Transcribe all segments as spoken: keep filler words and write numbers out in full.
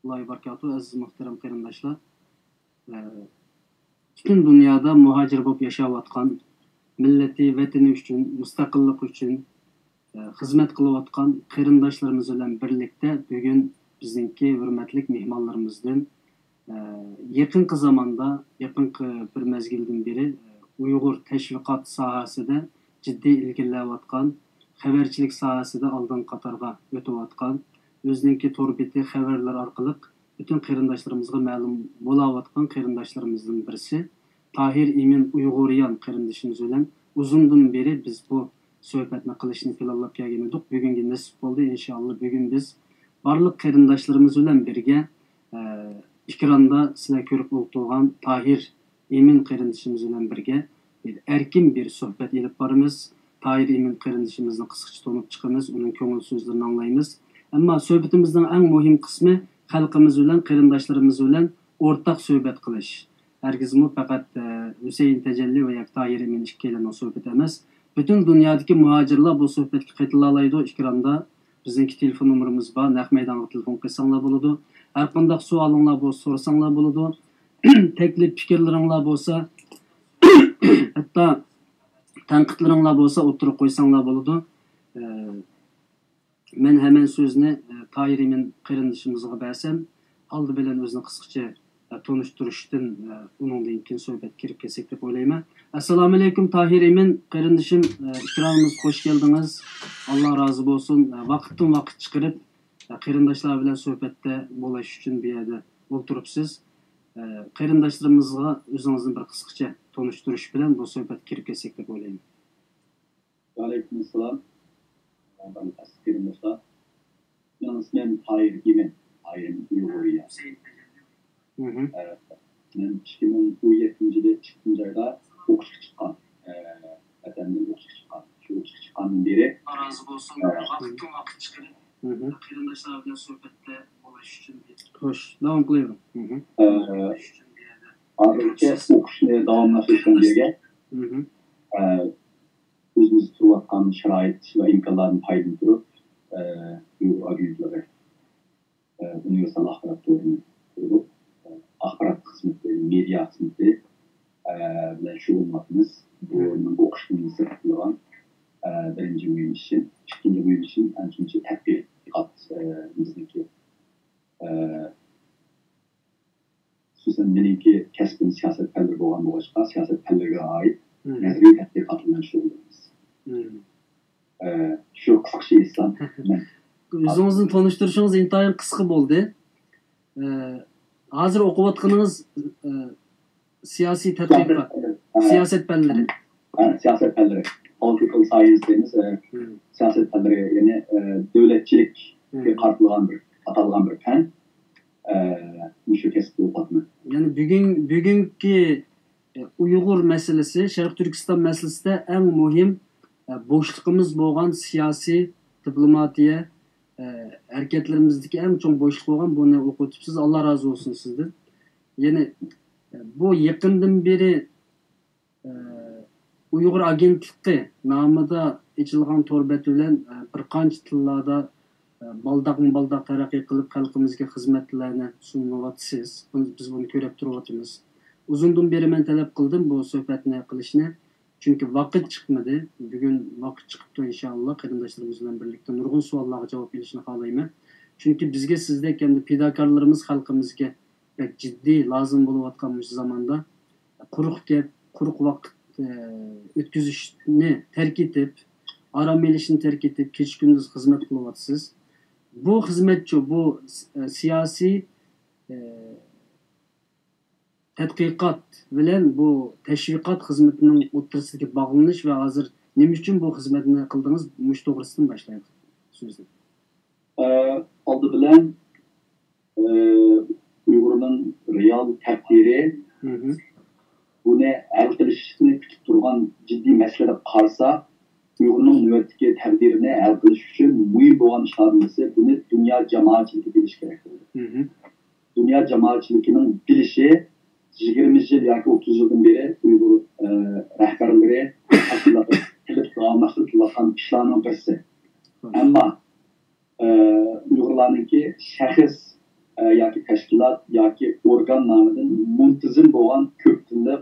ۋەرەھمەتۇللاھى ۋەبەرىكاتۇھ. ئەزىز مۇھتەرەم قېرىنداشلار، ئە، پۈتۈن دۇنيادا مۇھاجىر بولۇپ ياشاۋاتقان، مىللىتى، ۋەتىنى ئۈچۈن، مۇستەقىللىق ئۈچۈن، ئە، خىزمەت قىلىۋاتقان قېرىنداشلىرىمىز بىلەن بىرلىكتە بۈگۈن بىزنىڭكى ھۆرمەتلىك مېھمانلىرىمىزدىن، ئە، يېقىنقى زاماندا، يېقىنقى بىر مەزگىلدىن بېرى، ئە، ئۇيغۇر تەشۋىقات ساھەسىدە جىددىي ئىلگىرىلەۋاتقان، خەۋەرچىلىك ساھەسىدە ئالدىنقى قاتارغا ئۆتۈۋاتقان، ئۆزىنىڭكى تور بېتى، خەۋەرلەر ئارقىلىق پۈتۈن قېرىنداشلىرىمىزغا مەلۇم بولاۋاتقان قېرىنداشلىرىمىزدىن بىرسى تاھىر ئىمىن ئۇيغۇريان قېرىندىشىمىز بىلەن ئۇزۇندىن بېرى بىز بۇ سۆھبەتنى قىلىشنى پىلانلاپ كەلگەن ئىدۇق. بۈگۈنگە نېسىپ بولدى. ئىنشائاللا، بۈگۈن بىز بارلىق قېرىنداشلىرىمىز بىلەن بىرگە، ئە، ئېكراندا سىلەر كۆرۈپ ئولتۇرغان تاھىر ئىمىن قېرىندىشىمىز بىلەن بىرگە بىر ئەركىن بىر سۆھبەت ئېلىپ بارىمىز. تاھىر ئىمىن قېرىندىشىمىزنى قىسقىچە تونۇپ چىقىمىز، ئۇنىڭ كۆڭۈل سۆزلىرىنى ئاڭلايمىز. ئەمما سۆھبىتىمىزنىڭ ئەڭ مۇھىم قىسمى خەلقىمىز بىلەن، قېرىنداشلىرىمىز بىلەن ئورتاق سۆھبەت قىلىش. ھەرگىزمۇ پەقەت، ئە، ھۈسەيىن تەجەللى ۋە ياكى تاھىر ئىمىن ئىككىيلەننىڭ سۆھبىتى ئەمەس. پۈتۈن دۇنيادىكى مۇھاجىرلار بۇ سۆھبەتكە قېتىلالايدۇ. ئېكراندا بىزنىڭكى تېلېفون نومۇرىمىز بار. نەق مەيدانغا تېلېفون قىلساڭلار بولىدۇ. ھەرقانداق سوئالىڭلار بولسا سورىساڭلار بولىدۇ. تەكلىپ پىكىرلىرىڭلار بولسا، ھەتتا تەنقىدلىرىڭلار بولسا ئوتتۇرىغا قويساڭلار بولىدۇ. ئە، مەن ھەمەن سۆزنى، ئە، تاھىر ئىمىن قېرىندىشىمىزغا بەرسەم، ئالدى بىلەن ئۆزىنى قىسقىچە، ئە، تونۇشتۇرۇشتىن، ئە، ئۇنىڭدىن كېيىن سۆھبەتكە كىرىپ كەتسەك دەپ ئويلايمەن. ئەسسالامۇئەلەيكۇم، تاھىر ئىمىن قېرىندىشىم، ئە، ئېكرانىمىزغا خوش كەلدىڭىز. ئاللا رازى بولسۇن. ئە، ۋاقىتتىن ۋاقىت چىقىرىپ، ئە، قېرىنداشلار بىلەن سۆھبەتتە بولۇش ئۈچۈن بۇ يەردە ئولتۇرۇپسىز. ئە، قېرىنداشلىرىمىزغا ئۆزىڭىزنى بىر قىسقىچە تونۇشتۇرۇش بىلەن بۇ سۆھبەتكە كىرىپ كەتسەك دەپ ئويلايمەن. ۋەئەلەيكۇم ئەسسالام. بارلىق ئەزىز قېرىنداشلار. مېنىڭ ئىسمىم تاھىر ئىمىن. تاھىر ئىمىن ئۇيغۇرىيە. مھم. ئە، مەن ئىككى مىڭ ئون يەتتىنچى يىلى ئىككىنچى ئايدا ئوقۇشقا چىققان. ئە، ۋەتەندىن ئوقۇشقا چىققان. شۇ ئوقۇشقا چىققاندىن بېرى، ئە، مھم. قېرىنداشلار بىلەن سۆھبەتتە بولۇش ئۈچۈن. خوش، داۋام قىلىۋېرىڭ. مھم. ئە، ھازىرغىچە ئوقۇشنى داۋاملاشتۇرۇشتىن بېرى، مھم. ئە، ئۆزىمىز تۇرۇۋاتقان شارائىت ۋە ئىمكانلاردىن پايدىلىنىپ تۇرۇپ، ئە، ئۇيغۇر ئاگېنتلىقى، ئە، ئۇنىۋېرسال ئاخبارات تورىنى قۇردۇق. ئە، ئاخبارات خىزمىتى، مېدىيا خىزمىتى، ئە، بىلەن شۇغۇللىنىۋاتىمىز. بۇ مېنىڭ ئوقۇشنى سىرت قىلىدىغان، ئە، بىرىنچى مۇھىم ئىشىم. ئىككىنچى مۇھىم ئىشىم، ئەنچە مۇنچە تەتقىقات، ئە، بىزنىڭكى، ئە، خۇسۇسەن مېنىڭكى كەسپىم سىياسەت پەنلىرى بولغان بولغاچقا، سىياسەت پەنلىرىگە ئائىت مم. نەزەرىي تەتقىقات بىلەن شۇغۇللىنىمىز. مم. ئە، شۇ قىسقىچە ئېيتسام، مەن ئۆزىڭىزنى تونۇشتۇرۇشىڭىز ئىنتايىن قىسقا بولدى. ئە، ھازىر ئوقۇۋاتقىنىڭىز، ئە، سىياسىي تەتقىقات، سىياسەت پەنلىرى. ھە، سىياسەت پەنلىرى. پولىتىكال ساينس دەيمىز، ئە، مم. سىياسەت پەنلىرى، يەنى، ئە، دۆلەتچىلىككە مم. قارىتىلغان بىر، ئاتالغان بىر پەن. ئە، مۇشۇ كەسىپتە ئوقۇۋاتىمەن. يەنى بۈگۈن، بۈگۈنكى، ئە، ئۇيغۇر مەسىلىسى، شەرقىي تۈركىستان مەسىلىسىدە ئەڭ مۇھىم، ئە، بوشلۇقىمىز بولغان سىياسىي، دىپلوماتىيە، ئە، ھەرىكەتلىرىمىزدىكى ئەڭ چوڭ بوشلۇق بولغان بۇنى ئوقۇۋېتىپسىز. ئاللا رازى بولسۇن سىزدىن. يەنى، ئە، بۇ يېقىندىن بېرى ئە، ئۇيغۇر ئاگېنتلىقى نامىدا ئېچىلغان تور بەت بىلەن، ئە، بىر قانچە تىللاردا، ئە، بالداقمۇ بالداق تەرەققىي قىلىپ، خەلقىمىزگە خىزمەتلەرنى سۇنۇۋاتىسىز. بۇنى، بىز بۇنى كۆرۈپ تۇرۇۋاتىمىز. ئۇزۇندىن بېرى مەن تەلەپ قىلدىم بۇ سۆھبەتنى قىلىشنى. چۈنكى ۋاقىت چىقمىدى. بۈگۈن ۋاقىت چىقىپتۇ، ئىنشائاللا، قېرىنداشلىرىمىز بىلەن بىرلىكتە نۇرغۇن سوئاللارغا جاۋاب ئېلىشنى خالايمەن. چۈنكى بىزگە سىزدەك ئەمدى پىداكارلىرىمىز خەلقىمىزگە بەك جىددىي لازىم بولۇۋاتقان مۇشۇ زاماندا، قۇرۇق گەپ، قۇرۇق ۋاقىت، ئە، ئۆتكۈزۈشنى تەرك ئېتىپ، ئارام ئېلىشنى تەرك ئېتىپ، كېچە-كۈندۈز خىزمەت قىلىۋاتىسىز. بۇ خىزمەتچۇ، بۇ س-، ئە، سىياسىي، ئە، تەتقىقات بىلەن بۇ تەشۋىقات خىزمىتىنىڭ ئوتتۇرىسىدىكى باغلىنىش ۋە ھازىر نېمە ئۈچۈن بۇ خىزمەتنى قىلدىڭىز؟ مۇشۇ توغرىسىدىن باشلايلى سۆزنى. ئە، ئالدى بىلەن، ئە، ئۇيغۇرنىڭ رېئال تەقدىرى، مھم. بۇنى ھەل قىلىشنى كۈتۈپ تۇرغان جىددىي مەسىلە دەپ قارىسا، ئۇيغۇرنىڭ نۆۋەتتىكى تەقدىرىنى ھەل قىلىش ئۈچۈن مۇھىم بولغان ئىشلاردىن بىرسى، بۇنى دۇنيا جامائەتچىلىكى بىلىشى كېرەك. مھم. دۇنيا جامائەتچىلىكىنىڭ بىلىشى، يىگىرمە يىل ياكى ئوتتۇز يىلدىن بېرى ئۇيغۇر، ئە، رەھبەرلىرى قىلىپ داۋاملاشتۇرۇپ كېلىۋاتقان ئىشلارنىڭ بىرسى. ئەمما، ئە، ئۇيغۇرلارنىڭكى شەخس ئە، ياكى تەشكىلات ياكى ئورگان نامىدىن مۇنتىزىم بولغان كۆپ تىللىق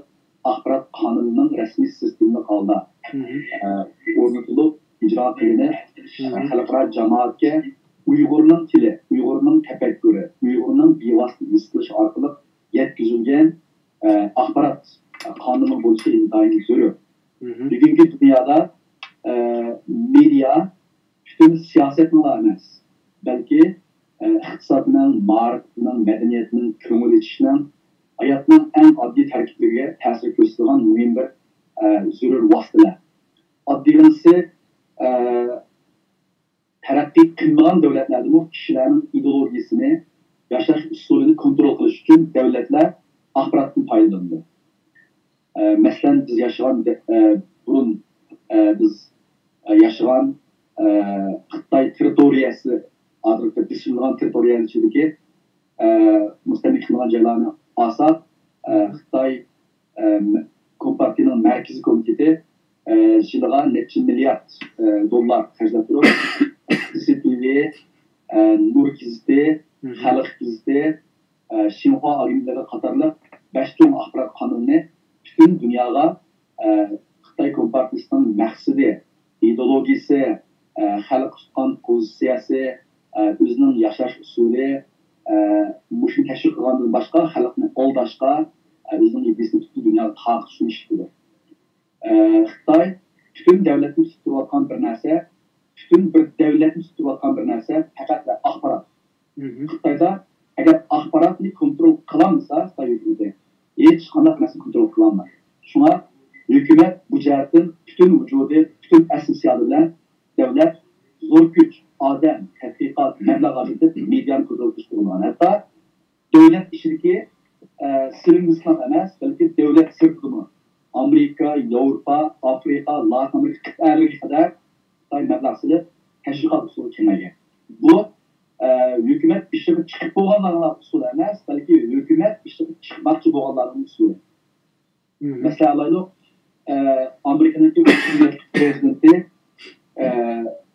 ئاخبارات قانۇنىنىڭ رەسمىي سىستېمىلىق ھالدا، ئە، ئورنىتىلىپ ئىجرا قىلىنىپ، ئە، خەلقئارا جامائەتكە ئۇيغۇرنىڭ تىلى، ئۇيغۇرنىڭ تەپەككۇرى، ئۇيغۇرنىڭ بىۋاسىتە ھېس قىلىشى ئارقىلىق يەتكۈزۈلگەن، ئە، ئاخبارات قانۇنى بولۇشى ئىنتايىن زۆرۈر. بۈگۈنكى دۇنيادا، ئە، مېدىيا پۈتۈن سىياسەتنىڭلا ئەمەس، بەلكى، ئە، ئىقتىسادنىڭ، مائارىپنىڭ، مەدەنىيەتنىڭ، كۆڭۈل ئېچىشنىڭ، ھاياتنىڭ ئەڭ ئاددىي تەركىبلىرىگە تەسىر كۆرسىتىدىغان مۇھىم بىر، ئە، زۆرۈر ۋاسىتىلەر. ئاددىيلىمىسى، ئە، تەرەققىي قىلمىغان دۆلەتلەردىمۇ كىشىلەرنىڭ ئىدېئولوگىيىسىنى، ياشاش ئۇسۇلىنى كونترول قىلىش ئۈچۈن دۆلەتلەر ئاخباراتتىن پايدىلىنىدۇ. ئە، مەسىلەن، بىز ياشىغان، ئە، بۇرۇن، ئە، بىز، ئە، ياشىغان، ئە، خىتاي تېررىتورىيەسى، ھازىرقى بېسىلغان تېررىتورىيەنىڭ ئىچىدىكى، ئە، مۇستەملىكە قىلىنغان جايلارنى ئالساق، ئە، خىتاي، ئە، كومپارتىيىنىڭ مەركىزىي كومىتېتى، ئە، يىلىغا نەچچە مىليارد، ئە، دوللار خەجلەپ تۇرۇپ، سى سى تى ۋى، ئە، نۇر گېزىتى، خەلق گېزىتى، ئە، شىنخۇا ئاگېنتلىقى قاتارلىق بەش چوڭ ئاخبارات قانىلىنى پۈتۈن دۇنياغا، ئە، خىتاي كومپارتىيىسىنىڭ مەقسىتى، ئىدېئولوگىيىسى، ئە، خەلققە تۇتقان پوزىتسىيەسى، ئە، ئۆزىنىڭ ياشاش ئۇسۇلى، ئە، مۇشۇنى تەشۋىق قىلغاندىن باشقا خەلقنى ئالداشقا، ئە، ئۆزىنىڭ ئىدىيىسىنى پۈتۈن دۇنياغا تارقىتىشنى ئىشلىتىدۇ. ئە، خىتاي پۈتۈن دۆلەتنى تۇتۇپ تۇرۇۋاتقان بىر نەرسە، پۈتۈن بىر دۆلەتنى تۇتۇپ تۇرۇۋاتقان بىر نەرسە پەقەت ئاخبارات. خىتايدا ئەگەر ئاخباراتنى كونترول قىلالمىسا، خىتاي ھۆكۈمىتى ھېچقانداق نەرسىنى كونترول قىلالمايدۇ. شۇڭا ھۆكۈمەت بۇ جەھەتتىن پۈتۈن ۋۇجۇدى، پۈتۈن ئەسلى سىيادە بىلەن دۆلەت زور كۈچ، ئادەم، تەتقىقات، مەبلەغ ئاجرىتىپ، مېدىيانى كونترول قىلىشقا ئۇرۇنغان. ھەتتا دۆلەت ئىچىدىكى، ئە، سىلىڭدىسىلا ئەمەس، بەلكى دۆلەت سىرتىدىمۇ، ئامېرىكا، ياۋروپا، ئافرىقا، لاتىن ئامېرىكا قىتئەلىرىگە قەدەر خىتاي مەبلەغ سېلىپ، تەشۋىقات ئۇسۇلى كېڭەيگەن. بۇ، ئە، ھۆكۈمەت بېشىغا چىقىپ بولغانلارنىڭ ئۇسۇلى ئەمەس، بەلكى ھۆكۈمەت بېشىغا چىقماقچى بولغانلارنىڭ ئۇسۇلى. مەسىلەن ئالايلۇق، ئە، ئامېرىكىنىڭكى پرېزىدېنتى، ئە،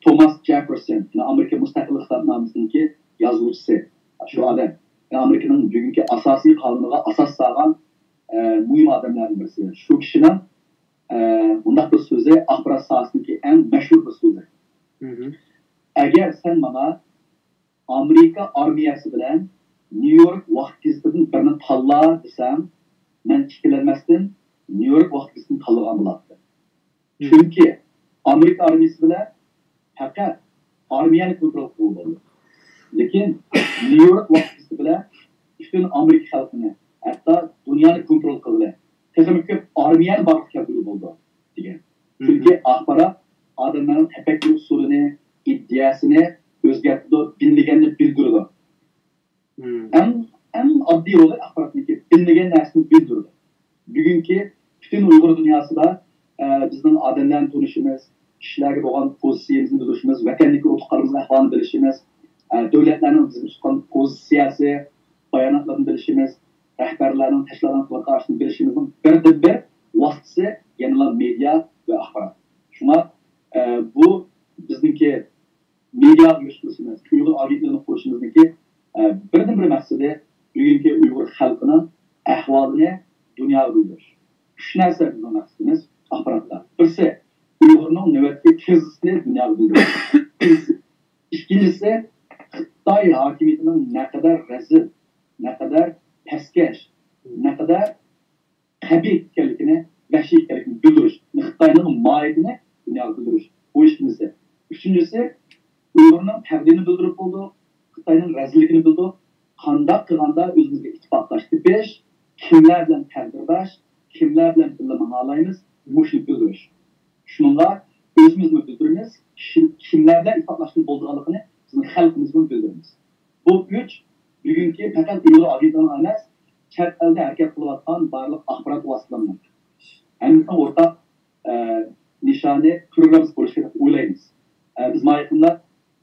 توماس جېففېرسون، يەنى ئامېرىكا مۇستەقىللىق خىتابنامىسىنىڭكى يازغۇچىسى. شۇ ئادەم، يەنى ئامېرىكىنىڭ بۈگۈنكى ئاساسىي قانۇنىغا ئاساس سالغان، ئە، مۇھىم ئادەملەردىن بىرسى. شۇ كىشىنىڭ، ئە، مۇنداق بىر سۆزى ئاخبارات ساھەسىدىكى ئەڭ مەشھۇر بىر سۆزى. ئەگەر سەن ماڭا ئامېرىكا ئارمىيەسى بىلەن نيۇ يورك ۋاقىت گېزىتىدىن بىرنى تاللا دېسەڭ، مەن ئىككىلەنمەستىن نيۇ يورك ۋاقىت گېزىتىنى تاللىغان بولاتتىم. چۈنكى ئامېرىكا ئارمىيەسى بىلەن پەقەت ئارمىيەنى كونترول قىلغىلى بولىدۇ. لېكىن نيۇ يورك ۋاقىت گېزىتى بىلەن پۈتۈن ئامېرىكا خەلقىنى، ھەتتا دۇنيانى كونترول قىلغىلى، تېخىمۇ كۆپ ئارمىيەنى بارلىققا كەلتۈرگىلى بولىدۇ، دېگەن. چۈنكى ئاخبارات ئادەملەرنىڭ تەپەككۇر ئۇسۇلىنى، ئىدىيەسىنى ئۆزگەرتىدۇ، بىلمىگەننى بىلدۈرىدۇ. ئەڭ، ئەڭ ئاددىي رولى ئاخباراتنىڭكى، بىلمىگەن نەرسىنى بىلدۈرىدۇ. بۈگۈنكى پۈتۈن ئۇيغۇر دۇنياسىدا، ئە، بىزنىڭ ئادەملەرنى تونۇشىمىز، كىشىلەرگە بولغان پوزىتسىيەمىزنى بىلىشىمىز، ۋەتەندىكى ئۇرۇق-تۇغقانلىرىمىزنىڭ ئەھۋالىنى بىلىشىمىز، ئە، دۆلەتلەرنىڭ بىزگە تۇتقان پوزىتسىيەسى، باياناتلىرىنى بىلىشىمىز، رەھبەرلەرنىڭ، تەشكىلاتلارنىڭ قىلىپ بېقىشىنى بىلىشىمىزنىڭ بىردىنبىر ۋاسىتىسى يەنىلا مېدىيا ۋە ئاخبارات. شۇڭا، ئە، بۇ بىزنىڭكى مېدىياغا يۈرۈش قىلىشىمىز، ئۇيغۇر ئاگېنتلىقىنى قۇرۇشىمىزنىڭكى، ئە، بىردىنبىر مەقسىتى بۈگۈنكى ئۇيغۇر خەلقىنىڭ ئەھۋالىنى دۇنياغا بىلدۈرۈش. ئۈچ نەرسە بىزنىڭ مەقسىتىمىز ئاخباراتتا. بىرسى، ئۇيغۇرنىڭ نۆۋەتتىكى كىرىزىسىنى دۇنياغا بىلدۈرۈش. ئىككىنچىسى، خىتاي ھاكىمىيىتىنىڭ نەقەدەر رەزىل، نەقەدەر پەسكەش، نەقەدەر قەبىھ ئىكەنلىكىنى، ۋەھشىي ئىكەنلىكىنى بىلدۈرۈش، خىتاينىڭ ماھىيىتىنى دۇنياغا بىلدۈرۈش. بۇ ئىككىنچىسى. ئۈچىنچىسى، ئۇيغۇرنىڭ تەقدىرىنى بىلدۈرۈپ بولدۇق، خىتاينىڭ رەزىللىكىنى بىلدۇق. قانداق قىلغاندا ئۆزىمىزگە ئىتتىپاقداش تېپىش، كىملەر بىلەن تەقدىرداش، كىملەر بىلەن بىللە ماڭالايمىز، مۇشۇنى بىلدۈرۈش. شۇنىڭغا ئۆزىمىزمۇ بىلدۈرىمىز، كىشى-، كىملەر بىلەن ئىتتىپاقلاشقىلى بولىدىغانلىقىنى بىزنىڭ خەلقىمىزمۇ بىلدۈرىمىز. بۇ ئۈچ بۈگۈنكى پەقەت ئۇيغۇر ئاگېنتلىقىنىڭ ئەمەس، چەت ئەلدە ھەرىكەت قىلىۋاتقان بارلىق ئاخبارات ۋاسىتىلىرىنىڭ ھەممىسىنىڭ ئورتاق، ئە، نىشانى، پروگراممىسى بولۇشى كېرەك دەپ ئويلايمىز. ئە، بىز ما يېقىندا،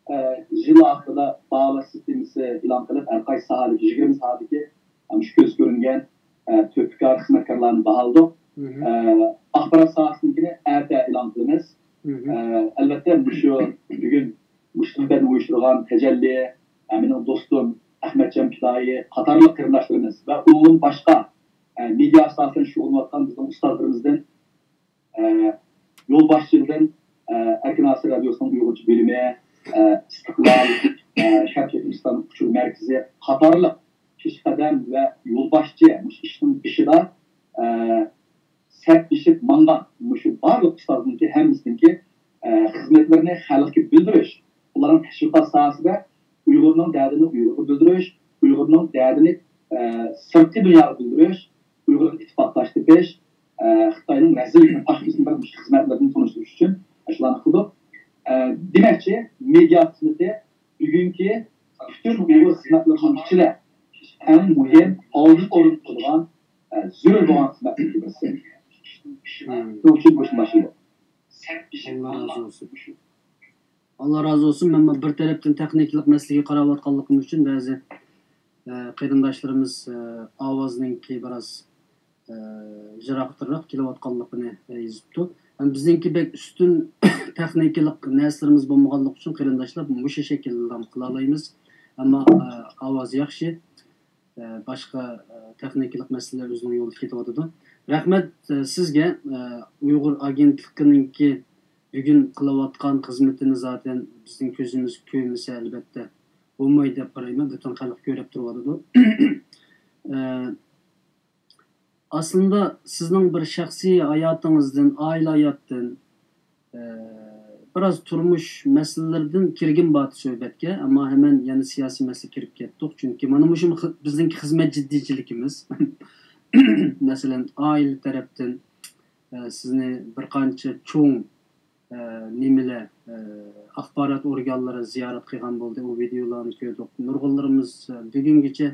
ئە، يىل ئاخىرىدا باھالاش سىستېمىسى ئېلان قىلىپ، ھەر قايسى ساھەدىكى، يىگىرمە ساھەدىكى، ئە، مۇشۇ كۆزگە كۆرۈنگەن، ئە، تۆھپىكار خىزمەتكارلارنى باھالىدۇق. ئە، ئاخبارات ساھەسىنىڭكىنى ئەتە ئېلان قىلىمىز. ئە، ئەلۋەتتە، مۇشۇ بۈگۈن مۇشۇ سۆھبەتنى ئۇيۇشتۇرغان تەجەللى، ئە، مېنىڭ دوستۇم، ئەخمەتجان پىدائىي قاتارلىق قېرىنداشلىرىمىز ۋە ئۇنىڭدىن باشقا، ئە، مېدىيا ئاساسەن شۇغۇللىنىۋاتقان بىزنىڭ ئۇستازلىرىمىزدىن، ئە، يولباشچىلىرىدىن، ئە، ئەركىن ئاسىيا رادىيوسىنىڭ ئۇيغۇرچە بۆلۈمى، ئە، ئىستىقلال، ئە، شەرقىي تۈركىستان ئۇچۇر مەركىزى قاتارلىق پېشقەدەم ۋە يولباشچى مۇشۇ ئىشنىڭ بېشىدا، ئە، سەپلىشىپ ماڭغان مۇشۇ بارلىق ئۇستازنىڭكى ھەممىسىنىڭكى، ئە، خىزمەتلىرىنى خەلققە بىلدۈرۈش، ئۇلارنىڭ تەشۋىقات ساھەسىدە ئۇيغۇرنىڭ دەردىنى ئۇيغۇرغا بىلدۈرۈش، ئۇيغۇرنىڭ دەردىنى، ئە، سىرتقى دۇنياغا بىلدۈرۈش، ئۇيغۇرغا ئىتتىپاقداش تېپىش، ئە، خىتاينىڭ رەزىللىكىنى پاش قىلىشنى بىر مۇشۇ خىزمەتلىرىدىن تونۇشتۇرۇش ئۈچۈن شۇلارنى قىلدۇق. ئە، دېمەكچى، مېدىيا خىزمىتى بۈگۈنكى پۈتۈن ئۇيغۇر خىزمەتلىرىنىڭ ئىچىدە ئەڭ مۇھىم، ئالدىنقى ئورۇندا تۇرىدىغان، ئە، زۆرۈر بولغان خىزمەتلەرنىڭ بىرسى. شۇنىڭ ئۈچۈن بۇ ئىشنى باشلىدۇق. ئاللا رازى بولسۇن. ئاللا رازى بولسۇن. مەن بىر تەرەپتىن تېخنىكىلىق مەسىلىگە قاراۋاتقانلىقىم ئۈچۈن بەزى، ئە، قېرىنداشلىرىمىز، ئە، ئاۋازنىڭكى بىراز، ئە، يىراقتىراق كېلىۋاتقانلىقىنى، ئە، يېزىپتۇ. ھەم بىزنىڭكى بەك ئۈستۈن تېخنىكىلىق نەرسىلىرىمىز بولمىغانلىقى ئۈچۈن قېرىنداشلار مۇشۇ شەكىلدە قىلالايمىز. ئەمما، ئە، ئاۋاز ياخشى. ئە، باشقا، ئە، تېخنىكىلىق مەسىلىلەر ئۆزىنىڭ يولىدا كېتىۋاتىدۇ. رەھمەت، ئە، سىزگە، ئە، ئۇيغۇر ئاگېنتلىقىنىڭكى بۈگۈن قىلىۋاتقان خىزمىتىنى زاتەن بىزنىڭ كۆزىمىز كۆرمىسە، ئەلۋەتتە بولمايدۇ دەپ قارايمەن. پۈتۈن خەلق كۆرۈپ تۇرۇۋاتىدۇ. ئە، ئەسلىدە سىزنىڭ بىر شەخسىي ھاياتىڭىزدىن، ئائىلە ھاياتتىن، ئە، بىراز تۇرمۇش مەسىلىلىرىدىن كىرگىن بارتى سۆھبەتكە، ئەمما ھەمەن يەنە سىياسىي مەسىلىگە كىرىپ كەتتۇق. چۈنكى مانا مۇشۇ خى-، بىزنىڭكى خىزمەت جىددىيچىلىكىمىز. مەسىلەن، ئائىلە تەرەپتىن، ئە، سىزنى بىر قانچە چوڭ، ئە، نېمىلەر، ئە، ئاخبارات ئورگانلىرى زىيارەت قىلغان بولدى. ئۇ ۋىدېئولارنى كۆردۇق. نۇرغۇنلىرىمىز، ئە، بۈگۈنگىچە،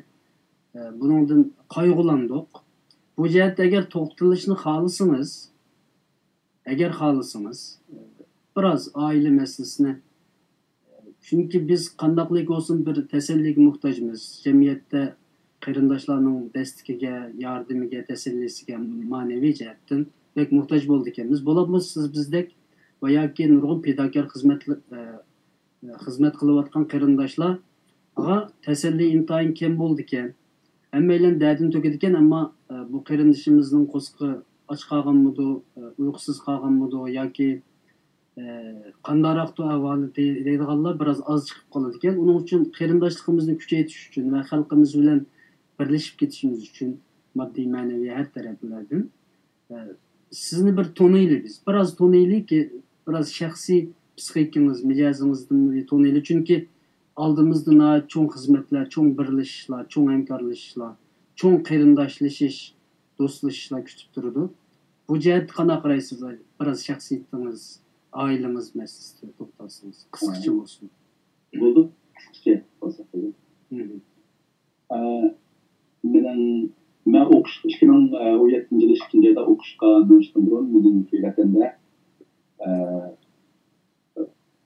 ئە، بۇنىڭدىن قايغۇلاندۇق. بۇ جەھەتتە ئەگەر توختىلىشنى خالىسىڭىز، ئەگەر خالىسىڭىز، بىراز ئائىلە مەسىلىسىنى، چۈنكى بىز قانداقلىك بولسۇن بىر تەسەللىگە موھتاجمىز. جەمئىيەتتە قېرىنداشلارنىڭ دەستىكىگە، ياردىمىگە، تەسەللىسىگە مەنىۋى جەھەتتىن بەك موھتاج بولىدىكەنمىز. بولۇپمۇ سىز بىزدەك ۋە ياكى نۇرغۇن پىداكار خىزمەتلىك، ئە، خىزمەت قىلىۋاتقان قېرىنداشلارغا تەسەللى ئىنتايىن كەم بولىدىكەن. ھەممەيلەن دەردىنى تۆكىدىكەن، ئەمما، ئە، بۇ قېرىندىشىمىزنىڭ قورسىقى ئاچ قالغانمىدۇ، ئە، ئۇيقۇسىز قالغانمىدۇ ياكى، ئە، قانداقراقتۇ ئەھۋالى دەي-، دەيدىغانلار بىراز ئاز چىقىپ قالىدىكەن. ئۇنىڭ ئۈچۈن قېرىنداشلىقىمىزنى كۈچەيتىش ئۈچۈن ۋە خەلقىمىز بىلەن بىرلىشىپ كېتىشىمىز ئۈچۈن ماددىي، مەنىۋى ھەر تەرەپلەردىن ئە، سىزنى بىر تونۇيلى بىز. بىراز تونۇيلىكى، بىراز شەخسىي پسىخىكىڭىز، مىجەزىڭىزدىن بىر تونۇيلى. چۈنكى ئالدىمىزدا ناھايىتى چوڭ خىزمەتلەر، چوڭ بىرلىشىشلار، چوڭ ھەمكارلىشىشلار، چوڭ قېرىنداشلىشىش، دوستلىشىشلار كۈتۈپ تۇرىدۇ. بۇ جەھەتتە قانداق قارايسىز؟ بىراز شەخسىيىتىڭىز، ئائىلىڭىز مەسىلىسىدە توختالسىڭىز، قىسقىچە بولسۇن. بولىدۇ، قىسقىچە بولسا بولىدۇ. مم. ئە، مېنىڭ، مەن ئوقۇش، ئىككى مىڭ ئون يەتتىنچى يىل ئىككىنچى ئايدا ئوقۇشقا مېڭىشتىن بۇرۇن مېنىڭكى ۋەتەندە، ئە،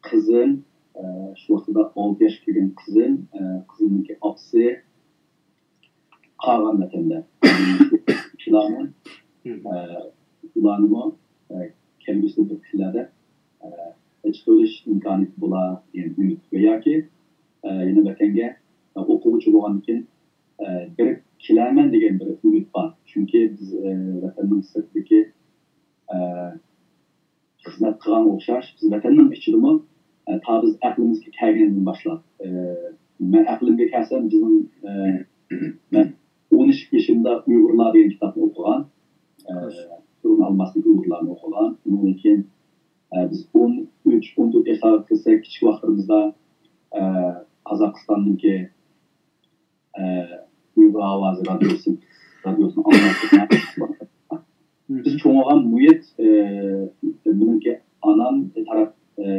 قىزىم، ئە، شۇ ۋاقتىدا ئالتە ياشقا كىرگەن قىزىم، ئە، قىزىمنىڭكى ئاپىسى قالغان ۋەتەندە. شۇلارنىڭ، ئە، ئۇلارنىمۇ، ئە، كەلگۈسىدە بىر كۈنلەردە، ئە، چىقىۋېلىش ئىمكانىيىتى بولا دېگەن ئۈمىد ۋە ياكى، ئە، يەنە ۋەتەنگە، ئە، ئوقۇغۇچى بولغاندىن كېيىن، ئە، بېرىپ كېلەرمەن دېگەن بىر ئۈمىد بار. چۈنكى بىز، ئە، ۋەتەننىڭ سىرتىدىكى، ئە، خىزمەت قىلغانغا ئوخشاش، بىز ۋەتەننىڭ ئىچىدىمۇ، ئە، تا بىز ئەقلىمىزگە كەلگەندىن باشلاپ، ئە، مەن ئەقلىمگە كەلسەم، بىزنىڭ، ئە، مەن ئون ئىككى يېشىمدا ئۇيغۇرلار دېگەن كىتابنى ئوقۇغان، ئە، خوش. تۇرغۇن ئالماسنىڭ ئۇيغۇرلارنى ئوقۇغان. ئۇنىڭدىن كېيىن، ئە، بىز ئون ئۈچ، ئون تۆت ياشلارغا كىرسەك، كىچىك ۋاقتىمىزدا، ئە، قازاقىستاننىڭكى، ئە، ئۇيغۇر ئاۋازى رادىيوسى، رادىيوسىنى ئاڭلاپ، بىز چوڭ بولغان مۇھىت، ئە، مېنىڭكى ئانام تەرەپ، ئە،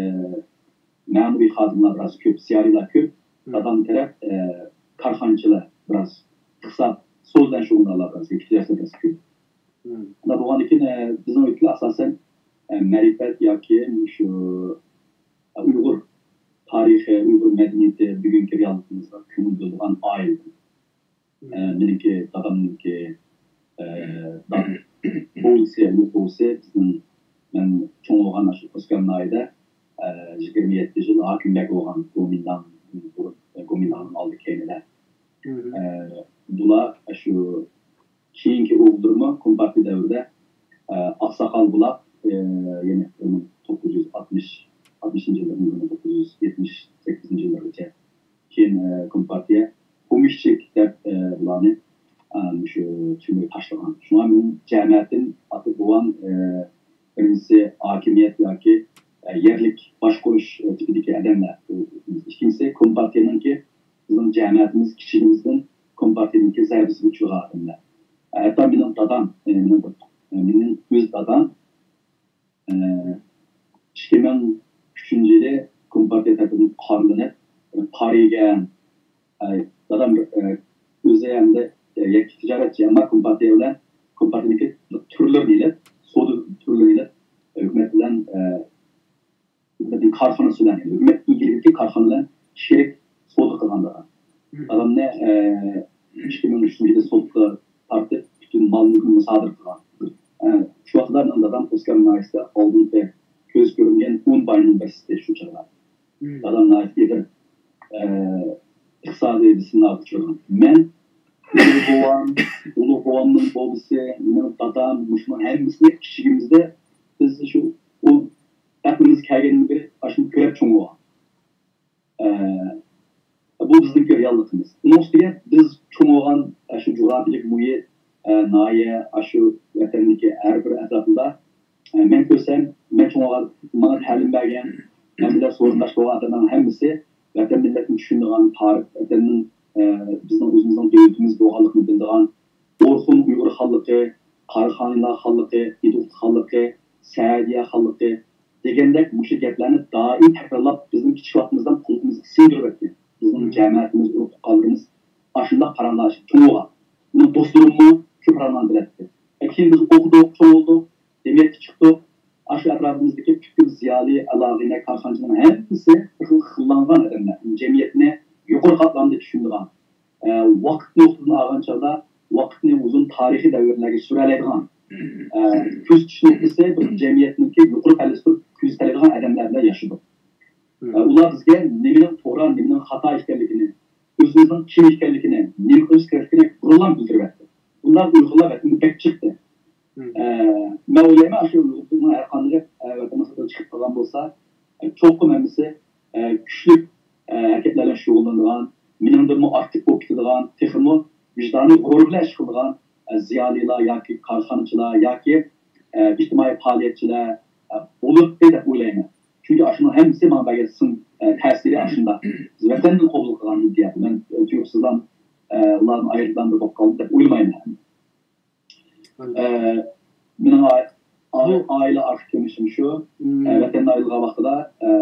مەمۇرىي خادىملار بىراز كۆپ، زىيالىيلار كۆپ. دادام تەرەپ، ئە، كارخانىچىلار بىراز، ئىقتىساد، سودا بىلەن شۇغۇللىنىدىغانلار بىراز، كىچىك ياشلار بىراز كۆپ. شۇنداق بولغاندىكىن، ئە، بىزنىڭ ئۆيدىكىلەر ئاساسەن، ئە، مەرىپەت ياكى شۇ، ئە، ئۇيغۇر تارىخى، ئۇيغۇر مەدەنىيىتى، بۈگۈنكى رېئاللىقىمىزغا كۆڭۈل بۆلىدىغان ئائىلە. ئە، مېنىڭكى دادامنىڭكى، ئە، داد-، بوۋىسى، ئۇلۇغ بوۋىسى بىزنىڭ، مەن چوڭ بولغان ئاشۇ قوسكان ناھىيىدە، ئە، يىگىرمە يەتتە يىل ھاكىملىك بولغان گومىنداڭ، گومىنداڭنىڭ ئالدى كەينىدە. ئە، بۇلار شۇ كېيىنكى ئوغۇللىرىمۇ كومپارتىيە دەۋرىدە، ئە، ئاقساقال بولاپ، ئە، يەنە بىر مىڭ توققۇز يۈز ئاتمىش، ئاتمىشىنچى يىللىرىدىن بىر مىڭ توققۇز يۈز يەتمىش سەككىزىنچى يىللىرىغىچە. كېيىن، ئە، كومپارتىيە پومېشچىك دەپ، ئە، بۇلارنى، ئە، مۇشۇ تۈرمىگە تاشلىغان. شۇڭا مېنىڭ جەمەتىم، ئاتا بوۋام، ئە، بىرىنچىسى ھاكىمىيەت ياكى، ئە، يەرلىك باشقۇرۇش، ئە، تىپىدىكى ئادەملەر. ئىككىنچىسى كومپارتىيەنىڭكى بىزنىڭ جەمەتىمىز كىچىكىمىزدىن كومپارتىيەنىڭكى زەربىسىگە ئۇچرىغان ئادەملەر. ھەتتا مېنىڭ دادام، ئە، مېنىڭ، ئە، مېنىڭ ئۆز دادام، ئە، ئىككى مىڭ ئۈچىنچى يىلى كومپارتىيە تەرىپىدىن قارىلىنىپ، قارا يېگەن، ئە، دادام، ئە، ئۆزى ئەمدى، ئە، يەككە تىجارەتچى، ئەمما كومپارتىيە بىلەن، كومپارتىيەنىڭكى تۈرلىرىنى ئېلىپ، سودا تۈرلىرىنى ئېلىپ، ھۆكۈمەت بىلەن، ئە، ھۆكۈمەتنىڭ كارخانىسى بىلەن، ھۆكۈمەت ئىگىلىكىدىكى كارخانا بىلەن شېرىك سودا قىلغان دادام. دادامنى، ئە، ئىككى مىڭ ئۈچىنچى يىلى سوتقا تارتىپ، پۈتۈن مال مۈلكىنى مۇسادىرە قىلغان. ئە، شۇ ۋاقىتلار مېنىڭ دادام ئۆسكەن ناھىيەسىدە ئالدىنقى كۆز كۆرۈنگەن ئون باينىڭ بىرسى شۇ چاغلار. دادام ناھايىتى ئېغىر، ئە، ئىقتىسادىي سىناققا ئۇچرىغان. مەن، ئۇلۇغ بوۋام، ئۇلۇغ بوۋامنىڭ بوۋىسى، مېنىڭ دادام، مۇشۇنىڭ ھەممىسىنى كىچىكىمىزدە بىز شۇ ئۇ ئەقلىمىز كەلگەندىن بېرى ئاشۇنى كۆرۈپ چوڭ بولغان. ئە، بۇ بىزنىڭكى رېئاللىقىمىز. ئۇنىڭ ئۈستىگە بىز چوڭ بولغان، ئە، شۇ جۇغراپىيەلىك مۇھىت، ئە، ناھىيە، ئاشۇ ۋەتەندىكى ھەر بىر ئەتراپىدا، ئە، مەن كۆرسەم، مەن چوڭ بولغان، ماڭا تەلىم بەرگەن، مەن بىلەن سورۇنداش بولغان ئادەملەرنىڭ ھەممىسى ۋەتەن مىللەتنى چۈشىنىدىغان، تارىخ، ۋەتەننىڭ، ئە، بىزنىڭ ئۆزىمىزنىڭ دۆلىتىمىز بولغانلىقىنى بىلىدىغان، ئورخۇن ئۇيغۇر خانلىقى، قاراخانىيلار خانلىقى، ئىدىقۇت خانلىقى، سەئىدىيە خانلىقى دېگەندەك مۇشۇ گەپلەرنى دائىم تەكرارلاپ، بىزنىڭ كىچىك ۋاقتىمىزدىن قۇلىقىمىزغا سىڭدۈرۈۋەتكەن. بىزنىڭ جەمەتىمىز، ئۇرۇق-تۇغقانلىرىمىز ئاشۇنداق پاراڭلار ئىچىدە چوڭ بولغان. مېنىڭ دوستلىرىممۇ شۇ پاراڭلارنى بىلەتتى. كېيىن بىز ئوقۇدۇق، چوڭ بولدۇق، جەمئىيەتكە چىقتۇق. ئاشۇ ئەتراپىمىزدىكى پۈتكۈل زىيالىي، ئالاقىدار كارخانىچىلارنىڭ ھەممىسى بىر خىل خىللانغان ئادەملەر. جەمئىيەتنى يۇقىرى قاتلامدا چۈشىنىدىغان، ئە، ۋاقىت نۇقتىدىن ئالغان چاغدا ۋاقىتنى ئۇزۇن تارىخىي دەۋرلەرگە سۈرەلەيدىغان، ئە، كۆزىتىش نۇقتىسى بىر جەمئىيەتنىڭكى يۇقىرى پەللىسىدە تۇرۇپ كۆزىتەلەيدىغان ئادەملەر بىلەن ياشىدۇق. ئە، ئۇلار بىزگە نېمىنىڭ توغرا، نېمىنىڭ خاتا ئىكەنلىكىنى، ئۆزىمىزنىڭ كىم ئىكەنلىكىنى، نېمە قىلىش كېرەكلىكىنى بۇرۇنلا بىلدۈرۈۋەتتى. بۇنداق ئۇيغۇرلار ۋەتەندە بەك جىقتى. ئە، مەن ئويلايمەن، ئاشۇ ئۇيغۇرنىڭ ھەر قاندىقى، ئە، ۋەتەن سىرتىغا چىقىپ قالغان بولسا، ئە، چوقۇم ھەممىسى، ئە، كۈچلۈك، ئە، ھەرىكەتلەر بىلەن شۇغۇللىنىدىغان، مېنىڭدىنمۇ ئاكتىپ بولۇپ كېتىدىغان، تېخىمۇ ۋىجدانىي غۇرۇر بىلەن ئىش قىلىدىغان، ئە، زىيالىيلار ياكى كارخانىچىلار ياكى، ئە، ئىجتىمائىي پائالىيەتچىلەر، ئە، بولاتتى دەپ ئويلايمەن. چۈنكى ئاشۇنىڭ ھەممىسى ماڭا بەرگەن سىڭ، ئە، تەسىرى ئاشۇنداق. بىز ۋەتەندىن قوبۇل قىلغان ئىدىيە. مەن، ئە، تۇيۇقسىزلا، ئە، ئۇلاردىن ئايرىلغان بىر بولۇپ قالدى دەپ ئويلىمايمەن. ئە، مېنىڭ ئائىلە ئارقا كۆرۈنۈشۈم شۇ. ئە، ۋەتەندىن ئايرىلغان ۋاقتىدا، ئە،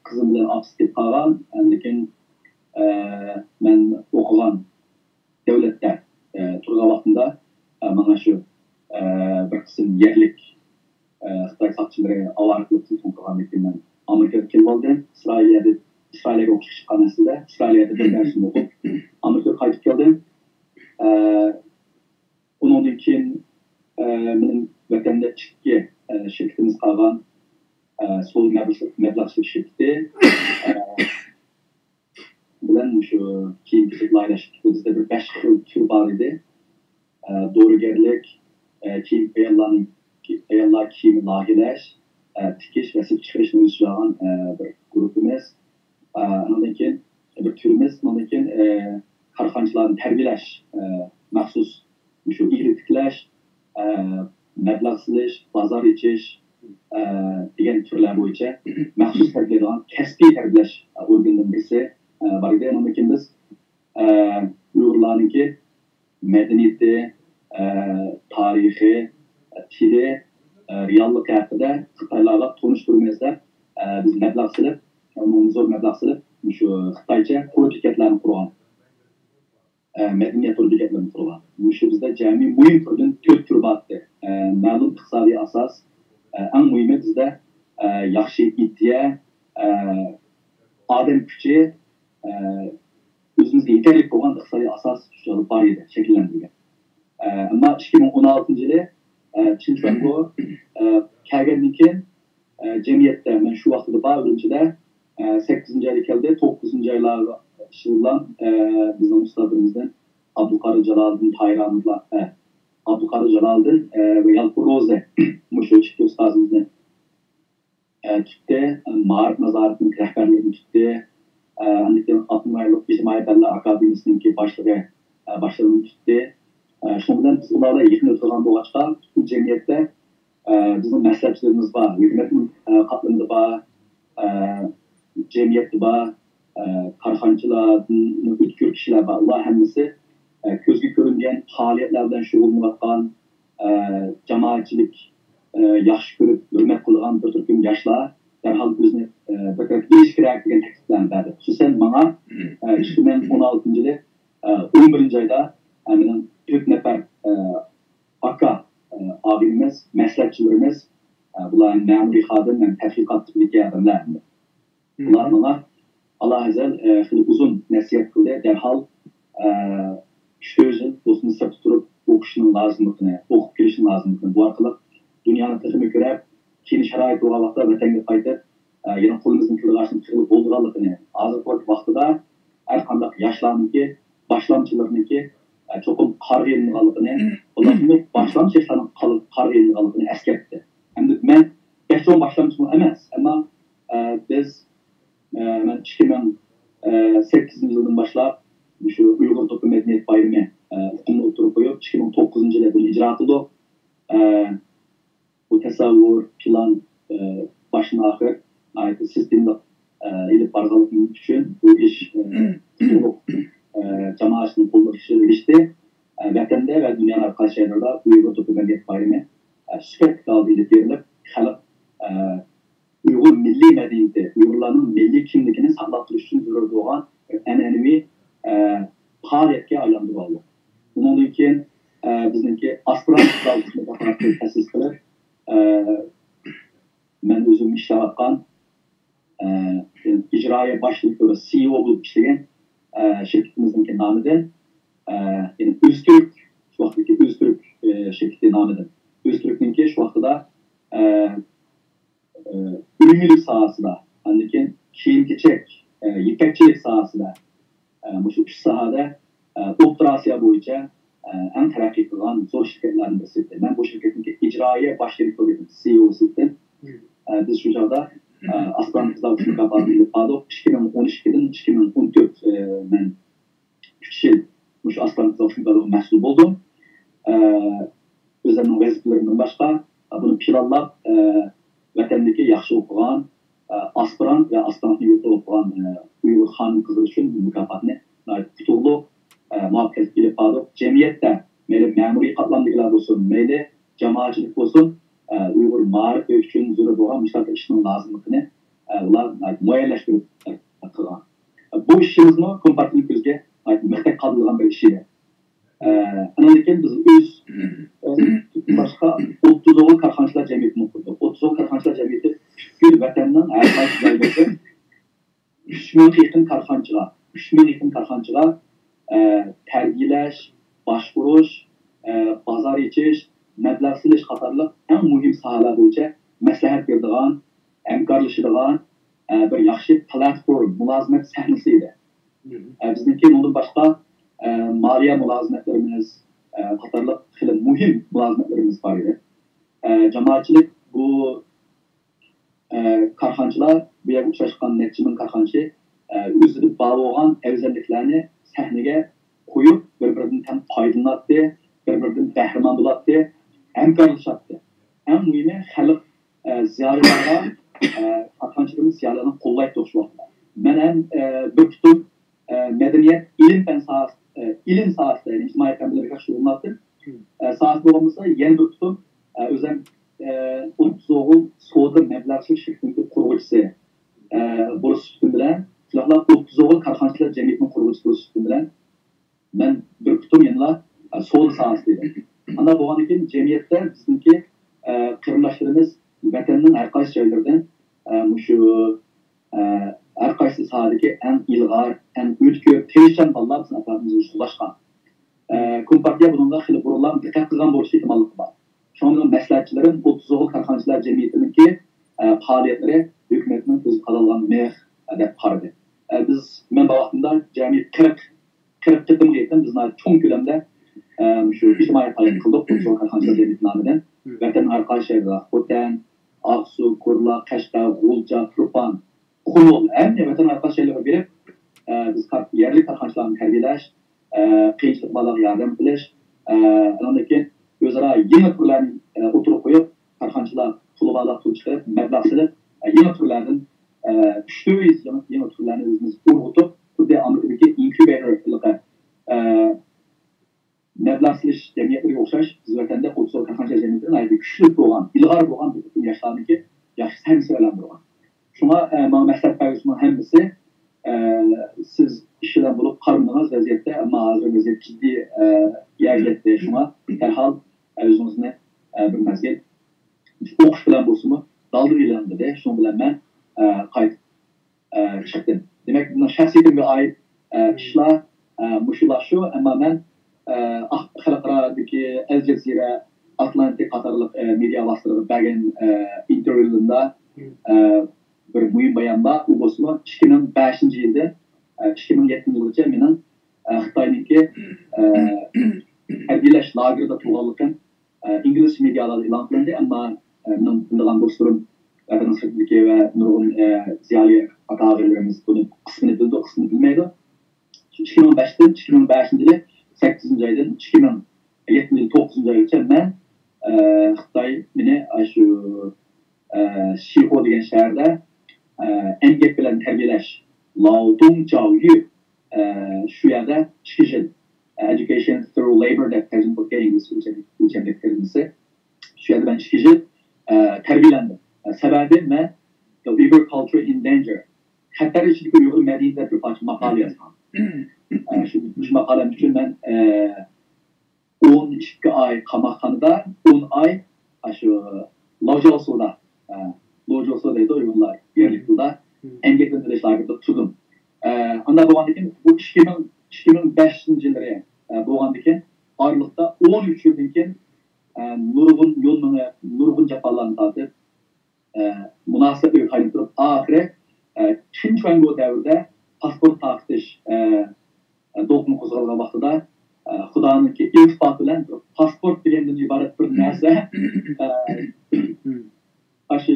قىزىم بىلەن ئاپىسى كېتىپ قالغان. ئاندىن كېيىن، ئە، مەن ئوقۇغان دۆلەتتە، ئە، تۇرغان ۋاقتىمدا، ئە، ماڭا شۇ، ئە، بىر قىسىم يەرلىك، ئە، خىتاي ساقچىلىرى ئاۋارە قىلىپ تېلېفون قىلغاندىن كېيىن مەن ئامېرىكىغا كېلىپ ئالدىم. ئىسرائىلىيەدە، ئىسرائىلىيەگە ئوقۇشقا چىققان ئەسلىدە، ئىسرائىلىيەدە بىر مەۋسۇم ئوقۇپ، ئامېرىكىغا قايتىپ كەلدىم. ئە، ئۇنىڭدىن كېيىن، ئە، مېنىڭ ۋەتەندە ئىككى، ئە، شىركىتىمىز قالغان، ئە، سودا مەبلەغ-، مەبلەغچىلىك شىركىتى، ئە، بىلەن مۇشۇ كىيىم-كېچەك لايىھەلەش شىركىتى. بىزدە بىر بەش خىل تۈر بار ئىدى. ئە، دورىگەرلىك، ئە، كېيىنكى ئاياللارنىڭ، ئاياللار كىيىمى لايىھەلەش، ئە، تىكىش ۋە سېتىپ چىقىرىشنى ئۆز ئىچىگە ئالغان، ئە، بىر گۇرۇپپىمىز. ئە، ئۇنىڭدىن كېيىن بىر تۈرىمىز، ئۇنىڭدىن كېيىن، ئە، كارخانىچىلارنى تەربىيەلەش، ئە، مەخسۇس مۇشۇ ئىگىلىك تىكلەش، ئە، مەبلەغ سېلىش، بازار ئېچىش، ئە، دېگەن تۈرلەر بويىچە مەخسۇس تەربىيەلەيدىغان كەسپىي تەربىيەلەش ئورگىنىدىن بىرسى، ئە، بار ئىدى. ئۇنىڭدىن كېيىن بىز، ئە، ئۇيغۇرلارنىڭكى مەدەنىيىتى، ئە، تارىخى، ئە، تىلى، ئە، رېئاللىقى ھەققىدە خىتايلارغا تونۇشتۇرىمىز دەپ، ئە، بىز مەبلەغ سېلىپ، ئە، زور مەبلەغ سېلىپ، مۇشۇ خىتايچە تور بېكەتلەرنى قۇرغان. ئە، مەدەنىيەت تور بېكەتلىرىنى قۇرغان. مۇشۇ بىزدە جەمئىي مۇھىم تۈردىن تۆت تۈر بار ئىدى. ئە، مەلۇم ئىقتىسادىي ئاساس، ئە، ئەڭ مۇھىمى بىزدە، ئە، ياخشى ئىدىيە، ئە، ئادەم كۈچى، ئە، ئۆزىمىزگە يېتەرلىك بولغان ئىقتىسادىي ئاساس شۇ بار ئىدى، شەكىللەندۈرگەن. ئە، ئەمما ئىككى مىڭ ئون ئالتىنچى يىلى، ئە، چىن شۇاڭگو، ئە، كەلگەندىن كېيىن، ئە، جەمئىيەتتە مەن شۇ ۋاقتىدا بار ئۈرۈمچىدە، ئە، سەككىزىنچى ئايدا كەلدى، توققۇزىنچى ئايلارغا، ئىشى بىلەن، ئە، بىزنىڭ ئۇستازلىرىمىزدىن ئابدۇقادىر جالالىدىن تاھىر ئابدۇقادىر جالالىدىن، ئە، ۋە يالقۇن روزى مۇشۇ ئىككى ئۇستازىمىزنى، ئە، تۇتتى. مائارىپ نازارىتىنىڭ رەھبەرلىكىنى تۇتتى. ئە، ئاندىن كېيىن ئاپتونوم رايونلۇق ئىجتىمائىي پەنلەر ئاكادېمىيىسىنىڭكى باشلىقى، ئە، باشلىقىنى تۇتتى. ئە، شۇنىڭ بىلەن بىز ئۇلار بىلەن يېقىن ئۆتىدىغان بولغاچقا، پۈتۈن جەمئىيەتتە، ئە، بىزنىڭ مەسلىھەتچىلىرىمىز بار، ھۆكۈمەتنىڭ، ئە، قاتلىمىدا بار، ئە، جەمئىيەتتە بار، ئە، كارخانىچىلار، ئۆتكۈر كىشىلەر بار. ئۇلار ھەممىسى، ئە، كۆزگە كۆرۈنگەن پائالىيەتلەر بىلەن شۇغۇللىنىۋاتقان، ئە، جامائەتچىلىك، ئە، ياخشى كۆرۈپ، ھۆرمەت قىلىدىغان بىر تۈركۈم ياشلار دەرھال ئۆزىنى، ئە، بىر تەرەپكە ئېلىشى كېرەك دېگەن تەكلىپلەرنى بەردى. خۇسۇسەن ماڭا، ئە، ئىككى مىڭ ئون ئالتىنچى يىلى، ئە، ئون بىرىنچى ئايدا، ئە، مېنىڭ تۆت نەپەر، ئە، ئاكا، ئە، ئاغىنىمىز، مەسلىھەتچىلىرىمىز، ئە، بۇلار مەمۇرىي خادىم ھەم تەتقىقات تىپىدىكى ئادەملەر. بۇلار ماڭا ئالاھەزەل، ئە، خېلى ئۇزۇن نەسىھەت قىلدى. دەرھال، ئە، ئۈچ تۆت يىل دوستۇمنى سىرتتا تۇرۇپ ئوقۇشنىڭ لازىملىقىنى، ئوقۇپ كېلىشنىڭ لازىملىقىنى، بۇ ئارقىلىق دۇنيانى تېخىمۇ كۆرەپ، كېيىن شارائىت بولغان ۋاقىتتا ۋەتەنگە قايتىپ، ئە، يەنە قولىمىزدىن كېلىدىغان ئىشنى قىلغىلى بولىدىغانلىقىنى، ھازىرقى ۋاقىتتا ھەر قانداق ياشلارنىڭكى، باشلامچىلىرىنىڭكى، ئە، چوقۇم قارىغا ئېلىنىدىغانلىقىنى، بۇنداقمۇ باشلامچى ياشلارنىڭ قال-، قارىغا ئېلىنىدىغانلىقىنى ئەسكەرتتى. ئەمدى مەن بەك چوڭ باشلامچىمۇ ئەمەس، ئەمما، ئە، بىز، ئە، مەن ئىككى مىڭ سەككىزىنچى يىلدىن باشلاپ مۇشۇ ئۇيغۇر توپى مەدەنىيەت بايرىمى، ئە، ئۇقۇمىنى ئوتتۇرىغا قويۇپ، ئىككى مىڭ توققۇزىنچى يىلى بۇنى ئىجرا قىلدۇق. ئە، بۇ تەسەۋۋۇر، پىلان، ئە، باشتىن ئاخىر ناھايىتى سىستېمىلىق، ئە، ئېلىپ بارغانلىقى ئۈچۈن بۇ ئىش، ئە، تولۇق، ئە، جامائەتنىڭ قوللىشىغا ئېرىشتى. ئە، ۋەتەندە ۋە دۇنيانىڭ ھەر قايسى جايلىرىدا ئۇيغۇر توپى مەدەنىيەت بايرىمى، ئە، سۈپەتلىك ھالدا ئېلىپ بېرىلىپ، خەلق، ئە، ئۇيغۇر مىللىي مەدەنىيىتى، ئۇيغۇرلارنىڭ مىللىي كىملىكىنى ساقلاپ تۇرۇش ئۈچۈن زۆرۈر بولغان بىر ئەنئەنىۋى، ئە، پائالىيەتكە ئايلاندۇرۇۋالدۇق. ئۇنىڭدىن كېيىن، ئە، بىزنىڭكى ئاسپىرانت مۇكاپاتى تەسىس قىلىپ، ئە، مەن ئۆزۈم ئىشلەۋاتقان، ئە، ئىجرائىيە باش دىرېكتورى، سىئىئو بولۇپ ئىشلىگەن، ئە، شىركىتىمىزنىڭكى نامىدىن، ئە، يەنى ئۆزتۈرك، شۇ ۋاقىتتىكى ئۆزتۈرك، ئە، شىركىتى نامىدىن، ئۆزتۈركنىڭكى شۇ ۋاقتىدا، ئە، ئە، ئۆي مۈلۈك ساھەسىدە، ئاندىن كېيىن كىيىم-كېچەك، ئە، يىپەكچىلىك ساھەسىدە، ئە، مۇشۇ ئۈچ ساھەدە، ئە، ئوتتۇرا ئاسىيا بويىچە، ئە، ئەڭ تەرەققىي قىلغان زور شىركەتلەرنىڭ بىرسى ئىدى. مەن بۇ شىركەتنىڭكى ئىجرائىيە باش دىرېكتورى ئىدىم، سىئىئو ئىدىم. ئە، بىز شۇ چاغدا، ئە، ئاسپىرانت قىزلار ئۈچۈن مۇكاپاتىنى ئېلىپ باردۇق. ئىككى مىڭ ئون ئىككىدىن ئىككى مىڭ ئون تۆت، ئە، مەن ئۈچ يىل مۇشۇ ئاسپىرانت قىزلار ئۈچۈن مۇكاپاتىغا مەسئۇل بولدۇم. ئە، ئۆزۈمنىڭ ۋەزىپىلىرىمدىن باشقا، ئە، بۇنى پىلانلاپ، ئە، ۋەتەندىكى ياخشى ئوقۇغان، ئە، ئاسپىرانت ۋە ئاسپىرانتنى يۇقىرى ئوقۇغان، ئە، ئۇيغۇر خانىم قىزلىرى ئۈچۈن بۇ مۇكاپاتنى ناھايىتى ئۇتۇقلۇق، ئە، مۇۋەپپەقىيەتلىك ئېلىپ باردۇق. جەمئىيەتتە مەيلى مەمۇرىي قاتلامدىكىلەر بولسۇن، مەيلى جامائەتچىلىك بولسۇن، ئە، ئۇيغۇر مائارىپى ئۈچۈن زۆرۈر بولغان مۇشۇنداق ئىشنىڭ لازىملىقىنى، ئە، ئۇلار ناھايىتى مۇئەييەنلەشتۈرۈپ قىلغان. بۇ ئىشىمىزمۇ كومپارتىيەنىڭ كۆزىگە ناھايىتى مىختەك قادىلىغان بىر ئىش ئىدى. ئە، ئاندىن كېيىن بىز ئۆز، ئە، باشقا ئوتتۇز ئوغۇل كارخانىچىلار جەمئىيىتىنى قۇردۇق. ئوتتۇز ئوغۇل كارخانىچىلار جەمئىيىتى پۈتكۈل ۋەتەننىڭ ھەر قايسى جايلىرىدا ئۈچ مىڭغا يېقىن كارخانىچىغا، ئۈچ مىڭغا يېقىن كارخانىچىغا، ئە، تەربىيەلەش، باشقۇرۇش، ئە، بازار ئېچىش، مەبلەغ سېلىش قاتارلىق ئەڭ مۇھىم ساھەلەر بويىچە مەسلىھەت بېرىدىغان، ھەمكارلىشىدىغان، ئە، بىر ياخشى پلاتفورما، مۇلازىمەت سەھنىسى ئىدى. ئە، بىزنىڭكى ئۇنىڭدىن باشقا، ئە، مالىيە مۇلازىمەتلىرىمىز، ئە، قاتارلىق خېلى مۇھىم مۇلازىمەتلىرىمىز بار ئىدى. ئە، جامائەتچىلىك بۇ، ئە، كارخانىچىلار، بۇ يەرگە ئۇچراشقان نەچچە مىڭ كارخانىچى، ئە، ئۆزىدە بار بولغان ئەۋزەللىكلەرنى سەھنىگە قويۇپ، بىر-بىرىدىن تەڭ پايدىلىناتتى، بىر-بىرىدىن بەھرىمەن بولاتتى، ھەمكارلىشاتتى. ئەڭ مۇھىمى، خەلق، ئە، زىيالىيلارغا، ئە، كارخانىچىلىرىمىز زىيالىيلارنى قوللايتتۇق شۇ ۋاقىتتا. مەن ھەم، ئە، بىر پۇتۇم، ئە، مەدەنىيەت، ئىلىم پەن ساھەسى، ئە، ئىلىم ساھەسىدە، يەنى ئىجتىمائىي پەن بىلەن بەك ياخشى شۇغۇللىناتتىم. ئە، ساھەسى بولغان بولسا، يەنە بىر پۇتۇم، ئە، ئۆزۈم، ئە، ئوتتۇز ئوغۇل سودا مەبلەغچىلىك شىركىتىنىڭ قۇرغۇچىسى، ئە، بولۇش سۈپىتىم بىلەن، شۇنداقلا ئوتتۇز ئوغۇل كارخانىچىلار جەمئىيىتىنىڭ قۇرغۇچىسى بولۇش سۈپىتىم بىلەن، مەن بىر پۇتۇم يەنىلا، ئە، سودا ساھەسىدە ئىدىم. ئانداق بولغاندىن كېيىن جەمئىيەتتە بىزنىڭكى، ئە، قېرىنداشلىرىمىز ۋەتەننىڭ ھەر قايسى جايلىرىدىن، ئە، مۇشۇ، ئە، ھەر قايسى ساھەدىكى ئەڭ ئىلغار، ئەڭ ئۆتكۈر، تىرىشچان بالىلار بىزنىڭ ئەتراپىمىزغا جۇغلاشقان. ئە، كومپارتىيە بۇنىڭغا خېلى بۇرۇنلا دىققەت قىلغان بولۇش ئېھتىماللىقى بار. شۇڭا مېنىڭ مەسلىھەتچىلىرىم ئوتتۇز ئوغۇل كارخانىچىلار جەمئىيىتىنىڭكى، ئە، پائالىيەتلىرى ھۆكۈمەتنىڭ كۆزىگە قادالغان مىخ، ئە، دەپ قارىدى. ئە، بىز، مەن بار ۋاقتىمدا جەمئىي قىرىق، قىرىق قېتىمغا يېقىن بىز ناھايىتى چوڭ كۆلەمدە، ئە، مۇشۇ ئىجتىمائىي پائالىيەت قىلدۇق، قۇتلۇق كارخانىچىلار جەمئىيىتى نامىدىن. ۋەتەننىڭ ھەر قايسى شەھىرىدە، خوتەن، ئاقسۇ، كورلا، قەشقەر، غۇلجا، تۇرپان، قۇمۇل، ھەممە ۋەتەننىڭ ھەر قايسى شەھەرلىرىگە بېرىپ، ئە، بىز كار-، يەرلىك كارخانىچىلارنى تەربىيەلەش، ئە، قىيىنچىلىق بالىلارغا ياردەم قىلىش، ئە، ئاندىن كېيىن ئۆزئارا يېڭى تۈرلەرنى، ئە، ئوتتۇرىغا قويۇپ، كارخانىچىلار پۇلى بارلار پۇل چىقىرىپ، مەبلەغ سېلىپ، ئە، يېڭى تۈرلەردىن، ئە، ئۈچ تۆت يۈز يېڭى، يېڭى تۈرلەرنى ئۆزىمىز ئۇرغۇتۇپ، خۇددى ئامېرىكىدىكى ئىنكۇبېتور ھېلىقى، ئە، مەبلەغ سېلىش جەمئىيەتلىرىگە ئوخشاش، بىز ۋەتەندە خۇسۇسىي كارخانىچىلار جەمئىيىتى ناھايىتى كۈچلۈك بولغان، ئىلغار بولغان بىر تۈركۈم ياشلارنىڭكى ياخشى سەھنىسى ئايلاندۇرغان. شۇڭا، ئە، ماڭا مەسلىھەت بەرگۈچىنىڭ ھەممىسى، ئە، سىز ئىش بىلەن بولۇپ قارىمىدىڭىز ۋەزىيەتتە، ئەمما ھازىر ۋەزىيەت جىددىي، ئە، يەرگە يەتتى. شۇڭا دەرھال، ئە، ئۆزىڭىزنى، ئە، بىر مەزگىل ئوقۇش بىلەن بولسىمۇ دالدىغا ئېلىڭ دېدى. شۇنىڭ بىلەن مەن، ئە، قايتىپ ئە، چىقتىم. دېمەك، بۇنىڭ شەخسىيىتىمگە ئائىت، ئە، ئىشلار، ئە، مۇشۇلار شۇ. ئەمما مەن، ئە، ئاق-، خەلقئارادىكى ئەل جەزىرە، ئاتلانتىك قاتارلىق، ئە، مېدىيا ۋاسىتىلىرىغا بەرگەن، ئە، ئىنتېرۋيۇلىرىمدا، ئە، بىر مۇھىم بايان بار. ئۇ بولسىمۇ ئىككى مىڭ بەشىنچى يىلدىن، ئە، ئىككى مىڭ يەتتىنچى يىلغىچە مېنىڭ، ئە، خىتاينىڭكى، ئە، تەربىيەلەش لاگېرىدا تۇرغانلىقىم، ئە، ئىنگلىزچە مېدىيالاردا ئېلان قىلىندى، ئەمما، ئە، مېنىڭ تىللىغان دوستلىرىم ۋەتەننىڭ سىرتىدىكى ۋە نۇرغۇن، ئە، زىيالىي ئاتا-ئاغىلىرىمىز بۇنى قىسمىنى بىلىدۇ، قىسمىنى بىلمەيدۇ. شۇ ئىككى مىڭ بەشتىن، ئىككى مىڭ بەشىنچى يىلى سەككىزىنچى ئايدىن ئىككى مىڭ يەتتىنچى يىلى توققۇزىنچى ئايغىچە مەن، ئە، خىتاي مېنى ئاشۇ، ئە، شىخۇ دېگەن شەھەردە، ئە، ئەمگەك بىلەن تەربىيەلەش، لاۋدۇڭ جاۋيۈ، ئە، شۇ يەردە ئىككى يىل، ئە، Education Through Labor دەپ تەرجىمە قىلىپ كەلگەن ئىنگلىز ئۆلچەملىك، ئۆلچەملىك تەرجىمىسى. شۇ يەردە مەن ئىككى يىل، ئە، تەربىيەلەندىم. ئە، سەۋەبى مەن The Uyghur Culture in Danger، خەتەر ئىچىدىكى ئۇيغۇر مەدەنىيىتى دەپ بىر پارچە ماقالە يازغان. ئە، شۇ، شۇ ماقالەم ئۈچۈن مەن، ئە، ئون ئىككى ئاي قاماقخانىدا، ئون ئاي ئاشۇ لاجاۋسۇدا، ئە، لوجوسو دەيدۇ ئۇيغۇرلار يەرلىك تىلدا، ئەمگەكلەندۈرۈش لاگېرىدا تۇردۇم. ئە، ئانداق بولغاندىن كېيىن بۇ ئىككى مىڭ، ئىككى مىڭ بەشىنچى يىللىرى، ئە، بولغاندىن كېيىن ئارىلىقتا ئون ئۈچ يىلدىن كېيىن، ئە، نۇرغۇن يول مېڭىپ، نۇرغۇن جاپالارنى تارتىپ، ئە، مۇناسىۋەتلەرگە تايىنىپ تۇرۇپ، ئاخىرى، ئە، چىن چۈەنگو دەۋرىدە پاسپورت تارقىتىش، ئە، ئە، دولقۇن قوزغالغان ۋاقتىدا، ئە، خۇدانىڭكى ئىلتىپاتى بىلەن بىر پاسپورت دېگەندىن ئىبارەت بىر نەرسە، ئە، ئاشۇ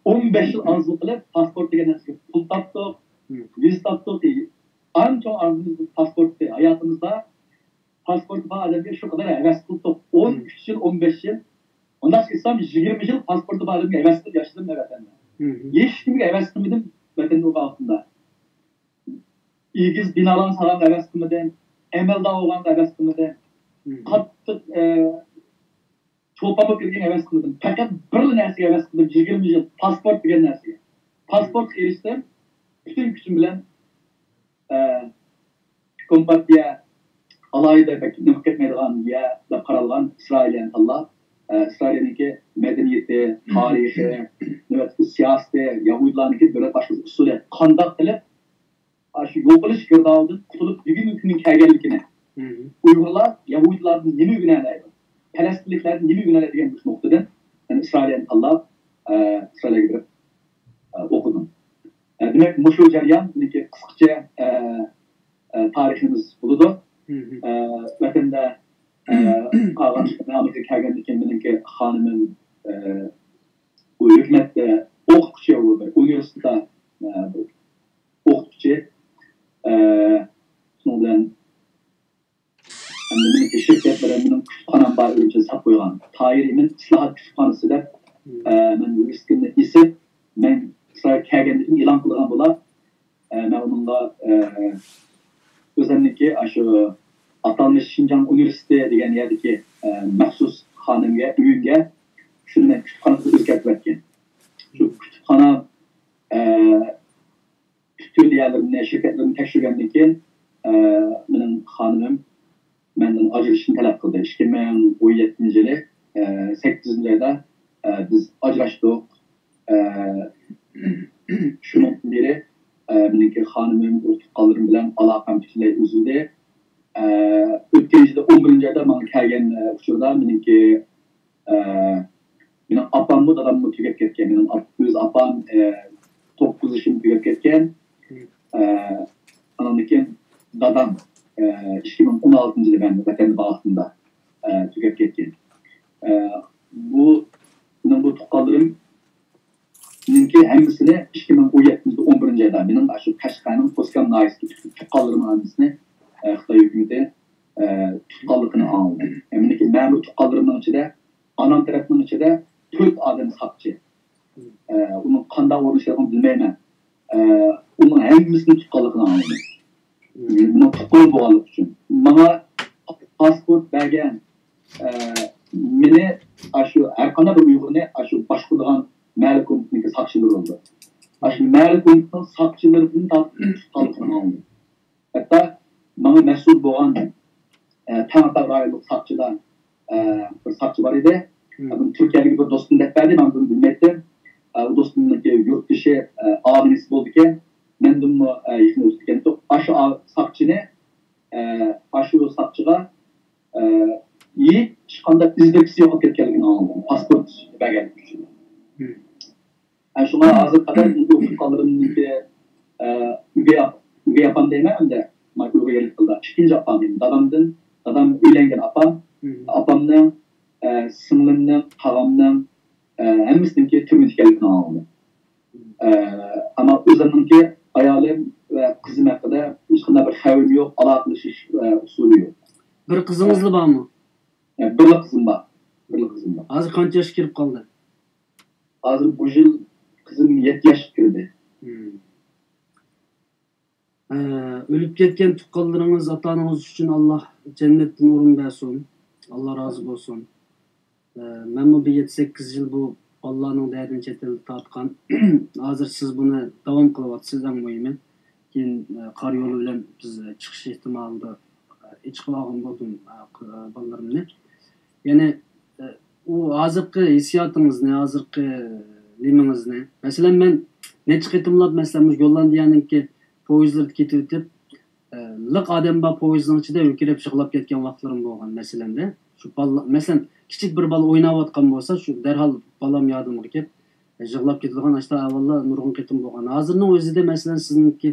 ئون بەش يىل ئارزۇ قىلىپ، پاسپورت دېگەن نەرسىگە پۇل تاپتۇق، ۋىزا تاپتۇق. ئەڭ چوڭ ئارزۇمىز بۇ پاسپورت. ھاياتىمىزدا پاسپورتى بار ئادەمگە شۇ قەدەر ھەۋەس قىلدۇق. ئون ئۈچ يىل، ئون بەش يىل. ئۇنداق ئېيتسام، يىگىرمە يىل پاسپورتى بار ئادەمگە ھەۋەس قىلىپ ياشىدىم مەن ۋەتەندە. ھېچكىمگە ھەۋەس قىلمىدىم ۋەتەندە ئۇ ۋاقتىمدا. ئېگىز بىنالارنى سالغانغا ھەۋەس قىلمىدىم. ئەمەلدار بولغانغا ھەۋەس قىلمىدىم. قاتتىق، ئە، چولپان بولۇپ كەتكەنگە ھەۋەس قىلمىدىم. پەقەت بىرلا نەرسىگە ھەۋەس قىلدىم، يىگىرمە يىل. پاسپورت دېگەن نەرسىگە. پاسپورتقا ئېرىشسەم، پۈتۈن كۈچۈم بىلەن، ئە، كومپارتىيە ئالاھىدە بەك نېمە كەتمەيدىغان يەر دەپ قارالغان ئىسرائىلىيەنى تاللاپ، ئە، ئىسرائىلىيەنىڭكى مەدەنىيىتى، تارىخى، نۆۋەتتىكى سىياسىتى، يەھۇدىيلارنىڭكى دۆلەت باشقۇرۇش ئۇسۇلى قانداق قىلىپ ئاشۇ يوقىلىش گىردابىدىن قۇتۇلۇپ، بۈگۈنكى كۈنگە كەلگەنلىكىنى، ئۇيغۇرلار يەھۇدىيلاردىن نېمە ئۆگىنەلەيدۇ؟ پەلەستىنلىكلەردىن نېمە ئۆگىنەلەيدۇ دېگەن مۇشۇ نۇقتىدىن مەن ئىسرائىلىيەنى تاللاپ، ئە، ئىسرائىلىيەگە بېرىپ، ئە، ئوقۇدۇم. ئە، دېمەك، مۇشۇ جەريان، مېنىڭكى قىسقىچە، ئە، ئە، تارىخىمىز بولىدۇ. ئە، ۋەتەندە، ئە، قالغان، ئامېرىكىغا كەلگەندىن كېيىن مېنىڭكى خانىمىم، ئە، بۇ ھۆكۈمەتتە ئوقۇتقۇچى، ئۇ بىر ئۇنىۋېرسىتېتتا، ئە، بىر ئوقۇتقۇچى. ئە، شۇنىڭ بىلەن ئەمدى مېنىڭكى شىركەت بىلەن مېنىڭ كۇتۇپخانام بار، ئۈرۈمچىدە ساپ قويغان. تاھىر ئىمىن ئىسلاھات كۇتۇپخانىسى دەپ، ئە، مەن ۋىزىتكىمنى ئېسىپ، مەن ئىسرائىلگە كەلگەندىن كېيىن ئېلان قىلغان بولا. ئە، مەن ئۇنىڭغا، ئە، ئۆزۈمنىڭكى ئاشۇ ئاتالمىش شىنجاڭ ئۇنىۋېرسىتېتى دېگەن يەردىكى، ئە، مەخسۇس خانىمگە، ئۆيۈمگە شۇنى مەن كۇتۇپخانىغا ئۆزگەرتىۋەتكەن. شۇ كۇتۇپخانا، ئە، پۈتۈن يەرلىرىنى، شىركەتلىرىنى تەكشۈرگەندىن كېيىن، ئە، مېنىڭ خانىمىم مەندىن ئاجرىشىشنى تەلەپ قىلدى. ئىككى مىڭ ئون يەتتىنچى يىلى، ئە، سەككىزىنچى ئايدا، ئە، بىز ئاجراشتۇق. ئە، شۇنىڭدىن بېرى، ئە، مېنىڭكى خانىمىم، ئۇرۇق-تۇغقانلىرىم بىلەن ئالاقەم پۈتۈنلەي ئۈزۈلدى. ئە، ئۆتكەن يىلى ئون بىرىنچى ئايدا ماڭا كەلگەن، ئە، ئۇچۇردا مېنىڭكى، ئە، مېنىڭ ئاپاممۇ، داداممۇ تۈگەپ كەتكەن. مېنىڭ ئاپ-، ئۆز ئاپام، ئە، توققۇز يېشىمدا تۈگەپ كەتكەن. ئە، ئانىڭدىن كېيىن دادام، ئە، ئىككى مىڭ ئون ئالتىنچى يىلى مەن ۋەتەندە بار ۋاقتىمدا، ئە، تۈگەپ كەتكەن. ئە، بۇ، مېنىڭ بۇ تۇغقانلىرىمنىڭكى ھەممىسىنى ئىككى مىڭ ئون يەتتىنچى يىلى ئون بىرىنچى ئايدا مېنىڭ ئاشۇ قەشقەرنىڭ قوسكام ناھىيەسىدىكى تۇغقانلىرىمنىڭ ھەممىسىنى، ئە، خىتاي ھۆكۈمىتى، ئە، تۇتقانلىقىنى ئاڭلىدىم. ئە، مېنىڭكى مەمۇرىي تۇغقانلىرىمنىڭ ئىچىدە، ئانام تەرەپنىڭ ئىچىدە تۆت ئادەم ساقچى. ئە، ئۇنىڭ قانداق ئورۇنلىشىدىغانلىقىنى بىلمەيمەن. ئە، ئۇنىڭ ھەممىسىنى تۇتقانلىقىنى ئاڭلىدىم. مېنىڭ تۇغقىنىم بولغانلىقى ئۈچۈن. ماڭا پاسپورت بەرگەن، ئە، مېنى ئاشۇ ھەر قانداق بىر ئۇيغۇرنى ئاشۇ باشقۇرىدىغان مەھەللە كومىتېتىنىڭكى ساقچىلىرى بولدى. ئاشۇ مەھەللە كومىتېتىنىڭ ساقچىلىرىدىن تارتىپ تۇتقانلىقىنى ئاڭلىدىم. ھەتتا ماڭا مەسئۇل بولغان، ئە، تەڭ ئاتاق رايونلۇق ساقچىلار، ئە، بىر ساقچى بار ئىدى. مم. بۇنى تۈركىيەدىكى بىر دوستۇم دەپ بەردى، مەن بۇنى بىلمەيتتىم. ئە، ئۇ دوستۇمنىڭكى يۇرتدىشى، ئە، ئابىنىسى بولىدىكەن. مەندىنمۇ، ئە، يېقىن ئۆتىدىكەن. ئاشۇ ئا-، ساقچىنى، ئە، ئاشۇ ساقچىغا، ئە، ھېچقانداق ئىز دېرىكىسى يوقاپ كەتكەنلىكىنى ئاڭلىدىم. پاسپورت بەرگەنلىكى ئۈچۈن. مم. ئە، شۇڭا ھازىرغا قەدەر ئۇ تۇغقانلىرىمنىڭكى، ئە، ئۆگەي ئاپ-، ئۆگەي ئاپام دەيمەن ئەمدى. مانا ئۇيغۇر يەرلىك تىلدا. ئىككىنچى ئاپام، دادامدىن، دادام ئۆيلەنگەن ئاپام، مم. ئاپامنىڭ، ئە، سىڭلىمنىڭ، تاغامنىڭ، ئە، ھەممىسىنىڭكى تۈرمىدە ئىكەنلىكىنى ئاڭلىدىم. مم. ئە، ئەمما ئۆزۈمنىڭكى ئايالىم ۋە قىزىم ھەققىدە ھېچقانداق بىر خەۋىرىم يوق، ئالاقىلىشىش، ئە، ئۇسۇلى يوق. بىر قىزىڭىزلا بارمۇ؟ ئە، بىرلا قىزىم بار. بىرلا قىزىم بار. ھازىر قانچە ياشقا كىرىپ قالدى؟ ھازىر بۇ يىل قىزىم يەتتە ياشقا كىردى. مم. ئە، ئۆلۈپ كەتكەن تۇغقانلىرىڭىز، ئاتا-ئانىڭىز ئۈچۈن ئاللا جەننەتتىن ئورۇن بەرسۇن. ئاللا رازى بولسۇن. ئە، مەنمۇ بىر يەتتە-سەككىز يىل بۇ بالىلارنىڭ دەردىنى چەت ئەلدە تارتقان. ھازىر سىز بۇنى داۋام قىلىۋاتىسىز، ئەڭ مۇھىمى. كېيىن، ئە، قارا يولى بىلەن بىز چىقىش ئېھتىمالىدا، ئە، ئېچىقىپ ئالغان بولدۇم، ئە، ق-، بالىلىرىمنى. يەنى، ئە، ئۇ ھازىرقى ھېسسىياتىڭىزنى، ھازىرقى نېمىڭىزنى، مەسىلەن، مەن نەچچە قېتىملاپ، مەسىلەن، مۇشۇ گوللاندىيەنىڭكى پويىزلىرىدا كېتىۋېتىپ، ئە، لىق ئادەم بار پويىزنىڭ ئىچىدە ھۆركىرەپ يىغلاپ كەتكەن ۋاقىتلىرىم بولغان، مەسىلەندە. شۇ بالىلار، مەسىلەن، كىچىك بىر بالا ئويناۋاتقان بولسا، شۇ دەرھال بالام يادىمغا كېلىپ، يىغلاپ كېتىدىغان ئاشۇنداق ئەھۋاللار نۇرغۇن قېتىم بولغان. ھازىرنىڭ ئۆزىدە، مەسىلەن، سىزنىڭكى،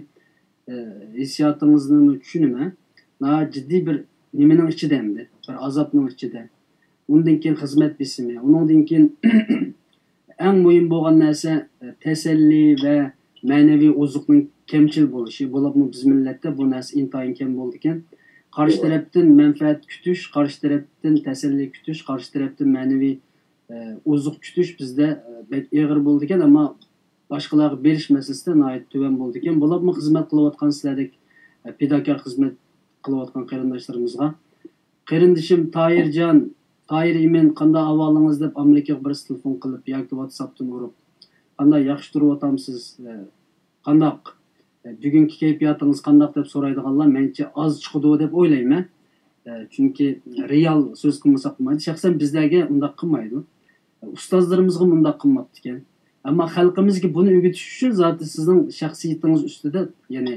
ئە، ھېسسىياتىڭىزنىمۇ چۈشىنىمەن. ناھايىتى جىددىي بىر نېمىنىڭ ئىچىدە ئەمدى، بىر ئازابنىڭ ئىچىدە. ئۇندىن كېيىن خىزمەت بېسىمى، ئۇنىڭدىن كېيىن ئەڭ مۇھىم بولغان نەرسە، ئە، تەسەللى ۋە مەنىۋى ئوزۇقنىڭ كەمچىل بولۇشى. بولۇپمۇ بىز مىللەتتە بۇ نەرسە ئىنتايىن كەم بولىدىكەن. قارشى تەرەپتىن مەنپەئەت كۈتۈش، قارشى تەرەپتىن تەسەللى كۈتۈش، قارشى تەرەپتىن مەنىۋى، ئە، ئوزۇق كۈتۈش بىزدە، ئە، بەك ئېغىر بولىدىكەن، ئەمما باشقىلارغا بېرىش مەسىلىسىدە ناھايىتى تۆۋەن بولىدىكەن. بولۇپمۇ خىزمەت قىلىۋاتقان سىلەردەك، ئە، پىداكار خىزمەت قىلىۋاتقان قېرىنداشلىرىمىزغا، قېرىندىشىم تاھىرجان، تاھىر ئىمىن، قانداق ئەھۋالىڭىز دەپ ئامېرىكىغا بىرسى تېلېفون قىلىپ ياكى ۋاتساپتىن ئۇرۇپ، قانداق، ياخشى تۇرۇۋاتامسىز، ئە، قانداق، ئە، بۈگۈنكى كەيپىياتىڭىز قانداق دەپ سورايدىغانلار مەنچە ئاز چىقىدۇ دەپ ئويلايمەن. ئە، چۈنكى رېئال سۆز قىلمىساق بولمايدۇ. شەخسەن بىزلەرگە ئۇنداق قىلمايدۇ. ئۇستازلىرىمىزغا مۇنداق قىلماپتىكەن. ئەمما خەلقىمىزگە بۇنى ئۆگىتىش ئۈچۈن زادى سىزنىڭ شەخسىيىتىڭىز ئۈستىدە، يەنى،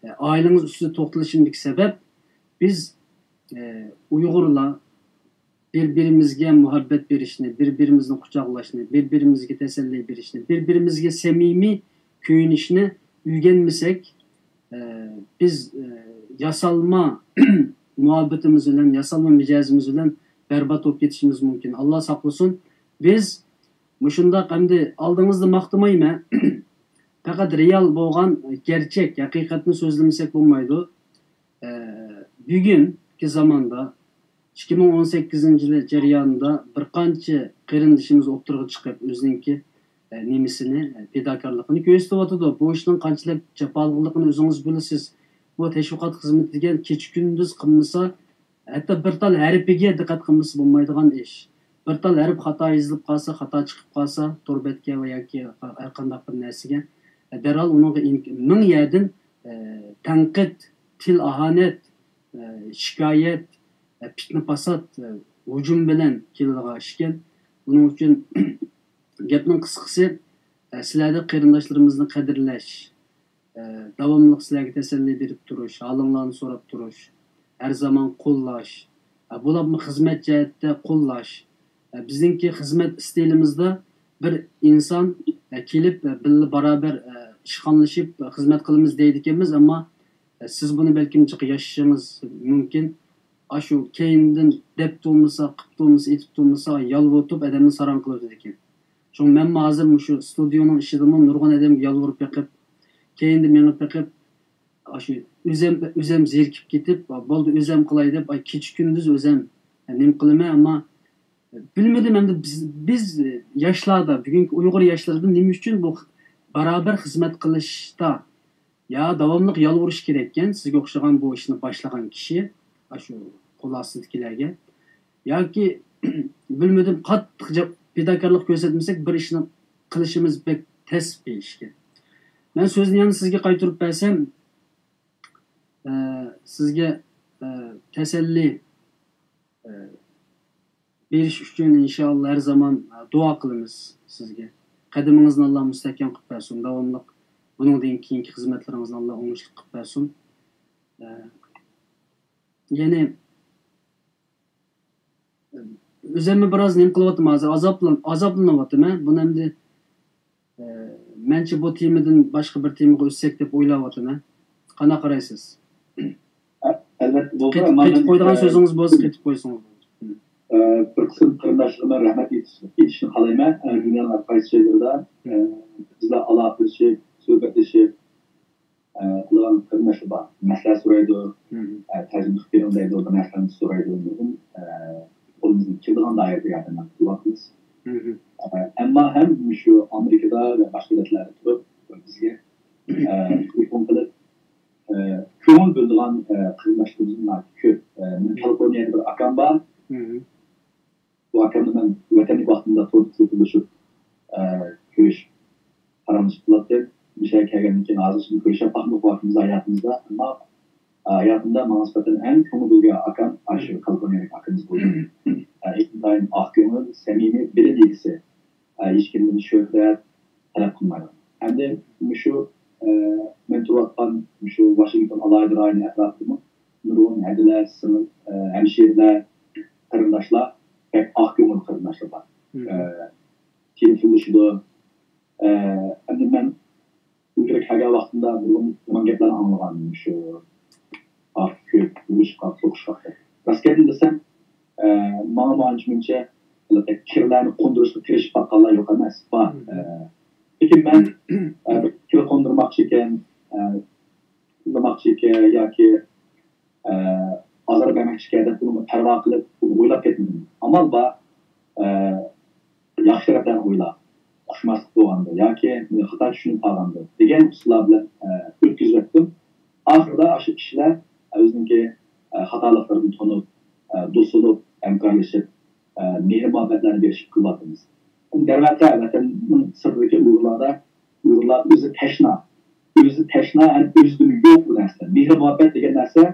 ئە، ئائىلىڭىز ئۈستىدە توختىلىشىمدىكى سەۋەب، بىز، ئە، ئۇيغۇرلار بىر-بىرىمىزگە مۇھەببەت بېرىشنى، بىر-بىرىمىزنى قۇچاقلاشنى، بىر-بىرىمىزگە تەسەللى بېرىشنى، بىر-بىرىمىزگە سەمىمىي كۆيۈنۈشنى ئۆگەنمىسەك، ئە، بىز، ئە، ياسالما مۇھەببىتىمىز بىلەن، ياسالما مىجەزىمىز بىلەن بەربات بولۇپ كېتىشىمىز مۇمكىن. ئاللا ساقلىسۇن. بىز مۇشۇنداق، ئەمدى ئالدىڭىزدا ماختىمايمەن، پەقەت رېئال بولغان، گەرچەك، ھەقىقەتنى سۆزلىمىسەك بولمايدۇ. ئە، بۈگۈنكى زاماندا، ئىككى مىڭ ئون سەككىزىنچى يىلى جەريانىدا بىر قانچە قېرىندىشىمىز ئوتتۇرىغا چىقىپ، ئۆزىنىڭكى، ئە، نېمىسىنى، ئە، پىداكارلىقىنى كۆرسىتىۋاتىدۇ. بۇ ئىشنىڭ قانچىلىك جاپالىقلىقىنى ئۆزىڭىز بىلىسىز. بۇ تەشۋىقات خىزمىتى دېگەن كېچە-كۈندۈز قىلمىسا، ھەتتا بىر تال ھەرپىگە دىققەت قىلمىسا بولمايدىغان ئىش. بىر تال ھەرپ خاتا يېزىلىپ قالسا، خاتا چىقىپ قالسا، تور بەتكە ۋە ياكى ھەر قانداق بىر نەرسىگە، دەرھال ئۇنىڭغا ئىن-، مىڭ يەردىن، ئە، تەنقىد، تىل ئاھانەت، ئە، شىكايەت، ئە، پىتنە-پاسات، ئە، ھۇجۇم بىلەن كېلىدىغان ئىشكەن. ئۇنىڭ ئۈچۈن گەپنىڭ قىسقىسى، ئە، سىلەردە قېرىنداشلىرىمىزنى قەدىرلەش، ئە، داۋاملىق سىلەرگە تەسەللى بېرىپ تۇرۇش، ھالىڭلارنى سوراپ تۇرۇش، ھەر زامان قوللاش. ئە، بولۇپمۇ خىزمەت جەھەتتە قوللاش. ئە، بىزنىڭكى خىزمەت ئىستىلىمىزدا بىر ئىنسان، ئە، كېلىپ، ئە، بىللە بارابەر، ئە، ئىشخانىلىشىپ خىزمەت قىلىمىز دەيدىكەنمىز، ئەمما سىز بۇنى بەلكىم جىق ياشىشىڭىز مۇمكىن. ئاشۇ كەينىدىن دەپ تۇرمىسا، قىپ تۇرمىسا، ئېيتىپ تۇرمىسا، يالۋۇرتۇپ ئادەمنى ساراڭ قىلىۋېتىدىكەن. شۇڭا مەنمۇ ھازىر مۇشۇ ستۇدىيونىڭ ئىچىدىمۇ نۇرغۇن ئادەمگە يالۋۇرۇپ بېقىپ، كەينىدىن مېڭىپ بېقىپ، ئاشۇ ئۆزەم، ئۆزەم زېرىكىپ كېتىپ، بولدى ئۆزەم قىلاي دەپ، ئاي، كېچە كۈندۈز ئۆزەم نېمە قىلىمەن، ئەمما بىلمىدىم ئەمدى بىز، بىز ياشلاردا، بۈگۈنكى ئۇيغۇر ياشلىرىدا نېمە ئۈچۈن بۇ بارابەر خىزمەت قىلىشتا يا داۋاملىق يالۋۇرۇش كېرەككەن، سىزگە ئوخشىغان بۇ ئىشنى باشلىغان كىشى، ئاشۇ قول ئاستىدىكىلەرگە. ياكى بىلمىدىم، قاتتىق جاپ-، پىداكارلىق كۆرسەتمىسەك، بىر ئىشنى قىلىشىمىز بەك تەس بىر ئىشكەن. مەن سۆزنى يەنە سىزگە قايتۇرۇپ بەرسەم، ئە، سىزگە، ئە، تەسەللى، ئە، بېرىش ئۈچۈن ئىنشائاللا ھەر زامان، ئە، دۇئا قىلىمىز سىزگە. قەدىمىڭىزنى ئاللا مۇستەھكەم قىلىپ بەرسۇن، داۋاملىق بۇنىڭدىن كېيىنكى خىزمەتلىرىڭىزنى ئاللا ئوڭۇشلۇق قىلىپ بەرسۇن. ئە، يەنى ئۆزۈممۇ بىراز نېمە قىلىۋاتىمەن ھازىر، ئازابلان-، ئازابلىنىۋاتىمەن. بۇنى ئەمدى، ئە، مەنچە بۇ تېمىدىن باشقا بىر تېمىغا ئۆتسەك دەپ ئويلاۋاتىمەن. قانداق قارايسىز؟ ئەلۋەتتە بولىدۇ، قېتىپ، ئەمما قېتىپ مەن، قويىدىغان ئە، سۆزىڭىز بولسا، قېتىپ قويسىڭىز بولىدۇ. ئە، بىر قىسىم قېرىنداشلىرىمغا رەھمەت ئېيتىش-، ئېيتىشنى خالايمەن. ئە، دۇنيانىڭ ھەر قايسى جايلىرىدا، ئە، بىز بىلەن ئالاقىلىشىپ، سۆھبەتلىشىپ، ئە، قىلىدىغان قېرىنداشلار بار. مەسلىھەت سورايدۇ، ئە، تەرجىمە قىلىپ بېرىڭ دەيدۇ، بىر نەرسىلەرنى سورايدۇ. نۇرغۇن، ئە، قولىمىزدىن كېلىدىغان دائىرىدە ياردەم قىلىۋاتىمىز. ئە، ئەمما ھەم مۇشۇ ئامېرىكىدا ۋە باشقا دۆلەتلەردە تۇرۇپ بىزگە، ئە، تېلېفون قىلىپ، ئە، كۆڭۈل بۆلىدىغان، ئە، قېرىنداشلىرىمىز ناھايىتى كۆپ. ئە، مېنىڭ كالىفورنىيەدە بىر ئاكام بار. بۇ ئاكامنى مەن ۋەتەندىكى ۋاقتىمدا توردا تېلېفونلىشىپ، ئە، كۆرۈشۈپ، پاراڭلىشىپ قىلاتتىم. مۇشۇ يەرگە كەلگەندىن كېيىن ھازىرچە كۆرۈشۈپ باقمىدۇق ۋاقتىمىزدا ھاياتىمىزدا. ئەمما، ئە، ھاياتىمدا ماڭا نىسبەتەن ئەڭ كۆڭۈل بۆلگەن ئاكام ئاشۇ كالىفورنىيەدىكى ئاكىمىز بولدى. ئە، ئىنتايىن ئاق كۆڭۈل، سەمىمىي، بىلىم ئىگىسى. ئە، ھېچكىمدىن شۆھرەت تەلەپ قىلمايدۇ. ئەمدى مۇشۇ، ئە، مەن تۇرۇۋاتقان مۇشۇ ۋاشىنگتون ئالاھىدە رايونى ئەتراپىدىمۇ نۇرغۇن ھەدىلەر، سىڭىل، ئە، ھەمشىرىلەر، قېرىنداشلار، بەك ئاق كۆڭۈل قېرىنداشلار بار. ئە، تېلېفونلىشىدۇ. ئە، ئەمدى مەن ئىلگىرى كەلگەن ۋاقتىمدا نۇرغۇن يامان گەپلەرنى ئاڭلىغان، شۇ ئاق كۆك، ئۇرۇشقاق، سوقۇشقاق دەپ. راست گەپنى دېسەم، ئە، ماڭىمۇ ئانچە مۇنچە ھېلىقى كىرلەرنى قوندۇرۇشقا تىرىشىپ باققانلار يوق ئەمەس، بار. ئە، لېكىن مەن، ئە، بىر كىر قوندۇرماقچى ئىكەن، ئە، قوندۇرماقچى ئىكەن ياكى، ئە، ئازار بەرمەكچى ئىكەن دەپ ئۇنىڭغا پەرۋا قىلىپ ئۇنى ئويلاپ كەتمىدىم. ئامال بار، ئە، ياخشى تەرەپلەرنى ئويلا، ئۇقۇشماسلىق بولغاندا ياكى خاتا چۈشىنىپ قالغاندا دېگەن ئۇسۇللار بىلەن، ئە، ئۆتكۈزۈۋەتتىم. ئاخىرىدا ئاشۇ كىشىلەر ئۆزىنىڭكى، ئە، خاتالىقلىرىنى تونۇپ، ئە، دوست بولۇپ، ھەمكارلىشىپ، ئە، مېھىر-مۇھەببەتلەرنى بېرىشىپ قىلىۋاتىمىز. دەرۋەقە، ۋەتەننىڭ سىرتىدىكى ئۇيغۇرلاردا، ئۇيغۇرلار ئۆزى تەشنا. ئۆزى تەشنا ھەم ئۆزىدىمۇ يوق بۇ نەرسە. مېھىر-مۇھەببەت دېگەن نەرسە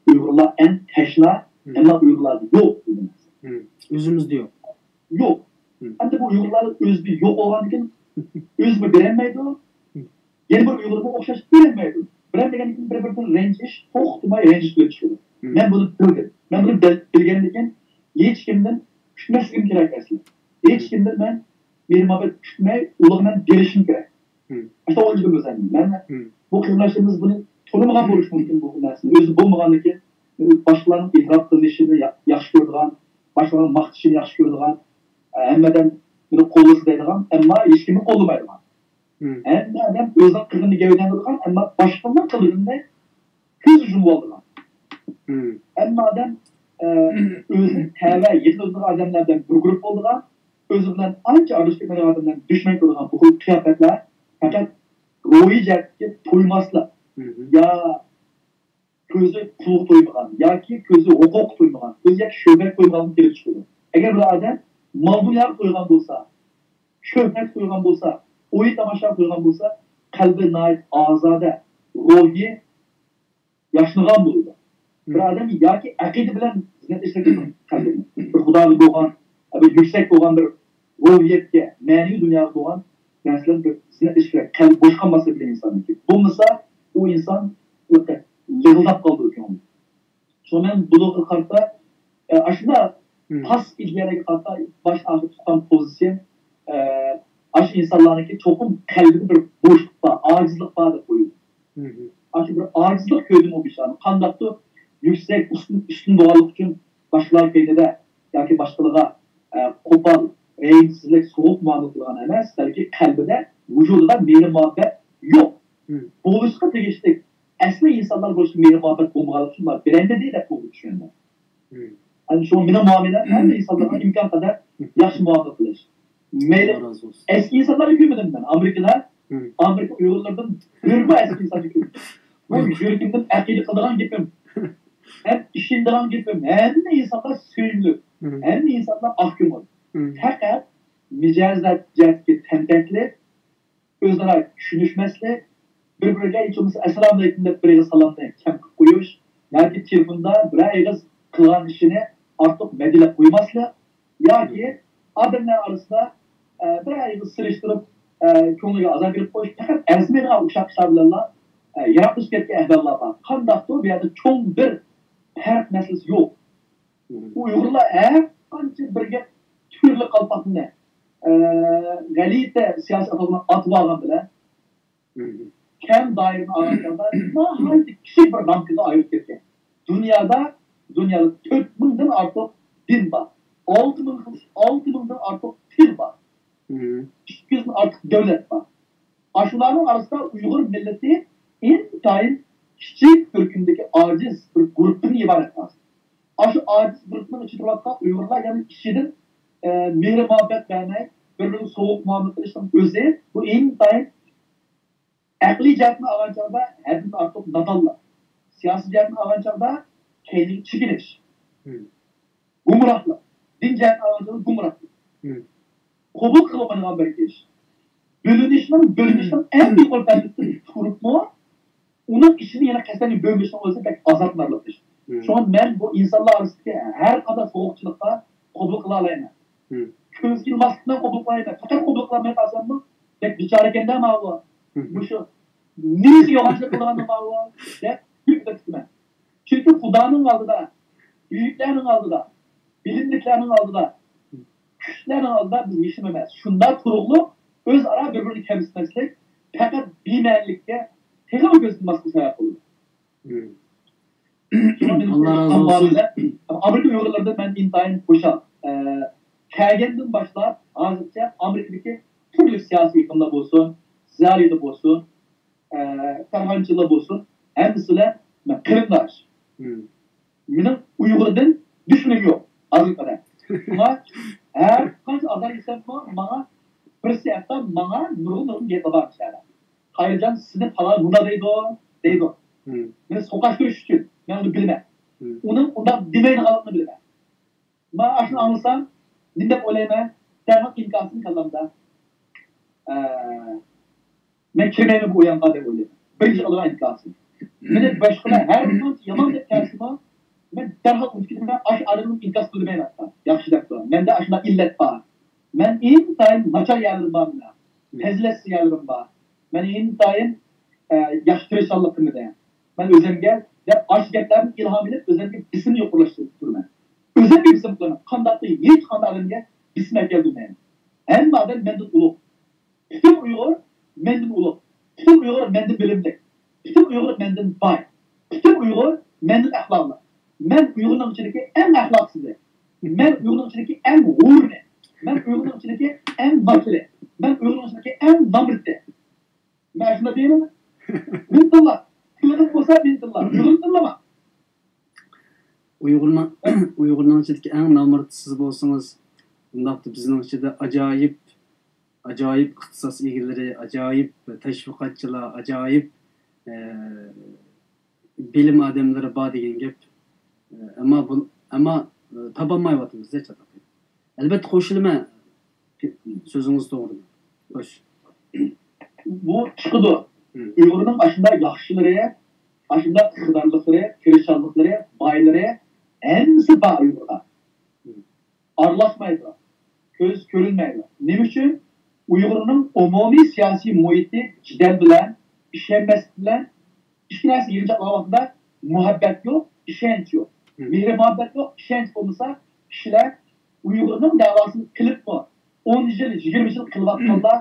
ئۇيغۇرلار ئەڭ تەشنا، ئەمما ئۇيغۇرلاردا يوق بۇ نەرسە. ئۆزىمىزدە يوق. يوق. ئەمدى بۇ ئۇيغۇرلار ئۆزىدە يوق بولغاندىكىن ئۆزىمۇ بېرەلمەيدۇ. يەنە بىر ئۇيغۇرمۇ ئوخشاش بېرەلمەيدۇ. بېرەلمىگەندىن كېيىن بىر-بىرىدىن رەنجىش، توختىماي رەنجىش بىلەن چىقىدۇ. مەن بۇنى بىلدىم. مەن بۇنى بىل-، بىلگەندىن كېيىن ھېچكىمدىن كۈتمەسلىكىم كېرەك ئەسلى. ھېچكىمدىن مەن مېھىر-مۇھەببەت كۈتمەي، ئۇلارغا مەن بېرىشىم كېرەك. ئاشۇنداق ئويلىدىم ئۆزۈمدە. مەن بۇ قېرىنداشلىرىمىز بۇنى تونۇمىغان بولۇشى مۇمكىن بۇ نەرسىنى. ئۆزى بولمىغاندىكىن، باشقىلارنىڭ ئېتىراپ قىلىنىشىنى يا-، ياخشى كۆرىدىغان، باشقىلارنىڭ ماختىشىنى ياخشى كۆرىدىغان، ھەممە ئادەم بۇنى قوللىسا دەيدىغان، ئەمما ھېچكىمنى قوللىمايدىغان. ھەممە ئادەم ئۆزىنىڭ قىلغىنىنى گەۋدىلەندۈرىدىغان، ئەمما باشقىلارنىڭ قىلغىنىنى كۆز يۇمۇۋالىدىغان. ھەممە ئادەم، ئە، ئۆزى تەۋە يېتىلىدىغان ئادەملەر بىلەن بىر گۇرۇپپا بولىدىغان، ئۆزى بىلەن ئانچە ئارىلىشىپ كەتمەيدىغان ئادەملەر بىلەن دۈشمەن كۆرىدىغان بۇ خىل قىياپەتلەر پەقەت روھىي جەھەتتىكى تويماسلىق يا كۆزى پۇلغا تويمىغان ياكى كۆزى ھوقۇققا تويمىغان، كۆزى ياكى شۆھرەتكە تويمىغاندىن كېلىپ چىقىدۇ. ئەگەر بىر ئادەم مال-دۇنياغا تويغان بولسا، شۆھرەتكە تويغان بولسا، ئويۇن-تاماشاغا تويغان بولسا، قەلبى ناھايىتى ئازادە، روھى ياشنىغان بولىدۇ. بىر ئادەم ياكى ئەقىدە بىلەن زىننەت ئىشلەتكەن قەلبىنى، بىر خۇداغا بولغان، بىر يۈكسەك بولغان بىر روھىيەتكە، مەنىۋى دۇنياغا بولغان نەرسىلەر بىر زىننەت ئىشلەپ، قەلبى بوش قالماسلىقى بىلەن ئىنساننىڭكى. بولمىسا، ئۇ ئىنسان لىغىلداپ قالىدۇ كۆڭلى. شۇڭا مەن بۇلارغا قارىتا، ئە، ئاشۇنداق پاس ئىدىيەلەرگە قارىتا باش ئاخىر تۇتقان پوزىتسىيەم، ئە، ئاشۇ ئىنسانلارنىڭكى چوقۇم قەلبىدە بىر بوشلۇق بار، ئاجىزلىق بار دەپ قويىدۇ. ئاشۇ بىر ئاجىزلىق كۆردىمۇ بىچارىنى. قانداقتۇر يۈكسەك ئۈستۈن، ئۈستۈن بولغانلىقى ئۈچۈن باشقىلار كەينىدە ياكى باشقىلارغا، ئە، قوپال، رەھىمسىزلىك، سوغۇق مۇئامىلە قىلغان ئەمەس، بەلكى قەلبىدە، ۋۇجۇدىدا مېھرى مۇھەببەت يوق. بولۇشقا تېگىشلىك ئەسلى ئىنسانلار بولۇشقا مېھرى مۇھەببەت بولمىغانلىقى ئۈچۈن بىرەندە دەپ بولدى چۈشەندى. ئەنە شۇڭا مېنىڭ مۇئامىلەم ھەممە ئىنسانلارغا ئىمكان قەدەر ياخشى مۇئامىلە قىلىش. مەيلى، ئاللا رازى بولسۇن. ئەسكى ئىنسانلارنى كۆرمىدىم مەن. ئامېرىكىدا، ئامېرىكا ئۇيغۇرلىرىدىن بىرمۇ ئەسكى ئىنساننى كۆرمىدىم. بۇ يۈرىكىمدىن ئەقىدە قىلىدىغان گېپىم. ھەم ئىشىنىدىغان گېپىم. ھەممە ئىنسانلار سۆيۈملۈك. ھەممە ئىنسانلار ئاق كۆڭۈل. پەقەت مىجەز جەھەتتىكى تەنتەكلىك، ئۆزئارا چۈشىنىشمەسلىك، بىر-بىرىگە ھېچ بولمىسا ئەسسالامۇئەلەيكۇم دەپ بىر ئېغىز سالامنى كەم قىلىپ قويۇش ياكى تېلېفوندا بىرەر ئېغىز قىلغان ئىشىنى ئارتۇق مەدھىيەلەپ قويماسلىق ياكى ئادەملەر ئارىسىدا، ئە، بىرەر ئېغىز سېلىشتۇرۇپ، ئە، كۆڭلىگە ئازار بېرىپ قويۇش پەقەت ئەرزىمەيدىغان ئۇششاق ئىشلار بىلەنلا، ئە، يىراقلىشىپ كەتكەن ئەھۋاللار بار. قانداقتۇر بۇ يەردە چوڭ بىر پەرق مەسىلىسى يوق. ئۇيغۇرلار ھەر قانچە بىرگە تۈرلۈك قالپاقنى، ئە، غەلىتە سىياسىي ئاتالغۇلارنى ئاتىۋالغان بىلەن، كەڭ دائىرىنى ئالغان چاغدا ناھايىتى كىچىك بىر رامكىغا ئايرىلىپ كەتكەن. دۇنيادا، دۇنيادا تۆت مىڭدىن ئارتۇق دىن بار. ئالتە مىڭ، ئالتە مىڭدىن ئارتۇق تىل بار. ئىككى يۈزدىن ئارتۇق دۆلەت بار. ئاشۇلارنىڭ ئارىسىدا ئۇيغۇر مىللىتى ئىنتايىن كىچىك تۈركۈمدىكى ئاجىز بىر گۇرۇپپىدىن ئىبارەت ھازىر. ئاشۇ ئاجىز گۇرۇپپىنىڭ ئىچىدە تۇرۇۋاتقان ئۇيغۇرلار يەنە ئىچىدىن، ئە، مېھرى مۇھەببەت بەرمەي، بىر-بىرىگە سوغۇق مۇئامىلە قىلىشنىڭ ئۆزى، بۇ ئىنتايىن ئەقلىي جەھەتتىن ئالغان چاغدا ھەددىدىن ئارتۇق نادانلىق، سىياسىي جەھەتتىن ئالغان چاغدا كەينىگە چېكىنىش، گۇمراھلىق، دىن جەھەتتىن ئالغان چاغدا گۇمراھلىق. قوبۇل قىلىنمايدىغان بىر ئىش. بۆلۈنۈشنىڭ، بۆلۈنۈشنىڭ ئەڭ يۇقىرى پەللىسىدىن تۇرۇپمۇ، ئۇنىڭ ئىچىدە يەنە قەستەن بۆلۈشنىڭ ئۆزى بەك ئازابلىنارلىق ئىش. شۇڭا مەن بۇ ئىنسانلار ئارىسىدىكى ھەر قانداق سوغۇقچىلىققا قوبۇل قىلالايمەن. كۆزگە ئىلماسلىق بىلەن قوبۇل قىلالايمەن. پەقەت قوبۇل قىلالماي قالساممۇ، بەك بىچارىكەن-دە ماۋۇ. مۇشۇ نېمىسى يوغانچىلىق قىلغاندا ماۋۇ دەپ كۈلۈپ كېتىمەن. چۈنكى خۇدانىڭ ئالدىدا، بۈيۈكلەرنىڭ ئالدىدا، بىلىملىكلەرنىڭ ئالدىدا، كۈچلۈكلەرنىڭ ئالدىدا بىز ھېچنېمە ئەمەس. شۇنداق تۇرۇقلۇق ئۆزئارا بىر-بىرىنى كەمسىتمەسلىك، پەقەت بىمەنىلىككە تېخىمۇ كۆز يۇمماسلىققا سەۋەب بولىدۇ. شۇڭا مېنىڭ ئاللا رازى بولسۇن. ئامېرىكا ئۇيغۇرلىرىدىن مەن ئىنتايىن خۇشال. ئە، كەلگەندىن باشلاپ ھازىرچە ئامېرىكىدىكى تۈرلۈك سىياسىي ئېقىملار بولسۇن، زىيالىيلار بولسۇن، ئە، كارخانىچىلار بولسۇن، ھەممىسى بىلەن مەن قېرىنداش. مېنىڭ ئۇيغۇردىن دۈشمىنىم يوق ھازىرغا قەدەر. شۇڭا ھەر قانچە ئازار يېسەممۇ، ماڭا بىرسى ھەتتا ماڭا نۇرغۇن-نۇرغۇن گەپلەر بار مۇشۇ يەردە. «قاھىرجان، سېنى پالان مۇنداق دەيدۇ» دەيدۇ. مېنى سوقاشتۇرۇش ئۈچۈن. مەن ئۇنى بىلىمەن. ئۇنىڭ ئۇنداق دېمەيدىغانلىقىنى بىلىمەن. مانا ئاشۇنى ئاڭلىسام، نېمە دەپ ئويلايمەن؟ دەرھال ئىنكاسىم كاللامدا. ئە، مەن كىرمەيمەن بۇ ئويۇنغا دەپ ئويلايمەن. بىرىنچى ئالىدىغان ئىنكاسىم. مېنى باشقىلار ھەر قانچە يامان دەپ كەلسىمۇ، مەن دەرھال ئۇنتۇپ كېتىمەن. ئاشۇ ئادەمنى ئىنكاس قىلمايمەن ھەتتا. ياخشى دەپتۇ. مەندە ئاشۇنداق ئىللەت بار. مەن ئىنتايىن ناچار يەرلىرىم بار مېنىڭ. پەزىلەتسىز يەرلىرىم بار. مەن ئىنتايىن، ئە، ياخشى تىرىشچانلىق قىلمىدىم. مەن ئۆزۈمگە دەپ ئاشۇ گەپلەردىن ئىلھام ئېلىپ، ئۆزۈمگە بېسىمنى يۇقىرىلاشتۇرۇپ تۇرىمەن. ئۆزۈمگە بېسىم قىلىمەن. قانداقتۇر ھېچقانداق ئادەمگە بېسىم ئەكەلدۈرمەيمەن. ھەممە ئادەم مەندىن ئۇلۇغ. پۈتۈن ئۇيغۇر مەندىن ئۇلۇغ. پۈتۈن ئۇيغۇر مەندىن بىلىملىك. پۈتۈن ئۇيغۇر مەندىن باي. پۈتۈن ئۇيغۇر مەندىن ئەخلاقلىق. مەن ئۇيغۇرنىڭ ئىچىدىكى ئەڭ ئەخلاقسىزى. مەن ئۇيغۇرنىڭ ئىچىدىكى ئەڭ غۇرۇرى. مەن ئۇيغۇرنىڭ ئىچىدىكى ئەڭ ناچىرى. مەن ئۇيغۇرنىڭ ئىچىدىكى ئەڭ نامرىتى. مەن شۇنداق دېيىمەن. مىنتىللا. تىلىڭىز بولسا مىنتىللا. ئۇيغۇرنى تىللىما. ئۇيغۇرنىڭ، ئۇيغۇرنىڭ ئىچىدىكى ئەڭ نامرىتى سىز بولسىڭىز، ئۇنداقتا بىزنىڭ ئىچىدە ئاجايىپ، ئاجايىپ ئىختىساس ئىگىلىرى، ئاجايىپ تەشۋىقاتچىلار، ئاجايىپ، ئە، بىلىم ئادەملىرى بار دېگەن گەپ. ئە، ئەمما بۇ، ئەمما، ئە، تاپالمايۋاتىمىز-دە چاتاقنى. ئەلۋەتتە قوشۇلىمەن سۆزىڭىز توغرىدىن. خوش. بۇ چىقىدۇ. ئۇيغۇرنىڭ ئاشۇنداق ياخشىلىرى، ئاشۇنداق ئىقتىدارلىقلىرى، تىرىشچانلىقلىرى، بايلىرى ھەممىسى بار ئۇيغۇردا. ئارىلاشمايدۇ. كۆز كۆرۈنمەيدۇ. نېمە ئۈچۈن؟ ئۇيغۇرنىڭ ئومۇمىي سىياسىي مۇھىتى جېدەل بىلەن، ئىشەنمەسلىك بىلەن، ئىككى نەرسە يىغىنچاقلىغان ۋاقتىدا مۇھەببەت يوق، ئىشەنچ يوق. مېھرى مۇھەببەت يوق، ئىشەنچ بولمىسا، كىشىلەر ئۇيغۇرنىڭ دەۋاسىنى قىلىپمۇ، ئون يىل، يىگىرمە يىل قىلىۋاتقانلار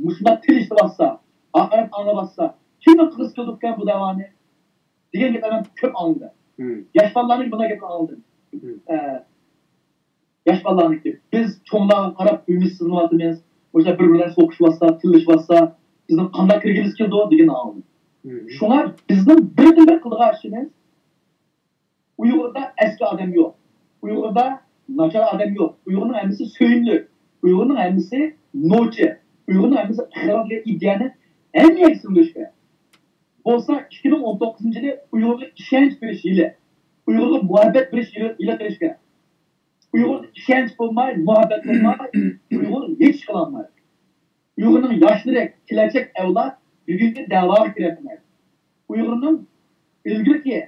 مۇشۇنداق تىل ئىشلىۋاتسا، ئاقىرەت ئاڭلىۋاتسا، كىمنىڭ قىلغۇسى كېلىدىكەن بۇ دەۋانى؟ دېگەن گەپلەرنى كۆپ ئاڭلىدىم. مم. ياش بالىلارنىڭ بۇنداق گەپلەرنى ئاڭلىدىم. مم. ئە، ياش بالىلارنىڭكى، بىز چوڭلارغا قاراپ ئۈمىدسىزلىنىۋاتىمىز. ئوشۇ بىر-بىرلەر سوقۇشۇۋاتسا، تىللىشىۋاتسا، بىزنىڭ قانداق كىرگىلىسى كېلىدۇ دېگەننى ئاڭلىدىم. مم. شۇڭا بىزنىڭ بىردىنبىر قىلىدىغان ئىشىمىز، ئۇيغۇردا ئەسكى ئادەم يوق. ئۇيغۇردا ناچار ئادەم يوق. ئۇيغۇرنىڭ ھەممىسى سۆيۈملۈك. ئۇيغۇرنىڭ ھەممىسى نوچى. ئۇيغۇرنىڭ ھەممىسى ئىقتىدار دېگەن ئىدىيەنى ھەممە يەرگە سىڭدۈرۈش كېرەك. بولسا ئىككى مىڭ ئون توققۇزىنچى يىلى ئۇيغۇرغا ئىشەنچ بېرىش يىلى، ئۇيغۇرغا مۇھەببەت بېرىش يىلى، يىلى قىلىش كېرەك. ئۇيغۇرغا ئىشەنچ بولماي، مۇھەببەت بولماي، ئۇيغۇر ھېچ ئىش قىلالمايدۇ. ئۇيغۇرنىڭ ياشلىرى، كېلەچەك ئەۋلاد بۈگۈنكى دەۋاغا كىرەلمەيدۇ. ئۇيغۇرنىڭ ئىلگىرىكى،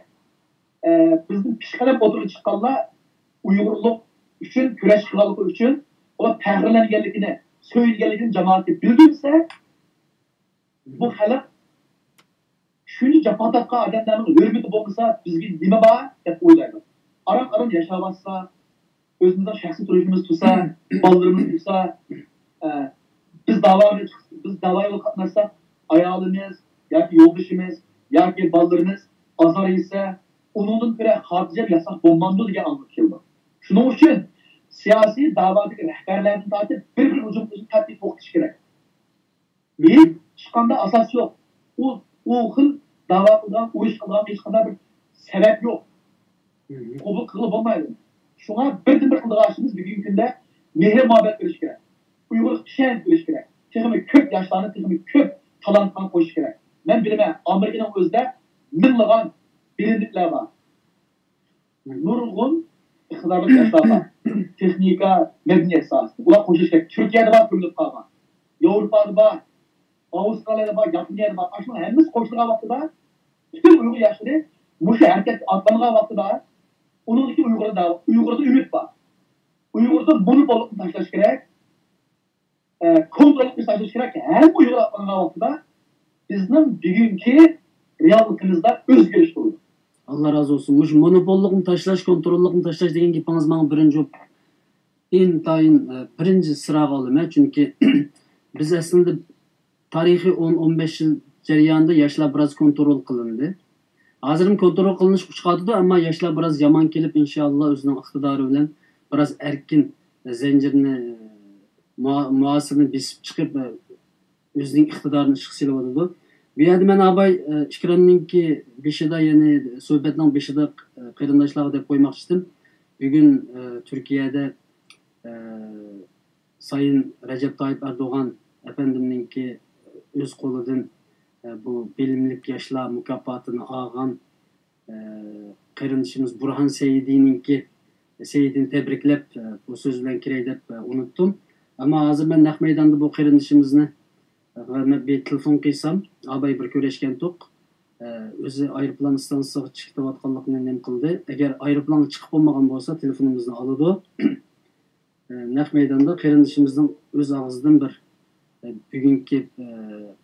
ئە، بىزدىن پېشقەدەم ئوتتۇرىغا چىققانلار ئۇيغۇرلۇق ئۈچۈن كۈرەش قىلغانلىقى ئۈچۈن ئۇلار پەخىرلەنگەنلىكىنى، سۆيۈنگەنلىكىنى جامائەتكە بىلدۈرسە، بۇ خەلق شۇنچە جاپا تارتقان ئادەملەرنىڭ ھۆرمىتى بولمىسا، بىزگە نېمە بار دەپ ئويلايدۇ. ئاران-ئاران ياشاۋاتسا، ئۆزىمىزنىڭ شەخسىي تۇرمۇشىمىز تۇرسا، بالىلىرىمىز تۇرسا، ئە، بىز داۋاغا چىقسا، بىز داۋا يولغا قاتناشساق، ئايالىمىز ياكى يولدىشىمىز ياكى بالىلىرىمىز ئازار يېسە، ئۇنىڭدىن كۆرە خاتىرجەم ياشىساق بولمامدۇ دېگەن ئاڭلىق كېلىدۇ. شۇنىڭ ئۈچۈن سىياسىي داۋادىكى رەھبەرلەردىن تارتىپ بىر-بىرىگە ھۇجۇم قىلىشنى قەتئىي توختىتىش كېرەك. ھېچ ھېچقانداق ئاساس يوق. ئۇ، ئۇ خىل داۋا قىلىدىغان، ئۇرۇش قىلىدىغان ھېچقانداق بىر سەۋەب يوق. مم. قوبۇل قىلغىلى بولمايدۇ. شۇڭا بىردىنبىر قىلىدىغان ئىشىمىز بۈگۈنكى كۈندە مېھىر-مۇھەببەت بېرىش كېرەك. ئۇيغۇرغا ئىشەنچ بېرىش كېرەك. تېخىمۇ كۆپ ياشلارنى، تېخىمۇ كۆپ تالانتلارنى قوشۇش كېرەك. مەن بىلىمەن، ئامېرىكىنىڭ ئۆزىدە مىڭلىغان بىلىملىكلەر بار. نۇرغۇن ئىقتىدارلىق ياشلار بار. تېخنىكا، مەدەنىيەت ساھەسىدە. ئۇلار قوشۇلۇش كېرەك. تۈركىيەدە بار، كۆمۈلۈپ قالغان. ياۋروپادا بار، ئاۋسترالىيەدە بار، ياپونىيەدە بار. ئاشۇنىڭ ھەممىسى قوشۇلغان ۋاقتىدا پۈتۈن ئۇيغۇر ياشلىرى مۇشۇ ھەرىكەتكە ئاتلانغان ۋاقتىدا ئۇنىڭدىكى ئۇيغۇردا، ئۇيغۇردا ئۈمىد بار. ئۇيغۇردا مونوپوللۇقنى تاشلاش كېرەك. ئە، كونتروللۇقنى تاشلاش كېرەك. ھەممە ئۇيغۇر ئاتلانغان ۋاقتىدا بىزنىڭ بۈگۈنكى رېئاللىقىمىزدا ئۆزگىرىش بولىدۇ. ئاللا رازى بولسۇن. مۇشۇ مونوپوللۇقنى تاشلاش، كونتروللۇقنى تاشلاش دېگەن گېپىڭىز ماڭا بىرىنچى بولۇپ ئىنتايىن، ئە، بىرىنچى سىراغا ئالىمەن. چۈنكى بىز ئەسلىدە تارىخىي ئون، ئون بەش يىل جەريانىدا ياشلار بىراز كونترول قىلىندى. ھازىرمۇ كونترول قىلىنىشقا ئۇچراۋاتىدۇ، ئەمما ياشلار بىراز يامان كېلىپ، ئىنشائاللا ئۆزىنىڭ ئىقتىدارى بىلەن بىراز ئەركىن زەنجىرنى، مۇھا-، مۇھاسىرىنى بېسىپ چىقىپ، ئۆزىنىڭ ئىقتىدارىنى ئىشقا سېلىۋاتىدۇ. بۇ يەردە مەن ئاباي، ئىكراننىڭكى بېشىدا، يەنى سۆھبەتنىڭ بېشىدا قېرىنداشلارغا دەپ قويماقچىدىم. بۈگۈن، تۈركىيەدە، سايىن رەجەپ تايىپ ئەردوغان ئەپەندىمنىڭكى ئۆز قولىدىن، بۇ بىلىملىك ياشلار مۇكاپاتىنى ئالغان، قېرىندىشىمىز بۇرھان سەيىدىنىڭكى، سەيىدىنى تەبرىكلەپ، بۇ سۆز بىلەن كىرەي دەپ ئۇنتۇم. ئەمما ھازىر مەن نەق مەيداندا بۇ قېرىندىشىمىزنى، مەن بىر تېلېفون قىلسام، ئاباي بىر كۆرۈشكەنتۇق. ئۆزى ئايروپىلان ئىستانسىسىغا چىقىۋاتقانلىقىنى نېمە قىلدى. ئەگەر ئايروپىلانغا چىقىپ بولمىغان بولسا، تېلېفونىمىزنى ئالىدۇ. نەق مەيداندا قېرىندىشىمىزنىڭ ئۆز ئاغزىدىن بىر، بۈگۈنكى،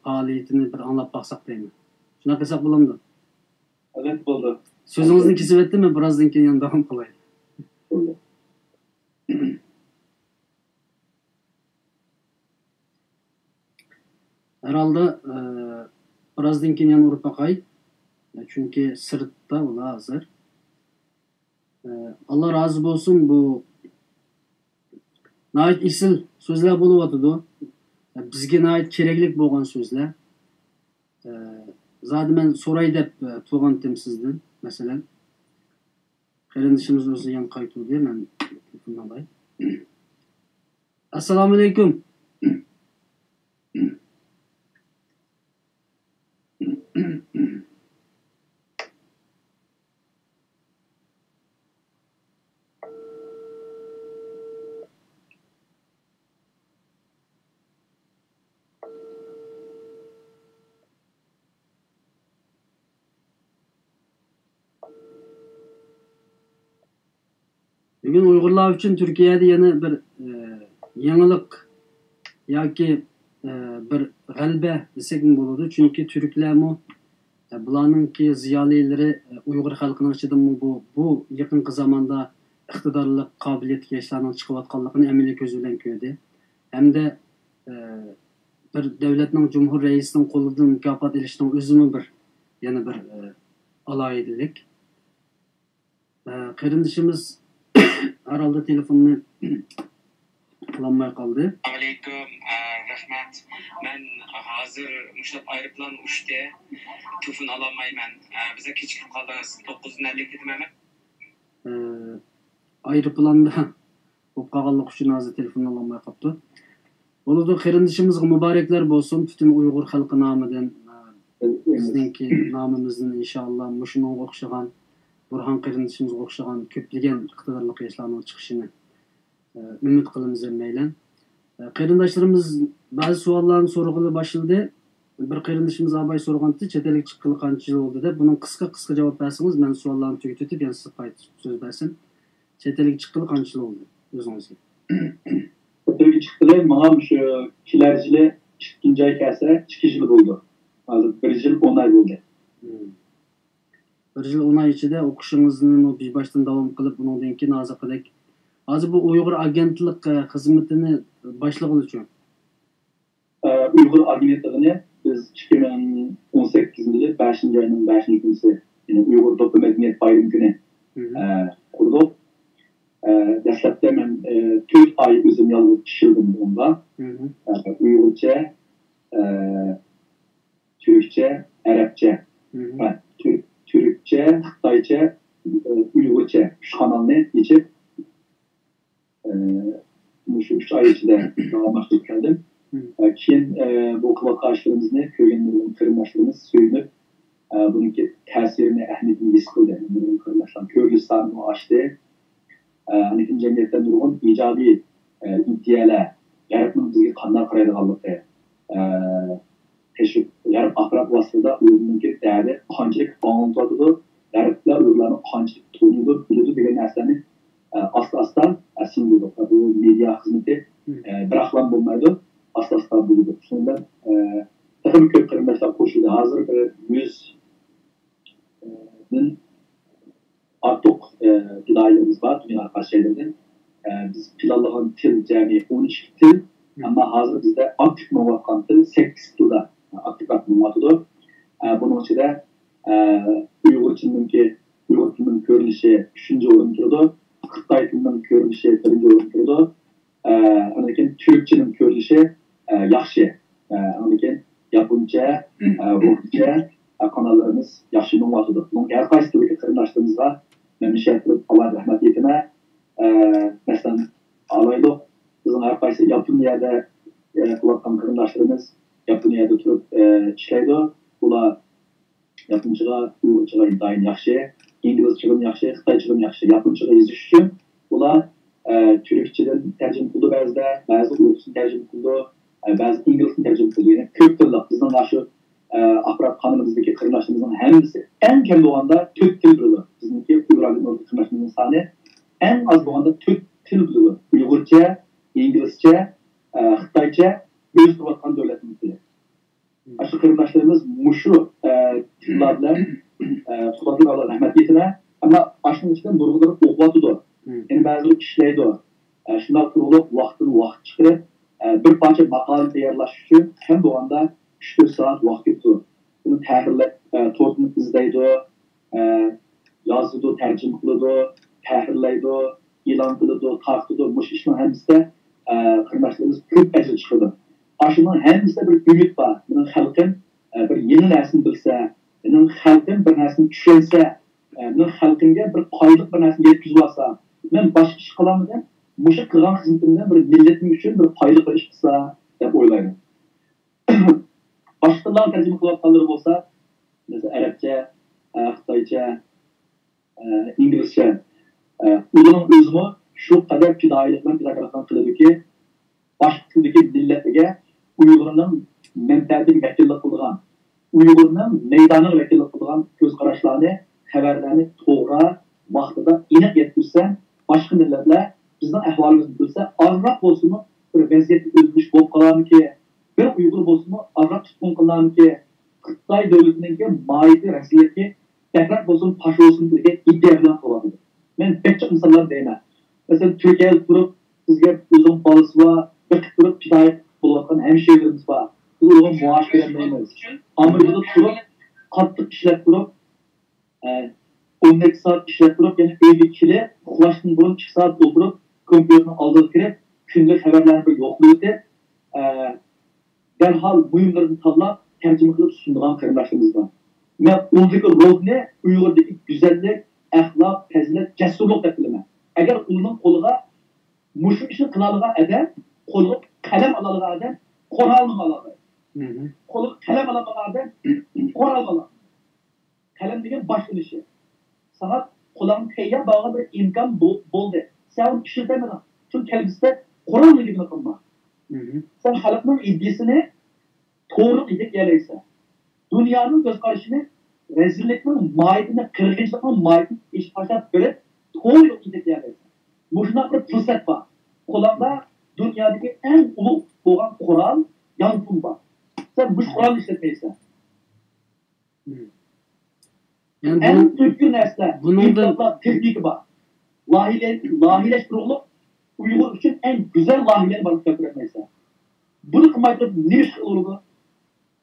پائالىيىتىنى بىر ئاڭلاپ باقساق دەيمەن. شۇنداق قىلساق بولامدۇ؟ ئەلۋەتتە بولىدۇ. سۆزىڭىزنى كېسىۋەتتىم، مەن بىرازدىن كېيىن يەنە داۋام قىلاي. بولدى. ھەرھالدا، ئە، بىرازدىن كېيىن يەنە ئۇرۇپ باقاي. چۈنكى سىرتتا ئۇلار ھازىر. ئە، ئاللا رازى بولسۇن، بۇ ناھايىتى ئېسىل سۆزلەر بولۇۋاتىدۇ. بىزگە ناھايىتى كېرەكلىك بولغان سۆزلەر. ئە، زادى مەن سوراي دەپ، ئە، تۇرغانتىم سىزدىن، مەسىلەن. قېرىندىشىمىز ئۆزى يەنە قايتۇردى، مەن تېلېفوننى ئالاي. ئەسسالامۇئەلەيكۇم. بۈگۈن ئۇيغۇرلار ئۈچۈن تۈركىيەدە يەنە بىر، ئە، يېڭىلىق ياكى، ئە، بىر غەلىبە دېسەكمۇ بولىدۇ. چۈنكى تۈركلەرمۇ، ئە، بۇلارنىڭكى زىيالىيلىرى، ئە، ئۇيغۇر خەلقىنىڭ ئىچىدىمۇ بۇ، بۇ يېقىنقى زاماندا ئىقتىدارلىق، قابىلىيەتلىك ياشلارنىڭ چىقىۋاتقانلىقىنى ئەمەلىي كۆزى بىلەن كۆردى. ھەمدە، ئە، بىر دۆلەتنىڭ جۇمھۇر رەئىسىنىڭ قولىدىن مۇكاپات ئېلىشنىڭ ئۆزىمۇ بىر، يەنە بىر، ئە، ئالاھىدىلىك. ئە، قېرىندىشىمىز ھەر ھالدا تېلېفوننى قىلالماي قالدى. ئەسسالامۇئەلەيكۇم، ئە، رەھمەت. مەن ھازىر مۇشۇنداق ئايروپىلان ئۇچتى. تېلېفون ئالالمايمەن. ئە، بىزگە كېچىكىپ قالدىڭىز. توققۇزدىن ئەللىك ئىدىم ھەممە. ئە، ئايروپىلاندا بولۇپ قالغانلىقى ئۈچۈن ھازىر تېلېفون ئالالماي قاپتۇ. بولىدۇ، قېرىندىشىمىزغا مۇبارەكلەر بولسۇن، پۈتۈن ئۇيغۇر خەلقى نامىدىن، ئە، بىزنىڭكى نامىمىزدىن ئىنشائاللا مۇشۇنىڭغا ئوخشىغان، بۇرھان قېرىندىشىمىزغا ئوخشىغان كۆپلىگەن ئىقتىدارلىق ياشلارنىڭ چىقىشىنى، ئە، ئۈمىد قىلىمىز ھەممەيلەن. ئە، قېرىنداشلىرىمىز بەزى سوئاللارنى سورىغىلى باشلىدى. بىر قېرىندىشىمىز ئاباي سورىغانتى، چەت ئەلگە چىققىلى قانچە يىل بولدى دەپ، بۇنىڭ قىسقا قىسقا جاۋاب بەرسىڭىز، مەن سوئاللارنى تۈگىتىۋېتىپ، يەنە سىزگە قايتا سۆز بەرسەم. چەت ئەلگە چىققىلى قانچە يىل بولدى ئۆزىڭىزگە؟ چەت ئەلگە چىققىلى ماڭا مۇشۇ كېلەر يىلى ئىككىنچى ئاي كەلسە ئىككى يىل بولىدۇ. ھازىر بىر يىل ئون ئاي بولدى. مم. بىر يىل ئون ئاي ئىچىدە ئوقۇشىڭىزنىمۇ باشتىن داۋام قىلىپ، ئۇنىڭدىن كېيىن ھازىرقىدەك، ھازىر بۇ ئۇيغۇر ئاگېنتلىق، ئە، خىزمىتىنى باشلىغىلىچۇ؟ ئە، ئۇيغۇر ئاگېنتلىقىنى بىز ئىككى مىڭ ئون سەككىزىنچى يىلى بەشىنچى ئاينىڭ بەشىنچى كۈنى، يەنى ئۇيغۇر دوپپا مەدەنىيەت بايرىمى كۈنى، مم، ئە، قۇردۇق. ئە، دەسلەپتە مەن، ئە، تۆت ئاي ئۆزۈم يالغۇز ئىشلىدىم بۇنىڭغا. مم. ئە، ئۇيغۇرچە، ئە، تۈركچە، ئەرەبچە، مم، ھە، تۈر-، تۈركچە، خىتايچە، ئە، ئۇيغۇرچە ئۈچ قانالنى ئېچىپ، ئە، مۇشۇ ئۈچ ئاي ئىچىدە داۋاملاشتۇرۇپ كەلدىم. مم. ئە، كېيىن، ئە، بۇ قىلىۋاتقان ئىشلىرىمىزنى كۆرگەن نۇرغۇن قېرىنداشلىرىمىز سۆيۈنۈپ، ئە، بۇنىڭكى تەسىرىنى، ئەھمىيىتىنى ھېس قىلدى. نۇرغۇن قېرىنداشلار كۆرۈلۈش سانىمۇ ئاشتى. ئە، لېكىن جەمئىيەتتە نۇرغۇن ئىجابىي، ئە، ئىدىيەلەر، غەربنىڭ بىزگە قانداق قارايدىغانلىقى، ئە، تەشۋىق، غەرب ئاخبارات ۋاسىتىلىرىدا ئۇيغۇرنىڭكى دەردى قانچىلىك ئاڭلىتىۋاتىدۇ، غەربلەر ئۇيغۇرلارنى قانچىلىك تونۇيدۇ، بىلىدۇ دېگەن نەرسىلەرنى، ئە، ئاستا-ئاستا، ئە، سىڭدۈردۇق. بۇ مېدىيا خىزمىتى، مم، ئە، بىراقلا بولمايدۇ، ئاستا-ئاستا بولىدۇ. شۇنىڭ بىلەن، ئە، تېخىمۇ كۆپ قېرىنداشلار قوشۇلدى. ھازىر بىر يۈز، ئە، دىن ئارتۇق، ئە، پىدائىيلىرىمىز بار دۇنيا ھەر قايسى جايلىرىدىن. ئە، بىز پىلانلىغان تىل جەمئىي ئون ئىككى تىل، مم، ئەمما ھازىر بىزدە ئاكتىپ مېڭىۋاتقان تىل سەككىز تىلدا ئاكتىپراق مېڭىۋاتىدۇ. ئە، بۇنىڭ ئىچىدە، ئە، ئۇيغۇر تىلىنىڭكى، ئۇيغۇر تىلىنىڭ كۆرۈنۈشى ئۈچىنچى ئورۇندا تۇرىدۇ، خىتاي تىلىنىڭ كۆرۈنۈشى بىرىنچى ئورۇندا تۇرىدۇ. ئە، ئاندىن كېيىن تۈركچىنىڭ كۆرۈنۈشى، ئە، ياخشى. ئە، ئاندىن كېيىن ياپونچە، ئە، رۇسچە، ئە، قاناللىرىمىز ياخشى مېڭىۋاتىدۇ. بۇنىڭ ھەر قايسى تىلدىكى قېرىنداشلىرىمىزغا مەن مۇشۇ يەردە تۇرۇپ ئالاھىدە رەھمەت ئېيتىمەن. ئە، مەسىلەن، ئالايلۇق، بىزنىڭ ھەر قايسى ياپونىيەدە، ئە، قىلىۋاتقان قېرىنداشلىرىمىز ياپونىيەدە تۇرۇپ، ئە، ئىشلەيدۇ. ئۇلار ياپونچىغا، ئۇيغۇرچىغا ئىنتايىن ياخشى، ئىنگلىزچىغىمۇ ياخشى، خىتايچىغىمۇ ياخشى. ياپونچىغا يېزىش ئۈچۈن ئۇلار، ئە، تۈركچىدىن تەرجىمە قىلىدۇ بەزىدە، بەزىدە ئۇيغۇرچىدىن تەرجىمە قىلىدۇ، ئە، بەزىدە ئىنگلىزچىدىن تەرجىمە قىلىدۇ. يەنى كۆپ تىللىق بىزنىڭ مانا شۇ، ئە، ئاخبارات قانىلىمىزدىكى قېرىنداشلىرىمىزنىڭ ھەممىسى، ئەڭ كەم بولغاندا تۆت تىل بىلىدۇ. بىزنىڭكى ئۇيغۇر ئاگېنتلىقىدىكى قېرىنداشلىرىمىزنىڭ سانى ئەڭ ئاز بولغاندا تۆت تىل بىلىدۇ. ئۇيغۇرچە، ئىنگلىزچە، ئە، خىتايچە، ئۆزى تۇرۇۋاتقان دۆلەتنىڭ تىلى. ئاشۇ قېرىنداشلىرىمىز مۇشۇ، ئە، تىللار بىلەن، ئە، قۇدرەتلىك ئاللاغا رەھمەت ئېيتىمەن. ئەمما ئاشۇنىڭ ئىچىدە نۇرغۇنلىرى ئوقۇۋاتىدۇ. مم. يەنە بەزىلىرى ئىشلەيدۇ. ئە، شۇنداق تۇرۇقلۇق ۋاقىتتىن ۋاقىت چىقىرىپ، ئە، بىر پارچە ماقالىنى تەييارلاش ئۈچۈن كەم بولغاندا ئۈچ تۆت سائەت ۋاقىت كېتىدۇ. بۇنى تەھرىرلەپ، ئە، توردىن ئىزدەيدۇ. ئە، يازىدۇ، تەرجىمە قىلىدۇ، تەھرىرلەيدۇ، ئېلان قىلىدۇ، تارقىتىدۇ. مۇشۇ ئىشنىڭ ھەممىسىدە، ئە، قېرىنداشلىرىمىز كۆپ ئەجىر چىقىرىدۇ. ئاشۇنىڭ ھەممىسىدە بىر ئۈمىد بار. مېنىڭ خەلقىم، ئە، بىر يېڭى نەرسىنى بىلسە، مېنىڭ خەلقىم بىر نەرسىنى چۈشەنسە، ئە، مېنىڭ خەلقىمگە بىر پايدىلىق بىر نەرسىنى يەتكۈزۈۋالسا، مەن باشقا ئىش قىلالمىدىم. مۇشۇ قىلغان خىزمىتىمدىن بىر مىللىتىم ئۈچۈن بىر پايدىلىق بىر ئىش قىلسا دەپ ئويلايمەن. باشقا تىللارغا تەرجىمە قىلىۋاتقانلىرى بولسا، مەسىلەن، ئەرەبچە، ئە، خىتايچە، ئە، ئىنگلىزچە، ئە، ئۇلارنىڭ ئۆزىمۇ شۇ قەدەر پىدائىيلىق بىلەن پىداكارلىق قىلىدۇكى، باشقا تىلدىكى مىللەتلەرگە ئۇيغۇرنىڭ مەنپەئەتىگە ۋەكىللىك قىلىدىغان، ئۇيغۇرنىڭ مەيدانىغا ۋەكىللىك قىلىدىغان كۆز قاراشلارنى، خەۋەرلەرنى توغرا ۋاقتىدا ئېنىق يەتكۈزسە، باشقا مىللەتلەر بىزنىڭ ئەھۋالىمىزنى بىلسە، ئازراق بولسىمۇ بىر ۋەزىيەتتە ئۆزگىرىش بولۇپ قالارمىكىن؟ بىر ئۇيغۇر بولسىمۇ ئازراق تۇتقۇن قىلىنارمىكىن؟ خىتاي دۆلىتىنىڭكى ماھىيىتى، رەسمىيىتى بەكرەك بولسۇن، پاش بولسۇن دېگەن ئىدىيە بىلەن قىلىۋاتىدۇ. مەن بەك جىق مىساللار بېرىمەن. مەسىلەن، تۈركىيەدە تۇرۇپ، بىزگە ئۆزىنىڭ بالىسى بار، بېقىپ تۇرۇپ پىدائىي بولۇۋاتقان ھەمشىرىلىرىمىز بار. ئۇلارغا مائاش بېرەلمەيمىز. ئامېرىكىدا تۇرۇپ، قاتتىق ئىشلەپ تۇرۇپ، ئە، ئون ئىككى سائەت ئىشلەپ تۇرۇپ، يەنە ئۆيگە كېلىپ، ئۇخلاشتىن بۇرۇن ئىككى سائەت ئولتۇرۇپ، كومپيۇتېرنىڭ ئالدىغا كىرىپ، كۈندىلىك خەۋەرلەرنى بىر يوقلىۋېتىپ، ئە، دەرھال مۇھىملىرىنى تاللاپ، تەرجىمە قىلىپ سۇنىدىغان قېرىنداشلىرىمىز بار. مەن ئۇلدىكى روھنى ئۇيغۇردىكى گۈزەللىك، ئەخلاق، پەزىلەت، جەسۇرلۇق دەپ بىلىمەن. ئەگەر ئۇلارنىڭ قولىغا مۇشۇ ئىشنى قىلالىغان ئادەم، قولىغا قەلەم ئالالىغان ئادەم، قورالنىمۇ ئالالمايدۇ. قولىغا قەلەم ئالالمىغان ئادەم، قورال ئالالمايدۇ. قەلەم دېگەن باشلىنىشى. ساڭا قولۇڭنى تەييار بارغان بىر ئىمكان بو-، بولدى. سەن ئۇنى ئىشلىتەلمىدىڭ. شۇنى كەلگۈسىدە قورال نېمىنى قىلما. سەن خەلقنىڭ ئىدىيىسىنى توغرا يېتەكلىيەلەيسەن. دۇنيانىڭ كۆز قارىشىنى، رەزىللىكنىڭ ماھىيىتىنى، قىرغىنچىلىقنىڭ ماھىيىتىنى ئېچىپ تاشلاپ بېرىپ، توغرا يولغا يېتەكلىيەلەيسەن. مۇشۇنداق بىر پۇرسەت بار. قولۇڭدا دۇنيادىكى ئەڭ ئۇلۇغ بولغان قورال، يانفون بار. سەن مۇشۇ قورالنى ئىشلەتمەيسەن. يەنى ئەڭ بۇ-، ئۆتكۈر نەرسىلەر، بۇنىڭدىن ئىمكانلار، تېخنىكا بار. لايىھە-، لايىھەلەشتۈرۈلۈپ، ئۇيغۇر ئۈچۈن ئەڭ گۈزەل لايىھەلەرنى بارلىققا كەلتۈرەلمەيسەن. بۇنى قىلماي تۇرۇپ نېمە ئىش قىلغىلى بولىدۇ؟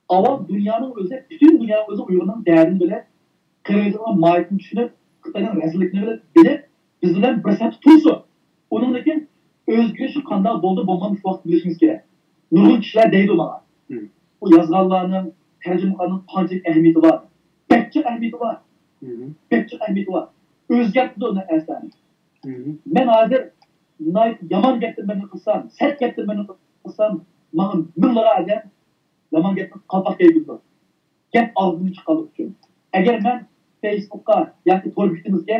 ئاۋۋال دۇنيانىڭ ئۆزى، پۈتۈن دۇنيانىڭ ئۆزى ئۇيغۇرنىڭ دەردىنى بىلىپ، قىرغىزىستاننىڭ ماھىيىتىنى چۈشىنىپ، خىتاينىڭ رەزىللىكىنى بىلىپ، بىلىپ، بىز بىلەن بىر سەپتە تۇرسۇن. ئۇنىڭدىن كېيىن ئۆزگىرىش قانداق بولدى، بولمىدى، شۇ ۋاقىتتا بىلىشىمىز كېرەك. نۇرغۇن كىشىلەر دەيدۇ ماڭا، بۇ يازغانلارنىڭ، تەرجىمىخاننىڭ قانچىلىك ئەھمىيىتى بار؟ بەك جىق ئەھمىيىتى بار. بەك جىق ئەھمىيىتى بار. ئۆزگەرتىدۇ نەرسىلەرنى. مەن ھازىر ناھايىتى يامان گەپتىن بىرنى قىلسام، سەت گەپتىن بىرنى قىلسام، ماڭا مىڭلىغان ئادەم يامان گەپنى قالپاق كىيگۈزىدۇ. گەپ ئاغزىمدىن چىققانلىقى ئۈچۈن. ئەگەر مەن فېيسبۇكقا ياكى تور بېكىتىمىزگە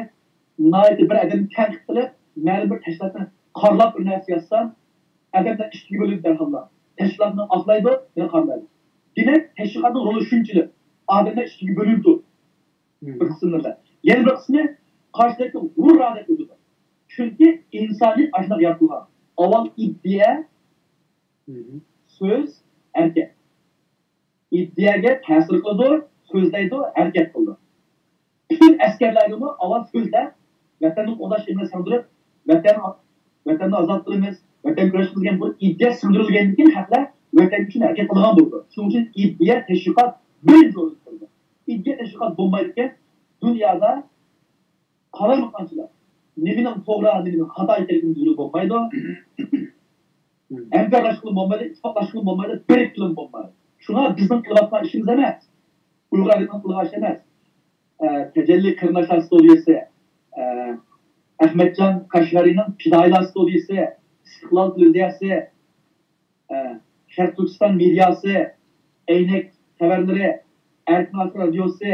ناھايىتى بىر ئادەمنى تەنقىد قىلىپ، مەلۇم بىر تەشكىلاتنى قارىلاپ بىر نەرسە يازسام، ئادەملەر ئىككىگە بۆلۈنىدۇ دەرھاللا. تەشكىلاتنى ئاقلايدۇ، مېنى قارىمايدۇ. دېمەك، تەشۋىقاتنىڭ رولى شۇنچىلىك. ئادەملەر ئىككىگە بۆلۈنىدۇ. بىر قىسىملىرىدا. يەنە بىر قىسمى قارشىدىكى ھۇررا دەپ ئۆتىدۇ. چۈنكى ئىنسانىيەت ئاشۇنداق يارىتىلغان. ئاۋۋال ئىدىيە، سۆز، ھەرىكەت. ئىدىيەگە تەسىر قىلىدۇ، سۆزلەيدۇ، ھەرىكەت قىلىدۇ. پۈتۈن ئەسكەرلەرگىمۇ ئاۋۋال سۆزلەپ، ۋەتەننى قوغداش ئېڭىنى سىڭدۈرۈپ، ۋەتەن، ۋەتەننى ئازاد قىلىمىز، ۋەتەن كۈرەش قىلىمىز دېگەن بۇ ئىدىيە سىڭدۈرۈلگەندىن كېيىن خەقلەر ۋەتەن ئۈچۈن ھەرىكەت قىلىدىغان بولىدۇ. شۇنىڭ ئۈچۈن ئىدىيە تەشۋىقات بىرىنچى ئورۇندا تۇرىدۇ. ئىدىيە تەشۋىقات بولمايدىكەن، دۇنيادا قالايمىقانچىلىق، نېمىنىڭ توغرا، نېمىنىڭ خاتا ئىكەنلىكىنى بىلگىلى بولمايدۇ. ھەمكارلاشقىلى بولمايدۇ، ئىتتىپاقلاشقىلى بولمايدۇ، بىرىككىلىمۇ بولمايدۇ. شۇڭا بىزنىڭ قىلىۋاتقان ئىشىمىز ئەمەس، ئۇيغۇر ئەلىنىڭ قىلغان ئىشى ئەمەس. ئە، تەجەللى قېرىنداشلار ستۇدىيەسى، ئە، ئەخمەتجان قەشقەرىنىڭ پىدائىيلار ستۇدىيەسى، ئىستىقلال تېلېۋىزىيەسى، ئە، شەرقىي تۈركىستان مېدىياسى، ئەينەك خەۋەرلىرى، ئەركىن ئاسىيا رادىيوسى،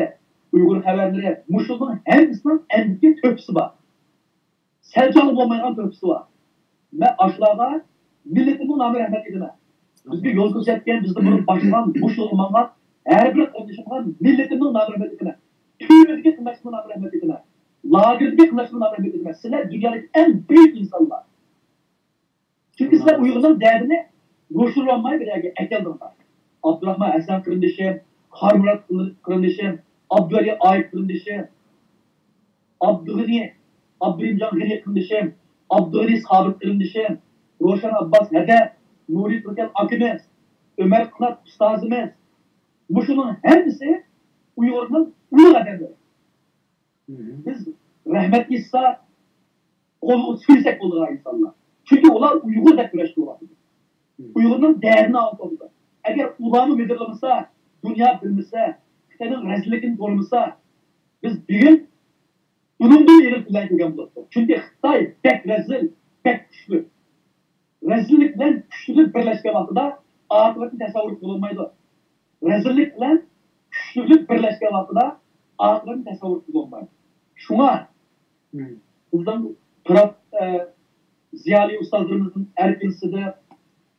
ئۇيغۇر خەۋەرلىرى، مۇشۇنىڭ ھەممىسىنىڭ ئەمدىكى تۆھپىسى بار. سەل چاغلا بولمايدىغان تۆھپىسى بار. مەن ئاشۇلارغا مىللىتىمنىڭ نامىدىن رەھمەت ئېيتىمەن. بىزگە يول كۆرسەتكەن، بىزدىن بۇرۇن باشلىغان، مۇشۇ يولغا ماڭغان ھەر بىر قېرىندىشىمغا مىللىتىمنىڭ نامىدىن رەھمەت ئېيتىمەن. تۈرمىدىكى قېرىنداشلىرىمنىڭ نامىدىن رەھمەت ئېيتىمەن. لاگېردىكى قېرىنداشلىرىمنىڭ نامىدىن رەھمەت ئېيتىمەن. سىلەر دۇنيادىكى ئەڭ بۈيۈك ئىنسانلار. چۈنكى سىلەر ئۇيغۇرنىڭ دەردىنى يوشۇرۇۋالماي بىر يەرگە ئەكەلدىڭلار. ئابدۇراخمان ھەسەن قېرىندىشىم، قارىمۇرات قېرىندىشىم، ئابدۇۋەلى ئايۇپ قېرىندىشىم، ئابدۇغېنى، ئابدۇرېھىمجان غېنى قېرىندىشىم، ئابدۇغېنى سابىت قېرىندىشىم، روشەن ئابباس ھەدە، نۇرى تۈركەل ئاكىمىز، ئۆمەر قانات ئۇستازىمىز، مۇشۇنىڭ ھەممىسى ئۇيغۇرنىڭ ئۇلۇغ ئادەملىرى. بىز رەھمەت ئېيتساق، قولىغا سۆيسەك بولىدىغان ئىنسانلار. چۈنكى ئۇلار ئۇيغۇر دەپ كۈرەش قىلىۋاتىدۇ. ئۇيغۇرنىڭ دەردىنى ئاڭلىتىۋاتىدۇ. ئەگەر ئۇلارمۇ مىدىرلىمىسا، دۇنيا بىلمىسە، خىتاينىڭ رەزىللىكىنى كۆرمىسە، بىز بۈگۈن بۇنىڭدىن ئېغىر كۈنلەرنى كۆرگەن بولاتتۇق. چۈنكى خىتاي بەك رەزىل، بەك كۈچلۈك. رەزىللىك بىلەن كۈچلۈك بىرلەشكەن ۋاقتىدا ئاقىۋەتنى تەسەۋۋۇر قىلالمايدۇ. رەزىللىك بىلەن كۈچلۈك بىرلەشكەن ۋاقتىدا ئاقىۋەتنى تەسەۋۋۇر قىلالمايدۇ. شۇڭا بىزنىڭ تۇراپ، ئە، زىيالىي ئۇستازلىرىمىزدىن ئەركىن سىدىق،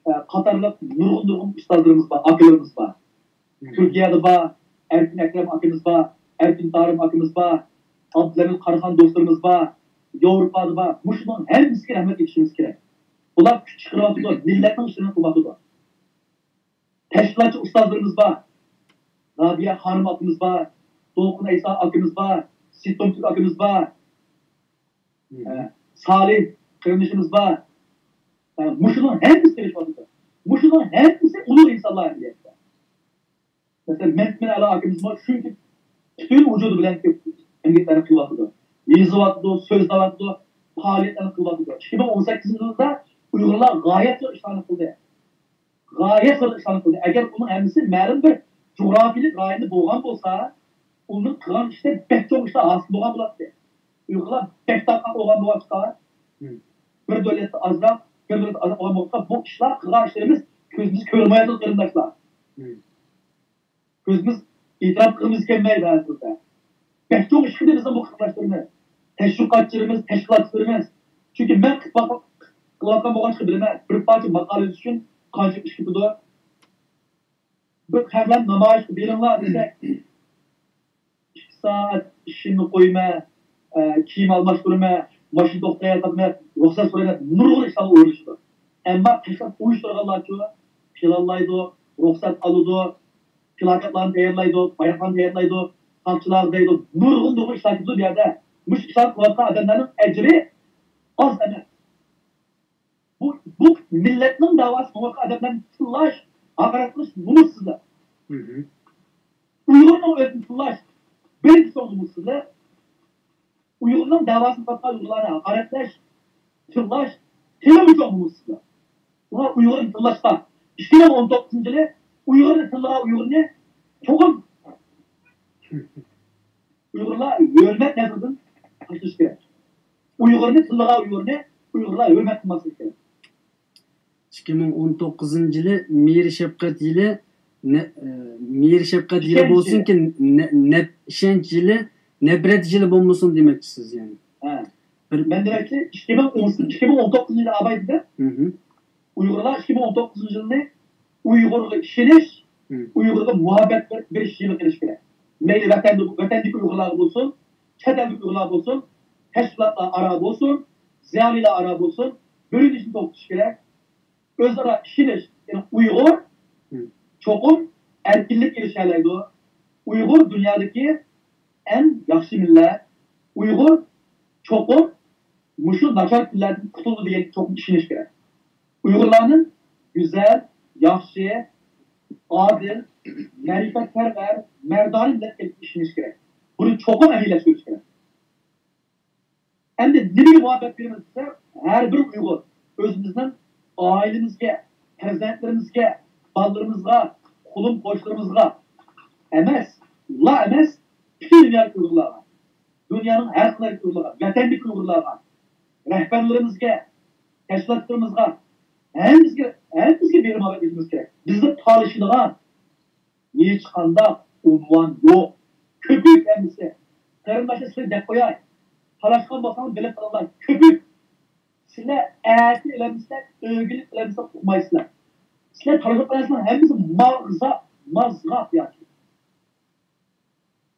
ئە، قاتارلىق نۇرغۇن، نۇرغۇن ئۇستازلىرىمىز بار، ئاكىلىرىمىز بار. تۈركىيەدە بار، ئەركىن ئەكرەم ئاكىمىز بار، ئەركىن تارىم ئاكىمىز بار، ئابدۇلھەمىد قاراخان دوستلىرىمىز بار، ياۋروپادا بار. مۇشۇنىڭ ھەممىسىگە رەھمەت ئېيتىشىمىز كېرەك. بۇلار كۈچ چىقىرىۋاتىدۇ، مىللەتنىڭ ئىشلىرىنى قىلىۋاتىدۇ. تەشكىلاتچى ئۇستازلىرىمىز بار. رابىيە خانىم ئاپىمىز بار، دولقۇن ئەيسا ئاكىمىز بار، سېيىت تومتۈك ئاكىمىز بار، ئە، سالىھ قېرىندىشىمىز بار. ئە، مۇشۇنىڭ ھەممىسى تىرىشىۋاتىدۇ. مۇشۇنىڭ ھەممىسى ئۇلۇغ ئىنسانلار ئەمەلىيەتتە. مەسىلەن، مەمتىمىن ئەلا ئاكىمىزمۇ شۇنچە پۈتۈن ۋۇجۇدى بىلەن كۆپ ئەمگەكلەرنى قىلىۋاتىدۇ. يېزىۋاتىدۇ، سۆزلەۋاتىدۇ، پائالىيەتلەرنى قىلىۋاتىدۇ. ئىككى مىڭ ئون سەككىزىنچى يىلدا ئۇيغۇرلار غايەت زور ئىشلارنى قىلدى. غايەت زور ئىشلارنى قىلدى. ئەگەر ئۇنىڭ ھەممىسى مەلۇم بىر جۇغراپىيەلىك رايوندا بولغان بولسا، ئۇنىڭ قىلغان ئىشلىرى بەك چوڭ ئىشلار ھاسىل بولغان بولاتتى. ئۇيغۇرلار بەك تارقاق بولغان بولغاچقا، بىر دۆلەتتە ئازراق، بىر دۆلەتتە ئازراق بولغان بولغاچقا، بۇ ئىشلار، قىلغان ئىشلىرىمىز كۆزىمىز كۆرمەيۋاتىدۇ، قېرىنداشلار. كۆزىمىز ئېتىراپ قىلغىمىز كەلمەيدۇ ھازىردا. بەك چوڭ ئىش قىلدى بىزنىڭ بۇ قېرىنداشلىرىمىز، تەشۋىقاتچىلىرىمىز، تەشكىلاتچىلىرىمىز. چۈنكى مەن قىلىۋاتقان، قىلىۋاتقان بولغاچقا بىلىمەن، بىر پارچە ماقالە يېزىش ئۈچۈن قانچە ئىش كېتىدۇ. بىر خەقلەر نامايىشقا بېرىڭلار دېسەك، ئىككى سائەت ئىشىمنى قويمە، ئە، كىيىم ئالماشتۇرمە، ماشىنا توختايدۇ، رۇخسەت سورايدۇ، نۇرغۇن ئىشلارغا ئورۇنلىشىدۇ. ئەمما تەشكىلات ئۇيۇشتۇرغانلارچۇ، پىلانلايدۇ، رۇخسەت ئالىدۇ، پىلاكەتلارنى تەييارلايدۇ، بايراقلارنى تەييارلايدۇ، ساقچىلار دەيدۇ، نۇرغۇن، نۇرغۇن ئىشلار كېتىدۇ بۇ يەردە. مۇشۇ ئىشلارنى قىلىۋاتقان ئادەملەرنىڭ ئەجرى ئاز ئەمەس. بۇ، بۇ مىللەتنىڭ داۋاسى بولغان ئادەملەرنى تىللاش، ھاقارەت قىلىش نومۇسسىزلىق. ئۇيغۇرنىڭ ئۆزىنى تىللاش بىرىنچى چوڭ نومۇسسىزلىق. ئۇيغۇرنىڭ داۋاسىنى قىلىۋاتقان ئۇيغۇرلارنى ھاقارەتلەش، تىللاش تېخىمۇ چوڭ نومۇسسىزلىق. شۇڭا ئۇيغۇرنى تىللاشتا، ئىككى مىڭ ئون توققۇزىنچى يىلى ئۇيغۇرنى تىللىغان ئۇيغۇرنى چوقۇم ئۇيغۇرلار ھۆرمەت نەزىرىدىن تاشلىشى كېرەك. ئۇيغۇرنى تىللىغان ئۇيغۇرنى ئۇيغۇرلار ھۆرمەت قىلماسلىقى كېرەك. ئىككى مىڭ ئون توققۇزىنچى يىلى مېھىر شەپقەت يىلى، نە-، ئە، مېھىر شەپقەت يىلى بولسۇنكى، نە-، نەپ-، ئىشەنچ يىلى، نەپرەت يىلى بولمىسۇن دېمەكچىسىز يەنى. ھە. بىر مەن دېمەكچى، ئىككى مىڭ ئون، ئىككى مىڭ ئون توققۇزىنچى يىلى ئاباي دېدى. ئۇيغۇرلار ئىككى مىڭ ئون توققۇزىنچى يىلنى ئۇيغۇرغا ئىشىنىش، ئۇيغۇرغا مۇھەببەت بېرىش يىلى قىلىش كېرەك. مەيلى ۋەتەندە، ۋەتەندىكى ئۇيغۇرلارغا بولسۇن، چەت ئەلدىكى ئۇيغۇرلار بولسۇن، تەشكىلاتلار ئارا بولسۇن، زىيالىيلار ئارا بولسۇن، بۆلۈنۈشنى توختىتىش كېرەك. ئۆزئارا ئىشىنىش، يەنى ئۇيغۇر چوقۇم ئەركىنلىككە ئېرىشەلەيدۇ. ئۇيغۇر دۇنيادىكى ئەڭ ياخشى مىللەت. ئۇيغۇر چوقۇم مۇشۇ ناچار كۈنلەردىن قۇتۇلىدۇ دېگەنگە چوقۇم ئىشىنىش كېرەك. ئۇيغۇرلارنىڭ گۈزەل، ياخشى، ئادىل، مەرىپەتپەرۋەر، مەردانە مىللەت ئىكەنلىكىگە ئىشىنىش كېرەك. بۇنى چوقۇم ئەمەلىيلەشتۈرۈش كېرەك. ئەمدى نېمىگە مۇھەببەت بېرىمىز دېسە، ھەر بىر ئۇيغۇر ئۆزىمىزنىڭ ئائىلىمىزگە، پەرزەنتلىرىمىزگە، بالىلىرىمىزغا، قولۇم قوشنىلىرىمىزغا ئەمەس، لا ئەمەس، پۈتۈن دۇنيادىكى ئۇيغۇرلارغا، دۇنيانىڭ ھەر قايسى ئۇيغۇرلارغا، ۋەتەندىكى ئۇيغۇرلارغا، رەھبەرلىرىمىزگە، تەشكىلاتلىرىمىزغا، ھەممىمىزگە، ھەممىمىزگە مېھرىبان بولۇشىمىز كېرەك. بىزنى تالىشىدىغان ھېچقانداق ئۇنۋان يوق. كۆپۈك ھەممىسى. قېرىنداشلار، سىلەرگە دەپ قوياي. تالاشقان بولساڭلار بىلىپ قېلىڭلار. كۆپۈك. سىلەر ئەتە ئۆلەمسىلەر، ئۆگىنىپ ئۆلەمسىلەر، ئۇقمايسىلەر. سىلەر تالىشىپ قالىسىلەر، ھەممىسى ماغزاپ، مازغاپ ياكى.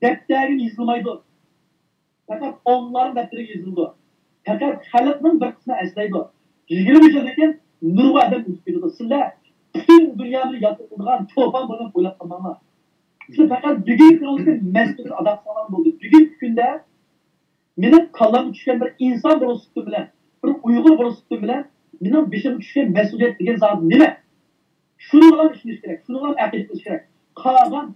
دەپتەرگە يېزىلمايدۇ. پەقەت ئونلارنىڭ دەپتىرىگە يېزىلىدۇ. پەقەت خەلقنىڭ بىر قىسمى ئەسلەيدۇ. يىگىرمە يىلدىن كېيىن نۇرغۇن ئادەم ئۇنتۇپ كېتىدۇ. سىلەر پۈتۈن دۇنيانى ياتلىتىدىغان چولپان بولۇپ ئويلاپ قالماڭلار. سىلەر پەقەت بۈگۈنكى كۈنىڭىزدە مەسئۇلىيەت ئادا قىلساڭلار بولدى. بۈگۈنكى كۈندە مېنىڭ كاللامغا چۈشكەن بىر ئىنسان بولۇش سۈپىتىم بىلەن، بىر ئۇيغۇر بولۇش سۈپىتىم بىلەن مېنىڭ بېشىمغا چۈشكەن مەسئۇلىيەت دېگەن زادى نېمە؟ شۇنىڭغا ئىشىنىش كېرەك، شۇنىڭغا ئەقىد قىلىش كېرەك. قالغان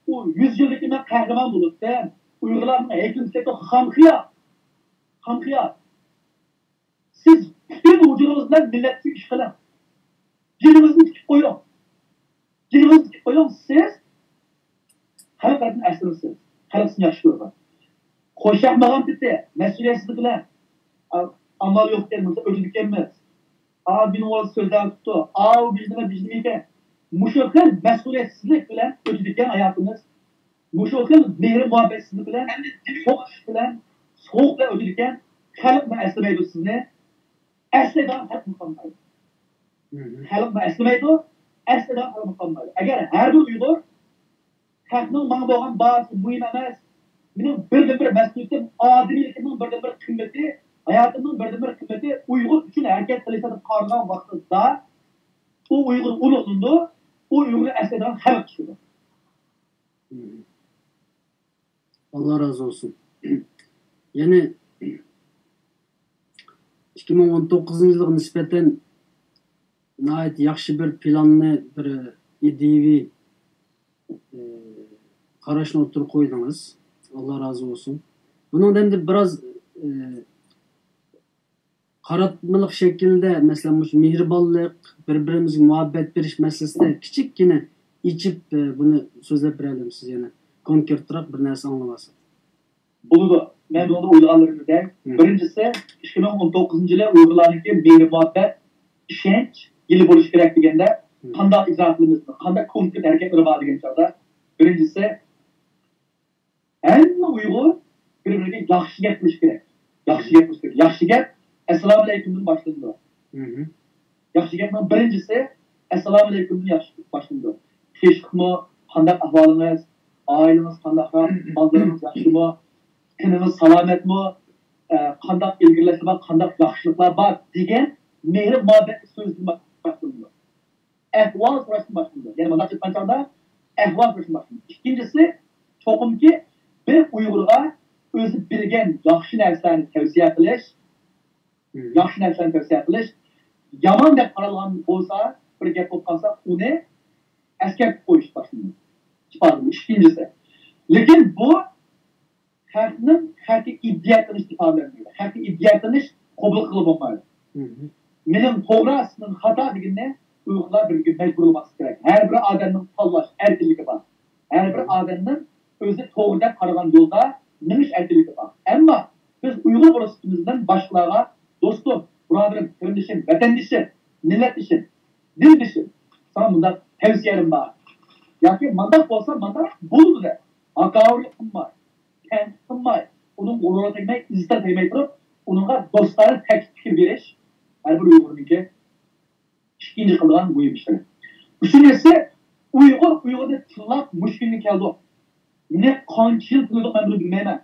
ئۇ يۈز يىلدىكى مەن قەھرىمان بولۇپتىمەن، ئۇيغۇرلارنىڭ ھەيكىلى تىكلەپتۇ، خام خىيال. خام خىيال. سىز پۈتۈن ۋۇجۇدىڭىز بىلەن مىللەت ئۈچۈن ئىش قىلىڭ. جېنىڭىزنى تىكىپ قويۇڭ. جېنىڭىزنى تىكىپ قويۇڭ، سىز خەلق تەرىپىدىن ئەسلىمىسىز. خەلق سىزنى ياخشى كۆرىدۇ. خوشياقمىغان پېتى، مەسئۇلىيەتسىزلىك بىلەن، ئا-، ئامال يوق ئىكەن، بولسا ئۆتىدىكەنمىز. ئا، مېنىڭ ئورۇس سۆزلەۋېتىپتۇ. ئاۋۇ بىزنېمە، بىزنېمە ئىكەن. مۇشۇ خىل مەسئۇلىيەتسىزلىك بىلەن ئۆتىدىكەن ھاياتىمىز. مۇشۇ خىل مېھرى مۇھەببەتسىزلىك بىلەن، قورقۇش بىلەن، سوغۇق بىلەن ئۆتىدىكەن. خەلقمۇ ئەسلىمەيدۇ سىزنى. ئەسلىدىغان خەلقمۇ قالمايدۇ. خەلقمۇ ئەسلىمەيدۇ، ئەسلىدىغان خەلقمۇ قالمايدۇ. ئەگەر ھەر بىر ئۇيغۇر خەقنىڭ ماڭا بولغان باھاسى مۇھىم ئەمەس، مېنىڭ بىردىنبىر مەسئۇلىيىتىم، ئادىمىيلىكىمنىڭ بىردىنبىر قىممىتى، ھاياتىمنىڭ بىردىنبىر قىممىتى ئۇيغۇر ئۈچۈن ھەرىكەت قىلىشى دەپ قارىغان ۋاقتىدا، ئۇ ئۇيغۇر ئۇلۇغلىنىدۇ، ئۇ ئۇيغۇرنى ئەسلەيدىغان خەلق چىقىدۇ. ئاللا رازى بولسۇن. يەنى ئىككى مىڭ ئون توققۇزىنچى يىلغا نىسبەتەن ناھايىتى ياخشى بىر پىلاننى، بىر ئىدىيىۋى، ئى، قاراشنى ئوتتۇرىغا قويدىڭىز. ئاللا رازى بولسۇن. بۇنىڭدا ئەمدى بىراز، ئى، قاراتمىلىق شەكىلدە، مەسىلەن، مۇشۇ مېھرىبانلىق، بىر-بىرىمىزگە مۇھەببەت بېرىش مەسىلىسىدە كىچىككىنە ئېچىپ، ئى، بۇنى سۆزلەپ بېرەلەمسىز يەنە؟ كونكرېتراق بىر نەرسە ئاڭلىۋالساق. بولىدۇ. مەن بۇنىڭدا ئويلىغانلىرىمدەك، مم. بىرىنچىسى، ئىككى مىڭ ئون توققۇزىنچى يىلى ئۇيغۇرلارنىڭكى مېھىر-مۇھەببەت، ئىشەنچ يىلى بولۇشى كېرەك دېگەندە، مم. قانداق ئىجرا قىلىمىز، قانداق كونكرېت ھەرىكەتلىرى بار دېگەن چاغدا، بىرىنچىسى، ھەممە ئۇيغۇر بىر-بىرىگە ياخشى گەپ قىلىشى كېرەك. ياخشى گەپ قىلىشى كېرەك. ياخشى گەپ ئەسسالامۇئەلەيكۇمدىن باشلىنىدۇ. مم. ياخشى گەپنىڭ بىرىنچىسى ئەسسالامۇئەلەيكۇمدىن ياخشى باشلىنىدۇ. تىنچلىقمۇ؟ قانداق ئەھۋالىڭىز؟ ئائىلىڭىز قانداقراق؟ بالىلىرىڭىز ياخشىمۇ؟ تېنىڭىز سالامەتمۇ؟ ئە، قانداق ئىلگىرىلەشلەر بار؟ قانداق ياخشىلىقلار بار؟ دېگەن مېھىر مۇھەببەت سۆزىدىن باشلىنىدۇ. ئەھۋال سوراشتىن باشلىنىدۇ. يەنى مۇنداق ئېيتقان چاغدا ئەھۋال سوراشتىن باشلىنىدۇ. ئىككىنچىسى، چوقۇمكى بىر ئۇيغۇرغا ئۆزى بىلگەن ياخشى نەرسىلەرنى تەۋسىيە قىلىش، ياخشى نەرسىلەرنى تەۋسىيە قىلىش، يامان دەپ قارالغان بولسا، بىر گەپ بولۇپ قالسا، ئۇنى ئەسكەرتىپ قويۇش باشلىنىدۇ. ئىپادىلىنىش. ئىككىنچىسى. لېكىن بۇ خەقنىڭ خەققە ئىدىيە قىلىش ئىپادىلەنمەيدۇ. خەققە ئىدىيە قىلىش قوبۇل قىلغىلى بولمايدۇ. مېنىڭ توغرا، سېنىڭ خاتا دېگىنىنى ئۇيغۇرلار بىر-بىرىگە مەجبۇرلىماسلىقى كېرەك. ھەر بىر ئادەمنىڭ تاللاش ئەركىنلىكى بار. ھەر بىر ئادەمنىڭ ئۆزى توغرا دەپ قارىغان يولدا مېڭىش ئەركىنلىكى بار. ئەمما بىز ئۇيغۇر بولۇش سۈپىتىمىز بىلەن باشقىلارغا، دوستۇم، بۇرادىرىم، قېرىندىشىم، ۋەتەندىشىم، مىللەتدىشىم، دىلدىشىم، ساڭا مۇنداق تەۋسىيەم بار ياكى مانداق بولسا مانداق بولىدۇ دەپ ھاكاۋۇرلۇق قىلماي، تەنقىد قىلماي، ئۇنىڭ غۇرۇرىغا تەگمەي، ئىززىتىگە تەگمەي تۇرۇپ، ئۇنىڭغا دوستانە تەكلىپ پىكىر بېرىش ھەر بىر ئۇيغۇرنىڭكى ئىككىنچى قىلىدىغان مۇھىم ئىشلىرى. ئۈچىنچىسى، ئۇيغۇر ئۇيغۇرنى تىللاپ مۇشۇ كۈنگە كەلدۇق. مېنى قانچە يىل تىللىدۇق، مەن بۇنى بىلمەيمەن.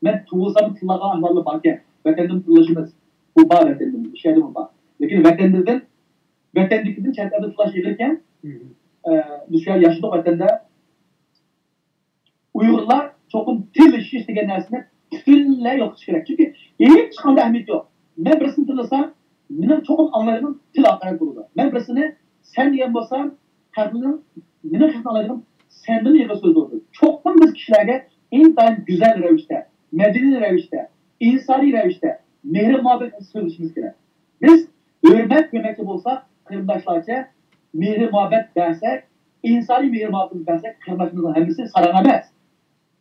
مەن تۇغۇلسام تىللىغان ئەھۋاللار باركەن. ۋەتەندىمۇ تىللىشىمىز. بۇ بار ۋەتەندىمۇ، مۇشۇ يەردىمۇ بار. لېكىن ۋەتەندىن، ۋەتەندىكىدىن چەت ئەلدە تىللاش ئېغىركەن. مم. ئە، بىز شۇ يەردە ياشىدۇق ۋەتەندە. ئۇيغۇرلار چوقۇم تىللىشىش دېگەن نەرسىنى پۈتۈنلەي يوقىتىش كېرەك. چۈنكى ھېچقانداق ئەھمىيىتى يوق. مەن بىرسىنى تىللىسام، مېنىڭ چوقۇم ئاڭلايدىغىنىم تىل ھاقارەت بولىدۇ. مەن بىرسىنى سەن دېگەن بولسام، خەقنىڭ، مېنىڭ خەقنىڭ ئاڭلايدىغىنىم سەندىن ئېغىر سۆز بولىدۇ. چوقۇم بىز كىشىلەرگە ئىنتايىن گۈزەل رەۋىشتە، مەدەنىي رەۋىشتە، ئىنسانىي رەۋىشتە، مېھرى مۇھەببەت سۆزلىشىمىز كېرەك. بىز ھۆرمەت كۆرمەكچى بولساق، قېرىنداشلارچە مېھرى مۇھەببەت بەرسەك، ئىنسانىي مېھرى مۇھەببەت بەرسەك، قېرىنداشلىرىمىزنىڭ ھەممىسى ساراڭ ئەمەس.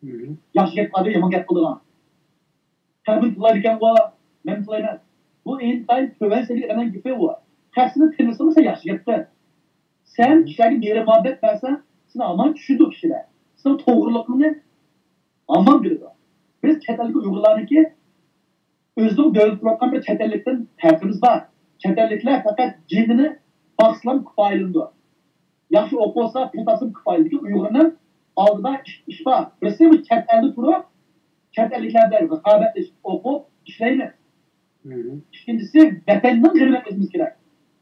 مم. ياخشى گەپ قىلىدۇ، يامان گەپ قىلىدىغان. خەقنى تىللايدىكەنغۇ، مەن تىللايمەن. بۇ ئىنتايىن تۆۋەن سەۋىيەلىك ئادەمنىڭ گېپى بۇ. خەق سېنى تىللىسىمۇ سەن ياخشى گەپ قىل. سەن كىشىلەرگە مېھرى مۇھەببەت بەرسەڭ، سېنى ھامان چۈشىنىدۇ كىشىلەر. سېنىڭ توغرىلىقىڭنى ھامان بىلىدۇ. بىز چەت ئەلدىكى ئۇيغۇرلارنىڭكى ئۆزىنىڭ دۆلىتى تۇرۇۋاتقان بىر چەت ئەللىكتىن پەرقىمىز بار. چەت ئەللىكلەر پەقەت جېنىنى باقسىلا كۇپايىلىنىدۇ. ياخشى ئوقۇۋالسا، پۇل تاپسىمۇ كۇپايىلىنىدۇ. لېكىن ئۇيغۇرنىڭ ئالدىدا ئىش، ئىش بار. بىرسى بۇ چەت ئەلدە تۇرۇپ، چەت ئەللىكلەر بىلەن رىقابەتلىشىپ، ئوقۇپ، ئىشلەيمىز. مم. ئىككىنچىسى، ۋەتەننىڭ غېمىنى قىلىشىمىز كېرەك.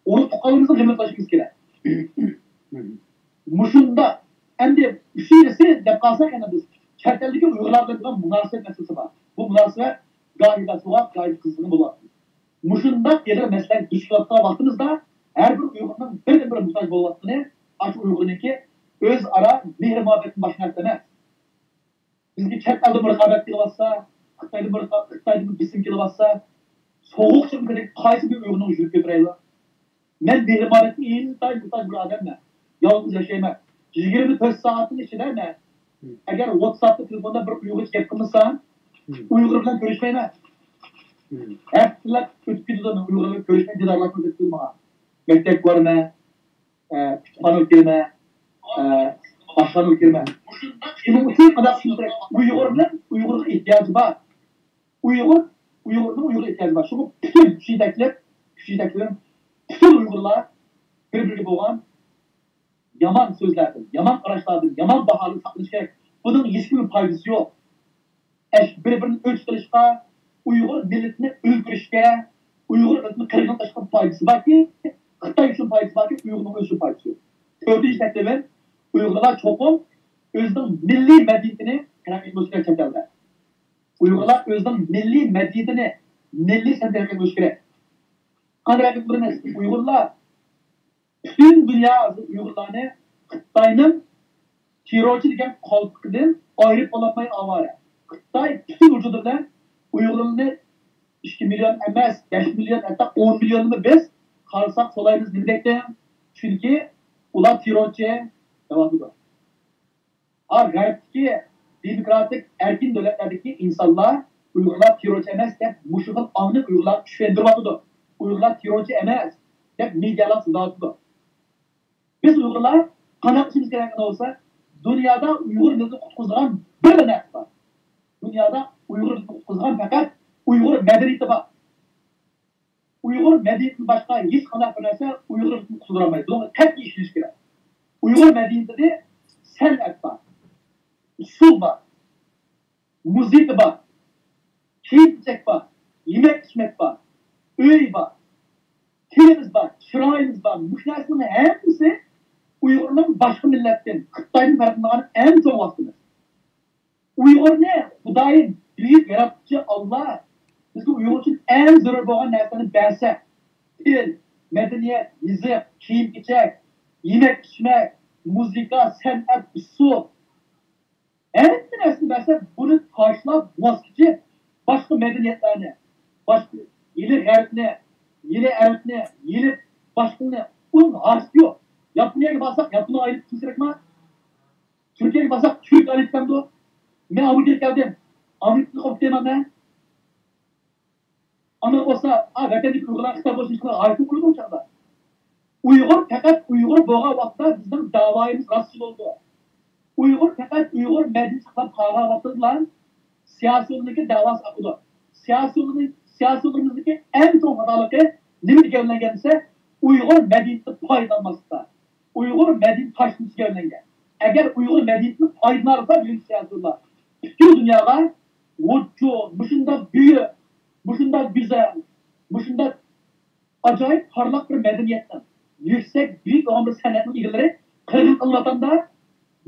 ئۇرۇق تۇغقانلىرىمىزنىڭ غېمىنى قىلىشىمىز كېرەك. مم. مۇشۇنداق. ئەمدى ئۈچىنچىسى دەپ قالساق، يەنە بىز چەت ئەلدىكى ئۇيغۇرلار بىلەن بولغان مۇناسىۋەت مەسىلىسى بار. بۇ مۇناسىۋەت گاھىدا سوغۇق، گاھىدا قىزغىن بولۇۋاتىدۇ. مۇشۇنداق ئېغىر مەسىلىلەرگە دۇچ كېلىۋاتقان ۋاقتىمىزدا، ھەر بىر ئۇيغۇرنىڭ بىردىنبىر موھتاج بولۇۋاتقىنى ئاشۇ ئۇيغۇرنىڭكى ئۆزئارا مېھرى مۇھەببەتتىن باشقا نەرسە ئەمەس. بىزگە چەت ئەلدىن رىقابەت كېلىۋاتسا، خىتايدىن بىر رىقا-، خىتايدىن بېسىم كېلىۋاتسا، سوغۇقچىلىقىدەك قايسى بىر ئۇيغۇرنىڭ يۈزىنى كۆتۈرەيلى؟ مەن مېھرىبانلىققا ئىنتايىن موھتاج بىر ئادەممەن. يالغۇز ياشايمەن. يىگىرمە تۆت سائەتنىڭ ئىچىدە مەن، مم. ئەگەر ۋاتساپتا، تېلېفوندا بىر ئۇيغۇرچە گەپ قىلمىسام، مم. ئۇيغۇر بىلەن كۆرۈشمەيمەن. مم. ھەپتىلەر ئۆتۈپ كېتىدۇ، مەن ئۇيغۇر بىلەن كۆرۈشمەي، دىدارلاشماي ئۆتۈپ كېتىدۇ ماڭا. مەكتەپكە بارىمەن، ئە، كۇتۇپخانىغا كىرىمەن، ئە، ئاشخانىغا كىرىمەن. شۇنىڭ ئۈچۈن قانداق قىلىش كېرەك؟ ئۇيغۇرنىڭ ئۇيغۇرغا ئېھتىياجى بار. ئۇيغۇر، ئۇيغۇرنىڭ ئۇيغۇرغا ئېھتىياجى بار. شۇڭا پۈتۈن كۈچ يېتەكلەپ، كۈچ يېتەكلىگىن پۈتۈن ئۇيغۇرلار بىر-بىرىگە بولغان يامان سۆزلەردىن، يامان قاراشلاردىن، يامان باھادىن ساقلىنىش كېرەك. بۇنىڭ ھېچكىمگە پايدىسى يوق. ئەش-، بىر-بىرىنى ئۆچ قىلىشقا، ئۇيغۇر مىللىتىنى ئۆلتۈرۈشكە، ئۇيغۇر مىللىتىنى قىرغىن قىلىشقا پايدىسى باركى، خىتاي ئۈچۈن پايدىسى باركى، ئۇيغۇرنىڭ ئۆزى ئۈچۈن پايدىسى يوق. تۆتىنچى تەكلىپىم، ئۇيغۇرلار چوقۇم ئۆزىنىڭ مىللىي مەدەنىيىتىنى تەرەققىي قىلىشى كېرەك چەت ئەلدە. ئۇيغۇرلار ئۆزىنىڭ مىللىي مەدەنىيىتىنى، مىللىي سەنئىتىنى تەرەققىي قىلىشى كېرەك. قانداق تەرەققىي قىلىمىز؟ ئۇيغۇرلار پۈتۈن دۇنيا ھازىر ئۇيغۇرلارنى خىتاينىڭ تېررورچى دېگەن قالپىقىدىن ئايرىپ بولالماي ئاۋارە. خىتاي پۈتۈن ۋۇجۇدى بىلەن ئۇيغۇرلارنى ئىككى مىليون ئەمەس، بەش مىليون، ھەتتا ئون مىليوننىمۇ بىز قارىساق سولايمىز نېمە دەيتتىڭ؟ چۈنكى ئۇلار تېررورچى دەۋاتىدۇ. ھا، غەربتىكى دېموكراتىك ئەركىن دۆلەتلەردىكى ئىنسانلار ئۇيغۇرلار تېررورچى ئەمەس دەپ مۇشۇ خىل ئاڭنى ئۇيغۇرلارغا چۈشەندۈرۈۋاتىدۇ. ئۇيغۇرلار تېررورچى ئەمەس دەپ مېدىيالار سۆزلەۋاتىدۇ. بىز ئۇيغۇرلار قانداق قىلىشىمىز كېرەك بولسا، دۇنيادا ئۇيغۇر مىللىتىنى قۇتقۇزىدىغان بىرلا نەرسە بار. دۇنيادا ئۇيغۇر مىللىتىنى قۇتقۇزىدىغان پەقەت ئۇيغۇر مەدەنىيىتى بار. ئۇيغۇر مەدەنىيىتىدىن باشقا ھېچقانداق بىر نەرسە ئۇيغۇر مىللىتىنى قۇتقۇزالمايدۇ. بۇنىڭغا قەتئىي ئىشىنىش كېرەك. ئۇيغۇر مەدەنىيىتىدە سەنئەت بار، ئۇسسۇل بار، مۇزىكا بار، كىيىم-كېچەك بار، يېمەك-ئىچمەك بار، ئۆي بار، تىلىمىز بار، چىرايىمىز بار. مۇشۇ نەرسىنىڭ ھەممىسى ئۇيغۇرنىڭ باشقا مىللەتتىن، خىتايدىن پەرقلىنىدىغان ئەڭ چوڭ ۋاسىتىمىز. ئۇيغۇرنى خۇدايىم، بۈيۈك ياراتقۇچى ئاللا بىزگە ئۇيغۇر ئۈچۈن ئەڭ زۆرۈر بولغان نەرسىلەرنى بەرسە، تىل، مەدەنىيەت، يېزىق، كىيىم-كېچەك، يېمەك-ئىچمەك، مۇزىكا، سەنئەت، ئۇسسۇل، ھەممە نەرسىنى بەرسە، بۇنى تاشلاپ، ۋاز كېچىپ، باشقا مەدەنىيەتلەرنى، باشقا يېلى غەربنى، يېلى ئەرەبنى، يېلى باشقىنى، ئۇنىڭ ھاجىتى يوق. ياپونىيەگە بارساق، ياپونىيە ئايلىنىپ كېتىش كېرەكما؟ تۈركىيەگە بارساق، تۈرك ئايلىنىپ كېتەمدۇ؟ مەن ئامېرىكىغا كەلدىم. ئامېرىكىنى قويۇپ كېتەيمەن مەن. ئانداق بولسا، ئا، ۋەتەندىكى ئۇيغۇرلار خىتاي بولۇشنى ھاجىتى بولىدۇ ئۇ چاغدا. ئۇيغۇر پەقەت ئۇيغۇر بولغان ۋاقىتتا بىزنىڭ داۋايىمىز راستچىل بولىدۇ. ئۇيغۇر پەقەت ئۇيغۇر مەدەنىيىتى ساقلاپ قالغان ۋاقتىدىلا سىياسىيونلارنىڭكى داۋاسى ئاقىدۇ. سىياسىيونلارنىڭ، سىياسىيونلىرىمىزدىكى ئەڭ چوڭ خاتالىقى نېمىدە گەۋدىلەنگەن دېسە، ئۇيغۇر مەدەنىيىتى پايدىلانماسلىقتا. ئۇيغۇر مەدەنىيىتى تاشلىنىشىغا ئايلانغان. ئەگەر ئۇيغۇر مەدەنىيىتىنى پايدىلانالىسا، بۈگۈنكى سىياسىيونلار پۈتكۈل دۇنياغا ۋوچۇ، مۇشۇنداق بۈيۈك، مۇشۇنداق گۈزەل، مۇشۇنداق ئاجايىپ پارلاق بىر مەدەنىيەتنىڭ، يۈكسەك، بۈيۈك بولغان بىر سەنئەتنىڭ ئىگىلىرى قىرغىن قىلىنىۋاتامدا،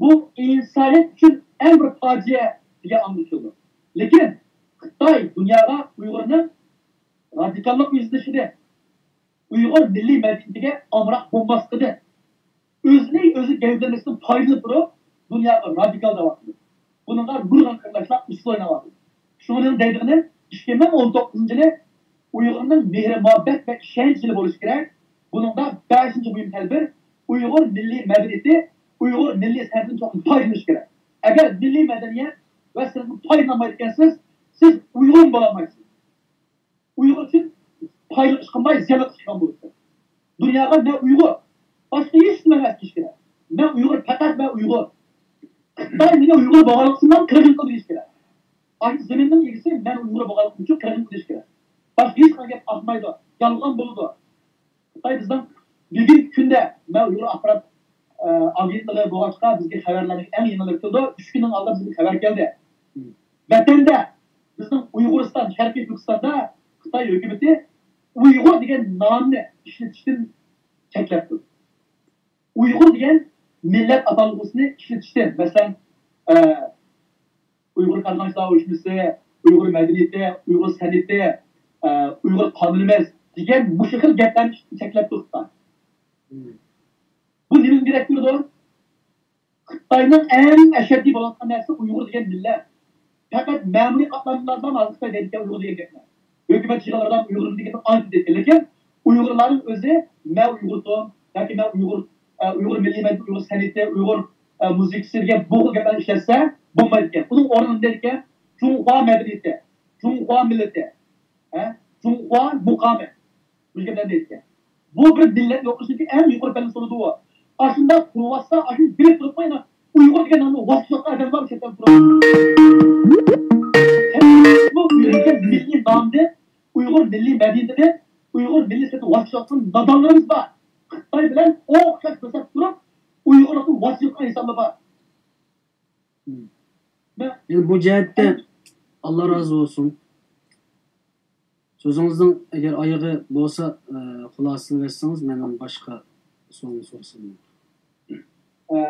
بۇ ئىنسانىيەت ئۈچۈن ئەڭ بىر پاجىئە دېگەن ئاڭغا كېلىدۇ. لېكىن خىتاي دۇنياغا ئۇيغۇرنىڭ رادىكاللىق يۈزلىنىشىدىن، ئۇيغۇر مىللىي مەدەنىيىتىگە ئامراق بولماسلىقىدىن، ئۆزىنى ئۆزى گەۋدىلەندۈرۈشتىن پايدىلىنىپ تۇرۇپ، دۇنياغا رادىكال دەۋاتىدۇ. بۇنىڭغا نۇرغۇن قېرىنداشلار ئۇسسۇل ئويناۋاتىدۇ. شۇڭا مېنىڭ دەيدىغىنىم، ئىككى مىڭ ئون توققۇزىنچى يىلى ئۇيغۇرنىڭ مېھرى-مۇھەببەت ۋە ئىشەنچ يىلى بولۇشى كېرەك. بۇنىڭدا بەشىنچى مۇھىم تەدبىر، ئۇيغۇر مىللىي مەدەنىيىتى، ئۇيغۇر مىللىي سەنئىتىدىن چوقۇم پايدىلىنىش كېرەك. ئەگەر مىللىي مەدەنىيەت ۋە سەنئەتتىن پايدىلانمايدىكەنسىز، سىز ئۇيغۇرمۇ بولالمايسىز. ئۇيغۇر ئۈچۈن پايدىلىق ئىش قىلماي، زىيانلىق ئىش قىلغان بولىسىز. دۇنياغا مەن ئۇيغۇر، باشقا ھېچ نېمە ئەمەس دېيىش كېرەك. مەن ئۇيغۇر، پەقەت مەن ئۇيغۇر. خىتاي مېنى ئۇيغۇر بولغانلىقىمدىن قىرغىن قىلدى دېيىش كېرەك. ئاشۇ زېمىننىڭ ئىگىسى مەن ئۇيغۇر بولغانلىقىم ئۈچۈن قىرغىن قىلىش كېرەك. باشقا ھېچقانداق گەپ ئاقمايدۇ. يالغان بولىدۇ. خىتاي بىزنىڭ بۈگۈنكى كۈندە، مەن ئۇيغۇر ئاخبارات، ئە، ئاگېنتلىقى بولغاچقا، بىزگە خەۋەرلەرنىڭ ئەڭ يېڭىلىرى كېلىدۇ. ئۈچ كۈننىڭ ئالدىدا بىزگە خەۋەر كەلدى. ۋەتەندە، بىزنىڭ ئۇيغۇرىستان، شەرقىي تۈركىستاندا خىتاي ھۆكۈمىتى ئۇيغۇر دېگەن نامنى ئىشلىتىشتىن چەكلەپتۇ. ئۇيغۇر دېگەن مىللەت ئاتالغۇسىنى ئىشلىتىشتىن، مەسىلەن، ئە، ئۇيغۇر قېرىنداشلار ئۇيۇشمىسى، ئۇيغۇر مەدەنىيىتى، ئۇيغۇر سەنئىتى، ئە، ئۇيغۇر قانۇنىمىز دېگەن مۇشۇ خىل گەپلەرنى ئىشلىتىشتىن چەكلەپتۇ خىتاي. بۇ نېمىدىن دېرەك بېرىدۇ؟ خىتاينىڭ ئەڭ ئەشەددىي بولۇۋاتقان نەرسىسى ئۇيغۇر دېگەن مىللەت. پەقەت مەمۇرىي قاتلاملاردا ھازىر خىتاي دەيدىكەن ئۇيغۇر دېگەن گەپنى. ھۆكۈمەت يىغىنلىرىدا ئۇيغۇر دېگەن گەپنى ئانچە دەيدىكەن. لېكىن ئۇيغۇرلارنىڭ ئۆزى مەن ئۇيغۇردۇم ياكى مەن ئۇيغۇر، ئە، ئۇيغۇر مىللىي مەدەنىيىتى، ئۇيغۇر سەنئىتى، ئۇيغۇر، ئە، مۇزىكىسى دېگەن بۇ خىل گەپلەرنى ئىشلەتسە بولمايدىكەن. ئۇنىڭ ئورنىدا نېمە دەيدىكەن؟ جۇڭخۇا مەدەنىيىتى، جۇڭخۇا مىللىتى، ھە؟ جۇڭخۇا مۇقامى. مۇشۇ گەپلەرنى دەيدىكەن. بۇ بىر مىللەت يوقىتىشنىڭكى ئەڭ يۇقىرى پەللىسى بولىدۇ. ئاشۇنداق تۇرۇۋاتسا، ئاشۇنى بىلىپ تۇرۇپمۇ يەنە ئۇيغۇر دېگەن نامنى ۋاز كېچىۋاتقان ئادەم بار چەت ئەلدە تۇرۇپ. بۇ ئۇيغۇر دېگەن مىللىي نامدىن، ئۇيغۇر مىللىي مەدەنىيىتىدىن، ئۇيغۇر مىللىي سەنئىتىدىن ۋاز كېچىۋاتقان نادانلىرىمىز بار. خىتاي بىلەن ئوخشاش كۆرسەتىپ تۇرۇپ، ئۇيغۇرلۇقتىن ۋاز كېچىۋاتقان ئىنسانلار بار. مەن يەنى بۇ جەھەتتە ئاللا رازى بولسۇن. سۆزىڭىزنىڭ ئەگەر ئايىغى بولسا، ئە، خۇلاسىلىۋەتسىڭىز، مەن باشقا سوئالنى سورىسام. ئە،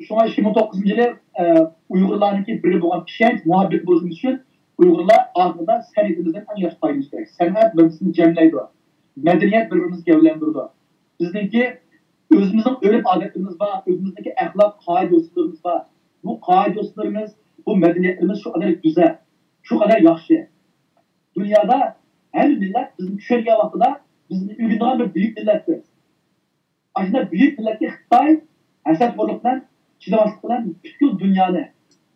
شۇڭا ئىككى مىڭ توققۇزىنچى يىلى، ئە، ئۇيغۇرلارنىڭكى بىرگە بولغان ئىشەنچ، مۇھەببەت بولۇشىمىز ئۈچۈن ئۇيغۇرلار ئاخىرىدا سەنئىتىمىزدىن ئەڭ ياخشى پايدىلىنىش كېرەك. سەنئەت بىر-بىرسىنى جەملەيدۇ. مەدەنىيەت بىر-بىرىمىزنى گەۋدىلەندۈرىدۇ. بىزنىڭكى ئۆزىمىزنىڭ ئۆرپ-ئادەتلىرىمىز بار، ئۆزىمىزنىڭكى ئەخلاق قائىدە-يوسۇنلىرىمىز بار. بۇ قائىدە-يوسۇنلىرىمىز، بۇ مەدەنىيەتلىرىمىز شۇ قەدەر گۈزەل، شۇ قەدەر ياخشى. دۇنيادا ھەممە مىللەت بىزنى چۈشەنگەن ۋاقتىدا بىزنى ئۆگىنىدىغان بىر بۈيۈك مىللەت بىز. ئاشۇنداق بۈيۈك مىللەتكە خىتاي ھەسەتخورلۇق بىلەن، چىدىماسلىق بىلەن پۈتكۈل دۇنيانى،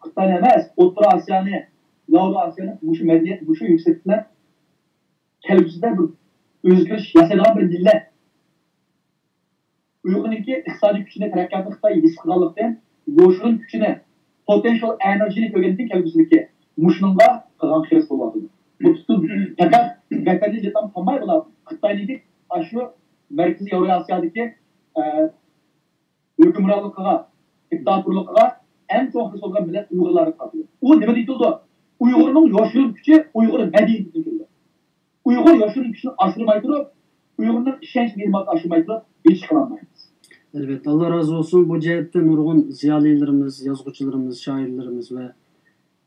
خىتاينى ئەمەس، ئوتتۇرا ئاسىيانى، ياۋرو ئاسىيانى مۇشۇ مەدەنىيەت، مۇشۇ يۈكسەكلىك بىلەن كەلگۈسىدە بىر ئۆزگىرىش ياسايدىغان بىر مىللەت. ئۇيغۇرنىڭكى ئىقتىسادىي كۈچىنى، تەرەققىياتىنى خىتاي ھېس قىلغانلىقتىن، يوشۇرۇن كۈچىنى، پوتېنشال ئېنېرجىنى كۆرگەندىن كېيىن كەلگۈسىدىكى مۇشۇنىڭغا قىلغان خىرىس بولۇۋاتىدۇ. بۇ پۈتۈن پەقەت ۋەتەندىن يېتەم قالماي بۇلار. خىتاينىڭكى ئاشۇ مەركىزىي ياۋروئاسىيادىكى، ئە، ھۆكۈمرانلىقىغا، دىكتاتورلۇقىغا ئەڭ چوڭ خىرىس بولغان مىللەت ئۇيغۇرلارغا قالدى. ئۇ نېمىدىن كېلىدۇ؟ ئۇيغۇرنىڭ يوشۇرۇن كۈچى ئۇيغۇر مەدەنىيىتىدىن كېلىدۇ. ئۇيغۇر يوشۇرۇن كۈچىنى ئاشۇرماي تۇرۇپ، ئۇيغۇرنىڭ ئىشەنچ مېھرىبانلىقىنى ئاشۇرماي تۇرۇپ، ھېچ ئىش قىلالمايمىز. ئەلۋەتتە، ئاللا رازى بولسۇن. بۇ جەھەتتە نۇرغۇن زىيالىيلىرىمىز، يازغۇچىلىرىمىز، شائىرلىرىمىز ۋە،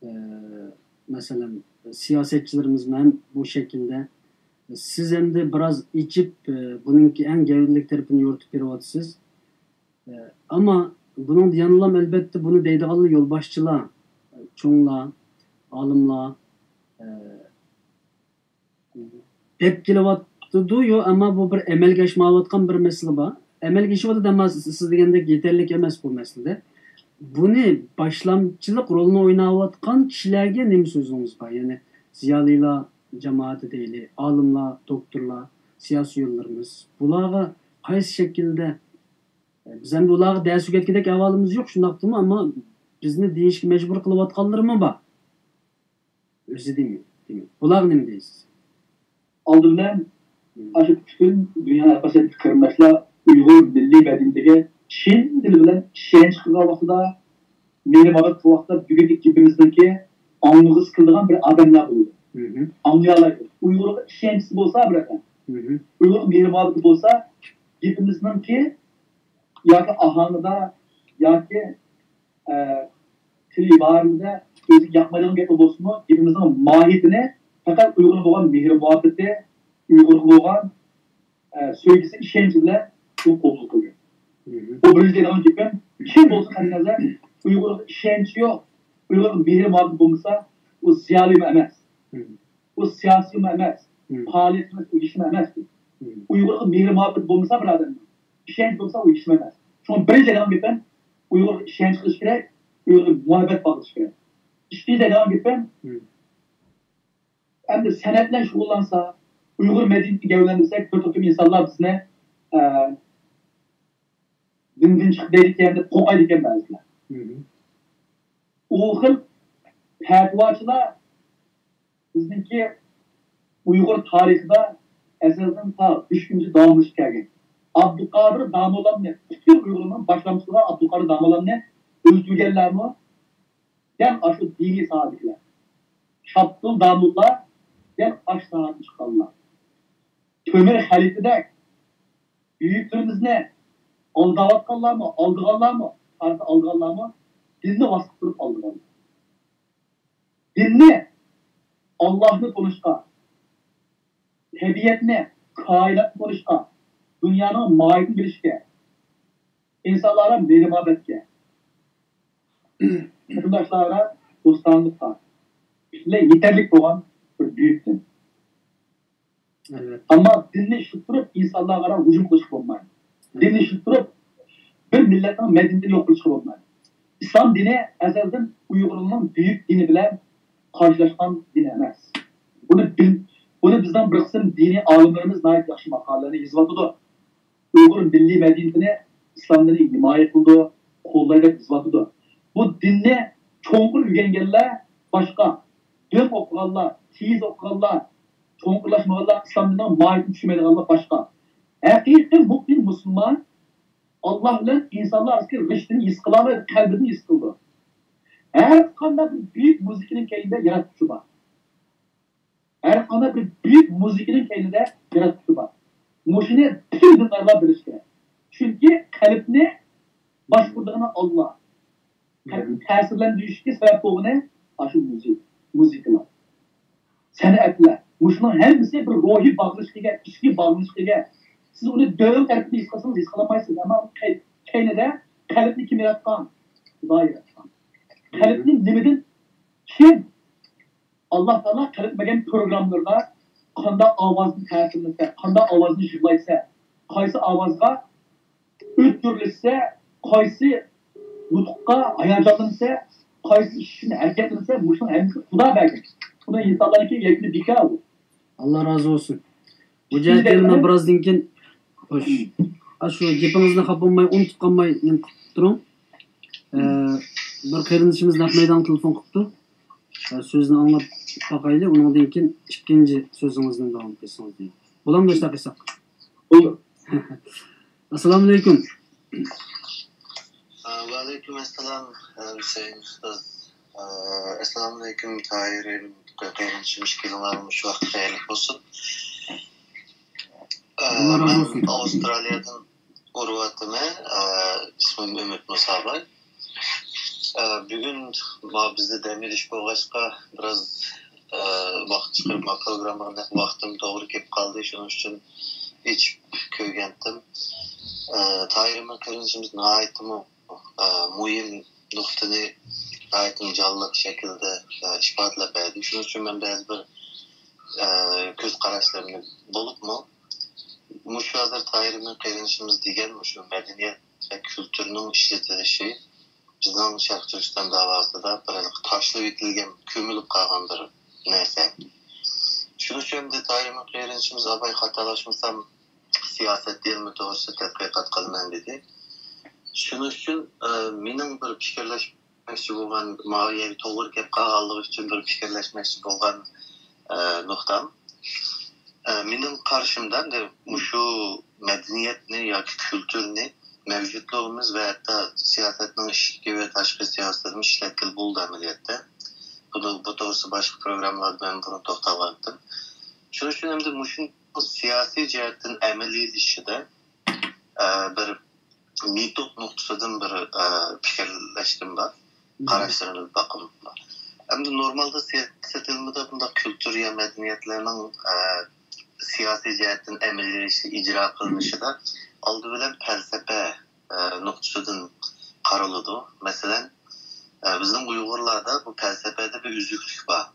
ئە، مەسىلەن، سىياسەتچىلىرىمىزمۇ ھەم بۇ شەكىلدە. سىز ئەمدى بىراز ئېچىپ، ئە، بۇنىڭكى ئەڭ گەۋدىلىك تەرىپىنى يورۇتۇپ بېرىۋاتىسىز. ئە، ئەمما بۇنىڭدا يەنىلا ئەلۋەتتە بۇنى دەيدىغانلا يولباشچىلار، چوڭلار، ئالىملار، ئە، دەپ كېلىۋاتىدۇ، يو، ئەمما بۇ بىر ئەمەلگە ئاشمايۋاتقان بىر مەسىلە بار. ئەمەلگە ئېشىۋاتىدۇ، ئەمما سىز، سىز دېگەندەك يېتەرلىك ئەمەس بۇ مەسىلىدە. بۇنى باشلامچىلىق رولىنى ئويناۋاتقان كىشىلەرگە نېمە سۆزىڭىز بار؟ يەنى زىيالىيلار جامائىتى دەيلى، ئالىملار، دوكتورلار، سىياسىيونلىرىمىز. بۇلارغا قايسى شەكىلدە، بىز ئەمدى ئۇلارغا دەرس ئۆگەتكۈدەك ئەھۋالىمىز يوق، شۇنداقتىمۇ، ئەمما بىزنى دېيىشكە مەجبۇر قىلىۋاتقانلىرىمۇ بار. ئۆزى دېمەي، دېمەي. بۇلارغا نېمە دەيسىز؟ ئالدى بىلەن، مم. ئاشۇ پۈتۈن دۇنيا ھەر قايسى قېرىنداشلار ئۇيغۇر مىللىي مەدەنىيىتىگە چىن دىل بىلەن ئىشەنچ قىلغان ۋاقتىدا، مېھىر-مۇھەببەت قىلغان ۋاقتىدا بۈگۈنكى گېپىمىزنىڭكى ئاڭلىغۇسى كېلىدىغان بىر ئادەملەر بولىدۇ. مم. ئاڭلىيالايدۇ. ئۇيغۇرغا ئىشەنچىسى بولسا بىر ئادەم، مم. ئۇيغۇرغا مېھىر-مۇھەببىتى بولسا، گېپىمىزنىڭكى ياكى ئاھاڭىدا ياكى، ئە، تىل ئىبارىمىزدە ئۆزىگە ياقمايدىغان گەپلەر بولسىمۇ، گېپىمىزنىڭ ماھىيىتىنى پەقەت ئۇيغۇرغا بولغان مېھىر-مۇھەببىتى، ئۇيغۇرغا بولغان، ئە، سۆيگۈسى، ئىشەنچى بىلەن ئۇ قوبۇل قىلدى. مم. ئۇ بىرىنچى دەيدىغان گېپىم، كىم بولسا قەتئىينەزەر، ئۇيغۇرغا ئىشەنچى يوق، ئۇيغۇرغا مېھىر-مۇھەببىتى بولمىسا، ئۇ زىيالىيمۇ ئەمەس. مم. ئۇ سىياسىيمۇ ئەمەس، مم. پائالىيەتچى ئەمەس، ئۇ ھېچنېمە ئەمەس. مم. ئۇيغۇرغا مېھىر-مۇھەببەت بولمىسا بىر ئادەمنىڭ، ئىشەنچ بولمىسا ئۇ ھېچنېمە ئەمەس. شۇڭا بىرىنچى دەيدىغان گېپىم، ئۇيغۇرغا ئىشەنچ قىلىش كېرەك، ئۇيغۇرغا مۇھەببەت باغلىشىش كېرەك. ئىككىنچى دەيدىغان گېپىم، مم. ئەمدى سەنئەت بىلەن شۇغۇللانسا، ئۇيغۇر مەدەنىيىتىنى گەۋدىلەندۈرسەك، بىر تۈركۈم ئىنسانلار بىزنى، ئە، دىندىن چىقتى دەيدىكەن دەپ قورقايدىكەن بەزىلەر. مم. ئۇ خىل پەتىۋاچىلار بىزنىڭكى ئۇيغۇر تارىخىدا ئەزەلدىن تا بۈگۈنگىچە داۋاملىشىپ كەلگەن. ئابدۇقادىر داموللامنى، پۈتۈن ئۇيغۇرنىڭ باشلامچىسى بولغان ئابدۇقادىر داموللامنى ئۆلتۈرگەنلەرمۇ دەل ئاشۇ دىنىي ساھەدىكىلەر. شاپتۇل داموللا دەل ئاشۇ ساھەدىن چىققانلار. تۆمۈر خەلىپىدەك بۈيۈكلىرىمىزنى ئالداۋاتقانلارمۇ، ئالدىغانلارمۇ، قارىسا ئالدىغانلارمۇ، دىننى ۋاسىتە قىلىپ ئالدىغانلار. دىننى، ئاللاھنى تونۇشقا، تەبىئەتنى، كائىناتنى تونۇشقا، دۇنيانىڭ ماھىيىتىنى بىلىشكە، ئىنسانلارغا مېھرىبانلىققا، قېرىنداشلارغا دوستانىلىققا پۈتۈنلەي يېتەرلىك بولغان بىر بۈيۈك دىن. ئەلۋەتتە. ئەمما دىننى ئىشلىتىپ تۇرۇپ ئىنسانلارغا ھۇجۇم قىلىشقا بولمايدۇ. دىننى ئىشلىتىپ تۇرۇپ بىر مىللەتنىڭ مەدەنىيىتىنى يوق قىلىشقا بولمايدۇ. ئىسلام دىنى ئەزەلدىن ئۇيغۇرنىڭ بۈيۈك دىنى بىلەن قارشىلاشقان دىن ئەمەس. بۇنى بىل-، بۇنى بىزنىڭ بىر قىسىم دىنىي ئالىملىرىمىز ناھايىتى ياخشى ماقالىلەرنى يېزىۋاتىدۇ. ئۇيغۇر مىللىي مەدەنىيىتىنى، ئىسلام دىنى ھىمايە قىلىدۇ، قوللايدۇ دەپ يېزىۋاتىدۇ. بۇ دىننى چوڭقۇر ئۆگەنگەنلەر باشقا، دۆڭ ئوقۇغانلار، تېيىز ئوقۇغانلار، چوڭقۇرلاشمىغانلار، ئىسلام دىنىنىڭ ماھىيىتىنى چۈشەنمەيدىغانلار باشقا. ھەقىقىي مۇئمىن مۇسۇلمان ئاللا بىلەن ئىنسانلار ئارىسىدىكى رىشتىنى ھېس قىلالايدۇ، قەلبىدىن ھېس قىلىدۇ. ھەر قانداق بىر بۈيۈك مۇزىكىنىڭ كەينىدە ياراتقۇچى بار. ھەر قانداق بىر بۈيۈك مۇزىكىنىڭ كەينىدە ياراتقۇچى بار. مۇشۇنى پۈتۈن دىندارلار بىلىشى كېرەك. چۈنكى قەلبنى باشقۇرىدىغىنى ئاللا. قەلبنى تەسىرلەندۈرۈشكە سەۋەب بولغىنى ئاشۇ مۇزىكا، مۇزىكىلار، سەنئەتلەر. مۇشۇنىڭ ھەممىسى بىر روھىي باغلىنىشقا ئىگە، ئىچكى باغلىنىشقا ئىگە. سىز ئۇنى دۆڭ تەرىپىدە ھېس قىلسىڭىز ھېس قىلالمايسىز. ئەمما كەينىدە قەلبنى كىم ياراتقان؟ خۇدا ياراتقان. قەلبنى نېمىدىن، كىم؟ ئاللا تائالا قەلب بەرگەن پروگراممىلىرىدا قانداق ئاۋازنى تەسىرلىسە، قانداق ئاۋازنى يىغلايسە، قايسى ئاۋازغا ئۆتكۈرلىسە، قايسى نۇتۇققا ھاياجانلانسا، قايسى ئىش ئۈچۈن ھەرىكەتلەنسە، مۇشۇنىڭ ھەممىسىنى خۇدا بەرگەن. بۇنى ئىنسانلارنىكى يەكۈنى بىكار بۇ. ئاللا رازى بولسۇن. بۇ جەھەتتە يەنە بىرازدىن كېيىن، خوش. ئاشۇ گېپىڭىزنى خاپا بولماي، ئۇنتۇپ قالماي نېمە قىلىپ تۇرۇڭ. ئە، بىر قېرىندىشىمىز نەق مەيدانغا تېلېفون قىپتۇ. ئە، سۆزىنى ئاڭلاپ باقايلى، ئۇنىڭدىن كېيىن ئىككىنچى سۆزىڭىزنى داۋام قىلسىڭىز دەيمەن. بولامدۇ ئىشتاق قىلساق؟ بولدى. ئەسسالامۇئەلەيكۇم. ۋەئەلەيكۇم ئەسسالام، ھۈسەيىن ئۇستاز. ئەسسالامۇئەلەيكۇم، تاھىر قېرىندىشىم، ئىككىڭلارنىڭ مۇشۇ ۋاقتى خەيرلىك بولسۇن. مەن ئاۋسترالىيەدىن ئۇرۇۋاتىمەن. ئىسمىم ئۈمىد مۇساباي. بۈگۈن ما بىزدە دەم ئېلىش بولغاچقا، بىراز ۋاقىت چىقىرىپ، ما پروگراممىغا نەق ۋاقتىم توغرا كېلىپ قالدى. شۇنىڭ ئۈچۈن ئېچىپ كۆرگەنتىم. تاھىر قېرىندىشىمىز ناھايىتىمۇ مۇھىم نۇقتىنى ناھايىتى جانلىق شەكىلدە ئىپادىلەپ بەردى. شۇنىڭ ئۈچۈن مەن بەزى بىر كۆز قاراشلىرىمنى، بولۇپمۇ مۇشۇ ھازىر تاھىر قېرىندىشىمىز دېگەن مۇشۇ مەدەنىيەت ۋە كۈلتۈرنىڭ ئىشلىتىلىشى بىزنىڭ شەرقىي تۈركىستان داۋاسىدا بىر تاشلىۋېتىلگەن، كۆمۈلۈپ قالغان بىر نەرسە. شۇنىڭ ئۈچۈن ئەمدى تاھىر قېرىندىشىمىز، ئاباي خاتالاشمىسام، سىياسەت ئىلمى توغرىسىدا تەتقىقات قىلىمەن دېدى. شۇنىڭ ئۈچۈن، ئە، مېنىڭ بىر پىكىرلەشمەكچى بولغان، ماڭا يەنە توغرا كەپ قالغانلىقى ئۈچۈن بىر پىكىرلەشمەكچى بولغان، ئە، نۇقتام، ئە، مېنىڭ قارىشىمدا، ئەمدى مۇشۇ مەدەنىيەتنى ياكى كۈلتۈرنى مەۋجۇتلۇقىمىز ۋە ھەتتا سىياسەتنىڭ ئىچكى ۋە تاشقى سىياسىتىمۇ ئىشلەتكىلى بولىدۇ ئەمەلىيەتتە. بۇنى، بۇ توغرىسىدا باشقا پروگراممىلاردا مەن بۇرۇن توختالغانتىم. شۇنىڭ ئۈچۈن ئەمدى مۇشۇ سىياسىي جەھەتتىن ئەمەلىيلىشىشىدە، ئە، بىر مېتود نۇقتىسىدىن بىر، ئە، پىكىرلەشكىم بار، قاراشلىرىمنى باققۇم بار. ئەمدى نورمالدا سىياسەت ئىلمىدا بۇنداق كۈلتۈر يا مەدەنىيەتلەرنىڭ، ئە، سىياسىي جەھەتتىن ئەمەلىيلىشىشى، ئىجرا قىلىنىشىدا ئالدى بىلەن پەلسەپە، ئە، نۇقتىسىدىن قارىلىدۇ. مەسىلەن، ئە، بىزنىڭ ئۇيغۇرلاردا بۇ پەلسەپەدە بىر ئۈزۈكلۈك بار.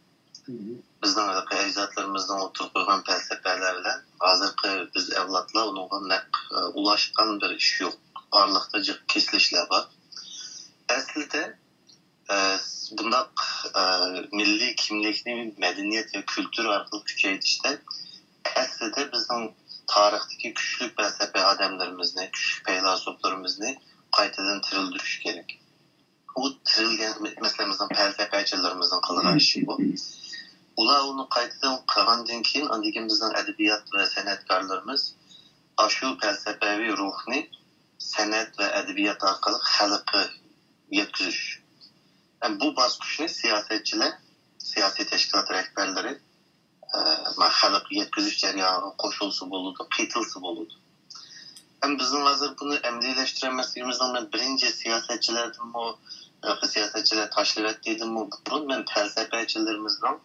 بىزنىڭ ھېلىقى ئەجدادلىرىمىزنىڭ ئوتتۇرىغا قويغان پەلسەپەلەر بىلەن ھازىرقى بىز ئەۋلادلار ئۇنىڭغا نەق، ئە، ئۇلاشقان بىر ئىش يوق. ئارىلىقتا جىق كېسىلىشلەر بار. ئەسلىدە، ئە، بۇنداق، ئە، مىللىي كىملىكنى مەدەنىيەت ۋە كۈلتۈر ئارقىلىق كۈچەيتىشتە ئەسلىدە بىزنىڭ تارىختىكى كۈچلۈك پەلسەپە ئادەملىرىمىزنى، كۈچلۈك پەيلاسوپلىرىمىزنى قايتىدىن تىرىلدۈرۈش كېرەك. ئۇ تىرىلگەن، مەسىلەن، بىزنىڭ پەلسەپەچىلىرىمىزنىڭ قىلغان ئىشى بۇ. ئۇلار ئۇنى قايتىدىن قىلغاندىن كېيىن، ئاندىن كېيىن بىزنىڭ ئەدەبىيات ۋە سەنئەتكارلىرىمىز ئاشۇ پەلسەپەۋى روھنى سەنئەت ۋە ئەدەبىيات ئارقىلىق خەلققە يەتكۈزۈش. ھەم بۇ باسقۇچنى سىياسەتچىلەر، سىياسىي تەشكىلات رەھبەرلىرى، ئە، ما خەلققە يەتكۈزۈش جەريانىغا قوشۇلسا بولىدۇ، قېتىلسا بولىدۇ. ھەم بىزنىڭ ھازىر بۇنى ئەمەلىيلەشتۈرەلمەسلىكىمىزنىڭ مەن بىرىنچى سىياسەتچىلەردىنمۇ، ھېلىقى سىياسەتچىلەر تاشلىۋەتتى دېدىممۇ بۇرۇن، مەن پەلسەپەچىلىرىمىزنىڭ،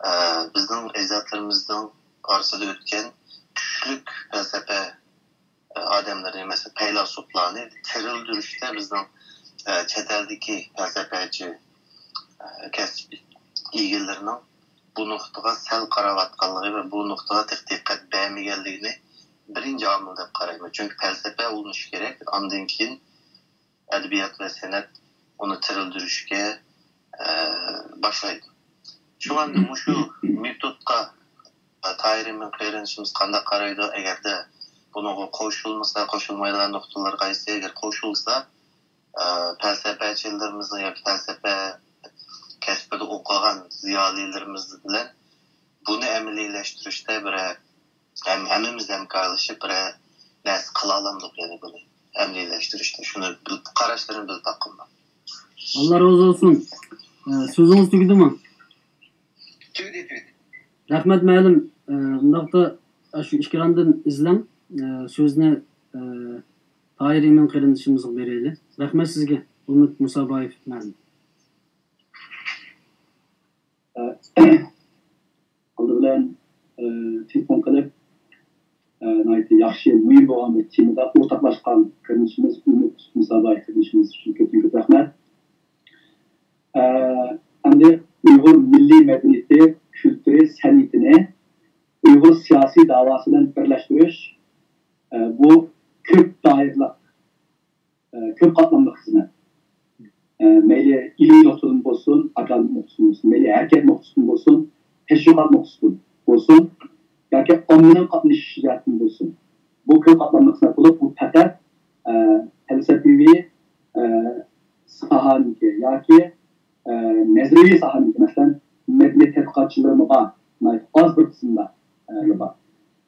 ئە، بىزنىڭ ئەجدادلىرىمىزنىڭ ئارىسىدا ئۆتكەن كۈچلۈك پەلسەپە، ئە، ئادەملىرىنى، مەسىلەن، پەيلاسوپلارنى تىرىلدۈرۈشتە بىزنىڭ، ئە، چەت ئەلدىكى پەلسەپەچى، ئە، كەسىپ ئىگىلىرىنىڭ بۇ نۇقتىغا سەل قاراۋاتقانلىقى ۋە بۇ نۇقتىغا تېخى دىققەت بەرمىگەنلىكىنى بىرىنچى ئامىل دەپ قارايمەن. چۈنكى پەلسەپە ئۇلىنىشى كېرەك، ئاندىن كېيىن ئەدەبىيات ۋە سەنئەت ئۇنى تىرىلدۈرۈشكە، ئە، باشلايدۇ. شۇڭا ئەمدى مۇشۇ مېتودقا، ئە، تاھىر ئىمىن قېرىندىشىمىز قانداق قارايدۇ؟ ئەگەردە بۇنىڭغا قوشۇلمىسا، قوشۇلمايدىغان نۇقتىلار قايسى؟ ئەگەر قوشۇلسا، ئە، پەلسەپەچىلىرىمىزنىڭ ياكى پەلسەپە كەسپىدە ئوقۇغان زىيالىيلىرىمىز بىلەن بۇنى ئەمەلىيلەشتۈرۈشتە بىرەر ھەم-، ھەممىمىز ھەمكارلىشىپ بىرەر نەرسە قىلالامدۇق، يەنى بۇنى ئەمەلىيلەشتۈرۈشتە. شۇنى بىل-، قاراشلىرىمنى بىلىپ باققۇم بار. ئاللا رازى بولسۇن. ئە، سۆزىڭىز تۈگىدىمۇ؟ تۈگىدى، تۈگىدى. رەھمەت، مەلۇم. ئە، ئۇنداقتا، ئە، شۇ ئېكراندىن ئىزدەڭ. ئە، سۆزنى، ئە، تاھىر ئىمىن قېرىندىشىمىزغا بېرەيلى. رەھمەت سىزگە، ئۈمىد مۇسابايېف مەلۇم. ئالدى بىلەن، ئە، تېلېفون قىلىپ، ناھايىتى ياخشى، مۇھىم بولغان بىر تېمىدا ئورتاقلاشقان قېرىندىشىمىز ئۈمىد مۇساباي قېرىندىشىمىز ئۈچۈن كۆپتىن كۆپ رەھمەت. ئە، ئەمدى ئۇيغۇر مىللىي مەدەنىيىتى، كۈلتۈرى، سەنئىتىنى ئۇيغۇر سىياسىي داۋاسى بىلەن بىرلەشتۈرۈش، ئە، بۇ كۆپ دائىرىلىق، ئە، كۆپ قاتلاملىق خىزمەت. ئە، مەيلى ئىلمىي نۇقتىدىن بولسۇن، ئاكادېمىك نۇقتىسىدىن بولسۇن، مەيلى ھەرىكەت نۇقتىسىدىن بولسۇن، تەشۋىقات نۇقتىسىدىن بولسۇن، ياكى ئاممىنىڭ قاتنىشىشى جەھەتتىن بولسۇن. بۇ كۆپ قاتلاملىق خىزمەت بولۇپ، بۇ پەقەت، ئە، پەلسەپىۋى، ئە، ساھەنىڭكى ياكى، ئە، نەزەرىيەۋى ساھەنىڭكى، مەسىلەن، مەدەنىيەت تەتقىقاتچىلىرىمۇ بار، ناھايىتى ئاز بىر قىسىمدا، ئە، بار.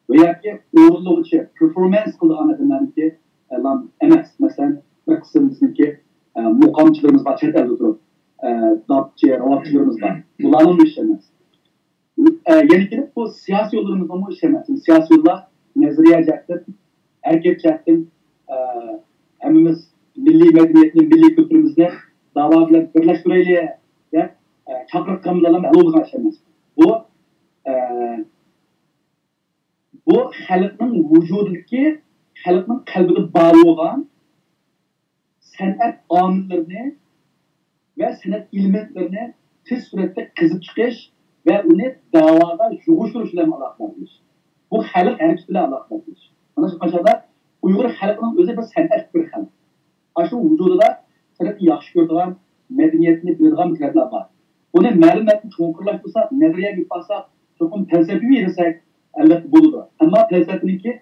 ۋە ياكى ئورۇنلىغۇچى، پېرفورمانس قىلىدىغان ئادەملەرنىڭكى، ئە، ئەمەس. مەسىلەن، بىر قىسىم بىزنىڭكى، ئە، مۇقامچىلىرىمىز بار، چەت ئەلدە تۇرۇپ، ئە، داپچى، راۋابچىلىرىمىز بار. بۇلارنىڭمۇ ئىشى ئەمەس. ئە، يەنە كېلىپ بۇ سىياسىيونلىرىمىزنىڭمۇ ئىشى ئەمەس. سىياسىيونلار نەزەرىيە جەھەتتىن، ھەرىكەت جەھەتتىن، ئە، ھەممىمىز مىللىي مەدەنىيەتنى، مىللىي كۈلتۈرىمىزنى داۋا بىلەن بىرلەشتۈرەيلى دەپ، ئە، چاقىرىق قىلغان بىلەن ھەل بولىدىغان ئىش ئەمەس. بۇ، ئە، بۇ خەلقنىڭ ۋۇجۇدىدىكى، خەلقنىڭ قەلبىدە بار بولغان سەنئەت ئامىللىرىنى ۋە سەنئەت ئېلېمېنتلىرىنى تېز سۈرئەتتە قېزىپ چىقىش ۋە ئۇنى دەۋاغا يۇغۇشتۇرۇش بىلەن ئالاقىدار بولۇش. بۇ خەلق ھەرىكىتى بىلەن ئالاقىدار بولۇش. مانا شۇ قاچاندا ئۇيغۇر خەلقىنىڭ ئۆزى بىر سەنئەت، بىر خەلق. ئاشۇ ۋۇجۇدىدا سەنئەتنى ياخشى كۆرىدىغان، مەدەنىيەتنى بىلىدىغان مىللەتلەر بار. بۇنى مەلۇم مەلۇم چوڭقۇرلاشتۇرساق، نەزەرىيەگە بارساق، چوقۇم پەلسەپىۋى دېسەك، ئەلۋەتتە بولىدۇ. ئەمما پەلسەپىنىڭكى،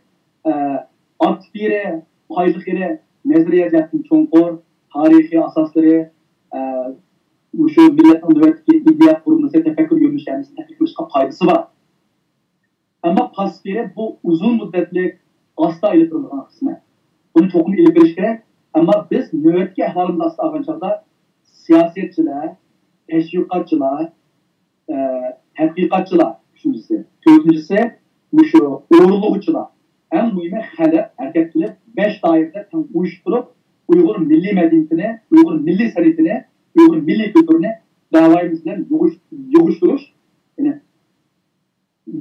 ئە، ئاكتىپ يېرى، پايدىلىق يېرى، نەزەرىيە جەھەتتىن چوڭقۇر، تارىخىي ئاساسلىرى، ئە، مۇشۇ مىللەتنىڭ نۆۋەتتىكى ئىدىيە قۇرۇلمىسى، تەپەككۇر يۆنىلىشى ھەممىسىنى تەتقىق قىلىشقا پايدىسى بار. ئەمما پاسسىپ يېرى بۇ ئۇزۇن مۇددەتلىك، ئاستا ئېلىپ بېرىلىدىغان خىزمەت. بۇنى چوقۇم ئېلىپ بېرىش كېرەك. ئەمما بىز نۆۋەتتىكى ئەھۋالىمىزنى ئاستا ئالغان چاغدا سىياسەتچىلەر، تەشۋىقاتچىلار، ئە، تەتقىقاتچىلار، ئۈچىنچىسى. تۆتىنچىسى، مۇشۇ ئورۇنلىغۇچىلار. ئەڭ مۇھىمى، خەلق ھەرىكەت قىلىپ، بەش دائىرىدە تەڭ ئۇيۇشۇپ تۇرۇپ، ئۇيغۇر مىللىي مەدەنىيىتىنى، ئۇيغۇر مىللىي سەنئىتىنى، ئۇيغۇر مىللىي كۈلتۈرىنى دەۋايىمىز بىلەن يۇغۇش-، يۇغۇشتۇرۇش، يەنى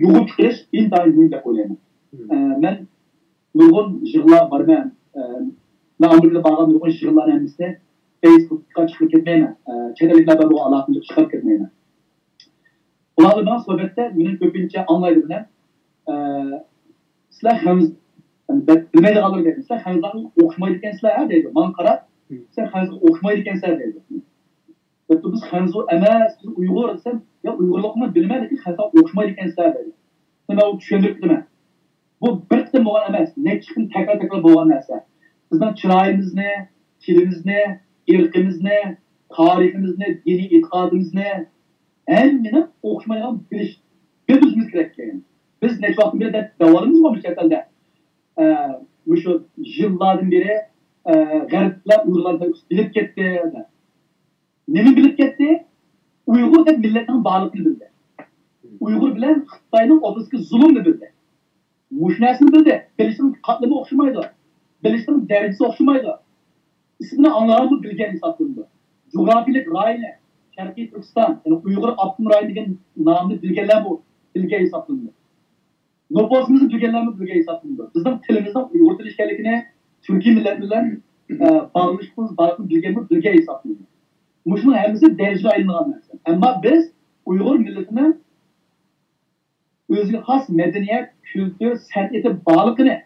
يۇغۇپ چىقىرىش ئىنتايىن مۇھىم دەپ ئويلايمەن. ئە، مەن نۇرغۇن يىغىنلارغا بارىمەن. ئە، مەن ئامېرىكىدا بارغان نۇرغۇن يىغىنلارنىڭ ھەممىسىنى فېيسبۇكقا چىقىرىپ كەتمەيمەن. ئە، چەت ئەللىكلەر بىلەن بولغان ئالاقىمنى چىقىرىپ كەتمەيمەن. ئۇلار بىلەن ماڭا سۆھبەتتە مېنىڭ كۆپىنچە ئاڭلايدىغىنىم، ئە، سىلەر خەنز-، بىلمەيدىغانلىرى دەيدۇ. سىلەر خەنزۇغا ئوخشىمايدىكەنسىلەر ھە دەيدۇ. ماڭا قاراپ، سىلەر خەنزۇغا ئوخشىمايدىكەنسىلەر دەيدۇ. بىز خەنزۇ ئەمەس، بىز ئۇيغۇر دېسەم، يا ئۇيغۇرلۇقنى بىلىمەن، لېكىن خەنزۇغا ئوخشىمايدىكەنسىلەر دەيدۇ. مەن ئۇنى چۈشەندۈرۈپ كېتىمەن. بۇ بىر قېتىم بولغان ئەمەس، نەچچە قېتىم تەكرار-تەكرار بولغان نەرسە. بىزنىڭ چىرايىمىزنى، تىلىمىزنى، ئىرقىمىزنى، تارىخىمىزنى، دىنىي ئېتىقادىمىزنى ھەممىنى ئوخشىمايدىغان بىلىش، بىلىشىمىز كېرەك ئىكەن. بىز نەچچە ۋاقىتتىن بېرى دەپ دەۋالىمىزغۇ چەت ئەلدە. ئە، مۇشۇ يىللاردىن بېرى، ئە، غەربلەر ئۇيغۇرلارنى بىلىپ كەتتى دەپ. نېمە بىلىپ كەتتى؟ ئۇيغۇر دەپ مىللەتنىڭ بارلىقىنى بىلدى. ئۇيغۇر بىلەن خىتاينىڭ ئوتتۇرىسىدىكى زۇلۇمنى بىلدى. مۇشۇ نەرسىنى بىلدى. بىلىشنىڭ قاتلىمى ئوخشىمايدۇ. بىلىشنىڭ دەرىجىسى ئوخشىمايدۇ. ئىسمىنى ئاڭلىغانمۇ بىلگەن ھېسابلىنىدۇ. جۇغراپىيەلىك رايىنى، شەرقىي تۈركىستان، يەنى ئۇيغۇر ئاپتونوم رايونى دېگەن نامنى بىلگەنلەرمۇ بىلگەن ھېسابلىنىدۇ. نوپۇسىمىزنى بىلگەنلەرمۇ بىلگەن ھېسابلىنىدۇ. بىزنىڭ تىلىمىزنىڭ ئۇيغۇر تىلى ئىكەنلىكىنى، تۈركىي مىللەت بىلەن، ئە، باغلىنىشىمىز بارلىقىنى بىلگەنمۇ بىلگەن ھېسابلىنىدۇ. مۇشۇنىڭ ھەممىسى دەرىجىگە ئايلانغان نەرسە. ئەمما بىز ئۇيغۇر مىللىتىنىڭ ئۆزىگە خاس مەدەنىيەت، كۈلتۈر، سەنئىتى بارلىقىنى،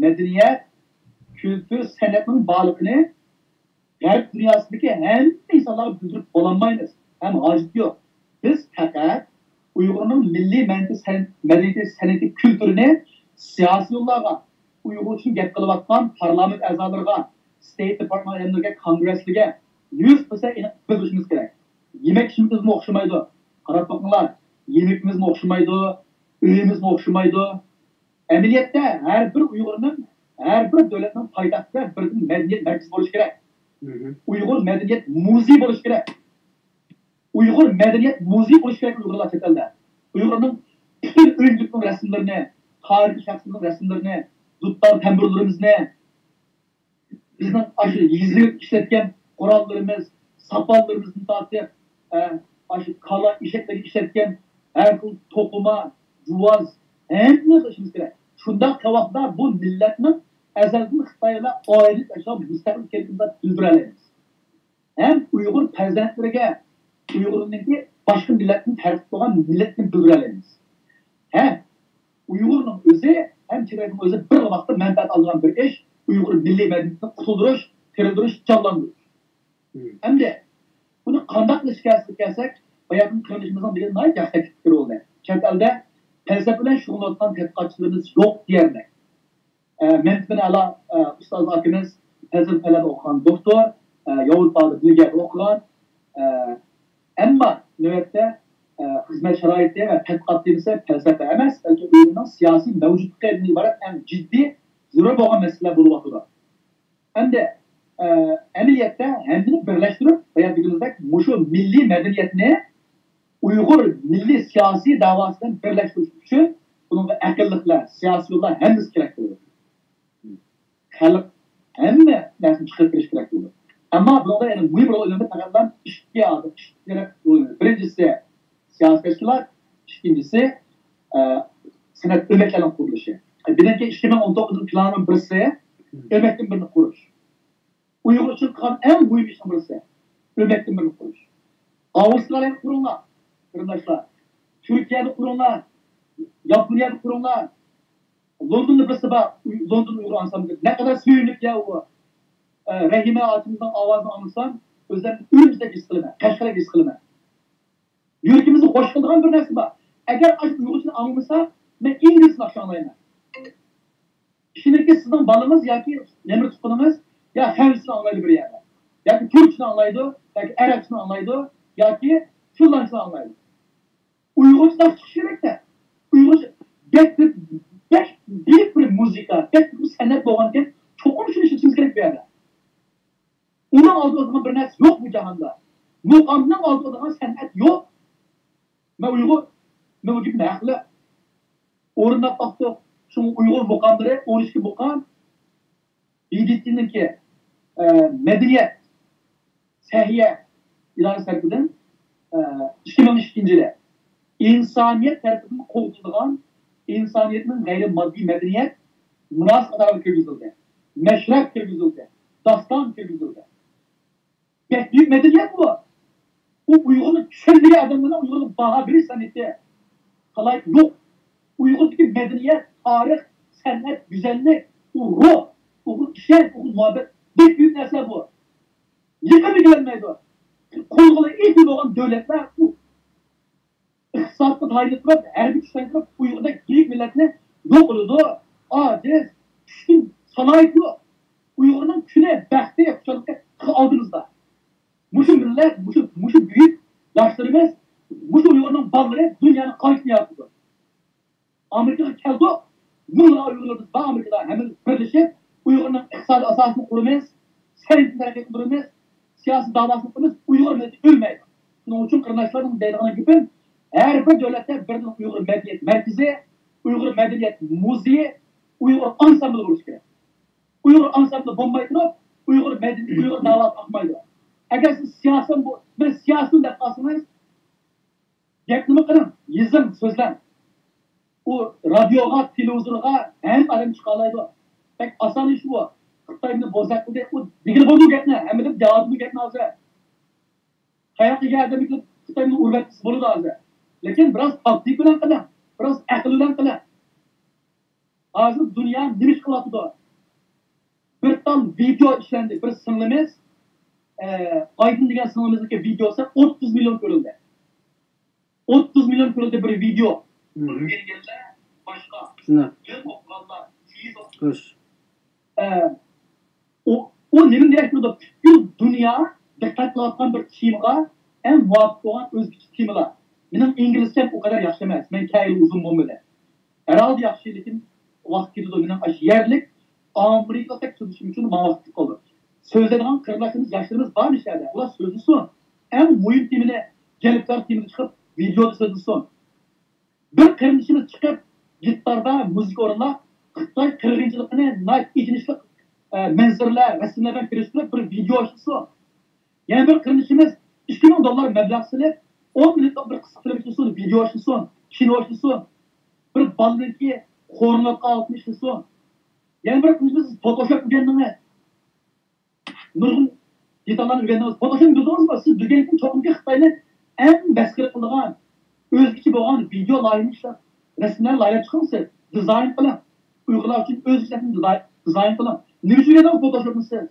مەدەنىيەت، كۈلتۈر، سەنئەتنىڭ بارلىقىنى غەرب دۇنياسىدىكى ھەممە ئىنسانلارغا بىلدۈرۈپ بولالمايمىز ھەم ھاجىتى يوق. بىز پەقەت ئۇيغۇرنىڭ مىللىي مەدەنىيىتى، سەن-، مەدەنىيىتى، سەنئىتى، كۈلتۈرىنى سىياسىيونلارغا، ئۇيغۇر ئۈچۈن گەپ قىلىۋاتقان پارلامېنت ئەزالىرىغا، ستېيت دېپارتمېنت ئادەملىرىگە، كونگرېسلىرىگە يۈز پىرسەنت ئېنىق بىلدۈرۈشىمىز كېرەك. يېمەك ئىچمىكىمىزمۇ ئوخشىمايدۇ. قاراپ بېقىڭلار، يېمىكىمىزمۇ ئوخشىمايدۇ، ئۆيىمىزمۇ ئوخشىمايدۇ. ئەمەلىيەتتە ھەر بىر ئۇيغۇرنىڭ، ھەر بىر دۆلەتنىڭ پايتەختىدە بىردىن مەدەنىيەت مەركىزى بولۇشى كېرەك. ئۇيغۇر مەدەنىيەت مۇزېيى بولۇشى كېرەك. ئۇيغۇر مەدەنىيەت مۇزېيى بولۇشى كېرەك ئۇيغۇرلار چەت ئەلدە. ئۇيغۇرنىڭ پۈتۈن ئۆيلۈكنىڭ رەسىملىرىنى، تارىخىي شەخسلىرىنىڭ رەسىملىرىنى، دۇتار تەمبۇرلىرىمىزنى، بىزنىڭ ئاشۇ يېزىلىپ ئىشلەتكەن قوراللىرىمىز، ساپانلىرىمىزدىن تارتىپ، ئە، ئاشۇ كالا ئېشەكلەرگە ئىشلەتكەن ھەر خىل توقۇما، جۇۋاز، ھەممىنى قىلىشىمىز كېرەك. شۇنداق قىلغان ۋاقىتتا بۇ مىللەتنىڭ ئەزەلدىن خىتاي بىلەن ئايرىلىپ ياشىغان مۇستەقىل كەلگۈنىنى بىلدۈرەلەيمىز. ھەم ئۇيغۇر پەرزەنتلىرىگە، ئۇيغۇرنىڭكى باشقا مىللەتتىن پەرقلىق بولغان مىللەتنى بىلدۈرەلەيمىز. ھەم ئۇيغۇرنىڭ ئۆزى، ھەم تىبەتنىڭ ئۆزى بىر ۋاقىتتا مەنپەئەت ئالىدىغان بىر ئىش، ئۇيغۇر مىللىي مەدەنىيىتىنى قۇتۇلدۇرۇش، تىرىلدۈرۈش، جانلاندۇرۇش. ئەمدى بۇنى قانداق قىلىش كەلسەك، باياتىن قېرىندىشىمىزنىڭ دېگىنى ناھايىتى ياخشى تەكلىپ پىكىر بولدى. چەت ئەلدە پەلسەپە بىلەن شۇغۇللىنىۋاتقان تەتقىقاتچىلىرىمىز يوق دېيەرمەن. ئە، مەمتىمىن ئەلا، ئە، ئۇستاز ئاكىمىز پەلسەپە پەنلەردە ئوقۇغان دوكتور، ئە، ياۋروپادا، بېلگىيەدە ئوقۇغان. ئە، ئەمما نۆۋەتتە، ئە، خىزمەت شارائىتى ۋە تەتقىقات تېمىسى پەلسەپە ئەمەس، بەلكى ئۆزىنىڭ سىياسىي مەۋجۇتلۇقىدىن ئىبارەت ئەڭ جىددىي، زۆرۈر بولغان مەسىلىلەر بولۇۋاتىدۇ. ئەمدى، ئە، ئەمەلىيەتتە ھەممىنى بىرلەشتۈرۈپ، بايا دېگىنىمىزدەك، مۇشۇ مىللىي مەدەنىيەتنى ئۇيغۇر مىللىي سىياسىي دەۋاسى بىلەن بىرلەشتۈرۈش ئۈچۈن بۇنىڭغا ئەقىللىقلار، سىياسىيونلار ھەممىسى كېرەك بولىدۇ. خەلق ھەممە نەرسىنى چىقىرىپ بېرىش كېرەك بولىدۇ. ئەمما بۇنىڭدا يەنە مۇھىم رول ئوينىدى پەقەتلا ئىككى ئادەم، ئىككى تەرەپ رول ئوينىدى. بىرىنچىسى سىياسىي تەشكىلات، ئىككىنچىسى، ئە، سەنئەت ئۆمەكلەرنىڭ قۇرۇلۇشى. بىزنىڭكى ئىككى مىڭ ئون توققۇزىنچى پىلاننىڭ بىرسى ئۆمەكتىن بىرنى قۇرۇش. ئۇيغۇر ئۈچۈن قىلغان ئەڭ مۇھىم ئىشنىڭ بىرسى ئۆمەكتىن بىرنى قۇرۇش. ئاۋسترالىيەدە قۇرۇڭلار، قېرىنداشلار. تۈركىيەدە قۇرۇڭلار، ياپونىيەدە قۇرۇڭلار. لوندوندا بىرسى بار، ئۇي-، لوندون ئۇيغۇر ئانسامبلى. نەقەدەر سۆيۈملۈك يا ئۇ. ئە، رەھىمە ئاچىمىزنىڭ ئاۋازىنى ئاڭلىسام، ئۆزلەرنى ئۆيىمىزدەك ھېس قىلىمەن، قەشقەردەك ھېس قىلىمەن. يۈرىكىمىزنى خوش قىلىدىغان بىر نەرسە بار. ئەگەر ئاشۇ ئۇيغۇرچىنى ئاڭلىمىسا، مەن ئىنگلىزچىنى ياخشى ئاڭلايمەن. ئىشىنىڭكى سىزنىڭ بالىڭىز ياكى نېمىر تۇغقىنىڭىز يا خەنزۇچىنى ئاڭلايدۇ بىر يەردە. ياكى تۈركچىنى ئاڭلايدۇ، ياكى ئەرەبچىنى ئاڭلايدۇ، ياكى فىنلاندچىنى ئاڭلايدۇ. ئۇيغۇرچە ناخشا چىقىشى كېرەكتە. ئۇيغۇرچە بەك، بەك بۈيۈك بىر مۇزىكا، بەك بىر سەنئەت بولغانىكەن، چوقۇم شۇنى ئىشلىتىشىمىز كېرەك بۇ يەردە. ئۇنىڭ ئالدىدا تۇرىدىغان بىر نەرسە يوق بۇ جاھاندا. مۇقامنىڭ ئالدىدا تۇرىدىغان سەنئەت يوق. مەن ئۇيغۇر، مەن بۇ گېپىم ھەقلىق. ئورۇنداپ باقتۇق. شۇڭا ئۇيغۇر مۇقاملىرى ئون ئىككى مۇقام. بى دى تىنىڭكى، ئە، مەدەنىيەت سەھىيە ئىدارىسى تەرىپىدىن، ئە، ئىككى مىڭ ئىككىنچى يىلى ئىنسانىيەت تەرىپىدىن قوللىنىدىغان ئىنسانىيەتنىڭ غەيرىي ماددىي مەدەنىيەت مۇناسىۋەت قاتارىغا كىرگۈزۈلدى. مەشرەپ كىرگۈزۈلدى. داستان كىرگۈزۈلدى. بەك بۈيۈك مەدەنىيەت بۇ. بۇ ئۇيغۇرنى چۈشەنمىگەن ئادەملەرنىڭ ئۇيغۇرغا باھا بېرىش سەنئىتى. قالايمىقان يوق. ئۇيغۇردىكى مەدەنىيەت، تارىخ، سەنئەت، گۈزەللىك، بۇ روھ، ئۇيغۇر ئىشەنچ، ئۇيغۇر مۇھەببەت بەك بۈيۈك نەرسە بۇ. يېقىنغا كېلەلمەيدۇ. قولغا ئېتىلىدىغان دۆلەتلەر بۇ. ئىقتىسادقا تايىنىپ تۇرۇپ، ھەربىي كۈچلەندۈرۈپ، ئۇيغۇردەك بۈيۈك مىللەتنى يوق قىلىدۇ. ئاجىز، چۈشكۈن، سالاھىيىتى يوق. ئۇيغۇرنىڭ كۈنى، بەختى، خۇشاللىقى ئالدىمىزدا. مۇشۇ مىللەت، مۇشۇ، مۇشۇ بۈيۈك ياشلىرىمىز مۇشۇ ئۇيغۇرنىڭ بالىلىرى دۇنيانىڭ قايتىنى يارىتىدۇ. ئامېرىكىغا كەلدۇق، مىڭلىغان ئۇيغۇرلىرىمىز بار ئامېرىكىدا، ھەممىمىز بىرلىشىپ ئۇيغۇرنىڭ ئىقتىسادىي ئاساسىنى قۇرىمىز، سەنئىتىنى تەرەققىي قىلدۇرىمىز، سىياسىي داۋاسىنى قۇرىمىز، ئۇيغۇر مىللىتى ئۆلمەيدۇ. شۇنىڭ ئۈچۈن قېرىنداشلارنىڭ دەيدىغان گېپىم، ھەر بىر دۆلەتتە بىردىن ئۇيغۇر مەدەنىيەت مەركىزى، ئۇيغۇر مەدەنىيەت مۇزېيى، ئۇيغۇر ئانسامبلى بولۇشى كېرەك. ئۇيغۇر ئانسامبلى بولماي تۇرۇپ، ئۇيغۇر مەدەنىيىتى، ئۇيغۇر داۋاسى ئاقمايدۇ. ئەگەر سىز سىياسىيون بۇ، بىر سىياسىيون دەپ قالسىڭىز، گەپنىمۇ قىلىڭ، يېزىڭ، سۆزلەڭ. ئۇ رادىيوغا، تېلېۋىزورغا ھەممە ئادەم چىقالايدۇ. بەك ئاسان ئىش بۇ. خىتاي بۇنى بوزەك قىلدى. ئۇ دېگىلى بولىدۇ گەپنى، ھەممىدىن دەۋاتىدۇ گەپنى ھازىر. قاياققا ئادەم خىتاي بۇنى ئۇرۇۋەتكىسى بولىدۇ ھازىر. لېكىن بىراز تاكتىك بىلەن قىلىڭ، بىراز ئەقىل بىلەن قىلىڭ. ھازىر دۇنيا نېمە ئىش قىلىۋاتىدۇ؟ بىر تال ۋىدېئو ئىشلەندى. بىر سىڭلىمىز، ئە، ئايدىن دېگەن سىڭلىمىزنىڭكى ۋىدېئوسى ئوتتۇز مىليون كۆرۈلدى. ئوتتۇز مىليون كۆرۈلدى بىر ۋىدېئو. مم. ئۇنى كۆرگەنلەر باشقا. شۇنداق. ئۆز ئوقۇغانلار، تېز ئوقۇغان. خوش. ئە، ئۇ، ئۇ نېمىنى دېرەك بېرىدۇ؟ پۈتكۈل دۇنيا دىققەت قىلىۋاتقان بىر تېمىغا ئەڭ مۇۋاپىق بولغان ئۆزگىچە تېمىلار. مېنىڭ ئىنگلىزچەم ئۇ قەدەر ياخشى ئەمەس. مەن كەينى ئۇزۇن بولمىدى. ھەرھالدا ياخشى، لېكىن ۋاقىت كېتىدۇ. مېنىڭ ئاشۇ يەرلىك ئامېرىكىلىقتەك سۆزلىشىم ئۈچۈن ماڭا ۋاقىت كېتىپ قالىدۇ. سۆزلەيدىغان قېرىنداشلىرىمىز، ياشلىرىمىز بار مۇشۇ يەردە. ئۇلار سۆزلىسۇن. ئەڭ مۇھىم تېمىنى، گەلپدار تېمىنى چىقىپ، ۋىدېئودا سۆزلىسۇن. بىر قېرىندىشىمىز چىقىپ، گىتاردا مۇزىكا ئورۇنلاپ، خىتاي قىرغىنچىلىقىنى ناھايىتى ئېچىنىشلىق، ئە، مەنزىرىلەر، رەسىملەر بىلەن كىرىشتۈرۈپ، بىر ۋىدېئو ئىشلىسۇن. يەنە بىر قېرىندىشىمىز ئىككى مىڭ دوللار مەبلەغ سېلىپ، ئون مىنۇتلۇق بىر قىسقا فىلىم ئىشلىسۇن، ۋىدېو ئىشلىسۇن، كىنو ئىشلىسۇن. بىر بالىنىڭكى خورۇڭلاتقان ئالتۇن ئىشلىسۇن. يەنە بىر قىلمىشىمىز، فوتوشوپ ئۆگەندىڭىز. نۇرغۇن دېتاللارنى ئۆگەندىڭىز. فوتوشوپنى بىلدىڭىزمۇ؟ سىز بىلگەندىن چوقۇمكى خىتاينى ئەڭ مەسخىرە قىلىدىغان، ئۆزگىچە بولغان ۋىدېئو لايىھىنى ئىشلەپ، رەسىملەرنى لايىھەلەپ چىقىڭ سىز. دىزاين قىلىڭ. ئۇيغۇرلار ئۈچۈن ئۆز ئىشلەتمە دىزاين، دىزاين قىلىڭ. نېمە ئۈچۈن ئۆگەندىڭىز فوتوشوپنى سىز؟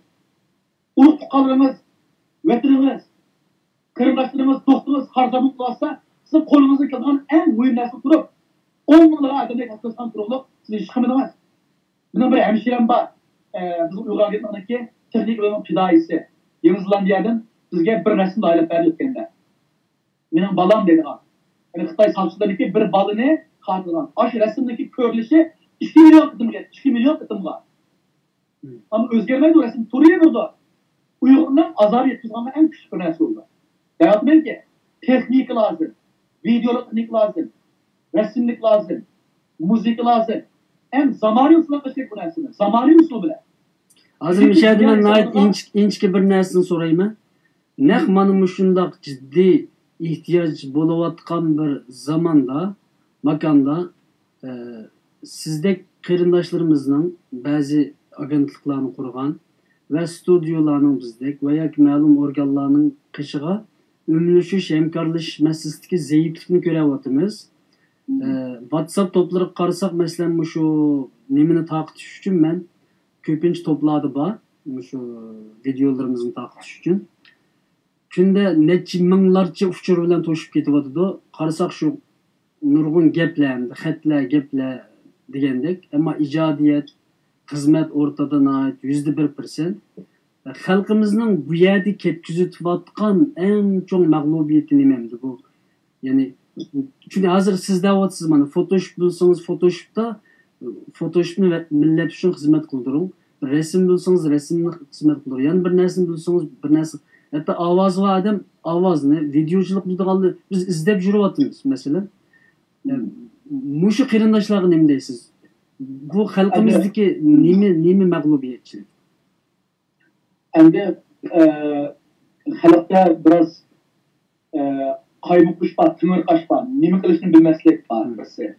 ئۇرۇق تۇغقانلىرىڭىز، ۋەتىنىڭىز، قېرىنداشلىرىڭىز، دوستىڭىز خار-زامىن قىلىۋاتسا، سىزنىڭ قولىڭىزدىن كېلىدىغان ئەڭ مۇھىم نەرسە تۇرۇپ، ئون مىڭلىغان ئادەمگە كاتتىلاشقان تۇرۇقلۇق سىز ھېچ قىلمىدىڭىز. مېنىڭ بىر ھەمشىرەم بار، ئە، بىزنىڭ ئۇيغۇر ئاگېنتلىقىنىڭكى تېخنىكا بۆلۈمىنىڭ پىدائىيسى، يېڭى زېلاندىيەدىن بىزگە بىر رەسىم لايىھەلەپ بەردى ئۆتكەندە. مېنىڭ بالام دەيدىغان. يەنى خىتاي ساقچىلىرىنىڭكى بىر بالىنى قاتىلغان. ئاشۇ رەسىمنىڭكى كۆرۈلۈشى ئىككى مىليون قېتىمغا، ئىككى مىليون قېتىمغا. ئەمما ئۆزگەرمەيدۇ، رەسىم تۇرۇۋېرىدۇ. ئۇيغۇرنىڭ ئازابى يەتكۈزىدىغان ئەڭ كۈچلۈك بىر نەرسە بولىدۇ. دەۋاتىمەنكى، تېخنىكا لازىم، ۋىدېئو تېخنىكا لازىم، رەسىملىك لازىم، مۇزىكا لازىم. ئەڭ زامانىۋى ئۇسۇلدا قىلىش كېرەك بۇ نەرسىنى. زامانىۋى ئۇسۇل بىلەن. ھازىر مۇشۇ يەردە مەن ناھايىتى ئىنچىكە، ئىنچىكە بىر نەرسىنى سورايمەن. نەق مانا مۇشۇنداق جىددىي ئېھتىياج بولۇۋاتقان بىر زاماندا، ماكاندا، ئە، سىزدەك قېرىنداشلىرىمىزنىڭ بەزى ئاگېنتلىقلارنى قۇرغان ۋە ستۇدىيولارنىڭ بىزدەك ۋە ياكى مەلۇم ئورگانلارنىڭ قېشىغا ئۈملىشىش، ھەمكارلىشىش مەسىلىسىدىكى زەئىپلىكنى كۆرۈۋاتىمىز. ئە، ۋاتساپ توپلىرىغا قارىساق، مەسىلەن، مۇشۇ نېمىنى تارقىتىش ئۈچۈن مەن كۆپىنچە توپلاردا بار، مۇشۇ ۋىدېئولىرىمىزنى تارقىتىش ئۈچۈن. كۈندە نەچچە مىڭلارچە ئۇچۇر بىلەن توشۇپ كېتىۋاتىدۇ. قارىساق شۇ نۇرغۇن گەپلەر، خەتلەر، گەپلەر دېگەندەك. ئەمما ئىجادىيەت، خىزمەت ئورتىدا ناھايىتى يۈزدە بىر پىرسەنت. خەلقىمىزنىڭ بۇ يەردە كەتكۈزۈۋاتقان ئەڭ چوڭ مەغلۇبىيىتى نېمە ئەمدى بۇ؟ يەنى، چۈنكى ھازىر سىز دەۋاتىسىز، مانا، فوتوشوپ بىلسىڭىز، فوتوشوپتا، فوتوشوپنى ۋە-، مىللەت ئۈچۈن خىزمەت قىلدۇرۇڭ. رەسىم بىلسىڭىز، رەسىمنى خىزمەت قىلدۇرۇڭ. يەنە بىر نەرسىنى بىلسىڭىز، بىر نەرسە. ھەتتا ئاۋازى بار ئادەم ئاۋازنى، ۋىدېئوچىلىق بىلىدىغانلار بىز ئىزدەپ يۈرۈۋاتىمىز، مەسىلەن. مۇشۇ قېرىنداشلارغا نېمە دەيسىز؟ بۇ خەلقىمىزدىكى نېمە، نېمە مەغلۇبىيەتچىلىك؟ ئەمدى، ئە، خەلقتە بىراز، ئە، قايمۇقۇش بار، تېڭىرقاش بار، نېمە قىلىشنى بىلمەسلىك بار بىرسى.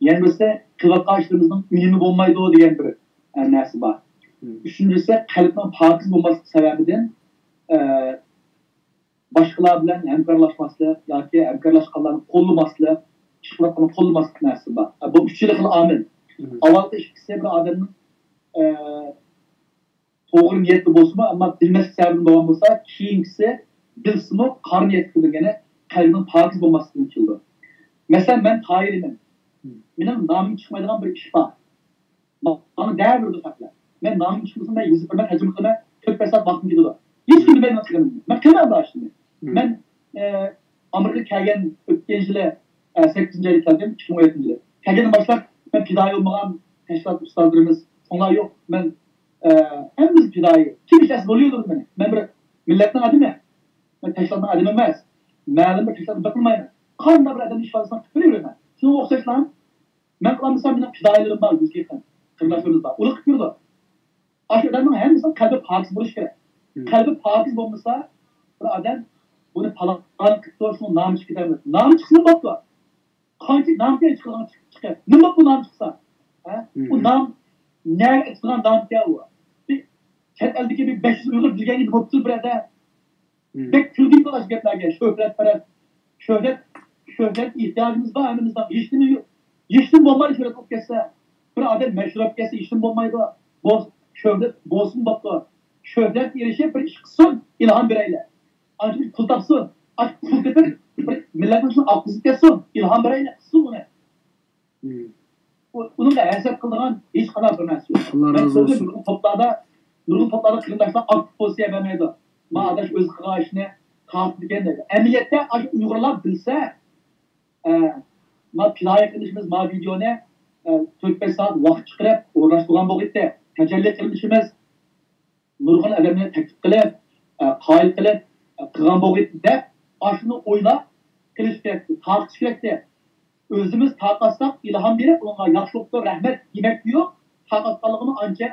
يەنە بىرسى، قىلىۋاتقان ئىشلىرىمىزنىڭ ئۈنۈمى بولمايدۇ دېگەن بىر، ئە، نەرسە بار. ئۈچىنچىسى، قەلبنىڭ پاكىز بولماسلىقى سەۋەبىدىن، ئە، باشقىلار بىلەن ھەمكارلاشماسلىق ياكى ھەمكارلاشقانلارنى قوللىماسلىق، ئىش قىلىۋاتقانلارنى قوللىماسلىق نەرسىسى بار. بۇ ئۈچ خىل ئامىل. ئاۋۋالقى ئىككىسى بىر ئادەمنىڭ، ئە، توغرا نىيەتتە بولسىمۇ، ئەمما بىلمەسلىك سەۋەبىدىن بولغان بولسا، كېيىنكىسى بىلسىمۇ قارا نىيەتتە قىلىدۇ، يەنى قەلبىنىڭ پاكىز بولماسلىقىدىن كېلىدۇ. مەسىلەن، مەن تايىنلىمەن. مېنىڭ نامىم چىقمايدىغان بىر ئىش بار. ماڭا دەۋېرىدۇ خەقلەر. مەن نامىم چىقمىسا، مەن يېزىپ بېرىمەن، تەرجىمە قىلىمەن، تۆت بەش سائەت ۋاقتىم كېتىدۇ. ھېچكىم بىلمەيدۇ مەن قىلغىنىمنى. مەن قىلمايمەن بۇ ئىشنى. مەن، ئە، ئامېرىكىغا كەلگەن ئۆتكەن يىلى، ئە، سەككىزىنچى ئايدا كەلدىم، ئىككى مىڭ ئون يەتتىنچى يىلى. كەلگەندىن باشلاپ مەن پىدائىي بولمىغان تەشكىلات ئۇستازلىرىمىز، چوڭلار يوق. مەن، ئە، ھەممىمىز پىدائىي. كىم ئىشلەتسە بولۇۋېرىدۇ مېنى. مەن بىر مىللەتنىڭ ئادىمى. مەن تەشكىلاتنىڭ ئادىمى ئەمەس. مەلۇم بىر تەشكىلاتنى بېقىنمايمەن. قانداق بىر ئادەمنىڭ ئىپادىسىنى قىلىپ بېرىۋېرىمەن. شۇنىڭغا ئوخشاشلا، مەن قىلالمىسام، مېنىڭ پىدائىيلىرىم بار، يۈز يېقىن قېرىنداشلىرىمىز بار. ئۇلار قىلىپ بېرىدۇ. ئاشۇ ئادەمنىڭ ھەممىسىنىڭ قەلبى پاكىز بولۇشى كېرەك. قەلبى پاكىز بولمىسا، بىر ئادەم بۇنى پالان قىپتۇ، شۇنىڭ نامى چىقىپ كېتەلمەس. نامى چىقسىلا بوپتۇ. قانچە نامكەن چىقىدىغان چىقىپ، نېمە بولۇپ بۇ نام چىقسا؟ ھە؟ ئۇ نام نەگە ئېيتىدىغان نامكەن ئۇ؟ بىر چەت ئەلدىكى بىر بەش يۈز ئۇيغۇر بىلگەنگە نېمە بوپتۇ بىر ئادەم؟ بەك كۈلگىلى بولغان گەپلەرگە، شۆھرەتپەرەس. شۆھرەت، شۆھرەت ئېھتىياجىمىز بار ھەممىمىزنىڭ. ھېچنېمە يوق. ھېچنېمە بولمايدۇ شۆھرەت بولۇپ كەتسە. بىر ئادەم مەشھۇر بولۇپ كەتسە ھېچنېمە بولمايدۇ. بولسا شۆھرەت بولسۇن بوپتۇ. شۆھرەتكە ئېرىشىپ بىر ئىش قىلسۇن، ئىلھام بېرەيلى. ئانچە بىر پۇل تاپسۇن. ئاشۇ پۇل تېپىپ بىر مىللەتنىڭ ئىچىنى ئاققۇزۇپ كەتسۇن، ئىلھام بېرەيلى، قىلسۇن ئۇنى. ئۇ-، ئۇنىڭغا ھەسەت قىلىدىغان ھېچقانداق بىر نەرسە يوق. ئاللا مەن رازى كۆردۈم، بولسۇن. نۇرغۇن توپلاردا، نۇرغۇن توپلاردا قېرىنداشلار ئاكتىپ پوزىتسىيە بەرمەيدۇ. ما ئاداش ئۆزى قىلغان ئىشنى تارتىدىكەن دەيدۇ. ئەمەلىيەتتە ئاشۇ ئۇيغۇرلار بىلسە، ئە، ما پىدائىي قىلىشىمىز، ما ۋىدېئونى، ئە، تۆت بەش سائەت ۋاقىت چىقىرىپ ئورۇنلاشتۇرغان بولغىيتتى. تەجەللى قىلىشىمىز، نۇرغۇن ئادەملەرنى تەكلىپ قىلىپ، ئە، قايىل قىلىپ، ئە، قىلغان بولغىيتتى دەپ، ئاشۇنى ئويلاپ قىلىش كېرەكتى، تارقىتىش كېرەكتى. ئۆزىمىز تارقاتساق، ئىلھام بېرىپ، ئۇنىڭغا ياخشى بوپتۇ، رەھمەت دېمەكتە يوق، تارقاتقانلىقىمۇ ئانچە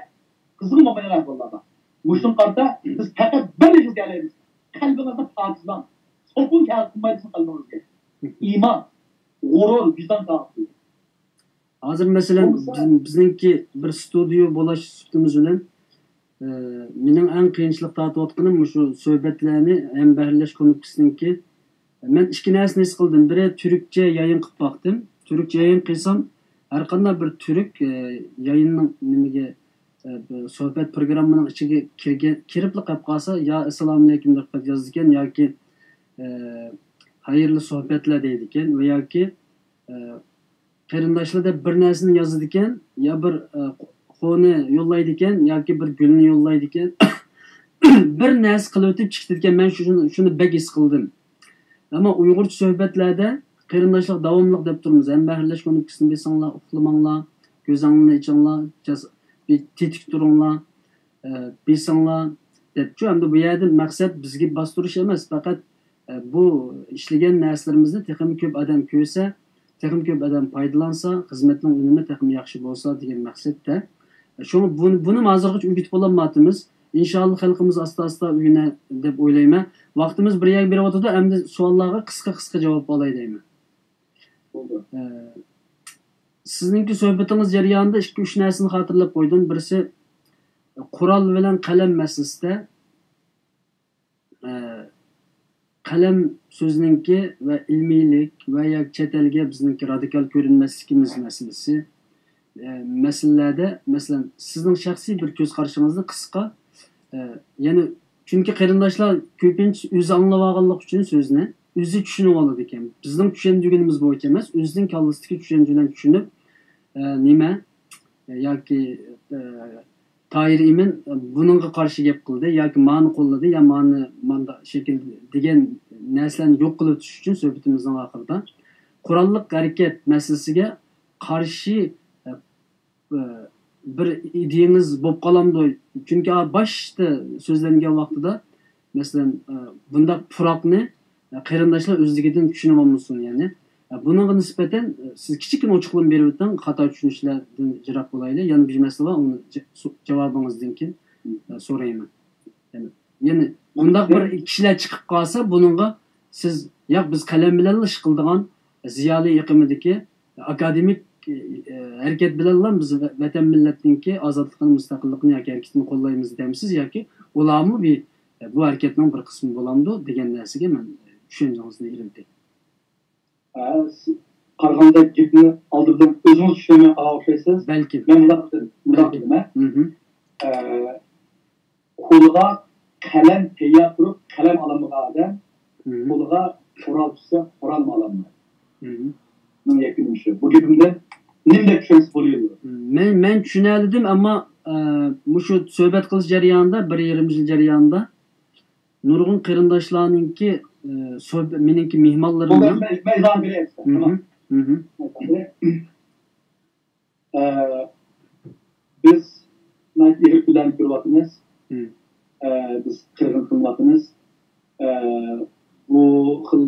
قىزغىن بولمايدىغان ئەھۋاللار بار. مۇشۇنىڭغا قارىتا بىز پەقەت بىر نەرسە دېيەلەيمىز. قەلبىڭىزنى پاكىزلاڭ. سوپۇن كەل قىلمايدۇ سىزنىڭ قەلبىڭىزگە. ئىمان، غۇرۇر، ۋىجدان كەل قىلىدۇ. ھازىر مەسىلەن، بولمىسا بىز-، بىزنىڭكى بىر ستۇدىيو بولاش سۈپىتىمىز بىلەن، ئى، مېنىڭ ئەڭ قىيىنچىلىق تارتىۋاتقىنىم مۇشۇ سۆھبەتلەرنى ھەمبەھىرلەش كۇنۇپكىسىنىڭكى. مەن ئىككى نەرسىنى ھېس قىلدىم. بىرى، تۈركچە يايىن قىلىپ باقتىم. تۈركچە يايىن قىلسام، ھەرقانداق بىر تۈرك، ئى، يايىننىڭ نېمىگە، ئى، بىر سۆھبەت پروگراممىنىڭ ئىچىگە كىرگەن، كىرىپلا قېلىپ قالسا، يا ئەسسالامۇئەلەيكۇم دەپ يازىدىكەن ياكى، ئى، خەيرلى سۆھبەتلەر دەيدىكەن ۋە ياكى، ئى، قېرىنداشلار دەپ بىر نەرسىنى يازىدىكەن، يا بىر، ئى، خونى يوللايدىكەن ياكى بىر گۈلنى يوللايدىكەن. بىر نەرسە قىلىۋېتىپ چىقىدىكەن. مەن شۇنى، شۇنى بەك ھېس قىلدىم. ئەمما ئۇيغۇرچە سۆھبەتلەردە قېرىنداشلار داۋاملىق دەپ تۇرىمىز. ھەمبەھىرلەش كۇنۇپكىسىنى بېسىڭلار، ئۇخلىماڭلار، كۆزۈڭلارنى ئېچىڭلار، جاس-، بى-، تېتىك تۇرۇڭلار، ئە، بېسىڭلار دەپچۇ. ئەمدى بۇ يەردە مەقسەت بىزگە باستۇرۇش ئەمەس، پەقەت، ئە، بۇ ئىشلىگەن نەرسىلىرىمىزنى تېخىمۇ كۆپ ئادەم كۆرسە، تېخىمۇ كۆپ ئادەم پايدىلانسا، خىزمەتنىڭ ئۈنۈمى تېخىمۇ ياخشى بولسا دېگەن مەقسەتتە. شۇڭا بۇ-، بۇنىمۇ ھازىرغىچە ئۆگىتىپ بولالمايۋاتىمىز. ئىنشاللا خەلقىمىز ئاستا-ئاستا ئۆگىنە دەپ ئويلايمەن. ۋاقتىمىز بىر يەرگە بېرىۋاتىدۇ، ئەمدى سوئاللارغا قىسقا-قىسقا جاۋاب ئالاي دەيمەن. بولدى. ئە، سىزنىڭكى سۆھبىتىڭىز جەريانىدا ئىككى-ئۈچ نەرسىنى خاتىرىلەپ قويدۇم. بىرسى، قورال بىلەن قەلەم مەسىلىسىدە، ئە، قەلەم سۆزىنىڭكى ۋە ئىلمىيلىك ۋە ياكى چەت ئەلگە بىزنىڭكى رادىكال كۆرۈنمەسلىكىمىز مەسىلىسى، ئە، مەسىلىلەردە، مەسىلەن، سىزنىڭ شەخسىي بىر كۆز قارىشىڭىزنى قىسقا، ئە، يەنى، چۈنكى قېرىنداشلار كۆپىنچىسى ئۆزى ئاڭلىۋالغانلىقى ئۈچۈن سۆزنى ئۆزى چۈشىنىۋالىدىكەن. بىزنىڭ چۈشەندۈرگىنىمىز بويىچە ئەمەس، ئۆزىنىڭ كاللىسىدىكى چۈشەنچە بىلەن چۈشىنىپ، ئە، نېمە، ياكى، ئە، تاھىر ئىمىن، ئە، بۇنىڭغا قارشى گەپ قىلدى ياكى مانى قوللىدى يا مانى ماندا شەكىل دېگەن نەرسىلەرنى يوق قىلىۋېتىش ئۈچۈن سۆھبىتىمىزنىڭ ئاخىرىدا قوراللىق ھەرىكەت مەسىلىسىگە قارشى، ئە، ئە، بىر ئىدىيىڭىز بولۇپ قالامدۇ؟ چۈنكى، ئا، باشتا سۆزلەنگەن ۋاقتىدا، مەسىلەن، ئە، بۇنداق پۇراقنى، ئە، قېرىنداشلار ئۆزلۈكىدىن چۈشىنىۋالمىسۇن، يەنى. ئە، بۇنىڭغا نىسبەتەن، ئە، سىز كىچىككىنە ئوچۇقلىما بېرىۋېتىڭ، خاتا چۈشىنىشلەردىن يىراق بولايلى. يەنە بىر مەسىلە بار، ئۇنى جا-، سو-، جاۋابىڭىزدىن كېيىن، ئە، سورايمەن. يەنى، يەنى بۇنداق بىر كىشىلەر چىقىپ قالسا، بۇنىڭغا سىز، ياق، بىز قەلەم بىلەنلا ئىش قىلىدىغان زىيالىي ئېقىمىدىكى ئاكادېمىك، ئە، ھەرىكەت بىلەنلا بىز ۋە-، ۋەتەن مىللەتنىڭكى ئازادلىقىنى، مۇستەقىللىقىنى ياكى ھەرىكىتىنى قوللايمىز دەمسىز ياكى ئۇلارمۇ بى-، بۇ ھەرىكەتنىڭ بىر قىسمى بولامدۇ دېگەن نەرسىگە مەن چۈشەنچىڭىزنى ئېلىۋېتەي. ھە، سىز قارىغاندا گېپىنى ئالدى بىلەن ئۆزىڭىز چۈشەنمەي قالغان ئوخشايسىز. بەلكىم. مەن مۇنداق، مۇنداق دېدىم، ھە. مھم. ئە، قولىغا قەلەم تەييار تۇرۇپ، قەلەم ئالالمىغان ئادەم، مھم، قولىغا قورال چۈشسە، قورالمۇ ئالالمايدۇ. مھم. مېنىڭ يەكۈنۈم شۇ. بۇ گېپىمدىن نېمە دەپ چۈشەنسە بولۇۋېرىدۇ. مەن، مەن چۈشىنەلىدىم، ئەمما، ئە، مۇشۇ سۆھبەت قىلىش جەريانىدا، بىر يېرىم يىل جەريانىدا نۇرغۇن قېرىنداشلارنىڭكى، ئە، سۆھبە-، مېنىڭكى مېھمانلىرىمنىڭ. بولدى، مەن، مەن ئىزاھىنى بېرەي. مھم. تامام. مھم. ئە، بىز ناھايىتى ئېغىر كۈنلەرنى كۆرۈۋاتىمىز. مم. ئە، بىز قىرغىن قىلىنىۋاتىمىز. ئە، بۇ خىل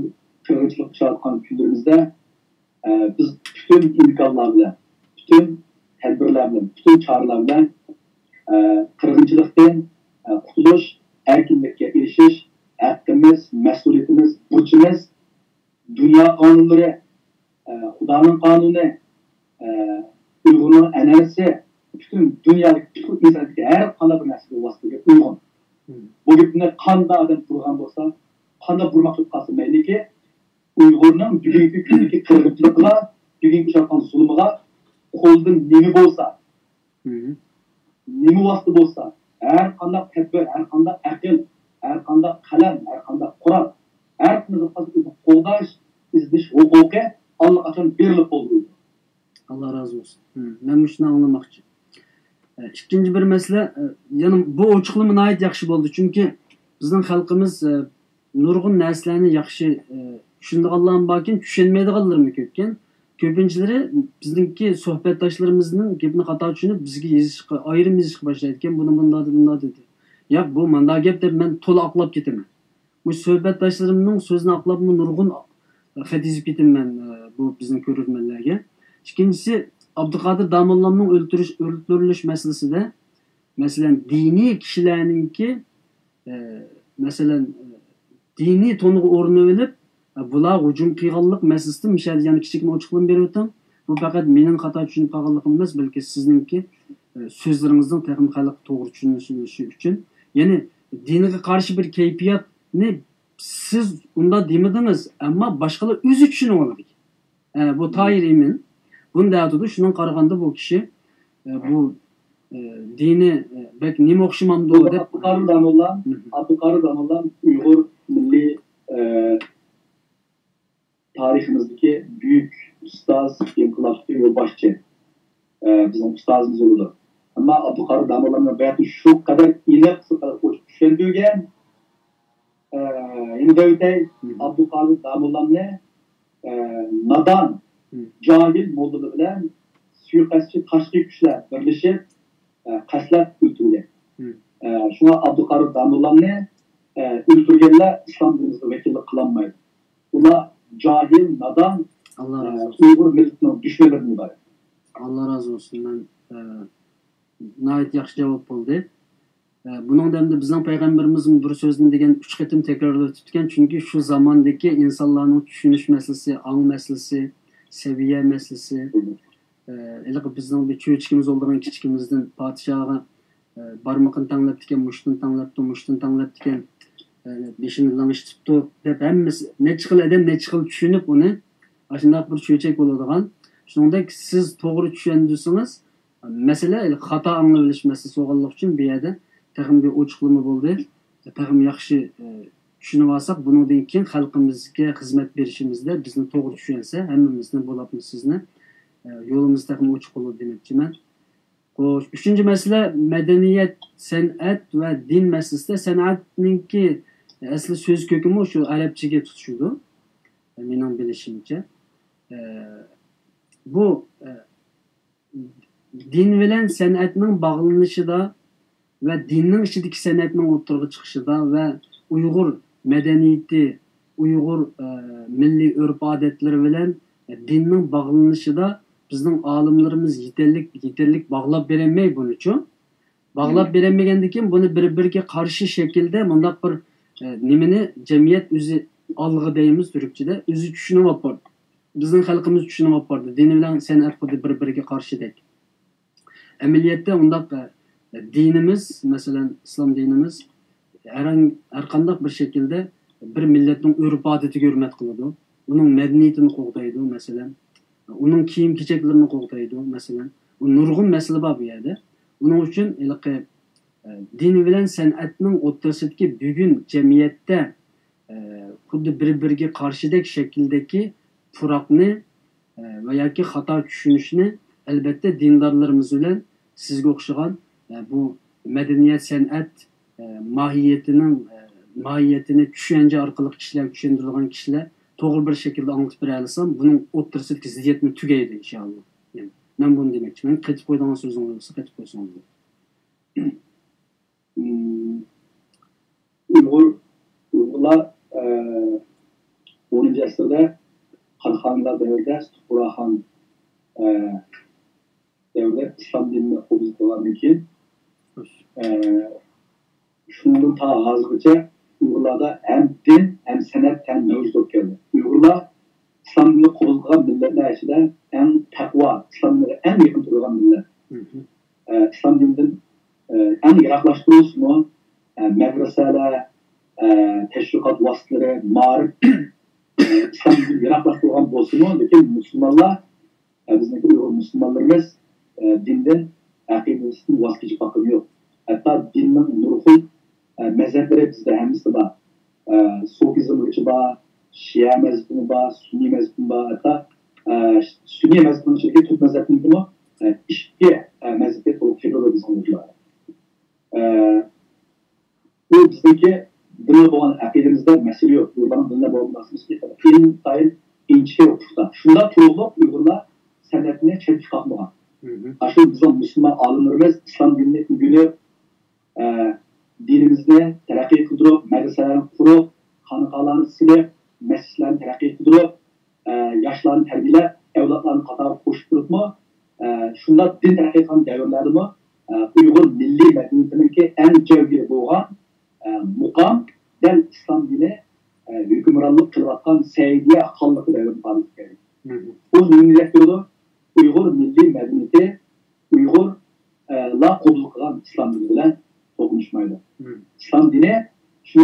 قىرغىنچىلىق ئۇچراۋاتقان كۈنلىرىمىزدە، ئە، بىز پۈتۈن ئىمكانلار بىلەن، پۈتۈن تەدبىرلەر بىلەن، پۈتۈن چارىلەر بىلەن، ئە، قىرغىنچىلىقتىن، ئە، قۇتۇلۇش، ئەركىنلىككە ئېرىشىش، ھەققىمىز، مەسئۇلىيىتىمىز، بۇرچىمىز، دۇنيا قانۇنلىرى، ئە، خۇدانىڭ قانۇنى، ئە، ئۇيغۇرنىڭ ئەنئەنىسى، پۈتۈن دۇنيادىكى، پۈتكۈل ئىنسانىيەتتىكى ھەر قانداق بىر نەرسىگە ۋاسىتىگە ئۇيغۇن. مم. بۇ گېپنى قانداق ئادەم بۇرغان بولسا، قانداق بۇرماقچى بولۇپ قالسا مەيلىكى، ئۇيغۇرنىڭ بۈگۈنكى كۈندىكى قىرغىنچىلىقىغا، بۈگۈنكى ئۇچراتقان زۇلۇمىغا قولىدىن نېمە بولسا، مم. نېمە ۋاسىتە بولسا، ھەر قانداق تەدبىر، ھەر قانداق ئەقىل، ھەر قانداق قەلەم، ھەر قانداق قورال، ھەر قانداق قوغداش، ئىزدىنىش ھوقۇقى ئاللىقاچان بېرىلىپ بولدى. ئاللا رازى بولسۇن. مم. مەن مۇشۇنى ئاڭلىماقچى. ئە، ئىككىنچى بىر مەسىلە، ئە، يەنە بۇ ئوچۇقلىما ناھايىتى ياخشى بولدى، چۈنكى بىزنىڭ خەلقىمىز، ئە، نۇرغۇن نەرسىلەرنى ياخشى، ئە، چۈشىنىدىغانلارمۇ باركەن، چۈشەنمەيدىغانلىرىمۇ كۆپكەن. كۆپىنچىلىرى بىزنىڭكى سۆھبەتداشلىرىمىزنىڭ گېپىنى خاتا چۈشىنىپ، بىزگە يېزىشقا، ئايرىم يېزىشقا باشلايدىكەن، بۇنى مۇنداق دېدى، مۇنداق دېدى. ياق، بۇ مانداق گەپ دەپ مەن تولا ئاقلاپ كېتىمەن. مۇشۇ سۆھبەتداشلىرىمنىڭ سۆزىنى ئاقلاپمۇ نۇرغۇن خەت يېزىپ كېتىمەن، ئە، بۇ بىزنىڭ كۆرۈرمەنلەرگە. ئىككىنچىسى، ئابدۇقادىر داموللامنىڭ ئۆلتۈرۈش، ئۆلتۈرۈلۈش مەسىلىسىدە، مەسىلەن، دىنىي كىشىلەرنىڭكى، ئە، مەسىلەن، دىنىي تونغا ئورىنىۋېلىپ، ئە، بۇلارغا ھۇجۇم قىلغانلىق مەسىلىسىدە مۇشۇ يەردە يەنە كىچىككىنە ئوچۇقلىما بېرىۋېتىڭ. بۇ پەقەت مېنىڭ خاتا چۈشىنىپ قالغانلىقىم ئەمەس، بەلكى سىزنىڭكى، ئە، سۆزلىرىڭىزنىڭ تېخىمۇ خەلققە توغرا چۈشىنىشى ئۈچۈن. يەنى دىنغا قارشى بىر كەيپىياتنى سىز ئۇنداق دېمىدىڭىز، ئەمما باشقىلار ئۆزى چۈشىنىۋالىدىكەن. ئە، بۇ تاھىر ئىمىن بۇنى دەۋاتىدۇ. شۇنىڭغا قارىغاندا بۇ كىشى، ئە، بۇ، ئە، دىنى، ئە، بەك نېمە ئوخشىمامدۇ دەپ. ئابدۇقادىر داموللام، مم. ئابدۇقادىر داموللام ئۇيغۇر مىللىي، ئە، تارىخىمىزدىكى بۈيۈك ئۇستاز، ئىنقىلابچى، يولباشچى، ئە، بىزنىڭ ئۇستازىمىز بولىدۇ. ئەمما ئابدۇقادىر داموللامنىڭ باياتى شۇ قەدەر ئېنىق، شۇ قەدەر ئوچۇق چۈشەندۈرگەن، ئە، يەنە دەۋېتەي، مم. ئابدۇقادىر داموللامنى، ئە، نادان، مم. جاھىل موللىلار بىلەن سۇيىقەستچى تاشقى كۈچلەر بىرلىشىپ، ئە، قەستلەپ ئۆلتۈرگەن. مم. ئە، شۇڭا ئابدۇقادىر داموللامنى، ئە، ئۆلتۈرگەنلەر ئىسلام دىنىمىزغا ۋەكىللىك قىلالمايدۇ. ئۇلار جاھىل، نادان، ئاللا ئە، رازى بولسۇن. ئۇيغۇر مىللىتىنىڭ دۈشمەنلىرىدىن ئىبارەت. ئاللا رازى بولسۇن. مەن، ئە، ناھايىتى ياخشى جاۋاب بولدى. ئە، بۇنىڭدا ئەمدى بىزنىڭ پەيغەمبىرىمىزمۇ بىر سۆزنى دېگەن ئۈچ قېتىم تەكرارلاپ ئۆتۈپتىكەن، چۈنكى شۇ زاماندىكى ئىنسانلارنىڭ چۈشىنىش مەسىلىسى، ئاڭ مەسىلىسى، سەۋىيە مەسىلىسى، ئە، ھېلىقى بىزنىڭ بىر چۆچىكىمىز بولىدىغان كىچىكىمىزدىن پادىشاھقا، ئە، بارمىقىنى تەڭلەپتىكەن، مۇشتىنى تەڭلەپتۇ، مۇشتىنى تەڭلەپتىكەن، ئە، بېشىنى لىڭشىتىپتۇ دەپ ھەممىسى نەچچە خىل ئادەم نەچچە خىل چۈشىنىپ ئۇنى ئاشۇنداق بىر چۆچەك بولىدىغان. شۇنىڭدەك سىز توغرا چۈشەندۈرسىڭىز، مەسىلە خاتا ئاڭلىۋېلىش مەسىلىسى بولغانلىقى ئۈچۈن بۇ يەردە تېخىمۇ بىر ئوچۇقلىما بولدى. تېخىمۇ ياخشى، ئە، چۈشىنىۋالساق، بۇنىڭدىن كېيىن خەلقىمىزگە خىزمەت بېرىشىمىزدە بىزنى توغرا چۈشەنسە، ھەممىمىزنى، بولۇپمۇ سىزنى، ئە، يولىمىز تېخىمۇ ئوچۇق بولىدۇ دېمەكچىمەن. خوش، ئۈچىنچى مەسىلە مەدەنىيەت، سەنئەت ۋە دىن مەسىلىسىدە. سەنئەتنىڭكى ئەسلى سۆز كۆكىمۇ شۇ ئەرەبچىگە تۇتىشىدۇ، مېنىڭ بىلىشىمچە. ئە، بۇ، ئە، دىن بىلەن سەنئەتنىڭ باغلىنىشىدا ۋە دىننىڭ ئىچىدىكى سەنئەتنىڭ ئوتتۇرىغا چىقىشىدا ۋە ئۇيغۇر مەدەنىيىتى، ئۇيغۇر، ئە، مىللىي ئۆرپ-ئادەتلىرى بىلەن دىننىڭ باغلىنىشىدا بىزنىڭ ئالىملىرىمىز يېتەرلىك، يېتەرلىك باغلاپ بېرەلمەي بۇنىچۇ. باغلاپ بېرەلمىگەندىن كېيىن بۇنى بىر-بىرىگە قارشى شەكىلدە مۇنداق بىر، ئە، نېمىنى جەمئىيەت ئۆزى ئالغا دەيمىز تۈركچىدە، ئۆزى چۈشىنىۋاپاردى. بىزنىڭ خەلقىمىز چۈشىنىۋاپاردى. دىن بىلەن سەنئەت خۇددى بىر-بىرىگە قارشىدەك. ئەمەلىيەتتە ئۇنداق، ئە، دىنىمىز، مەسىلەن، ئىسلام دىنىمىز ھەر، ھەر قانداق بىر شەكىلدە بىر مىللەتنىڭ ئۆرپ-ئادىتىگە ھۆرمەت قىلىدۇ. ئۇنىڭ مەدەنىيىتىنى قوغدايدۇ، مەسىلەن. ئۇنىڭ كىيىم-كېچەكلىرىنى قوغدايدۇ، مەسىلەن. ئۇ نۇرغۇن مەسىلە بار بۇ يەردە. ئۇنىڭ ئۈچۈن ھېلىقى، ئە، دىن بىلەن سەنئەتنىڭ ئوتتۇرىسىدىكى بۈگۈن جەمئىيەتتە، ئە، خۇددى بىر-بىرىگە قارشىدەك شەكىلدىكى پۇراقنى، ئە، ۋە ياكى خاتا چۈشىنىشنى، ئەلبەتتە، دىندارلىرىمىز بىلەن سىزگە ئوخشىغان، ئە، بۇ مەدەنىيەت، سەنئەت، ئە، ماھىيىتىنىڭ، ئە، ماھىيىتىنى چۈشەنچە ئارقىلىق كىشىلەرگە چۈشەندۈرىدىغان كىشىلەر توغرا بىر شەكىلدە ئاڭلىتىپ بېرەلىسەم، بۇنىڭ ئوتتۇرىسىدىكى زىددىيەتمۇ تۈگەيدۇ، ئىنشائاللا. يەنى مەن بۇنى دېمەكچىمەن. قېتىپ قويىدىغان سۆزىڭىز بولسا، قېتىپ قويسىڭىز بولىدۇ. مم، ئۇيغۇر، ئۇيغۇرلار، ئە، ئونىنچى ئەسىردە قاراخانلار دەۋرىدە، سۇتۇق بۇغراخان، ئە، دەۋرىدە ئىسلام دىنىنى قوبۇل قىلغاندىن كېيىن، ئە، شۇنىڭدىن تا ھازىرغىچە ئۇيغۇرلاردا ھەم دىن، ھەم سەنئەت تەڭ مەۋجۇت بولۇپ كەلدى. ئۇيغۇرلار ئىسلام دىنىنى قوبۇل قىلغان مىللەتلەر ئىچىدە ئەڭ تەقۋا، ئىسلام دىنىغا ئەڭ يېقىن تۇرىدىغان مىللەت. مم. ئە، ئىسلام دىنىدىن، ئە، ئەڭ يىراقلاشتۇرۇلسىمۇ، ئە، مەدرىسەلەر، ئە، تەشۋىقات ۋاسىتىلىرى، مائارىپ، ئە، ئىسلام دىنىدىن يىراقلاشتۇرۇلغان بولسىمۇ، لېكىن مۇسۇلمانلار، ئە، بىزنىڭكى ئۇيغۇر مۇسۇلمانلىرىمىز، ئە، دىندىن، ئەقىدىسىدىن ۋاز كېچىپ باققىنى يوق. ھەتتا دىننىڭ نۇرغۇن، ئە، مەزھەپلىرى بىزدە ھەممىسىدە بار. ئە، سوفىزمغىچە بار، شىئە مەزھىپىمۇ بار، سۈننىي مەزھىپىمۇ بار. ھەتتا، ئە، سۈننىي مەزھىپنىڭ ئىچىدىكى تۈرك مەزھىپىنىڭكىمۇ، ئە، ئىككى، ئە، مەزھەپكە تولۇق كىرىدۇ بىزنىڭ ئۇيغۇرلار. ئە، بۇ بىزنىڭكى دىنغا بولغان ئەقىدىمىزدە مەسىلە يوق. ئۇيغۇرلارنىڭ دىنغا بولغان مەسىلىسى ئىنتايىن ئىنچىكە ۋە پۇختا. شۇنداق تۇرۇقلۇق ئۇيغۇرلار سەنئەتنى چەتكە قاقمىغان. مم. ئاشۇ بىزنىڭ مۇسۇلمان ئالىملىرىمىز ئىسلام دىنىنى ئۆگىنىپ، ئە، دىنىمىزنى تەرەققىي قىلدۇرۇپ، مەدرىسەلەرنى قۇرۇپ، خانىقالارنى سېلىپ، مەسچىتلەرنى تەرەققىي قىلدۇرۇپ، ئە، ياشلارنى تەربىيەلەپ، ئەۋلادلارنى قاتارغا قوشۇپ تۇرۇپمۇ، ئە، شۇنداق دىن تەرەققىي قىلغان دەۋرلەردىمۇ، ئە، ئۇيغۇر مىللىي مەدەنىيىتىنىڭكى ئەڭ جەۋھىرى بولغان، ئە، مۇقام دەل ئىسلام دىنى، ئە، ھۆكۈمرانلىق قىلىۋاتقان سەئىدىيە خانلىقى دەۋرىدە بارلىققا كەلگەن. مم. بۇ نېمىنى دېگەن بولىدۇ؟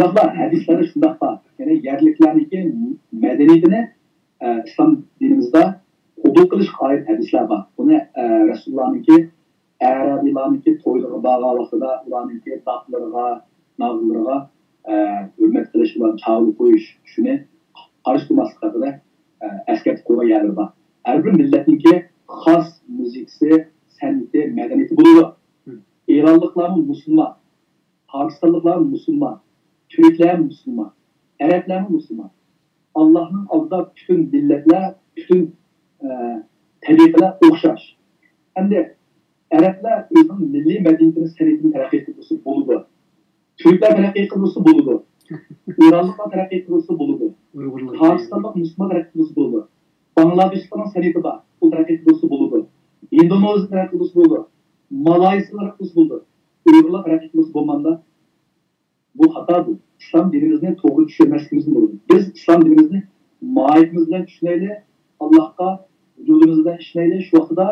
شۇنداقلا ھەدىسلەردە شۇنداق بار. يەنى يەرلىكلەرنىڭكى مەدەنىيىتىنى، ئە، ئىسلام دىنىمىزدا قوبۇل قىلىشقا ئائىت ھەدىسلەر بار. بۇنى، ئە، رەسۇلۇللانىڭكى ئەرەبىيلارنىڭكى تويلىرىغا بارغان ۋاقتىدا ئۇلارنىڭكى داپلىرىغا، ناغرىلىرىغا، ئە، ھۆرمەت قىلىش، ئۇلارنى چاۋۇل قويۇش، شۇنى قارشى تۇرماسلىق ھەققىدە، ئە، ئەسكەرتىپ قويغان يەرلىرى بار. ھەر بىر مىللەتنىڭكى خاس مۇزىكىسى، سەنئىتى، مەدەنىيىتى بولىدۇ. ئىرانلىقلارمۇ مۇسۇلمان، پاكىستانلىقلارمۇ مۇسۇلمان، تۈركلەرمۇ مۇسۇلمان، ئەرەبلەرمۇ مۇسۇلمان. ئاللاھنىڭ ئالدىدا پۈتۈن مىللەتلەر، پۈتۈن، ئە، تەرىقىلەر ئوخشاش. ئەمدى ئەرەبلەر ئۆزىنىڭ مىللىي مەدەنىيىتىنى، سەنئىتىنى تەرەققىي قىلدۇرسا بولىدۇ. تۈركلەر تەرەققىي قىلدۇرسا بولىدۇ. ئىرانلىقلار تەرەققىي قىلدۇرسا بولىدۇ. پاكىستانلىق مۇسۇلمان تەرەققىي قىلدۇرسا بولىدۇ. باڭلادېشلىقنىڭ سەنئىتى بار. ئۇ تەرەققىي قىلدۇرسا بولىدۇ. ئىندونېزىيە تەرەققىي قىلدۇرسا بولىدۇ. مالايسىيا تەرەققىي قىلدۇرسا بولىدۇ. ئۇيغۇرلار تەرەققىي قىلدۇرسا بولمامدا؟ بۇ خاتا بۇ. ئىسلام دىنىمىزنى توغرا چۈشەنمەسلىكىمىزدىن بولىدۇ. بىز ئىسلام دىنىمىزنى ماھىيىتىمىز بىلەن چۈشىنەيلى، ئاللاھقا ۋۇجۇدىمىز بىلەن ئىشىنەيلى. شۇ ۋاقتىدا،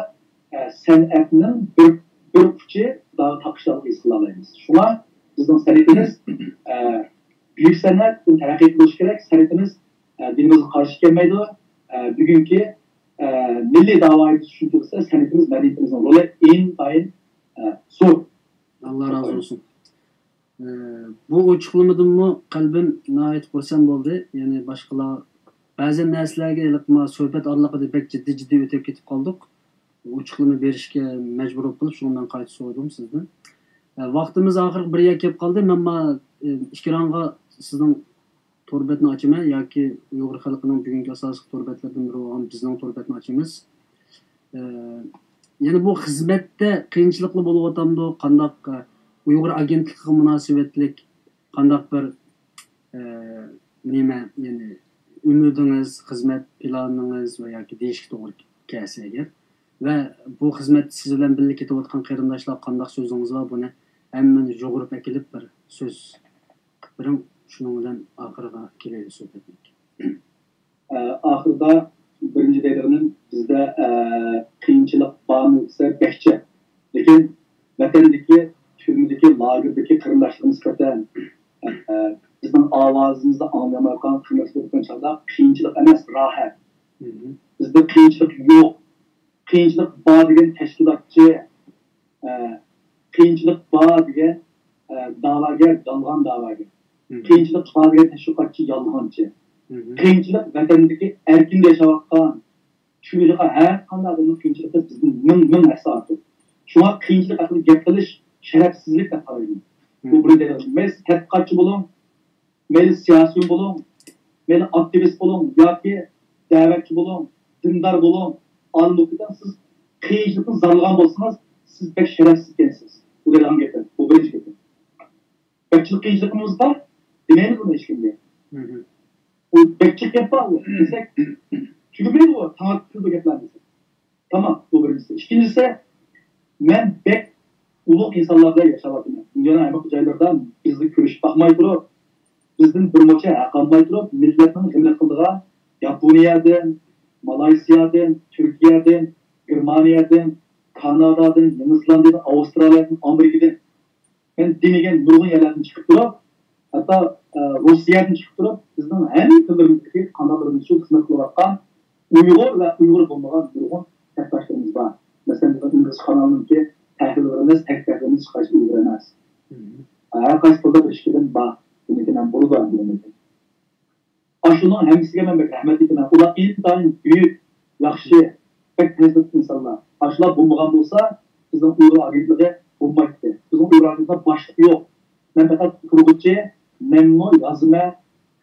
ئە، سەنئەتنىڭ بىر، بىر ئۇچى داغ تاقىشلارغا ھېس قىلالايمىز. شۇڭا بىزنىڭ سەنئىتىمىز، ئە، بۈيۈك سەنئەت، بۇنى تەرەققىي قىلىش كېرەك. سەنئىتىمىز، ئە، دىنىمىزغا قارشى كەلمەيدۇ. ئە، بۈگۈنكى، ئە، مىللىي داۋايىمىزنى چۈشىنىپ تۇرسا، سەنئىتىمىز، مەدەنىيىتىمىزنىڭ رولى ئىنتايىن، ئە، زور. ئاللا رازى بولسۇن. ئە، بۇ ئوچۇقلىمىدىنمۇ قەلبىم ناھايىتى خۇرسەن بولدى. يەنى باشقىلار بەزى نەرسىلەرگە ھېلىقى ما سۆھبەت ئارىلىقىدا بەك جىددىي-جىددىي ئۆتۈپ كېتىپ قالدۇق. ئوچۇقلىما بېرىشكە مەجبۇر بولۇپ قېلىپ، شۇڭا مەن قايتا سورىدىم سىزدىن. ئە، ۋاقتىمىز ئاخىرقى بىر يەرگە كېلىپ قالدى. مەن ما، ئە، ئېكرانغا سىزنىڭ تور بەتنى ئاچىمەن ياكى ئۇيغۇر خەلقىنىڭ بۈگۈنكى ئاساسلىق تور بەتلىرىدىن بىرى بولغان بىزنىڭ تور بەتنى ئاچىمىز. ئە، يەنە بۇ خىزمەتتە قىيىنچىلىقلار بولۇۋاتامدۇ؟ قانداق، ئە، ئۇيغۇر ئاگېنتلىقىغا مۇناسىۋەتلىك قانداق بىر، ئە، نېمە، يەنى ئۈمىدىڭىز، خىزمەت پىلانىڭىز ۋە ياكى دېيىشكە توغرا كەلسە ئەگەر، ۋە بۇ خىزمەتتە سىز بىلەن بىللە كېتىۋاتقان قېرىنداشلارغا قانداق سۆزىڭىز بار؟ بۇنى ھەممىنى يۇغۇرۇپ ئەكېلىپ بىر سۆز قىلىپ بېرىڭ. شۇنىڭ بىلەن ئاخىرىغا كېلەيلى سۆھبەتنىڭكى. ئە، ئاخىرىدا بىرىنچى دەيدىغىنىم، بىزدە، ئە، قىيىنچىلىق بارمۇ دېسە بەك جىق. لېكىن ۋەتەندىكى، تۈرمىدىكى، لاگېردىكى قېرىنداشلىرىمىز نىسبەتەن، ئە، بىزنىڭ ئاۋازىمىزنى ئاڭلىيالمايۋاتقان قېرىنداشلار كۆرگەن چاغدا قىيىنچىلىق ئەمەس، راھەت. بىزدە قىيىنچىلىق يوق. قىيىنچىلىق بار دېگەن تەشكىلاتچى، ئە، قىيىنچىلىق بار دېگەن، ئە، داۋاگەر، يالغان داۋاگەر. قىيىنچىلىق بار دېگەن تەشۋىقاتچى، يالغانچى. قىيىنچىلىق ۋەتەندىكى ئەركىن ياشاۋاتقان، شۇ يىلىغا ھەر قانداق ئادەمنىڭ قىيىنچىلىقى بىزدىن مىڭ، مىڭ ھەسسە ئارتۇق. شۇڭا قىيىنچىلىق ھەققىدە گەپ قىلىش شەرەپسىزلىك دەپ قارايمەن. بۇ بىرىنچى دەرىجىدە. مەيلى سەن تەتقىقاتچى بولۇڭ، مەيلى سىياسىيون بولۇڭ، مەيلى ئاكتىۋىست بولۇڭ ياكى دەۋەتچى بولۇڭ، دىندار بولۇڭ، ئالىم بولۇپ كېتىڭ، سىز قىيىنچىلىقتىن زارلىغان بولسىڭىز، سىز بەك شەرەپسىز ئىكەنسىز. بۇ دەيدىغان گېپىم. بۇ بىرىنچى گېپىم. بەك جىق قىيىنچىلىقىمىز بار، دېمەيمىز ئۇنى ھېچكىمگە. ئۇ بەك جىق گەپ بار ئۇ. دېسەك، تۈگىمەيدۇ ئۇ، تاڭ ئاتقۇچە بۇ گەپلەرنى دېسەك. تامام، بۇ بىرىنچىسى. ئىككىنچىسى، مەن بەك ئۇلۇغ ئىنسانلار بىلەن ياشاۋاتىمەن. دۇنيانىڭ ھەر بىر جايلىرىدا بىزنى كۆرۈشۈپ باقماي تۇرۇپ، بىزدىن بىر مۇنچە ھەق ئالماي تۇرۇپ، مىللەتنىڭ غېمىنى قىلىدىغان ياپونىيەدىن، مالايسىيادىن، تۈركىيەدىن، گېرمانىيەدىن، كانادادىن، يېڭى زېلاندىيەدىن، ئاۋسترالىيەدىن، ئامېرىكىدىن، مەن دېمىگەن نۇرغۇن يەرلەردىن چىقىپ تۇرۇپ، ھەتتا، ئە، روسىيەدىن چىقىپ تۇرۇپ، بىزنىڭ ھەممە تىللىرىمىزدىكى قاناللىرىمىز ئۈچۈن خىزمەت قىلىۋاتقان ئۇيغۇر ۋە ئۇيغۇر بولمىغان نۇرغۇن سەپداشلىرىمىز بار. مەسىلەن، بىزنىڭ ئىنگلىز قانالىنىڭكى تەھرىرلىرىمىز، تەھرىرلىرىمىز ھېچقايسى ئۇيغۇر ئەمەس. ھەر قايسى تىلدا بىر ئىككىدىن بار. دېمىكىن ھەم بولىدۇ ئەمدى. ئاشۇنىڭ ھەممىسىگە مەن بەك رەھمەت ئېيتىمەن. ئۇلار ئىنتايىن بۈيۈك، ياخشى، بەك پەزىلەتلىك ئىنسانلار. ئاشۇلار بولمىغان بولسا، بىزنىڭ ئۇيغۇر ئاگېنتلىقى بولمايتتى. بىزنىڭ ئۇيغۇر ئاگېنتلىقىدا باشلىق يوق. مەن پەقەت قۇرغۇچى، مەنمۇ يازىمەن،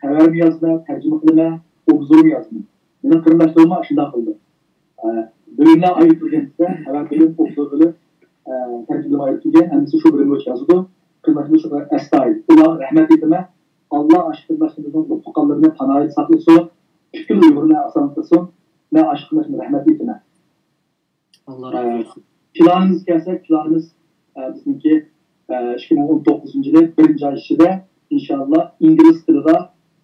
خەۋەرمۇ يازىمەن، تەرجىمە قىلىمەن، ئوبزورمۇ يازىمەن. مېنىڭ قېرىنداشلىرىممۇ ئاشۇنداق قىلدى. ئە، بۆلۈملەر ئايرىپ تۇرغان بىزدە، خەۋەر بۆلۈم، ئوبزور بۆلۈم، ئە، تەرجىمە بۆلۈم ئايرىپ تۇرغان، ھەممىسى شۇ بۆلۈمگە يازىدۇ. قېرىنداشلىرىمىز شۇ قەدەر ئەستايىدىل. ئۇلارغا رەھمەت ئېيتىمەن. ئاللا ئاشۇ قېرىنداشلىرىمىزنىڭ روھ تۇغقانلىرىنى پاناھىدا ساقلىسۇن. پۈتكۈل ئۇيغۇرنى ئاسان قىلسۇن. مەن ئاشۇ قېرىنداشلىرىمغا رەھمەت ئېيتىمەن. ئاللا رازى بولسۇن. پىلانىمىزغا كەلسەك، پىلانىمىز، ئە، بىزنىڭكى، ئە، ئىككى مىڭ ئون توققۇزىنچى يىلى بىرىنچى ئاي ئىچىدە، ئىنشاللا، ئىنگلىز تىلىدا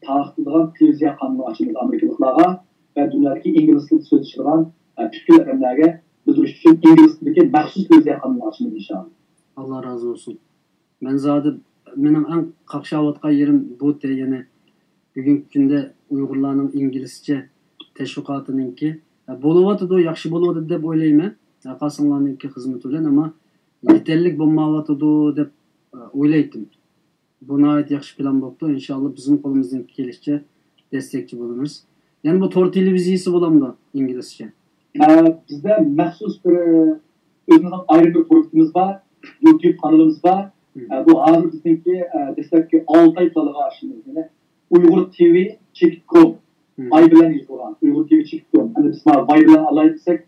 تارقىتىلىدىغان تېلېۋىزىيە قانىلى ئاچىمىز ئامېرىكىلىقلارغا ۋە دۇنيادىكى ئىنگلىز تىلىدا سۆزلىشىدىغان، ئە، پۈتكۈل ئادەملەرگە بىلدۈرۈش ئۈچۈن ئىنگلىز تىلىدىكى مەخسۇس تېلېۋىزىيە قانىلى ئاچىمىز، ئىنشاللا. ئاللا رازى بولسۇن. مەن زادى مېنىڭ ئەڭ قاقشاۋاتقان يېرىم بۇ، يەنى بۈگۈنكى كۈندە ئۇيغۇرلارنىڭ ئىنگلىزچە تەشۋىقاتىنىڭكى، ئە، بولۇۋاتىدۇ، ياخشى بولۇۋاتىدۇ دەپ ئويلايمەن. ئە، قاسىڭلارنىڭكى خىزمىتى بىلەن، ئەمما يېتەرلىك بولمايۋاتىدۇ دەپ، ئە، ئويلايتتىم. بۇ ناھايىتى ياخشى پىلان بوپتۇ. ئىنشاللا بىزمۇ قولىمىزدىن كېلىشىچە دەستەكچى بولىمىز. يەنە بۇ تور تېلېۋىزىيىسى بولامدۇ ئىنگلىزچە؟ ئە، بىزدە مەخسۇس بىر، ئۆزىمىزنىڭ ئايرىم بىر گۇرۇپپىمىز بار، يۇتيۇب قانىلىمىز بار. مم. ئە، بۇ ھازىر بىزنىڭكى، ئە، دەسلەپكى ئالتە ئاي پىلانىغا ئاشىمىز. يەنى ئۇيغۇر تىۋى چېكىت كوم. مم. ئاي بىلەن يېزىلغان. ئۇيغۇر تىۋى چېكىت كوم. ئەمدى بىز مانا ۋاي بىلەن ئالاي دېسەك،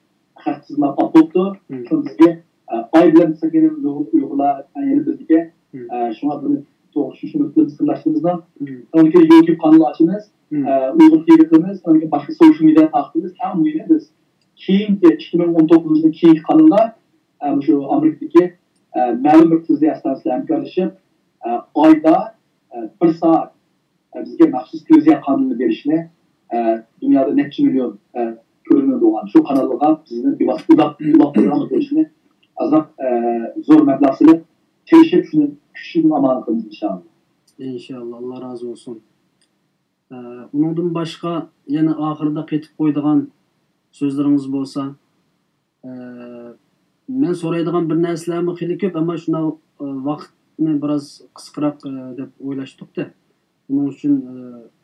خەت تىزىملاپ ئاپ بوپتۇ. مم. شۇڭا بىزگە، ئە، ئاي بىلەن دېسەك يەنە نۇرغۇن ئۇيغۇرلار، ئە، يەنە بىزگە، مم. ئە، شۇڭا بۇنى توغرا چۈشىنىشىمىز قېرىنداشلىرىمىزنىڭ. مم. ئۇنىڭ كېيىن يۇتيۇب قانىلى ئاچىمىز. مم. ئە، ئۇيغۇر تىۋى قىلىمىز. ئۇنىڭ كېيىن باشقا سوشيال مېدىيا تارقىتىمىز. ئەڭ مۇھىمى بىز كېيىنكى ئىككى مىڭ ئون توققۇزىنچى يىلنىڭ كېيىنكى قانىلىدا، ئە، مۇشۇ ئامېرىكىدىكى، ئە، مەلۇم بىر تېلېۋىزىيە ئىستانسىسى بىلەن ھەمكارلىشىپ، ئە، ئايدا، ئە، بىر سائەت، ئە، بىزگە مەخسۇس تېلېۋىزىيە قانىلىنى بېرىشنى، ئە، دۇنيادا نەچچە مىليون، ئە، كۆرۈنىدىغان شۇ قانالغا بىزنى بىۋاسىتە ئۇلاپ، ئۇلاپ قويغان بولۇشىنى ئازراق، ئە، زور مەبلەغ سېلىپ، تىرىشىپ شۇنى كۈچىدىن ئامانەت قىلىمىز ئىنشاللا. ئىنشاللا، ئاللا رازى بولسۇن. ئە، ئۇنىڭدىن باشقا يەنە ئاخىرىدا قېتىپ قويىدىغان سۆزلىرىڭىز بولسا؟ ئە، مەن سورايدىغان بىر نەرسىلەرمۇ خېلى كۆپ، ئەمما شۇنداق، ئە، ۋاقىتنى بىراز قىسقىراق، ئە، دەپ ئويلاشتۇق-دە. ئۇنىڭ ئۈچۈن، ئە،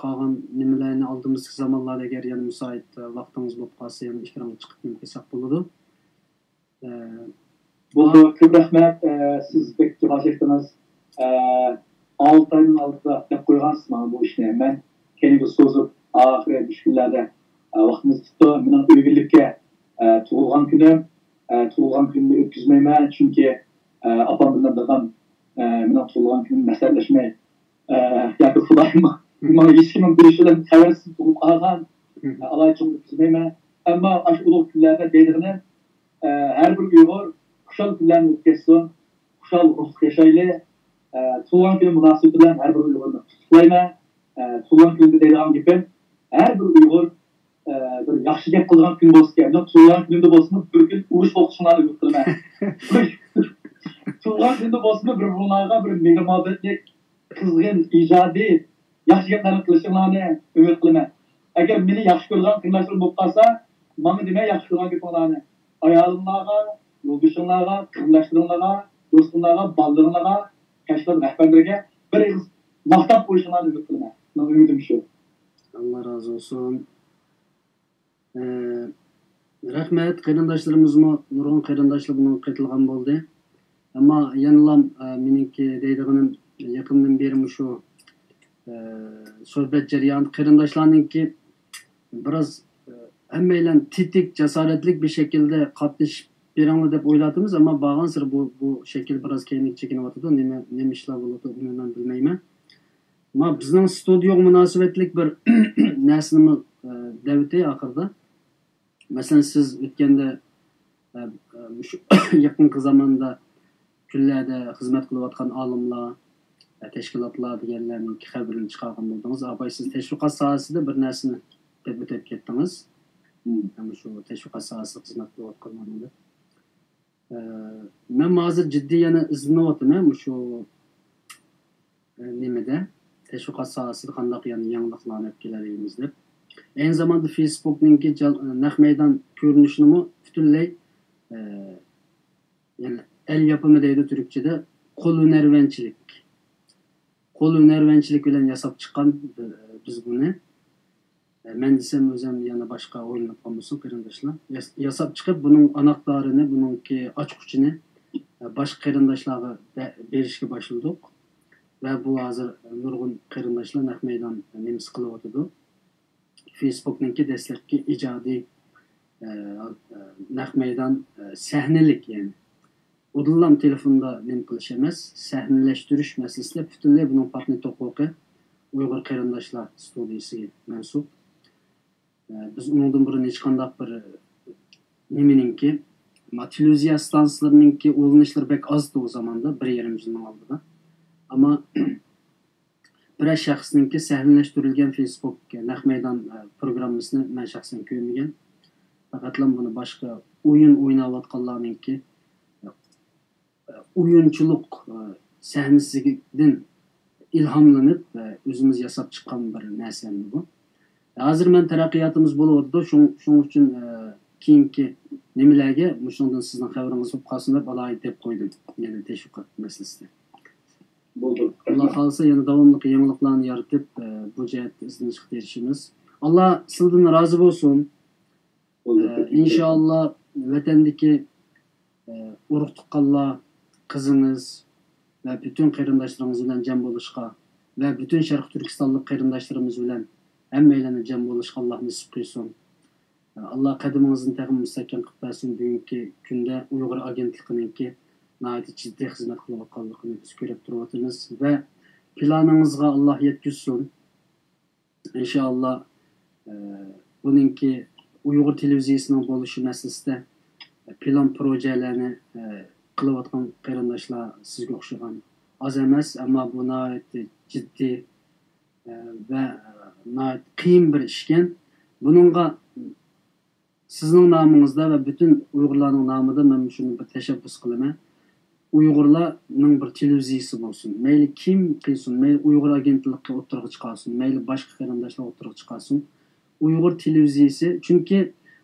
قالغان نېمىلەرنى ئالدىمىزدىكى زامانلاردا ئەگەر يەنە مۇسائىت، ئە، ۋاقتىڭىز بولۇپ قالسا، يەنە ئېكرانغا چىقىپ نېمە قىلساق بولىدۇ. ئە، بولدى، كۆپ رەھمەت. ئە، سىز بەك جاپا چەكتىڭىز. ئە، ئالتە ئاينىڭ ئالدىدا دەپ قويغانسىز ماڭا بۇ ئىشنى. مەن كەينىگە سوزۇپ، ئاخىرى مۇشۇ كۈنلەردە، ئە، ۋاقتىمىز كېتىپتۇ. مېنىڭ ئۆيگىلىككە، ئە، تۇغۇلغان كۈنۈم، ئە، تۇغۇلغان كۈنۈمنى ئۆتكۈزمەيمەن، چۈنكى، ئە، ئاپام بىلەن دادام، ئە، مېنىڭ تۇغۇلغان كۈنۈمنى مەسلىھەتلەشمەي، ئە، ياكى خۇدايىم ماڭا ھېچكىمنىڭ بىلىشى بىلەن خەۋەرسىز تۇغۇپ قالغان، ئە، ئالايىتچىلىق ئۆتكۈزمەيمەن. ئەمما ئاشۇ ئۇلۇغ كۈنلەردە دەيدىغىنىم، ئە، ھەر بىر ئۇيغۇر خۇشال كۈنلەرنى ئۆتكەزسۇن، خۇشال روھلۇق ياشايلى. ئە، تۇغۇلغان كۈنى مۇناسىۋىتى بىلەن ھەر بىر ئۇيغۇرنى قۇتلۇقلايمەن. ئە، تۇغۇلغان كۈنىدە دەيدىغان گېپىم، ھەر بىر ئۇيغۇر، ئە، بىر ياخشى گەپ قىلىدىغان كۈن بولسا ئىكەن. تۇغۇلغان كۈنىدە بولسىمۇ بىر كۈن ئۇرۇش توختىتىشىڭلارنى ئۈمىد قىلىمەن. تۇغۇلغان كۈنىدە بولسىمۇ بىر بىرىڭلارغا بىر مېھىر-مۇھەببەتلىك، قىزغىن، ئىجادىي، ياخشى گەپلەرنى قىلىشىڭلارنى ئۈمىد قىلىمەن. ئەگەر مېنى ياخشى كۆرىدىغان قېرىنداشلىرىم بولۇپ قالسا، ماڭا دېمەي ياخشى كۆرىدىغان گېپىڭلارنى. ئايالىڭلارغا، يولدىشىڭلارغا، قېرىنداشلىرىڭلارغا، دوستۇڭلارغا، بالىلىرىڭلارغا، تەشكىلات رەھبەرلىرىگە بىر ئېغىز ماختاپ قويۇشۇڭلارنى ئۈمىد قىلىمەن. مېنىڭ ئۈمىدىم شۇ. ئاللا رازى بولسۇن. ئە، رەھمەت، قېرىنداشلىرىمىزمۇ، نۇرغۇن قېرىنداشلار بۇنىڭغا قېتىلغان بولدى. ئەمما يەنىلا، ئە، مېنىڭكى دەيدىغىنىم، يېقىندىن بېرى مۇشۇ، ئە، سۆھبەت جەريانىدا قېرىنداشلارنىڭكى بىراز، ئە، ھەممەيلەن تېتىك، جاسارەتلىك بىر شەكىلدە قاتنىشىپ بېرىڭلار دەپ ئويلاۋاتىمىز، ئەمما بارغانسېرى بۇ، بۇ شەكىل بىراز كەينىگە چېكىنىۋاتىدۇ. نېمە، نېمە ئىشلار بولۇۋاتىدۇ، ئۇنى مەن بىلمەيمەن. ما بىزنىڭ ستۇدىيوغا مۇناسىۋەتلىك بىر نەرسىنىمۇ، ئە، دەۋېتەي ئاخىرىدا. مەسىلەن، سىز ئۆتكەندە، ئە، ئە، مۇشۇ يېقىنقى زاماندا كۈنلەردە خىزمەت قىلىۋاتقان ئالىملار، ئە، تەشكىلاتلار دېگەنلەرنىڭ خەۋىرىنى چىقارغان بولدىڭىز. ئاپاي، سىز تەشۋىقات ساھەسىدە بىر نەرسىنى دەپ ئۆتۈپ كەتتىڭىز. مم. مۇشۇ تەشۋىقات ساھەسىدە خىزمەت قىلىۋاتقانلارنى دەپ. ئە، مەن ھازىر جىددىي يەنە ئىزدىنىۋاتىمەن مۇشۇ، ئە، نېمىدە، تەشۋىقات ساھەسىدە قانداق يەنە يېڭىلىقلارنى ئەپ كېلەلەيمىز دەپ. ئەينى زاماندا فېيسبۇكنىڭكى جان-، نەق مەيدان كۆرۈنۈشىنىمۇ پۈتۈنلەي، ئە، يەنى ئەل ياپىمى دەيدۇ تۈركچىدە، قول ھۈنەرۋەنچىلىك. قول ھۈنەرۋەنچىلىك بىلەن ياساپ چىققان بىز بۇنى. مەن دېسەم ئۆزۈم يەنە باشقا ئويلىنىپ قالمىسۇن قېرىنداشلار. ياس-، ياساپ چىقىپ بۇنىڭ ئاناقدارىنى، بۇنىڭكى ئاچقۇچىنى باشقا قېرىنداشلارغا بە-، بېرىشكە باشلىدۇق. ۋە بۇ ھازىر نۇرغۇن قېرىنداشلار نەق مەيدان نېمىسى قىلىۋاتىدۇ. فېيسبۇكنىڭكى دەسلەپكى ئىجادىي، ئە، ئە، نەق مەيدان، ئە، سەھنىلىك، يەنى ئۇدۇللام تېلېفوندا نېمە قىلىش ئەمەس، سەھنىلەشتۈرۈش مەسىلىسىدە پۈتۈنلەي بۇنىڭ پاتېنت ھوقۇقى ئۇيغۇر قېرىنداشلار ستۇدىيىسىگە مەنسۇپ. ئە، بىز ئۇنىڭدىن بۇرۇن ھېچقانداق بىر نېمىنىڭكى، ما، تېلېۋىزىيە ئىستانسىلىرىنىڭكى ئۇلىنىشلىرى بەك ئازدى ئۇ زاماندا، بىر يېرىم يىلنىڭ ئالدىدا. ئەمما بىرەر شەخسنىڭكى سەھنىلەشتۈرۈلگەن فېيسبۇك نەق مەيدان، ئە، پروگراممىسىنى مەن شەخسەن كۆرمىگەن. پەقەتلا بۇنى باشقا ئويۇن ئويناۋاتقانلارنىڭكى، ئە، ئويۇنچۇلۇق، ئە، سەھنىسىدىن ئىلھاملىنىپ، ئە، ئۆزىمىز ياساپ چىققان بىر نەرسە ئەمدى بۇ. ھازىر مەن تەرەققىياتىمىز بولۇۋاتىدۇ، شۇڭ-، شۇنىڭ ئۈچۈن، ئە، كېيىنكى نېمىلەرگە مۇشۇنىڭدىن سىزنىڭ خەۋىرىڭىز بولۇپ قالسۇن دەپ ئالاھىدە دەپ قويدۇم. يەنە تەشۋىقات مەسىلىسىدە. بولدى. ئاللا خالىسا يەنە داۋاملىق يېڭىلىقلارنى يارىتىپ، ئە، بۇ جەھەتتە ئىزدىنىشقا تىرىشىمىز. ئاللا سىزدىن رازى بولسۇن. بولدى. ئە، ئىنشائاللا ۋەتەندىكى، ئە، ئۇرۇق تۇغقانلار، قىزىڭىز ۋە پۈتۈن قېرىنداشلىرىڭىز بىلەن جەم بولۇشقا ۋە پۈتۈن شەرقىي تۈركىستانلىق قېرىنداشلىرىمىز بىلەن ھەممەيلەننى جەم بولۇشقا ئاللا نېسىپ قىلسۇن. ئە، ئاللا قەدىمىڭىزنى تېخىمۇ مۇستەھكەم قىلىپ بەرسۇن. بۈگۈنكى كۈندە ئۇيغۇر ئاگېنتلىقىنىڭكى ناھايىتى جىددىي خىزمەت قىلىۋاتقانلىقىنى بىز كۆرۈپ تۇرۇۋاتىمىز ۋە پىلانىڭىزغا ئاللا يەتكۈزسۇن. ئىنشائاللا، ئە، بۇنىڭكى ئۇيغۇر تېلېۋىزىيىسىنىڭ بولۇشى مەسىلىسىدە پىلان پروژەلەرنى، ئە، قىلىۋاتقان قېرىنداشلار سىزگە ئوخشىغان ئاز ئەمەس، ئەمما بۇ ناھايىتى جىددىي، ئە، ۋە، ئە، ناھايىتى قىيىن بىر ئىشكەن. بۇنىڭغا سىزنىڭ نامىڭىزدا ۋە پۈتۈن ئۇيغۇرلارنىڭ نامىدا مەن مۇشۇنى بىر تەشەببۇس قىلىمەن. ئۇيغۇرلارنىڭ بىر تېلېۋىزىيىسى بولسۇن. مەيلى كىم قىلسۇن، مەيلى ئۇيغۇر ئاگېنتلىقى ئوتتۇرىغا چىقارسۇن، مەيلى باشقا قېرىنداشلار ئوتتۇرىغا چىقارسۇن. ئۇيغۇر تېلېۋىزىيىسى، چۈنكى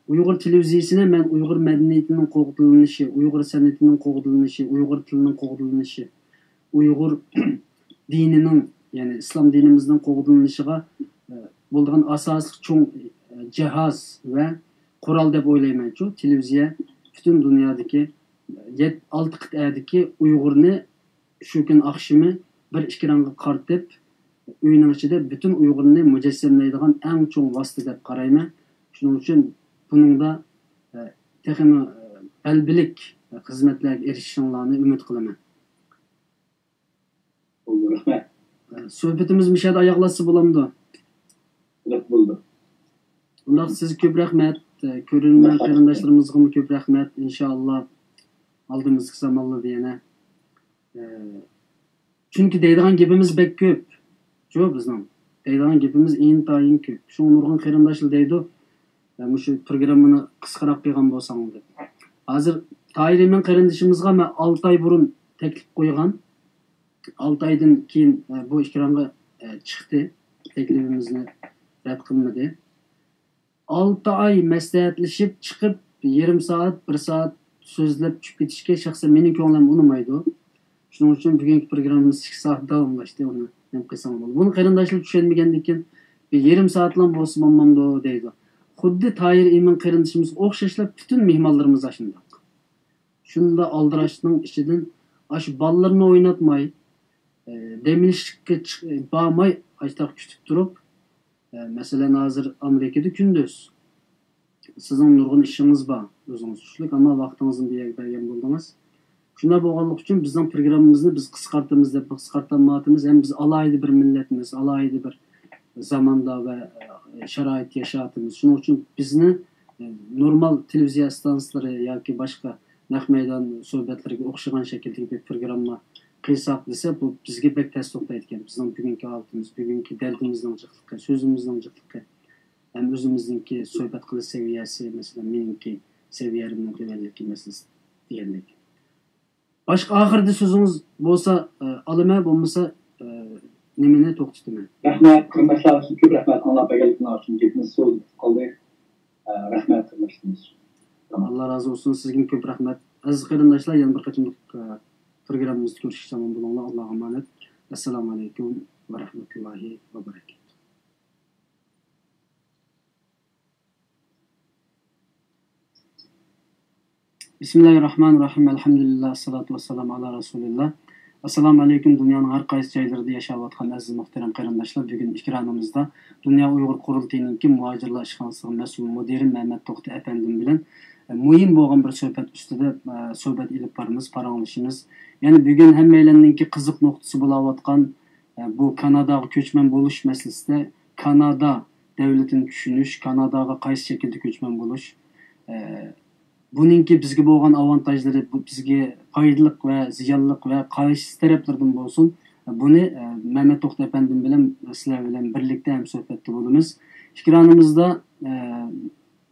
ئۇيغۇر تېلېۋىزىيىسىنى مەن ئۇيغۇر مەدەنىيىتىنىڭ قوغدىلىنىشى، ئۇيغۇر سەنئىتىنىڭ قوغدىلىنىشى، ئۇيغۇر تىلىنىڭ قوغدىلىنىشى، ئۇيغۇر دىنىنىڭ، يەنى ئىسلام دىنىمىزنىڭ قوغدىلىنىشىغا، ئە، بولىدىغان ئاساسلىق چوڭ، ئە، جاھاز ۋە قورال دەپ ئويلايمەنچۇ. تېلېۋىزىيە پۈتۈن دۇنيادىكى، ئە، يەت-، ئالتە قىتئەدىكى ئۇيغۇرنى شۇ كۈن ئاخشىمى بىر ئېكرانغا قارىتىپ، ئۆينىڭ ئىچىدە پۈتۈن ئۇيغۇرنى مۇجەسسەملەيدىغان ئەڭ چوڭ ۋاسىتە دەپ قارايمەن. شۇنىڭ ئۈچۈن بۇنىڭدا، ئە، تېخىمۇ، ئە، غەلىبىلىك خىزمەتلەرگە ئېرىشىشىڭلارنى ئۈمىد قىلىمەن. بولدى، رەھمەت. سۆھبىتىمىز مۇشۇ يەردە ئاياغلاشسا بولامدۇ؟ بولدى، بولدى. ئۇنداق سىزگە كۆپ رەھمەت. كۆرۈرمەن قېرىنداشلىرىمىزغىمۇ كۆپ رەھمەت. ئىنشائاللا ئالدىمىزدىكى زامانلاردا يەنە. چۈنكى دەيدىغان گېپىمىز بەك كۆپ. جۇ، بىزنىڭ دەيدىغان گېپىمىز ئىنتايىن كۆپ. شۇڭا نۇرغۇن قېرىنداشلار دەيدۇ، مۇشۇ پروگراممىنى قىسقىراق قىلغان بولساڭلار دەپ. ھازىر تاھىر ئىمىن قېرىندىشىمىزغا مەن ئالتە ئاي بۇرۇن تەكلىپ قويغان. ئالتە ئايدىن كېيىن، ئە، بۇ ئېكرانغا، ئە، چىقتى. تەكلىپىمىزنى رەت قىلمىدى. ئالتە ئاي مەسلىھەتلىشىپ چىقىپ، يېرىم سائەت، بىر سائەت سۆزلەپ چۈشۈپ كېتىشكە شەخسەن مېنىڭ كۆڭلۈم ئۇنىمايدۇ. شۇنىڭ ئۈچۈن بۈگۈنكى پروگراممىمىز ئىككى سائەت داۋاملاشتى. ئۇنى نېمە قىلساڭ بولدى. بۇنى قېرىنداشلار چۈشەنمىگەندىكىن، بىر يېرىم سائەتلا بولسا بولمامدۇ دەيدۇ. خۇددى تاھىر ئىمىن قېرىندىشىمىزغا ئوخشاشلا پۈتۈن مېھمانلىرىمىز ئاشۇنداق. شۇنداق ئالدىراشنىڭ ئىچىدىن ئاشۇ بالىلىرىنى ئويناتماي، ئە، دەم ئېلىشقا چىق-، بارماي، ئاشۇنداق كۈتۈپ تۇرۇپ، ئە، مەسىلەن، ھازىر ئامېرىكىدا كۈندۈز. سىزنىڭ نۇرغۇن ئىشىڭىز بار، ئۆزىڭىز چۈشلۈك، ئەمما ۋاقتىڭىزنى بۇ يەرگە بەرگەن بولدىڭىز. شۇنداق بولغانلىقى ئۈچۈن بىزنىڭ پروگراممىمىزنى بىز قىسقارتىمىز دەپ قىسقارتالمايۋاتىمىز، ھەم بىز ئالاھىدە بىر مىللەتمىز، ئالاھىدە بىر زاماندا ۋە، ئە، شارائىتتا ياشاۋاتىمىز. شۇنىڭ ئۈچۈن بىزنى، ئە، نورمال تېلېۋىزىيە ئىستانسىلىرى ياكى باشقا نەق مەيدان سۆھبەتلىرىگە ئوخشىغان شەكىلدىكى بىر پروگرامما قىلساق دېسە، بۇ بىزگە بەك تەس توختايدىكەن. بىزنىڭ بۈگۈنكى ھالىتىمىز، بۈگۈنكى دەردىمىزنىڭ جىقلىقى، سۆزىمىزنىڭ جىقلىقى، ھەم ئۆزىمىزنىڭكى سۆھبەت قىلىش سەۋىيەسى، مەسىلەن، مېنىڭكى سەۋىيەمنىڭ تۆۋەنلىكى مەسىلىسى دېگەندەك. باشقا ئاخىرىدا سۆزىڭىز بولسا، ئە، ئالىمەن، بولمىسا، ئە، نېمىنى توختىتىمەن. رەھمەت، قېرىنداشلار، سىزگە كۆپ رەھمەت ئاڭلاپ بەرگەنلىكىڭلار ئۈچۈن. گېپىمىز سوزۇلۇپ قالدى. ئە، رەھمەت، قېرىنداشلىرىمىز. تامام. ئاللا رازى بولسۇن، سىزگىمۇ كۆپ رەھمەت. ئەزىز قېرىنداشلار، يەنە بىر قېتىملىق، ئە، پروگراممىمىزدا كۆرۈشكىچە ئامان بولۇڭلار. ئاللاغا ئامانەت. ئەسسالامۇ ئەلەيكۇم ۋە رەھمەتۇللاھى ۋە بەرەكاتۇھ. بىسمىللاھىر راھمانىر راھىم. ئەلھەمدۇلىللاھ، ئەسسالاتۇ ۋەسسالامۇ ئالا رەسۇلىللاھ. ئەسسالامۇ ئەلەيكۇم، دۇنيانىڭ ھەر قايسى جايلىرىدا ياشاۋاتقان ئەزىز مۇھتەرەم قېرىنداشلار. بۈگۈن ئېكرانىمىزدا دۇنيا ئۇيغۇر قۇرۇلتىيىنىڭكى مۇھاجىرلار ئىشخانىسىغا مەسئۇل مۇدىرى مەمەت توختى ئەپەندىم بىلەن، ئە، مۇھىم بولغان بىر سۆھبەت ئۈستىدە، ئە، سۆھبەت ئېلىپ بارىمىز، پاراڭلىشىمىز. يەنى بۈگۈن ھەممەيلەننىڭكى قىزىق نۇقتىسى بولاۋاتقان، ئە، بۇ كاناداغا كۆچمەن بولۇش مەسىلىسىدە كانادا دۆلىتىنى چۈشىنىش، كاناداغا قايسى شەكىلدە كۆچمەن بولۇش، ئە، بۇنىڭكى بىزگە بولغان ئاۋانتاژلىرى، بۇ بىزگە پايدىلىق ۋە زىيانلىق ۋە قايسى تەرەپلىرىدىن بولسۇن، بۇنى، ئە، مەمەت توختى ئەپەندىم بىلەن سىلەر بىلەن بىرلىكتە ھەمسۆھبەتتە بولىمىز. ئېكرانىمىزدا، ئە،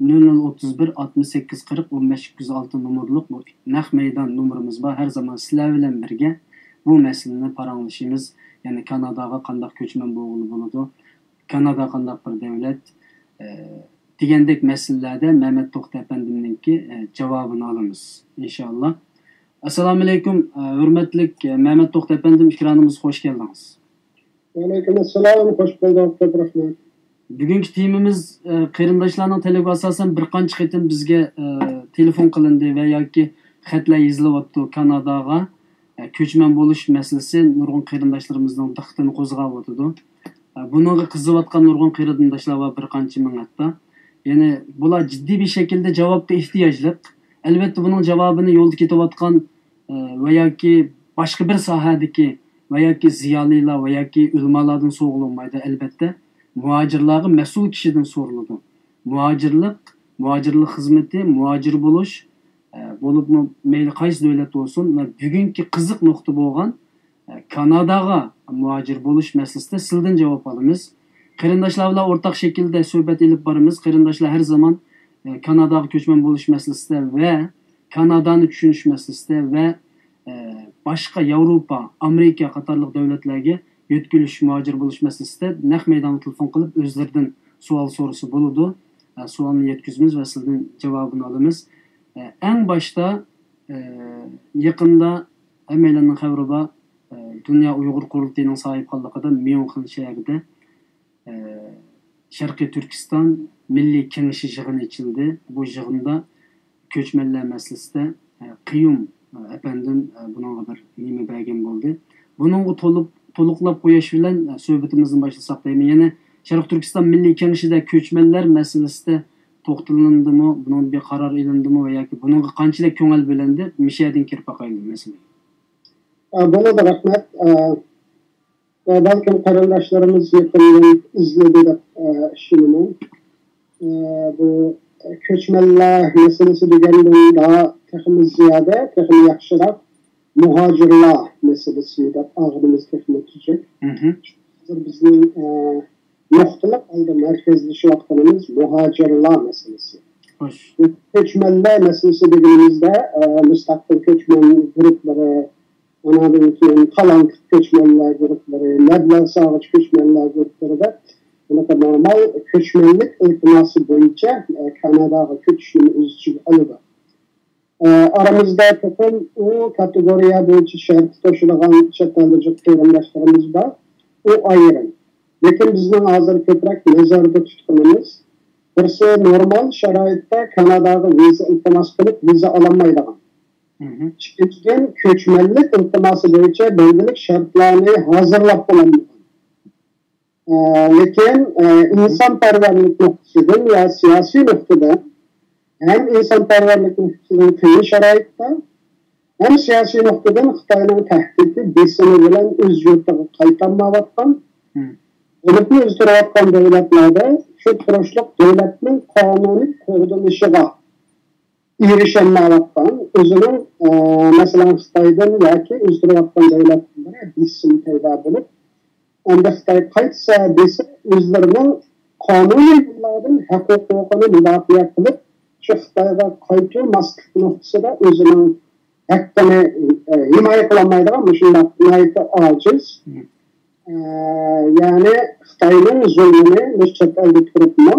نۆل نۆل ئوتتۇز بىر، ئاتمىش سەككىز، قىرىق، ئون بەش، ئىككى يۈز ئالتە نومۇرلۇق بۇ نەق مەيدان نومۇرىمىز بار. ھەر زامان سىلەر بىلەن بىرگە بۇ مەسىلىنى پاراڭلىشىمىز. يەنى كاناداغا قانداق كۆچمەن بولغىلى بولىدۇ، كانادا قانداق بىر دۆلەت، ئە، دېگەندەك مەسىلىلەردە مەمەت توختى ئەپەندىمنىڭكى، ئە، جاۋابىنى ئالىمىز، ئىنشائاللا. ئەسسالامۇئەلەيكۇم، ئە، ھۆرمەتلىك، ئە، مەمەت توختى ئەپەندىم، ئېكرانىمىزغا خوش كەلدىڭىز. ۋەئەلەيكۇم ئەسسالام، خوش بولدۇق، كۆپ رەھمەت. بۈگۈنكى تېمىمىز، ئە، قېرىنداشلارنىڭ تەلىپىگە ئاساسەن بىر قانچە قېتىم بىزگە، ئە، تېلېفون قىلىندى ۋە ياكى خەتلەر يېزىلىۋاتىدۇ. كاناداغا، ئە، كۆچمەن بولۇش مەسىلىسى نۇرغۇن قېرىنداشلىرىمىزنىڭ دىققىتىنى قوزغاۋاتىدۇ. ئە، بۇنىڭغا قىزىۋاتقان نۇرغۇن قېرىنداشلار بار، بىر قانچە مىڭ ھەتتا. يەنى بۇلار جىددىي بىر شەكىلدە جاۋابقا ئېھتىياجلىق. ئەلۋەتتە، بۇنىڭ جاۋابىنى يولدا كېتىۋاتقان، ئە، ۋە ياكى باشقا بىر ساھەدىكى ۋە ياكى زىيالىيلار ۋە ياكى ئۆلىمالاردىن سورىغىلى بولمايدۇ، ئەلۋەتتە. مۇھاجىرلارغا مەسئۇل كىشىدىن سورىلىدۇ. مۇھاجىرلىق، مۇھاجىرلىق خىزمىتى، مۇھاجىر بولۇش، ئە، بولۇپمۇ مەيلى قايسى دۆلەت بولسۇن، مانا بۈگۈنكى قىزىق نۇقتا بولغان، ئە، كاناداغا مۇھاجىر بولۇش مەسىلىسىدە سىلدىن جاۋاب ئالىمىز. قېرىنداشلار بىلەن ئورتاق شەكىلدە سۆھبەت ئېلىپ بارىمىز. قېرىنداشلار ھەر زامان، ئە، كاناداغا كۆچمەن بولۇش مەسىلىسىدە ۋە كانادانى چۈشىنىش مەسىلىسىدە ۋە، ئە، باشقا ياۋروپا، ئامېرىكا قاتارلىق دۆلەتلەرگە يۆتكىلىش، مۇھاجىر بولۇش مەسىلىسىدە نەق مەيدانغا تېلېفون قىلىپ ئۆزلىرىدىن سوئال سورىسا بولىدۇ. ئە، سوئالنى يەتكۈزىمىز ۋە سىزدىن جاۋابىنى ئالىمىز. ئە، ئەڭ باشتا، ئە، يېقىندا ھەممەيلەننىڭ خەۋىرى بار، ئە، دۇنيا ئۇيغۇر قۇرۇلتىيىنىڭ ساھىبخانلىقىدا ميۇنخېن شەھىرىدە، ئە، شەرقىي تۈركىستان مىللىي كېڭىشى يىغىنى ئېچىلدى. بۇ يىغىندا كۆچمەنلەر مەسىلىسىدە، ئە، قېيۇم، ئە، ئەپەندىم، ئە، بۇنىڭغا بىر نېمە بەرگەن بولدى. بۇنىڭغا تولۇپ، تولۇقلاپ قويۇش بىلەن، ئە، سۆھبىتىمىزنى باشلىساق دەيمەن. يەنى شەرقىي تۈركىستان مىللىي كېڭىشىدە كۆچمەنلەر مەسىلىسىدە توختىلىندىمۇ، بۇنىڭ بىر قارار ئېلىندىمۇ ۋە ياكى بۇنىڭغا قانچىلىك كۆڭۈل بۆلۈندى؟ مۇشۇ يەردىن كىرىپ باقايلى مەسىلىگە. ئە، بولىدۇ، رەھمەت. ئە، ئە، بەلكىم قېرىنداشلىرىمىز يېقىندىن ئىزلىدى دەپ، ئە، ئىشىنىمەن. ئە، بۇ كۆچمەنلەر مەسىلىسى دېگەندىن داھا تېخىمۇ زىيادە، تېخىمۇ ياخشىراق مۇھاجىرلار مەسىلىسى دەپ ئالغىنىمىز تېخىمۇ تۈزۈك. مهم. ھازىر بىزنىڭ، ئە، نۇقتىلىق ھالدا مەركەزلىشىۋاتقىنىمىز مۇھاجىرلار مەسىلىسى. خوش. كۆچمەنلەر مەسىلىسى دېگىنىمىزدە، ئە، مۇستەقىل كۆچمەن گۇرۇپلىرى، ئانىڭدىن كېيىن تالانتلىق كۆچمەنلەر گۇرۇپلىرى، مەبلەغ سالغۇچ كۆچمەنلەر گۇرۇپلىرى دەپ، بۇنىڭغا نورمال كۆچمەنلىك ئىلتىماسى بويىچە، ئە، كاناداغا كۆچۈشنى ئۆز ئىچىگە ئالىدۇ. ئە، ئارىمىزدا چوقۇم ئۇ كاتېگورىيە بويىچە شەرتى توشىدىغان چەت ئەلدە جىق قېرىنداشلىرىمىز بار. ئۇ ئايرىم. لېكىن بىزنىڭ ھازىر كۆپرەك نەزەردە تۇتقىنىمىز، بىرسى نورمال شارائىتتا كاناداغا ۋىزا ئىلتىماس قىلىپ ۋىزا ئالالمايدىغان. مهم. ئىككىنچىدىن، كۆچمەنلىك ئىلتىماسى بويىچە بەلگىلىك شەرتلەرنى ھازىرلاپ بولالمىغان. ئە، لېكىن، ئە، ئىنسانپەرۋەرلىك نۇقتىسىدىن ۋە سىياسىي نۇقتىدىن، ھەم ئىنسانپەرۋەرلىك نۇقتىسىدىن قىيىن شارائىتتا، ھەم سىياسىي نۇقتىدىن خىتاينىڭ تەھدىتى، بېسىمى بىلەن ئۆز يۇرتىغا قايتالمايۋاتقان، مم. بولۇپمۇ ئۆزگىرىۋاتقان دۆلەتلەردە شۇ تۇرۇشلۇق دۆلەتنىڭ قانۇنىي قوغدىلىشىغا ئېرىشەلمەيۋاتقان، ئۆزىنىڭ، ئە، مەسىلەن، خىتايدىن ياكى ئۆزگىرىۋاتقان دۆلەتلەردىن بىسىم پەيدا بولۇپ، ئەمدى خىتاي قايتسا دېسە، ئۆزلىرىنىڭ قانۇنىي يوللاردىن ھەق-ھوقۇقىنى مۇداپىئە قىلىپ، شۇ خىتايغا قايتۇرماسلىق نۇقتىسىدا ئۆزىنىڭ ھەققىنى، ئە، ھىمايە قىلالمايدىغان مۇشۇنداق ناھايىتى ئاجىز، مم. ئە، يەنى خىتاينىڭ زۇلمىنى مۇشۇ چەت ئەلدە تۇرۇپمۇ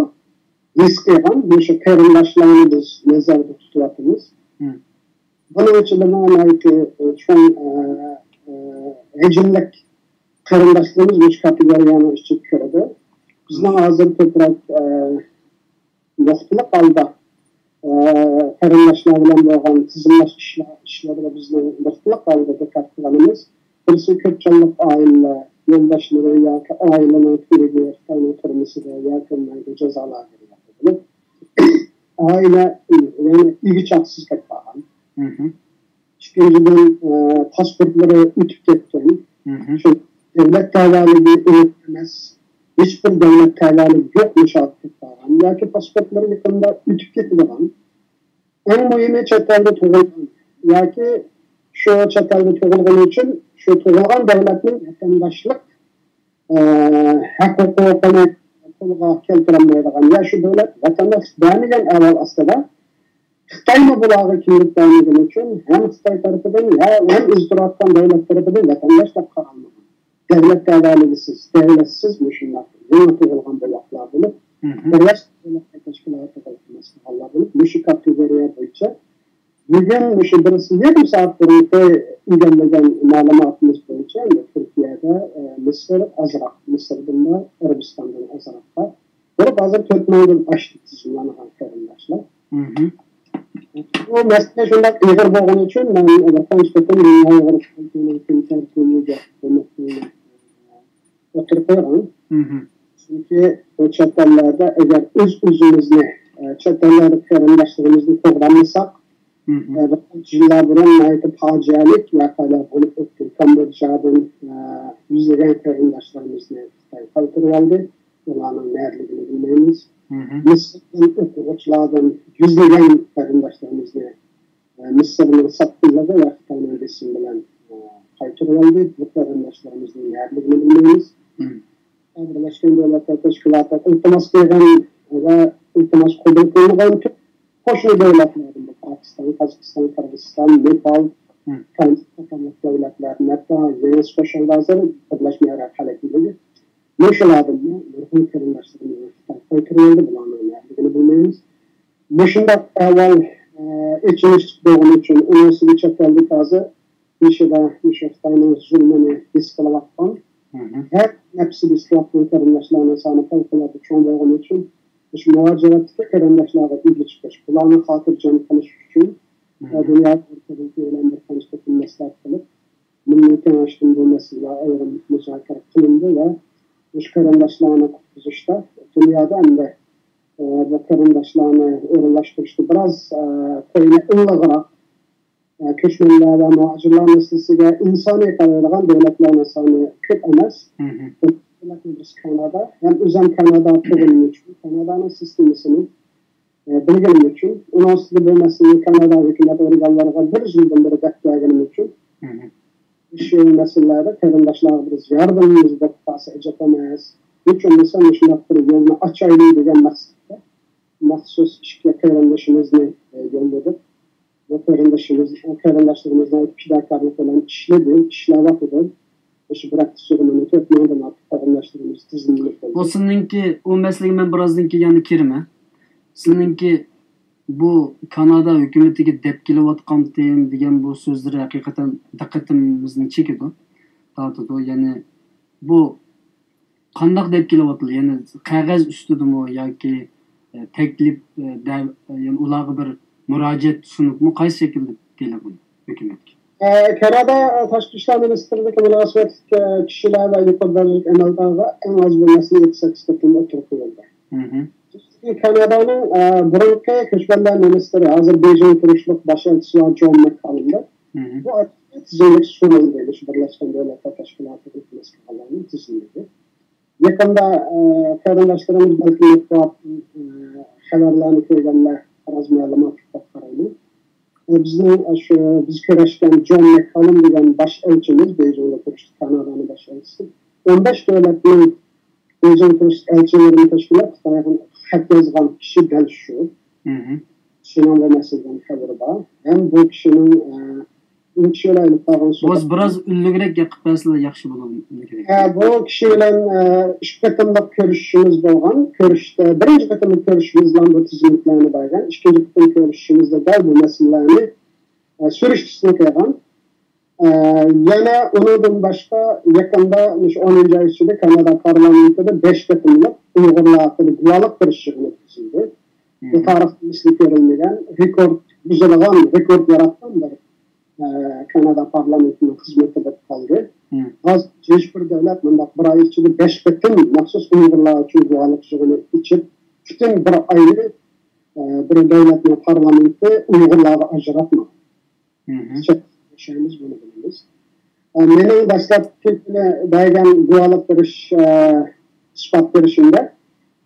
ھېس قىلغان مۇشۇ قېرىنداشلارنى بىز نەزەردە تۇتۇۋاتىمىز. مم. بۇنىڭ ئىچىدىمۇ ناھايىتى، ئە، چوڭ، ئە، ئە، ھەجىملىك قېرىنداشلىرىمىز مۇشۇ كاتېگورىيەنىڭ ئىچىگە كىرىدۇ. بىزنىڭ ھازىر كۆپرەك، ئە، نۇقتىلىق ھالدا، ئە، قېرىنداشلار بىلەن بولغان تىزىملاش ئىشلار-، ئىشلىرىدا بىزنىڭ نۇقتىلىق ھالدا دىققەت قىلغىنىمىز، بىرسى كۆپ سانلىق ئائىلىلەر يولداشلىرى ياكى ئائىلىنىڭ تۈۋرۈكى خىتاينىڭ تۈرمىسىدە ياكى مەيلى جازا لاگېرلىرىدا بولۇپ، ئائىلە، يەنى ئىگە چاقىسىز كەتكەن. مهم. ئىككىنچىدىن، ئە، پاسپورتلىرى ئۆتۈپ كەتكەن. مهم. شۇ دۆلەت تەۋەلىكى ئېنىق ئەمەس. ھېچبىر دۆلەت تەۋەلىكى يوق، مۇشۇ كېتىپ قالغان ياكى پاسپورتلىرى يېقىندا ئۆتۈپ كېتىدىغان. ئەڭ مۇھىمى، چەت ئەلدە تۇغۇلغان ياكى شۇ چەت ئەلدە تۇغۇلغىنى ئۈچۈن شۇ تۇغۇلغان دۆلەتنىڭ ۋەتەنداشلىق، ئە، ھەق ھوقۇقىنى قولغا كەلتۈرەلمەيدىغان يا شۇ دۆلەت ۋەتەنداشلىق بەرمىگەن ئەھۋال ئاستىدا، خىتايمۇ بۇلارغا كىملىك بەرمىگەن ئۈچۈن ھەم خىتاي تەرىپىدىن، ھە-، ھەم ئۆزگىرىۋاتقان دۆلەت تەرىپىدىن ۋەتەنداش دەپ قارالمىغان. دۆلەت تەۋەلىكىسىز، دۆلەتسىز مۇشۇنداق يېڭى تۇغۇلغان بوۋاقلار بولۇپ، بىرلەشكەن دۆلەتلەر تەشكىلاتىغا ئىلتىماس قىلغانلار بولۇپ، مۇشۇ كاتېگورىيە بويىچە بۈگۈن مۇشۇ بىر يېرىم سائەت بۇرۇنقى ئىگىلىگەن مەلۇماتىمىز بويىچە، تۈركىيەدە، ئە، مىسىر ئازراق، مىسىردىنمۇ ئەرەبىستاندىن ئازراققا بولۇپ، ھازىر تۆت مىڭدىن ئاشتى تىزىملانغان قېرىنداشلار. بۇ مەسىلە شۇنداق ئېغىر بولغىنى ئۈچۈن، مەن بىر قانچە قېتىم دۇنيا ئۇيغۇر كۈنى كۈن تەرتىپىگە ئوتتۇرىغا قويغان. چۈنكى بۇ چەت ئەللەردە ئەگەر ئۆز-ئۆزىمىزنى، ئە، چەت ئەللەردىكى قېرىنداشلىرىمىزنى قوغدىمىساق، ئە، بىر قانچە يىللار بۇرۇن ناھايىتى پاجىئەلىك ۋەقەلەر بولۇپ ئۆتتى. كامبودژادىن، ئە، يۈزلىگەن قېرىنداشلىرىمىزنى خىتاي قايتۇرۇۋالدى. ئۇلارنىڭ نەدىلىكىنى بىلمەيمىز. مىسىردىن ئوقۇغۇچىلاردىن يۈزلىگەن قېرىنداشلىرىمىزنى، ئە، مىسىرنىڭ ساتقىنلىقى ۋە خىتاينىڭ بېسىمى بىلەن، ئە، قايتۇرۇۋالدى. بۇ قېرىنداشلىرىمىزنىڭ نەدىلىكىنى بىلمەيمىز. بىرلەشكەن دۆلەتلەر تەشكىلاتى ئىلتىماس قىلغان ۋە ئىلتىماس قوبۇل قىلمىغان قوشنا دۆلەتلەردىن، پاكىستان، قازاقىستان، قىرغىزىستان، نېپال، تايلاند قاتارلىق دۆلەتلەردىن، ھەتتا يېڭىسى قوشۇلدى ھازىر بىرلەشمە ئەرەب خەلىپىلىكى. مۇشۇلاردىنمۇ نۇرغۇن قېرىنداشلىرىمىزنى خىتاي قايتۇرۇۋالدى، بۇلارنىڭ نەدىلىكىنى بىلمەيمىز. مۇشۇنداق ئەھۋال، ئە، ئېچىنىشلىق بولغىنى ئۈچۈن، ئۇنىڭ ئۈستىگە چەت ئەلدە ھازىر بېشىدا مۇشۇ خىتاينىڭ زۇلمىنى ھېس قىلىۋاتقان، ھەر نەپسىدە ھېس قىلىۋاتقان قېرىنداشلارنىڭ سانى پەۋقۇلئاددە چوڭ بولغىنى ئۈچۈن، مۇشۇ مۇھاجىرەتتىكى قېرىنداشلارغا ئىگە چىقىش، بۇلارنى خاتىرجەم قىلىش ئۈچۈن، ئە، دۇنيا ئورتىلىقى بىلەن بىر قانچە قېتىم مەسلىھەت قىلىپ، مىللىي كېڭەشتىن بۇ مەسىلىلەر ئايرىم مۇزاكىرە قىلىندى ۋە مۇشۇ قېرىنداشلارنى قۇتقۇزۇشتا دۇنيادا ئەمدى، ئە، بۇ قېرىنداشلارنى ئورۇنلاشتۇرۇشتا بىراز، ئە، كوينى ئىللىقراق، ئە، كۆچمەنلەر ۋە مۇھاجىرلار مەسىلىسىگە ئىنسانىي قارايدىغان دۆلەتلەرنىڭ سانى كۆپ ئەمەس. بۇ دۆلەتنىڭ بىرسى كانادا. ھەم ئۆزۈم كانادا تۇغۇلغىنىم ئۈچۈن كانادانىڭ سىستېمىسىنى، ئە، بىلگىنىم ئۈچۈن، ئۇنىڭ ئۈستىگە بۇ مەسىلىنى كانادا ھۆكۈمەت ئورگانلىرىغا بىر يىلدىن بېرى دەپ كەلگىنىم ئۈچۈن، مۇشۇ مەسىلىلەردە قېرىنداشلارغا بىر ياردىمىمىز بولۇپ قالسا ئەجەب ئەمەس. ھېچ بولمىسا مۇشۇنداق بىر يولنى ئاچايلى دېگەن مەقسەتتە مەخسۇس ئىككى قېرىندىشىمىزنى، ئە، يوللىدۇق. بۇ قېرىندىشىمىز، قېرىنداشلىرىمىز ناھايىتى پىداكارلىق بىلەن ئىشلىدى، ئىشلەۋاتىدۇ. مۇشۇ بىر ھەپتە سۈرگىنىنى تۆت مىڭدىن ئارتۇق قېرىنداشلىرىمىز تىزىملىنىپ بولدى. بۇ سىزنىڭكى، ئۇ مەسىلىگە مەن بىر ئازدىن كېيىن يەنە كىرىمەن. سىزنىڭكى بۇ كانادا ھۆكۈمىتىگە دەپ كېلىۋاتقانتىم دېگەن بۇ سۆزلىرى ھەقىقەتەن دىققىتىمىزنى چېكىدۇ، تارتىدۇ. يەنى بۇ قانداق دەپ كېلىۋاتىدۇ؟ يەنى قەغەز ئۈستىدىمۇ ياكى، ئە، تەكلىپ، ئە، دە-، يەنى ئۇلارغا بىر مۇراجىئەت سۇنۇپمۇ، قايسى شەكىلدە كېلىدۇ ھۆكۈمەتكە؟ ئە، كانادا تاشقى ئىشلار مىنىستىرلىكى مۇناسىۋەتلىك، ئە، كىشىلەر ۋە يۇقىرى دەرىجىلىك ئەمەلدارغا ئەڭ ئاز بولمىسا يەتتە سەككىز قېتىم ئوتتۇرىغا قويۇلدى. كانادانىڭ، ئە، بۇرۇنقى كۆچمەنلەر مىنىستىرى، ھازىر بېيجىڭ تۇرۇشلۇق باش ئەلچىسى بار جون مەككالۇمدۇر. بۇ ئادەم تىزىملىك سۇنۇلدى، مۇشۇ بىرلەشكەن دۆلەتلەر تەشكىلاتىغا ئىلتىماس قىلغانلارنىڭ تىزىملىكى. يېقىندا، ئە، قېرىنداشلىرىمىز بەلكى مەتبۇئاتتىن، ئە، خەۋەرلەرنى كۆرگەنلەر بىراز مەلۇماتلىق دەپ قارايمەن. ئە، بىزنىڭ، ئە، شۇ بىز كۆرۈشكەن جون مەككالۇم دېگەن باش ئەلچىمىز، بېيجىڭدا تۇرۇشلۇق كانادانىڭ باش ئەلچىسى، ئون بەش دۆلەتنىڭ بېيجىڭ تۇرۇشلۇق ئەلچىلىرىنى تەشكىللەپ، خىتايغا خەت يازغان كىشى دەل شۇ. شۇنىڭ بۇ مەسىلىدىن خەۋىرى بار. ھەم بۇ كىشىنىڭ، ئە، ئۈچ يىل ئايلىق قالغان سودا. بىراز ئۈنلۈكرەك گەپ قىلىپ بەرسىلەر ياخشى بولىدۇ. ئە، بۇ كىشى بىلەن، ئە، ئۈچ قېتىملىق كۆرۈشۈشىمىز بولغان. كۆرۈشتە، بىرىنچى قېتىملىق كۆرۈشۈشىمىزدە بۇ تىزىملىكلەرنى بەرگەن. ئىككىنچى قېتىم كۆرۈشۈشىمىزدە دەل بۇ مەسىلىلەرنى، ئە، سۈرۈشتە ئىسىنى قىلغان. ئە، يەنە ئۇنىڭدىن باشقا يېقىندا مۇشۇ ئونىنچى ئاي ئىچىدە كانادا پارلامېنتىدا بەش قېتىملىق ئۇيغۇرلار ھەققىدە گۇۋاھلىق بېرىش يىغىنى ئۆتكۈزۈلدى. بۇ تارىختا مىسلى كۆرۈلمىگەن، رېكورت بۇزۇلغان، رېكورت ياراتقان بىر، ئە، كانادا پارلامېنتىنىڭ خىزمىتى بولۇپ قالدى. ھازىر ھېچ بىر دۆلەت مۇنداق بىر ئاي ئىچىدە بەش قېتىم مەخسۇس ئۇيغۇرلار ئۈچۈن گۇۋاھلىق يىغىنى ئېچىپ، پۈتۈن بىر ئاينى، ئە، بىر دۆلەتنىڭ پارلامېنتى ئۇيغۇرلارغا ئاجراتمىغان. ياشايمىز، بۇنى بىلىمىز. ئە، مېنىڭ دەسلەپكى كۈنى بەرگەن گۇۋاھلىق بېرىش، ئە، ئىسپات بېرىشىمدە،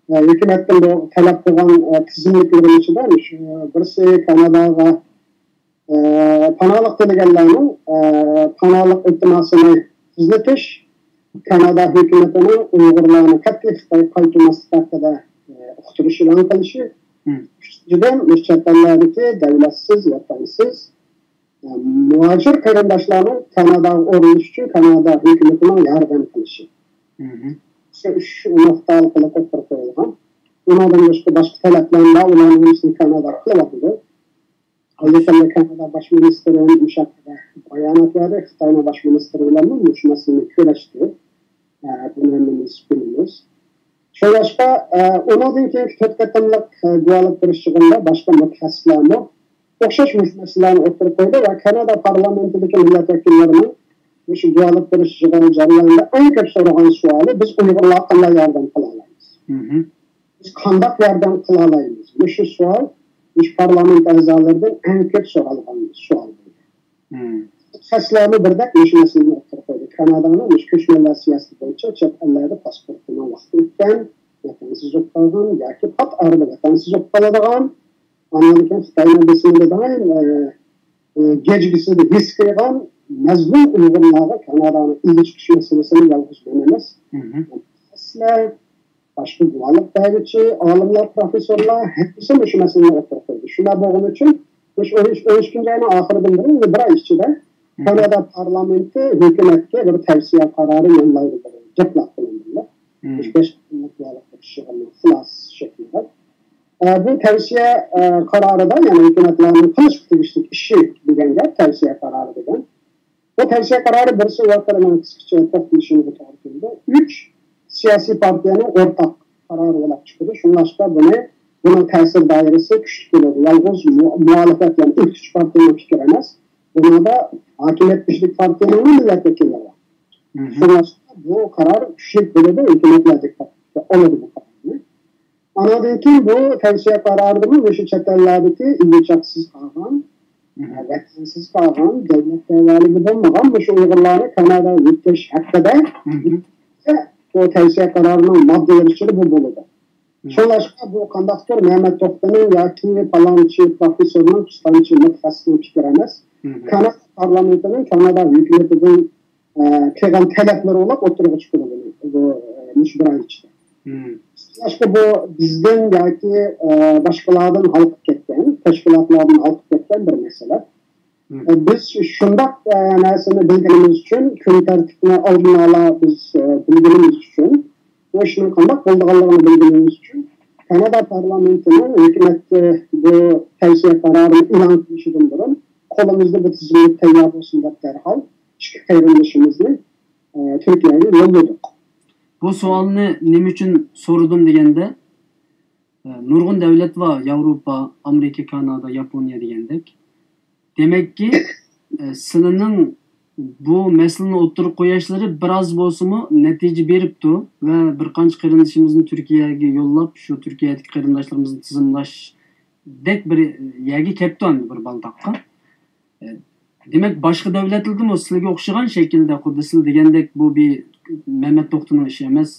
ئە، ھۆكۈمەتتىن بۇ تەلەپ قىلغان، ئە، تىزىملىكلىرىم ئىچىدە شۇ بىرسى كاناداغا، ئە، پاناھلىق تىلىگەنلەرنىڭ، ئە، پاناھلىق ئىلتىماسىنى تېزلىتىش، كانادا ھۆكۈمىتىنىڭ ئۇيغۇرلارنى قەتئىي خىتايغا قايتۇرماسلىقى ھەققىدە، ئە، ئۇقتۇرۇش ئېلان قىلىشى. ئۈچىنچىدىن، مۇشۇ چەت ئەللەردىكى دەۋلەتسىز، ۋەتەنسىز، ئە، مۇھاجىر قېرىنداشلارنىڭ كاناداغا ئورۇنلىشىش ئۈچۈن كانادا ھۆكۈمىتىنىڭ ياردەم قىلىشى. مم. شۇ ئۈچ نۇقتا ئارقىلىق ئوتتۇرىغا قويۇلغان. ئۇنىڭدىن باشقا، باشقا تەلەپلەرمۇ بار، ئۇلارنىڭ ھەممىسىنى كانادا قىلىۋاتىدۇ. ھازىرقى كانادا باش مىنىستىرى مۇشۇ ھەقتە بايانات بەردى. خىتاينىڭ باش مىنىستىرى بىلەنمۇ مۇشۇ مەسىلىنى كۆرۈشتى. ئە، بۇنى ھەممىمىز بىلىمىز. شۇڭلاشقا، ئە، ئۇنىڭدىن كېيىنكى تۆت قېتىملىق، ئە، گۇۋاھلىق بېرىش يىغىنىدا باشقا مۇتەخەسسىسلەرمۇ ئوخشاش مۇشۇ مەسىلىلەرنى ئوتتۇرىغا قويدى ۋە كانادا پارلامېنتىدىكى مىللەت ۋەكىللىرىنىڭ مۇشۇ گۇۋاھلىق بېرىش يىغىنى جەريانىدا ئەڭ كۆپ سورىغان سوئالى، بىز ئۇيغۇرلارغا قانداق ياردەم قىلالايمىز؟ مم. بىز قانداق ياردەم قىلالايمىز؟ مۇشۇ سوئال، مۇشۇ پارلامېنت ئەزالىرىدىن ئەڭ كۆپ سورالغان سوئال بولدى. مم. مۇتەخەسسىسلەرمۇ بىردەك مۇشۇ مەسىلىنى ئوتتۇرىغا قويدى. كانادانىڭ مۇشۇ كۆچمەنلەر سىياسىتى بويىچە چەت ئەللەردە پاسپورتىنىڭ ۋاقتى ئۆتكەن، ۋەتەنسىز بولۇپ قالغان ياكى پات ئارىدا ۋەتەنسىز بولۇپ قالىدىغان، ئاندىن كېيىن خىتاينىڭ بېسىمىدا دائىم، ئە، ئە، گەجگىسىدە ھېس قىلغان مەزلۇم ئۇيغۇرلارغا كانادانىڭ ئىگە چىقىش مەسىلىسىنى يالغۇز مەن ئەمەس، مم. مۇتەخەسسىسلەر، باشقا گۇۋاھلىق بەرگۈچى ئالىملار، پروفېسسورلار ھەممىسى مۇشۇ مەسىلىنى ئوتتۇرىغا قويدى. شۇنداق بولغىنى ئۈچۈن، مۇشۇ ئون ئۈچ، ئون ئىككىنچى ئاينىڭ ئاخىرىدىن بۇرۇن، يەنە بىر ئاي ئىچىدە كانادا پارلامېنتى ھۆكۈمەتكە بىر تەۋسىيە قارارى يوللايدۇ، بىر دوكلات بىلەن بىللە. مۇشۇ بەش قېتىملىق گۇۋاھلىق بېرىش يىغىنىنىڭ خۇلاسىسى شەكلىدە. ئە، بۇ تەۋسىيە، ئە، قارارىدا، يەنى ھۆكۈمەتلەرنىڭ قىلىشقا تېگىشلىك ئىشى دېگەن گەپ، تەۋسىيە قارارى دېگەن. بۇ تەۋسىيە قارارى بىرسى ۋەقەدە مەن قىسقىچە توختىلىشىمغا توغرا كېلىدۇ. ئۈچ سىياسىي پارتىيەنىڭ ئورتاق قارارى بولۇپ چىقىدۇ. شۇڭلاشقا بۇنى، بۇنىڭ تەسىر دائىرىسى كۈچلۈك بولىدۇ. يالغۇز مۇ-، مۇھالىپەت، يەنى ئۆكتىچى پارتىيەنىڭ پىكرى ئەمەس. بۇنىڭدا ھاكىمىيەت كۈچلۈك پارتىيەنىڭ مىللەت ۋەكىللىرى بار. شۇڭلاشقا بۇ قارار كۈچلۈك بولىدۇ، ھۆكۈمەتلەردە ئالىدۇ بۇ قارارنى. ئانىڭدىن كېيىن بۇ تەۋسىيە قارارىدىمۇ مۇشۇ چەت ئەللەردىكى ئىگە چاقىسىز قالغان، ۋەتەنسىز قالغان، دۆلەت تەۋەلىكى بولمىغان مۇشۇ ئۇيغۇرلارنى كاناداغا يۆتكەش ھەققىدە بۇ تەۋسىيە قارارىنىڭ ماددىلىرى ئىچىدە بۇ بولىدۇ. شۇڭلاشقا بۇ قانداقتۇر مەمەت توختىنىڭ ياكى پالانچى پروفېسسورنىڭ، پىستانچى مۇتەخەسسىسنىڭ پىكرى ئەمەس. كانادا پارلامېنتىنىڭ كانادا ھۆكۈمىتىدىن ئە، قىلغان تەلەپلىرى بولۇپ ئوتتۇرىغا چىقىدۇ بۇ، بۇ، ئە، مۇشۇ بىر ئاي ئىچىدە. باشقا بۇ بىزدىن ياكى، ئە، باشقىلاردىن ھالقىپ كەتكەن، تەشكىلاتلاردىن ھالقىپ كەتكەن بىر مەسىلە. ئە، بىز شۇنداق، ئە، نەرسىنى بىلگىنىمىز ئۈچۈن، كۈن تەرتىپىنى ئالدىن ئالا بىز، ئە، بىلگىنىمىز ئۈچۈن، بۇ ئىشنىڭ قانداق بولىدىغانلىقىنى بىلگىنىمىز ئۈچۈن، كانادا پارلامېنتىنىڭ ھۆكۈمەتكە بۇ تەۋسىيە قارارىنى ئېلان قىلىشىدىن بۇرۇن، قولىمىزدا بۇ تىزىملىك تەييار بولسۇن دەپ دەرھال ئىككى قېرىندىشىمىزنى، ئە، تۈركىيەگە يوللىدۇق. بۇ سوئالنى نېمە ئۈچۈن سورىدىم دېگەندە، ئە، نۇرغۇن دۆلەت بار، ياۋروپا، ئامېرىكا، كانادا، ياپونىيە دېگەندەك. دېمەككى، ئە، سىلىنىڭ بۇ مەسىلىنى ئوتتۇرىغا قويۇشلىرى بىراز بولسىمۇ نەتىجە بېرىپتۇ ۋە بىر قانچە قېرىندىشىمىزنى تۈركىيەگە يوللاپ، شۇ تۈركىيەدىكى قېرىنداشلىرىمىزنى تىزىملاشتەك بىر يەرگە كەپتۇ ئەمدى بىر بالداققا. دېمەك، باشقا دۆلەتلەردىمۇ سىلىگە ئوخشىغان شەكىلدە، خۇددى سىز دېگەندەك، بۇ بىر مەمەت توختىنىڭ ئىشى ئەمەس،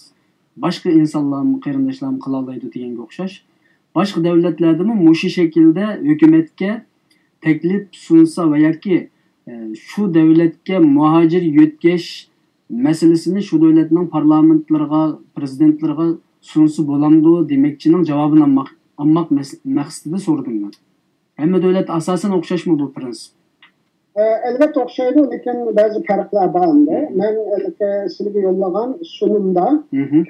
باشقا ئىنسانلارمۇ، قېرىنداشلارمۇ قىلالايدۇ دېگەنگە ئوخشاش. باشقا دۆلەتلەردىمۇ مۇشۇ شەكىلدە ھۆكۈمەتكە تەكلىپ سۇنسا ۋە ياكى، ئە، شۇ دۆلەتكە مۇھاجىر يۆتكەش مەسىلىسىنى شۇ دۆلەتنىڭ پارلامېنتلىرىغا، پىرېزىدېنتلىرىغا سۇنسا بولامدۇ دېمەكچىنىڭ جاۋابىنى ئالماق، ئالماق مەس-، مەقسىتىدە سورىدىم مەن. ھەممە دۆلەت ئاساسەن ئوخشاشمۇ بۇ پىرىنسىپ؟ ئە، ئەلۋەتتە ئوخشايدۇ، لېكىن بەزى پەرقلەر بار ئەمدى. مەن ھېلىقى سىلىگە يوللىغان سۇنۇمدا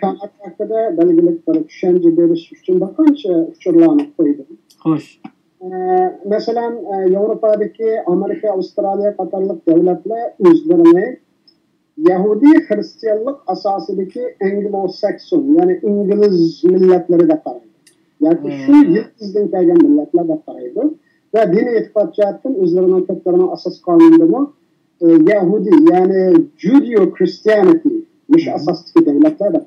كانات ھەققىدە بەلگىلىك بىر چۈشەنچە بېرىش ئۈچۈن بىر قانچە ئۇچۇرلارنى قويدۇم. خوش. ئە، مەسىلەن، ئە، ياۋروپادىكى ئامېرىكا، ئاۋسترالىيە قاتارلىق دۆلەتلەر ئۆزلىرىنى يەھۇدىي خىرىستىيانلىق ئاساسىدىكى ئەنگلو ساكسون، يەنى ئىنگلىز مىللەتلىرى دەپ قارايدۇ. ياكى شۇ يىلتىزدىن كەلگەن مىللەتلەر دەپ قارايدۇ. ۋە دىنىي ئېتىقاد جەھەتتىن ئۆزلىرىنىڭ كۆپلىرىنىڭ ئاساسىي قانۇنىدىمۇ، ئە، يەھۇدىي، يەنى جۇدىيو كرىستىيانىتى، مۇشۇ ئاساستىكى دۆلەتلەر دەپ.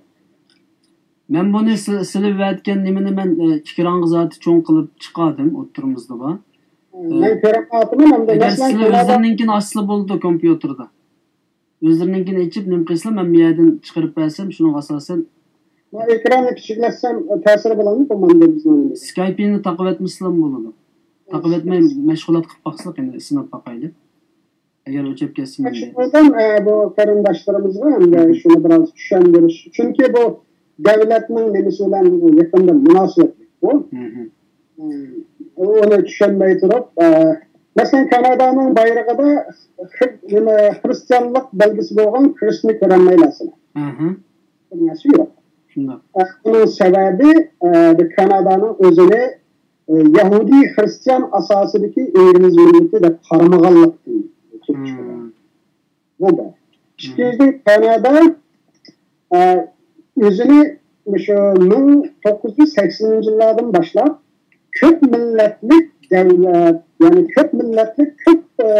مەن بۇنى سى-، سىلى ۋەتكەن نېمىنى مەن، ئە، ئىكرامغا زاتى چوڭ قىلىپ چىقاردىم، ئوتتۇرىمىزدا بار. مەن كۆرۈپ قالدىم، ئەمدى ئەگەر مەسىلەن، سىلى كانادا ئۆزلىرىنىڭكىنى ئاچسىلا بولىدۇ كومپيۇتېردا. ئۆزلىرىنىڭكىنى ئېچىپ، نېمە قىلسىلا، مەن بۇ يەردىن چىقىرىپ بەرسەم، شۇنىڭغا ئاساسەن. مەن ئېكراننى كىچىكلەتسەم، تەسىرى بولامدۇ بۇ ماندىن بىزنىڭ؟ سكايپىنى تاقىۋەتمىسىلا بولىدۇ. تاقىۋەتمەي مەشغۇلات قىلىپ باقسىلا، قېنى، سىناپ باقايلى. ئەگەر ئۆچۈپ كەتسە مەيلى. شۇنىڭدىن، ئە، بۇ قېرىنداشلىرىمىزغا ھەمدە شۇنى بىراز چۈشەندۈرۈش. چۈنكى بۇ دۆلەتنىڭ نېمىسى بىلەن يېقىندا مۇناسىۋەتلىك بۇ. ئۇنى چۈشەنمەي تۇرۇپ، ئە، مەسىلەن، كانادانىڭ بايرىقىدا خرى-، نېمە، خرىستىيانلىق بەلگىسى بولغان كرېستنى كۆرەلمەيسىلەر. بىر نەرسە يوق. شۇنداق. ئە، بۇنىڭ سەۋەبى، ئە، بۇ كانادانىڭ ئۆزىنى، ئە، يەھۇدىي خرىستىيان ئاساسىدىكى ئىنگلىز مىللىتى دەپ قارىمىغانلىقتىن كېلىپ چىقىدۇ. بۇ بىر. ئىككىنچىدىن، كانادا، ئە، ئۆزىنى مۇشۇ مىڭ توققۇز يۈز سەكسىنىنچى يىللاردىن باشلاپ كۆپ مىللەتلىك دەۋلەت، يەنى كۆپ مىللەتلىك، كۆپ، ئە،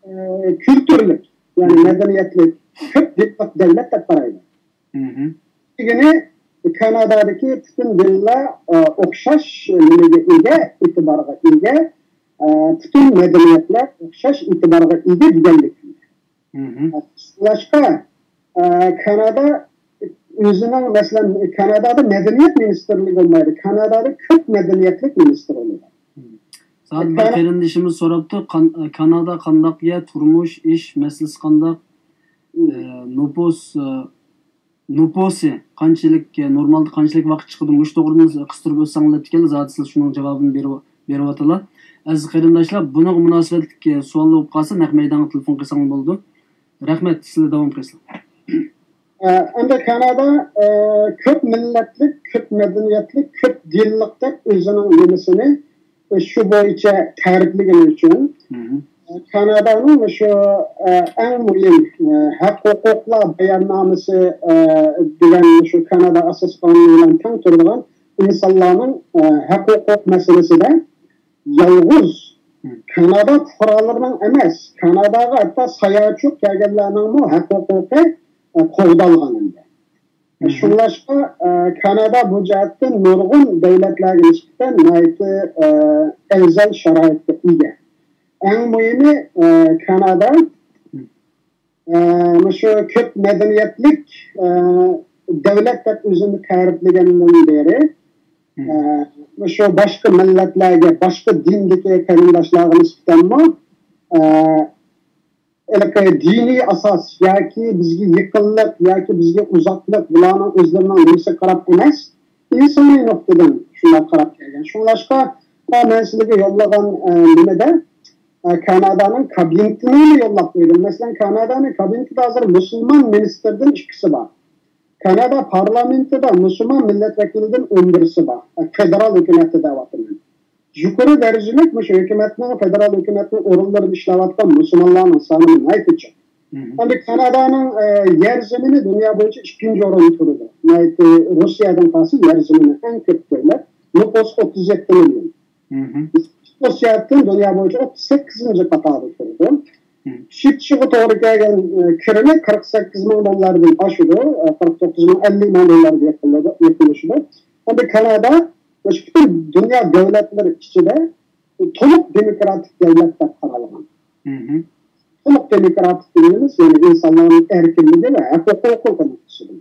ئە، كۈلتۈرلۈك، يەنى مەدەنىيەتلىك، كۆپ دىنلىق دەۋلەت دەپ قارايدۇ. دېگىنى، كانادادىكى پۈتۈن دىنلار، ئە، ئوخشاش نېمىگە ئىگە، ئېتىبارغا ئىگە، ئە، پۈتۈن مەدەنىيەتلەر ئوخشاش ئېتىبارغا ئىگە دېگەنلىك. شۇڭلاشقا، ئە، كانادا ئۆزىنىڭ، مەسىلەن، كانادادا مەدەنىيەت مىنىستىرلىكى بولمايدۇ. كانادادا كۆپ مەدەنىيەتلىك مىنىستىرلىكى بولىدۇ. سائەت بىر كانا- قېرىندىشىمىز سوراپتۇ، قان-، كانادا قانداق يەر، تۇرمۇش، ئىش مەسىلىسى قانداق، مم. ئە، نوپۇس، ئە، نوپۇسى قانچىلىك، ئە، نورمالدا قانچىلىك ۋاقىت چىقىدۇ، مۇشۇ توغرىدىن قىستۇرۇپ ئۆتسەڭلار دېگەن، زادى سىلەر شۇنىڭ جاۋابىنى بېرىپ، بېرىۋاتىلا. ئەزىز قېرىنداشلار، بۇنىڭغا مۇناسىۋەتلىك، ئە، سوئاللار بولۇپ قالسا، نەق مەيدانغا تېلېفون قىلساڭلار بولىدۇ. رەھمەت، سىلەر داۋام قىلسىلا. ئە، ئەمدى كانادا، ئە، كۆپ مىللەتلىك، كۆپ مەدەنىيەتلىك، كۆپ دىنلىق دەپ ئۆزىنىڭ نېمىسىنى، ئە، شۇ بويىچە تەرىپلىگىنى ئۈچۈن، ئە، كانادانىڭ شۇ، ئە، ئەڭ مۇھىم، ئە، ھەق ھوقۇقلار باياننامىسى، ئە، دېگەن شۇ كانادا ئاساسىي قانۇنى بىلەن تەڭ تۇرىدىغان ئىنسانلارنىڭ، ئە، ھەق ھوقۇق مەسىلىسىدە يالغۇز كانادا پۇقرالىرىنىڭ ئەمەس، كاناداغا ھەتتا ساياھەتچىلىك كەلگەنلەرنىڭمۇ ھەق ھوقۇقى، ئە، قوغدالغان ئەمدى. شۇڭلاشقا، ئە، كانادا بۇ جەھەتتىن نۇرغۇن دۆلەتلەرگە نىسبەتەن ناھايىتى، ئە، ئەۋزەل شارائىتقا ئىگە. ئەڭ مۇھىمى، ئە، كانادا ئە، مۇشۇ كۆپ مەدەنىيەتلىك، ئە، دۆلەت دەپ ئۆزىنى تەرىپلىگەندىن بېرى، ئە، مۇشۇ باشقا مىللەتلەرگە، باشقا دىندىكى قېرىنداشلارغا نىسبەتەنمۇ، ئە، ھېلىقى دىنىي ئاساس ياكى بىزگە يېقىنلىق ياكى بىزگە ئۇزاقلىق، بۇلارنىڭ ئۆزلىرىنىڭ نېمىسىگە قاراپ ئەمەس، ئىنسانىي نۇقتىدىن شۇنداق قاراپ كەلگەن. شۇڭلاشقا، مەن سىلەرگە يوللىغان، ئە، نېمىدە، ئە، كانادانىڭ كابىنېتىنى يوللاپ قويدۇم. مەسىلەن، كانادانىڭ كابىنېتىدا ھازىر مۇسۇلمان مىنىستىردىن ئىككىسى بار. كانادا پارلامېنتىدا مۇسۇلمان مىللەت ۋەكىلىدىن ئون بىرسى بار. ئە، فېدېرال ھۆكۈمەتتە دەۋاتىمەن. يۇقىرى دەرىجىلىك مۇشۇ ھۆكۈمەتنىڭ، فېدېرال ھۆكۈمەتنىڭ ئورۇنلىرىدا ئىشلەۋاتقان مۇسۇلمانلارنىڭ سانىمۇ ناھايىتى جىق. ئەمدى كانادانىڭ، ئە، يەر زېمىنى دۇنيا بويىچە ئىككىنچى ئورۇندا تۇرىدۇ. ناھايىتى روسىيەدىن قالسا يەر زېمىنى ئەڭ كۆپ دۆلەت. نوپۇس ئوتتۇز يەتتە مىليون. ئىقتىساد جەھەتتىن دۇنيا بويىچە ئوتتۇز سەككىزىنچى قاتاردا تۇرىدۇ. ئىشلىتىشىگە توغرا كەلگەن، ئە، كىرىمى قىرىق سەككىز مىڭ دوللاردىن ئاشىدۇ، ئە، قىرىق توققۇز مىڭ، ئەللىك مىڭ دوللارغا يېقىنلىشىدۇ. ئەمدى كانادا مۇشۇ پۈتۈن دۇنيا دۆلەتلىرى ئىچىدە تولۇق دېموكراتىك دۆلەت دەپ قارالغان. تولۇق دېموكراتىك دېگىنىمىز، يەنى ئىنسانلارنىڭ ئەركىنلىكى ۋە ھەق ھوقۇقى نۇقتىسىدىن.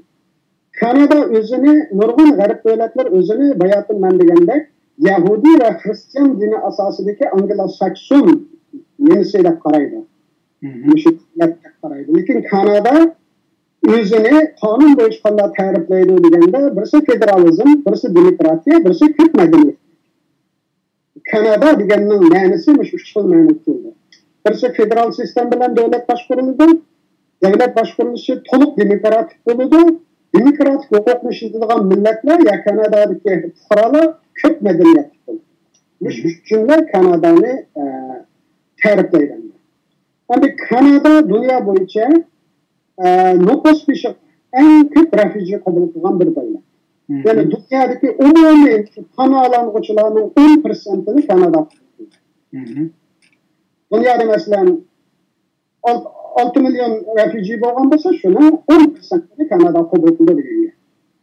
كانادا ئۆزىنى، نۇرغۇن غەرب دۆلەتلىرى ئۆزىنى، باياتىن مەن دېگەندەك، يەھۇدىي ۋە خرىستىيان دىنى ئاساسىدىكى ئانگلو ساكسون نېمىسى دەپ قارايدۇ. مۇشۇ دۆلەت دەپ قارايدۇ. لېكىن كانادا ئۆزىنى قانۇن بويىچە قانداق تەرىپلەيدۇ دېگەندە، بىرسى فېدېرالىزم، بىرسى دېموكراتىيە، بىرسى كۆپ مەدەنىيەت. كانادا دېگەننىڭ مەنىسى مۇشۇ ئۈچ خىل مەنىگە كېلىدۇ. بىرسى فېدېرال سىستېما بىلەن دۆلەت باشقۇرۇلىدۇ. دۆلەت باشقۇرۇلۇشى تولۇق دېموكراتىك بولىدۇ. دېموكراتىك ھوقۇقنى ئىشلىتىدىغان مىللەتلەر يا كانادادىكى پۇقرالار كۆپ مەدەنىيەتلىك بولىدۇ. مۇشۇ ئۈچ جۈملە كانادانى، ئە، تەرىپلەيدۇ. ئەمدى كانادا دۇنيا بويىچە، ئە، نوپۇس بېشىغا ئەڭ كۆپ رەفۇجى قوبۇل قىلغان بىر دۆلەت. يەنى دۇنيادىكى ئومۇمىي پاناھلانغۇچىلارنىڭ ئون پىرسەنتىنى كانادا قوبۇل قىلدى. دۇنيادا، مەسىلەن، ئالتە، ئالتە مىليون رەفۇجى بولغان بولسا، شۇنىڭ ئون پىرسەنتىنى كانادا قوبۇل قىلدى دېگەن گەپ.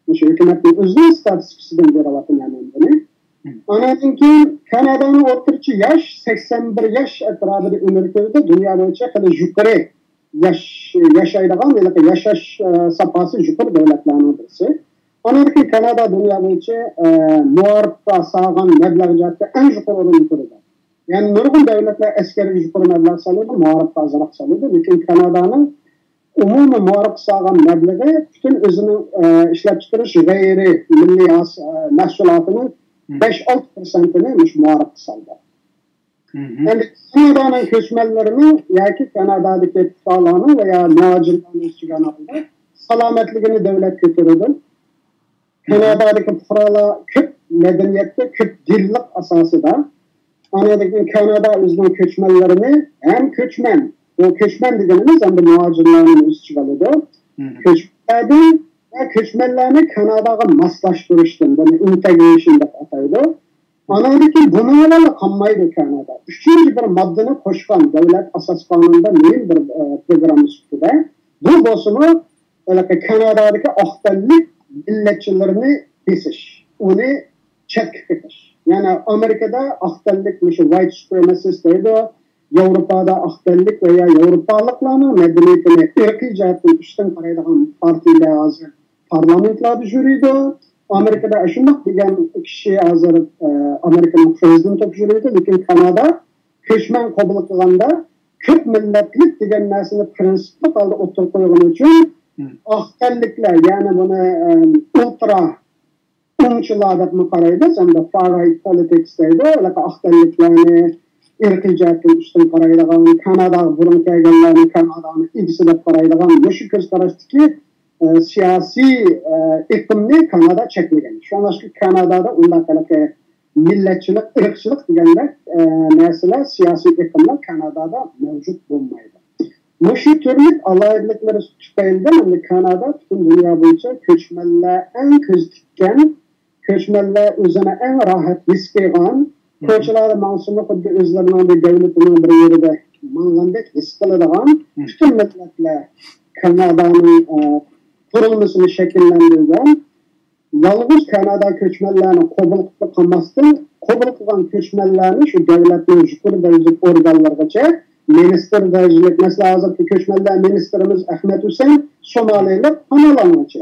مۇشۇ ھۆكۈمەتنىڭ ئۆزىنىڭ ستاتىستىكىسىدىن بېرىۋاتىمەن مەن بۇنى. ئانىڭدىن كېيىن كانادانىڭ ئوتتۇرىچە ياش سەكسەن بىر ياش ئەتراپىدا ئۆمۈر كۆرىدۇ، دۇنيا بويىچە خېلى يۇقىرى ياش-، ياشايدىغان، ھېلىقى ياشاش، ئە، ساپاسى يۇقىرى دۆلەتلەرنىڭ بىرسى. ئانىڭدىن كېيىن كانادا دۇنيا بويىچە، ئە، مائارىپقا سالغان مەبلەغ جەھەتتە ئەڭ يۇقىرى ئورۇندا تۇرىدۇ. يەنى نۇرغۇن دۆلەتلەر ئەسكەرگە يۇقىرى مەبلەغ سالىدۇ، مائارىپقا ئازراق سالىدۇ، لېكىن كانادانىڭ ئومۇمىي مائارىپقا سالغان مەبلىغى پۈتۈن ئۆزىنىڭ، ئە، ئىشلەپچىقىرىش غەيرىي مىللىي ھاس-، ئە، مەھسۇلاتىنىڭ بەش ئالتە پىرسەنتىنى مۇشۇ مائارىپقا سالدى. ئەمدى كانادانىڭ كۆچمەنلىرىنىڭ ياكى كانادادىكى پۇقرالارنىڭ ۋە يا مۇھاجىرلارنىڭ ئىچىگە ئالغاندا سالامەتلىكىنى دۆلەت كۆتۈرىدۇ. كانادادىكى پۇقرالار كۆپ مەدەنىيەتتە، كۆپ دىنلىق ئاساسىدا. ئاندىن كېيىن كانادا ئۆزىنىڭ كۆچمەنلىرىنى ھەم كۆچمەن، بۇ كۆچمەن دېگىنىمىز ئەمدى مۇھاجىرلارنى ئۆز ئىچىگە ئالىدۇ. كۆچمەنلەردىن ۋە كۆچمەنلەرنى كاناداغا ماسلاشتۇرۇشتىن، بۇنى ئىنتېگرېيشن دەپ ئاتايدۇ. ئاندىن كېيىن بۇنىڭ بىلەن قالمايدۇ كانادا. ئۈچىنچى بىر ماددىنى قوشقان دۆلەت ئاساس قانۇنىدا مۇھىم بىر، ئە، پروگرامما سۈپىتىدە، بۇ بولسىمۇ ھېلىقى كانادادىكى ئاق تەنلىك مىللەتچىلىرىنى بېسىش، ئۇنى چەتكە قېقىش. يەنى ئامېرىكىدا ئاق تەنلىك مۇشۇ ۋايت سۇپرېماسىست دەيدۇ، ياۋروپادا ئاق تەنلىك ۋە يا ياۋروپالىقلارنىڭ مەدەنىيىتىنى ئىرقىي جەھەتتىن ئۈستۈن قارايدىغان پارتىيەلەر ھازىر پارلامېنتلاردا يۈرىدۇ. ئامېرىكىدا شۇنداق دېگەن كىشى ھازىر، ئە، ئامېرىكىنىڭ پرېزىدېنتى بولۇپ يۈرىدۇ، لېكىن كانادا كۆچمەن قوبۇل قىلغاندا كۆپ مىللەتلىك دېگەن نەرسىنى پرىنسىپلىق ھالدا ئوتتۇرىغا قويغىنى ئۈچۈن ئاق تەنلىكلەر، يەنى بۇنى، ئە، ئۇلترا ئوڭچىلار دەپمۇ قارايمىز، ئەمدى فار رايت پولىتىكس دەيدۇ، ھېلىقى ئاق تەنلىكلەرنى ئىرقىي جەھەتتىن ئۈستۈن قارايدىغان، كاناداغا بۇرۇن كەلگەنلەرنى كانادانىڭ ئىگىسى دەپ قارايدىغان مۇشۇ كۆز قاراشتىكى، ئە، سىياسىي، ئە، ئېقىمنى كانادا چەكلىگەن. شۇڭلاشقا كانادادا ئۇنداق ھېلىقى مىللەتچىلىك، ئىرقچىلىق دېگەندەك، ئە، نەرسىلەر، سىياسىي ئېقىملار كانادادا مەۋجۇت بولمايدۇ. مۇشۇ تۈرلۈك ئالاھىدىلىكلىرى تۈپەيلىدىن ئەمدى كانادا پۈتۈن دۇنيا بويىچە كۆچمەنلەر ئەڭ كۆز تىككەن، كۆچمەنلەر ئۆزىنى ئەڭ راھەت ھېس قىلغان، كوچىلاردا ماڭسىمۇ خۇددى ئۆزلىرىنىڭ بىر دۆلىتىنىڭ بىر يېرىدە ماڭغاندەك ھېس قىلىدىغان پۈتۈن مىللەتلەر كانادانىڭ، ئە، قۇرۇلمىسىنى شەكىللەندۈرگەن. يالغۇز كانادا كۆچمەنلەرنى قوبۇل قىلىپ قالماستىن، قوبۇل قىلغان كۆچمەنلەرنى شۇ دۆلەتنىڭ يۇقىرى دەرىجىلىك ئورگانلىرىغىچە، مىنىستىر دەرىجىلىك، مەسىلەن، ھازىرقى كۆچمەنلەر مىنىستىرىمىز ئەخمەت ھۈسەن سومالىلىق پاناھلانغۇچى.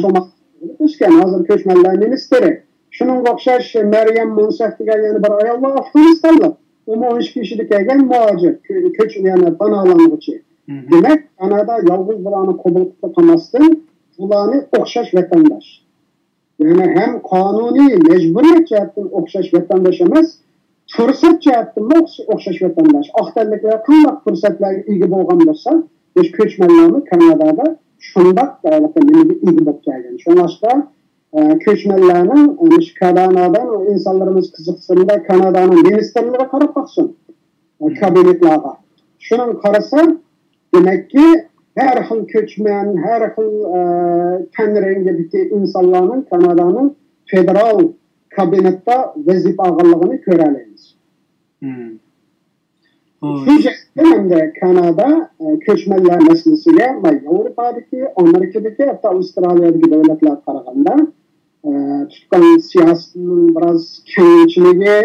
سومالىدا ئۆسكەن، ھازىر كۆچمەنلەر مىنىستىرى. شۇنىڭغا ئوخشاش مەريەم مۇنسەف دېگەن يەنە بىر ئايال بار، ئافغانىستانلىق. ئۇمۇ ئون ئىككى يېشىدا كەلگەن مۇھاجىر، كۆ-، كۆچ-، يەنى پاناھلانغۇچى. دېمەك، كانادا يالغۇز بۇلارنى قوبۇل قىلىپ قالماستىن، بۇلارنى ئوخشاش ۋەتەنداش. يەنى ھەم قانۇنىي مەجبۇرىيەت جەھەتتىن ئوخشاش ۋەتەنداش ئەمەس، پۇرسەت جەھەتتىنمۇ ئوخشاش ۋەتەنداش. ئاق تەنلىكلەر قانداق پۇرسەتلەرگە ئىگە بولغان بولسا، مۇشۇ كۆچمەنلەرمۇ كانادادا شۇنداق نېمىگە ئىگە بولۇپ كەلگەن. شۇڭلاشقا، ئە، كۆچمەنلەرنىڭ، ئە، مۇشۇ كانادادا ئىنسانلىرىمىز قىزىقسىندا كانادانىڭ مىنىستىرلىرىغا قاراپ باقسۇن. كابىنېتلارغا. شۇنىڭغا قارىسا، دېمەككى، ھەر خىل كۆچمەن، ھەر خىل، ئە، تەن رەڭگىدىكى ئىنسانلارنىڭ كانادانىڭ فېدېرال كابىنېتتا ۋەزىپە ئالغانلىقىنى كۆرەلەيمىز. شۇ جەھەتتىن ئەمدى كانادا، ئە، كۆچمەنلەر مەسىلىسىگە، مانا، ياۋروپادىكى، ئامېرىكىدىكى، ھەتتا ئاۋسترالىيەدىكى دۆلەتلەرگە قارىغاندا، ئە، تۇتقان سىياسىتىنىڭ بىراز كەڭچىلىكى،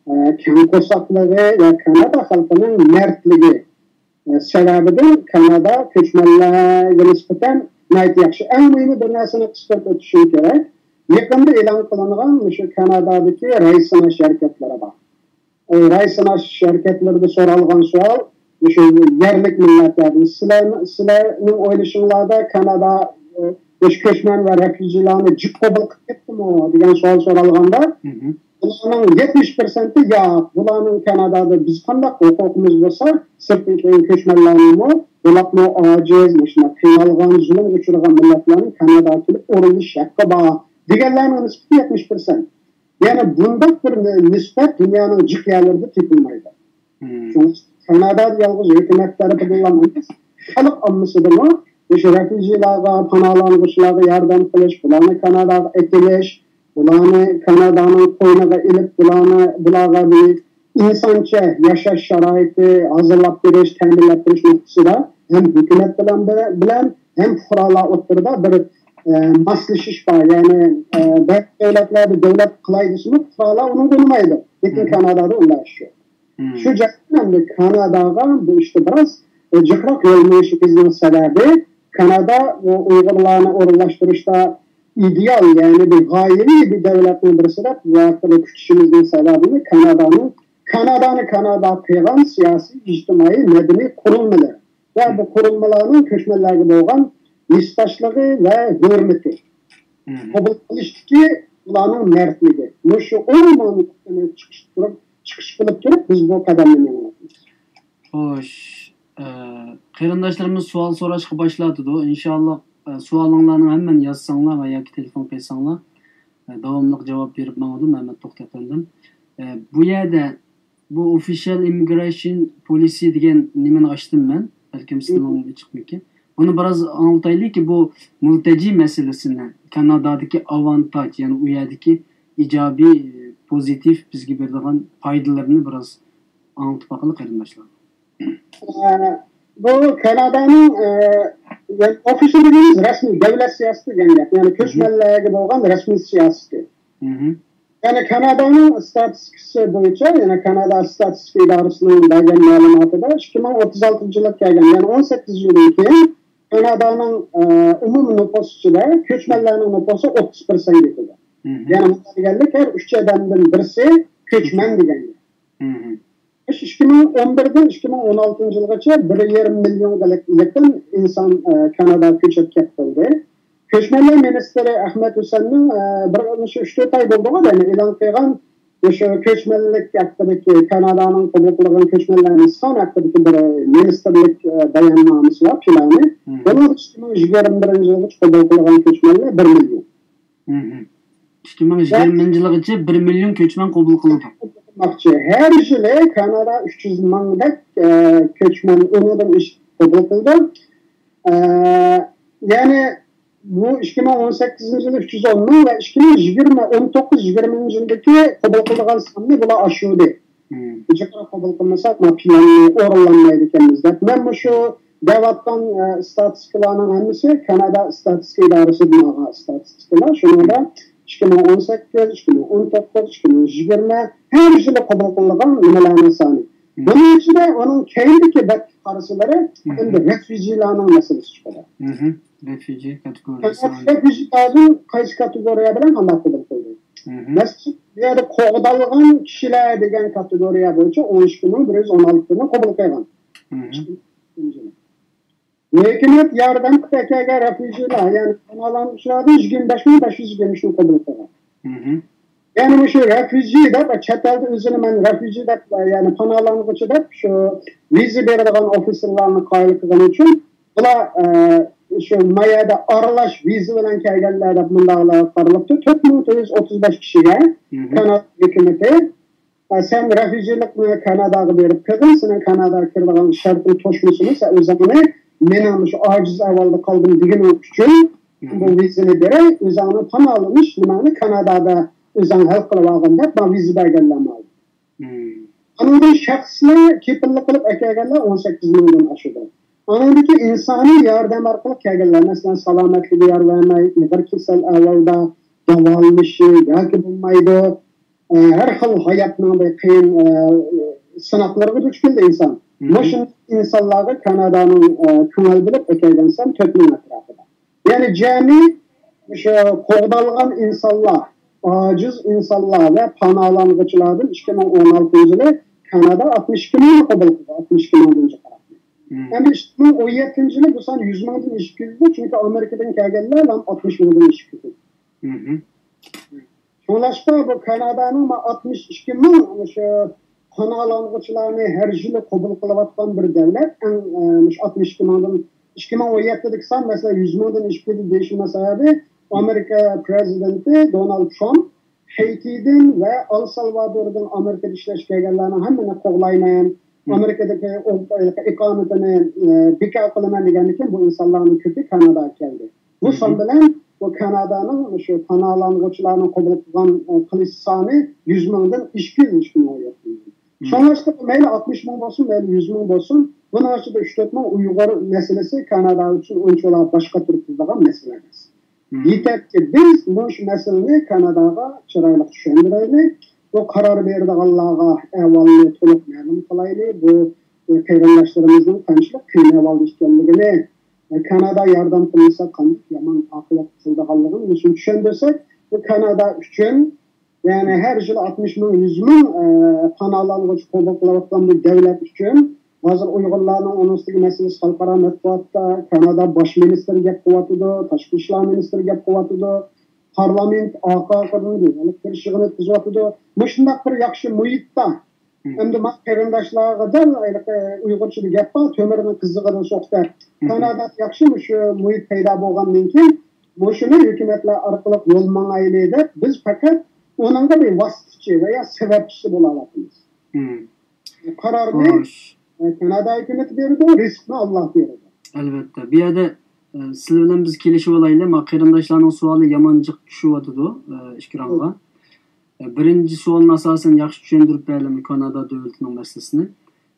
ئە، كەڭ قورساقلىقى ۋە كانادا خەلقىنىڭ مەردلىكى، ئە، سەۋەبىدىن كانادا كۆچمەنلەرگە نىسبەتەن ناھايىتى ياخشى. ئەڭ مۇھىمى بىر نەرسىنى قىستۇرۇپ ئۆتۈشۈم كېرەك. يېقىندا ئېلان قىلىنغان مۇشۇ كانادادىكى راي سىناش ھەرىكەتلىرى بار. ئە، راي سىناش شىركەتلىرىدە سورالغان سوئال، مۇشۇ يەرلىك مىللەتلەردىن، سىلەر، سىلەرنىڭ ئويلىشىڭلاردا كانادا، ئە، مۇشۇ كۆچمەن ۋە رەفۇجىلارنى جىق قوبۇل قىلىپ كەتتىمۇ دېگەن سوئال سورالغاندا، بۇلارنىڭ يەتمىش پىرسەنتى ياق، بۇلارنىڭ كانادادا بىز قانداق ھوقۇقىمىز بولسا، سىرتتىن كەلگەن كۆچمەنلەرنىڭمۇ، بولۇپمۇ ئاجىز، مۇشۇنداق قىينالغان، زۇلۇمغا ئۇچرىغان مىللەتلەرنىڭ كاناداغا كېلىپ ئورۇنلىشىش ھەققى بار دېگەنلەرنىڭ نىسبىتى يەتمىش پىرسەنت. يەنى بۇنداق بىر نى-، نىسبەت دۇنيانىڭ جىق يەرلىرىدە تېپىلمايدۇ. شۇڭا كانادا يالغۇز ھۆكۈمەت تەرىپىدىنلا ئەمەس، خەلق ئاممىسىدىمۇ مۇشۇ رەفۇجىلارغا، پاناھلانغۇچىلارغا ياردەم قىلىش، بۇلارنى كاناداغا ئەكېلىش، بۇلارنى كانادانىڭ قوينىغا ئېلىپ، بۇلارنى، بۇلارغا بىر ئىنسانچە ياشاش شارائىتى ھازىرلاپ بېرىش، تەمىنلەپ بېرىش نۇقتىسىدا ھەم ھۆكۈمەت بىلەن، بىلەن ھەم پۇقرالار ئوتتۇرىدا بىر، ئە، ماسلىشىش بار. يەنى، ئە، بەزى دۆلەتلەردە دۆلەت قىلاي دېسىمۇ، پۇقرالار ئۇنىڭغا ئۇنىمايدۇ. لېكىن كانادادا ئۇنداق ئىش يوق. شۇ جەھەتتىن ئەمدى كاناداغا بۇ ئىشتا بىراز، ئە، جىقراق يول مېڭىشىمىزنىڭ سەۋەبى، كانادا ئۇ ئۇيغۇرلارنى ئورۇنلاشتۇرۇشتا ئىدېئال، يەنى بىر غايىۋى بىر دۆلەتنىڭ بىرسى دەپ بۇ ھەققىدە كۈتۈشىمىزنىڭ سەۋەبىمۇ كانادانىڭ، كانادانى كانادا قىلغان سىياسىي، ئىجتىمائىي، مەدەنىي قۇرۇلمىلىرى ۋە بۇ قۇرۇلمىلارنىڭ كۆچمەنلەرگە بولغان ھېسداشلىقى ۋە ھۆرمىتى، قوبۇل قىلىشتىكى ئۇلارنىڭ مەردلىكى. مۇشۇ ئومۇمىي نۇقتىنى چىقىش قىلىپ، چىقىش قىلىپ تۇرۇپ، بىز بۇ قەدەمنى مېڭىۋاتىمىز. خوش، ئە، قېرىنداشلىرىمىز سوئال سوراشقا باشلاۋاتىدۇ. ئىنشاللا، سوئالىڭلارنىڭ ھەممىنى يازساڭلار ۋە ياكى تېلېفون قىلساڭلار، داۋاملىق جاۋاب بېرىپ ماڭىدۇ مەمەت توختى ئەپەندىم. بۇ يەردە بۇ ئوفىشال ئىممىگرېيشن پولىسى دېگەن نېمىنى ئاچتىم مەن. بەلكىم سىزنىڭ ئېچىقمىكىن. بۇنى بىراز ئاڭلىتايلىكى، بۇ مۇلتەجى مەسىلىسىنى، كانادادىكى ئاۋانتاج، يەنى ئۇ يەردىكى ئىجابىي، پوزىتىپ بىزگە بېرىدىغان پايدىلىرىنى بىراز ئاڭلىتىپ باقىلى قېرىنداشلار. ئە، بۇ كانادانىڭ، ئە، يەنى ئوفىشال دېگىنىمىز رەسمىي دۆلەت سىياسىتى دېگەن گەپ. يەنى كۆچمەنلەرگە بولغان رەسمىي سىياسىتى. يەنى كانادانىڭ ئىستاتىستىكىسى بويىچە، يەنى كانادا ئىستاتىستىكا ئىدارىسىنىڭ بەرگەن مەلۇماتىدا، ئىككى مىڭ ئوتتۇز ئالتىنچى يىلغا كەلگەن، يەنى ئون سەككىز يىلدىن كېيىن كانادانىڭ، ئە، ئومۇمىي نوپۇس ئىچىدە كۆچمەنلەرنىڭ نوپۇسى ئوتتۇز پىرسەنتكە يېتىدۇ. يەنى مۇنداق دېگەنلىك، ھەر ئۈچ ئادەمدىن بىرسى كۆچمەن دېگەن گەپ. مم. مۇشۇ ئىككى مىڭ ئون بىردىن ئىككى مىڭ ئون ئالتىنچى يىلغىچە بىر يېرىم مىليونغا يېقىن ئىنسان، ئە، كاناداغا كۆچۈرۈپ كەپ قىلدى. كۆچمەنلەر مىنىستىرى ئەخمەت ھۈسەننىڭ، ئە، بىر، مۇشۇ ئۈچ تۆت ئاي بولدىغۇ، يەنى ئېلان قىلغان مۇشۇ كۆچمەنلىك ھەققىدىكى، كانادانىڭ قوبۇل قىلغان كۆچمەنلەرنىڭ سانى ھەققىدىكى بىر مىنىستىرلىك، ئە، باياننامىسى بار، پىلانى. مم. بۇنىڭدا ئىككى مىڭ يىگىرمە بىرىنچى يىلغىچە قوبۇل قىلغان كۆچمەنلەر بىر مىليون. مم. ئىككى مىڭ يىگىرمىنچى يىلغىچە بىر مىليون كۆچمەن قوبۇل قىلىدۇ. قىلماقچى. ھەر يىلى كانادا ئۈچ يۈز مىڭدەك، ئە، كۆچمەن ئۇنىڭدىن ئېشىپ قوبۇل قىلىدۇ. ئە، يەنى بۇ ئىككى مىڭ ئون سەككىزىنچى يىلى ئۈچ يۈز ئون مىڭ ۋە ئىككى مىڭ يىگىرمە، ئون توققۇز يىگىرمىنچى يىلدىكى قوبۇل قىلىدىغان ساننى بۇلار ئاشۇردى. مم. يۇقىرى قوبۇل قىلمىساق، ما پىلاننى ئورۇنلانمايدىكەنمىز دەپ. مەن مۇشۇ دەۋاتقان، ئە، ئىستاتىستىكىلارنىڭ ھەممىسى كانادا ئىستاتىستىكا ئىدارىسىدىن ئالغان ئىستاتىستىكىلار. شۇنىڭدا ئىككى مىڭ ئون سەككىز، ئىككى مىڭ ئون توققۇز، ئىككى مىڭ يىگىرمە، ھەر يىلى قوبۇل قىلىنغان نېمىلەرنىڭ سانى. مم. بۇنىڭ ئىچىدە ئۇنىڭ كەينىدىكى بەتكە قارىسىلىرى، مم، ئەمدى رېفۇجىلارنىڭ مەسىلىسى چىقىدۇ. مم. رېفۇجى كاتېگورىيەسى. رېفۇجىلاردىن قايسى كاتېگورىيە بىلەن قانداق قوبۇل قىلدى؟ مم. مەسىلەن، بۇ يەردە قوغدالغان كىشىلەر دېگەن كاتېگورىيە بويىچە ئون ئىككى مىڭ بىر يۈز ئون ئالتە ئادەمنى قوبۇل قىلغان. مم. ھۆكۈمەت ياردەم قىلىپ ئەكەلگەن رېفۇجىلار، يەنى پاناھلانغۇچىلاردىن يىگىرمە بەش مىڭ بەش يۈز يىگىرمە ئۈچنى قوبۇل قىلغان. مم. يەنى مۇشۇ رېفۇجى دەپ، چەت ئەلدە ئۆزىنى مەن رېفۇجى دەپ، يەنى پاناھلانغۇچى دەپ، شۇ ۋىزا بېرىدىغان ئوفىسېرلارنى قايىل قىلغىنى ئۈچۈن، بۇلار، ئە، شۇ ما يەردە ئارىلاش ۋىزا بىلەن كەلگەنلەر دەپ مۇنداقلار قارىلىپتۇ. تۆت مىڭ تۆت يۈز ئوتتۇز بەش كىشىگە، مم، كانادا ھۆكۈمىتى، ئە، سەن رېفۇجىلىقنى كاناداغا بېرىپ قىلغىن، سېنىڭ كاناداغا كىرىدىغان شەرتىڭ توشمىسىمۇ، سەن ئۆزۈڭنى مېنىڭ مۇشۇ ئاجىز ئەھۋالدا قالدىم دېگىنىڭ ئۈچۈن، مم، بۇ ۋىزىنى بېرەي، ئۆزۈڭنى پاناھلىنىش نېمەڭنى كانادادا ئۆزۈڭ ھەل قىلىۋالغىن دەپ، ماڭا ۋىزا بەرگەنلەر ماۋۇ. مم. ئانىڭدىن شەخسلەر كېپىللىك قىلىپ ئەكەلگەنلەر ئون سەككىز مىڭدىن ئاشىدۇ. ئانىڭدىكى ئىنسانىي ياردەم ئارقىلىق كەلگەنلەر، مەسىلەن، سالامەتلىكى يار بەرمەي، ئېغىر كېسەل ئەھۋالدا داۋالىنىشى ياكى بولمايدۇ، ئە، ھەر خىل ھاياتنىڭ بىر قىيىن، ئە، سىناقلىرىغا دۇچ كېلىدۇ ئىنسان. مم. مۇشۇنداق ئىنسانلارغا كانادانىڭ، ئە، كۆڭۈل بۆلۈپ ئەكەلگەن سان تۆت مىڭ ئەتراپىدا. يەنى جەمئىي مۇشۇ قوغدالغان ئىنسانلار، ئاجىز ئىنسانلار ۋە پاناھلانغۇچىلاردىن ئىككى مىڭ ئون ئالتىنچى يىلى كانادا ئاتمىش ئىككى مىڭنى قوبۇل قىلدى، ئاتمىش ئىككى مىڭدىن جىقراقنى. مم. ئەمدى ئىككى مىڭ ئون يەتتىنچى يىلى بۇ سان يۈز مىڭدىن ئېشىپ كېتىدۇ، چۈنكى ئامېرىكىدىن كەلگەنلەر ھەم ئاتمىش مىڭدىن ئېشىپ كېتىدۇ. مم. شۇڭلاشقا بۇ كانادانىڭ ما ئاتمىش ئىككى مىڭ شۇ پاناھلانغۇچىلارنى ھەر يىلى قوبۇل قىلىۋاتقان بىر دۆلەت، ئەڭ، ئە، مۇشۇ ئاتمىش ئىككى مىڭدىن، ئىككى مىڭ ئون يەتتىدىكى سان، مەسىلەن، يۈز مىڭدىن ئېشىپ كېتىدۇ دېيىشىنىڭ سەۋەبى، ئامېرىكا پرېزىدېنتى دونالد ترامپ ھەيتىدىن ۋە ئەل سالۋادوردىن ئامېرىكىدا ئىشلەشكە كەلگەنلەرنىڭ ھەممىنى قوغلايمەن، مم، ئامېرىكىدىكى ئىقامىتىنى، ئە، بىكار قىلىمەن دېگەندىن كېيىن، بۇ ئىنسانلارنىڭ كۆپى كاناداغا كەلدى. بۇ سان بىلەن بۇ كانادانىڭ شۇ پاناھلانغۇچىلارنى قوبۇل قىلغان، ئە، قىلىش سانى يۈز مىڭدىن ئىككى يۈز ئىككى مىڭ يەتتى. شۇڭلاشقا مەيلى ئاتمىش مىڭ بولسۇن، مەيلى يۈز مىڭ بولسۇن، بۇنىڭ ئىچىدە ئۈچ تۆت مىڭ ئۇيغۇر مەسىلىسى كانادا ئۈچۈن ئۇنچىۋالا باش قاتۇرۇپ تۇرىدىغان مەسىلە ئەمەس. يېتەركى، بىز مۇشۇ مەسىلىنى كاناداغا چىرايلىق چۈشەندۈرەيلى. بۇ قارار بېرىدىغانلارغا ئەھۋالنى تولۇق مەلۇم قىلايلى. بۇ، ئە، قېرىنداشلىرىمىزنىڭ قانچىلىك قىيىن ئەھۋالدا ئىكەنلىكىنى، كانادا ياردەم قىلمىسا قانداق يامان ئاقىۋەت قىلىدىغانلىقىنى مۇشۇنى چۈشەندۈرسەك، بۇ كانادا ئۈچۈن، يەنى ھەر يىلى ئاتمىش مىڭ، يۈز مىڭ، ئە، پاناھلانغۇچى قوبۇل قىلىۋاتقان بۇ دۆلەت ئۈچۈن ھازىر ئۇيغۇرلارنىڭ ئۇنىڭ ئۈستىگە مەسىلىسى خەلقئارا مەتبۇئاتتا، كانادا باش مىنىستىرى گەپ قىلىۋاتىدۇ، تاشقى ئىشلار مىنىستىرى گەپ قىلىۋاتىدۇ، پارلامېنت ئارقا-ئارقىدىن گۈزەللىك كۆرۈش يىغىنى ئۆتكۈزۈۋاتىدۇ. مۇشۇنداق بىر ياخشى مۇھىتتا ئەمدى ما قېرىنداشلارغا دەل ھېلىقى ئۇيغۇرچىدا گەپ بار، تۆمۈرنى قىزىقىدا سوق دەپ. كانادادا ياخشى مۇشۇ مۇھىت پەيدا بولغاندىن كېيىن، مۇشۇنى ھۆكۈمەتلەر ئارقىلىق يول ماڭايلى دەپ، بىز پەقەت ئۇنىڭغا بىر ۋاسىتىچى ۋە يا سەۋەبچىسى بولالايمىز. قارارنى، ئە، كانادا ھۆكۈمىتى بېرىدۇ، رىزىقنى ئاللا بېرىدۇ. ئەلۋەتتە. بۇ يەردە، ئە، سىلەر بىلەن بىز كېلىشىۋالايلى. ما قېرىنداشلارنىڭ سوئالى يامان جىق چۈشۈۋاتىدۇ، ئە، ئېكرانغا. ئە، بىرىنچى سوئالنى ئاساسەن ياخشى چۈشەندۈرۈپ بەرلىمۇ كانادا دۆلىتىنىڭ مەسىلىسىنى.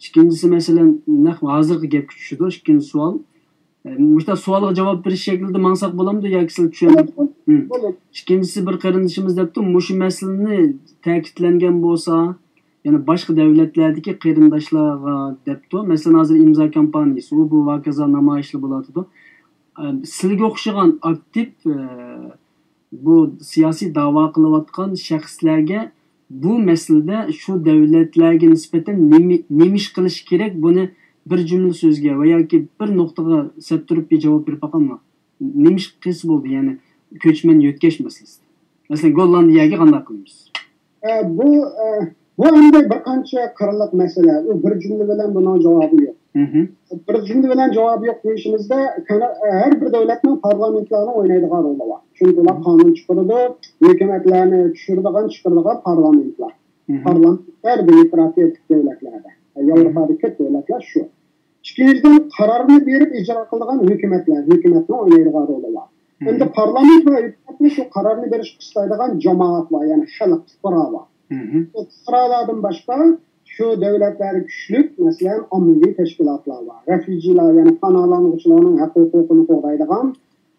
ئىككىنچىسى، مەسىلەن، نەق ھازىرقى گەپكە چۈشىدۇ. ئىككىنچى سوئال. ئە، مۇشۇنداق سوئالغا جاۋاب بېرىش شەكلىدە ماڭساق بولامدۇ ياكى سىلەر چۈشەندۈرۈپ؟ بولىدۇ، بولىدۇ. ئىككىنچىسى، بىر قېرىندىشىمىز دەپتۇ، مۇشۇ مەسىلىنى تەكىتلەنگەن بولسا، يەنە باشقا دۆلەتلەردىكى قېرىنداشلارغا دەپتۇ. مەسىلەن، ھازىر ئىمزا كامپانىيىسى، ئۇ بۇ ۋە كازا نامايىشلار بولۇۋاتىدۇ. ئە، سىلگە ئوخشىغان ئاكتىپ، ئە، بۇ سىياسىي داۋا قىلىۋاتقان شەخسلەرگە بۇ مەسىلىدە شۇ دۆلەتلەرگە نىسبەتەن نېمە، نېمە ئىش قىلىش كېرەك؟ بۇنى بىر جۈملە سۆزگە ۋە ياكى بىر نۇقتىغا سەپتۈرۈپ بىر جاۋاب بېرىپ باقاملا؟ نېمە ئىش قىلسا بولدى، يەنى كۆچمەن يۆتكەش مەسىلىسى. مەسىلەن، گوللاندىيەگە قانداق قىلىمىز؟ ئە، بۇ، ئە، بۇ ئەمدى بىر قانچە قىرلىق مەسىلە. ئۇ بىر جۈملە بىلەن بۇنىڭ جاۋابى يوق. بىر جۈملە بىلەن جاۋابى يوق دېيىشىمىزدە، كانا-، ھەر بىر دۆلەتنىڭ پارلامېنتلارنىڭ ئوينايدىغان رولى بار. چۈنكى ئۇلار قانۇن چىقىرىدۇ، ھۆكۈمەتلەرنى چۈشۈرىدىغان، چىقىرىدىغان پارلامېنتلار. پارلامېنتلار دېموكراتىيەلىك دۆلەتلەردە. ياۋروپادىكى كۆپ دۆلەتلەر شۇ. ئىككىنچىدىن، قارارنى بېرىپ ئىجرا قىلىدىغان ھۆكۈمەتلەر، ھۆكۈمەتنىڭ ئوينايدىغان رولى بار. ئەمدى پارلامېنت ۋە ھۆكۈمەتنىڭ شۇ قارارنى بېرىشقا ئىستەيدىغان جامائەت بار، يەنى خەلق، پۇقرا بار. بۇ پۇقرالاردىن باشقا شۇ دۆلەتلەردە كۈچلۈك، مەسىلەن، ئاممىۋى تەشكىلاتلار بار. رەفۇجىلار، يەنى پاناھلانغۇچىلارنىڭ ھەق-ھوقۇقىنى قوغدايدىغان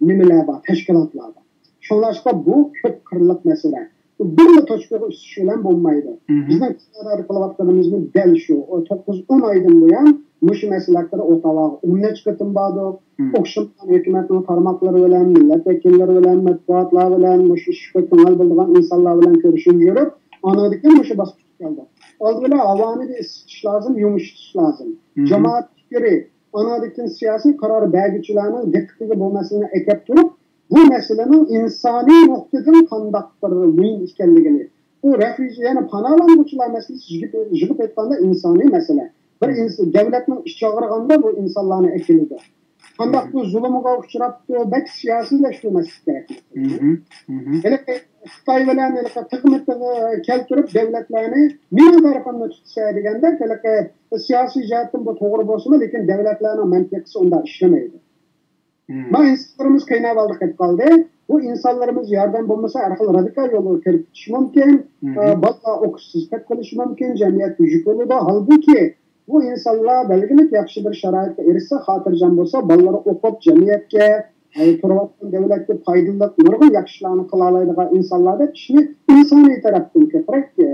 نېمىلەر بار، تەشكىلاتلار بار. شۇڭلاشقا بۇ كۆپ قىرلىق مەسىلە. بۇ بىرلا توچكىغا ئۈسۈش بىلەن بولمايدۇ. بىزنىڭ كانادادا قىلىۋاتقىنىمىزمۇ دەل شۇ. ئۇ توققۇز، ئون ئايدىن بۇيان مۇشۇ مەسىلە ھەققىدە ئوتاۋاغا ئون نەچچە قېتىم باردۇق. ئوخشىمىغان ھۆكۈمەتنىڭ تارماقلىرى بىلەن، مىللەت ۋەكىللىرى بىلەن، مەتبۇئاتلار بىلەن، مۇشۇ ئىشقا كۆڭۈل بۆلىدىغان ئىنسانلار بىلەن كۆرۈشۈپ يۈرۈپ، ئاندىن كېيىن مۇشۇ باسقۇچقا كەلدۇق. ئالدى بىلەن ھاۋانى بىر ئىسسىتىش لازىم، يۇمشىتىش لازىم. جامائەت پىكرى، ئاندىن كېيىن سىياسىي قارار بەرگۈچىلەرنىڭ دىققىتىگە بۇ مەسىلىنى ئەكەپ تۇرۇپ، بۇ مەسىلىنىڭ ئىنسانىي نۇقتىدىن قانداق بىر مۇھىم ئىكەنلىكىنى، بۇ رەفۇجى، يەنى پاناھلانغۇچىلار مەسىلىسى يىغىپ، يىغىپ ئېيتقاندا ئىنسانىي مەسىلە. بىر ئىنس-، دۆلەتنىڭ ئىچى ئاغرىغاندا بۇ ئىنسانلارنى ئەكېلىدۇ. قانداق بۇ زۇلۇمغا ئۇچراپتۇ، بەك سىياسىيلەشتۈرمەسلىك كېرەك. ھېلىقى خىتاي بىلەن ھېلىقى تىغمۇ تىغ كەلتۈرۈپ دۆلەتلەرنى مېنىڭ تەرىپىمنى تۇتسا دېگەندەك، ھېلىقى سىياسىي جەھەتتىن بۇ توغرا بولسىمۇ، لېكىن دۆلەتلەرنىڭ مەنتىقىسى ئۇنداق ئىشلىمەيدۇ. ما ئىنسانلىرىمىز قىيناۋالدى، قېلىپ قالدى. بۇ ئىنسانلىرىمىز ياردەم بولمىسا، ھەر خىل رادىكال يولغا كىرىپ كېتىشى مۇمكىن. ئە، بالىلار ئوقۇشسىز قېلىپ قېلىشى مۇمكىن، جەمئىيەتكە يۈك بولىدۇ. ھالبۇكى، بۇ ئىنسانلار بەلگىلىك ياخشى بىر شارائىتقا ئېرىشسە، خاتىرجەم بولسا، بالىلىرى ئوقۇپ، جەمئىيەتكە، ئە، تۇرۇۋاتقان دۆلەتكە پايدىلىق نۇرغۇن ياخشى ئىشلارنى قىلالايدىغان ئىنسانلار دەپ ئىشنى ئىنسانىي تەرەپتىن كۆپرەك، ئە،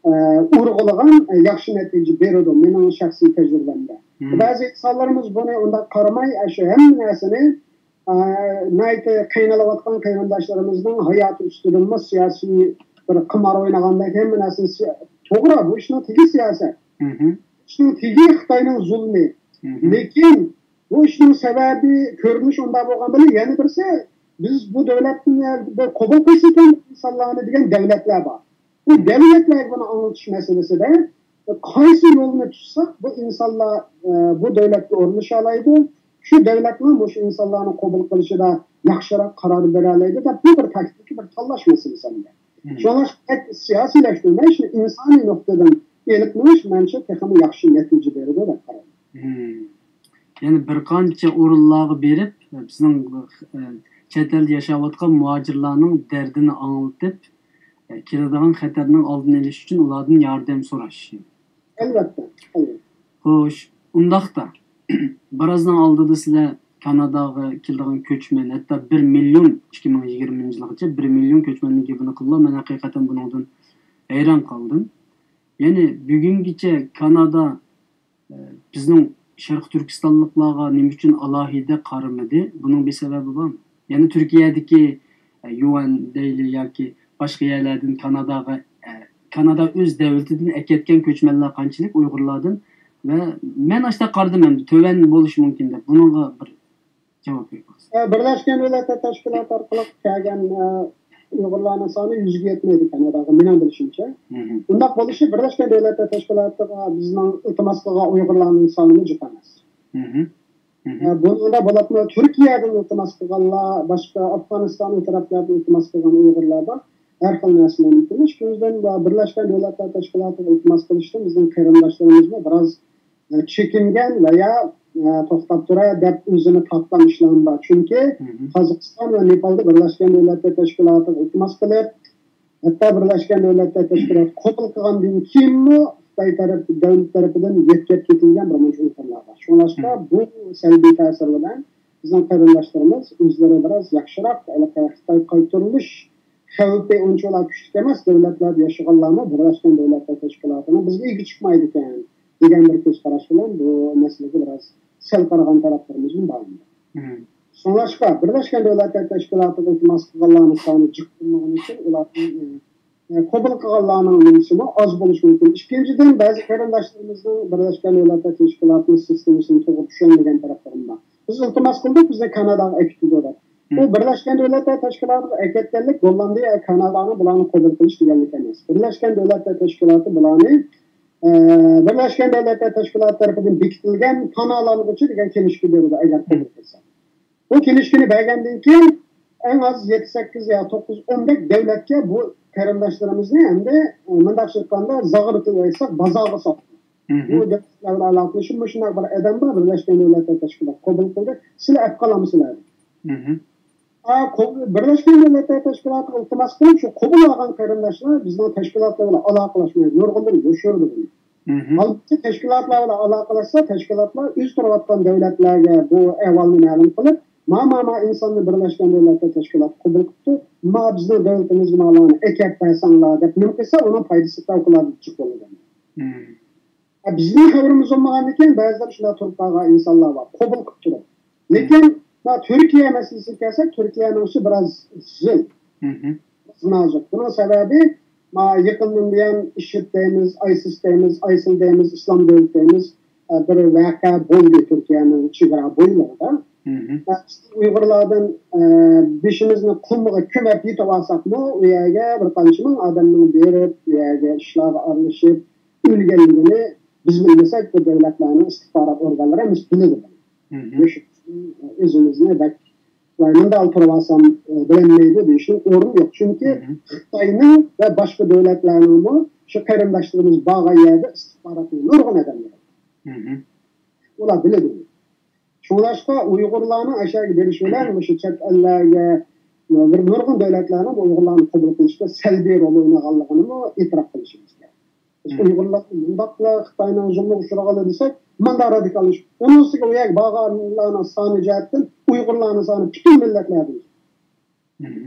ئە، ئۇرغۇلىغان، ئە، ياخشى نەتىجە بېرىدۇ، مېنىڭ شەخسىي تەجرىبەمدە. بەزى ئىنسانلىرىمىز بۇنى ئۇنداق قارىماي، ئاشۇ ھەممە نەرسىنى، ئە، ناھايىتى قىينىلىۋاتقان قېرىنداشلىرىمىزنىڭ ھاياتى ئۈستىدىنمۇ سىياسىي بىر قىمار ئوينىغاندەك ھەممە نەرسىنى سىيا-، توغرا، بۇ ئىشنىڭ تېگى سىياسەت. ئىشنىڭ تېگى خىتاينىڭ زۇلمى. لېكىن بۇ ئىشنىڭ سەۋەبى، كۆرۈنۈشى ئۇنداق بولغان بىلەن، يەنە بىرسى، بىز بۇ دۆلەتنى بىر قوبۇل قىلسا ئىكەن ئىنسانلارنى دېگەن دۆلەتلەر بار. بۇ دۆلەتلەرگە بۇنى ئاڭلىتىش مەسىلىسىدە قايسى يولنى تۇتساق، بۇ ئىنسانلار، ئە، بۇ دۆلەتكە ئورۇنلىشالايدۇ، شۇ دۆلەتمۇ مۇشۇ ئىنسانلارنى قوبۇل قىلىشىدا ياخشىراق قارار بېرەلەيدۇ دەپ، بۇ بىر تاكتىكا، بىر تاللاش مەسىلىسى ئەمدى. شۇڭلاشقا سىياسىيلەشتۈرمەي، شۇنى ئىنسانىي نۇقتىدىن ئېلىپ مېڭىش، مەنچە، تېخىمۇ ياخشى نەتىجە بېرىدۇ دەپ قارايمەن. يەنى بىر قانچە ئورۇنلارغا بېرىپ، بىزنىڭ، ئە، چەت ئەلدە ياشاۋاتقان مۇھاجىرلارنىڭ دەردىنى ئاڭلىتىپ، ئە، كېلىدىغان خەتەرنىڭ ئالدىنى ئېلىش ئۈچۈن ئۇلاردىن ياردەم سوراش. ئەلۋەتتە، ئەلۋەتتە. خوش، ئۇنداقتا، بىرازنىڭ ئالدىدا سىلەر كاناداغا كېلىدىغان كۆچمەن، ھەتتا بىر مىليون، ئىككى مىڭ يىگىرمىنچى يىلغىچە بىر مىليون كۆچمەننىڭ گېپىنى قىلدىلا، مەن ھەقىقەتەن بۇنىڭدىن ھەيران قالدىم. يەنى بۈگۈنگىچە كانادا، ئە، بىزنىڭ شەرقىي تۈركىستانلىقلارغا نېمە ئۈچۈن ئالاھىدە قارىمىدى؟ بۇنىڭ بىر سەۋەبى بارمۇ؟ يەنى تۈركىيەدىكى، ئە، يۇئەن دەيلى ياكى باشقا يەرلەردىن كاناداغا، ئە، كانادا ئۆز دەۋلىتىدىن ئەكەتكەن كۆچمەنلەر قانچىلىك ئۇيغۇرلاردىن؟ ۋە مەن ئاشتا قارىدىم ئەمدى، تۆۋەن بولۇشى مۇمكىن دەپ. بۇنىڭغا بىر جاۋاب بېرىپ باقسا. ئە، بىرلەشكەن دۆلەتلەر تەشكىلاتى ئارقىلىق كەلگەن، ئە، ئۇيغۇرلارنىڭ سانى يۈزگە يەتمەيدۇ كاناداغا، مېنىڭ بىلىشىمچە. ئۇنداق بولۇشى بىرلەشكەن دۆلەتلەر تەشكىلاتىغا بىزنىڭ ئىلتىماس قىلغان ئۇيغۇرلارنىڭ سانىمۇ جىق ئەمەس. ئە، بۇنىڭدا بولۇپمۇ تۈركىيەدىن ئىلتىماس قىلغانلار، باشقا ئافغانىستان، ئۇ تەرەپلەردىن ئىلتىماس قىلغان ئۇيغۇرلاردا ھەر خىل نەرسىلەر مۇمكىن. ئىككىنچىدىن، بىرلەشكەن دۆلەتلەر تەشكىلاتىغا ئىلتىماس قىلىشتىن بىزنىڭ قېرىنداشلىرىمىزمۇ بىراز، ئە، چېكىنگەن ۋە يا، ئە، توختاپ تۇرە دەپ ئۆزىنى تارتقان ئىشلارمۇ بار. چۈنكى قازاقىستان ۋە نېپالدا بىرلەشكەن دۆلەتلەر تەشكىلاتىغا ئىلتىماس قىلىپ، ھەتتا بىرلەشكەن دۆلەتلەر تەشكىلاتى قوبۇل قىلغاندىن كېيىنمۇ خىتاي تەرەپ، دۆلەت تەرىپىدىن يۆتكەپ كېتىلگەن بىر مۇنچە ئۇيغۇرلار بار. شۇڭلاشقا بۇ سەلبىي تەسىر بىلەن بىزنىڭ قېرىنداشلىرىمىز ئۆزلىرى بىراز ياخشىراق، ھېلىقى خىتاي قايتۇرۇلۇش خەۋپى ئۇنچىۋالا كۈچلۈك ئەمەس، دۆلەتلەردە ياشىغانلارمۇ بىرلەشكەن دۆلەتلەر تەشكىلاتىنىڭ بىزگە ئىگە چىقمايدىكەن دېگەن بىر كۆز قاراش بىلەن بۇ مەسىلىگە بىراز سەل قارىغان تەرەپلىرىمىزمۇ بار. شۇڭلاشقا، بىرلەشكەن دۆلەتلەر تەشكىلاتىغا ئىلتىماس قىلغانلارنىڭ سانى جىق بولمىغىنى ئۈچۈن ئۇلارنىڭ، ئە، قوبۇل قىلغانلارنىڭ نېمىسىمۇ ئاز بولۇشى مۇمكىن. ئىككىنچىدىن، بەزى قېرىنداشلىرىمىزنىڭ بىرلەشكەن دۆلەتلەر تەشكىلاتىنىڭ سىستېمىسىنى توغرا چۈشەنمىگەن تەرەپلىرىمۇ بار. بىز ئىلتىماس قىلدۇق، بىزنى كاناداغا ئەكېتىدۇ دەپ. بۇ بىرلەشكەن دۆلەتلەر تەشكىلاتىغا ئەكەتكەنلىك گوللاندىيە، كانادانىڭ بۇلارنى قوبۇل قىلىش دېگەنلىك ئەمەس. بىرلەشكەن دۆلەتلەر تەشكىلاتى بۇلارنى، ئە، بىرلەشكەن دۆلەتلەر تەشكىلاتى تەرىپىدىن بېكىتىلگەن پاناھلانغۇچى دېگەن كىنىشكا بېرىدۇ، ئەگەر قوبۇل قىلسا. بۇ كىنىشكىنى بەرگەندىن كېيىن، ئەڭ ئاز يەتتە، سەككىز يا توققۇز، ئون دەك دۆلەتكە بۇ قېرىنداشلىرىمىزنى ئەمدى، ئە، مۇنداقچە ئېيتقاندا، زاغرىتىپ ئېيتساق، بازارغا سالدى. بۇ دۆلەتلەر بىلەن ئالاقىلىشىپ، مۇشۇنداق بىر ئادەم بار، بىرلەشكەن دۆلەتلەر تەشكىلاتى قوبۇل قىلدى، سىلەر ئەپ قالامسىلەر؟ ئا، قوب-، بىرلەشكەن دۆلەتلەر تەشكىلاتىغا ئىلتىماس قىلىپ، شۇ قوبۇل ئالغان قېرىنداشلار بىزنىڭ تەشكىلاتلار بىلەن ئالاقىلەشمەيدۇ، نۇرغۇنلىرى يوشۇرىدۇ بۇنى. ھالبۇكى، تەشكىلاتلار بىلەن ئالاقىلەشسە، تەشكىلاتلار ئۆزى تۇرۇۋاتقان دۆلەتلەرگە بۇ ئەھۋالنى مەلۇم قىلىپ، ما، ما، ما ئىنساننى بىرلەشكەن دۆلەتلەر تەشكىلاتى قوبۇل قىپتۇ، ما، بىزنىڭ دۆلىتىمىزگە مالارنى ئەكەپ بەرسەڭلار دەپ نېمە قىلسا، ئۇنىڭ پايدىسى پەۋقۇلئاددە جىق بولىدۇ. ھە، بىزنىڭ خەۋىرىمىز بولمىغاندىكىن، بەزىلەر شۇنداق تۇرۇپ قالغان ئىنسانلار بار، قوبۇل قىلىپ تۇرۇپ. لېكىن، ما، تۈركىيە مەسىلىسىگە كەلسەك، تۈركىيەنىڭ ئىشى بىراز زىل، نازۇك. بۇنىڭ سەۋەبى، ما، يېقىندىن بۇيان ئىشىد دەيمىز، ئايسىس دەيمىز، ئايسىل دەيمىز، ئىسلام دۆلىتى دەيمىز، ئە، بىر ۋەقە بولدى تۈركىيەنىڭ چېگرا بويلىرىدا. ئە، بىز ئۇيغۇرلاردىن، ئە، بېشىمىزنى قۇمغا كۆمۈپ يېتىۋالساقمۇ، ئۇ يەرگە بىر قانچە مىڭ ئادەمنىڭ بېرىپ، ئۇ يەرگە ئىشلارغا ئارىلىشىپ، ئۆلگەنلىكىنى بىز بىلمىسەك، بۇ دۆلەتلەرنىڭ ئىستىخبارات ئورگانلىرى ھەممىسى بىلىدۇ. مۇشۇ ئۆزىمىزنى بەك، ۋاي، مۇنداق تۇرۇۋالسام، ئە، بىلەلمەيدۇ دېيىشنىڭ ئورنى يوق. چۈنكى خىتاينىڭ ۋە باشقا دۆلەتلەرنىڭمۇ شۇ قېرىنداشلىرىمىز بارغان يەردە ئىستىخباراتنىڭ نۇرغۇن ئادەملىرى. ئۇلار بىلىدۇ. شۇڭلاشقا ئۇيغۇرلارنىڭ ئەشەگە بېرىشى بىلەن مۇشۇ چەت ئەللەرگە، بىر نۇرغۇن دۆلەتلەرنىڭ ئۇيغۇرلارنى قوبۇل قىلىشتا سەلبىي رول ئوينىغانلىقىنىمۇ ئېتىراپ قىلىشىمىز كېرەك. بىز ئۇيغۇرلار مۇنداقلا خىتاينىڭ زۇلمىغا ئۇچرىغانلار دېسەك، مۇنداق رادىكاللىشىپ، ئۇنىڭ ئۈستىگە ئۇ يەرگە بارغانلارنىڭ سانى جەھەتتىن ئۇيغۇرلارنىڭ سانى پۈتۈن مىللەتلەردىن.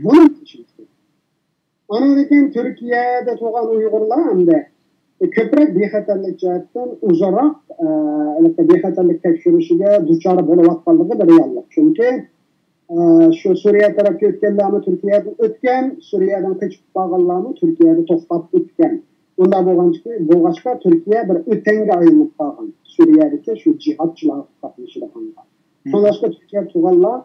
بۇنى بىلىشىمىز كېرەك. ئاندىن كېيىن تۈركىيەدە تۇرغان ئۇيغۇرلار ئەمدى كۆپرەك بىخەتەرلىك جەھەتتىن ئۇزۇنراق، ئە، بىخەتەرلىك تەكشۈرۈشىگە دۇچار بولۇۋاتقانلىقى بىر رېئاللىق. چۈنكى، ئە، شۇ سۈرىيە تەرەپكە ئۆتكەنلەرمۇ تۈركىيەدىن ئۆتكەن، سۈرىيەدىن قېچىپ بارغانلارمۇ تۈركىيەدە توختاپ ئۆتكەن. بۇنداق بولغانچىكى، بولغاچقا تۈركىيە بىر ئۆتەڭگە ئايلىنىپ قالغان سۈرىيەدىكى شۇ جىھادچىلارغا قاتنىشىدىغانلار. شۇڭلاشقا تۈركىيە تۇغانلار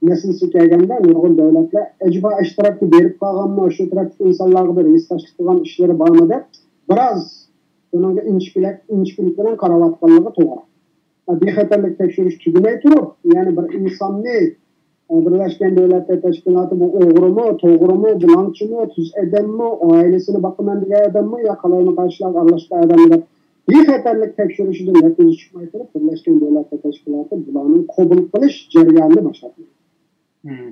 مەسىلىسىگە كەلگەندە، نۇرغۇن دۆلەتلەر ئەجەبا ئاشۇ تەرەپكە بېرىپ قالغانمۇ، شۇ تەرەپتىكى ئىنسانلارغا بىر ھېسداشلىق قىلغان ئىشلىرى بارمۇ دەپ، بىراز بۇنىڭغا ئىنچىكىلىك، ئىنچىكىلىك بىلەن قاراۋاتقانلىقى توغرا. بىخەتەرلىك تەكشۈرۈش تۈگىمەي تۇرۇپ، يەنە بىر ئىنساننى، ئە، بىرلەشكەن دۆلەتلەر تەشكىلاتى بۇ ئوغرىمۇ، توغرىمۇ، بۇلاڭچىمۇ، تۈز ئادەممۇ، ئائىلىسىنى باقىمەن دېگەن ئادەممۇ يا قالايمىقان ئىشلارغا ئارىلاشقان ئادەممۇ دەپ بىخەتەرلىك تەكشۈرۈشىدىن نەتىجە چىقماي تۇرۇپ، بىرلەشكەن دۆلەتلەر تەشكىلاتى بۇلارنىڭ قوبۇل قىلىش جەريانىنى باشلاپ بەردى.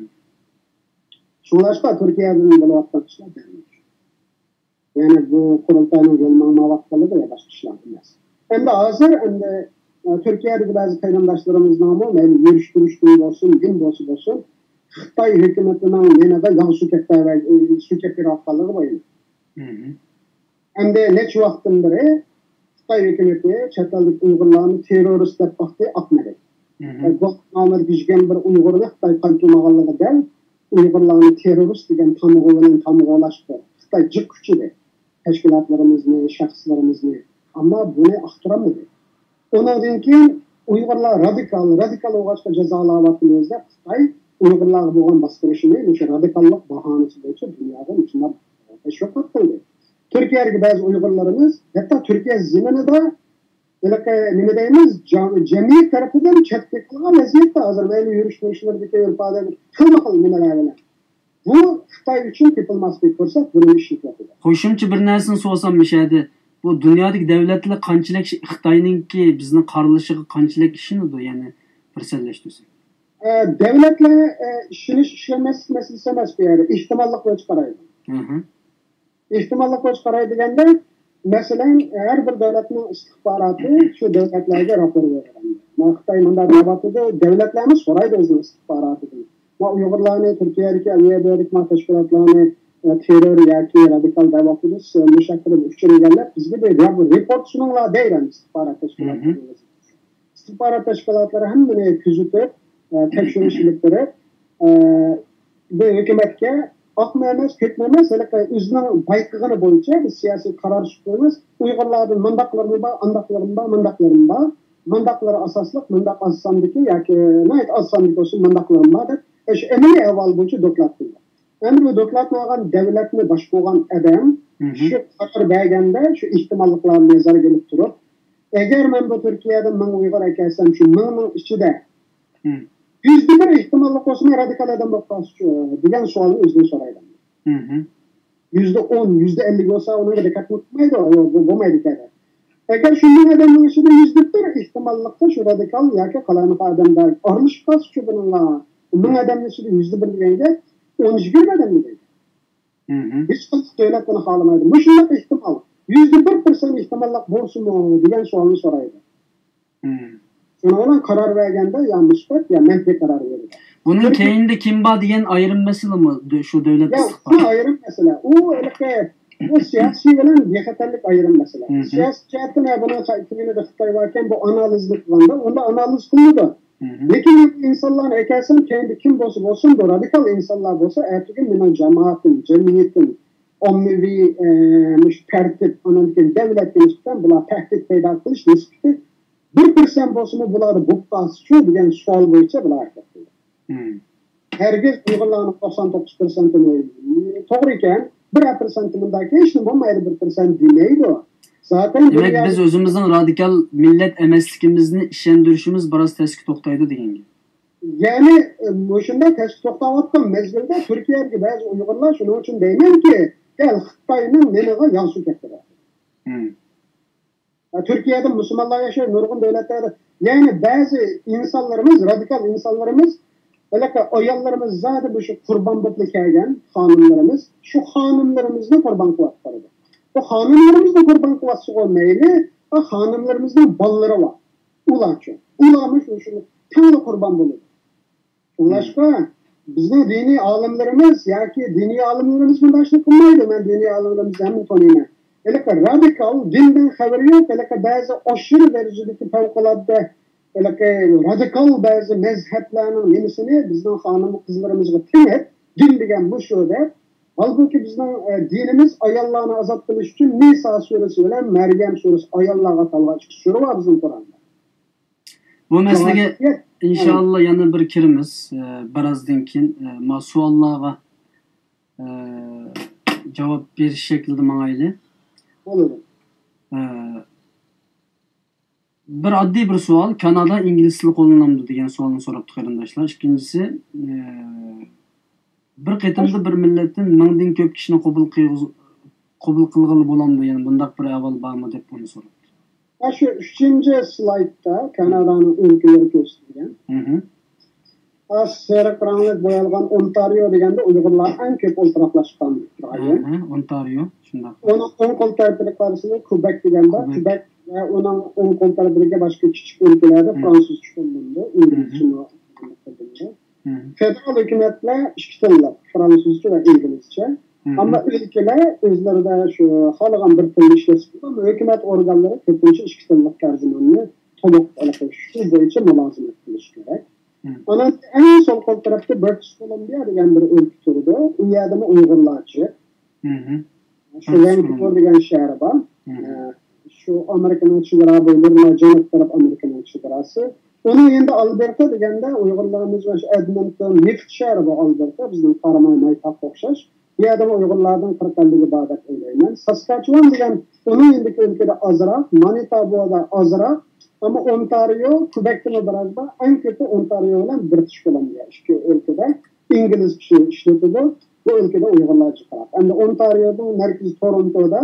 شۇڭلاشقا تۈركىيەدىن بولۇۋاتقان ئىشلار دەل مۇشۇ. يەنى بۇ قۇرۇلتاينىڭ يول ماڭمايۋاتقانلىقى ۋە باشقا ئىشلار ئەمەس. ئەمدى ھازىر ئەمدى، ئە، تۈركىيەدىكى بەزى قېرىنداشلىرىمىزنىڭمۇ مەيلى يۈرۈشتۈرۈشتىن بولسۇن، نېمە بولسا بولسۇن، خىتاي ھۆكۈمىتىنىڭ نېنىغا ياغ سۈركەپ بېرىۋە-، سۈركەپ بېرىۋاتقانلىقى بايان. ئەمدى نەچچە ۋاقىتتىن بېرى خىتاي ھۆكۈمىتى چەت ئەلدىكى ئۇيغۇرلارنى تېررورىست دەپ باقتى، ئاقمىدى. گۇانتانامودا يۈرگەن بىر ئۇيغۇرنى خىتاي قايتۇرمىغانلىقى دەل ئۇيغۇرلارنى تېررورىست دېگەن تامغا بىلەن تامغىلاشتى. خىتاي جىق كۈچىدى تەشكىلاتلىرىمىزنى، شەخسلىرىمىزنى. ئەمما بۇنى ئاختۇرالمىدى. ئۇنىڭدىن كېيىن ئۇيغۇرلار رادىكال، رادىكال بولغاچقا جازالاۋاتىمىز دەپ خىتاي ئۇيغۇرلارغا بولغان باستۇرۇشىنى مۇشۇ رادىكاللىق باھانىسى بويىچە دۇنياغا مۇشۇنداق تەشۋىقات قىلدى. تۈركىيەدىكى بەزى ئۇيغۇرلىرىمىز ھەتتا تۈركىيە زېمىنىدا ھېلىقى نېمە دەيمىز، جام-، جەمئىيەت تەرىپىدىن چەتكە قىلغان ۋەزىيەتتە ھازىر مەيلى يۈرۈش تۇرۇشلىرىدىكى ئىپادە خىلمۇ خىل نېمىلەر بىلەن. بۇ خىتاي ئۈچۈن تېپىلماس بىر پۇرسەت، بۇنى ئىشلىتىۋاتىدۇ. قوشۇمچە بىر نەرسىنى سورىسام، مۇشۇ يەردە بۇ دۇنيادىكى دەۋلەتلەر قانچىلىك شى-، خىتاينىڭكى بىزنىڭ قارىلىشىغا قانچىلىك ئىشىنىدۇ، يەنى بىر سەنلەشتۈرسەك؟ ئە، دەۋلەتلەر، ئە، ئىشىنىش، ئىشەنمەسلىك مەسىلىسى ئەمەس بۇ يەردە. ئېھتىماللىق بويىچە قارايدۇ. ئەھە. ئېھتىماللىق بويىچە قاراي دېگەندە، مەسىلەن، ھەر بىر دۆلەتنىڭ ئىستىخباراتى شۇ دۆلەتلەرگە راپور بېرىدۇ. ما خىتاي مۇنداق دەۋاتىدۇ، دۆلەتلەرمۇ سورايدۇ ئۆزىنىڭ ئىستىخباراتىدىن. ما ئۇيغۇرلارنى تۈركىيەدىكى ئەۋيەدەك ما تەشكىلاتلارنى، ئە، تېررور ياكى رادىكال دەۋاتىدۇ، سىز مۇشۇ ھەققىدە بىر ئۇچۇر ئىگىلەپ، بىزگە بىر رېپورت سۇنۇڭلار دەيدۇ ئەمدى ئىستىخبارات تەشكىلاتلىرى. ئىستىخبارات تەشكىلاتلىرى ھەممىنى كۆزىتىپ، ئە، تەكشۈرۈش ئېلىپ بېرىپ، ئە، بۇ ھۆكۈمەتكە ئاقمۇ ئەمەس، كۆكمۇ ئەمەس، ھېلىقى ئۆزىنىڭ بايقىغىنى بويىچە بىز سىياسىي قارار چىقىرىمىز. ئۇيغۇرلاردىن مۇنداقلىرىمۇ بار، ئانداقلىرىمۇ بار، مۇنداقلىرىمۇ بار. مۇنداقلىرى ئاساسلىق، مۇنداق ئاز ساندىكى ياكى ناھايىتى ئاز ساندىكى بولسۇن، مۇنداقلىرىمۇ بار دەپ، ئە، شۇ ئەمەلىي ئەھۋال بويىچە دوكلات قىلدى. ئەمدى بۇ دوكلاتنى ئالغان دۆلەتنى باشقۇرغان ئادەم مھم. شۇ قارار بەرگەندە شۇ ئېھتىماللىقلارنى نەزەرگە ئېلىپ تۇرۇپ، ئەگەر مەن بۇ تۈركىيەدىن مىڭ ئۇيغۇر ئەكەلسەم، شۇ مىڭنىڭ ئىچىدە مم. يۈزدە بىر ئېھتىماللىق بولسىمۇ رادىكال ئادەم بولۇپ قالسىچۇ دېگەن سوئالنى ئۆزىدىن سورايدۇ. مھم. يۈزدە ئون، يۈزدە ئەللىك بولسا ئۇنىڭغا دىققەتمۇ قىلمايدۇ، ئۇ بۇ بولمايدىكەن. ئەگەر شۇ مىڭ ئادەمنىڭ ئىچىدە يۈزدە بىر ئېھتىماللىقتا شۇ رادىكال ياكى قالايمىقان ئادەمدە ئارىلىشىپ قالسىچۇ بۇنىڭغا، مىڭ ئادەمنىڭ ئىچىدە يۈزدە بىر دېگەن گەپ ئون يىگىرمە ئادەم دېگەن. مھم. ھېچقايسى دۆلەت بۇنى خالىمايدۇ. مۇشۇنداق ئېھتىمال، يۈزدە بىر پىرسەنت ئېھتىماللىق بولسىمۇ دېگەن سوئالنى سورايدۇ. مم. شۇنىڭ بىلەن قارار بەرگەندە يا مۇسبەت، يا مەنپىي قارار بېرىدۇ. بۇنىڭ بىر كەينىدە كىم بار دېگەن ئايرىم مەسىلىمۇ، دۆ-، شۇ دۆلەت يا، ئىستىخباراتى؟ ئۇ ئايرىم مەسىلە. ئۇ ھېلىقى، بۇ سىياسىي بىلەن بىخەتەرلىك ئايرىم مەسىلە. مھم. سىياسىي جەھەتتىن، ھە، بۇنىڭ كەينىدە خىتاي باركەن، بۇ ئانالىزنى قىلغاندا، ئۇندا ئانالىز قىلىنىدۇ. مھم. لېكىن بۇ ئىنسانلارنى ئەكەلسەم، كەينىدە كىم بولسا بولسۇن، بۇ رادىكال ئىنسانلار بولسا، ئەتىگۈن مېنىڭ جامائىتىم، جەمئىيىتىم، ئاممىۋى، ئە، مۇشۇ تەرتىپ، ئاندىن كېيىن دۆلەتكە نىسبەتەن بۇلار تەھدىت پەيدا قىلىش نىسبىتى بىر پىرسەنت بولسىمۇ بۇلاردا بولۇپ قالسىچۇ دېگەن سوئال بويىچە بۇلار ھەرىكەت قىلدى. مم. ھەرگىز ئۇيغۇرلارنىڭ توقسان توققۇز پىرسەنتىنى، توغرا ئىكەن، بىر پىرسەنتى مۇنداكى ھېچنېمە بولمايدۇ، بىر پىرسەنت دېمەيدۇ. زاتەن دېمەك، دۇنيا بىز ئۆزىمىزنىڭ رادىكال مىللەت ئەمەسلىكىمىزنى ئىشەندۈرۈشىمىز بىراز تەسكە توختايدۇ دېگەن گەپ. يەنى، ئە، مۇشۇنداق تەسكە توختاۋاتقان مەزگىلدە تۈركىيەدىكى بەزى ئۇيغۇرلار شۇنىڭ ئۈچۈن دەيمەنكى، دەل خىتاينىڭ نېنىغا ياغ سۈركەپ بېرىۋاتىدۇ. مم. تۈركىيەدە مۇسۇلمانلار ياشايدۇ، نۇرغۇن دۆلەتلەردە. يەنى بەزى ئىنسانلىرىمىز، رادىكال ئىنسانلىرىمىز، ھېلىقى ئاياللىرىمىز زادى مۇشۇ قۇربان بولۇپلا كەلگەن خانىملىرىمىز، شۇ خانىملىرىمىزنى قۇربان قىلىۋاتقانىدى. بۇ خانىملىرىمىزنى قۇربان قىلىۋاتسىغۇ مەيلى، ئا، خانىملىرىمىزنىڭ بالىلىرى بار. ئۇلارچۇ؟ ئۇلارمۇ شۇ، شۇ تەڭلا قۇربان بولىدۇ. شۇڭلاشقا، بىزنىڭ دىنىي ئالىملىرىمىز ياكى دىنىي ئالىملىرىمىز بۇنداق ئىشنى قىلمايدۇ. مەن دىنىي ئالىملىرىمىزنى ھەممىنى تونۇيمەن. ھېلىقى رادىكال، دىندىن خەۋىرى يوق، ھېلىقى بەزى ئاشۇرۇ دەرىجىدىكى پەۋقۇلئاددە، ھېلىقى رادىكال بەزى مەزھەپلەرنىڭ نېمىسىنى بىزنىڭ خانىم قىزلىرىمىزغا تېڭىپ، دىن دېگەن مۇشۇ دەپ، ھالبۇكى بىزنىڭ، ئە، دىنىمىز ئاياللارنى ئازاد قىلىش ئۈچۈن نىسا سۈرىسى بىلەن مەريەم سۈرىسى، ئاياللارغا ئاتالغان ئىككى سۈرە بار بىزنىڭ قۇرئاندا. بۇ مەسىلىگە ئىنشائاللا يەنە بىر كىرىمىز، ئە، بىرازدىن كېيىن، ئە، ما سوئاللارغا، ئە، جاۋاب بېرىش شەكلىدە ماڭايلى. بولىدۇ. ئە، بىر ئاددىي بىر سوئال، كانادا ئىنگلىز تىلى قوللىنامدۇ دېگەن سوئالنى سوراپتۇ قېرىنداشلار. ئىككىنچىسى، ئە، بىر قېتىمدا بىر مىللەتتىن مىڭدىن كۆپ كىشىنى قوبۇل قىلغۇز-، قوبۇل قىلغىلى بولامدۇ؟ يەنى بۇنداق بىر ئەھۋال بارمۇ دەپ ئۇنى سوراپتۇ. ھە، شۇ ئۈچىنچى سلايدتا كانادانىڭ ئۆلكىلىرى كۆرسىتىلگەن. مھم. ھە، سېرىق رەڭلىك بويالغان ئونتارىيو دېگەندە ئۇيغۇرلار ئەڭ كۆپ ئولتۇراقلاشقان رايون. ھە، ئونتارىيو، شۇنداق. ئۇنىڭ ئوڭ قول تەرىپىگە قارىسىڭىز، كۇبەك دېگەن بار. كۇبەك. كۇبەك ۋە ئۇنىڭ ئوڭ قول تەرىپىدىكى باشقا كىچىك ئۆلكىلەردە مھم. فرانسۇزچە قوللىنىدۇ، مھم. ئىنگلىزچىمۇ قوللىنىدۇ. مھم. فېدېرال ھۆكۈمەتلەر ئىككى تىللىق، فرانسۇزچە ۋە ئىنگلىزچە. مھم. ئەمما ئۆلكىلەر ئۆزلىرىدە شۇ خالىغان بىر تىلنى ئىشلەتسە بولىدۇ. ئەمما ھۆكۈمەت ئورگانلىرى كۆپىنچە ئىككى تىللىق تەرجىماننى تولۇق، شۇ بويىچە مۇلازىمەت قىلىشى كېرەك. مھم. ئانان ئەڭ سول قول تەرەپتە بىرتىش كولومبىيە دېگەن بىر ئۆلكە تۇرىدۇ. ئۇ يەردىمۇ ئۇيغۇرلار جىق. مھم. شۇ ۋانكۇۋېر دېگەن شەھەر بار. مھم. ئە، شۇ ئامېرىكىنىڭ چېگرا بويلىرى، جەنۇب تەرەپ ئامېرىكىنىڭ چېگراسى. ئۇنىڭ يېنىدا ئالبېرتا دېگەندە ئۇيغۇرلىرىمىز مۇشۇ ئەدمونتون، نېفىت شەھىرى بۇ ئالبېرتا، بىزنىڭ قاراماي مايتاغقا ئوخشاش. بۇ يەردىمۇ ئۇيغۇرلاردىن قىرىق ئەللىگە بار دەپ ئويلايمەن. ساسكاچېۋان دېگەن ئۇنىڭ يېنىدىكى ئۆلكىدە ئازراق، مانىتابودا ئازراق، ئەمما ئونتارىيو، كۇبەكتىمۇ بىراز بار. ئەڭ كۆپى ئونتارىيو بىلەن بىرتۇش كولومبىيە ئىككى ئۆلكىدە ئىنگلىز كۈچى ئىشلىتىدۇ. بۇ ئۆلكىدە ئۇيغۇرلار جىقراق. ئەمدى ئونتارىيودىن مەركىزى تورونتودا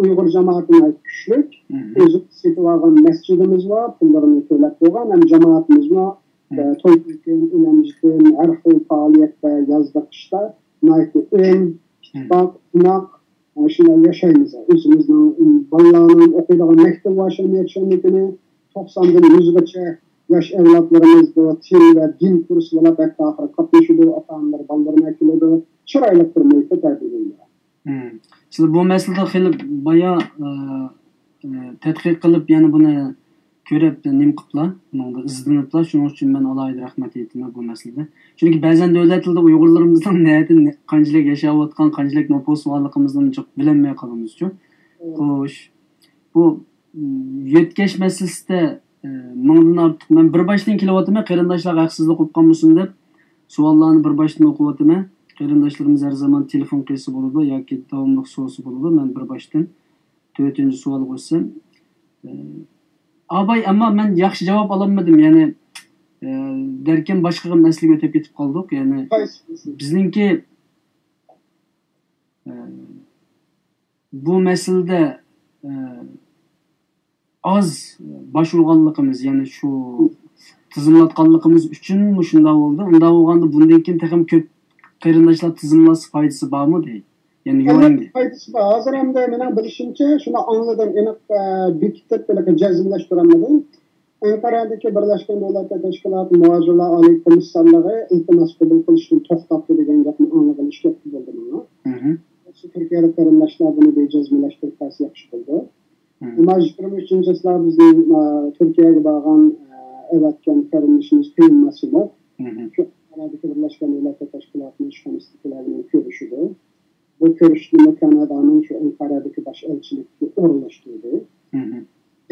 ئۇيغۇر جامائىتى ناھايىتى كۈچلۈك. مم. ئۆزىمىز سېتىۋالغان مەسچىتىمىز بار، پۇللىرىنى تۆلەپ بولغان، ھەم جامائىتىمىزمۇ، مم. ئە، توي-تېكىن، ئۆلەم-يېتىم، ھەر خىل پائالىيەتتە، يازدا، قىشتا ناھايىتى ئىم، مم. ئىتتىپاق، ئىناق، ئە، شۇنداق ياشايمىز. ئۆزىمىزنىڭ، ئىم، بالىلارنىڭ ئوقۇيدىغان مەكتىپى بار، شۇنى يەكشەنبە كۈنى توقساندىن يۈزگىچە ياش ئەۋلادلىرىمىز بۇ تىل ۋە دىن كۇرسى بولاپ، ھەتتا ئاخىرى قاتنىشىدۇ، ئاتا-ئانىلىرى بالىلىرىنى ئەكېلىدۇ. چىرايلىق بىر مۇھىتتا تەربىيەلەيدۇ. مم. سىلەر بۇ مەسىلىدە خېلى بايا، ئە، ئە، تەتقىق قىلىپ، يەنە بۇنى كۆرۈپ، نېمە قىپلا، بۇنىڭدا ئىزدىنىپلا، شۇنىڭ ئۈچۈن مەن ئالاھىدە رەھمەت ئېيتىمەن بۇ مەسىلىدە. چۈنكى بەزەن دۆلەتلەردە ئۇيغۇرلىرىمىزنىڭ نەدە، نە-، قانچىلىك ياشاۋاتقان، قانچىلىك نوپۇسى بارلىقىمىزنى جىق بىلەلمەي قالىمىزچۇ. مم. خوش. بۇ، م، يۆتكەش مەسىلىسىدە، ئە، مىڭدىن ئارتۇق. مەن بىر باشتىن كېلىۋاتىمەن، قېرىنداشلارغا ھەقسىزلىك بولۇپ قالمىسۇن دەپ، سوئاللارنى بىر باشتىن ئوقۇۋاتىمەن. قېرىنداشلىرىمىز ھەر زامان تېلېفون قىلسا بولىدۇ ياكى داۋاملىق سورىسا بولىدۇ. مەن بىر باشتىن تۆتىنچى سوئالغا ئۆتسەم، ئە، ئاباي، ئەمما مەن ياخشى جاۋاب ئالالمىدىم. يەنى، ئە، دەركەم باشقا مەسىلىگە ئۆتۈپ كېتىپ قالدۇق. يەنى قايسى مەسىلە؟ بىزنىڭكى، ئە، بۇ مەسىلىدە، ئە، ئاز باش ئۇرغانلىقىمىز، يەنى شۇ تىزىملاتقانلىقىمىز ئۈچۈن مۇشۇنداق بولدى. ئۇنداق بولغاندا بۇندىن كېيىن تېخىمۇ كۆپ قېرىنداشلار تىزىملاتسا پايدىسى بارمۇ دەي؟ يەنى ئەلۋەتتە يورۇڭگە. پايدىسى بار. ھازىر ئەمدى مېنىڭ بىلىشىمچە، شۇنداق ئاڭلىدىم، ئېنىق، ئە، بېكىتىپ، بىر جەزملەشتۈرەلمىدىم. ئەنقەرەدىكى بىرلەشكەن دۆلەتلەر تەشكىلاتى مۇھاجىرلار ئالىي كومىسسارلىقى ئىلتىماس قوبۇل قىلىشتىن توختاتتى دېگەن گەپنى ئاڭلىغىلى ئىككى ھەپتە بولدى ماڭا. مم. تۈركىيەلىك قېرىنداشلار بۇنى بىر جەزملەشتۈرۈپ بەرسە ياخشى بولىدۇ. مم. ئەمما يىگىرمە ئۈچىنچى چىسلا بىزنىڭ، ئە، تۈركىيەگە بارغان، ئە، ئەۋەتكەن قېرىندىشىمىز قىيىن ماسىموف، مم، شۇ ئەنقەرەدىكى بىرلەشكەن دۆلەتلەر تەشكىلاتىنىڭ ئىشخانىسىدىكىلەر بىلەن كۆرۈشىدۇ. بۇ كۆرۈشۈشنىمۇ كانادانىڭ شۇ ئەنقەرەدىكى باش ئەلچىلىكى ئورۇنلاشتۇردى. مم.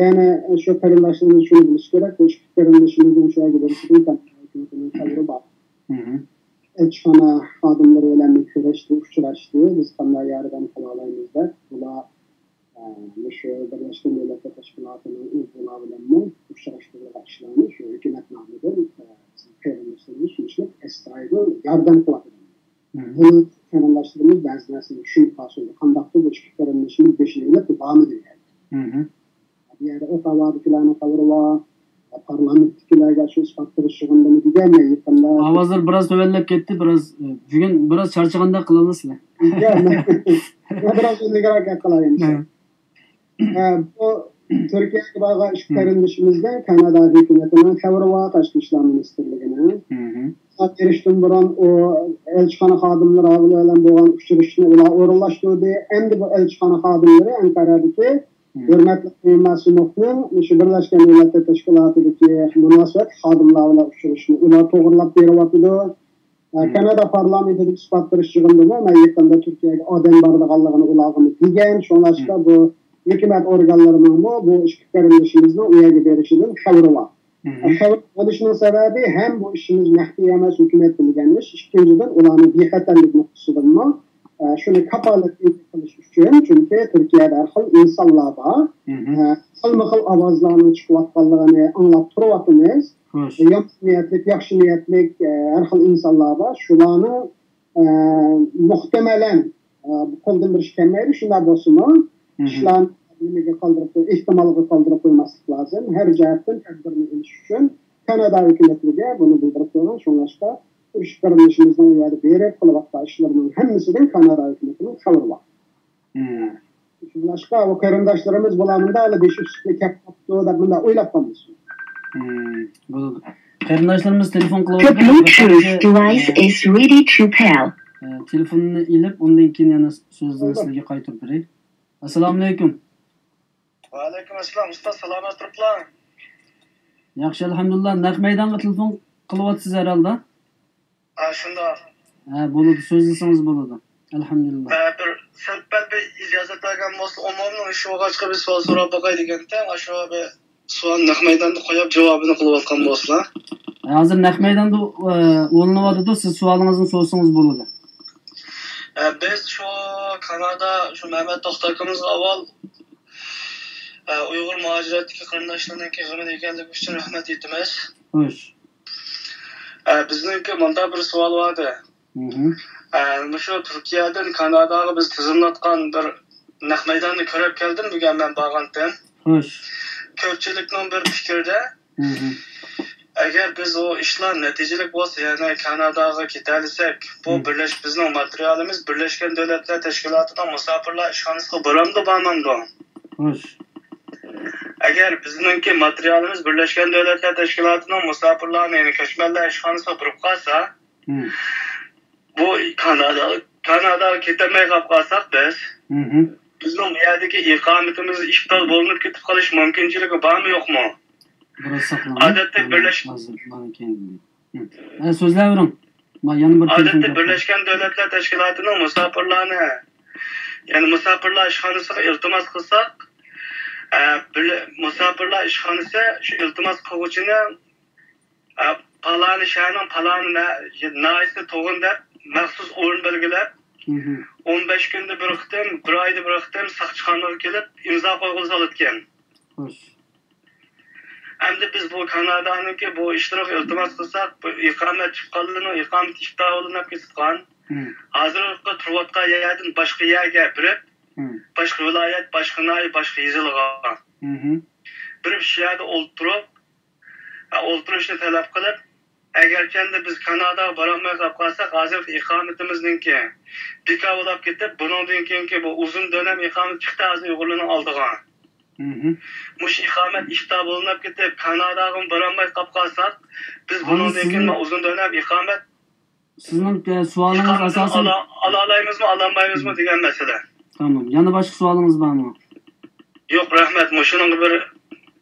يەنى، ئە، شۇ قېرىنداشلىرىمىز شۇنى بىلىشى كېرەك، بۇ ئىككى قېرىندىشىمىزنىڭ شۇ يەرگە بېرىشىدىن كانادا ھۆكۈمىتىنىڭ خەۋىرى بار. مم. ئەلچىخانا خادىملىرى بىلەن كۆرۈشتى، ئۇچراشتى، بىز قانداق ياردەم قىلالايمىز دەپ. بۇلار، ئە، مۇشۇ بىرلەشكەن دۆلەتلەر تەشكىلاتىنىڭ ئۇيغۇرلار بىلەنمۇ ئۇچراشتۇرىدىغان ئىشلارنى شۇ ھۆكۈمەتنامىدىن، ئە، بىزنىڭ قېرىنداشلىرىمىز شۇنچىلىك ئەستايىدىل ياردەم قىلىۋاتىدۇ. مم. بۇنى قېرىنداشلىرىمىز بەزى نەرسىنى چۈشىنىپ قالسۇن، قانداقتۇر بۇ ئىككى قېرىندىشىمىز بېشىنى ئېلىپ بارمىدى دېگەن. مم. بۇ يەردە ئوتاۋادىكىلەرنىڭ خەۋىرى بار، پارلامېنتتىكىلەرگە شۇ ئىسپات بېرىش يىغىنىنى دېگەن مېيىقىندا. ئاۋازلار بىراز تۆۋەنلەپ كەتتى، بىراز، ئە، بۈگۈن بىراز چارچىغاندەك قىلالىسىلەر. يا، مەن، مەن بىراز ئۈنلۈكرەك گەپ قىلاي ئەمىسە. ھە. ئە، بۇ تۈركىيەگە بارغان ئىككى ھە. قېرىندىشىمىزنىڭ كانادا ھۆكۈمىتىنىڭ خەۋىرى بار، تاشقى ئىشلار مىنىستىرلىكىنىڭ. ھە، ھە. بېرىشتىن بۇرۇن ئۇ ئەلچىخانا خادىملىرى بىلەن بولغان ئۇچرىشىشنى ئۇلار ئورۇنلاشتۇردى. ئەمدى بۇ ئەلچىخانا خادىملىرى ئەنقەرەدىكى ھە. ھۆرمەتلىك ماسىموفنىڭ مۇشۇ بىرلەشكەن دۆلەتلەر تەشكىلاتىدىكى مۇناسىۋەتلىك خادىملار بىلەن ئۇچرىشىشنى ئۇلار توغرىلاپ بېرىۋاتىدۇ. ئە، مم. كانادا پارلامېنتىدا ئىسپات بېرىش يىغىنىدىمۇ مەن يېقىندا تۈركىيەگە ئادەم بارىدىغانلىقىنى ئۇلارغىمۇ دېگەن. شۇڭلاشقا مم. بۇ ھۆكۈمەت ئورگانلىرىنىڭمۇ بۇ ئىككى قېرىندىشىمىزنىڭ ئۇ يەرگە بېرىشىدىن خەۋىرى بار. مم. ئە، خەۋەر بولۇشىنىڭ سەۋەبى ھەم بۇ ئىشىمىز مەخپىي ئەمەس، ھۆكۈمەت بىلگەن ئىش. ئىككىنچىدىن، ئۇلارنى بىخەتەرلىك نۇقتىسىدىنمۇ، ئە، شۇنى كاپالەتلىك قىلىش ئۈچۈن، چۈنكى تۈركىيەدە ھەر خىل ئىنسانلار بار. مم. ئە، خىلمۇ خىل ئاۋازلارنىڭ چىقىۋاتقانلىقىنى ئاڭلاپ تۇرۇۋاتىمىز. خوش. يامان نىيەتلىك، ياخشى نىيەتلىك، ئە، ھەر خىل ئىنسانلار بار. شۇلارنىڭ، ئە، مۇھتەمەلەن، ئە، قولدىن بىر ئىش كەلمەيدۇ. شۇنداق بولسىمۇ، مم. ئىشلارنى نېمىگە قالدۇرۇپ قوي-، ئېھتىمالغا قالدۇرۇپ قويماسلىق لازىم. ھەر جەھەتتىن تەدبىرنى ئېلىش ئۈچۈن كانادا ھۆكۈمەتلىرىگە بۇنى بىلدۈرۈپ قويغان. شۇڭلاشقا، ئۈچ قېرىندىشىمىزنىڭ ئۇ يەردە بېرىپ قىلىۋاتقان ئىشلىرىنىڭ ھەممىسىدىن كانادا ھۆكۈمىتىنىڭ خەۋىرى بار. مم. شۇڭلاشقا، ئۇ قېرىنداشلىرىمىز بۇلار مۇنداق ھېلى بېشى ئۈستىگە كەپ قاپتۇ دەپ مۇنداق ئويلاپ قالمىسۇن. مم، بولىدۇ. قېرىنداشلىرىمىز تېلېفون قىلىۋاتىدۇ. The Bluetooth device is ready to pair. ئە، تېلېفوننى ئېلىپ، ئۇندىن كېيىن يەنە سۆزنى سىلەرگە قايتۇرۇپ بېرەي. ئەسسالامۇ ئەلەيكۇم. ۋەئەلەيكۇم ئەسسالام، ئۇستاز، سالامەت تۇرۇپلا؟ ياخشى، ئەلھەمدۇلىللا. نەق مەيدانغا تېلېفون قىلىۋاتىسىز ھەرھالدا؟ ھە، شۇنداق. ھە، بولىدۇ، سۆزلىسىڭىز بولىدۇ. ئەلھەمدۇلىللا. ھە، بىر سەل پەل بىر ئىجازەت بەرگەن بولسا، ئومۇمنىڭ ئىشى بولغاچقا بىر سوئال سوراپ باقاي دېگەنتىم. ئاشۇ بىر سوئال نەق مەيداندا قويۇپ، جاۋابىنى قىلىۋاتقان بولسىلا. ھازىر نەق مەيداندا، ئە، ئۇلىنىۋاتىدۇ، سىز سوئالىڭىزنى سورىسىڭىز بولىدۇ. ئە، بىز شۇ كانادا، شۇ مەمەت توختى ئاكىمىزغا ئاۋۋال، ئە، ئۇيغۇر مۇھاجىرەتتىكى قېرىنداشلىرىنىڭكى غېمىنى يېگەنلىكى ئۈچۈن رەھمەت ئېيتىمىز. خوش. ئە، بىزنىڭكى مۇنداق بىر سوئال بار ئىدى. مھم. ئە، مۇشۇ تۈركىيەدىن كاناداغا بىز تىزىملاتقان بىر نەق مەيداننى كۆرۈپ كەلدىم بۈگۈن مەن بارغانتىم. خوش. كۆپچىلىكنىڭ بىر پىكرىدە، مھم. ئەگەر بىز ئۇ ئىشلار نەتىجىلىك بولسا، يەنى كاناداغا كېتەلىسەك، بۇ مم. بىرلەش-، بىزنىڭ ماتېرىيالىمىز بىرلەشكەن دۆلەتلەر تەشكىلاتىنىڭ مۇساپىرلار ئىشخانىسىغا بارامدۇ، بارمامدۇ؟ خوش. ئەگەر بىزنىڭكى ماتېرىيالىمىز بىرلەشكەن دۆلەتلەر تەشكىلاتىنىڭ مۇساپىرلارنى، يەنى كۆچمەنلەر ئىشخانىسىغا بېرىپ قالسا، مم. بۇ كانادا، كاناداغا كېتەلمەي قاپ قالساق بىز، مھم. بىزنىڭ بۇ يەردىكى ئىقامىتىمىز ئىپتال بولۇنۇپ كېتىپ قېلىش مۇمكىنچىلىكى بارمۇ، يوقمۇ؟ بىراز ساقلىنىڭ. ئادەتتە مانا، بىرلەش-، ھازىر مانا كەينىدىن. ھە، سۆزلەۋېرىڭ. ما-، يەنە بىر تېلېفون ئادەتتە كەلدى. بىرلەشكەن دۆلەتلەر تەشكىلاتىنىڭ مۇساپىرلارنى، يەنى مۇساپىرلار ئىشخانىسىغا ئىلتىماس قىلساق، ئە، بىرلە-، مۇساپىرلار ئىشخانىسى شۇ ئىلتىماس قىلغۇچىنى، ئە، پالانى شەھەرنىڭ پالانى نە-، ناھىيەسىدە تۇرغىن دەپ مەخسۇس ئورۇن بەلگىلەپ، مھم. ئون بەش كۈندە بىر قېتىم، بىر ئايدا بىر قېتىم ساقچىخانىغا كېلىپ ئىمزا قويغىلى سالىدىكەن. خوش. ئەمدى بىز بۇ كانادانىڭكى بۇ ئىشلىرىغا ئىلتىماس قىلساق، بۇ ئىقامەت چىققانلىرىنىڭ ئىقامىتى ئىپتال بولۇنۇپ كېتىدىغان. مم. ھازىرقى تۇرۇۋاتقان يەردىن باشقا يەرگە بېرىپ، مم. باشقا ۋىلايەت، باشقا ناھىيە، باشقا يېزىلىغا مم. بېرىپ، شۇ يەردە ئولتۇرۇپ، ئولتۇرۇشنى تەلەپ قىلىپ، ئەگەرچەندە بىز كاناداغا بارالماي قاپ قالساق، ھازىرقى ئىقامىتىمىزنىڭكى بىكار بولاپ كېتىپ، بۇنىڭدىن كېيىنكى بۇ ئۇزۇن دۆلەم ئىقامەت چىقتى ھازىر ئۇيغۇرلارنىڭ ئالدىغا. مم. مۇشۇ ئىقامەت ئىپتا بولۇنۇپ كېتىپ، كاناداغىمۇ بارالماي قاپ قالساق، بىز ھازىر بۇنىڭدىن كېيىن سىزنىڭ، ئۇزۇن دۆلەم ئىقامەت، سىزنىڭ، ئە، سوئالىڭىز ئىقامىتىنى ئاساسەن ئالا، ئالالايمىزمۇ، ئالالمايمىزمۇ دېگەن مەسىلە. تامام. يەنە باشقا سوئالىڭىز بارمۇ؟ يوق، رەھمەت. مۇشۇنىڭغا بىر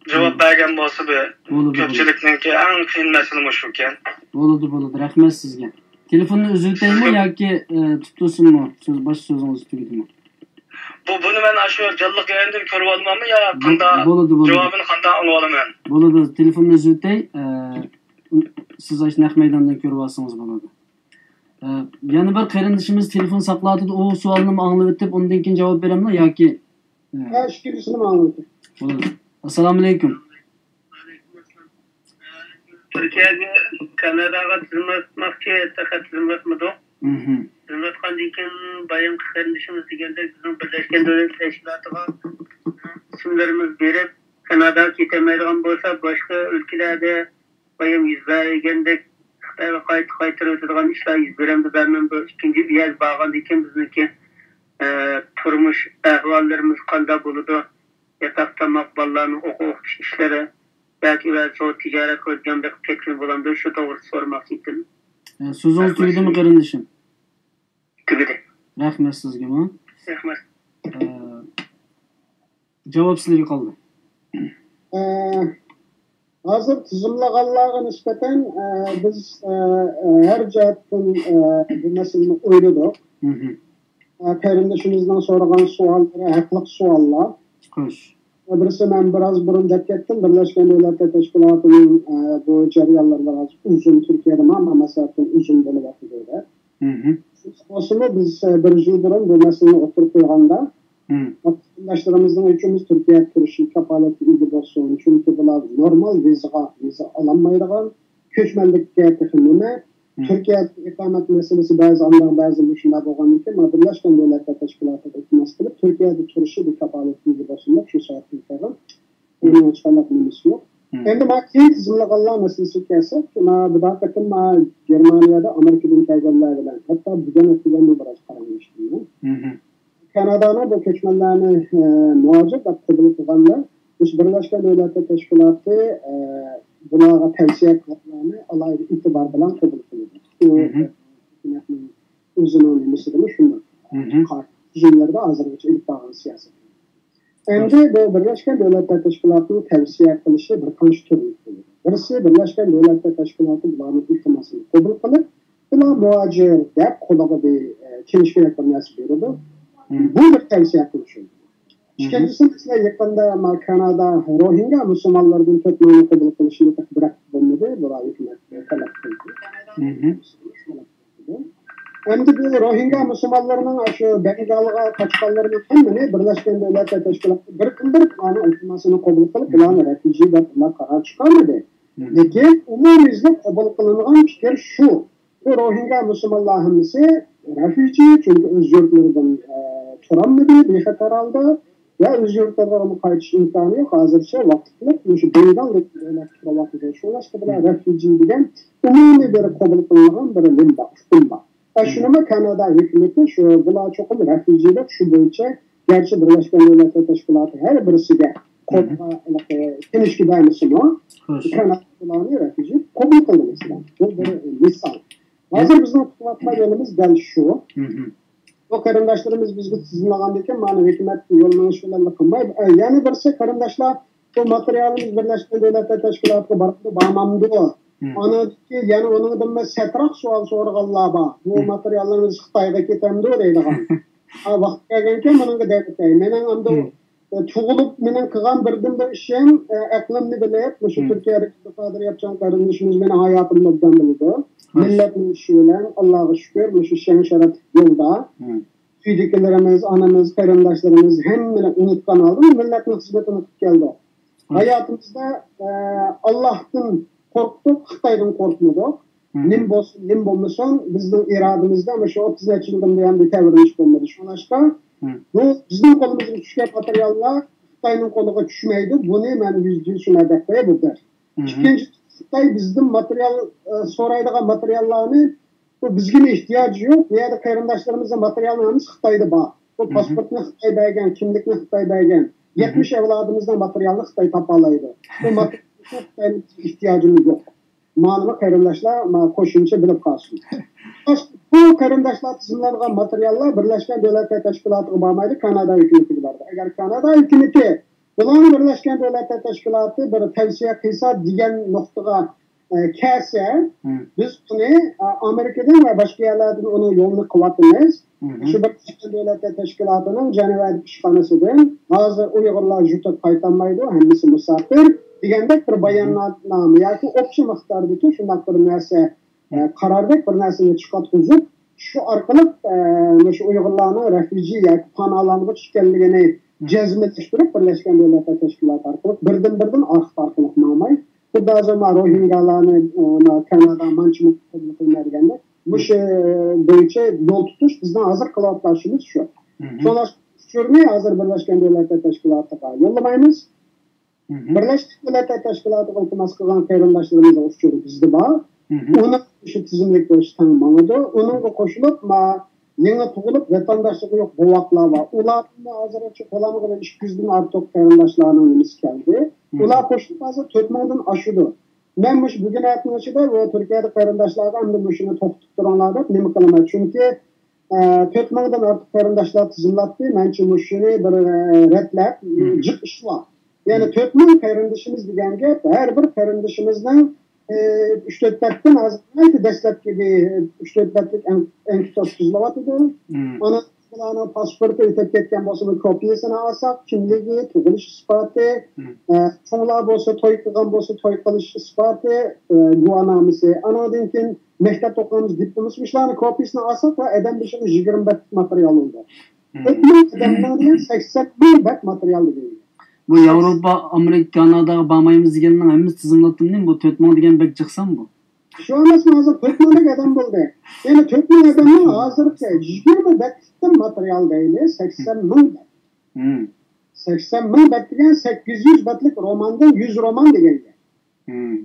جاۋاب مم. بەرگەن بولسا بىر. بولىدۇ، بولىدۇ. كۆپچىلىكنىڭكى ئەڭ قىيىن مەسىلە مۇشۇكەن. بولىدۇ، بولىدۇ. رەھمەت سىزگە. تېلېفوننى ئۈزۈۋېتەيمۇ ياكى، ئە، تۇتۇپ تۇرسۇنمۇ؟ سۆز، باش سۆزىڭىز تۈگىدىمۇ؟ بۇ، بۇنى مەن ئاشۇ جانلىق يايىندىن كۆرۈۋالماممۇ يا بو-، قانداق؟ بولىدۇ، بولىدۇ. جاۋابىنى قانداق ئاڭلىۋالىمەن؟ بولىدۇ، تېلېفوننى ئۈزۈۋېتەي، ئە، سىز ئاشۇ نەق مەيداندىن كۆرۈۋالسىڭىز بولىدۇ. ئە، يەنە بىر قېرىندىشىمىز تېلېفون ساقلاۋاتىدۇ، ئۇ سوئالنىمۇ ئاڭلىۋېتىپ، ئۇندىن كېيىن جاۋاب بېرەمدۇ ياكى؟ ھە، ئىككىنچىسىنىمۇ ئاڭلىۋېتىڭ. بولىدۇ. ئەسسالامۇئەلەيكۇم. تۈركىيەگە، كاناداغا تىزىملاتماقچى، تېخى تىزىملاتمىدۇق. مھم. تىزىملاتقاندىن كېيىن، بايامقى قېرىندىشىمىز دېگەندەك، بىزنىڭ بىرلەشكەن دۆلەتلەر تەشكىلاتىغا ئىسىملىرىمىز بېرىپ، كاناداغا كېتەلمەيدىغان بولسا، باشقا ئۆلكىلەردە بايام يۈز بەرگەندەك، خىتايغا قايتا قايتۇرۇۋېتىدىغان ئىشلار يۈز بېرەمدۇ، بەرمەمدۇ، ئىككىنچى ئۇ يەرگە بارغاندىن كېيىن بىزنىڭكى، ئە، تۇرمۇش ئەھۋاللىرىمىز قانداق بولىدۇ؟ ياتاق، تاماق، بالىلارنىڭ ئوقۇ ئوقۇتۇش ئىشلىرى، ياكى بەزى تىجارەت قىلىدىغاندەك كەتكىلى بولامدۇ؟ شۇ توغرىسىدا سورىماقچى ئىدىم. ئە، سۆزىڭىز تۈگىدىمۇ، قېرىندىشىم؟ تۈگىدى. رەھمەت سىزگىمۇ. رەھمەت. ئە، جاۋاب سىلەرگە قالدى. ئە، ھازىر تىزىملىغانلارغا نىسبەتەن، ئە، بىز، ئە، ئە، ھەر جەھەتتىن، ئە، بۇ مەسىلىنى ئويلىدۇق. مھم. ئە، قېرىندىشىمىزنىڭ سورىغان سوئاللىرى ھەقلىق سوئاللار. خوش. بىرسى، مەن بىراز بۇرۇن دەپ كەتتىم، بىرلەشكەن دۆلەتلەر تەشكىلاتىنىڭ، ئە، بۇ جەريانلىرى بىراز ئۇزۇن، تۈركىيەدە مانا، مانا سەۋەبتىن ئۇزۇن بولۇۋاتىدۇ دەپ. مھم. بولسىمۇ، بىز، ئە، بىر يىل بۇرۇن بۇ مەسىلىنى ئوتتۇرىغا قويغاندا، مم. قېرىنداشلىرىمىزنىڭ ئۈچىمىز تۈركىيەدە تۇرۇشى كاپالەتكە ئىگە بولسۇن، چۈنكى بۇلار نورمال ۋىزىغا، ۋىزا ئالالمايدىغان، كۆچمەنلىككە تېخى نېمە؟ مم. تۈركىيەدە ئىقامەت مەسىلىسى بەزى ئانداق، بەزى مۇشۇنداق بولغاندىن كېيىن، مانا بىرلەشكەن دۆلەتلەر تەشكىلاتىغا ئىلتىماس قىلىپ، تۈركىيەدە تۇرۇشى بىر كاپالەتكە ئىگە بولسۇن دەپ، شۇ سەۋەبتىن قىلغان. ئۇنىڭ ھېچقانداق نېمىسى يوق. مم. ئەمدى مانا كېيىن تىزىملىغانلار مەسىلىسىگە كەلسەك، مانا بۇ قېتىم مانا گېرمانىيەدە ئامېرىكىدىن كەلگەنلەر بىلەن، ھەتتا بۈگۈن ئەتىگەنمۇ بىراز پاراڭلاشتىم. مم. كانادانىڭ بۇ كۆچمەنلەرنى، ئە، مۇھاجىر دەپ قوبۇل قىلغانلار، مۇشۇ بىرلەشكەن دۆلەتلەر تەشكىلاتى، ئە، بۇلارغا تەۋسىيە قىلغانلارنى ئالاھىدە ئېتىبار بىلەن قوبۇل قىلىدۇ. ئۇ، مم. ھۆكۈمەتنىڭ ئۆزىنىڭ نېمىسىدىمۇ شۇنداق. مم. تۈزۈملىرىدە ھازىرغىچە ئېلىپ بارغان سىياسىتى. ئەمدى بۇ بىرلەشكەن دۆلەتلەر تەشكىلاتىنىڭ تەۋسىيە قىلىشى بىر قانچە تۈرلۈك بولىدۇ. بىرسى، بىرلەشكەن دۆلەتلەر تەشكىلاتى بۇلارنىڭ ئىلتىماسىنى قوبۇل قىلىپ، بۇلار مۇھاجىر دەپ قۇلىقىدا، ئە، كېلىشكۈدەك بىر نەرسە بېرىدۇ. مم. بۇ بىر تەۋسىيە قىلىش. ئىككىنچىسى، مەسىلەن، يېقىندا ما كانادا روھىنگا مۇسۇلمانلىرىدىن تۆت مىڭنى قوبۇل قىلىشنى بىر ھەپتە بولمىدى، بۇ ھۆكۈمەت تەلەپ قىلدى. ئەمدى بۇ روھىنگا مۇسۇلمانلىرىنىڭ شۇ بەنگالغا قاچقانلىرىنىڭ ھەممىنى بىرلەشكەن دۆلەتلەر تەشكىلاتى بىردىنبىر بۇلارنىڭ ئىلتىماسىنى قوبۇل قىلىپ، بۇلارنى رەفۇجى دەپ بۇلار قارار چىقارمىدى. لېكىن ئومۇميۈزلۈك قوبۇل قىلىنغان پىكىر شۇ. بۇ روھىنگا مۇسۇلمانلار ھەممىسى رەفۇجى، چۈنكى ئۆز يۇرتلىرىدىن، ئە، تۇرالمىدى، بىخەتەر ھالدا. ۋە ئۆز يۇرتلىرىغا قايتىش ئىمكانى يوق. ھازىرچە ۋاقىتلىق مۇشۇ بەنگال دۆلەتتە تۇرۇۋاتىدۇ. شۇڭلاشقا بۇلار رەفۇجى دېگەن ئومۇمىي بىر قوبۇل قىلىنغان بىر نېمە بار، ئۇقۇم بار. ۋە شۇنىمۇ كانادا ھۆكۈمىتى شۇ، بۇلار چوقۇم رەفۇجى دەپ شۇ بويىچە، گەرچە بىرلەشكەن دۆلەتلەر تەشكىلاتى ھەر بىرسىگە قولغا كېلىشكە بەرمىسىمۇ، كانادا بۇلارنى رەفۇجى قوبۇل قىلدى، مەسىلەن. بۇ بىر مىسال. ھازىر بىزنىڭ تۇتۇۋاتقان يولىمىز دەل شۇ. بۇ قېرىنداشلىرىمىز بىزگە تىزىملىغاندىكىن، مانا ھۆكۈمەت يوللىنىش بىلەن قىلماي. ئە، يەنە بىرسى قېرىنداشلار، بۇ ماتېرىيالىمىز بىرلەشكەن دۆلەتلەر تەشكىلاتىغا بارىدۇ، بارمامدۇ؟ ئاندىن كېيىن يەنە ئۇنىڭدىن بىر سەتراق سوئال سورىغانلار بار. بۇ ماتېرىياللىرىمىز خىتايغا كېتەمدۇ دەيدىغان. ھا، ۋاقتى كەلگەنكەن بۇنىڭغا دەۋېتەي. مېنىڭ ئەمدى، ئە، تۇغۇلۇپ مېنىڭ قىلغان بىردىنبىر ئىشىم، ئە، ئەقلىمنى بىلىپ، مۇشۇ تۈركىيەدىكى ئابدۇقادىر ياپچان قېرىندىشىمىز مېنىڭ ھاياتىمنى ئوبدان بىلىدۇ. مىللەتنىڭ ئىشى بىلەن، ئاللاغا شۈكۈر، مۇشۇ شەن شەرەپلىك يولدا ئۆيدىكىلىرىمىز، ئانىمىز، قېرىنداشلىرىمىز ھەممىنى ئۇنتقان ھالدا مىللەتنىڭ خىزمىتىنى قىلىپ كەلدۇق. ھاياتىمىزدا، ئە، ئاللاھتىن قورقتۇق، خىتايدىن قورقمىدۇق. نېمە بولسۇن، نېمە بولمىسۇن، بىزنىڭ ئىرادىمىزدە مۇشۇ ئوتتۇز نەچچە يىلدىن بۇيان بىر تەۋرىنىش بولمىدى. شۇڭلاشقا، بۇ بىزنىڭ قولىمىزغا چۈشكەن ماتېرىياللار خىتاينىڭ قولىغا چۈشمەيدۇ. بۇنى مەن يۈزدە يۈز شۇنداق دەپ قوياي، بۇ بىر. ئىككىنچى، خىتاي بىزدىن ماتېرىيال، ئە، سورايدىغان ماتېرىياللارنى، بۇ بىزگىمۇ ئېھتىياجى يوق. بۇ يەردە قېرىنداشلىرىمىزنىڭ ماتېرىيالىنىڭ ھەممىسى خىتايدا بار. بۇ پاسپورتنى خىتاي بەرگەن، كىملىكنى خىتاي بەرگەن. يەتمىش ئەۋلادىمىزنىڭ ماتېرىيالىنى خىتاي تاپالايدۇ. بۇ ماتېرىيالنى خىتاي ئېھتىياجىمىز يوق. مانىمۇ قېرىنداشلار، ما قوشۇمچە بىلىپ قالسۇن. بۇ قېرىنداشلار تىزىملانغان ماتېرىياللار بىرلەشكەن دۆلەتلەر تەشكىلاتىغا بارمايدۇ، كانادا ھۆكۈمىتىگە بارىدۇ. ئەگەر كانادا ھۆكۈمىتى بۇلارنى بىرلەشكەن دۆلەتلەر تەشكىلاتى بىر تەۋسىيە قىلسا دېگەن نۇقتىغا، ئە، كەلسە، بىز ئۇنى، ئە، ئامېرىكىدىن ۋە باشقا يەرلەردىن ئۇنىڭ يولىنى قىلىۋاتىمىز. شۇ بىرلەشكەن دۆلەتلەر تەشكىلاتىنىڭ جەنۋەدىكى ئىشخانىسىدىن، ھازىر ئۇيغۇرلار يۇرتىغا قايتالمايدۇ، ھەممىسى مۇساپىر دېگەندەك بىر باياننامە ياكى ئوپچە مىقداردىكى شۇنداق بىر نەرسە، ئە، قاراردەك بىر نەرسىنى چىقارتقۇزۇپ، شۇ ئارقىلىق، ئە، مۇشۇ ئۇيغۇرلارنىڭ رەفۇجى ياكى پاناھلانغۇچ ئىكەنلىكىنى جەزملەشتۈرۈپ، بىرلەشكەن دۆلەتلەر تەشكىلاتى ئارقىلىق بىردىن-بىردىن ئارقا-ئارقىلىق ماڭماي، خۇددى ھازىر ما روھىنگالارنى، ئە، ما كانادا مانچە مۇقىم قوبۇل قىلماي دېگەندەك، مۇشۇ بويىچە يول تۇتۇش بىزنىڭ ھازىر قىلىۋاتقان ئىشىمىز شۇ. شۇڭلاشقا ئۇچۇرنى ھازىر بىرلەشكەن دۆلەتلەر تەشكىلاتىغا يوللىمايمىز. بىرلەشكەن دۆلەتلەر تەشكىلاتىغا ئىلتىماس قىلغان قېرىنداشلىرىمىزنىڭ ئۇچۇرى بىزدە بار. ئۇنىڭ ئىشى تىزىملىك بويىچە تەڭ ماڭىدۇ. ئۇنىڭغا قوشۇلۇپ، ما يېڭى تۇغۇلۇپ ۋەتەنداشلىقى يوق بوۋاقلار بار. ئۇلاردىن ھازىرغىچە قولامىغا بىر ئىككى يۈزدىن ئارتۇق قېرىنداشلارنىڭ نېمىسى كەلدى. ئۇلار قوشۇلۇپ ھازىر تۆت مىڭدىن ئاشىدۇ. مەن مۇشۇ بۈگۈن ئەتىنىڭ ئىچىدە بۇ تۈركىيەدە قېرىنداشلارغا ئەمدى مۇشۇنى توختىتىپ تۇرۇڭلار دەپ نېمە قىلىمەن. چۈنكى ئە، تۆت مىڭدىن ئارتۇق قېرىنداشلار تىزىملاتتى. مەنچە مۇشۇنى بىر، ئە، رەتلەپ، جىق ئىشلار. يەنى تۆت مىڭ قېرىندىشىمىز دېگەن گەپ، ھەر بىر قېرىندىشىمىزنىڭ، ئە، ئۈچ تۆت بەتتىن ھازىر ناھايىتى دەسلەپكى بىر ئۈچ تۆت بەتلىك ئەن-، ئەنكىت ئۆتكۈزۈلۈۋاتىدۇ. ئانا بۇلارنىڭ پاسپورتى ئۆتۈپ كەتكەن بولسىمۇ، كوپىيىسىنى ئالساق، كىملىكى، تۇغۇلۇش ئىسپاتى، ئە، چوڭلار بولسا توي قىلغان بولسا، توي قىلىش ئىسپاتى، ئە، گۇۋاھنامىسى. ئانىڭدىن كېيىن مەكتەپتە ئوقۇغان دىپلومىسى، مۇشۇلارنىڭ كوپىيىسىنى ئالساق، بۇ ئادەم بېشىغا يىگىرمە بەتلىك ماتېرىيال بولىدۇ. مم. تۆت مىڭ ئادەمنىڭ دېگەن سەكسەن مىڭ بەت ماتېرىيال دېگەن. بۇ ياۋروپا، ئامېرىكا، كاناداغا بارمايمىز دېگەننىڭ ھەممىسى تىزىملاتتىمۇ؟ بۇ تۆت مىڭ دېگەن بەك جىق سان بۇ. شۇ ئەمەسمۇ، ھازىر تۆت مىڭدەك ئادەم بولدى. يەنى تۆت مىڭ ئادەمنىڭ ھازىرقى يىگىرمە بەتلىكتىن ماتېرىيال دەيلى، سەكسەن مىڭ بەت. مم. سەكسەن مىڭ بەت دېگەن سەككىز يۈز بەتلىك روماندىن يۈز رومان دېگەن گەپ. مم.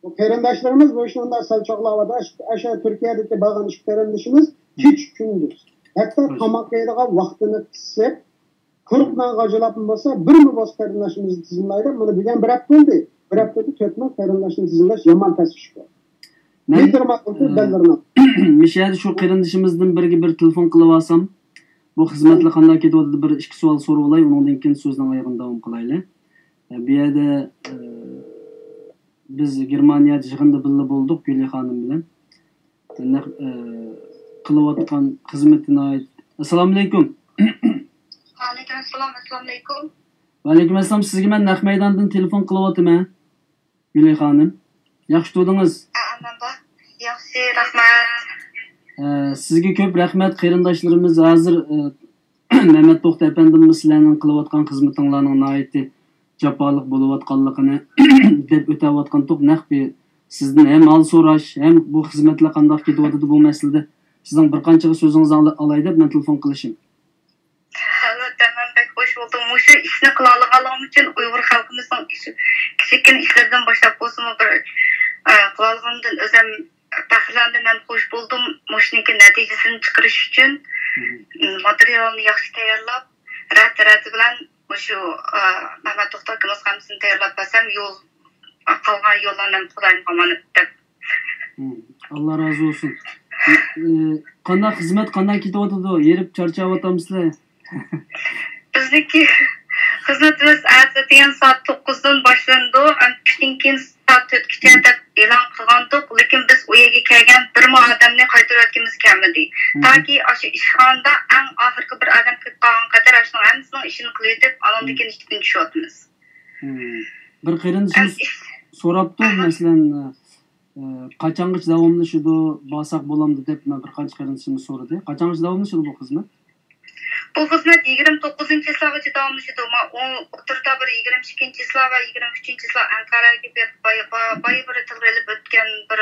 بۇ قېرىنداشلىرىمىز بۇ ئىشنى ئۇنداق سەل چاغلاۋاتىدۇ. ئاشۇ، ئاشۇ تۈركىيەدىكى بارغان ئىككى قېرىندىشىمىز كېچە كۈندۈز، ھەتتا تاماق يەيدىغان ۋاقتىنى قىسىپ، قۇرۇق نانغا ئاجىلاپمۇ بولسا، بىرمۇ بولسا قېرىنداشىمىزنى تىزىملايدۇ. مانا بۈگۈن بىر ھەپتە بولدى. بىر ھەپتىدە تۆت مىڭ قېرىنداشنى تىزىملاش يامان تەس ئىش بۇ. مەن، مىدىرما ئۇ، ئە، بەللىرىنىڭ. مىشەدە شۇ قېرىندىشىمىزدىن بىرگە بىر تېلېفون قىلىۋالسام، بۇ خىزمەتلەر قانداق كېتىۋاتىدۇ، بىر ئىككى سوئال سورىۋالاي، ئۇنىڭدىن كېيىن سۆزنىڭ ئايىغىنى داۋام قىلايلى. ئە، بۇ يەردە، ئە، بىز گېرمانىيەدە يىغىندا بىللە بولدۇق گۈلى خانىم بىلەن. نەق-، ئە، قىلىۋاتقان خىزمىتى ناھايىتى. ئەسسالامۇئەلەيكۇم. ۋەئەلەيكۇم ئەسسالام، ئەسسالامۇئەلەيكۇم. ۋەئەلەيكۇم ئەسسالام، سىزگە مەن نەق مەيداندىن تېلېفون قىلىۋاتىمەن، گۈلەي خانىم. ياخشى تۇردىڭىز؟ ھە، ئەمەن بار. ياخشى، رەھمەت. ئە، سىزگە كۆپ رەھمەت، قېرىنداشلىرىمىز ھازىر، ئە، مەمەت توختى ئەپەندىممۇ سىلەرنىڭ قىلىۋاتقان خىزمىتىڭلارنىڭ ناھايىتى جاپالىق بولۇۋاتقانلىقىنى دەپ ئۆتەۋاتقانتۇق. نەق بىر سىزدىن ھەم ھال سوراش، ھەم بۇ خىزمەتلەر قانداق كېتىۋاتىدۇ، بۇ مەسىلىدە سىزنىڭ بىر قانچىغا سۆزىڭىزنى ئالا-، ئالاي دەپ مەن تېلېفون قىلىشىم. ئەلۋەتتە، مەن بەك خوش بولدۇم. مۇشۇ ئىشنى قىلالىغانلىقىم ئۈچۈن ئۇيغۇر خەلقىمىزنىڭ ئىش-، كىچىككىنە ئىشلىرىدىن باشلاپ بولسىمۇ بىر، ئە، قىلالىغىنىمدىن ئۆزۈم پەخىرلەندىم ھەم خوش بولدۇم. مۇشۇنىڭكى نەتىجىسىنى چىقىرىش ئۈچۈن، مم. م، ماتېرىيالنى ياخشى تەييارلاپ، رەت-رەتى بىلەن مۇشۇ، ئە، مەمەت توختى ئاكىمىزغا ھەممىسىنى تەييارلاپ بەرسەم، يول، قالغان يوللارنى خۇدايىمغا ئامانەت دەپ. مم. ئاللا رازى بولسۇن. ئى، قانداق خىزمەت، قانداق كېتىۋاتىدۇ؟ ھېرىپ چارچاۋاتامسىلەر؟ بىزنىڭكى خىزمىتىمىز ئەتىگەن سائەت توققۇزدىن باشلىنىدۇ، ئەمدى چۈشتىن كېيىن سائەت تۆتكىچە دەپ ئېلان قىلغانىدۇق، لېكىن بىز ئۇ يەرگە كەلگەن بىرمۇ ئادەمنى قايتۇرۇۋەتكىمىز كەلمىدى. مم. تاكى ئاشۇ ئىشخانىدا ئەڭ ئاخىرقى بىر ئادەم كېلىپ قالغان قەدەر ئاشۇنىڭ ھەممىسىنىڭ ئىشىنى قىلىۋېتىپ، ئانىڭدىن مم. كېيىن ئىشتىن چۈشۈۋاتىمىز. مم. بىر قېرىندىشىمىز ئاھا. سوراپتۇ، ئاھا. مەسىلەن، ئە، قاچانغىچە داۋاملىشىدۇ، بارساق بولامدۇ دەپ، مەن بىر قانچە قېرىندىشىمىز سورىدى. قاچانغىچە داۋاملىشىدۇ بۇ خىزمەت؟ بۇ خىزمەت يىگىرمە توققۇزىنچى چىسلاغىچە داۋاملىشىدۇ. ما-، ئۇ ئوتتۇرىدا بىر يىگىرمە ئىككىنچى چىسلا ۋە يىگىرمە ئۈچىنچى چىسلا ئەنقەرەگە بېرىپ، بايا-، با-، بايا بىر تىلغا ئېلىپ ئۆتكەن بىر،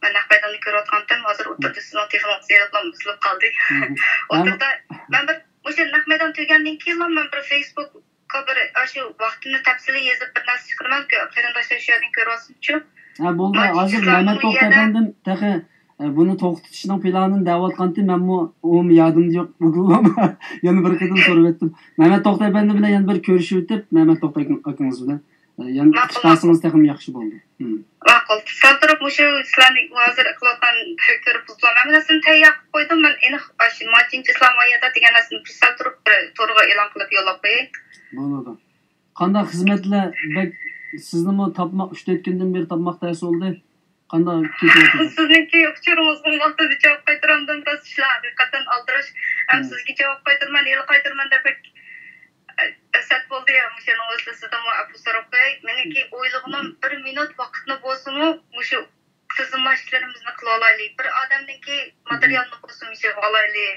مەن نەق مەيداندا كۆرۈۋاتقانتىم، ھازىر ئوتتۇرىدا سىزنىڭ تېلېفونىڭىز ئېلىپلا ئۈزۈلۈپ قالدى. مم. ئوتتۇرىدا مەن بىر، مۇشۇ نەق مەيدان تۈگىگەندىن كېيىنلا مەن بىر فېيسبۇك بىر ئاشۇ ۋاقتىمنى تەپسىلىي يېزىپ بىر نەرسە چىقىرىمەنكۇ، قېرىنداشلار شۇ يەردىن كۆرۈۋالسۇنچۇ. ھە، بولدى. ھازىر مەمەت توختى ئەپەندىم تېخى، ئە، بۇنى توختىتىشنىڭ پىلانىنى دەۋاتقانتى، مەنمۇ ئۇمۇ يادىمدا يوق. بۈگۈنلا يەنە بىر قېتىم سورىۋەتتىم. مەمەت توختى ئەپەندى بىلەن يەنە بىر كۆرۈشۈۋېتىپ، مەمەت توختى ئاكىڭىز بىلەن، ئە، يەنە ماقۇل، ئىشلەشسىڭىز تېخىمۇ ياخشى بولدى. مم. ماقۇل. سەل تۇرۇپ مۇشۇ سىلەرنى ھازىر قىلىۋاتقان كۆرۈپ بولسىلا، مەن بىر نەرسىنى تەييار قىلىپ قويدۇم. مەن ئېنىق ئاشۇ ماچىنچىسلام ئايەردە دېگەن نەرسىنى بىر سەل تۇرۇپ بىر تورغا ئېلان قىلىپ يوللاپ قوياي. بولىدۇ. قانداق خىزمەتلەر بەك سىزنىمۇ تاپماق، ئۈچ تۆت كۈندىن بېرى تاپماق تەس بولدى. قانداق كېتىۋاتىدۇ؟ سىزنىڭكى ئۇچۇرىڭىزغا ۋاقتىدا جاۋاب قايتۇرامدىم، راست ئىشلار، ھەقىقەتەن ئالدىراش. ھەم مم. سىزگە جاۋاب قايتۇرىمەن، ھېلى قايتۇرىمەن دەپ بەك، ئە، سەت بولدى يا، مۇشۇنىڭ ئۆزىدىمۇ ئەپۇ سوراپ قوياي. مېنىڭكى ئويلىغىنىم بىر مىنۇت ۋاقىتنى بولسىمۇ مۇشۇ تىزىملاش ئىشلىرىمىزنى قىلىۋالايلى. بىر ئادەمنىڭكى ماتېرىيالنى بولسىمۇ يىغىۋالايلى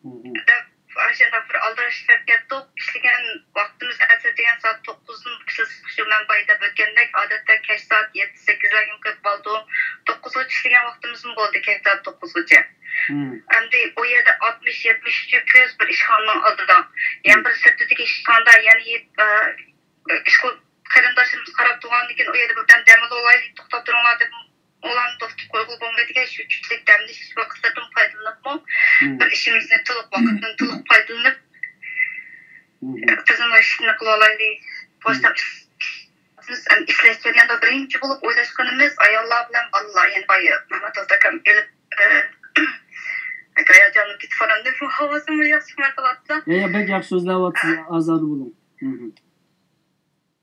مم. دەپ، ئاشۇنداق بىر ئالدىراش ئىشلەپ كەتتۇق. ئىشلىگەن ۋاقتىمىز ئەتە دېگەن سائەت توققۇزدىن باشلىساق، شۇ مەن بايا دەپ ئۆتكەندەك، ئادەتتە كەچ سائەت يەتتە، سەككىزلەرگىمۇ كىرىپ قالىدۇ. توققۇزغىچە ئىشلىگەن ۋاقتىمىزمۇ بولدى، كەچ سائەت توققۇزغىچە. مم. ئەمدى ئۇ يەردە ئاتمىش، يەتمىش كۆز بىر ئىشخانىنىڭ ئالدىدا. يەنە مم. بىر سىرتىدىكى ئىشخانىدا يەنە يېت-، ئە، ئىشقىلىپ قېرىنداشلىرىمىز قاراپ تۇرغاندىن كېيىن، ئۇ يەردە بىردەم دەم ئالايلى، توختاپ تۇرۇڭلار دەپ ئۇلارنى توختىتىپ قويغىلى بولمايدىكەن، شۇ چۈشلۈك دەم ئېلىش ۋاقىتلىرىدىن پايدىلىنىپمۇ، مم. بىر ئىشىمىزنى تولۇق، ۋاقىتتىن تولۇق پايدىلىنىپ، مم. تىزىملاشنى قىلىۋالايلى. مم. باشلاپ ئىشلەش جەريانىدا بىرىنچى بولۇپ ئويلاشقىنىمىز ئاياللار بىلەن بالىلار، يەنى بايا مەمەت ئاكام ئېلىپ، ئە، ھاياجانلىنىپ كېتىپ قالامدۇ، ھاۋاسىممۇ ياخشى چىقماي قالاپتۇ. يا، يا، بەك ياخشى سۆزلەۋاتىسىز، ئازادە بولۇڭ. مم.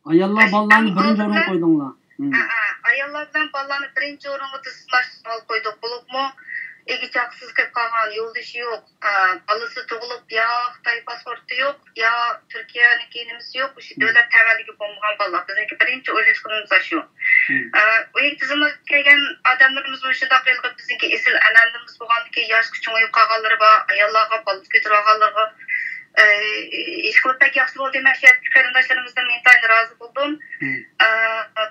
ئاياللار، بالىلارنى بىرىنچى ئورۇنغا قويدۇڭلار. مم. ھە، ھە. ئاياللار بىلەن بالىلارنى بىرىنچى ئورۇنغا تىزىملاشتۇرۇپ قويدۇق. بولۇپمۇ ئىگە چاقىسىز قېلىپ قالغان، يولدىشى يوق، ئا، بالىسى تۇغۇلۇپ، يا خىتاي پاسپورتى يوق، يا تۈركىيەنىڭكى نېمىسى يوق، مۇشۇ مم. دۆلەت تەۋەلىكى بولمىغان بالىلار. بىزنىڭكى بىرىنچى ئويلاشقىنىمىز ئاشۇ. مم. ئا، ئۇ يەرگە تىزىملاشقا كەلگەن ئادەملىرىمىز مۇشۇنداق ھېلىقى بىزنىڭكى ئېسىل ئەنئەنىلىرىمىز بولغاندىكىن، ياشقا چوڭىيىپ قالغانلىرى بار، ئاياللارغا بالا كۆتۈرۈۋالغانلىرىغا، ئە، ئىشقىلىپ بەك ياخشى بولدى. مەن شۇ يەردىكى قېرىنداشلىرىمىزدىن ئىنتايىن رازى بولدۇم. مم. ئە،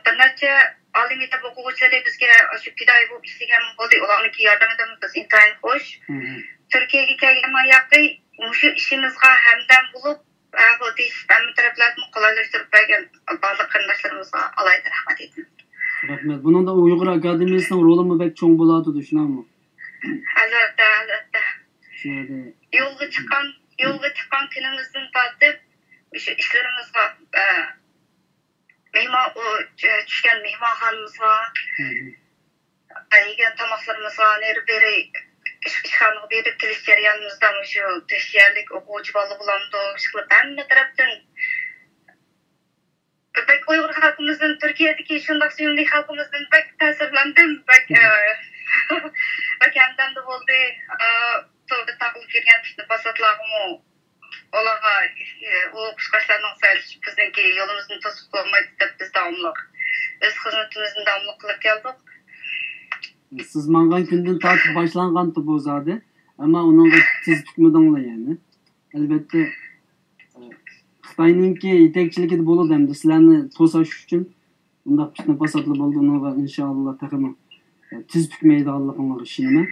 بىر نەچچە ئالىي مەكتەپ ئوقۇغۇچىلىرى بىزگە ئاشۇ پىدائىي بولۇپ ئىشلىگەن بولدى. ئۇلارنىڭكى ياردىمىدىن بىز ئىنتايىن خوش. مم. تۈركىيەگە كەلگەن ماياقى مۇشۇ ئىشىمىزغا ھەمدەم بولۇپ، ئە، بۇ دېيىش ھەممە تەرەپلەردىن قولايلاشتۇرۇپ بەرگەن بارلىق قېرىنداشلىرىمىزغا ئالاھىدە رەھمەت ئېيتىمەن. رەھمەت. بۇنىڭدا ئۇيغۇر ئاكادېمىيەسىنىڭ رولىمۇ بەك چوڭ بولۇۋاتىدۇ، شۇنداقمۇ؟ ئەلۋەتتە، ئەلۋەتتە. شۇ يەردە. يولغا چىققان، يولغا چىققان كۈنىمىزدىن تارتىپ، مۇشۇ ئىشلىرىمىزغا، ئە، مېھمان، ئۇ، چۈ-، چۈشكەن مېھمانخانىمىزغا، مم. يېگەن تاماقلىرىمىزغا، نېرى بېرى، ئىش-، ئىشخانىغا بېرىپ كېلىش جەريانىمىزدا مۇشۇ تۆت يەرلىك ئوقۇغۇچى بالا بولامدۇ، ئىشقىلىپ ھەممە تەرەپتىن بەك ئۇيغۇر خەلقىمىزدىن، تۈركىيەدىكى شۇنداق سۆيۈملۈك خەلقىمىزدىن بەك تەسىرلەندىم، بەك، ئە، بەك ھەمدەمدە بولدى. ئە، توردا تاقىلىپ يۈرگەن پاساتلارغىمۇ ئۇلارغا ئۇ قۇشقاچلارنىڭ سەل بىزنىڭكى يولىمىزنى توسۇپ بولمايدۇ دەپ، بىز داۋاملىق ئۆز خىزمىتىمىزنى داۋاملىق قىلىپ كەلدۇق. سىز ماڭغان كۈندىن تارتىپ باشلانغانتى بۇ زادى، ئەمما ئۇنىڭغا تىز پۈكمىدىڭلار يەنى. ئەلۋەتتە، خىتاينىڭكى يېتەكچىلىكىدە بولىدۇ ئەمدى سىلەرنى توساش ئۈچۈن. ئۇنداق پىتنە پاساتلا بولدى، ئۇنىڭغا ئىنشائاللا تېخىمۇ تېز پۈكمەيدىغانلىقىڭلارغا ئىشىنىمەن.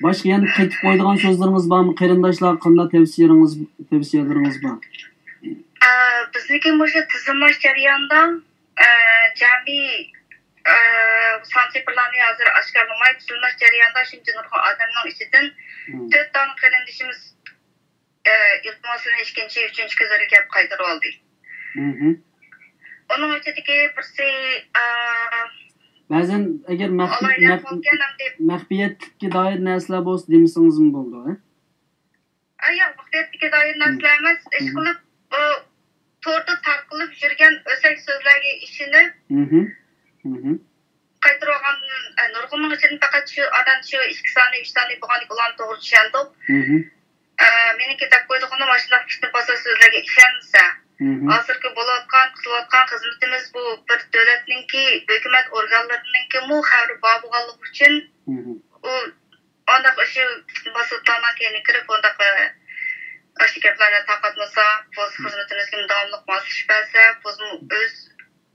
باشقا يەنە قېتىپ قويىدىغان سۆزلىرىڭىز بارمۇ؟ قېرىنداشلارغا قانداق تەۋسىيەلىرىڭىز، تەۋسىيەلىرىڭىز بار؟ ئە، بىزنىڭكى مۇشۇ تىزىملاش جەريانىدا، ئە، جەمئىي، ئە، سان سىفىرلارنى ھازىر ئاشكارىلىماي، تىزىملاش جەريانىدا شۇنچە نۇرغۇن ئادەمنىڭ ئىچىدىن مم. تۆت دانە قېرىندىشىمىز ئىلتىماسىنى ئىككىنچى، ئۈچىنچى كۈنلىرى كەپ قايتۇرۇۋالدى. مم. ئۇنىڭ ئىچىدىكى بىرسى، ئە، بەزەن ئەگەر مەخپىي-، ئالايلار مەخ-، بولغان ئەمدى. مەخپىيەتلىككە دائىر نەرسىلەر بولسا دېمىسىڭىزمۇ بولىدۇ، ھە؟ ئە، ياق، مەخپىيەتلىككە دائىر مم. نەرسىلەر ئەمەس. مم. ئىشقىلىپ، ئۇ توردا تارقىلىپ يۈرگەن ئۆسەك سۆزلەرگە ئىشىنىپ، مم. مم. قايتۇرۇۋالغان، ئە، نۇرغۇننىڭ ئىچىدىن پەقەت شۇ ئادەم شۇ ئىككى سانى، ئۈچ سانى بولغاندىكىن ئۇلارنى توغرا چۈشەندۇق. مم. ئە، مېنىڭكى دەپ قويىدىغىنىم ئاشۇنداق پىتنە پاسات سۆزلەرگە ئىشەنمىسە. مم. ھازىرقى بولۇۋاتقان، قىلىۋاتقان خىزمىتىمىز بۇ بىر دۆلەتنىڭكى ھۆكۈمەت ئورگانلىرىنىڭكىمۇ خەۋىرى بار بولغانلىقى ئۈچۈن مم. ئۇ ئانداق ئاشۇ پىتنە پاساتلارنىڭ كەينىگە كىرىپ، ئانداق، ئە، ئاشۇ گەپلەرنى تارقاتمىسا، بولسا خىزمىتىمىزگە داۋاملىق ماسلىشىپ بەرسە، بولسىمۇ ئۆز،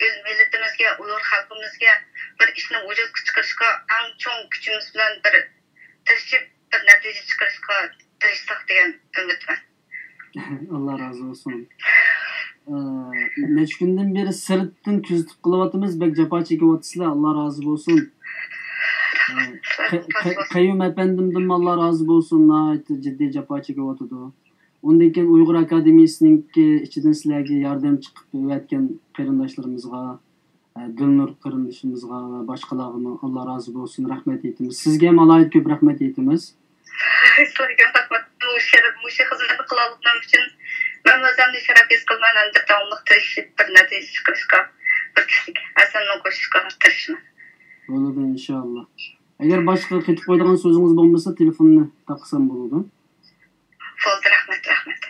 ئۆز مىللىتىمىزگە، ئۇيغۇر خەلقىمىزگە بىر ئىشنى ۋۇجۇدقا چىقىرىشقا ئەڭ چوڭ كۈچىمىز بىلەن بىر تىرىشىپ، بىر نەتىجە چىقىرىشقا تىرىشساق دېگەن ئۈمىدمەن. ئاللا رازى بولسۇن. ئە، نەچچە كۈندىن بېرى سىرتتىن كۆزىتىپ قېلىۋاتىمىز، بەك جاپا چېكىۋاتىسىلەر، ئاللا رازى بولسۇن. ئە، قە-، قە-، قەييۇم ئەپەندىمدىنمۇ ئاللا رازى بولسۇن، ناھايىتى جىددىي جاپا چېكىۋاتىدۇ. ئۇندىن كېيىن ئۇيغۇر ئاكادېمىيىسىنىڭكى ئىچىدىن سىلەرگە ياردەم چىقىپ ئەۋەتكەن قېرىنداشلىرىمىزغا، ئە، دىلنۇر قېرىندىشىمىزغا ۋە باشقىلارغىمۇ ئاللا رازى بولسۇن، رەھمەت ئېيتىمىز. سىزگە ھەم ئالاھىدە كۆپ رەھمەت ئېيتىمىز. سىزگە رەھمەت. مۇشۇ شەرەپ، مۇشۇ خىزمەتنى قىلالىغىنىم ئۈچۈن مەن ئۆزۈمنى شەرەپ ھېس قىلىمەن ھەمدە داۋاملىق تىرىشىپ بىر نەتىجە چىقىرىشقا، بىر كىشىلىك ھەسسەمنى قوشۇشقا تىرىشىمەن. بولىدۇ، ئىنشائاللا. ئەگەر باشقا قېتىپ قويىدىغان سۆزىڭىز بولمىسا، تېلېفوننى تاقىسام بولىدۇ. بولدى، رەھمەت، رەھمەت.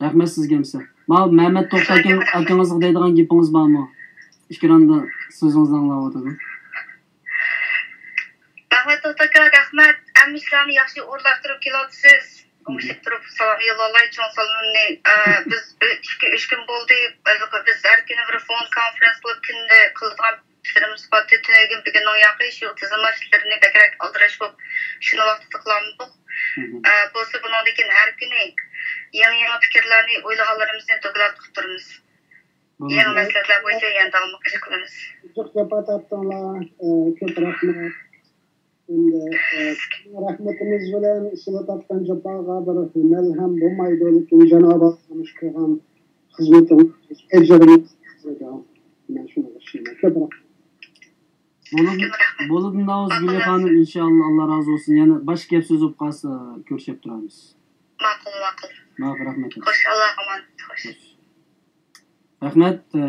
رەھمەت سىزگە ھەمسە. ماۋۇ مەمەت توختى ئاكىڭىزغا دەيدىغان گېپىڭىز بارمۇ؟ ئېكراندا سۆزىڭىزنى ئاڭلاۋاتىدۇ. رەھمەت توختى ئاكا، رەھمەت. ھەممە ئىشلارنى ياخشى ئورۇنلاشتۇرۇپ كېلىۋاتىسىز. ئوڭشىتىپ تۇرۇپ سالام يوللاي، چوڭ سالىمىمنى. ئە، بىز ئىككى، ئۈچ كۈن بولدى. بىز ھەر كۈنى بىر فون كونفرانس قىلىپ، كۈندە قىلىدىغان ئىشلىرىمىز بار. تۈنۈگۈن بۈگۈننىڭ ياقى شۇ تىزىملاش ئىشلىرىنى بەكرەك ئالدىراش بولۇپ، شۇنى ۋاقتىدا قىلالمىدۇق. ئە، بولسا بۇنىڭدىن كېيىن ھەر كۈنى يېڭى، يېڭى پىكىرلەرنى، ئويلىغانلىرىمىزنى دوكلات قىلىپ تۇرىمىز. يېڭى مەسىلىلەر بويىچە يەنە داۋاملىق ئىش قىلىمىز. جىق جاپا تارتتىڭلار، ئە، كۆپ رەھمەت. ئەمدى، ئە، رەھمىتىمىز بىلەن سىلەر تارتقان جاپاغا بىر مەلھەم بولمايدۇ، لېكىن جانابىڭلار قىلغان خىزمىتىڭىز ئەجرىنى، مەن شۇنىڭغا ئىشىنىمەن. كۆپ رەھمەت. بولىدۇ، بولىدۇ، ناۋۇز گۈلى خانىم، ئىنشائاللا، ئاللا رازى بولسۇن. يەنە باشقا گەپ سۆز بولۇپ قالسا، كۆرۈشۈپ تۇرارمىز. ماقۇل، ماقۇل. ماقۇل، رەھمەت. خوش، ئاللاغا ئامانەت، خوش. خوش. رەھمەت. ئە،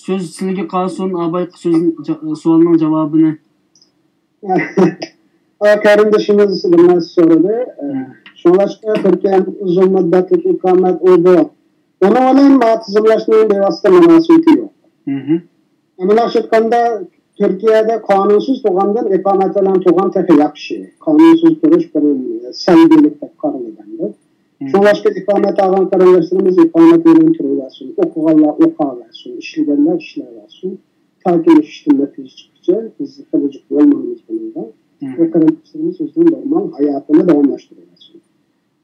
سۆز سىلىگە قالسۇن، ئاباي سۆز، جا-، سوئالنىڭ جاۋابىنى. ئا، قېرىندىشىمىز بىر نەرسە سورىدى. ئە، شۇڭلاشقا تۈركىيەنىڭ ئۇزۇن مۇددەتلىك ئىقامەت ئۇ بۇ. بۇنىڭ بىلەن ما تىزىملاشنىڭ بىۋاسىتە مۇناسىۋىتى يوق. مۇنداقچە ئېيتقاندا، تۈركىيەدە قانۇنسىز تۇغاندىن ئىقامەت بىلەن تۇغان تېخى ياخشى. قانۇنسىز تۇرۇش بىر سەلبىيلىك دەپ قارىلىدۇ ئەمدى. شۇڭلاشقا ئىقامەت ئالغان قېرىنداشلىرىمىز ئىقامەت بىلەن تۇرۇۋەرسۇن، ئوقۇغانلار ئوقۇۋەرسۇن، ئىشلىگەنلەر ئىشلەۋەرسۇن. تاكى مۇشۇ ئىشتىن نەتىجە چىققۇچە بىز خىرىجىق بولمايمىز بۇنىڭغا. بۇ قېرىنداشلىرىمىز ئۆزىنىڭ نورمال ھاياتىنى داۋاملاشتۇرۇۋەرسۇن.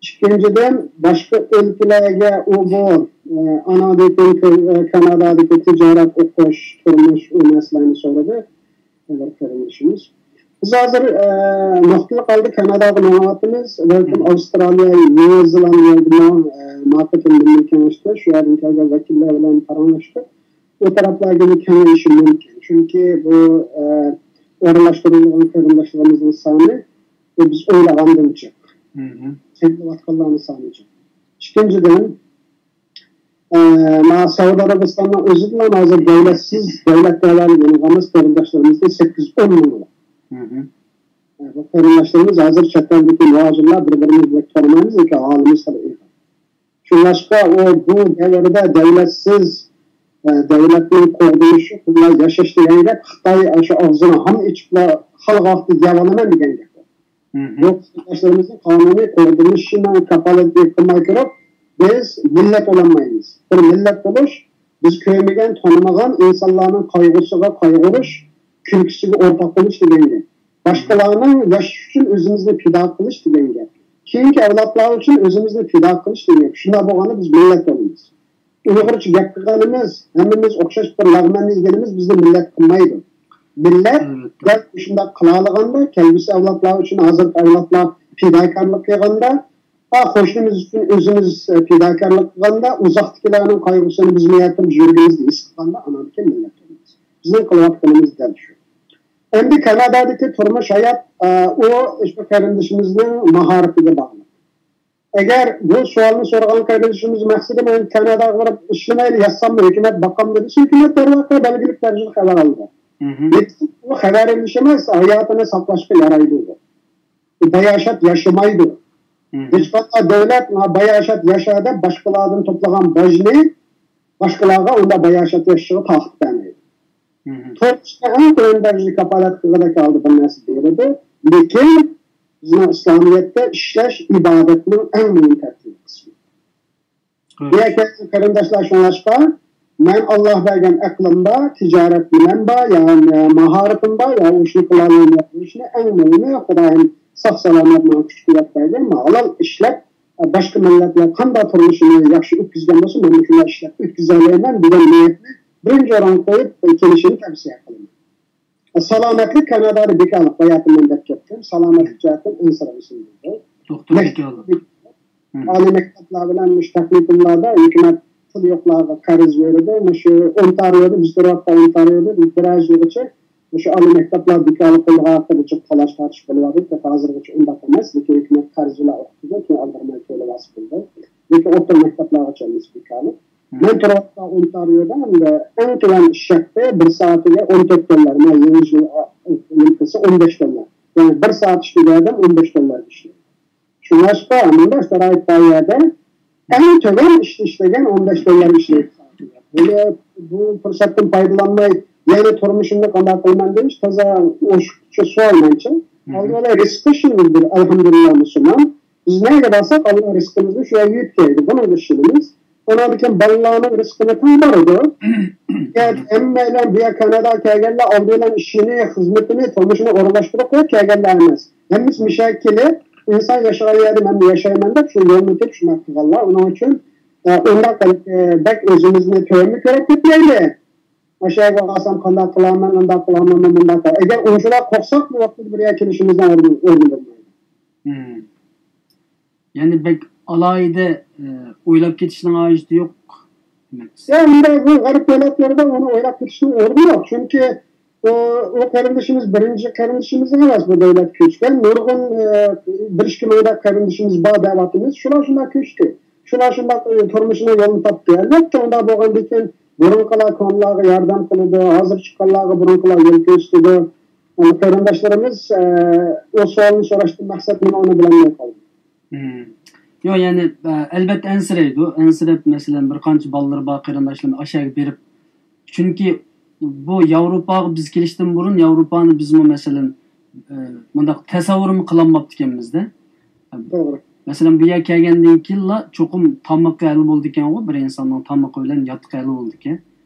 ئىككىنچىدىن، باشقا ئۆلكىلەرگە ئۇ بۇ، ئە، ئانادىن كېيىن كە-، ئە، كانادادىكى تىجارەت، ئوقۇش، تۇرمۇش، ئۇ نەرسىلەرنى سورىدى بىر قېرىندىشىمىز. بىز ھازىر، ئە، نۇقتىلىق ھالدا كاناداغا مېڭىۋاتىمىز. بەلكىم ئاۋسترالىيە، يېڭى زېلاندىيەگىمۇ، ئە، ما قېتىم مىللىي كېڭەشتە شۇ يەردىن كەلگەن ۋەكىللەر بىلەن پاراڭلاشتۇق. ئۇ تەرەپلەرگىمۇ كېڭىيىشى مۇمكىن. چۈنكى بۇ، ئە، ئورۇنلاشتۇرۇلغان قېرىنداشلىرىمىزنىڭ سانى بۇ بىز ئويلىغاندىن جىق. قېيىلىۋاتقانلارنىڭ سانى جىق. ئىككىنچىدىن، ئە، مانا سەئۇدى ئەرەبىستاننىڭ ئۆزىدىلا ھازىر دۆلەتسىز، دۆلەت دەۋالىپ يەنە قالماس قېرىنداشلىرىمىزدىن سەككىز ئون مىڭ بار. ئە، بۇ قېرىنداشلىرىمىز ھازىر چەت ئەلدىكى مۇھاجىرلار بىر-بىرىمىزنى بەك تونۇمايمىز، لېكىن ئاھالىمىز خېلى ئېغىر. شۇڭلاشقا ئۇ بۇ دەۋردە دەۋلەتسىز، ئە، دەۋلەتنىڭ قوغدىلىشى، قۇللار ياشاش دېگەن گەپ خىتاي شۇ ئاغزىنى ھام ئېچىپلا خالىغان ۋاقىتتا دېيەلەيمەن دېگەن گەپ. بۇ قېرىنداشلىرىمىزنىڭ قانۇنىي قوغدىلىشىنىڭ كاپالىتىنى قىلماي تۇرۇپ، بىز مىللەت بولالمايمىز. بىر مىللەت بولۇش، بىز كۆرمىگەن، تونۇمىغان ئىنسانلارنىڭ قايغۇسىغا قايغۇرۇش، كۈلكىسىگە ئورتاق بولۇش دېگەن گەپ. باشقىلارنىڭ ياشىشى ئۈچۈن ئۆزىمىزنى پىدا قىلىش دېگەن گەپ. كېيىنكى ئەۋلادلار ئۈچۈن ئۆزىمىزنى پىدا قىلىش دېگەن گەپ. شۇنداق بولغاندا بىز مىللەت بولىمىز. ئۇيغۇرچە گەپ قىلغىنىمىز، ھەممىمىز ئوخشاش بىر لەغمەننى يېگىنىمىز بىزنى مىللەت قىلمايدۇ. مىللەت دەل شۇنداق قىلالىغاندا، كەلگۈسى ئەۋلادلار ئۈچۈن ھازىرقى ئەۋلادلار پىداكارلىق قىلغاندا، ھا، قوشنىمىز ئۈچۈن ئۆزىمىز پىداكارلىق قىلغاندا، ئۇزاقتىكىلەرنىڭ قايغۇسىنى بىزمۇ يەتىپ يۈرىكىمىزدە ھېس قىلغاندا، ئاندىن كېيىن مىللەت بولىمىز. بىزنىڭ قىلىۋاتقىنىمىز دەل شۇ. ئەمدى كانادادىكى تۇرمۇش ھايات، ئا، ئۇ شۇ قېرىندىشىمىزنىڭ ماھارىتىگە باغلىق. ئەگەر بۇ سوئالنى سورىغان قېرىندىشىمىز مەقسىتى مەن كاناداغا بارىپ ئىشلىمەيلى، ياتساممۇ ھۆكۈمەت باقامدۇ دېسە، ھۆكۈمەت دەرۋەقە بەلگىلىك دەرىجىدە خەۋەر ئالىدۇ. لېكىن ئۇ خەۋەر ئېلىش ئەمەس، ھاياتىنى ساقلاشقا يارايدۇ بۇ. ئۇ باياشات ياشىمايدۇ. ھېچقانداق دۆلەت ماڭا باياشات ياشا دەپ باشقىلاردىن توپلىغان باجنى باشقىلارغا ئۇنداق باياشات ياشىشىغا تاقىت بەرمەيدۇ. تۇرمۇشتا ئەڭ تۆۋەن دەرىجىدە كاپالەت قىلغۇدەك ھالدا بىر نەرسە بېرىدۇ. لېكىن بىزنىڭ ئىسلامىيەتتە ئىشلەش ئىبادەتنىڭ ئەڭ مۇھىم تەركىبىي قىسمى. بۇ يەردە قېرىنداشلار، شۇڭلاشقا مەن ئاللا بەرگەن ئەقلىم بار، تىجارەت بىلەن بار، يا ماھارىتىم بار، يا ئۇ ئىشنى قىلالايمەن، بۇ ئىشنى ئەڭ مۇھىمى خۇدايىم ساق سالامەت ماڭا كۈچ قۇۋۋەت بەرگەن، مەن ھالال ئىشلەپ، باشقا مىللەتلەر قانداق تۇرمۇشىنى ياخشى ئۆتكۈزگەن بولسا، مەنمۇ شۇنداق ئىشلەپ ئۆتكۈزەلەيمەن دېگەن نىيەتنى بىرىنچى ئورۇنغا قويۇپ كېلىشىنى تەۋسىيە قىلىمەن. سالامەتلىك كانادادا بىكارلىق، باياتىن مەن دەپ كەتتىم، سالامەتلىك جەھەتتىن ئەنسىرىمىسۇن دېدى. ئالىي مەكتەپلەر بىلەن مۇشۇ تېخنىكوملاردا ھۆكۈمەت پۇل يوقلارغا قەرز بېرىدۇ. مۇشۇ ئونتارىودا، بىز تۇرۇۋاتقان ئونتارىودا بىر ئاي يىلغىچە مۇشۇ ئالىي مەكتەپلەر بىكارلىق بولغان ھەققىدە جىق تالاش تارتىش بولۇۋاتىدۇ. ھازىرغىچە ئۇنداق ئەمەس، لېكىن ھۆكۈمەت قەرز بىلەن ئوقۇتىدۇ، كېيىن ئالدىرىماي تۆلىۋالسا بولىدۇ. لېكىن ئوتتۇرا مەكتەپلەرگىچە ئەمەس بىكارلىق. مەن تۇرۇۋاتقان ئونتارىيودا ئەمدى ئەڭ تۆۋەن ئىش ھەققى بىر سائىتىگە ئون تۆت دوللار، مانا يېڭى يىل يىلقىسى ئون بەش دوللار. يەنى بىر سائەت ئىشلىگەن ئادەم ئون بەش دوللار ئىشلەيدۇ. شۇڭلاشقا مۇنداق شارائىت بار يەردە ئەڭ تۆۋەن ئىشتا ئىشلىگەن ئون بەش دوللار ئىشلەيدۇ. بۇ، بۇ پۇرسەتتىن پايدىلانماي يەنە تۇرمۇشۇمنى قانداق قىلىمەن دېيىش تازا ئوشۇقچە سوئال مەنچە. ئالدى بىلەن رىزقى شۇندىن بىر ئەلھەمدۇلىللا مۇسۇلمان. بىز نەگە بارساق، ئاللا رىزقىمىزنى شۇ يەرگە يۆتكەيدۇ. بۇنىڭغا ئىشىنىمىز. ئۇنىڭدىن كېيىن بالىلارنىڭ رىزقىنى تەڭ بارىدۇ. يا ھەممەيلەن بۇ يەر كانادا كەلگەنلەر ئالدى بىلەن ئىشىنى، خىزمىتىنى، تۇرمۇشىنى ئورۇنلاشتۇرۇپ قويۇپ كەلگەنلەر ئەمەس. ھەممىسى مۇشۇ يەرگە كېلىپ، ئىنسان ياشىغان يەردە مەن ياشايمەن دەپ شۇ يولنى تېپىپ شۇنداق قىلغانلار. ئۇنىڭ ئۈچۈن، ئە، ئۇنداق قىلىپ، ئە، بەك ئۆزىمىزنى تۆۋەنمۇ كۆرۈپ كەتمەيلى. ئاشۇ يەرگە بارسام قانداق قىلارمەن، ئۇنداق قىلارمەن، مۇنداق قىلار. ئەگەر ئۇنچىۋالا قورقساق، بۇ ۋاقىتتا بىر يەرگە كېلىشىمىزنىڭ ئورنى، ئورنى بولمايدۇ. يەنى بەك ئالاھىدە ئويلاپ كېتىشنىڭ ھاجىتى يوق دېمەكچىسىز. يا، ئۇنداق بۇ غەرب دۆلەتلىرىدە ئۇنى ئويلاپ كېتىشنىڭ ئورنى يوق. چۈنكى ئۇ، ئۇ قېرىندىشىمىز بىرىنچى قېرىندىشىمىز ئەمەس بۇ دۆلەتكە كۆچكەن. نۇرغۇن، ئە، بىر ئىككى مىڭدەك قېرىندىشىمىز بار دەۋاتىمىز. شۇلار شۇنداق كۆچتى. شۇلار شۇنداق، ئە، تۇرمۇشىنىڭ يولىنى تاپتى. ئەلۋەتتە، ئۇنداق بولغاندىن كېيىن بۇرۇنقىلار كونىلارغا ياردەم قىلىدۇ، ھازىر چىققانلارغا بۇرۇنقىلار يول كۆرسىتىدۇ. ئەمما قېرىنداشلىرىمىز، ئە، ئۇ سوئالنى سوراشتىن مەقسەت نېمە، ئۇنى بىلەلمەي قالدىم. يوق، يەنى، ئە، ئەلۋەتتە ئەنسىرەيدۇ. ئەنسىرەپ، مەسىلەن، بىر قانچە بالىلىرى بار قېرىنداشلىرىمىز ئاشۇ يەرگە بېرىپ، چۈنكى بۇ ياۋروپاغا بىز كېلىشتىن بۇرۇن ياۋروپانى بىزمۇ، مەسىلەن، ئە، مۇنداق تەسەۋۋۇرمۇ قىلالماپتىكەنمىز-دە. توغرا. مەسىلەن، بۇ يەرگە كەلگەندىن كېيىنلا چوقۇم تامىقى ھەل بولىدىكەنغۇ، بىر ئىنساننىڭ تامىقى بىلەن ياتىقى ھەل بولىدىكەن.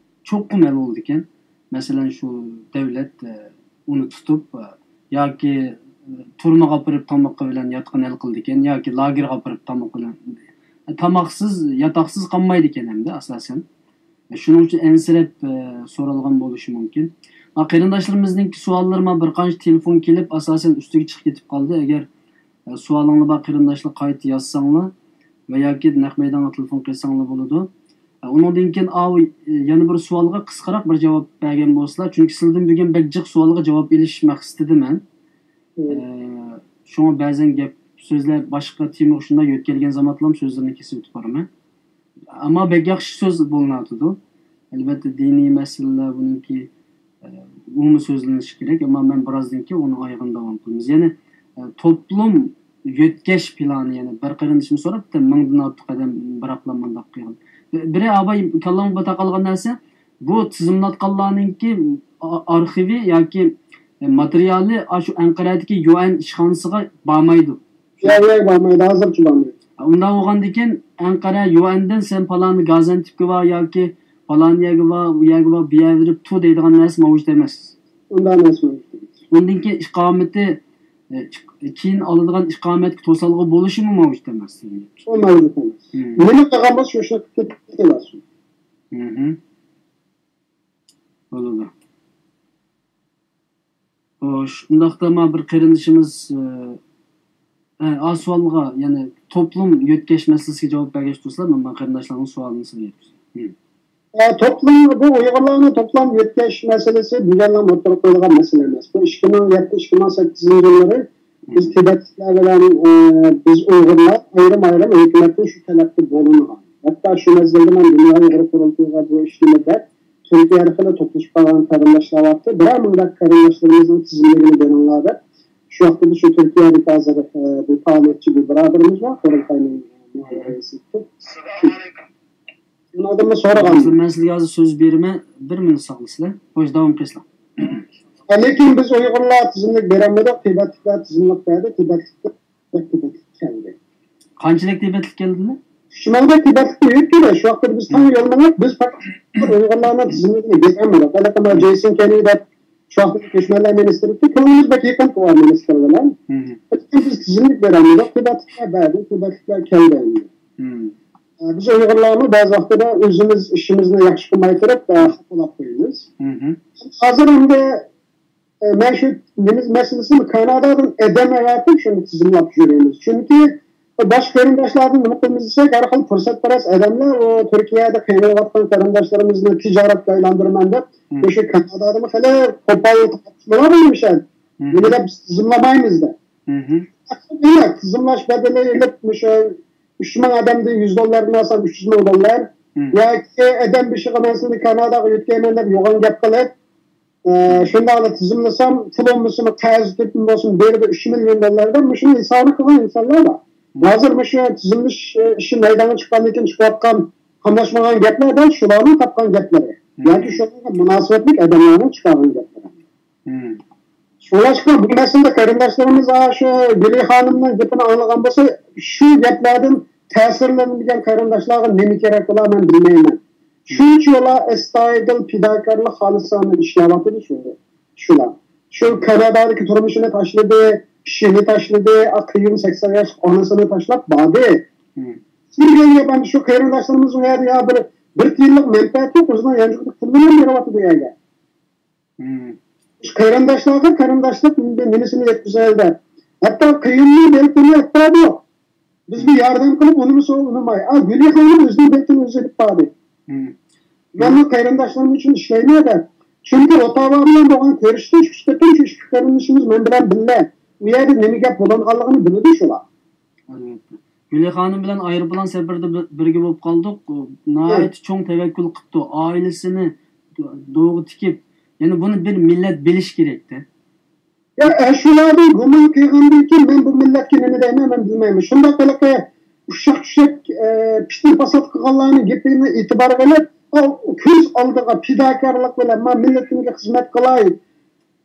چوقۇم ھەل بولىدىكەن. مەسىلەن، شۇ دۆلەت، ئە، ئۇنى تۇتۇپ، ئە، ياكى، ئە، تۈرمىگە ئاپىرىپ تامىقى بىلەن ياتىقىنى ھەل قىلىدىكەن، ياكى لاگېرغا ئاپىرىپ تامىقى بىلەن، ئە، تاماقسىز، ياتاقسىز قالمايدىكەن ئەمدى ئاساسەن. ئە، شۇنىڭ ئۈچۈن ئەنسىرەپ، ئە، سورالغان بولۇشى مۇمكىن. ما قېرىنداشلىرىمىزنىڭكى سوئاللىرى ما بىر قانچە تېلېفون كېلىپ، ئاساسەن ئۈستىگە چىقىپ كېتىپ قالدى. ئەگەر، ئە، سوئالىڭلار بار قېرىنداشلار قايتا يازساڭلار ۋە ياكى نەق مەيدانغا تېلېفون قىلساڭلار بولىدۇ. ئە، ئۇنىڭدىن كېيىن ئاۋۇ، ئە، يەنە بىر سوئالغا قىسقىراق بىر جاۋاب بەرگەن بولسىلا، چۈنكى سىلىدىن بۈگۈن بەك جىق سوئالغا جاۋاب ئېلىش مەقسىتىدىمەن. ئە، شۇڭا بەزەن گەپ سۆزلەر باشقا تېمىغا شۇنداق يۆتكەلگەن زامانلام سۆزلىرىنى كېسىۋېتىپ بارىمەن. ئەمما بەك ياخشى سۆز بولۇنۇۋاتىدۇ. ئەلۋەتتە، دىنىي مەسىلىلەر بۇنىڭكى، ئە، ئومۇمىي سۆزلىنىشى كېرەك، ئەمما مەن بىرازدىن كېيىن ئۇنىڭ ئايىغىنى داۋام قىلىمىز. يەنى، ئە، توپلۇم يۆتكەش پىلانى، يەنى بىر قېرىندىشىم سوراپتۇ، مىڭدىن ئارتۇق ئادەم بىراقلا مۇنداق قىلغان. بىرى ئاۋاي كاللامغا تاقالغان نەرسە، بۇ تىزىملاتقانلارنىڭكى ئا-، ئارخىۋى ياكى ماتېرىيالى ئاشۇ ئەنقەرەدىكى يۇ ئەن ئىشخانىسىغا بارمايدۇ. ياق، ياق، بارمايدۇ، ھازىرچە بارمايدۇ. ئۇنداق بولغاندىكىن ئەنقەرە يۇ ئەندىن سەن پالانى گازانتىپكە بار ياكى پالان يەرگە بار، ئۇ يەرگە بار، بۇ يەرگە بېرىپ تۇر دەيدىغان نەرسە ماۋجۇت ئەمەس. ئۇنداق نەرسە ماۋجۇت ئەمەس. ئۇندىن كېيىن ئىقامىتى، ئە، ئىق-، كېيىن ئالىدىغان ئىقامەتكە توسالغۇ بولۇشىمۇ ماۋجۇت ئەمەس. ئۇ ماۋجۇت ئەمەس. مم. نېمە قىلغان بولسا شۇ ئىشنى قىلىپ كېتىۋەرسۇن. مم. بولىدۇ. خوش، ئۇنداقتا مانا بىر قېرىندىشىمىز، ئە، ئە، ئا سوئالغا، يەنى توپلۇم يۆتكەش مەسىلىسىگە جاۋاب بەرگەچ تۇرسىلا، مەن بۇ قېرىنداشلارنىڭ سوئالىنى سىزگە يەتكۈزدۈم. مم. ئە، توپلۇم، بۇ ئۇيغۇرلارنىڭ توپلام يۆتكەش مەسىلىسى بۈگۈنلا ئوتتۇرىغا قويۇلغان مەسىلە ئەمەس. بۇ ئىككى مىڭ يەتتە، ئىككى مىڭ سەككىزىنچى يىللىرى بىز مم. تىبەتلىكلەر بىلەن، ئە، بىز ئۇيغۇرلار ئايرىم-ئايرىم ھۆكۈمەتتىن شۇ تەلەپتە بولۇنغان. ھەتتا شۇ مەزگىلدە مەن دۇنيا ئۇيغۇر قۇرۇلتىيىغا بۇ ئىشنى دەپ تۈركىيە ئارقىلىق توپلىشىپ قالغان قېرىنداشلار بارتتى. بىرەر مۇنداق قېرىنداشلىرىمىزنىڭ تىزىملىكىنى بېرىڭلار دەپ، شۇ ۋاقىتتا شۇ تۈركىيەدىكى ھازىر، ئە، بىر پائالىيەتچى بىر بۇرادىرىمىز بار، قۇرۇلتاينىڭ رەئىسى. ئۇنىڭدىن سورىغان. مەن سىلەرگە ھازىر سۆز بېرىمەن، بىر مىنۇت ساقلىسىلەر. خوش، داۋام قىلسىلەر. لېكىن بىز ئۇيغۇرلار تىزىملىك بېرەلمىدۇق، تىبەتلىكلەر تىزىملىق بەردى، تىبەتلىكلەر تىبەتلىك كەلدى. قانچىلىك تىبەتلىك كەلدىلەر؟ ئۈچ مىڭدەك تىبەتلىك يۆتكىدى. شۇ ۋاقىتتا بىز تەڭ يول مېڭىپ، بىز پەقەت ئۇيغۇرلارنىڭ تىزىملىكىنى بېرەلمىدۇق. ھېلىقى مانا جېيسون كېنى دەپ شۇ ۋاقىتتا كۆچمەنلەر مىنىستىرى ئىدى. كۆڭلىمىز بەك يېقىن بۇ مىنىستىر بىلەن. مم. لېكىن بىز تىزىملىك بېرەلمىدۇق. تىبەتلىكلەر بەردى، تىبەتلىكلەر كەلدى ئەمدى. مم. ئە، بىز ئۇيغۇرلارمۇ بەزى ۋاقتىدا ئۆزىمىز ئىشىمىزنى ياخشى قىلماي تۇرۇپ، ئە، خاپىلاپ قويىمىز. مم. ھازىر ئەمدى، ئە، مەن شۇ نېمە مەسىلىسىنى كانادادىن ئادەم ئەۋەتىپ، شۇنى تىزىملاپ يۈرىمىز. چۈنكى باشقا قېرىنداشلاردىن نېمە قىلىمىز دېسەك، ھەر خىل پۇرسەتپەرەس ئادەملەر ئۇ تۈركىيەدە قىينىلىۋاتقان قېرىنداشلىرىمىزنى تىجارەتكە ئايلاندۇرىمەن دەپ، مم. مۇشۇ كانادادىمۇ خېلى قوپال تارتىشمىلار بولمىشەن. مم. نېمە دەپ بىز تىزىملىمايمىز دەپ. مم. ئەمما تىزىملاش بەدىلى ئېلىپ، مۇشۇ ئۈچ مىڭ ئادەمدىن يۈز دوللاردىن ئالسام، ئۈچ يۈز مىڭ دوللار. مم. ياكى ئادەم بېشىغا مەن سېنى كاناداغا يۆتكەيمەن دەپ يوغان گەپ قىلىپ، ئە، شۇنداقلا تىزىملىسام، پۇلۇمنى قەرز تېپىپ بولسۇن، بېرىدۇ ئۈچ مىليون دوللار دەپ، مۇشۇنى ھېسابىنى قىلغان ئىنسانلار بار. مم. ھازىر مۇشۇ تىزىملىش، ئە، ئىشى مەيدانغا چىققاندىن كېيىن چىقىۋاتقان قاملاشمىغان گەپلەر دەل شۇلارنىڭ تاپقان گەپلىرى. مم. ياكى شۇنىڭغا مۇناسىۋەتلىك ئادەملەرنىڭ چىقارغان گەپلىرى. مم. شۇڭلاشقا بۇ مەسىلىدە قېرىنداشلىرىمىز، ئا، شۇ گۈلى خانىمنىڭ گېپىنى ئاڭلىغان بولسا، شۇ گەپلەردىن تەسىرلەنمىگەن قېرىنداشلارغا نېمە كېرەك بولا، مەن بىلمەيمەن. شۇنچە ئۇلار ئەستايىدىل پىداكارلىق خالىسانە ئىشلەۋاتىدۇ شۇ، شۇلار. شۇ كانادادىكى تۇرمۇشىنى تاشلىدى، ئىشىنى تاشلىدى، ئا، قېيىن سەكسەن ياشلىق ئانىسىنى تاشلاپ باردى. مم. سىز دېگەن گەپ ئەمدى شۇ قېرىنداشلىرىمىز ئۇ يەردە يا بىر، بىر تىيىنلىق مەنپەئەت يوق، ئۆزىنىڭ يانچۇقىدىكى پۇلىنى بېرىۋاتىدۇ ئۇ يەرگە. مم. شۇ قېرىنداشلارغا قېرىنداشلىق نېمىسىنى يەتكۈزەيلى دەپ. ھەتتا قېيىننىڭ بېلىتىنى ئېلىپ باردۇق. بىز بىر ياردەم قىلىپ، ئۇنىمۇ سوئال ئۇنىماي. ئا، گۈلى خانىم ئۆزىنىڭ بېلىتىنى ئۆزى ئېلىپ باردى. مم. مەنمۇ قېرىنداشلىرىم ئۈچۈن ئىشلەيمەن دەپ. چۈنكى ئوتاۋا بىلەن بولغان كۆرۈشتە ئۈچ تۆت قېتىم شۇ ئىككى قېرىندىشىمىز مەن بىلەن بىللە. ئۇ يەردە نېمە گەپ بولۇنغانلىقىنى بىلىدۇ شۇلار. ئەلۋەتتە. گۈلى خانىم بىلەن ئايروپىلان سەپىرىدە بىر-، بىرگە بولۇپ قالدۇق. ئۇ ناھايىتى چوڭ تەۋەككۈل قىپتۇ. ئائىلىسىنى دوغا تىكىپ، يەنى بۇنى بىر مىللەت بىلىشى كېرەكتە. يا، ئاشۇلارنى گۇمان قىلغاندىن كېيىن مەن بۇ مىللەتكە نېمە دەيمەن، مەن بىلمەيمەن. شۇنداق ھېلىقى ئۇششاق-چۈششەك، ئە، پىتنە-پاسات قىلغانلارنىڭ گېپىنى ئېتىبارغا ئېلىپ، ئا، كۆز ئالدىغا پىداكارلىق بىلەن، ما، مىللىتىمگە خىزمەت قىلاي،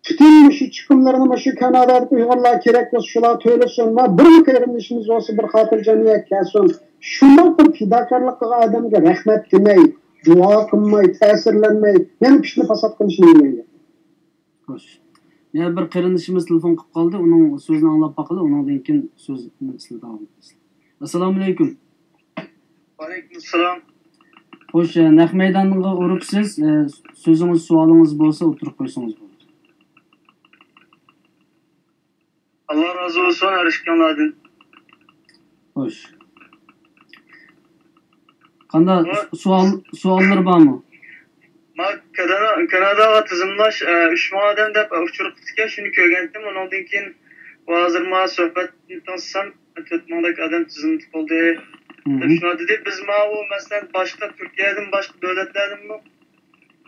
پۈتۈن مۇشۇ چىقىملىرىنى مۇشۇ كانادادىكى ئۇيغۇرلار كېرەك بولسا شۇلار تۆلىسۇن، ما، بىرمۇ قېرىندىشىمىز بولسا بىر خاتىرجەم يەرگە كەلسۇن. شۇنداق بىر پىداكارلىق قىلغان ئادەمگە رەھمەت دېمەي، دۇئا قىلماي، تەسىرلەنمەي، يەنە پىتنە-پاسات قىلىشنى ئۆگەنگەن. خوش. يەنە بىر قېرىندىشىمىز تېلېفون قىلىپ قالدى. ئۇنىڭ سۆزىنى ئاڭلاپ باقىلى. ئۇنىڭدىن كېيىن سۆزنى سىلەر داۋام ئېتىسىلەر. ئەسسالامۇئەلەيكۇم. ۋەئەلەيكۇمئەسسالام. خوش، نەق مەيدانغا ئۇرۇپسىز. سۆزىڭىز، سوئالىڭىز بولسا ئوتتۇرىغا قويسىڭىز بولىدۇ. ئاللا رازى بولسۇن ھەر ئىككىڭلاردىن. خوش. قانداق ما- سوئال، سوئاللار بارمۇ؟ ما كانادا-، كاناداغا تىزىملاش، ئە، ئۈچ مىڭ ئادەم دەپ ئۇچۇر قىپتىكەن، شۇنى كۆرگەنتىم. ئۇنىڭدىن كېيىن ھازىر ما سۆھبەتنى تىڭشىسام، تۆت مىڭدەك ئادەم تىزىملىتىپ بولدى دەپ مم. شۇنداق دېدى. بىز ماۋۇ، مەسىلەن، باشقا تۈركىيەدىن، باشقا دۆلەتلەردىنمۇ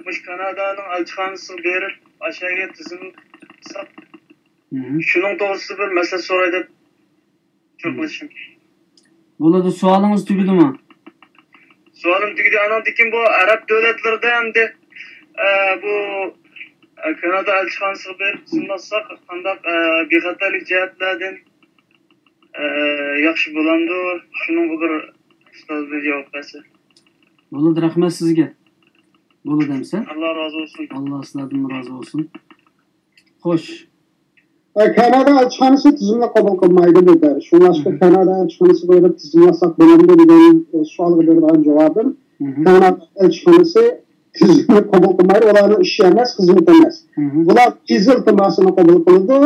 مۇشۇ كانادانىڭ ئەلچىخانىسىغا بېرىپ، ئاشۇ يەرگە تىزىملىتىپ قىلساق، مم. شۇنىڭ توغرىسىدا بىر مەسلىھەت سوراي دەپ توختىلىشىم. بولىدۇ، سوئالىڭىز تۈگىدىمۇ؟ سوئالىم تۈگىدى. ئاناندىن كېيىن بۇ ئەرەب دۆلەتلىرىدە ئەمدى، ئە، بۇ، ئە، كانادا ئەلچىخانىسىغا بېرىپ تىزىملاتساق، قانداق، ئە، بىخەتەرلىك جەھەتلەردىن، ئە، ياخشى بولامدۇ؟ شۇنىڭغا بىر ئۇستاز بىر جاۋاب بەرسە. بولىدۇ، رەھمەت سىزگە. بولىدۇ ئەمسە. ئاللا رازى بولسۇن. ئاللا سىلەردىنمۇ رازى بولسۇن. خوش. ئە، كانادا ئەلچىخانىسى تىزىملىق قوبۇل قىلمايدۇ بۇ دەر. شۇڭلاشقا كانادا ئەلچىخانىسىغا بېرىپ تىزىملاتساق بولامدۇ دېگەن، ئە، سوئالغا بېرىدىغان جاۋابىم، كانادا ئەلچىخانىسى تىزىملىق قوبۇل قىلمايدۇ. ئۇلارنىڭ ئىشى ئەمەس، خىزمىتى ئەمەس. ئۇلار ۋىزا ئىلتىماسىنى قوبۇل قىلىدۇ.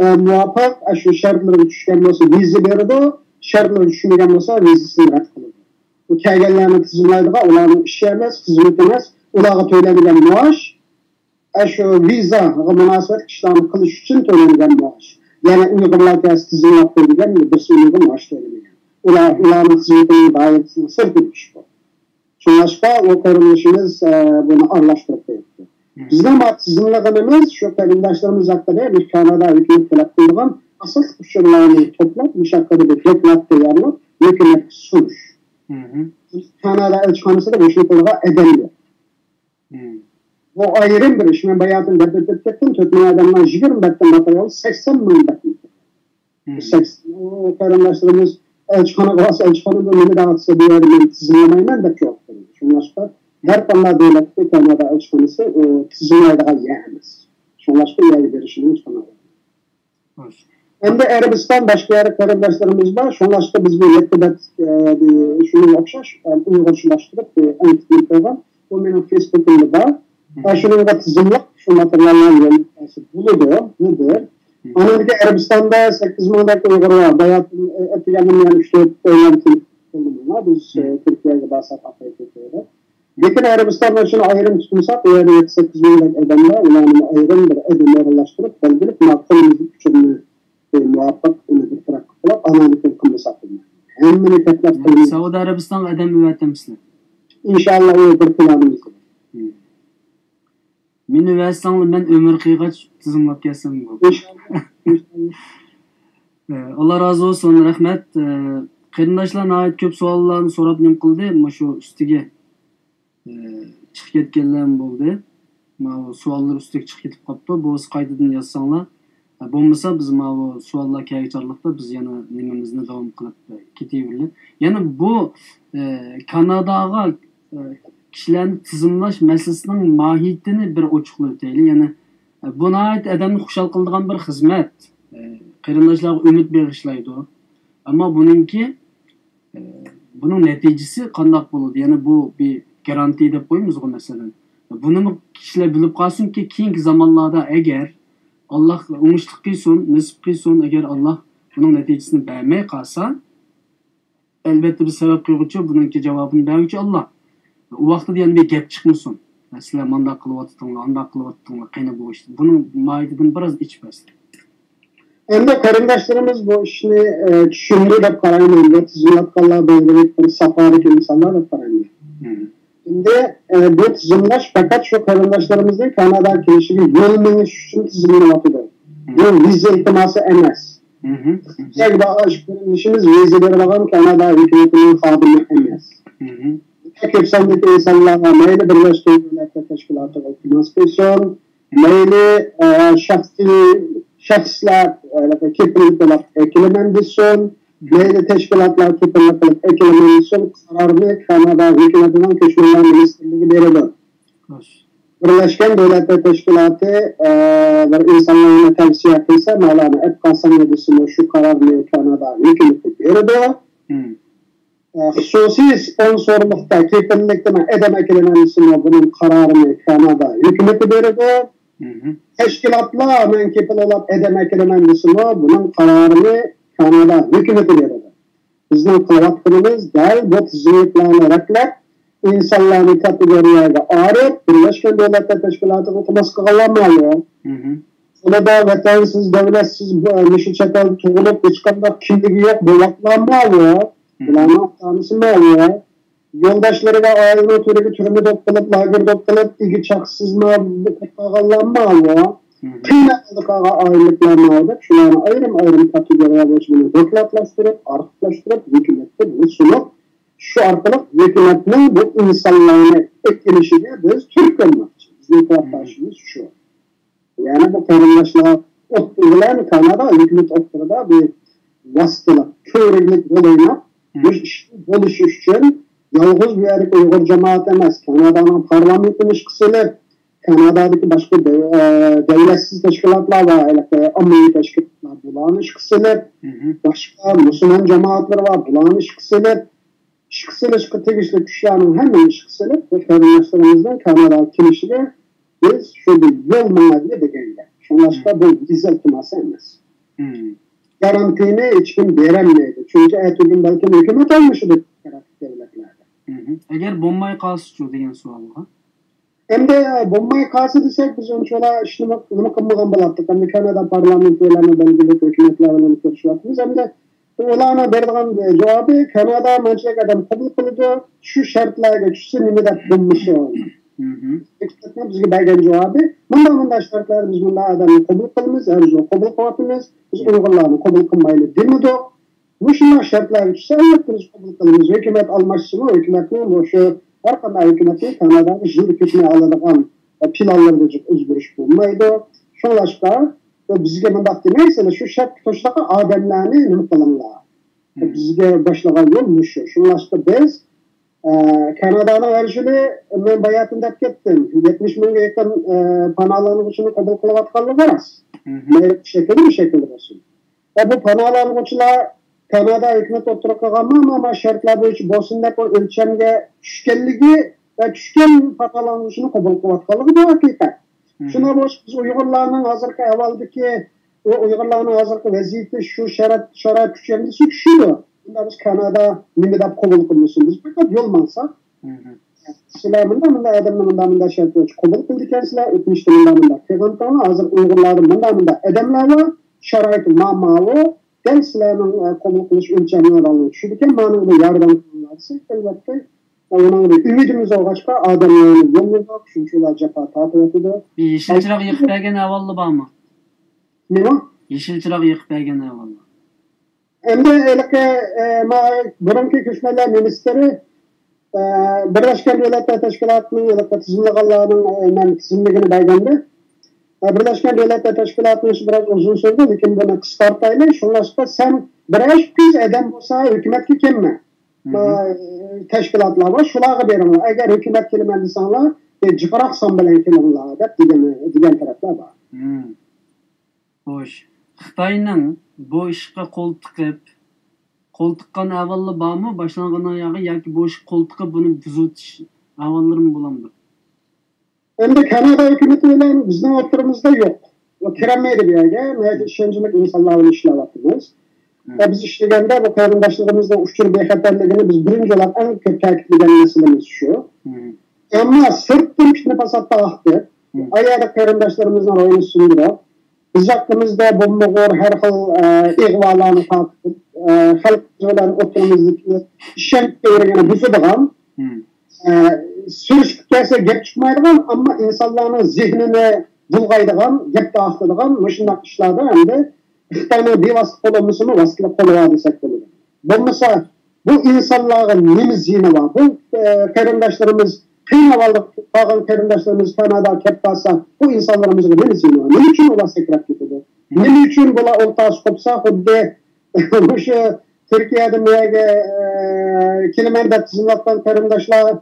ئە، مۇۋاپىق، ئە، شۇ شەرتلىرىگە چۈشكەن بولسا ۋىزا بېرىدۇ. شەرتلىرىگە چۈشمىگەن بولسا ۋىزىسىنى رەت قىلىدۇ. بۇ كەلگەنلەرنى تىزىملايدىغان ئۇلارنىڭ ئىشى ئەمەس، خىزمىتى ئەمەس. ئۇلارغا تۆلەنگەن مائاش، ئە، شۇ ۋىزاغا مۇناسىۋەتلىك ئىشلارنى قىلىش ئۈچۈن تۆلەنگەن مائاش. يەنى ئۇيغۇرلار كەلسە تىزىملاپ قوي دېگەن بىرسى ئۇنىڭغا مائاش تۆلىمىگەن. ئۇلار، ئۇلارنىڭ خىزمىتىنىڭ دائىرىسىنىڭ سىرتىدا ئىش بۇ. شۇڭلاشقا ئۇ قېرىندىشىمىز، ئە، بۇنى ئارىلاشتۇرۇپ قويۇپتۇ. بىزنىڭ ما تىزىملىغىنىمىز شۇ قېرىنداشلىرىمىز ھەققىدە كانادا ھۆكۈمەت تەلەپ قىلىدىغان ئاساسلىق ئۇچۇرلارنى توپلاپ، مۇشۇ ھەققىدە بىر دوكلات تەييارلاپ، ھۆكۈمەتكە سۇنۇش. كانادا ئەلچىخانىسىدا مۇشۇنى قىلىدىغان ئادەم يوق. بۇ ئايرىم بىر ئىش. مەن باياتىن دەپ ئۆتۈپ كەتتىم، تۆت مىڭ ئادەمنىڭ يىگىرمە بەتتىن ماتېرىيال سەكسەن مىڭ بەت. بۇ سەكسەن، ئۇ قېرىنداشلىرىمىز ئەلچىخانىغا بارسا، ئەلچىخانا بۇ نېمە دەۋاتسا، بۇ يەردە مەن تىزىملىمەيمەن دەپ جاۋاب بېرىدۇ. شۇڭلاشقا ھەر قانداق دۆلەتتە كانادا ئەلچىخانىسى، ئۇ تىزىملايدىغان يەر ئەمەس. شۇڭلاشقا ئۇ يەرگە بېرىشىمىز ئەمدى ئەرەبىستان، باشقا يەردە قېرىنداشلىرىمىز بار. شۇڭلاشقا بىز بۇ يەتتە بەت، ئە، شۇنىڭغا ئوخشاش، ئە، ئۇيغۇرچىلاشتۇرۇپ، ئە، ئەنتىكىنى قويغان. بۇ مېنىڭ فېيسبۇكۇمدا بار. ئە، شۇنىڭغا تىزىملىق، شۇ ماتېرىياللارنى يوللاپ بەرسە بولىدۇ. بۇ بىر. ئانىڭدىن كېيىن ئەرەبىستاندا سەككىز مىڭدەك ئۇيغۇر بار. باياتىن، ئە، ئەتىگەندىن يەنە ئۈچ تۆت ئويلام كېلىپ قالدى ماڭا. بىز، ئە، تۈركىيەگە بارساق ئاقايتىپ كۆرەيلى. لېكىن ئەرەبىستاندا شۇنى ئايرىم تۇتمىساق، ئۇ يەردە يەتتە سەككىز مىڭدەك ئادەم بار، ئۇلارنى ئايرىم بىر ئادەم ئورۇنلاشتۇرۇپ، بەلگىلىپ، ما قولىمىزدىكى ئۇچۇرنى، ئە، مۇۋاپىق ئۇنى بىر تەرەپ قىلىپ، ئاناندىن كېيىن قىلمىساق بولمايدۇ. ھەممىنى تەكلىپ قىلىمىز. سەئۇدى ئەرەبىستانغا ئادەم ئەۋەتەمسىلەر؟ ئىنشاللا، ئۇ بىر پىلانىمىزدا بار. مېنى ئەۋەتسەڭلار، مەن ئۆمۈر قىيغاچ تىزىملاپ كەلسەم بولدى. ئىنشاللا. ئىنشاللا. ئاللا رازى بولسۇن، رەھمەت. قېرىنداشلار ناھايىتى كۆپ سوئاللارنى سوراپ نېمە قىلدى، مۇشۇ ئۈستىگە ئى، چىقىپ كەتكەنلەرمۇ بولدى. ماۋۇ سوئاللار ئۈستىگە چىقىپ كېتىپ قاپتۇ. بولسا قايتىدىن يازساڭلار. ئە، بولمىسا بىز ماۋۇ سوئاللار كەلگۈچى ئارىلىقتا بىز يەنە نېمىمىزنى داۋام قىلىپ، ئە، كېتىۋېرىلى. يەنە بۇ، ئە، كاناداغا، ئە، كىشىلەرنى تىزىملاش مەسىلىسىنىڭ ماھىيىتىنى بىر ئوچۇقلاۋېتەيلى. يەنە، ئە، بۇ ناھايىتى ئادەمنى خۇشال قىلىدىغان بىر خىزمەت. ئە، قېرىنداشلارغا ئۈمىد بېغىشلايدۇ. ئەمما بۇنىڭكى ئە، بۇنىڭ نەتىجىسى قانداق بولىدۇ؟ يەنى بۇ بىر گارانتىيە دەپ قويىمىزغۇ، مەسىلەن. بۇنىمۇ كىشىلەر بىلىپ قالسۇنكى، كېيىنكى زامانلاردا ئەگەر ئاللا ئوڭۇشلۇق قىلسۇن، نېسىپ قىلسۇن، ئەگەر ئاللا بۇنىڭ نەتىجىسىنى بەرمەي قالسا، ئەلۋەتتە بىز سەۋەب قىلغۇچى، بۇنىڭكى جاۋابىنى بەرگۈچى ئاللا. ئۇ ۋاقتىدا يەنە بىر گەپ چىقمىسۇن. سىلەر مانداق قىلىۋاتىدىڭلار، ئانداق قىلىۋاتىدىڭلار، قېنى بۇ ئىش. بۇنىڭ ماھىيىتىدىن بىراز ئېچىپ بەرسىلەر. ئەمدى قېرىنداشلىرىمىز بۇ ئىشنى، ئە، چۈشەندى دەپ قارايمەن. بۇ تىزىملاتقانلار بەلگىلىك بىر ساپادىكى ئىنسانلار دەپ قارايمەن. ئەمدى، ئە، بۇ تىزىملاش پەقەت شۇ قېرىنداشلىرىمىزنىڭ كاناداغا كېلىشىگە يول مېڭىش ئۈچۈن تىزىملىنىۋاتىدۇ. بۇ ۋىزا ئىلتىماسى ئەمەس. تۈركىيەگە بارغان شۇ قېرىندىشىمىز ۋىزا بېرىدىغان كانادا ھۆكۈمىتىنىڭ خادىمى ئەمەس. كۆپ ساندىكى ئىنسانلار مەيلى بىرلەشكەن دۆلەتلەر تەشكىلاتىغا ئىلتىماس قىلسۇن، مەيلى، ئە، شەخسىي، شەخسلەر، ئە، كېپىللىك بولۇپ ئەكېلىمەن دېسۇن، مەيلى تەشكىلاتلار كېپىللىك قىلىپ ئەكېلىمەن دېسۇن، قارارنى كانادا ھۆكۈمىتىنىڭ كۆچمەنلەر مىنىستىرلىكى بېرىدۇ. بىرلەشكەن دۆلەتلەر تەشكىلاتى، ئە، بىر ئىنسانلارنى تەۋسىيە قىلسا، ماۋۇلارنى ئەپ قالساڭلار دېسىمۇ، شۇ قارارنى كانادا ھۆكۈمىتى بېرىدۇ. ئە، خۇسۇسىي سپونسورلۇقتا، كېپىللىكتە مەن ئادەم ئەكېلىمەن دېسىمۇ، بۇنىڭ قارارىنى كانادا ھۆكۈمىتى بېرىدۇ. تەشكىلاتلار مەن كېپىل بولاپ ئادەم ئەكېلىمەن دېسىمۇ، بۇنىڭ قارارىنى كانادا ھۆكۈمىتى بېرىدۇ. بىزنىڭ قىلىۋاتقىنىمىز دەل بۇ تىزىملىكلارنى رەتلەپ، ئىنسانلارنى كاتېگورىيەگە ئايرىپ، بىرلەشكەن دۆلەتلەر تەشكىلاتىغا ئىلتىماس قىلغانلار ماۋۇ. ئۇلاردا ۋەتەنسىز، دۆلەتسىز، بۇ، مۇشۇ چەت ئەلدە تۇغۇلۇپ، ھېچقانداق كىملىكى يوق بوۋاقلار ماۋۇ. بۇلارنىڭ ئاتا-ئانىسى ماۋۇ. يولداشلىرىغا، ئائىلىنىڭ تۆرىگە تۈرمە دوپ قىلىپ، لاگېر دوپ قىلىپ، ئىگە چاقىسىزما قالغانلار ماۋۇ. قىيىن ئەھۋالدا قالغان ئائىلىلەرنى ئاۋۇتۇپ، شۇلارنى ئايرىم-ئايرىم كاتېگورىيە بويىچە بۇنى دوكلاتلاشتۇرۇپ، ئارخىپلاشتۇرۇپ، ھۆكۈمەتكە بۇنى سۇنۇپ، شۇ ئارقىلىق ھۆكۈمەتنىڭ بۇ ئىنسانلارنى ئەكېلىشىگە بىز تۈرتكە بولماقچى. بىزنىڭ تەلەپداشىمىز شۇ. يەنى بۇ قېرىنداشلار ئوتتۇرا بىلەن كانادا ھۆكۈمىتى ئوتتۇرىدا بىر ۋاسىتىلىق، كۆۋرۈكلۈك رول ئويناپ، مۇشۇ ئىشنىڭ بولۇشى ئۈچۈن يالغۇز بۇ يەردىكى ئۇيغۇر جامائىتى ئەمەس، كانادانىڭ پارلامېنتىنى ئىشقا سېلىپ، كانادادىكى باشقا دەو-، ئە، دەۋلەتسىز تەشكىلاتلار ۋە ھېلىقى ئاممىۋى تەشكىلاتلار بۇلارنى ئىشقا سېلىپ، باشقا مۇسۇلمان جامائەتلىرى بار، بۇلارنى ئىشقا سېلىپ، ئىشقا سېلىشقا تېگىشلىك كۈچلەرنىڭ ھەممىنى ئىشقا سېلىپ، بۇ قېرىنداشلىرىمىزنىڭ كاناداغا كېلىشىگە بىز شۇ بىر يول ماڭايلى دېگەن گەپ. شۇڭلاشقا بۇ ۋىزا ئىلتىماسى ئەمەس. گارانتىيىنى ھېچكىم بېرەلمەيدۇ. چۈنكى ئەتىگۈن بەلكىم ھۆكۈمەت ئالمىشىدۇ تەرەققىي دۆلەتلەردە. ئەگەر بولماي قالسىچۇ دېگەن سوئالغا. ئەمدى بولماي قالسا دېسەك، بىز ئۇنچىۋالا ئىشنى نېمە قىلمىغان بولاتتۇق. ئەمدى كانادا پارلامېنتى بىلەن بەلگىلىك ھۆكۈمەتلەر بىلەن كۆرۈشۈۋاتىمىز. ئەمدى ئۇلارنىڭ بېرىدىغان جاۋابى، كانادا مانچىلىك ئادەم قوبۇل قىلىدۇ، شۇ شەرتلەرگە چۈشسە نېمە دەپ بولمىسۇن. ھۆكۈمەتنىڭ بىزگە بەرگەن جاۋابى، مۇنداق، مۇنداق شەرتلەردە بىز مۇنداق ئادەمنى قوبۇل قىلىمىز، ھەر يىلى قوبۇل قىلىۋاتىمىز، بىز ئۇيغۇرلارنى قوبۇل قىلمايلى دېمىدۇق. مۇشۇنداق شەرتلەرگە چۈشسە، ئەلۋەتتە بىز قوبۇل قىلىمىز. ھۆكۈمەت ئالماشسىمۇ، ھۆكۈمەتنىڭ مۇشۇ ھەر قانداق ھۆكۈمەتنىڭ كاناداغا يىلدا كەتمەي ئالىدىغان پىلانلىرىدا جىق ئۆزگىرىش بولمايدۇ. شۇڭلاشقا بىزگە مۇنداق دېمەي، سىلەر شۇ شەرتكە توشىدىغان ئادەملەرنى نېمە قىلىڭلار. بىزگە باشلىغان يول مۇشۇ. شۇڭلاشقا بىز، ئە، كانادانىڭ ھەر يىلى، مەن باياتىن دەپ كەتتىم، يەتمىش مىڭغا يېقىن، ئە، پاناھلانغۇچىنى قوبۇل قىلىۋاتقانلىقى راست. مەيلى شەكىلدىمۇ شەكىلدە بولسۇن. ۋە بۇ پاناھلانغۇچىلار كانادا ھۆكۈمىتى ئوتتۇرىغا قويغان ما، ما، ما شەرتلەر بويىچە بولسۇن دەپ، ئۇ ئۆلچەمگە چۈشكەنلىكى ۋە چۈشكەن پاناھلانغۇچىنى قوبۇل قىلىۋاتقانلىقى بۇ ھەقىقەت. شۇنداق بولۇشقا، بىز ئۇيغۇرلارنىڭ ھازىرقى ئەھۋالدىكى، ئۇ ئۇيغۇرلارنىڭ ھازىرقى ۋەزىيىتى، شۇ شارائىت، شارائىت كۈچەيمىسە كۈچىيىدۇ. ئۇندا بىز كانادا نېمە دەپ قوبۇل قىلمىسۇن؟ بىز پەقەت يول ماڭساق. سىلەر مۇنداق، مۇنداق ئادەمنى مۇنداق، مۇنداق شەرت بويىچە قوبۇل قىلىدىكەنسىلەر، ئۆتمۈشتە مۇنداق، مۇنداق قىلغانتىڭلار، ھازىر ئۇيغۇرلاردا مۇنداق، مۇنداق ئادەملەر بار، شارائىتى ما، ماۋۇ، دەل سىلەرنىڭ، ئە، قوبۇل قىلىش ئۆلچەملىرىڭلارغا چۈشىدىكەن، مانا بۇ ياردەم قىلىڭلار دېسەك، ئەلۋەتتە، ئۇنىڭ بىر ئۈمىدىمىز بولغاچقا، ئادەملەرنى يوللىدۇق، شۇنچىۋالا جاپا تارتىۋاتىدۇ. يېشىل چىراغ يېقىپ بەرگەن ئەھۋاللار بارمۇ؟ نېمە؟ يېشىل چىراغ يېقىپ بەرگەن ئەھۋاللار. ئەمدى ھېلىقى، ئە، ما-، بۇرۇنقى كۆچمەنلەر مىنىستىرى، ئە، بىرلەشكەن دۆلەتلەر تەشكىلاتىنىڭ ھېلىقى تىزىملىغانلارنىڭ، ئە، مەن تىزىملىكىنى بەرگەندە، ئە، بىرلەشكەن دۆلەتلەر تەشكىلاتىنىڭ ئىشى بىراز ئۇزۇن سۈردى، لېكىن بۇنى قىسقارتايلى. شۇڭلاشقا سەن بىرەر ئىككى يۈز ئادەم بولسا ھۆكۈمەتكە كەلمە. ما-، تەشكىلاتلار بار، شۇلارغا بېرىڭلار. ئەگەر ھۆكۈمەت كېلىمەن دېسەڭلار، بىر جىقراق سان بىلەن كېلىڭلار دەپ دېگەن، دېگەن تەرەپلەر بار. خوش. خىتاينىڭ بۇ ئىشقا قول تىقىپ، قول تىققان ئەھۋاللار بارمۇ؟ باشلانغان ئاياغى ياكى بۇ ئىشقا قول تىقىپ بۇنى بۇزۇۋېتىش ئەھۋاللىرىمۇ بولامدۇ؟ ئەمدى كانادا ھۆكۈمىتى بىلەن بىزنىڭ ئوتتۇرىمىزدا يوق. ئۇ كىرەلمەيدۇ بۇ يەرگە. ناھايىتى ئىشەنچلىك ئىنسانلار بىلەن ئىشلەۋاتىمىز. ۋە بىز ئىشلىگەندە بۇ قېرىنداشلىرىمىزنىڭ ئۇچۇر بىخەتەرلىكىنى بىز بىرىنچى بولۇپ ئەڭ كۆپ تەكىتلىگەن مەسىلىمىز شۇ. ئەمما سىرتتىن پىتنە پاسات تارقىتىپ، ئۇ يەردە قېرىنداشلىرىمىزنىڭ روھىنى سۇندۇرۇپ، بىز ھەققىمىزدە بولمىغۇر ھەر خىل، ئە، ئىغۋالارنى تارقىتىپ، ئە، خەلق بىلەن ئوتتۇرىمىزدىكى ئىشەنچ دەۋرىنى بۇزىدىغان، ئە، سۈرۈشۈپ كەلسە گەپ چىقمايدىغان، ئەمما ئىنسانلارنىڭ زېھنىنى بۇلغايدىغان، گەپ تارقىتىدىغان مۇشۇنداق ئىشلاردا ئەمدى خىتاينىڭ بىۋاسىتە قوللىمىسىمۇ ۋاسىتىلىك قوللىۋا دېسەك بولىدۇ. بولمىسا بۇ ئىنسانلارغا نېمە زىيىنى بار؟ بۇ، ئە، قېرىنداشلىرىمىز، قىيىن ئەھۋالدا قالغان قېرىنداشلىرىمىز كاناداغا كەپ قالسا، بۇ ئىنسانلىرىمىزغا نېمە زىيىنى بار؟ نېمە ئۈچۈن ئۇلار سەكرەپ كېتىدۇ؟ نېمە ئۈچۈن بۇلار ئولتۇرسا قوپسا، خۇددى مۇشۇ تۈركىيەدىن بۇ يەرگە، ئە، كېلىمەن دەپ تىزىملاتقان قېرىنداشلار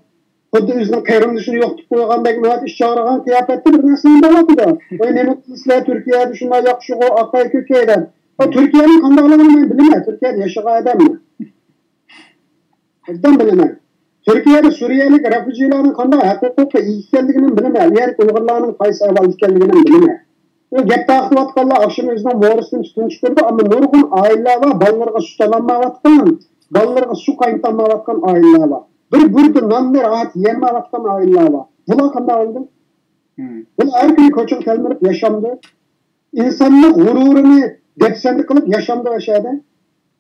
خۇددى ئۆزىنىڭ قېرىندىشىنى يوقىتىپ قويغاندەك ناھايىتى ئىچ ئاغرىغان قىياپەتتە بىر نەرسىلەرنى دەۋاتىدۇ. ۋاي، نېمە قىلىسىلەر، تۈركىيەدە شۇنداق ياخشىغۇ، ئاقاي كۆكەي دەپ. ۋە تۈركىيەنىڭ قانداقلىقىنى مەن بىلىمەن، تۈركىيەدە ياشىغان ئادەممەن. ئوبدان بىلىمەن. تۈركىيەدە سۈرىيەلىك رەفۇجىلارنىڭ قانداق ھەق ھوقۇققا ئىگە ئىكەنلىكىنى بىلىمەن. ئۇ يەردىكى ئۇيغۇرلارنىڭ قايسى ئەھۋالدا ئىكەنلىكىنى بىلىمەن. ئۇ گەپ تارقىتىۋاتقانلار ئاخشىمى ئۆزىنىڭ مورىسىدىن تۈتۈن چىقىرىدۇ، ئەمما نۇرغۇن ئائىلىلەر بار، بالىلىرىغا سۈت ئالالمايۋاتقان، بالىلىرىغا سۇ قاينىتالمايۋاتقان ئائىلىلەر بار. بىر بۇردا ناننى راھەت يېيەلمەيۋاتقان ئائىلىلەر بار. بۇلار قانداق بولدى؟ بۇلار ھەر كۈنى كوچىغا تەلمۈرۈپ ياشامدۇ؟ ئىنسانلىق غۇرۇرىنى دەپسەندە قىلىپ ياشامدۇ ئاشۇ يەردە؟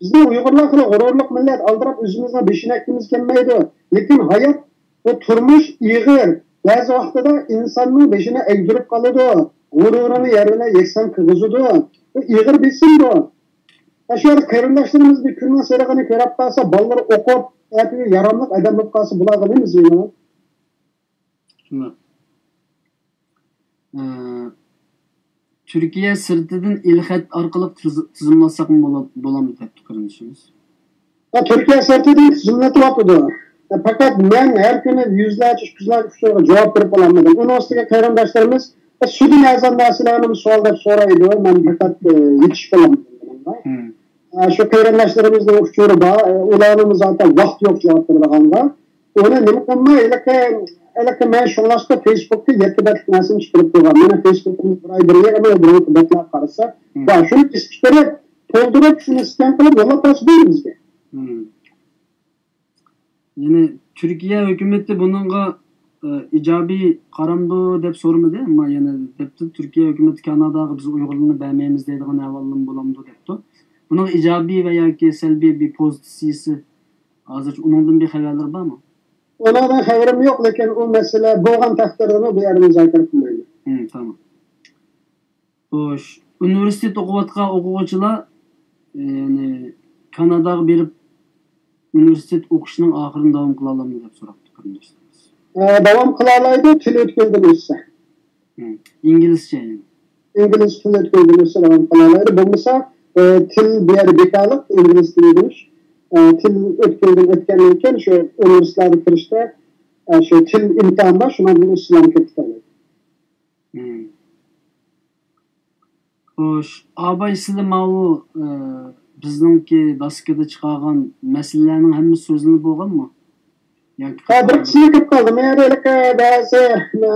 بىزنىڭ ئۇيغۇرلار خېلى غۇرۇرلۇق مىللەت، ئالدىراپ ئۆزىمىزنىڭ بېشىنى ئەگكىمىز كەلمەيدۇ. لېكىن ھايات، بۇ تۇرمۇش ئېغىر. بەزى ۋاقتىدا ئىنساننىڭ بېشىنى ئەگدۈرۈپ قالىدۇ. غۇرۇرىنى يەر بىلەن يەكسان قىلغۇزىدۇ. بۇ ئېغىر بېسىم بۇ. ئاشۇ يەردە قېرىنداشلىرىمىز بىر كۈننىڭ سېلىقىنى كۆرۈپ قالسا، بالىلىرى ئوقۇپ، ئەتىگە ياراملىق ئادەم بولۇپ قالسا، بۇلارغا نېمە زىيىنى بار؟ شۇنداق. ئە، تۈركىيە سىرتىدىن ئېلخەت ئارقىلىق تىز- تىزىملاتساقمۇ بولا- بولامدۇ دەپتۇ قېرىندىشىمىز. ھە، تۈركىيە سىرتىدىن تىزىملىتىۋاتىدۇ. ھە، پەقەت مەن ھەر كۈنى يۈزلەرچە، ئۈچ يۈزلەرچە ئۇچۇرغا جاۋاب بېرىپ بولالمىدىم. ئۇنىڭ ئۈستىگە قېرىنداشلىرىمىز، ھە، سۈدۈن ئەزا نەرسىلەرنىمۇ سوئال دەپ سورايدۇ. مەن پەقەت، ئە، يېتىشىپ بولالمىدىم بۇنىڭغا. ئە، شۇ قېرىنداشلىرىمىزنىڭ ئۇچۇرى بار. ئە، ئۇلارنىڭمۇ زاتەن ۋاقتى يوق جاۋاب بېرىدىغانغا. ئۇنى نېمە قىلماي، ھېلىقى، ھېلىقى مەن شۇڭلاشقا فېيسبۇكتا يەتتە بەتلىك نەرسىنى چىقىرىپ قويغان. مېنىڭ فېيسبۇكىمدا بىر ئاي بىر يىل ئەمەس، بۇرۇنقى بەتلەر قارىسا، بار. شۇنى بېسىپ چىقىرىپ، تولدۇرۇپ، شۇنى سكان قىلىپ يوللاپ بەرسە بولدى بىزگە. يەنى تۈركىيە ھۆكۈمىتى بۇنىڭغا، ئە، ئىجابىي قارامدۇ دەپ سورىمىدى، ئەمما يەنە دەپتۇ، تۈركىيە ھۆكۈمىتى كاناداغا بىز ئۇيغۇرلارنى بەرمەيمىز دەيدىغان ئەھۋاللىرىمۇ بولامدۇ دەپتۇ. بۇنىڭغا ئىجابىي ۋە ياكى سەلبىي بىر پوزىتسىيىسى ھازىرچە ئۇنىڭدىن بىر خەۋەرلىرى بارمۇ؟ ئۇنىڭدىن خەۋىرىم يوق، لېكىن ئۇ مەسىلە بولغان تەقدىردىمۇ بۇ يەردە مۇزاكىرە قىلمايمەن. ھىم، تامام. خوش، ئۇنىۋېرسىتېت ئوقۇۋاتقان ئوقۇغۇچىلار، يەنى كاناداغا بېرىپ ئۇنىۋېرسىتېت ئوقۇشنىڭ ئاخىرىنى داۋام قىلالامدۇ دەپ سوراپتۇ قېرىنداشلىرىمىز. ئە، داۋام قىلالايدۇ، تىل ئۆتكىلىدىن ئۆتسە. ھىم. ئىنگلىزچە يەنى. ئىنگلىز تىل ئۆتكىلىدىن ئۆتسە داۋام قىلالايدۇ. بولمىسا، ئە، تىل بۇ يەردە بىكارلىق، ئىنگلىز تىلى ئۆگىنىش. ئە، تىل ئۆتكىلىدىن ئۆتكەندىن كېيىن شۇ ئۇنىۋېرسىتېتلارغا كىرىشتە، ئە، شۇ تىل ئىمتىھانى بار، شۇنىڭدىن ئۆتسىلەرمۇ كىرىپ كېتەلەيدۇ. ھىم. خوش، ئاباي، سىلى ماۋۇ، ئە، بىزنىڭكى داسكىدا چىقارغان مەسىلىلەرنىڭ ھەممىسى سۆزلىنىپ بولغانمۇ؟ ياكى ھە، بىر قىسمى كىرىپ قالدى. مەن ھېلىقى بەزى، ئە،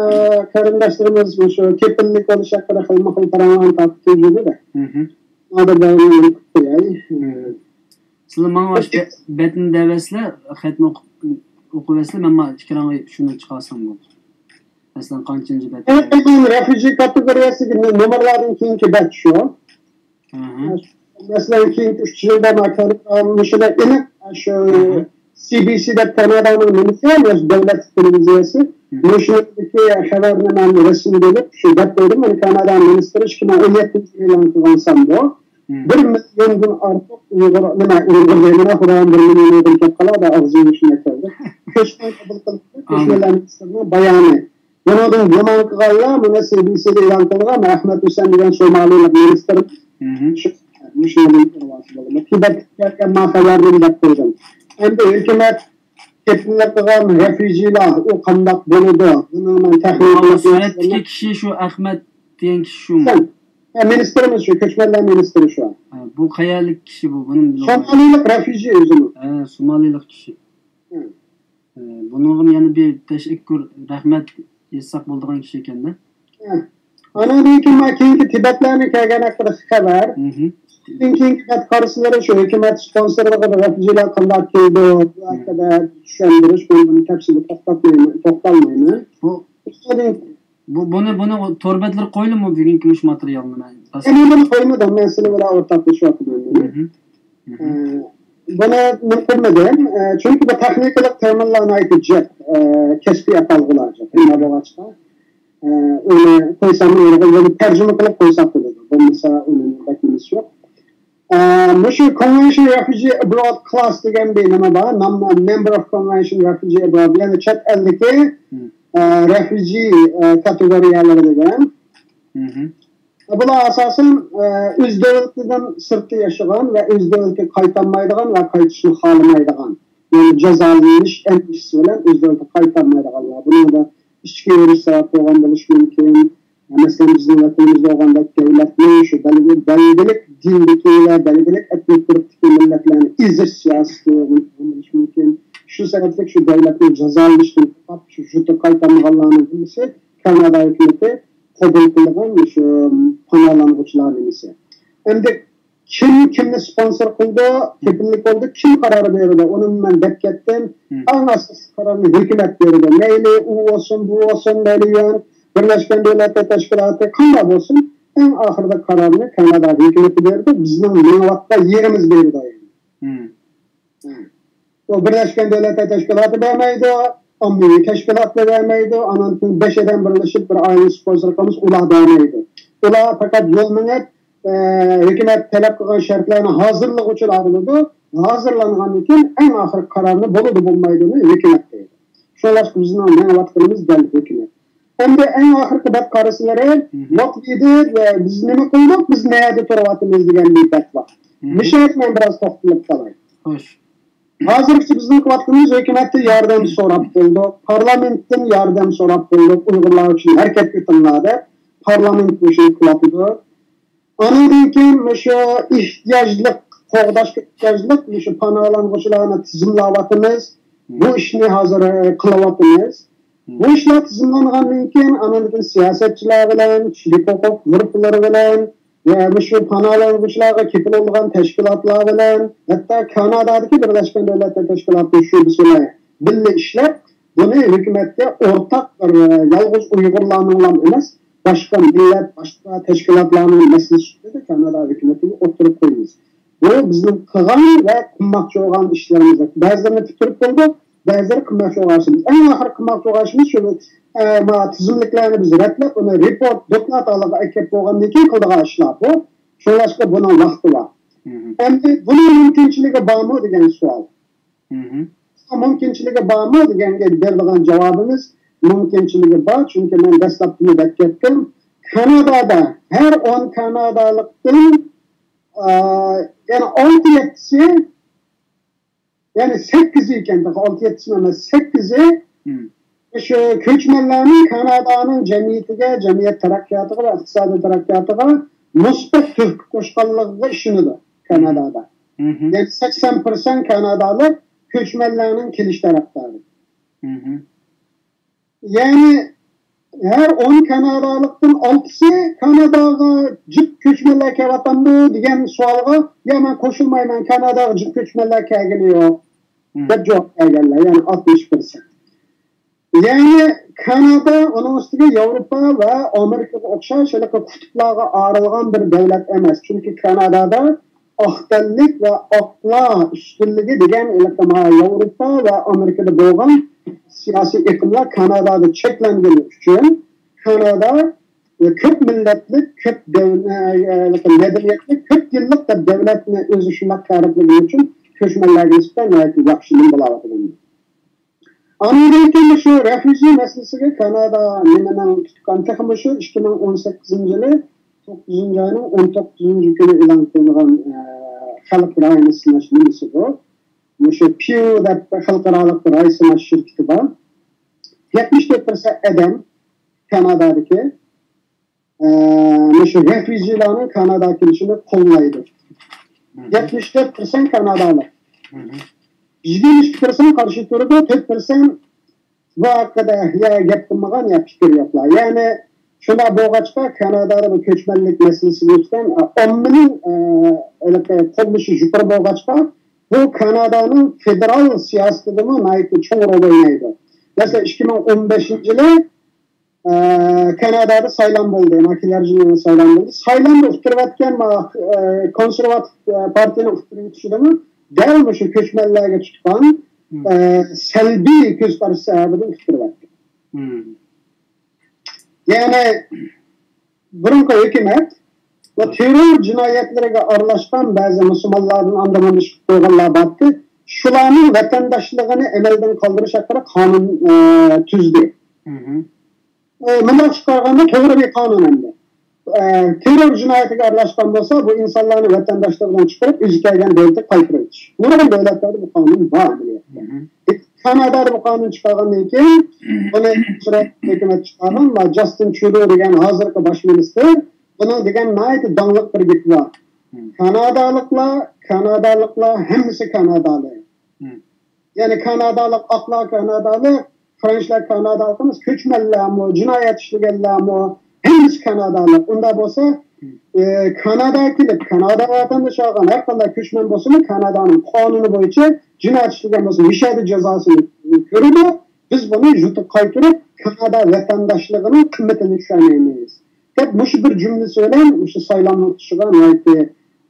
قېرىنداشلىرىمىز مۇشۇ كېپىللىك بولۇش ھەققىدە خىلمۇ خىل پاراڭلارنى تارتىپ كەلگەندە. ھە، مانا بىر قوياي. سىلەر ماڭا بەتنى دەۋەتسىلەر، خەتنى ئوقۇپ، ئوقۇۋەتسىلەر، مەن مانا ئېكرانغا شۇنى چىقارسام بولدى. مەسىلەن، قانچىنچى بەت؟ رەفۇجى كاتېگورىيەسىدىكى نومۇرلاردىن كېيىنكى بەت شۇ. مەسىلەن، كېيىنكى ئۈچ يىلدا مۇشۇنى ئېنىق شۇ سى بى سى دەپ كانادانىڭ نېمىسى، دۆلەت تېلېۋىزىيەسى. مۇشۇنىڭدىكى خەۋەرنى مەن رەسمىي بولۇپ شۇ دەپ قويدۇم. مانا كانادا مىنىستىرى ئىككى مىڭ ئون يەتتىنچى يىلى ئېلان قىلغان ساندا بىر مىليوندىن ئارتۇق ئۇيغۇر، نېمە، ئۇيغۇر دەيمەن، خۇدايىم، بىر مىليون ئۇيغۇر كەپ قالار، ئاغزىمغا شۇنداق كەلدى. كۆچمەن قوبۇل قىلىندى، كۆچمەنلەر مىنىستىرىنىڭ بايانى. بۇنىڭدىن گۇمان قىلغانلار، مۇنى سى بى سىدا ئېلان قىلغان ئەخمەت ھۈسەن دېگەن سومالىلىق مىنىستىر، شۇ، مۇشۇ يەردىن ئىنفورماتسىيە بولدى. تىبەتتىن كەلگەن ما خەۋەرنى دەپ قويدۇم. ئەمدى ھۆكۈمەت كېپىللىك قىلغان رەفۇجىلار، ئۇ قانداق بولىدۇ؟ بۇنىڭ مەن تەخمىن قىلىپ، سۈرەتتىكى كىشى شۇ ئەخمەت دېگەن كىشى شۇمۇ؟ ھە، مىنىستىرىمىز شۇ، كۆچمەنلەر مىنىستىرى شۇ. ھە، بۇ قەيەرلىك كىشى بۇ؟ بۇنى سومالىلىك رەفۇجى ئۆزىمۇ. ھە، سومالىلىك كىشى. ھە، بۇنىڭغىمۇ يەنە بىر تەشەككۈر، رەھمەت ئېيتساق بولىدىغان كىشى ئىكەن-دە. ھە. ئانىڭدىن كېيىن مانا كېيىنكى تىبەتلەرنى كەلگەن ھەققىدە خەۋەر. ئىككىنچى بەت قارىسىلىرى شۇ ھۆكۈمەت سپونسورلۇقىدا رەفۇجىلار قانداق كېلىدۇ، بۇ ھەققىدە چۈشەندۈرۈش، مەن بۇنى تەپسىلىي توختالمايمەن، توختالمايمەن. بۇ، بۇ، بۇنى، بۇنى تور بەتلىرى قويدىمۇ بۈگۈنكى مۇشۇ ماتېرىيالنى مەن؟ ئەمەلىي قويمىدىم، مەن سىلەر بىلەن ئورتاقلىشىۋاتىمەن. ئە، بۇنى نېمە قىلمىدىم؟ ئە، چۈنكى بۇ تېخنىكىلىق تېمىلار ناھايىتى جىق، ئە، كەسپىي ئاتالغۇلار جىق. نېمە بولغاچقا، ئە، ئۇنى قويسام، ئۇنى تەرجىمە قىلىپ قويساق بولىدۇ. بولمىسا ئۇنى بەك نېمىسى يوق. ئە، مۇشۇ Convention Refugee Abroad Class دېگەن بىر نېمە بار. نام-، Member of Convention Refugee Abroad، يەنى چەت ئەلدىكى، ئە، رەفۇجى، ئە، كاتېگورىيەلىرى دېگەن. بۇلار ئاساسەن، ئە، ئۆز دۆلىتىدىن سىرتتا ياشىغان ۋە ئۆز دۆلىتىگە قايتالمايدىغان ۋە قايتىشنى خالىمايدىغان، يەنى جازالىنىش ئەندىشىسى بىلەن ئۆز دۆلىتىگە قايتالمايدىغانلار. بۇنىڭدا ئىچكى ئۇرۇش سەۋەب بولغان بولۇشى مۇمكىن. مەسىلەن، بىزنىڭ ۋەتىنىمىزدە بولغاندەك دۆلەتنىڭ شۇ بەلگىلىك، بەلگىلىك دىندىكى ۋە بەلگىلىك ئېتنىك گۇرۇپپىدىكى مىللەتلەرنى ئېزىش سىياسىتى بولغان بولۇشى مۇمكىن. شۇ سەۋەبلىك شۇ دۆلەتنىڭ جازالىنىشىدىن قورقۇپ، شۇ يۇرتىغا قايتالمىغانلارنىڭ ھەممىسى كانادا ھۆكۈمىتى قوبۇل قىلغان شۇ پاناھلانغۇچىلار نېمىسى. ئەمدى كىم كىمنى سپونسور قىلىدۇ، كېپىللىك بولىدۇ، كىم قارار بېرىدۇ، ئۇنى مەن دەپ كەتتىم. ئەڭ ئاساسلىق قارارنى ھۆكۈمەت بېرىدۇ. مەيلى ئۇ بولسۇن، بۇ بولسۇن، مەيلى يۈەن، بىرلەشكەن دۆلەتلەر تەشكىلاتى، قانداق بولسۇن، ئەڭ ئاخىرىدا قارارنى كانادا ھۆكۈمىتى بېرىدۇ. بىزنىڭ مېڭىۋاتقان يېرىمىز بېرىدۇ. ئۇ بىرلەشكەن دۆلەتلەر تەشكىلاتى بەرمەيدۇ. ئاممىۋى تەشكىلاتلار بەرمەيدۇ. ئانان كېيىن بەش ئادەم بىرلىشىپ بىر ئائىلىنى سپونسور قىلىمىز، ئۇلار بەرمەيدۇ. ئۇلار پەقەت يول مېڭىپ، ئە، ھۆكۈمەت تەلەپ قىلغان شەرتلەرنى ھازىرلىغۇچىلار بولىدۇ. ھازىرلانغاندىن كېيىن ئەڭ ئاخىرقى قارارنى بولىدۇ بولمايدۇنى ھۆكۈمەت دەيدۇ. شۇڭلاشقا بىزنىڭ مېڭىۋاتقىنىمىز دەل ھۆكۈمەت. ئەمدى ئەڭ ئاخىرقى بەت قارىسىلىرى، مم، ۋوت لىدېر ۋە بىز نېمە قىلدۇق، بىز نەدە تۇرۇۋاتىمىز دېگەن بىر بەت بار. مم. مۇشۇ يەردە مەن بىراز توختىلىپ قالاي. خوش. ھازىرغىچە بىزنىڭ قىلىۋاتقىنىمىز ھۆكۈمەتتىن ياردەم سوراپ بولدۇق، پارلامېنتتىن ياردەم سوراپ بولدۇق، ئۇيغۇرلار ئۈچۈن ھەرىكەتكە ئۆتۈڭلار دەپ، پارلامېنت بۇ ئىشنى قىلىۋاتىدۇ. ئاندىن كېيىن مۇشۇ ئېھتىياجلىق، قوغداشقا ئېھتىياجلىق مۇشۇ پاناھلانغۇچىلارنى تىزىملاۋاتىمىز. بۇ ئىشنى ھازىر، ئە، قىلىۋاتىمىز. بۇ ئىشلار تىزىملانغاندىن كېيىن، ئاندىن كېيىن سىياسەتچىلەر بىلەن، كىشىلىك ھوقۇق گۇرۇپپىلىرى بىلەن ۋە مۇشۇ پاناھلانغۇچىلارغا كېپىل بولغان تەشكىلاتلار بىلەن، ھەتتا كانادادىكى بىرلەشكەن دۆلەتلەر تەشكىلاتىنىڭ شۆبىسى بىلەن بىللە ئىشلەپ، بۇنى ھۆكۈمەتكە ئورتاق بىر، يالغۇز ئۇيغۇرلارنىڭلا ئەمەس، باشقا مىللەت، باشقا تەشكىلاتلارنىڭ مەسىلىسى سۈپىتىدە كانادا ھۆكۈمىتىگە ئوتتۇرىغا قويىمىز. بۇ بىزنىڭ قىلغان ۋە قىلماقچى بولغان ئىشلىرىمىز. بەزىلىرىنى پۈتتۈرۈپ بولدۇق، بەزىلىرى قىلماقچى بولغان ئىشىمىز. ئەڭ ئاخىرى قىلماقچى بولغان ئىشىمىز شۇ، ئە، ما تىزىملىكلەرنى بىز رەتلەپ، ئۇنى رېپورت، دوكلات ھالىغا ئەكەپ بولغاندىن كېيىن قىلىدىغان ئىشلار بۇ. شۇڭلاشقا بۇنىڭ ۋاقتى بار. مم. ئەمدى بۇنىڭ مۇمكىنچىلىكى بارمۇ دېگەن سوئال. مم. مۇمكىنچىلىكى بارمۇ دېگەنگە بېرىدىغان جاۋابىمىز مۇمكىنچىلىكى بار، چۈنكى مەن دەسلەپتىمۇ دەپ كەتتىم. كانادادا ھەر ئون كانادالىقتىن، ئا، يەنى ئالتە يەتتىسى، يەنى سەككىزى ئىكەن، تېخى ئالتە يەتتىسى ئەمەس، سەككىزى مم. شۇ كۆچمەنلەرنىڭ كانادانىڭ جەمئىيىتىگە، جەمئىيەت تەرەققىياتىغا ۋە ئىقتىسادىي تەرەققىياتىغا مۇسبەت تۆھپە قوشقانلىقىغا ئىشىنىدۇ كانادادا. مم. يەنى سەكسەن پىرسەنت كانادالىق كۆچمەنلەرنىڭ كېلىش تەرەپدارى. مم. يەنى ھەر ئون كانادالىقتىن ئالتىسى كاناداغا جىق كۆچمەنلەر كېلىۋاتامدۇ دېگەن سوئالغا، يا، مەن قوشۇلمايمەن، كاناداغا جىق كۆچمەنلەر كەلگىنى يوق، مم. دەپ جاۋاب بەرگەنلەر، يەنى ئاتمىش پىرسەنت. يەنى كانادا، ئۇنىڭ ئۈستىگە ياۋروپا ۋە ئامېرىكىغا ئوخشاش ھېلىقى قۇتۇپلارغا ئايرىلغان بىر دۆلەت ئەمەس. چۈنكى كانادادا ئاق تەنلىك ۋە ئاقلار ئۈستۈنلۈكى دېگەن ھېلىقى ما ياۋروپا ۋە ئامېرىكىدا بولغان سىياسىي ئېقىملار كانادادا چەكلەنگىنى ئۈچۈن كانادا كۆپ مىللەتلىك، كۆپ دەۋ-، مەدەنىيەتلىك، كۆپ تىللىق دەپ دۆلەتنى ئۆزى شۇنداق تەرىپلىگەن ئۈچۈن كۆچمەنلەرگە نىسبەتەن ناھايىتى ياخشى نېمە بولاۋاتىدۇ. ئاندىن كېيىن مۇشۇ رېفۇجى مەسىلىسىگە كانادا نېمىنىڭ تۇتقان، تېخى مۇشۇ ئىككى مىڭ ئون سەككىزىنچى يىلى توققۇزىنچى ئاينىڭ ئون توققۇزىنچى كۈنى ئېلان قىلىنغان، ئە، خەلق رايىنى سىناش نېمىسى بۇ. مۇشۇ پيۇ دەپ خەلقئارالىق راي سىناش شىركىتى بار. يەتمىش تۆت پىرسەنت ئادەم كانادادىكى، ئە، مۇشۇ رېفۇجىلارنىڭ كاناداغا كېلىشىنى قوللايدۇ. مم. يەتمىش تۆت پىرسەنت كانادالىق. مم. يىگىرمە ئىككى پىرسەنت قارشى تۇرىدۇ، تۆت پىرسەنت بۇ ھەققىدە يا گەپ قىلمىغان، يا پىكىر يوقلار. يەنى شۇنداق بولغاچقا، كانادادا بۇ كۆچمەنلىك مەسىلىسى يۈزىسىدىن، ئە، ئاممىنىڭ، ئە، ھېلىقى قوللىشى يۇقىرى بولغاچقا، بۇ كانادانىڭ فېدېرال سىياسىتىدىمۇ ناھايىتى چوڭ رول ئوينايدۇ. مەسىلەن، ئىككى مىڭ ئون بەشىنچى يىلى ئە، كانادادا سايلام بولدى، ما كېلەر يىلى سايلام بولدى. سايلامدا ئۇتتۇرۇۋەتكەن، ما، ئە، كونسېرۋاتىپ، ئە، پارتىيىنىڭ ئۇتتۇرىغا چىقىشىدىمۇ دەل مۇشۇ كۆچمەنلەرگە تۇتقان، مم. ئە، سەلبىي كۆز قارىشى سەۋەبىدىن ئۇتتۇرۇۋەتتى. مم. يەنى بۇرۇنقى ھۆكۈمەت بۇ تېررور جىنايەتلىرىگە ئارىلاشقان بەزى مۇسۇلمانلاردىن ئاندىن ئاندىن چىقىپ قويغانلار بارتى. شۇلارنىڭ ۋەتەنداشلىقىنى ئەمەلدىن قالدۇرۇش ھەققىدە قانۇن، ئە، تۈزدى. مم. ئە، مۇنداق چىقارغاندا توغرا بىر قانۇن ئەمدى. ئە، تېررور جىنايىتىگە ئارىلاشقان بولسا، بۇ ئىنسانلارنى ۋەتەنداشلىقىدىن چىقىرىپ، ئۆزى كەلگەن دۆلىتىگە قايتۇرۇۋېتىش. نۇرغۇن دۆلەتلەردە بۇ قانۇن بار ئەمەلىيەتتە. مم. كانادادا بۇ قانۇن چىقارغاندىن كېيىن، بۇنى ھۆكۈمەت چىقارغان ۋە جاستىن ترۇدو دېگەن ھازىرقى باش مىنىستىر، بۇنىڭ دېگەن ناھايىتى داڭلىق بىر گېپى بار. مم. كانادالىقلار، كانادالىقلار، ھەممىسى كانادالىق. مم. يەنى كانادالىق، ئاقلار كانادالىق، فرانسلار كانادالىق ئەمەس، كۆچمەنلەرمۇ، جىنايەت ئىشلىگەنلەرمۇ، ھەممىسى كانادالىق. ئۇنداق بولسا، ئە، كاناداغا كېلىپ، كانادا ۋەتەندىشى ئالغان ھەر قانداق كۆچمەن بولسىمۇ، كانادانىڭ قانۇنى بويىچە جىنايەت ئىشلىگەن بولسا، مۇشۇ يەردە جازاسىنى كۆرىدۇ. بىز بۇنى يۇتۇپ قايتۇرۇپ، كانادا ۋەتەنداشلىقىنىڭ قىممىتىنى چۈشەنمەيمىز، دەپ مۇشۇ بىر جۈملىسى بىلەن مۇشۇ سايلامنىڭ تۇتۇشىغا ناھايىتى،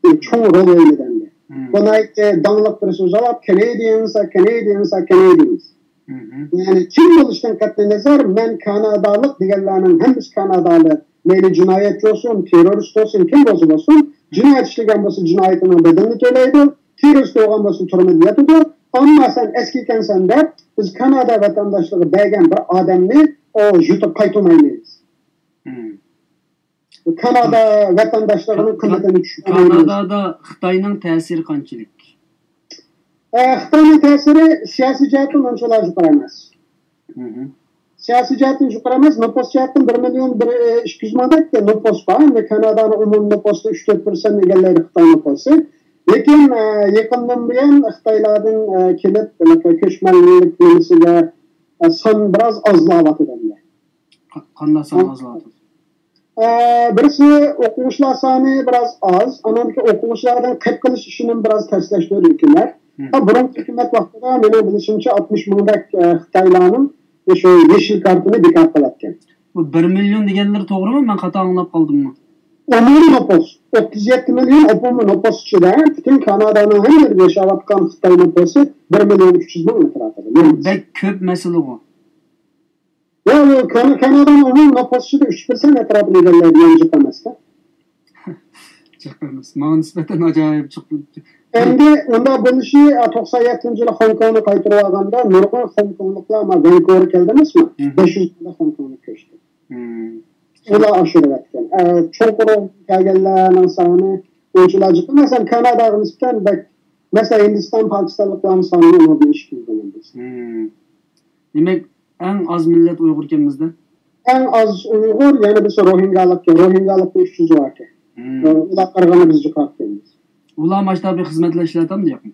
ئە، چوڭ رول ئوينىدى ئەمدى. مم. بۇ ناھايىتى داڭلىق بىر سۆز ئالاپ، كېنېدىيەنس، كېنېدىيەنس، كېنېدىيەنس. يەنى كىم بولۇشتىن قەتئىينەزەر، مەن كانادالىق دېگەنلەرنىڭ ھەممىسى كانادالىق. مەيلى جىنايەتچى بولسۇن، تېررورىست بولسۇن، كىم بولسا بولسۇن، جىنايەت ئىشلىگەن بولسا، جىنايىتىنىڭ بەدىلىنى تۆلەيدۇ، تېررورىست بولغان بولسا، تۈرمىدە ياتىدۇ. ئەمما سەن ئەسكى ئىكەنسەن دەپ، بىز كانادا ۋەتەنداشلىقى بەرگەن بىر ئادەمنى ئۇ يۇتۇپ قايتۇرمايمىز. كانادا ۋەتەنداشلىقىنىڭ قىممىتىنى چۈشىنەلمەيمىز. كانادادا خىتاينىڭ تەسىرى قانچىلىك؟ ئە، خىتاينىڭ تەسىرى سىياسىي جەھەتتىن ئۇنچىۋالا يۇقىرى ئەمەس. سىياسىي جەھەتتىن يۇقىرى ئەمەس، نوپۇس جەھەتتىن بىر مىليون بىر، ئە، ئىككى يۈز مىڭدەك نوپۇس بار. ئەمدى كانادانىڭ ئومۇمىي نوپۇسىنىڭ ئۈچ تۆت پىرسەنتنى ئىگىلەيدۇ خىتاي نوپۇسى. لېكىن، ئە، يېقىندىن بۇيان خىتايلاردىن، ئە، كېلىپ، كۆچمەنلىك نېمىسىگە، ئە، سان بىراز ئازلاۋاتىدۇ ئەمدى. قا-، قانداق سان ئازلاۋاتىدۇ؟ ئە، بىرسى ئوقۇغۇچىلار سانى بىراز ئاز، ئانىڭدىن كېيىن ئوقۇغۇچىلاردىن قېپقېلىش ئىشىنى بىراز تەسلەشتۈردى ھۆكۈمەت. ھە، بۇرۇنقى ھۆكۈمەت ۋاقتىدا مېنىڭ بىلىشىمچە ئاتمىش مىڭدەك، ئە، خىتايلارنىڭ شۇ يېشىل كارتىنى بىكار قىلىۋەتكەن. بۇ بىر مىليون دېگەنلىرى توغرىمۇ؟ مەن خاتا ئاڭلاپ قالدىممۇ؟ ئومۇمىي نوپۇس، ئوتتۇز يەتتە مىليون ئومۇمىي نوپۇس ئىچىدە پۈتۈن كانادانىڭ ھەممە يېرىدە ياشاۋاتقان خىتاي نوپۇسى بىر مىليون ئۈچ يۈز مىڭ ئەتراپىدا. بەك كۆپ مەسىلە بۇ. يا، ئۇ كان-، كانادانىڭ ئومۇمىي نوپۇس ئىچىدە ئۈچ پىرسەنت ئەتراپىنى ئىگىلەيدىغان جىق ئەمەس-دە. جىق ئەمەس. ماڭا نىسبەتەن ئاجايىپ جىق. ئەمدى ئۇنداق بولۇشى، ئا، توقسان يەتتىنچى يىلى خوڭكوڭنى قايتۇرۇۋالغاندا نۇرغۇن خوڭكوڭلۇقلار ما ۋانكوۋېرغا كەلدى ئەمەسمۇ؟ بەش يۈز مىڭ خوڭكوڭلۇق كۆچتى. ئۇلار ئاشۇرۇۋەتكەن. ئە، چوڭقۇر كەلگەنلەرنىڭ سانى ئۇنچىلا جىق. مەسىلەن، كاناداغا نىسبەتەن بەك، مەسىلەن، ھىندىستان، پاكىستانلىقلارنىڭ سانى ئۇنىڭدىن ئىككى يۈز مىڭ. دېمەك، ئەڭ ئاز مىللەت ئۇيغۇر ئىكەنمىزدە. ئەڭ ئاز ئۇيغۇر، يەنە بىرسى روھىنگالىق ئىكەن. روھىنگالىقتا ئۈچ يۈز بار ئىكەن. ئۇلارغا قارىغاندا بىز جىقراق ئىكەنمىز. ئۇلار ماشتا بىر خىزمەتلەر ئىشلەتەمدۇ يوقمۇ؟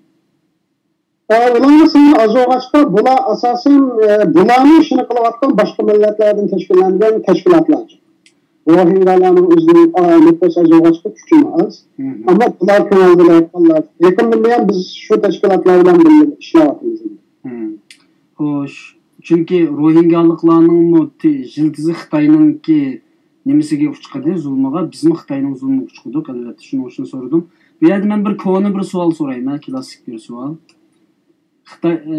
ئە، ئۇلارنىڭ سانى ئاز بولغاچقا، بۇلار ئاساسەن، ئە، بۇلارنىڭ ئىشىنى قىلىۋاتقان باشقا مىللەتلەردىن تەشكىللەنگەن تەشكىلاتلار. روھىنگالارنىڭ ئۆزىنىڭ، ئا، نوپۇسى ئاز بولغاچقا، كۈچىمۇ ئاز. ئەمما بۇلار كۆڭۈل بۆلۈۋاتقانلار. يېقىندىن بۇيان بىز شۇ تەشكىلاتلار بىلەن بىللە ئىشلەۋاتىمىز. خوش، چۈنكى روھىنگالىقلارنىڭمۇ تى-، يىلتىزى خىتاينىڭكى نېمىسىگە ئۇچقىدى، زۇلمىغا، بىزمۇ خىتاينىڭ زۇلمىغا ئۇچقۇدۇق، ئەلۋەتتە، شۇنىڭ ئۈچۈن سورىدىم. بۇ يەردە مەن بىر كونا بىر سوئال سورايمەن، كلاسسىك بىر سوئال. خىتاي، ئە،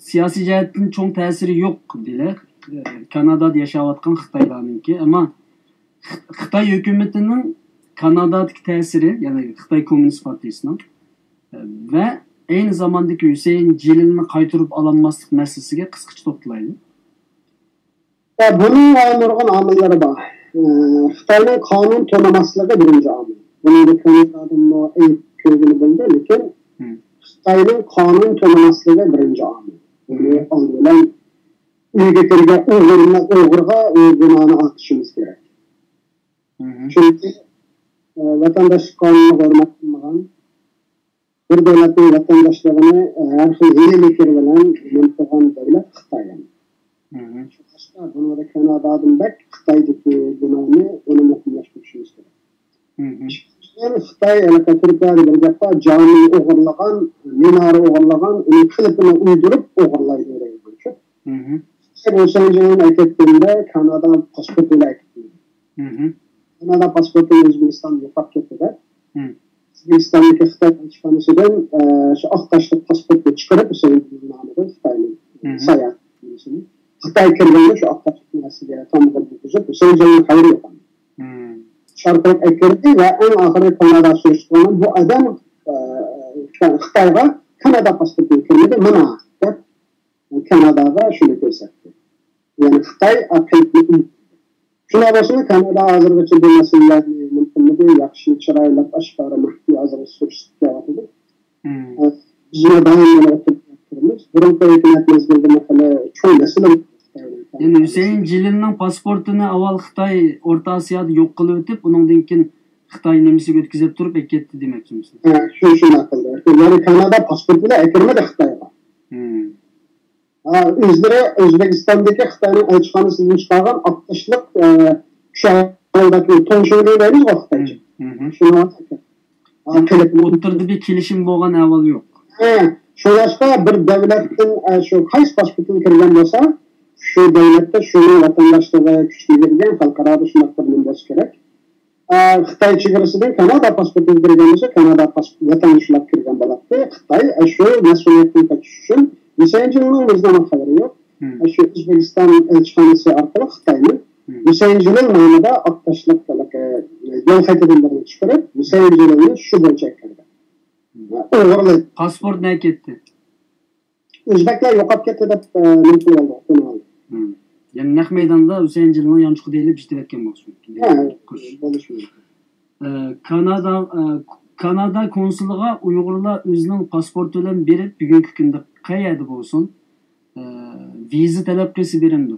سىياسىي جەھەتتىن چوڭ تەسىرى يوق دېدى، ئە، كانادادا ياشاۋاتقان خىتايلارنىڭكى. ئەمما خىتاي ھۆكۈمىتىنىڭ كانادادىكى تەسىرى، يەنى خىتاي كوممۇنىست پارتىيىسىنىڭ، ئە، ۋە ئەينى زاماندىكى ھۈسەيىن جېلىلنى قايتۇرۇپ ئالالماسلىق مەسىلىسىگە قىسقىچە توختىلايلى. ۋە بۇنىڭ نۇرغۇن ئامىللىرى بار. ئە، خىتاينىڭ قانۇن تونۇماسلىقى بىرىنچى ئامىل. بۇنى كۆرگىلى بولىدۇ، لېكىن خىتاينىڭ قانۇن تونۇماسلىقى بىرىنچى ئامىل. بۇنى ئالدى بىلەن ئۆيگە كىرگەن ئوغرىنى، ئوغرىغا ئۇ گۇناھنى ئارتىشىمىز كېرەك. چۈنكى، ئە، ۋەتەنداشلىق قانۇنىنى ھۆرمەت قىلمىغان، بىر دۆلەتنىڭ ۋەتەنداشلىقىنى، ئە، ھەر خىل ھىيلە-مىكىر بىلەن نېمە قىلغان دۆلەت خىتاي. شۇڭلاشقا بۇنىڭدا كانادادىن بەك خىتايدىكى گۇناھنى ئۇنى مۇقىملاشتۇرۇشىمىز كېرەك. ئىككىنچىدىن، خىتاي ھېلىقى تۈركلەردە بىر گەپ بار، جامى ئوغرىلىغان، مىنارە ئوغرىلىغان، ئۇنىڭ قېلىپىنى ئويدۇرۇپ ئوغرىلايدۇ دەيدۇ. خىتاي بولسا جامىنى ئەكەتكەندە كانادا پاسپورتى بىلەن ئەكەتكەن. كانادا پاسپورتىنى ئۆزبېكىستاندا يوقاپ كەتتى دەپ، ئۆزبېكىستاندىكى خىتاي ئەلچىخانىسىدىن، ئە، شۇ ئاق تاشلىق پاسپورتنى چىقىرىپ، ھۈسەيىن جېلىل نامىدىن خىتاينىڭ ساياھەت ۋىزىسىنى. خىتاي كىرگەندە شۇ ئاق تاشلىقنىڭ ئاستىغا تامغا بولغۇزۇپ، ھۈسەيىن جېلىلنىڭ خەۋىرى يوق. شارقىراپ ئەكىردى ۋە ئەڭ ئاخىرى كانادا سۈرۈشتۈرگەن بۇ ئادەم، ئە، خىتايغا كانادا پاسپورتى بىلەن كىرمىدى، مانا دەپ كاناداغا شۇنى كۆرسەتتى. يەنى خىتاي ئەقىدىنى ئۈلگە. شۇنداق بولسىمۇ، كانادا ھازىرغىچە بۇ مەسىلىلەرنى نېمە قىلمىدى، ياخشى، چىرايلىق، ئاشكارا، مەخپىي ھازىرغىچە سۈرۈشتۈرۈپ كېلىۋاتىدۇ. بىزمۇ دائىم يەنە ئوتتۇرىغا كۆتۈرىمىز. بۇرۇنقى ھۆكۈمەت مەزگىلىدە مەسىلە چوڭ مەسىلە. يەنى ھۈسەيىن جېلىلنىڭ پاسپورتىنى ئاۋۋال خىتاي ئورتا ئاسىيادا يوق قىلىۋېتىپ، ئۇنىڭدىن كېيىن خىتاي نېمىسىگە ئۆتكۈزۈپ تۇرۇپ ئەكەتتى دېمەكچىمىسىز؟ ھە، شۇ، شۇنداق قىلدى. يەنى كانادا پاسپورت بىلەن ئەكىرمىدى خىتايغا. ئا، ئۆزلىرى ئۆزبېكىستاندىكى خىتاينىڭ ئەلچىخانىسىدىن چىقارغان ئاق تاشلىق، ئە، چۈشەنگەندەك تۇڭشۇڭ دەيمىزغۇ خىتايچە. شۇنىڭ ئوتتۇرىدا بىر كېلىشىم بولغان ئەھۋال يوق. ھە، شۇڭلاشقا بىر دۆلەتتىن، ئە، شۇ قايسى پاسپورتتىن كىرگەن بولسا، شۇ دۆلەتتە شۇنىڭ ۋەتەنداشلىقى كۈچكە كىرگەن، خەلقئارادا شۇنداق بىر نېمە بولسا كېرەك. ئە، خىتاي چېگرىسىدىن كانادا پاسپورتىغا كىرگەن بولسا، كانادا پاسپورت ۋەتەندىشى بولۇپ كىرگەن بولاتتى. خىتاي، ئە، شۇ مەسئۇلىيەتتىن قېچىش ئۈچۈن ھۈسەيىن جېلىلنىڭ ئۆزىنىڭ خەۋىرى يوق. شۇ ئۆزبېكىستان ئەلچىخانىسى ئارقىلىق خىتاينىڭ ھۈسەيىن جېلىل نامىدا ئاق تاشلىق يول خېتىدىن بىرنى چىقىرىپ، ھۈسەيىن جېلىلنى شۇ بويىچە ئەكىردى. ئوغرىلىدى. پاسپورت نەگە كەتتى؟ ئۆزبەكلەر يوقاپ كەتتى دەپ، ئە، نېمە قىلىۋالدى، قونۇۋالدى. يەنى نەق مەيداندا ھۈسەيىن جېلىلنىڭ يانچۇقىدا ئېلىپ ئىشلەۋەتكەن بولۇشى مۇمكىن. ھە، بولۇشى مۇمكىن. ئە، كانادا، ئە، كانادا كونسۇلىغا ئۇيغۇرلار ئۆزىنىڭ پاسپورتى بىلەن بېرىپ، بۈگۈنكى كۈندە قەيەردە بولسۇن، ئە، ۋىزا تەلەپ قىلسا بېرەمدۇ؟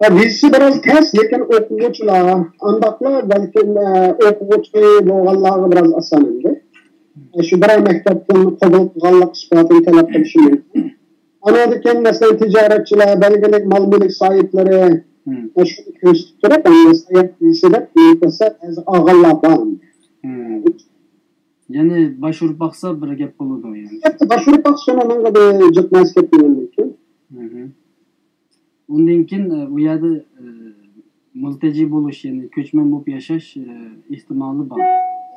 ھە، ۋىزىسى بىراز تەس، لېكىن ئوقۇغۇچىلار، ئانداقلا بەلكىم، ئە، ئوقۇغۇچى بولغانلارغا بىراز ئاسان ئەمدى. ئە، شۇ بىرەر مەكتەپتىن قوبۇل قىلغانلىق ئىسپاتىنى تەلەپ قىلىشى مۇمكىن. ئانىڭدىن كېيىن، مەسىلەن، تىجارەتچىلەر، بەلگىلىك مال-مۈلۈك ساھىبلىرى، ئە، شۇنى كۆرسىتىپ تۇرۇپ، ئەمدى ساياھەت ۋىزىسى دەپ نېمە قىلسا، بەزى ئالغانلار بار. يەنى باش ئۇرۇپ باقسا بىر گەپ بولىدۇ يەنى. ئەلۋەتتە، باش ئۇرۇپ باقسا ئۇنىڭغا بىر جىق نەرسە كەتمىگەندىن كېيىن. ئۇندىن كېيىن، ئە، ئۇ يەردە، ئە، مۇلتەجى بولۇش، يەنى كۆچمەن بولۇپ ياشاش، ئە، ئېھتىمالى بار.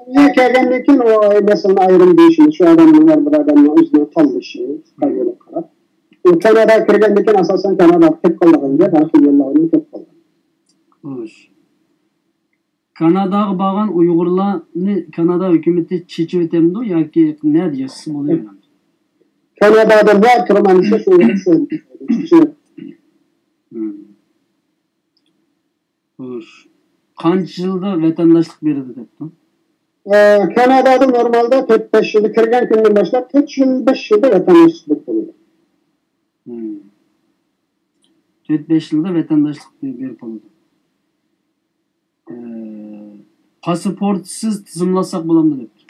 دۇنيا كەلگەندىن كېيىن ئۇ مەسىلىنى ئايرىم دېيىشىمىز، شۇ ئادەمنىڭ ھەر بىر ئادەمنىڭ ئۆزىنىڭ تاللىشى، خىتايغا قاراپ. ئۇ كاناداغا كىرگەندىن كېيىن ئاساسەن كاناداغا كېلىپ قالىدىغان گەپ، ھەر خىل يوللارنى كېلىپ قالغان. خوش. كاناداغا بارغان ئۇيغۇرلارنى كانادا ھۆكۈمىتى چېچىۋېتەمدۇ ياكى نەدە ياشىسا بولۇۋېرەمدۇ؟ كانادادا نەدە تۇرىمەن دېسە، شۇ يەردە چېچىۋېتىدۇ. خوش. قانچە يىلدا ۋەتەنداشلىق بېرىدۇ دەپتۇ؟ ئە، كانادادا نورمالدا تۆت بەش يىلدا، كىرگەن كۈندىن باشلاپ تۆت يىل، بەش يىلدا ۋەتەنداشلىق بېرىپ بولىدۇ. تۆت بەش يىلدا ۋەتەنداشلىق بېرىپ بولىدۇ. ئە، پاسپورتسىز تىزىملاتساق بولامدۇ دەپتۇ.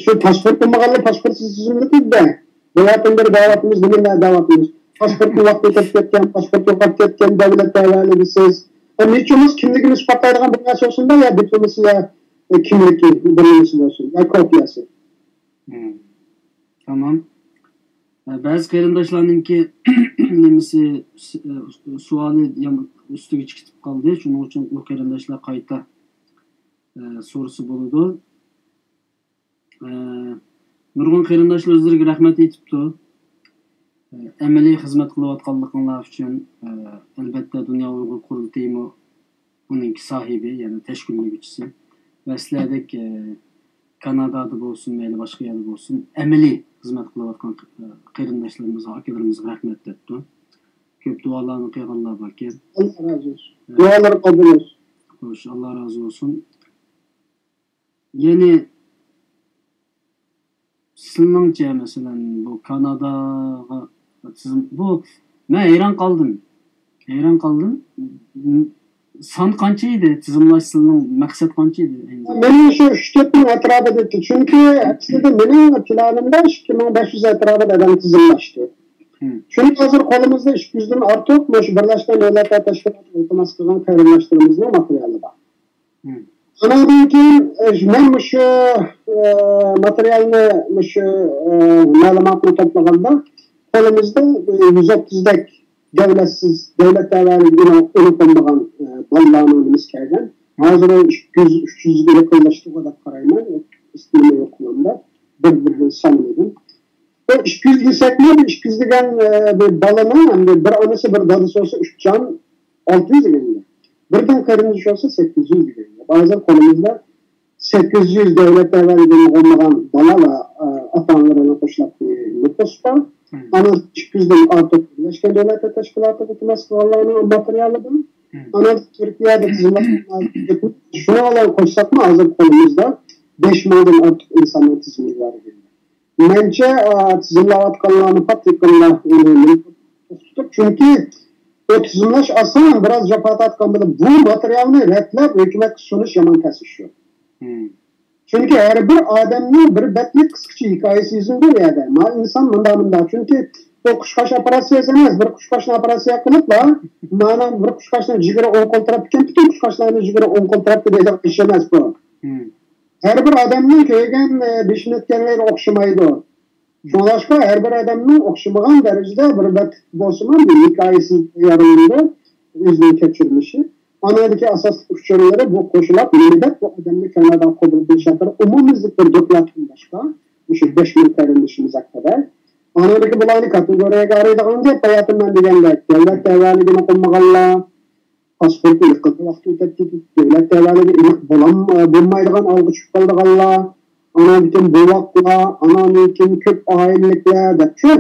شۇ پاسپورت بولمىغانلار پاسپورتسىز تىزىملىتىدۇ-دە. بۇلاردىن بىر دەۋاتىمىز، نېمە دەۋاتىمىز؟ پاسپورتنى ۋاقتىدا تېپىپ كەتكەن، پاسپورت يوقاپ كەتكەن، دۆلەت تەۋەلىكىسىز. ھەم ھېچ بولمىسا كىملىكىنى ئىسپاتلايدىغان بىر نەرسە بولسۇن-دە، يا دىپلوماسىيە، ئە، كىملىكى بىر نېمىسى بولسۇن، يا كوپىيەسى. تامام. ئە، بەزى قېرىنداشلارنىڭكى نېمىسى، س-، ئە، سوئالى يام-، ئۈستىگە چىقىپ قالدى. شۇنىڭ ئۈچۈن ئۇ قېرىنداشلار قايتا، ئە، سورىسا بولىدۇ. ئە، نۇرغۇن قېرىنداشلار ئۆزلىرىگە رەھمەت ئېيتىپتۇ. ئە، ئەمەلىي خىزمەت قىلىۋاتقانلىقىڭلار ئۈچۈن، ئە، ئەلۋەتتە، دۇنيا ئۇيغۇر قۇرۇلتىيىمۇ ئۇنىڭكى ساھىبى، يەنى تەشكىللىگۈچىسى. ۋە سىلەردەك، ئە، كانادادا بولسۇن، مەيلى باشقا يەردە بولسۇن، ئەمەلىي خىزمەت قىلىۋاتقان، ئە، قېرىنداشلىرىمىزغا، ئاكىلىرىمىزغا رەھمەت دەپتۇ. كۆپ دۇئالارنى قىلغانلار باركەن. ئاللا رازى بولسۇن. ئە، دۇئالار قوبۇل بولسۇن. خوش، ئاللا رازى بولسۇن. يەنى سىلىنىڭچە، مەسىلەن، بۇ كاناداغا تىزىم، بۇ، مەن ھەيران قالدىم. ھەيران قالدىم. م-، سان قانچە ئىدى؟ تىزىملاش سىلىنىڭ مەقسەت قانچە ئىدى؟ مېنىڭ شۇ ئۈچ تۆت مىڭ ئەتراپىدا ئىدى. چۈنكى ئەسلىدە مېنىڭ پىلانىمدا ئىككى مىڭ بەش يۈز ئەتراپىدا ئادەم تىزىملاشتى. چۈنكى ھازىر قولىمىزدا ئىككى يۈزدىن ئارتۇق مۇشۇ بىرلەشكەن دۆلەتلەر تەشكىلاتى ئىلتىماس قىلغان قېرىنداشلىرىمىزنىڭ ماتېرىيالى بار. ئانىڭدىن كېيىن، ئە، مەن مۇشۇ، ئە، ماتېرىيالنى، مۇشۇ، ئە، مەلۇماتنى توپلىغاندا، قولىمىزدا، ئە، يۈز ئوتتۇزدەك دۆلەتسىز، دۆلەت تەۋەلىكىگە ئېلىپ بولمىغان، ئە، بالىلارنىڭ نېمىسى كەلگەن. ھازىر ئۇ ئىككى يۈز، ئۈچ يۈزگە يېقىنلاشتىغۇ دەپ قارايمەن. ئىسمىنى يوق قولۇمدا. بىر، بىر، بىر سانىمىدىم. بۇ ئىككى يۈز دېسەكمۇ، بۇ ئىككى يۈز دېگەن، ئە، بىر بالىنىڭ، ئەمدى بىر ئانىسى، بىر دادىسى بولسا، ئۈچ جان ئالتە يۈز دېگەن گەپ. بىردىن قېرىندىشى بولسا، سەككىز يۈز دېگەن گەپ. ھازىر قولىمىزدا سەككىز يۈز دۆلەت تەۋەلىكىگە بولمىغان بالا ۋە، ئە، ئاتا-ئانىلىرىنى قوشلاپ نوپۇس بار. ئانىڭ ئىككى يۈزدىن ئارتۇق بىرلەشكەن دۆلەتلەر تەشكىلاتىغا تېماس قىلغانلارنىڭ ماتېرىيالى بار. ئانىڭ تۈركىيەدە خىزمەت، شۇنىڭ بىلەن قوشساقمۇ، ھازىر قولىمىزدا بەش مىڭدىن ئارتۇق ئىنساننىڭ تىزىملىكى بار ئىدى. مەنچە، ئا، تىزىملاۋاتقانلارنى پات يېقىندا ئۇنى توختىتىپ، چۈنكى ئۇ تىزىملاش ئاسان، بىراز جاپا تارتقان بىلەن بۇ ماتېرىيالنى رەتلەپ ھۆكۈمەتكە سۇنۇش يامان تەس ئىش شۇ. چۈنكى ھەر بىر ئادەمنىڭ بىر بەتلىك قىسقىچە ھېكايىسى يېزىلىدۇ ئۇ يەردە. ما ئىنسان مۇنداق، مۇنداق. چۈنكى بۇ قۇشقاچ ئوپېراتسىيەسى ئەمەس، بىر قۇشقاچنى ئوپېراتسىيە قىلىپلا، مانا بىر قۇشقاچنىڭ جىگىرى ئوڭ قولتۇراپتىكەن، پۈتۈن قۇشقاچلارنىڭ جىگىرى ئوڭ قولتۇراپتۇ دەيدىغان ئىش ئەمەس بۇ. ھەر بىر ئادەمنىڭ كۆرگەن، ئە، بېشىنى ئۆتكەنلىرى ئوخشىمايدۇ. شۇڭلاشقا ھەر بىر ئادەمنىڭ ئوخشىمىغان دەرىجىدە بىر بەت بولسىمۇ بىر ھېكايىسى تەييارلىنىدۇ، ئۆزىنىڭ كەچۈرمىشى. ئانىڭدىكى ئاساسلىق ئۇچۇرلىرى بۇ قوشۇلۇپ، نېمە دەپ بۇ ئادەمنى كاناداغا قوبۇل قىلىش ھەققىدە ئومۇميۈزلۈك بىر دوكلاتتىن باشقا، مۇشۇ بەش مىڭ قېرىندىشىمىز ھەققىدە ئانىڭدىكى بۇلارنى كاتېگورىيەگە ئايرىيدىغان گەپ، ھاياتىم مەن دېگەندەك. دۆلەت تەۋەلىكىنى قىلمىغانلار، پاسپورتنى ئېلىپ قىلغان ۋاقتى ئۆتۈپ كېتىپ، دۆلەت تەۋەلىكى ئېلىپ بولام-، بولمايدىغان ھالغا چۈشۈپ قالىدىغانلار، ئاناندىن كېيىن بوۋاقلار، ئاناندىن كېيىن كۆپ ئائىلىلىكلەر دەپ شۇ.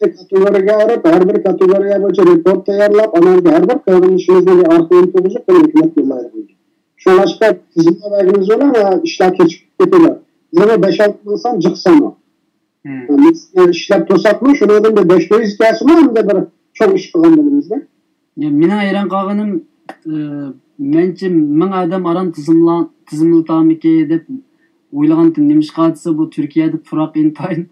كاتېگورىيەگە ئايرىپ، ھەر بىر كاتېگورىيە بويىچە رېپورت تەييارلاپ، ئاناندىن كېيىن ھەر بىر قېرىندىشىمىزنى بىر ئارخىپقا تۇرغۇزۇپ، بۇنى ھۆكۈمەت يوللايدىغان گەپ. شۇڭلاشقا تىزىملاپ بەرگىنىمىز بىلەن، ئىشلار كېچىكىپ كېتىدۇ. يەنە بەش-ئالتە مىڭ سان جىق سان بار. بىز ئىشلەپ تۇرساقمۇ، شۇنىڭدىن بىر بەش يۈز كەلسىمۇ، ئەمدى بىر چوڭ ئىش قىلغان بولىمىز-دە. يا، مېنىڭ ھەيران قالغىنىم، ئە، مەنچە مىڭ ئادەم ئاران تىزىملا-، تىزىملىتامىكى دەپ ئويلىغانتىم. نېمىشقا دېسە، بۇ تۈركىيەدە پۇراق ئىنتايىن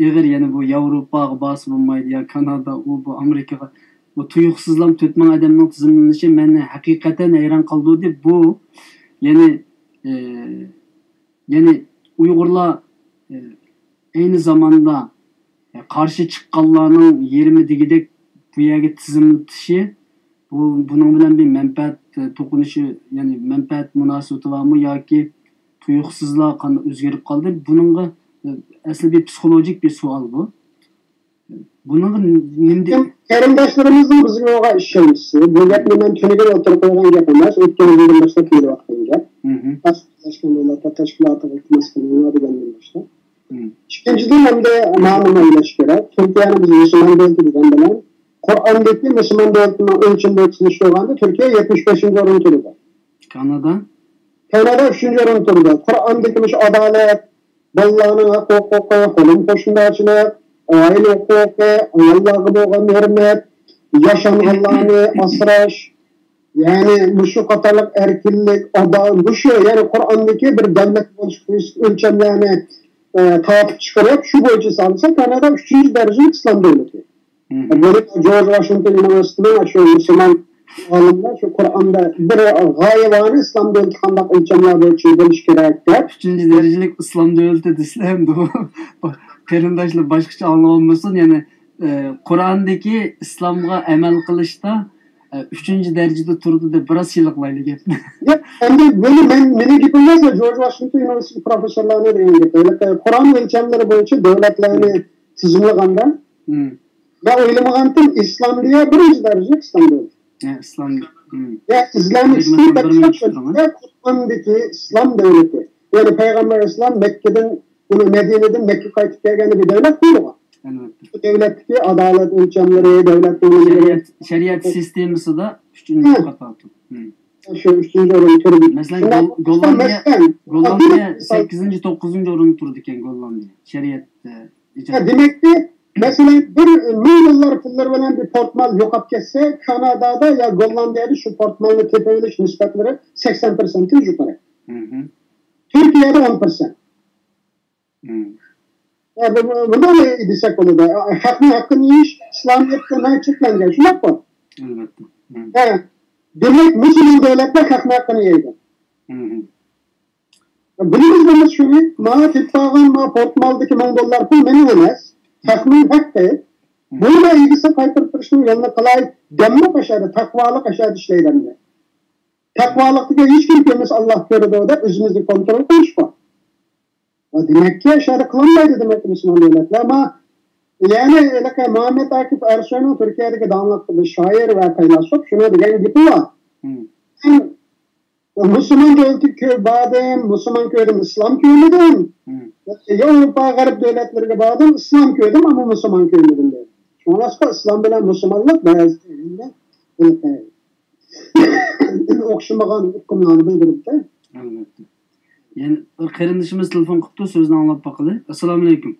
ئېغىر. يەنە بۇ ياۋروپاغا بارسا بولمايدۇ، يا كانادا، ئۇ، بۇ ئامېرىكىغا. بۇ تۇيۇقسىزلا تۆت مىڭ ئادەمنىڭ تىزىملىنىشى مەننى ھەقىقەتەن ھەيران قالدۇردى. بۇ، يەنى، ئە، يەنى ئۇيغۇرلار، ئە، ئەينى زاماندا، ئە، قارشى چىققانلارنىڭ يېرىمى دېگۈدەك بۇ يەرگە تىزىملىتىشى، بۇ، بۇنىڭ بىلەن بىر مەنپەئەت، ئە، توقۇنۇشى، يەنى مەنپەئەت مۇناسىۋىتى بارمۇ ياكى تۇيۇقسىزلا قانداق ئۆزگىرىپ قالدى؟ بۇنىڭغا، ئە، ئەسلى بىر پسىخولوگىك بىر سوئال بۇ. بۇنىڭغا نېمە دەيمىز؟ قېرىنداشلىرىمىزنىڭ بىزگە بولغان ئىشەنچىسى. بۇ گەپنى مەن تۈنۈگۈن ئوتتۇرىغا قويغان گەپ ئەمەس، ئۆتكەن يىلدىن باشلاپ كېلىۋاتقان گەپ. مم. باشقا دۆلەتلەر تەشكىلاتىغا ئىلتىماس قىلىڭلار دېگەندىن باشلاپ. مم. ئىككىنچىدىن، ئەمدى مانا نېمە ئويلاش كېرەك. تۈركىيەنى بىز مۇسۇلمان دۆلىتى دېگەن بىلەن، قۇرئاندىكى مۇسۇلمان دۆلىتىنىڭ ئۆلچىمى بويىچە سېلىشتۇرغاندا تۈركىيە يەتمىش بەشىنچى ئورۇندا تۇرىدۇ. كانادا؟ كانادا ئۈچىنچى ئورۇندا تۇرىدۇ. قۇرئاندىكى مۇشۇ ئادالەت، بالىلارنىڭ ھەق ھوقۇقى، قولۇم قوشنىدارچىلىق، ئائىلە ھوقۇقى، ئاياللارغا بولغان ھۆرمەت، ياشانغانلارنى ئاسراش، يەنى مۇشۇ قاتارلىق ئەركىنلىك، ئادا-، مۇشۇ، يەنى قۇرئاندىكى بىر دۆلەت بولۇش ئۆلچەملەرنى، ئە، تارتىپ چىقىرىپ، شۇ بويىچە سانىسا، كانادا ئۈچىنچى دەرىجىلىك ئىسلام دۆلىتى. مم. بۇنى جورج ۋاشىنگتون ئۇنىۋېرسىتېتىنىڭ شۇ مۇسۇلمان ئالىملار شۇ قۇرئاندا بىر غايىۋانە ئىسلام دۆلىتى قانداق ئۆلچەملەر بويىچە بولۇش كېرەك دەپ. ئۈچىنچى دەرىجىلىك ئىسلام دۆلىتى دېسىلە ئەمدى بۇ قېرىنداشلار باشقىچە ئاڭلىۋالمىسۇن. يەنى، ئە، قۇرئاندىكى ئىسلامغا ئەمەل قىلىشتا، ئە، ئۈچىنچى دەرىجىدە تۇرىدۇ دەپ بىراز سىلىقلايلى گەپنى. ياق، ئەمدى مېنى، مېنىڭ گېپىم ئەمەس، جورج ۋاشىنگتون ئۇنىۋېرسىتېتى پروفېسسورلارنىڭ دېگەن گېپى. قۇرئان ئۆلچەملىرى بويىچە دۆلەتلەرنى تىزىملىغاندا، مم. مەن ئويلىمىغانتىم، ئىسلاندىيە بىرىنچى دەرىجىلىك ئىسلام دۆلىتى. ھە، ئىسلام. مم. يا، ئىسلامىك ھەقىقەتەن ستېيت دەپ شۇ چۈشەندۈرۈڭ، ھە؟ قۇرئاندىكى ئىسلام دۆلىتى. يەنى پەيغەمبەر ئەلەيھىسسالام مەككىدىن، بۇنى مەدىنىدىن مەككىگە قايتىپ كەلگەندە بىر دۆلەت قۇرۇلغان. ئەلۋەتتە. بۇ دۆلەتتىكى ئادالەت ئۆلچەملىرى، دۆلەتنىڭ شەرىئەت، شەرىئەت سىستېمىسىدا ئۈچىنچى ھە. قاتاردا. مم. شۇ ئۈچىنچى ئورۇندا تۇرىدۇ. مەسىلەن، شۇنداق گول-، بولسا، گوللاندىيە، مەسىلەن، گوللاندىيە مىسال سەككىزىنچى، توققۇزىنچى ئورۇندا تۇرىدىكەن، گوللاندىيە. شەرىئەت، ئە، ھە، دېمەككى، مەسىلەن، بىر مىڭ دوللار پۇللىرى بىلەن بىر پورتمال يوقاپ كەتسە، كانادادا يا گوللاندىيەدە شۇ پورتمالنى تېپىۋېلىش نىسبەتلىرى سەكسەن پىرسەنتتىن يۇقىرى. مم. تۈركىيەدە ئون پىرسەنت. مم. ھە، بۇ، بۇ، بۇنداق دېسەك بولىدۇ. خەقنىڭ ھەققىنى يېيىش ئىسلامىيەتتە ناھايىتى چەكلەنگەن، شۇنداققۇ؟ ئەلۋەتتە. مم. ھە. دېمەك، مۇسۇلمان دۆلەتلەر خەقنىڭ ھەققىنى يەيدۇ. مم. بىلىمىز بولمىسا شۇنى، ماڭا تېپىپ قالغان ما پورتمالدىكى مىڭ دوللار پۇل مېنىڭ ئەمەس. خەقنىڭ ھەققى. بۇنى ئىگىسى قايتۇرۇپ بېرىشنىڭ يولىنى قىلاي، دەملىق ئاشادا، تەقۋالىق ئاشادا ئىشلەيدۇ ئەمدى. تەقۋالىقتىكى ھېچكىم كۆرمىسە، ئاللا كۆرىدۇ دەپ ئۆزىمىزنى كونترول قىلىشقا. دېمەككى، ئاشادا قىلالمايدۇ دېمەككى مۇسۇلمان دۆلەتلەر. ما، يەنى ھېلىقى مۇھەممەد ئاكىپ ئەرسۇنىڭ تۈركىيەدىكى داڭلىق بىر شائىر ۋە پەيلاسوپ شۇنىڭ دېگەن گېپى بار. مم. مەن مۇسۇلمان دۆلىتىگە كۆ-، باردىم، مۇسۇلمان كۆردۈم، ئىسلام كۆرمىدىم. مم. ياۋروپا، غەرب دۆلەتلىرىگە باردىم، ئىسلام كۆردۈم، ئەمما مۇسۇلمان كۆرمىدىم دەيدۇ. شۇڭلاشقا ئىسلام بىلەن مۇسۇلمانلىق بەزى ئوخشىمىغان ئۇقۇملارنى بىلدۈرىدۇ. ئەلۋەتتە. يەنە بىر قېرىندىشىمىز تېلېفون قىپتۇ، سۆزىنى ئاڭلاپ باقىلى. ئەسسالامۇئەلەيكۇم.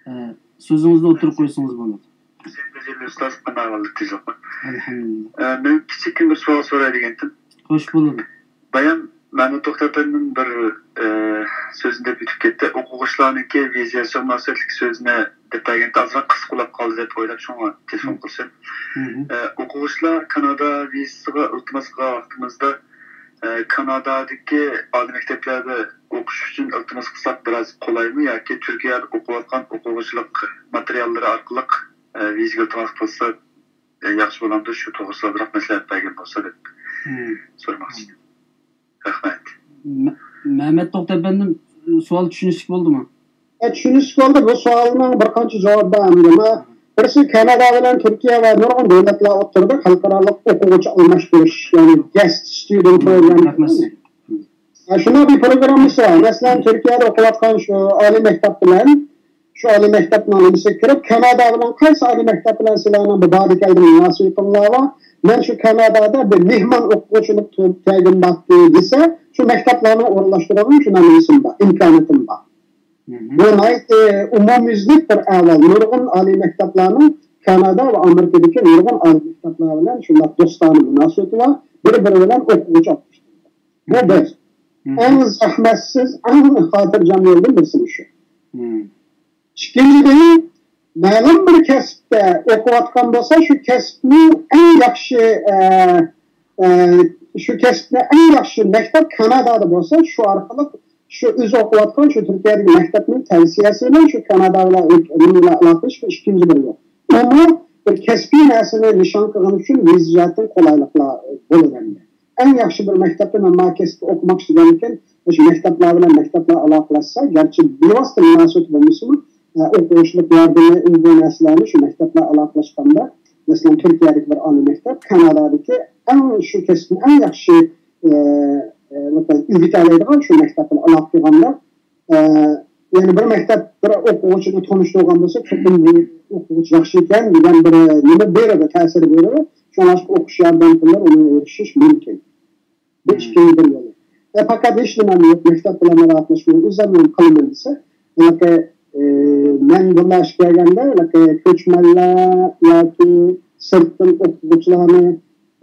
ھە، سۆزىڭىزنى ئوتتۇرىغا قويسىڭىز بولىدۇ. ھۈسەيىن تەجەللى ئۇستاز، قانداق ئەھۋالدا تېزلىقمۇ؟ ئەلھەمدۇلىللا. ئە، مەن كىچىككىنە بىر سوئال سوراي دېگەنتىم. خوش بولۇڭ. بايام مەمەت توختى ئەپەندىم بىر، ئە، سۆزىنى دەپ ئۆتۈپ كەتتى. ئوقۇغۇچىلارنىڭكى ۋىزا ياساش مۇناسىۋەتلىك سۆزىنى دەپ بەرگەنتى ئازراق قىسقا بولۇپ قالدى دەپ ئويلاپ شۇڭا تېلېفون قىلسۇن. مم. ئە، ئوقۇغۇچىلار كانادادا ۋىزىسىغا ئىلتىماس قىلغان ۋاقتىمىزدا، ئە، كانادادىكى ئالىي مەكتەپلەردە ئوقۇش ئۈچۈن ئىلتىماس قىلساق بىراز قولايمۇ ياكى تۈركىيەدە ئوقۇۋاتقان ئوقۇغۇچىلىق ماتېرىياللىرى ئارقىلىق، ئە، ۋىزىگە ئىلتىماس قىلسا، ئە، ياخشى بولامدۇ؟ شۇ توغرىسىدا ئازراق مەسلىھەت بەرگەن بولسا دەپ مم. سورىماقچى ئىدىم. رەھمەت. مە-، مەمەت توختى ئەپەندىم، سوئال چۈشىنىشلىك بولدىمۇ؟ چۈشىنىشلىك بولدى. بۇ سوئالنىڭ بىر قانچە جاۋابى بار ئەمدى. مانا، بىرسى، كانادا بىلەن تۈركىيە ۋە نۇرغۇن دۆلەتلەر ئوتتۇرىدا خەلقئارالىق ئوقۇغۇچى ئالماشتۇرۇش، يەنى guest student program. شۇنداق بىر پروگراممىسى بار. مەسىلەن، تۈركىيەدە ئوقۇۋاتقان شۇ ئالىي مەكتەپ بىلەن، شۇ ئالىي مەكتەپنىڭ نېمىسىگە كىرىپ، كانادا بىلەن قايسى ئالىي مەكتەپ بىلەن سىلەرنىڭ بۇ باردى كەلدى مۇناسىۋىتىڭلار بار؟ مەن شۇ كانادادا بىر مېھمان ئوقۇغۇچى بولۇپ تۇرۇپ كەلگۈم باردى دېسە، شۇ مەكتەپلەرنىڭ ئورۇنلاشتۇرىدىغان شۇنداق نېمىسىم بار، ئىمكانىيىتىم بار. بۇ ناھايىتى ئومۇميۈزلۈك بىر ئەھۋال. نۇرغۇن ئالىي مەكتەپلەرنىڭ، كانادا ۋە ئامېرىكىدىكى نۇرغۇن ئالىي مەكتەپلەر بىلەن شۇنداق دوستانە مۇناسىۋىتى بار. بىر-بىرى بىلەن ئوقۇغۇچى ئالماشتۇرىدۇ. بۇ بىر. ئەڭ زەھمەتسىز، ئەڭ خاتىرجەم يولدىن بىرسى شۇ. ئىككىنچىدىن، مەلۇم بىر كەسىپتە ئوقۇۋاتقان بولسا، شۇ كەسىپنىڭ ئەڭ ياخشى، ئە، ئە، شۇ كەسىپنىڭ ئەڭ ياخشى مەكتەپ كانادادا بولسا، شۇ ئارقىلىق شۇ ئۆزى ئوقۇۋاتقان شۇ تۈركىيەدىكى مەكتەپنىڭ تەۋسىيەسى بىلەن شۇ كانادا بىلەن ئۆ-، نېمە بىلەن ئالاقىلىشىش، بۇ ئىككىنچى بىر يول. ئۇمۇ بىر كەسپىي نەرسىنى نىشان قىلغىنى ئۈچۈن ۋىزا جەھەتتىن قولايلىقلار بولىدۇ ئەمدى. ئەڭ ياخشى بىر مەكتەپتە مەن مانا كەسىپتە ئوقۇماقچى دېگەندىكىن، مۇشۇ مەكتەپلەر بىلەن مەكتەپلەر ئالاقىلەشسە، گەرچە بىۋاسىتە مۇناسىۋىتى بولمىسىمۇ، ئە، ئوقۇغۇچىلىق ياردىمى، ئۇ بۇ نەرسىلەرنى شۇ مەكتەپلەر ئالاقىلەشكەندە، مەسىلەن، تۈركىيەدىكى بىر ئالىي مەكتەپ، كانادادىكى ئەڭ شۇ كەسىپنى ئەڭ ياخشى، ئە، ئە، ئۆگىتەلەيدىغان شۇ مەكتەپ بىلەن ئالاقە قىلغاندا، ئە، يەنە بىر مەكتەپ بىر ئوقۇغۇچىنى تونۇشتۇرغان بولسا، چوقۇم بۇ ئوقۇغۇچى ياخشى ئىكەن دېگەن بىر نېمە بېرىدۇ، تەسىر بېرىدۇ. شۇڭلاشقا ئوقۇش ياردەم پۇللىرى ئۇنىڭغا ئېرىشىش مۇمكىن. بۇ ئىككىنچى بىر يولى. ئە، پەقەت ھېچنېمە يوق، مەكتەپ بىلەن ئالاقىلەشمەي، ئۆزۈم نېمە قىلىمەن دېسە، ھېلىقى، ئە، مەن بۇنداق ئىش كەلگەندە، ھېلىقى كۆچمەنلەر ياكى سىرتتىن ئوقۇغۇچىلارنى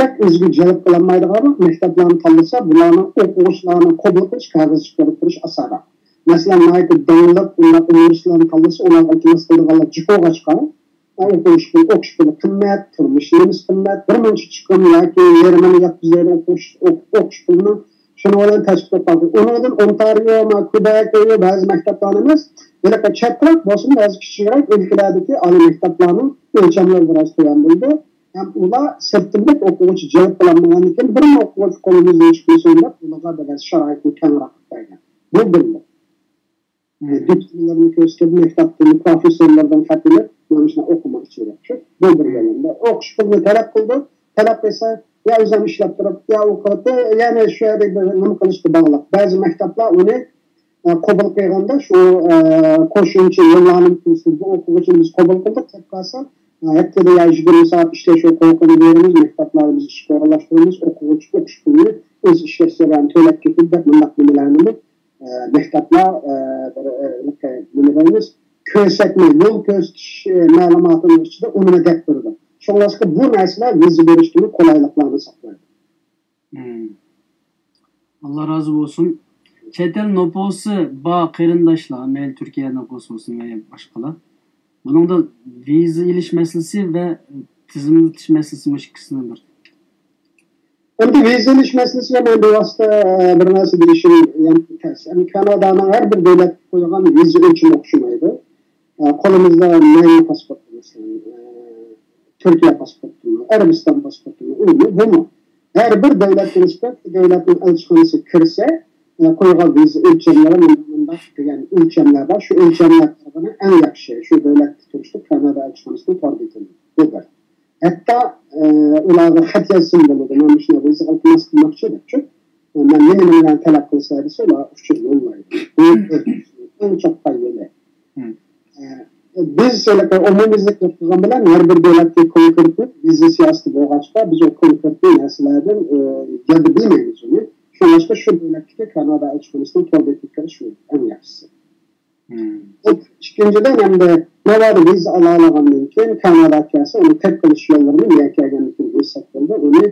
بەك ئۆزىگە جەلپ قىلالمايدىغان مەكتەپلەرنى تاللىسا، بۇلارنىڭ ئوقۇغۇچىلارنى قوبۇل قىلىش كاغىزى چىقىرىپ تۇرۇش ئاسانراق. مەسىلەن، ناھايىتى داڭلىق بۇنداق ئۇنىۋېرسىتېتلارنى تاللىسا، ئۇلارغا ئىلتىماس قىلىدىغانلار جۇكوغا چىققان. ئوقۇش پۇلى، ئوقۇش پۇلى قىممەت، تۇرمۇش نېمىسى قىممەت، بىر مۇنچە چىقىم ياكى يېرىمىنى يەتكۈزەيلى ئوقۇش، ئوق-، ئوقۇش پۇلىنىڭ. شۇنىڭ بىلەن تەشۋىق تاپىدۇ. ئۇنىڭدىن ئونتارىيو، ما، كۇبېك، بەزى مەكتەپلەرنى ئەمەس، ھېلىقى چەترەك بولسىمۇ، بەزى كىچىكرەك ئۆلكىلەردىكى ئالىي مەكتەپلەرنىڭ ئۆلچەملىرى بىراز تۆۋەن بولىدۇ. ھەم ئۇلار سىرتتىن بەك ئوقۇغۇچى جەلپ قىلالمىغاندىن كېيىن، بىرمۇ ئوقۇغۇچى قولىمىزدىن چىقمىسۇن دەپ، ئۇلارغا بىر شارائىتنى كەڭرەك قىلىپ بەرگەن. بۇ بىرلىك. دىپلوملىرىنى كۆرسىتىپ، مەكتەپتىن، پروفېسسورلاردىن خەت ئېلىپ، مانا شۇنداق ئوقۇماقچى دەپ. بۇ بىر يولى. ئوقۇش پۇلىنى تەلەپ قىلىدۇ. تەلەپ قىلسا، يا ئۆزۈم ئىشلەپ تۇرۇپ، يا ئوقۇپ، يەنى شۇ يەردە بىر نېمە قىلىشقا باغلىق. بەزى مەكتەپلەر ئۇنى، ئە، قوبۇل قىلغاندا، شۇ، ئە، قوشۇمچە يوللارنى كۆرسىتىپ، بۇ ئوقۇغۇچىمىز قوبۇل قىلدۇق دەپ قالسا، ئە، ھەپتىدە يا يىگىرمە سائەت ئىشلەش ھوقۇقىنى بېرىمىز، مەكتەپلەرنى بىز ئىشقا ئورۇنلاشتۇرىمىز، ئوقۇغۇچى ئوقۇش پۇلىنى ئۆز ئىشلەش جەريانىدا تۆلەپ كېتىدۇ دەپ، مۇنداق نېمىلەرنىمۇ، ئە، مەكتەپلەر، ئە، بىر، ئە، نېمە دەيمىز، كۆرسەتمە، يول كۆرسىتىش، ئە، مەلۇماتىنىڭ ئىچىدە ئۇنىمۇ دەپ بېرىدۇ. شۇڭلاشقا بۇ نەرسىلەر ۋىزا بېرىشتىمۇ قولايلىقلارنى ساقلايدۇ. ئاللا رازى بولسۇن. چەت ئەل نوپۇسى بار قېرىنداشلار، مەيلى تۈركىيە نوپۇسى بولسۇن يا باشقىلار، بۇنىڭدا ۋىزا ئېلىش مەسىلىسى ۋە تىزىملىتىش مەسىلىسى، مۇشۇ ئىككىسىنىڭ بىر. ئەمدى ۋىزا ئېلىش مەسىلىسىگە مەن بىۋاسىتە، ئە، بىر نەرسە دېيىشىم يەنە تەس. ئەمدى كانادانىڭ ھەر بىر دۆلەتكە قويغان ۋىزا ئۆلچىمى ئوخشىمايدۇ. ئە، قولىمىزدا مەينى پاسپورتى، مەسىلەن، ئە، تۈركىيە پاسپورتىمۇ، ئەرەبىستان پاسپورتىمۇ، ئۇمۇ، بۇمۇ. ھەر بىر دۆلەتكە نىسبەتەن دۆلەتنىڭ ئەلچىخانىسىغا كىرسە، ئە، قويغان ۋىزا ئۆلچەملىرى مۇنداق، مۇنداق دېگەن ئۆلچەملەر بار. شۇ ئۆلچەملەر قىلغىنى ئەڭ ياخشى. شۇ دۆلەتتە تۇرۇشلۇق كانادا ئەلچىخانىسىنىڭ تور بېتىدە. بۇ بىر. ھەتتا، ئە، ئۇلارغا خەت يازسىمۇ بولىدۇ. مەن مۇشۇنداق ۋىزا ئىلتىماس قىلماقچى دەپ. مەن نېمە نېمىلەرنى تەلەپ قىلسا دېسە، ئۇلار ئۇچۇر يوللايدۇ. بۇ ئەڭ چوڭ يولى. ئە، بىز ھېلىقى ئومۇميۈزلۈك گەپ قىلغان بىلەن ھەر بىر دۆلەتكە كونكرېتنى ۋىزا سىياسىتى بولغاچقا، بىز ئۇ كونكرېتنى نەرسىلەردىن، ئە، يەردە بىلمەيمىز ئۇنى. شۇڭلاشقا شۇ دۆلەتتىكى كانادا ئەلچىخانىسىنىڭ تور بېتىگە كىرىش ئەڭ ياخشىسى. بۇ ئىككىنچىدىن، ئەمدى ناۋادا ۋىزا ئالالىغاندىن كېيىن كاناداغا كەلسە، ئۇنى تەپ قىلىش يوللىرىنى، يەنە كەلگەندىن كېيىن بىلسەك بولىدۇ. ئۇنى،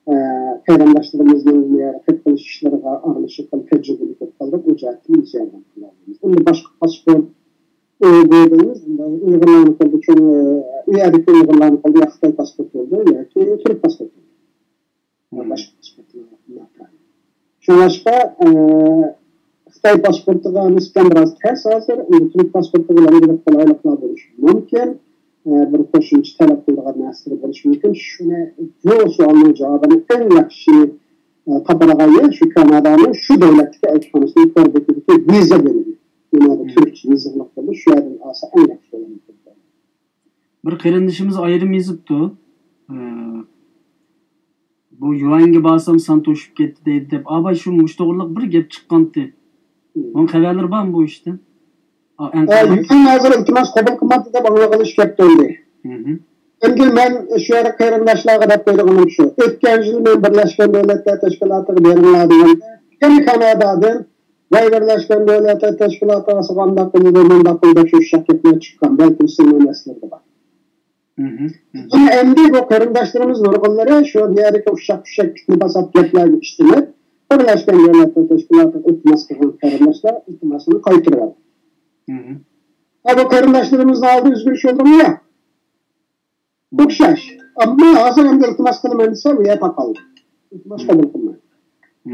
ئە، قېرىنداشلىرىمىزنىڭ يەنە تەپ قىلىش ئىشلىرىغا ئارىلىشىپ، تەجرىبىلىك بولۇپ قالدۇق. ئۇ جەھەتتىن بىز ياردەم قىلالمايمىز. ئەمدى باشقا پاسپورت، ئۇيغۇر دەيمىز، ئۇيغۇرلارنىڭ قولىدا چوڭ، ئە، ئۇ يەردىكى ئۇيغۇرلارنىڭ قولىدا يا خىتاي پاسپورتى بولىدۇ، ياكى تۈرك پاسپورتى بولىدۇ. باشقا پاسپورتلار. شۇڭلاشقا، ئە، خىتاي پاسپورتىغا نىسبەتەن بىراز تەس ھازىر. ئەمدى تۈرك پاسپورتىغا بىلەن بىر قولايلىقلار بولۇشى مۇمكىن. ئە، بىر قوشۇمچە تەلەپ قىلىدىغان نەرسىلىرى بولۇشى مۇمكىن. شۇنى، بۇ سوئالنىڭ جاۋابىنى ئەڭ ياخشى، ئە، تاپىدىغان يەر شۇ كانادانىڭ شۇ دۆلەتتىكى ئەلچىخانىسىنىڭ تور بېتىدىكى ۋىزا بۆلۈمى. ئۇنىڭدا تۈركچە يېزىقلىق شۇ يەردىن ئالسا ئەڭ ياخشى بولىدۇ. بىر قېرىندىشىمىز ئايرىم يېزىپتۇ. ئە، بۇ يۈەنگە بارسام سان توشۇپ كەتتى دەيدۇ دەپ. ئاباي، شۇ مۇشۇ توغرىلىق بىر گەپ چىققانتى. بۇنىڭ خەۋەرلىرى بارمۇ بۇ ئىشتىن؟ ئا، ئەنقەرە. يۈەن ھازىر ئىلتىماس قوبۇل قىلماپتۇ دەپ ئاڭلىغىلى ئىش كەپتۇ ئەمدى. مھم. ئەمدى مەن شۇ يەردە قېرىنداشلارغا دەپ قويىدىغىنىم شۇ. ئۆتكەن يىلى مەن بىرلەشكەن دۆلەتلەر تەشكىلاتىغا بېرىڭلار دېگەندە، يەنە كانادادىن ۋاي بىرلەشكەن دۆلەتلەر تەشكىلاتى ئاسا قانداق قىلىدۇ، مۇنداق قىلىدۇ دەپ شۇ ئۇششاق گەپلەر چىققان. بەلكىم سىلەرنىڭ ئەسلىرىدە بار. مھم، مھم. بۇنى ئەمدى بۇ قېرىنداشلىرىمىز نۇرغۇنلىرى شۇ بۇ يەردىكى ئۇششاق-چۈششەك پىتنە-پاسات گەپلەرگە ئىشتىنىپ، بىرلەشكەن دۆلەتلەر تەشكىلاتىغا ئىلتىماس قىلغان قېرىنداشلار ئىلتىماسىنى قايتۇرۇۋالدى. مھم. ھە، بۇ قېرىنداشلىرىمىزنىڭ ئالدىدا ئۆزگىرىش بولدىمۇ؟ ياق. ئوخشاش. ئەمما ھازىر ئەمدى ئىلتىماس قىلىمەن دېسە، بۇ يەر تاقالدى. ئىلتىماس قوبۇل قىلمايدۇ.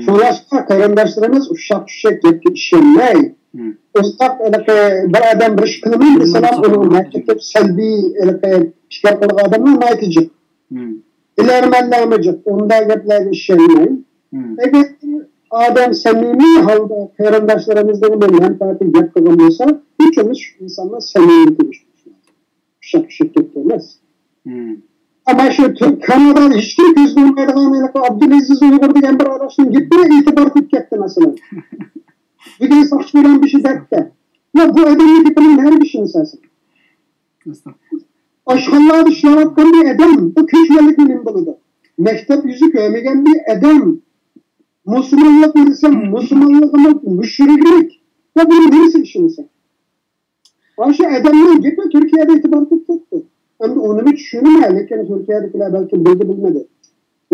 شۇڭلاشقا قېرىنداشلىرىمىز ئۇششاق-چۈششەك گەپكە ئىشەنمەي، ئۇنداق ھېلىقى بىر ئادەم بىر ئىش قىلىمەن دېسىلا، ئۇنىڭ نەتىجە سەلبىي ھېلىقى پىكىر قىلغان ئادەملار ناھايىتى جىق. بىلەرمەنلەرمۇ جىق. ئۇنداق گەپلەرگە ئىشەنمەي، ئەگەر ئادەم سەمىمىي ھالدا قېرىنداشلىرىمىزنىڭ مەنپەئەتىگە گەپ قىلغان بولسا، ھېچ بولمىسا شۇ ئىنسانلار سەمىمىيلىكىگە ئىشىنىش لازىم. ئۇششاق-چۈششەك گەپكە ئەمەس. ئەمما شۇ تۈر-، كانادادا ھېچكىم كۆزگە ئۇرمايدىغان ھېلىقى ئابدۇلئەزىز ئۇيغۇر دېگەن بىر ئاداشنىڭ گېپىنى ئېتىبار قىلىپ كەتتى، مەسىلەن. بۈگۈن ساقچى بىلەن بېشى دەردتە. يا، بۇ ئادەمنىڭ گېپىنى نەگە ئىشىنىسەن سەن؟ ئاشخانىلاردا ئىشلەۋاتقان بىر ئادەم، بۇ كۆچمەنلىكنى نېمە بولىدۇ؟ مەكتەپ يۈزى كۆرمىگەن بىر ئادەم، مۇسۇلمانلىقنى دېسەم، مۇسۇلمانلىقىمۇ مۇشرىكلىك. يا، بۇنىڭ نېمىسىگە ئىشىنىسەن؟ مانا شۇ ئادەمنىڭ گېپى تۈركىيەدە ئېتىبار تېپىپ كەتتى. ئەمدى ئۇنىمۇ چۈشىنىمەن، لېكىن تۈركىيەدىكىلەر بەلكىم بىلدى، بىلمىدى.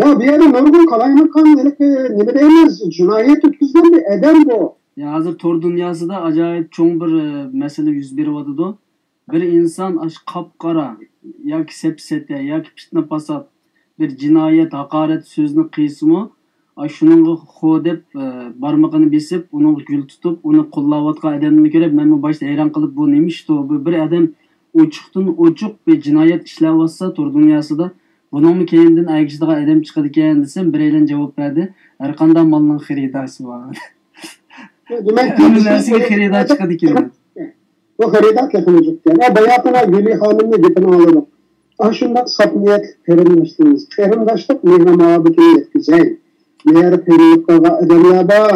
يا، بۇ يەردە نۇرغۇن قالايمىقان، ھېلىقى نېمە دەيمىز، جىنايەت ئۆتكۈزگەن بىر ئادەم بۇ. يا، ھازىر تور دۇنياسىدا ئاجايىپ چوڭ بىر، ئە، مەسىلە يۈز بېرىۋاتىدۇ. بىر ئىنسان ئاشۇ قاپقارا ياكى سەپسەتە ياكى پىتنە-پاسات، بىر جىنايەت، ھاقارەت سۆزنى قىلسىمۇ، ئاشۇنىڭغا خو دەپ، ئە، بارمىقىنى بېسىپ، ئۇنىڭغا گۈل تۇتۇپ، ئۇنى قوللاۋاتقان ئادەمنى كۆرۈپ، مەنمۇ باشتا ھەيران قېلىپ، بۇ نېمە ئىشتۇ؟ بۇ بىر ئادەم ئوچۇقتىن ئوچۇق بىر جىنايەت ئىشلەۋاتسا تور دۇنياسىدا، بۇنىڭمۇ كەينىدىن ئەگىشىدىغان ئادەم چىقىدىكەن دېسەم، بىرەيلەن جاۋاب بەردى، ھەرقانداق مالنىڭ خېرىدارى بار. دېمەك، ھەممە نەرسىگە خېرىدار چىقىدىكەن. بۇ خېرىدار تېخىمۇ جىق ئىكەن. ھە، باياتىنا گۈلى خانىمنىڭ گېپىنى ئاڭلىدۇق. ئاشۇنداق ساپ نىيەتلىك قېرىنداشلىرىمىز، قېرىنداشلىق مېھرى-مۇھەببىتىنى يەتكۈزەي. مېھرى قىينىلىپ قالغان ئادەملەر بار.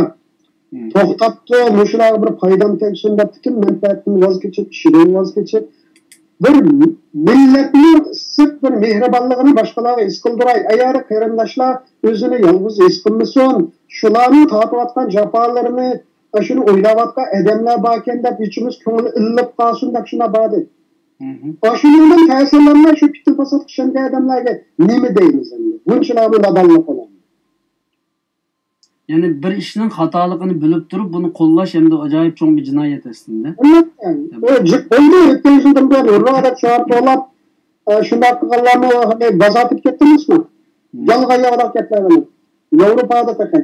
توختاپتۇ، مۇشۇلارغا بىر پايدام تەگسۇن دەپ، پۈتۈن مەنپەئەتتىن ۋاز كېچىپ، ئىشىدىن ۋاز كېچىپ، بىر مىللەتنىڭ ئىسسىق بىر مېھرىبانلىقىنى باشقىلارغا ھېس قىلدۇراي. ئەگەر قېرىنداشلار ئۆزىنى يالغۇز ھېس قىلمىسۇن، شۇلارنىڭ تارتىۋاتقان جاپالىرىنى، شۇنى ئويلاۋاتقان ئادەملەر باركەن دەپ، ئىچىمىز كۆڭلى ئىللىپ قالسۇن دەپ شۇنداق باردى. ئاشۇنىڭدىن تەسىرلەنمەي شۇ پىتنە-پاساتقا ئىشەنگەن ئادەملەرگە نېمە دەيمىز ئەمدى؟ بۇنچىلارمۇ نادانلىق بولامدۇ؟ يەنى بىر ئىشنىڭ خاتالىقىنى بىلىپ تۇرۇپ، بۇنى قوللاش ئەمدى ئاجايىپ چوڭ بىر جىنايەت ئەسلىدە. ئەلۋەتتە. ئۇ جىق بولدى، ئۆتكەن يىلدىن بۇيان ھۇررا دەپ شوئار توۋلاپ، ئە، شۇنداق قىلغانلارمۇ بازار تېپىپ كەتتىمىزمۇ؟ يالغان ياۋىداق گەپلەر بىلەن. ياۋروپادا تېخى.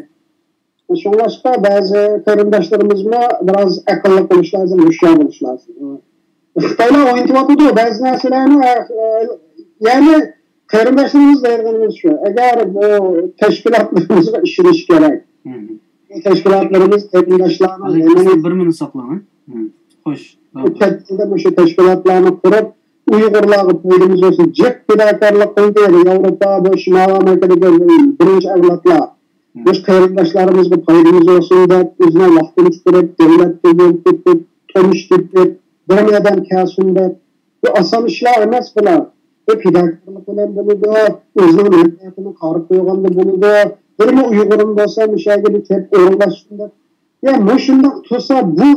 شۇڭلاشقا بەزى قېرىنداشلىرىمىزمۇ بىراز ئەقىللىق بولۇش لازىم، ھوشيار بولۇش لازىم. خىتايلار ئوينىتىۋاتىدۇ بەزى نەرسىلەرنى، ئە، يەنى قېرىنداشلىرىمىز دەيدىغىنىمىز شۇ، ئەگەر بۇ تەشكىلاتلىرىمىزغا ئىشىنىش كېرەك. بۇ تەشكىلاتلىرىمىز قېرىنداشلارنىڭ بىر مىنۇت ساقلاڭ. خوش. چەت ئەلدە مۇشۇ تەشكىلاتلارنى قۇرۇپ، ئۇيغۇرلارغا پايدىمىز بولسۇن، جىق پىداكارلىق قىلدى ياۋروپا، بۇ شىمالىي ئامېرىكىدىكى بىرىنچى ئەۋلادلار. مۇشۇ قېرىنداشلىرىمىزغا پايدىمىز بولسۇن دەپ، ئۆزىنىڭ ۋاقتىنى چىقىرىپ، دۆلەتكە يول تېپىپ، تونۇش تېپىپ، بىر ئادەم كەلسۇن دەپ. بۇ ئاسان ئىشلار ئەمەس بۇلار. بۇ پىداكارلىق بىلەن بولىدۇ، ئۆزىنىڭ مەنپەئەتىنى قارىتىپ قويغاندا بولىدۇ. بىرمۇ ئۇيغۇرۇم بولسا، مۇشۇ يەرگە بىر كەپ ئورۇنلاشسۇن دەپ. يا، مۇشۇنداق تۇرسا، بۇ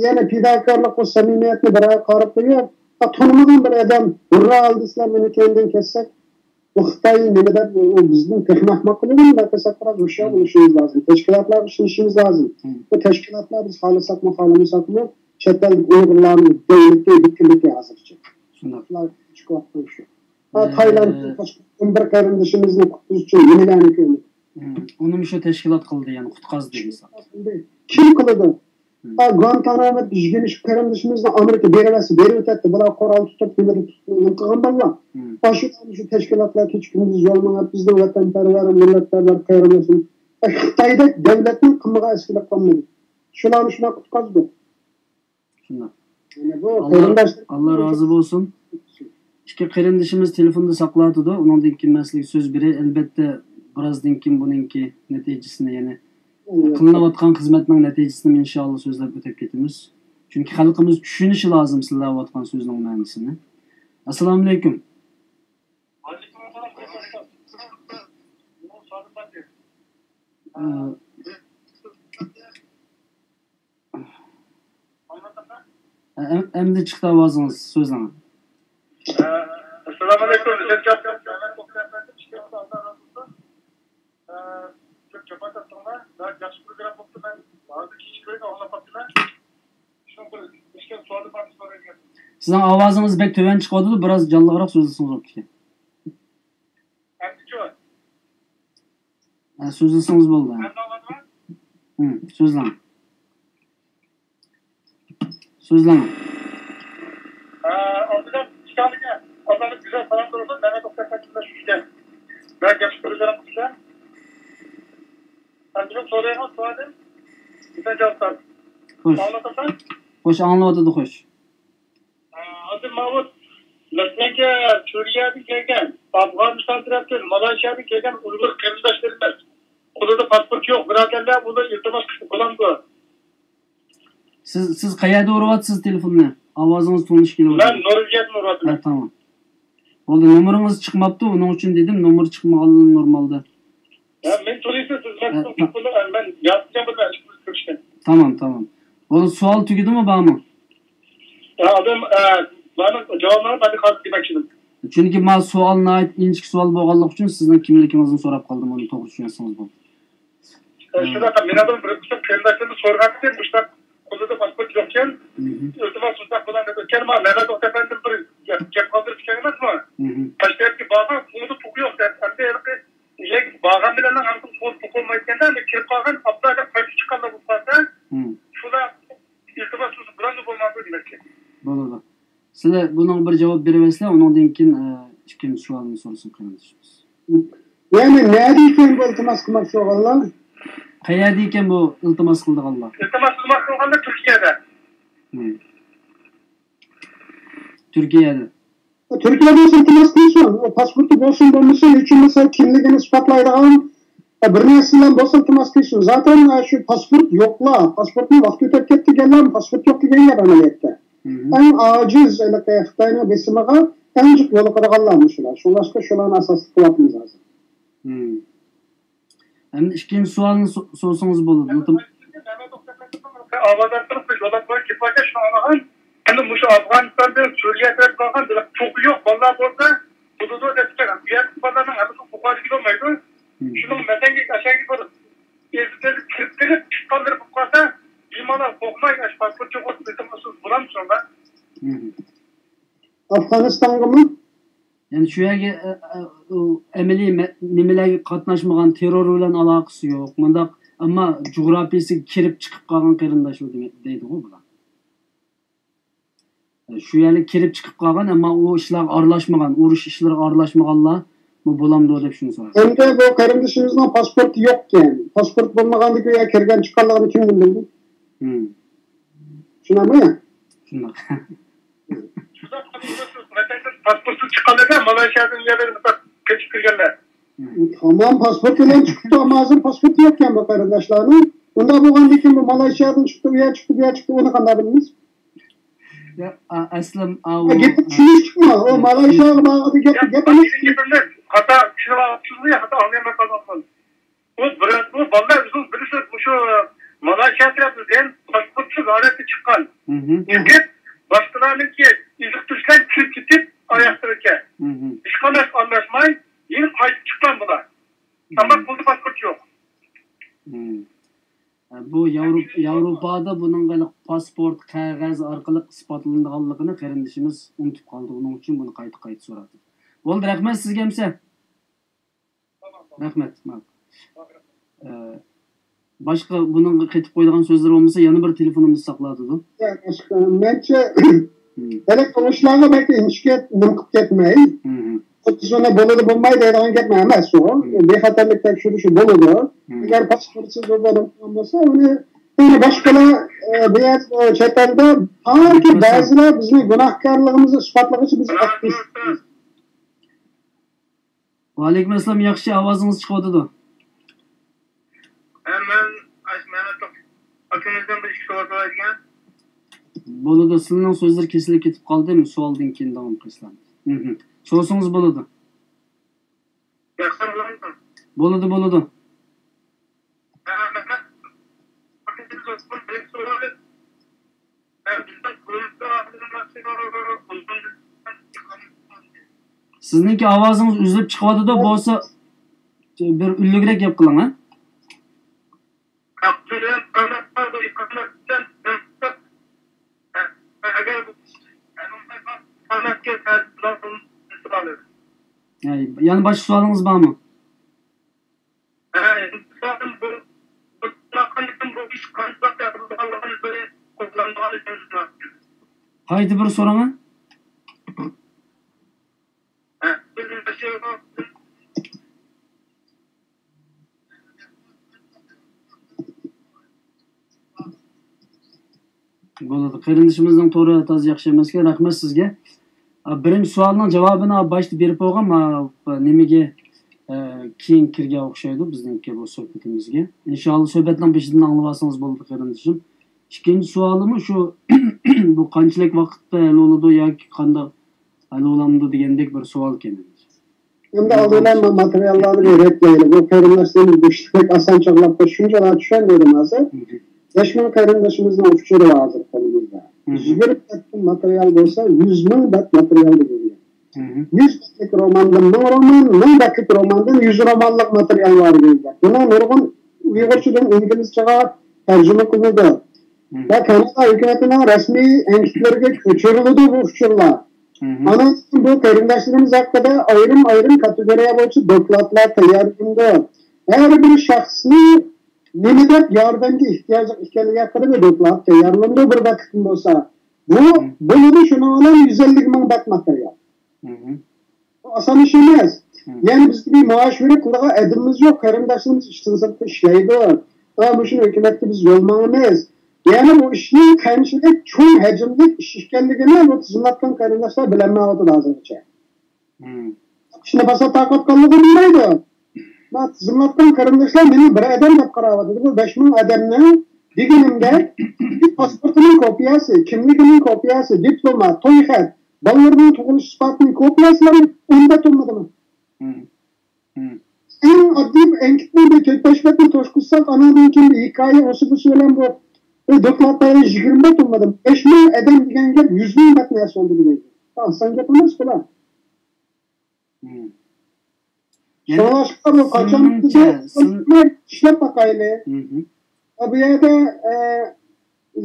يەنە پىداكارلىق، بۇ سەمىمىيەتنى بىر ئاياغ قاراپ قويۇپ، تونۇمىغان بىر ئادەم ھۇررا ئالدى دېسىلەر مېنى كەينىدىن كەتسەك، بۇ خىتاي نېمە دەپ، ئۇ بىزدىن تېخىمۇ ئەخمەق قىلىدۇ، مەن دېسەك، بىراز ھوشيار بولۇشىمىز لازىم. تەشكىلاتلارغا ئىشىنىشىمىز لازىم. بۇ تەشكىلاتلار بىز خالىساقمۇ، خالىمىساقمۇ، چەت ئەلدىكى ئۇيغۇرلارنىڭ دۆلىتى ۋەكىللىكى ھازىرچە. شۇنداق. ئۇلار چىقىۋاتقان شۇ. ھە، تايلاندتىن قاچقان ئون بىر قېرىندىشىمىزنى قۇتقۇزۇش ئۈچۈن نېمىلەرنى كۆرمىدۇق. ئۇنى مۇشۇ تەشكىلات قىلدى، يەنى قۇتقازدى مىسال. كىم قىلىدۇ؟ ھە، گۇانتانامودا يۈز يىگىرمە ئىككى قېرىندىشىمىزنى ئامېرىكا بېرىۋەتسە بېرىۋېتەتتى. بۇلار قورال تۇتۇپ، نېمىدە تۇتۇپ، نېمە قىلغان بالىلار. ئاشۇ، شۇ تەشكىلاتلار كېچە كۈندۈز يول مېڭىپ، بىزنىڭ ۋەتەنپەرۋەر، مىللەتپەرۋەر قېرىندىشىمىز، ئە، خىتايدەك دۆلەتنىڭ قىلمىغان ئىشىنى قىلمىدى. شۇلارنى شۇنداق قۇتقازدى. شۇنداق. يەنى بۇ ئاللا، قېرىنداشلار ئاللا رازى بولسۇن. ئىككى قېرىندىشىمىز تېلېفوندا ساقلاۋاتىدۇ. ئۇنىڭدىن كېيىن مەن سىزگە سۆز بېرەي. ئەلبەتتە، بىرازدىن كېيىن بۇنىڭكى نەتىجىسىنى، يەنى قىلىنىۋاتقان خىزمەتنىڭ نەتىجىسىنى ئىنشاللا سۆزلەپ ئۆتۈپ كېتىمىز. چۈنكى خەلقىمىز چۈشىنىشى لازىم سىلەر دەۋاتقان سۆزنىڭ مەنىسىنى. ئەسسالامۇئەلەيكۇم. ئە، ئە، ئەم-، ئەمدى چىقتى ئاۋازىڭىز، سۆزلەڭ. ئەسسالامۇئەلەيكۇم. ئە، كۆپ جاپا تارتتىڭلار. بەك ياخشى پروگرامما بوپتۇ. مەن ھازىر كېچىككىنە ئاڭلاپ قاپتىمەن. شۇنىڭ بىر كىچىك سوئالىم بار، سورايمەن. سىزنىڭ ئاۋازىڭىز بەك تۆۋەن چىقىۋاتىدۇ، بىراز جانلىقراق سۆزلىسىڭىز بوپتىكەن. ئەمدىچۇ؟ ھە، سۆزلىسىڭىز بولدى. ئەمدى ئاڭلادىڭىز؟ ھە، سۆزلەڭ. سۆزلەڭ. ئە، ئالدىدا ئىككى تانە ئاللانىڭ گۈزەل سالاملىرى بولسۇن. مەمەت ئوقتەك قاچىلىشىشكەن. بەك ياخشى كۆرۈلگەن قىلىشكەن. ئەمدى سورايدىغان سوئالىم، ئىسەن جاۋاب بەر. خوش. ئاڭلىۋاتامسەن؟ خوش، ئاڭلىۋاتىدۇ، خوش. ئە، ھازىر ماۋۇ مەسىلەنگە سۈرىيەدىن كەلگەن، ئافغانىستان تەرەپتىن، مالايشىيادىن كەلگەن ئۇيغۇر قېرىنداشلىرىمىز، قولىدا پاسپورت يوق بۇرادەرلەر، بۇنى ئىلتىماس قىلسا بولامدۇ؟ سىز، سىز قەيەردە ئۇرۇۋاتىسىز تېلېفوننى؟ ئاۋازىڭىز تونۇش كېلىۋاتىدۇ. مەن نورۋېگىيەدىن ئۇرۇۋاتىمەن. ھە، تامام. بولدى، نومۇرىڭىز چىقماپتۇ، ئۇنىڭ ئۈچۈن دېدىم، نومۇر چىقمىغانلىقى نورمالدا. ھە، مەن تونۇيسىز، سىز مەن ھە، تونۇپ تا- بولدۇم، مەن يازدىم بۇنى، كۆرۈشكەن. تامام، تامام. بولدى، سوئال تۈگىدىمۇ، بارمۇ؟ ھە، ئادەم، ئە، بارنىڭ جاۋابىنى مەن ھازىر دېمەكچىدىم. چۈنكى ما سوئال ناھايىتى ئىنچىكە سوئال بولغانلىقى ئۈچۈن سىزنىڭ كىملىكىڭىزنى سوراپ قالدىم، ئۇنى توغرا چۈشەنسىڭىز بولدى. ئە، شۇنداق، مېنىڭدىن بىر قىسىم قېرىنداشلىرىمىز سورىغانىدى، مۇشۇنداق قولىدا پاسپورت يوقكەن، مھم. ئىلتىماس، مۇشۇنداق بولغان دەپ ئۆتكەن، ما مەمەت ئوقتەپەندىم بىر گەپ، گەپ قالدۇرۇپ كەتكەن ئەمەسمۇ؟ مھم. تاشكەنتكە بارغان، قولىدا پۇقى يوق دەپ، ئەمدى ھېلىقى يەنە بارغان بىلەن ئاندىن قول پۇقى بولمايدىكەن، ئەمدى كىرىپ قالغان ئابلا دەپ قايتىپ چىققانلار بولۇپ قالسا، مھم. شۇلار ئىلتىماس قىلسا بولامدۇ بولمامدۇ دېمەكچى. بولىدۇ. سىلەر بۇنىڭغا بىر جاۋاب بېرىۋەرسىلەر، ئۇنىڭدىن كېيىن، ئە، ئىككىنچى سوئالنى سورىسۇن قېرىندىشىمىز. يەنى نەدە ئىكەن بۇ ئىلتىماس قىلماقچى بولغانلار؟ قەيەردە ئىكەن بۇ ئىلتىماس قىلىدىغانلار؟ ئىلتىماس قىلماقچى بولغانلار تۈركىيەدە. ھىم. تۈركىيەدە. تۈركىيەدە بولسا ئىلتىماس قىلسۇن. ئۇ پاسپورتى بولسۇن بولمىسۇن، ھېچ بولمىسا كىملىكىنى ئىسپاتلايدىغان بىر نەرسىلەر بولسا ئىلتىماس قىلسۇن. زاتەن شۇ پاسپورت يوقلار، پاسپورتنى ۋاقتى ئۆتۈپ كەتتى دېگەنلەر پاسپورت يوق دېگەن گەپ ئەمەلىيەتتە. مھم. ئەڭ ئاجىز، ھېلىقى خىتاينىڭ بېسىمىغا ئەڭ جىق يولۇقىدىغانلار مۇشۇلار. شۇڭلاشقا شۇلارنى ئاساسلىق قىلىۋاتىمىز ھازىر. مھم. ئەمدى ئىككىنچى سوئالنى سو-، سورىسىڭىز بولىدۇ. ئاۋازلاشتۇرۇپ يوللاپ قويۇپ كېتىۋاتىدۇ، شۇنى ئاڭلىغان. ئەمدى مۇشۇ ئافغانىستاندىن سۈرىيە تەرەپ بارغان بىر پۇقى يوق بالىلار بولسا بولىدۇ دەپ ئىكەن. بۇ يەردىكى بالىلارنىڭ ھەممىسى پۇقا دېگىلى بولمايدۇ. مم. شۇنىڭ مەسەلەنگە ئاشاڭگە بىر ئېزىپ-ئېزىپ كىرىپ كېلىپ چىققانلىرى بولۇپ قالسا، بىمالال قورقماي، ئاشۇ پاسپورت يوق بولسا ئىلتىماسسىز بولامدۇ شۇنداق؟ مم. ئافغانىستانغىمۇ؟ يەنى شۇ يەرگە، ئە، ئە، ئۇ ئەمەلىي مە-، نېمىلەرگە قاتناشمىغان، تېررور بىلەن ئالاقىسى يوق، مۇنداق، ئەمما جۇغراپىيىسىگە كىرىپ چىقىپ قالغان قېرىنداشلار دېمە-، دەيدىغۇ بۇلار. شۇ يەرگە كىرىپ چىقىپ قالغان، ئەمما ئۇ ئىشلارغا ئارىلاشمىغان، ئۇرۇش ئىشلىرىغا ئارىلاشمىغانلار بۇ بولامدۇ دەپ شۇنى سورايدۇ. ئەمدى بۇ قېرىندىشىمىزنىڭ پاسپورتى يوقكەن. پاسپورت بولمىغاندىكىن ئۇ يەرگە كىرگەن چىققانلىقىنى كىمدىن بىلدى؟ مم. شۇنداقمۇ؟ شۇنداق. شۇنداق قىلىپ، پاسپورتسىز چىققانلىرىدا مالايشىيادىن يەنە قېچىپ كىرگەنلەر. تامام، پاسپورت بىلەن چىقىپتۇ، ئەمما ھازىر پاسپورتى يوقكەن بۇ قېرىنداشلارنىڭ. ئۇنداق بولغاندىكىن بۇ مالايشىيادىن چىقتى، ئۇ يەر چىقتى، بۇ يەر چىقتى، ئۇنى قانداق بىلىمىز؟ يا، ئا-، ئەسلىم، ئاۋۇ، ھە، گېپى چۈشىنىشلىكمۇ؟ ئۇ مالايشىياغا بارغىنى گەپ، يا، گەپ ئەمەس. مېنىڭ گېپىمنى خاتا چۈشىنىۋاپسىزمۇ يا خاتا ئاڭلىيالماي قالدىڭىزمۇ؟ بۇ بىر، بۇ بالىلار ئۆزىڭىز بىلىسىز، مۇشۇ مالايشىيا تەرەپتىن پاسپورتسىز ھالەتتە چىققان. مھم. چۈنكى باشقىلارنىڭكى ئېزىقتۇرۇش بىلەن كىرىپ كېتىپ ئاياغ تىرىكە. مھم. ھېچقانداق ئارىلاشماي يەنە قايتىپ چىققان بۇلار. ئەمما مھم. قولىدا پاسپورت يوق. مھم. بۇ ياۋرو-، ياۋروپادا بۇنىڭغا پاسپورت، قەغەز ئارقىلىق ئىسپاتلىنىدىغانلىقىنى قېرىندىشىمىز ئۇنتۇپ قالدى. ئۇنىڭ ئۈچۈن بۇنى قايتا-قايتا سوراپتۇ. بولدى، رەھمەت سىزگە ئەمىسە. رەھمەت. ماقۇل. ئە، باشقا بۇنىڭغا قېتىپ قويىدىغان سۆزلىرى بولمىسا، يەنە بىر تېلېفونىمىز ساقلاۋاتىدۇ. ياق، باشقا، مەنچە، مم. ھېلىقى ئۇ ئىشلارغا بەك ئىنچىكە نېمە قىلىپ كەتمەي. مم. خۇددى شۇنى بولىدۇ، بولمايدۇ دەيدىغان گەپ ئەمەس ئۇ. مم. بىخەتەرلىك تەكشۈرۈشى بولىدۇ. مم. ئەگەر پاسپورتسىز بىر ئادەم قىلغان بولسا، ئۇنى يەنە باشقىلار، ئە، بۇ يەر، ئە، چەت ئەلدە تاكى بەزىلەر بىزنىڭ گۇناھكارلىقىمىزنى ئىسپاتلىغۇچە بىز ئاكتىۋىست. ۋەئەلەيكۇم ئەسسالام، ياخشى، ئاۋازىڭىز چىقىۋاتىدۇ. ھە، مەن ئاشۇ مەمەت ئاكىمىزدىن بىر ئىككى سوئال سورايدىكەن. بولىدۇ، سىلىنىڭ سۆزلىرى كېسىلىپ كېتىپ قالدى، سوئالدىن كېيىن داۋام قىلسىلا. مھم. سورىسىڭىز بولىدۇ. ياخشى، بولامدۇ؟ بولىدۇ، بولىدۇ. ھە، مەمەت ئاكىمىز بىر سوئال. سىزنىڭكى ئاۋازىڭىز ئۈزۈلۈپ چىقىۋاتىدۇ، بولسا بىر ئۈنلۈكرەك گەپ قىلىڭ، ھە؟ ھەي، يەنە باشقا سوئالىڭىز بارمۇ؟ ھە، ئىنتىزامدىن بۇ، بۇ، بۇ ئىش قانداق يازىلغانلىقىنى بىر قوللانمىغان ئۈچۈن. قايتا بىر سوراڭ. ھە، بىز مۇشۇ بولىدۇ. قېرىندىشىمىزنىڭ تورى تازا ياخشى ئەمەسكەن. رەھمەت سىزگە. ئا، بىرىنچى سوئالنىڭ جاۋابىنى باشتا بېرىپ بولغان، ما، نېمىگە، ئە، كېيىن كىرگەن ئوخشايدۇ بىزنىڭكى بۇ سۆھبىتىمىزگە. ئىنشاللا سۆھبەتنىڭ بېشىدىن ئاڭلىۋالسىڭىز بولىدۇ، قېرىندىشىم. ئىككىنچى سوئالىمۇ شۇ، بۇ قانچىلىك ۋاقىتتا ھەل بولىدۇ ياكى قانداق ھەل بولامدۇ دېگەندەك بىر سوئالكەن. ئەمدى ئالدى بىلەن مەن ماتېرىياللارنى بىر رەتلەيلى. بۇ قېرىنداشلىرىمىز بۇ ئىشنى بەك ئاسان چاغلاپ، شۇنچىلا چۈشەندۈردۈم ھازىر. بەش مىڭ قېرىندىشىمىزنىڭ ئۇچۇرى بار ھازىر قولىمىزدا. يۈز بىر بەتتىن ماتېرىيال بولسا، يۈز مىڭ بەت ماتېرىيال بولدى. يۈز بەتلىك روماندىن مىڭ رومان، مىڭ بەتلىك روماندىن يۈز رومانلىق ماتېرىيال بار دېگەن گەپ. بۇنىڭ نۇرغۇن ئۇيغۇرچىدىن ئىنگلىزچىغا تەرجىمە قىلىنىدۇ. ۋە كانادا ھۆكۈمىتىنىڭ رەسمىي ئەنكىتلىرىگە كۆچۈرۈلىدۇ بۇ ئۇچۇرلار. ئانىڭدىن بۇ قېرىنداشلىرىمىز ھەققىدە ئايرىم-ئايرىم كاتېگورىيە بويىچە دوكلاتلار تەييارلىنىدۇ. ھەر بىر شەخسنىڭ نېمە دەپ ياردەمگە ئېھتىياجلىق ئىكەنلىكى ھەققىدە بىر دوكلات تەييارلىنىدۇ بىر بەتلىكتىن بولسا. بۇ بولىدۇ، شۇنىڭ بىلەن يۈز ئەللىك مىڭ بەت ماتېرىيال. بۇ ئاسان ئىش ئەمەس. يەنى بىزگە بىر مائاش بېرىپ قىلىدىغان ئادىمىمىز يوق. قېرىنداشلىرىمىز ئىشتىن سىرتتا ئىشلەيدۇ. ۋە مۇشۇنى ھۆكۈمەتكە بىز يوللىمايمىز. يەنى بۇ ئىشنىڭ قانچىلىك چوڭ ھەجىملىك ئىش ئىكەنلىكىنى بۇ تىزىملاتقان قېرىنداشلار بىلەلمەيۋاتىدۇ ھازىرغىچە. ئىشنى باسا تارقاتقانلىقى بولمايدۇ. ما تىزىملاتقان قېرىنداشلار مېنى بىر ئادەم دەپ قاراۋاتىدۇ. بۇ بەش مىڭ ئادەمنىڭ دېگىنىمدەك، بىر پاسپورتىنىڭ كوپىيەسى، كىملىكىنىڭ كوپىيەسى، دىپلوما، توي خەت، بالىلىرىنىڭ تۇغۇلۇش ئىسپاتىنىڭ كوپىيەسىلىرى ئون بەت بولمىدىمۇ؟ ئەڭ ئاددىي بىر ئەنكىتنى، بىر تۆت بەش بەتنى توشقۇزساق، ئانىڭدىن كېيىن بىر ھېكايە، ئۇسى بۇسى بىلەن بۇ، بىر دوكلات تەييارلاش يىگىرمە بەت بولمىدىمۇ؟ بەش مىڭ ئادەم دېگەن گەپ يۈز مىڭ بەت نەرسە بولدى دېگەن گەپ. ئاسان گەپ ئەمەس بۇلار. شۇڭلاشقا بۇ قاچان بىز ئىشلەپ باقايلى. ۋە بۇ يەردە، ئە،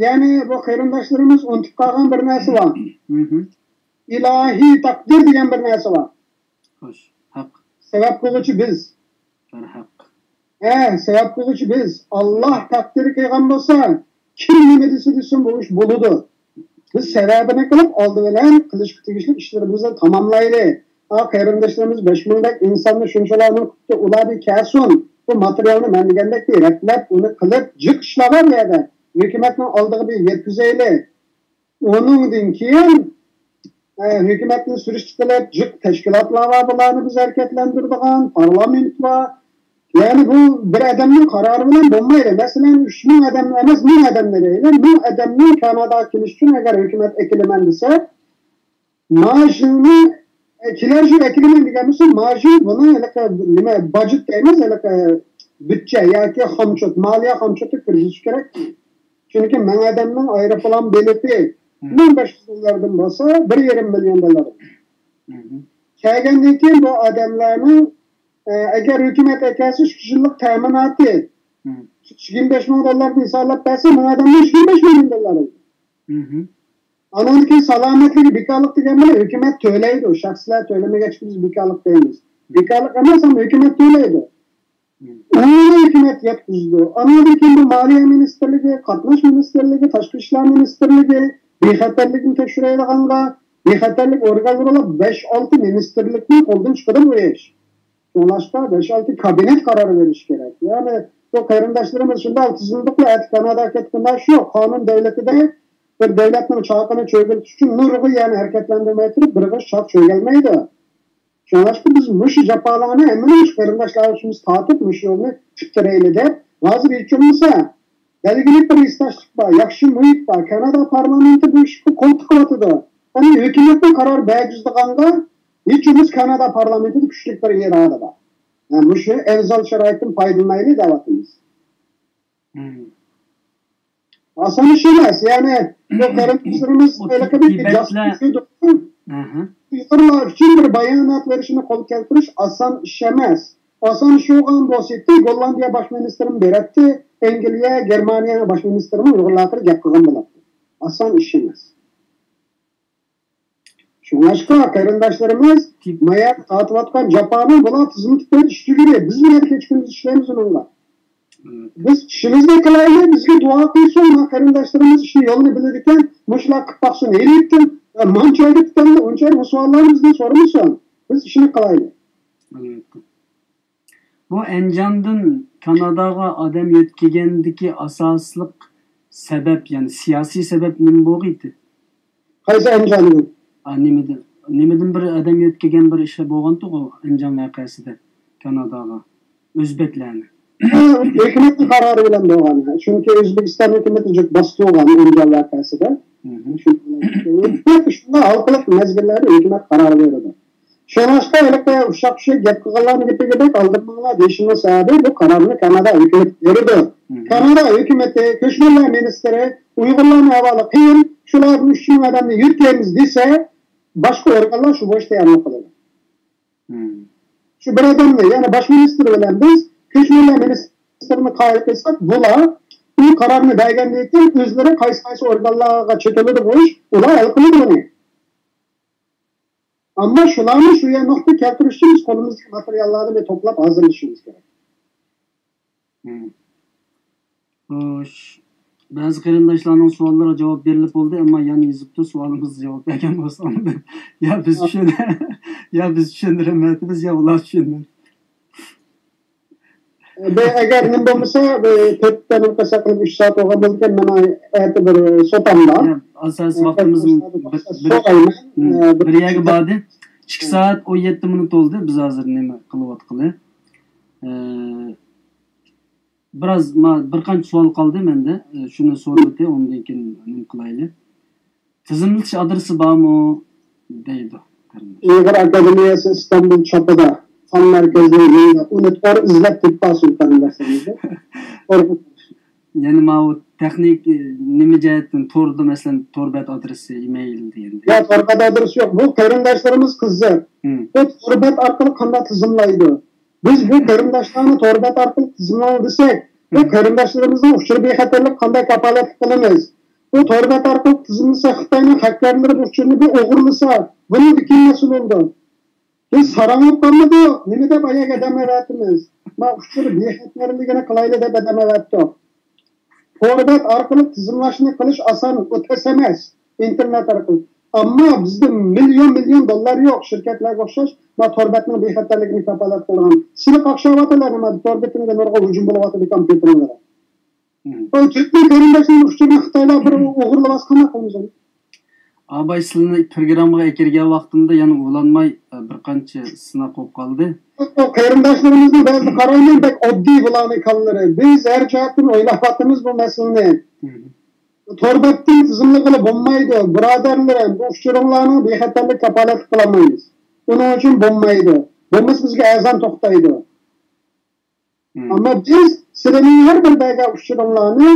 يەنى بۇ قېرىنداشلىرىمىز ئۇنتۇپ قالغان بىر نەرسە بار. ئىلاھىي تەقدىر دېگەن بىر نەرسە بار. خوش، ھەق. سەۋەب قىلغۇچى بىز. بەرھەق. ھە، سەۋەب قىلغۇچى بىز. ئاللاھ تەقدىر قىلغان بولسا، كىم نېمە دېسە دېسۇن، بۇ ئىش بولىدۇ. بىز سەۋەبىنى قىلىپ، ئالدى بىلەن قىلىشقا تېگىشلىك ئىشلىرىمىزنى تاماملايلى. ھا، قېرىنداشلىرىمىز بەش مىڭدەك ئىنساننى شۇنچىلارنىڭ قۇتى ئۇلارنى كەلسۇن. بۇ ماتېرىيالنى مەن دېگەندەك بىر رەتلەپ، ئۇنى قىلىپ، جىق ئىشلار بار بۇ يەردە. ھۆكۈمەتنىڭ ئالدىغا بىر يەتكۈزەيلى. ئۇنىڭدىن كېيىن، ئە، ھۆكۈمەتنى سۈرۈشتە قىلىپ، جىق تەشكىلاتلار بار، بۇلارنى بىز ھەرىكەتلەندۈرىدىغان، پارلامېنت بار. يەنى بۇ بىر ئادەمنىڭ قارارى بىلەن بولمايدۇ. مەسىلەن، ئۈچ مىڭ ئادەم ئەمەس، مىڭ ئادەمنى دەيلى. مىڭ ئادەمنىڭ كاناداغا كېلىش ئۈچۈن ئەگەر ھۆكۈمەت ئەكېلىمەن دېسە، ما يىلنى، ئە، كېلەر يىل ئەكېلىمەن دېگەن بولسا، ما يىل بۇنىڭ ھېلىقى نېمە، باجېت دەيمىز، ھېلىقى بۈدجە ياكى خامچوت، مالىيە خامچوتى كىرگۈزۈش كېرەك. چۈنكى مىڭ ئادەمنىڭ ئايروپىلان بېلىتى مىڭ بەش يۈز دوللاردىن بولسا، بىر يېرىم مىليون دوللار. كەلگەندىن كېيىن بۇ ئادەملەرنىڭ، ئە، ئەگەر ھۆكۈمەت ئەكەلسە، ئۈچ يىللىق تەمىناتى يىگىرمە بەش مىڭ دوللاردىن ھېسابلاپ بەرسە، مىڭ ئادەمدىن يىگىرمە بەش مىليون دوللار بولىدۇ. ئانىڭدىن كېيىن سالامەتلىكى بىكارلىق دېگەن بىلەن ھۆكۈمەت تۆلەيدۇ. شەخسلەر تۆلىمىگەچكە بىز بىكارلىق دەيمىز. بىكارلىق ئەمەس، ئەمما ھۆكۈمەت تۆلەيدۇ. ئۇنى ھۆكۈمەت يەتكۈزىدۇ. ئانىڭدىن كېيىن بۇ مالىيە مىنىستىرلىكى، قاتناش مىنىستىرلىكى، تاشقى ئىشلار مىنىستىرلىكى، بىخەتەرلىكنى تەكشۈرەيدىغانغا، بىخەتەرلىك ئورگانلىرىغا بەش ئالتە مىنىستىرلىكنىڭ قولىدىن چىقىدۇ بۇ ئىش. شۇڭلاشقا بەش ئالتە كابىنېت قارار بېرىشى كېرەك. يەنى بۇ قېرىنداشلىرىمىز شۇنداق تىزىملىقلا ئەتە كاناداغا كەتكەندە شۇ قانۇن دۆلىتىدە بىر دەۋلەتنىڭ چاقىنى چۆگىلىتىش ئۈچۈن نۇرغۇن يەرنى ھەرىكەتلەندۈرمەي تۇرۇپ، بىر غىش چاق چۆگەلمەيدۇ. شۇڭلاشقا بىز مۇشۇ جاپالارنى ھەممىنى مۇشۇ قېرىنداشلار ئۈچۈن تارتىپ، مۇشۇ يولنى پۈتتۈرەيلى دەپ، ھازىر ھېچ بولمىسا بەلگىلىك بىر ھېسداشلىق بار، ياخشى مۇھىت بار. كانادا پارلامېنتى بۇ ئىشقا قول تىقىۋاتىدۇ. يەنى ھۆكۈمەتنىڭ قارار بەرگۈزىدىغانغا ھېچ بولمىسا كانادا پارلامېنتىدا كۈچلۈك بىر ئىرادە بار. ھە، مۇشۇ ئەۋزەل شارائىتتىن پايدىلىنايلى دەۋاتىمىز. مم. ئاسان ئىش ئەمەس. يەنى بۇ قېرىنداشلىرىمىز ئۇ ھېلىقى بىر تىبەتلەر جاسۇس ئىشىدۇر. ئەھە. ئۇيغۇرلار ئۈچۈن بىر بايانات بېرىشنى قول كەلتۈرۈش ئاسان ئىش ئەمەس. ئاسان ئىش بولغان بولسىدى، گوللاندىيە باش مىنىستىرىمۇ بېرەتتى، ئەنگلىيە، گېرمانىيە باش مىنىستىرىمۇ ئۇيغۇرلار ھەققىدە گەپ قىلغان بولاتتى. ئاسان ئىش ئەمەس. شۇڭلاشقا قېرىنداشلىرىمىز تىپ- مايا تارتىۋاتقان جاپانىڭ بۇلار تىزىملىتىپ بېرىش تۈگىدى. بىز نېمە كېچە كۈندۈز ئىشلەيمىز ئۇنىڭغا؟ مم. بىز ئىشىمىزنى قىلايلى، بىزگە دۇئا قىلسۇن، ما قېرىنداشلىرىمىز ئىشنى يولىنى بىلىدىكەن، مۇشۇلار قىلىپ باقسۇن، ھېلىكتىن، مانچايدىكتىن ئۇنچە مۇسۇلمانلار بىزدىن سورىمىسۇن، بىز ئىشنى قىلايلى. ئەلۋەتتە. بۇ ئەنجاندىن كاناداغا ئادەم يۆتكىگەندىكى ئاساسلىق سەۋەب، يەنى سىياسىي سەۋەب نېمە بولغىيتى؟ قايسى ئەنجاندىن؟ ئا، نېمىدىن، نېمىدىن بىر ئادەم يۆتكىگەن بىر ئىش بولغانتىغۇ ئەنجان ۋەقەسىدە كاناداغا ئۆزبەكلەرنى. ھۆكۈمەتنىڭ قارارى بىلەن بولغان. چۈنكى ئۆزبېكىستان ھۆكۈمىتى جۈپ باستۇرغان ئەنجان ۋەقەسىدە. مم. شۇنداق ھالقىلىق مەزگىللەردە ھۆكۈمەت قارار بېرىدۇ. شۇڭلاشقا ھېلىقى ئۇششاق-چۈششەك گەپ قىلغانلارنىڭ گېپىگە بەك ئالدىرىماڭلار دېيىشىمنىڭ سەۋەبى، بۇ قارارنى كانادا ھۆكۈمىتى بېرىدۇ. مم. كانادا ھۆكۈمىتى، كۆچمەنلەر مىنىستىرى، ئۇيغۇرلارنىڭ ئەھۋالى قىيىن، شۇلاردىن ئۈچ مىڭ ئادەمنى يۆتكەيمىز دېسە، باشقا ئورگانلار شۇ بويىچە تەييارلىق قىلىدۇ. مم. شۇ بىر ئادەمنى، يەنى باش مىنىستىر بىلەن بىز كۆچمەنلەر مىنىستىرىنى قايىل قىلساق، بۇلار ئۇ قارارنى بەرگەندىن كېيىن ئۆزلىرى قايسى، قايسى ئورگانلارغا چېتىلىدۇ بۇ ئىش، ئۇلار ھەل قىلىدۇ ئۇنى. ئەمما شۇلارنى شۇ يەر نۇقتا كەلتۈرۈش ئۈچۈن بىز قولىمىزدىكى ماتېرىياللارنى بىر توپلاپ ھازىرلىشىمىز كېرەك. مم. خوش. بەزى قېرىنداشلارنىڭ سوئاللىرىغا جاۋاب بېرىلىپ بولدى، ئەمما يەنە يېزىپتۇ، سوئالىمىزغا جاۋاب بەرگەن بولسا ئاندىن يا بىز چۈشەن-، يا بىز چۈشەندۈرەلمەيۋاتىمىز، يا ئۇلار چۈشەنمەيدۇ. بە-، ئەگەر نېمە بولمىسا، بىر تۆت دانە قىلسا قىلىپ ئۈچ سائەت بولغان بولىدىكەن، مانا ئەتە بىر سوتام بار. يا، ئاساسىي ۋاقتىمىز بىر، بىر، سورايمەن. مم، بىر، بىر يەرگە باردى. ئىككى سائەت ئون يەتتە مىنۇت بولدى، بىز ھازىر نېمە قىلىۋاتقىلى. ئە، بىراز ما-، بىر قانچە سوئال قالدى مەندە. ئە، شۇنى سورىۋېتەي، ئۇندىن كېيىن نېمە قىلايلى. تىزىملىتىش ئادرېسى بارمۇ؟ دەيدۇ قېرىنداش. ئۇيغۇر ئاكادېمىيەسى ئىستانبۇل چوققىدا، فان مەركەزنىڭ يېنىدا. ئۇنى تور ئىزدەپ تېپىپ ئالسۇن قېرىنداشلىرىمىز. تور. يەنى ماۋۇ تېخنىك، ئى، نېمە جەھەتتىن توردا، مەسىلەن، تور بەت ئادرېسى، ئىمېيل دېگەندەك. يا، تور بەت ئادرېسى يوق. بۇ قېرىنداشلىرىمىز قىزىق. مم. بۇ تور بەت ئارقىلىق قانداق تىزىملايدۇ؟ بىز بۇ قېرىنداشلارنى تور بەت ئارقىلىق تىزىملاڭ دېسەك، بۇ مم. قېرىنداشلىرىمىزنىڭ ئۇچۇر بىخەتەرلىكىگە قانداق كاپالەتلىك قىلىمىز؟ بۇ تور بەت ئارقىلىق تىزىملىسا، خىتاينىڭ خەككەرلىرى بۇ ئۇچۇرنى بىر ئوغرىلىسا، بۇنىڭدىن كېيىن نېمە بولىدۇ؟ بىز ساراڭ بولۇپ قالمىدۇق. نېمە دەپ ئاياغ ئادەم ئەۋەتىمىز؟ ما ئۇچۇر بىخەتەرلىكىنى قىلايلى دەپ ئادەم ئەۋەتتۇق. تور بەت ئارقىلىق تىزىملاشنى قىلىش ئاسان، ئۇ تەس ئەمەس. ئىنتېرنېت ئارقىلىق. ئەمما بىزدە مىليون، مىليون دوللار يوق. شىركەتلەرگە ئوخشاش، ما تور بەتنىڭ بىخەتەرلىكىنى كاپالەت قىلىدىغان. سىلى قاقشاۋاتىدۇ، ما تور بېتىڭگە نۇرغۇن ھۇجۇم بولۇۋاتىدۇ كومپيۇتېرىڭلار. مم. ئۇ تۈركمەن قېرىنداشلىرىنىڭ ئۇچۇرىنى خىتايلار بىر ئوغرىلىۋالسا قانداق قىلىمىز ئۇنى؟ ئاباي، سىلىنى پروگراممىغا ئەكىرگەن ۋاقتىمدا يەنە ئۇلانماي، ئە، بىر قانچە سىناق بولۇپ قالدى. ئۇ قېرىنداشلىرىمىزنى بەزىدە قارايمەن، بەك ئاددىي بۇلارنىڭ كاللىرى. بىز ھەر جەھەتتىن ئويلاۋاتىمىز بۇ مەسىلىنى. مم. تور بەتتىن تىزىملىغىلى بولمايدۇ. بۇرادەرلىرىم، بۇ ئۇچۇرۇڭلارنىڭ بىخەتەرلىك كاپالەتلىك قىلالمايمىز. ئۇنىڭ ئۈچۈن بولمايدۇ. بولمىسا بىزگە ئەزان توختايدۇ. مم. ئەمما بىز سىلەرنىڭ ھەر بىر بەرگەن ئۇچۇرۇڭلارنى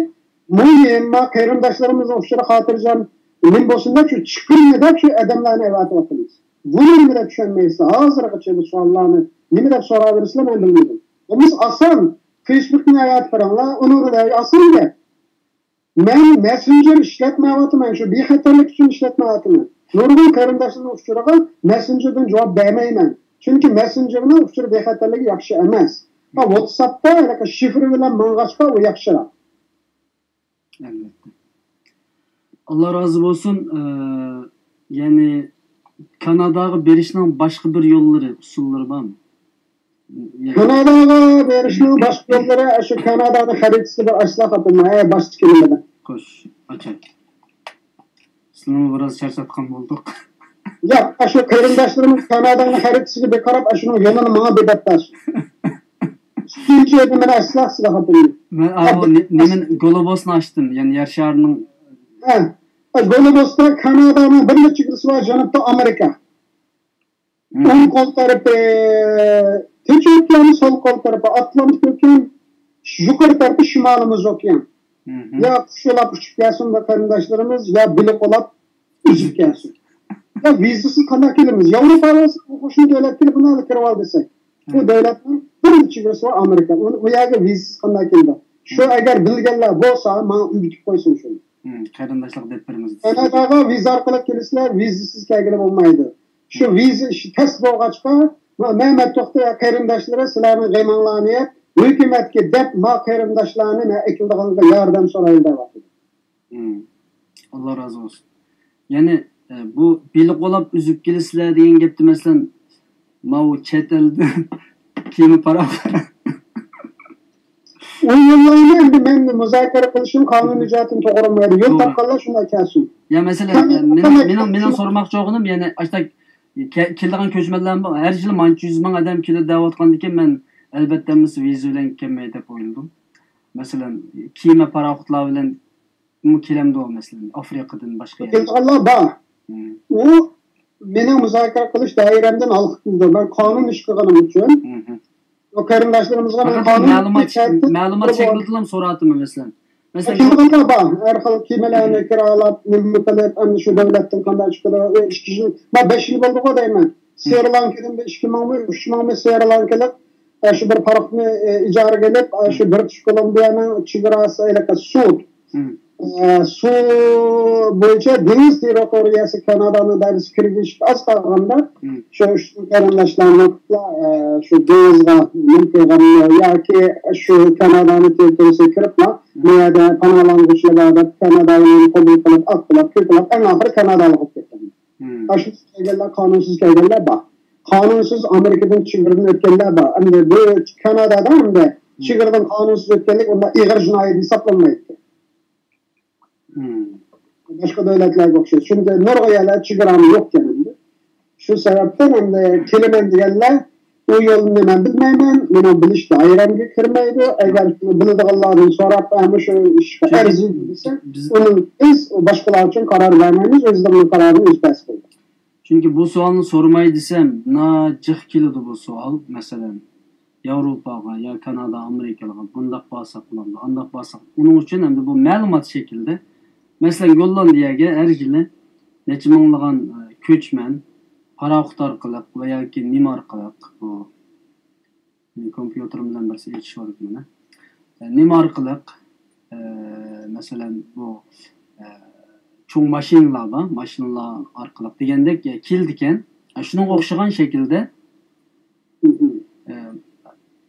مۇھىم، ما قېرىنداشلىرىمىزنىڭ ئۇچۇرى خاتىرجەم نېمە بولسۇن دەپ، شۇ چىقىمنى دەپ شۇ ئادەملەرنى ئەۋەتىۋاتىمىز. بۇنى نېمە دەپ چۈشەنمەيسىلەر؟ ھازىرغىچە بۇ سوئاللارنى نېمە دەپ سوراۋېرىسىلەر، مەن بىلمىدىم. بولمىسا ئاسان، فېيسبۇكنى ئەۋەتىپ بېرىڭلار، ئۇنىڭدا ئاسان گەپ. مەن مەسسېنجېر ئىشلەتمەيۋاتىمەن، شۇ بىخەتەرلىك ئۈچۈن ئىشلەتمەيۋاتىمەن. نۇرغۇن قېرىنداشلارنىڭ ئۇچۇرىغا مەسسېنجېردىن جاۋاب بەرمەيمەن. چۈنكى مەسسېنجېرنىڭ ئۇچۇر بىخەتەرلىكى ياخشى ئەمەس. ھا، ۋاتساپتا ھېلىقى شىفىر بىلەن ماڭغاچقا ئۇ ياخشىراق. ئەلۋەتتە. ئاللا رازى بولسۇن. ئە، يەنى كاناداغا بېرىشنىڭ باشقا بىر يوللىرى، ئۇسۇللىرى بارمۇ؟ كاناداغا بېرىشنىڭ باشقا يوللىرى، شۇ كانادانىڭ خەرىتىسىنى بىر ئاچساق ئاپىمۇ؟ ھە، باشتا كېلىمىدى. خوش، ئاچاي. سىلىنىمۇ بىراز چارچاتقان بولدۇق. ياق، شۇ قېرىنداشلىرىمىز كانادانىڭ خەرىتىسىگە بىر قاراپ، شۇنىڭ يولىنى ماڭا بىر دەپ بەرسۇن. ئۈچىنچى يولنى مەن ئاچساق سىلەر خاپىدىن. مەن ئاۋۇ نېمىنى، گولوبوسنى ئاچتىم، يەنى يەر شارىنىڭ. ھە، گولوبوستا كانادانىڭ بىر نەچچە چېگرىسى بار، جەنۇبتا ئامېرىكا. ئوڭ قول تەرىپى تىنچ ئوكيان، سول قول تەرىپى ئاتلانتىك ئوكيان، يۇقىرى تەرىپى شىمالىي مۇز ئوكيان. يا قۇش يولاپ ئۇچۇپ كەلسۇن بۇ قېرىنداشلىرىمىز، يا بېلىق ئولاپ ئۈزۈپ كەلسۇن. يا ۋىزىسىز قانداق كېلىمىز؟ ياۋروپا بولسا بۇ قوشنا دۆلەتكە بۇنى ئېلىپ كىرىۋال دېسەك. بۇ دۆلەتنىڭ بىر چېگرىسى بار ئامېرىكا. ئۇ، ئۇ يەرگە ۋىزىسىز قانداق كېلىدۇ؟ شۇ ئەگەر بىلگەنلەر بولسا، ماڭا ئۆگىتىپ قويسۇن شۇنى. قېرىنداشلىق دەپ بېرىمىز دېسە. كاناداغا ۋىزا ئارقىلىق كېلىسىلەر، ۋىزىسىز كەلگىلى بولمايدۇ. شۇ ۋىزا ئىشى تەس بولغاچقا، مەمەت توختى ۋە قېرىنداشلىرى سىلەرنىڭ غېمىڭلارنى يەپ، ھۆكۈمەتكە دەپ، ما قېرىنداشلارنى مەن ئەكېلىدىغانلىققا ياردەم سورايلى دەۋاتىدۇ. ئاللا رازى بولسۇن. يەنى، ئە، بۇ بېلىق ئولاپ ئۈزۈپ كېلىسىلەر دېگەن گەپتە، مەسىلەن، ماۋۇ چەت ئەلدىن كېمە پاراخوت. ئۇ يوللارنى ئەمدى مەن مۇزاكىرە قىلىشىم قانۇنىي جەھەتتىن توغرا بولمايدۇ. يول تاپقانلار شۇنداق كەلسۇن. يا مەسىلەن، مېنىڭ، مېنىڭ، مېنىڭ سورىماقچى بولغىنىم، يەنى ئاشتا كە-، كېلىدىغان كۆچمەنلەرمۇ ھەر يىلى مانچە يۈز مىڭ ئادەم كېلىدۇ دەۋاتقاندىكىن، مەن ئەلۋەتتە ھەممىسى ۋىزا بىلەن كەلمەيدۇ دەپ ئويلىدىم. مەسىلەن، كېمە پاراخوتلار بىلەن ئۇمۇ كېلەمدۇ، مەسىلەن، ئافرىقىدىن باشقا يەرگە؟ كېلىدىغانلار بار. ئۇ مېنىڭ مۇزاكىرە قىلىش دائىرەمدىن ھالقىپ كېلىدۇ. مەن قانۇن ئىش قىلغىنىم ئۈچۈن، ئۇ قېرىنداشلىرىمىزغا مەن قانۇن مەلۇمات، مەلۇمات شەكلىدىلا سوراتتىم، مەسىلەن. مەسىلەن، كېلىدىغانلار بار. ھەر خىل كېمىلەرنى كىرالاپ، نېمە قىلىپ، ئەمدى شۇ دۆلەتتىن قانداق چىقىدۇ؟ ئىككى يىل، ما، بەش يىل بولدىغۇ دەيمەن. سرى لانكىدىن بىر ئىككى مىڭمۇ، ئۈچ مىڭمۇ سرى لانكىلىق ئە، شۇ بىر پاراخوتنى، ئە، ئىجارىگە ئېلىپ، ئە، شۇ بىرىتىش كولومبىيەنىڭ چېگراسى ھېلىقى سۇ، ئە، سۇ بويىچە دېڭىز تېررىتورىيەسى كانادانىڭ دائىرىسىگە كىرگۈزۈشكە ئاز قالغاندا، شۇ، شۇ قېرىنداشلارنىڭ، ئە، شۇ دېڭىزغا نېمە قىلغانلىرى ياكى شۇ كانادانىڭ تېررىتورىيەسىگە كىرىپلا، بۇ يەردە پاناھلانغۇچىلار بار دەپ، كانادانى قوبۇل قىلىپ، ئاقلاپ، كۆكلەپ، ئەڭ ئاخىرى كانادالىق بولۇپ كەتكەن. ئاشۇنداق كەلگەنلەر، قانۇنسىز كەلگەنلەر بار. قانۇنسىز ئامېرىكىدىن چېگرىدىن ئۆتكەنلەر بار. ئەمدى بۇ كانادادا ئەمدى چېگرىدىن قانۇنسىز ئۆتكەنلىك ئۇنداق ئېغىر جىنايەت ھېسابلانمايدۇ. باشقا دۆلەتلەرگە ئوخشاش. چۈنكى نۇرغۇن يەرلەر چېگرامۇ يوقكەن ئەمدى. شۇ سەۋەبتىن ئەمدى كېلىمەن دېگەنلەر، ئۇ يولنى مەن بىلمەيمەن، مېنىڭ بىلىش دائىرەمگە كىرمەيدۇ. ئەگەر شۇنى بىلىدىغانلاردىن سوراپ، ھە، مۇشۇ ئىشقا ئەرزىيدۇ دېسە، ئۇنى بىز باشقىلار ئۈچۈن قارار بەرمەيمىز، ئۆزلىرىنىڭ قارارىنى ئۆزى بەرسە بولىدۇ. چۈنكى بۇ سوئالنى سورىماي دېسەم، ناجىق كېلىدۇ بۇ سوئال. مەسىلەن، ياۋروپاغا يا كانادا، ئامېرىكىلارغا بۇنداق بارساق بولامدۇ، ئانداق بارساق. ئۇنىڭ ئۈچۈن ئەمدى بۇ مەلۇمات شەكلىدە، مەسىلەن، گوللاندىيەگە ھەر يىلى نەچچە مىڭلىغان، ئە، كۆچمەن پاراخوت ئارقىلىق ۋە ياكى نېمە ئارقىلىق، بۇ، مېنىڭ كومپيۇتېرىم بىلەن بىرسى ئېچىشىۋالىدۇ مانا. ئە، نېمە ئارقىلىق، ئە، مەسىلەن، بۇ، ئە، چوڭ ماشىنىلار بار، ماشىنىلار ئارقىلىق دېگەندەك، ئە، كېلىدىكەن. ئە، شۇنىڭغا ئوخشىغان شەكىلدە، ئە،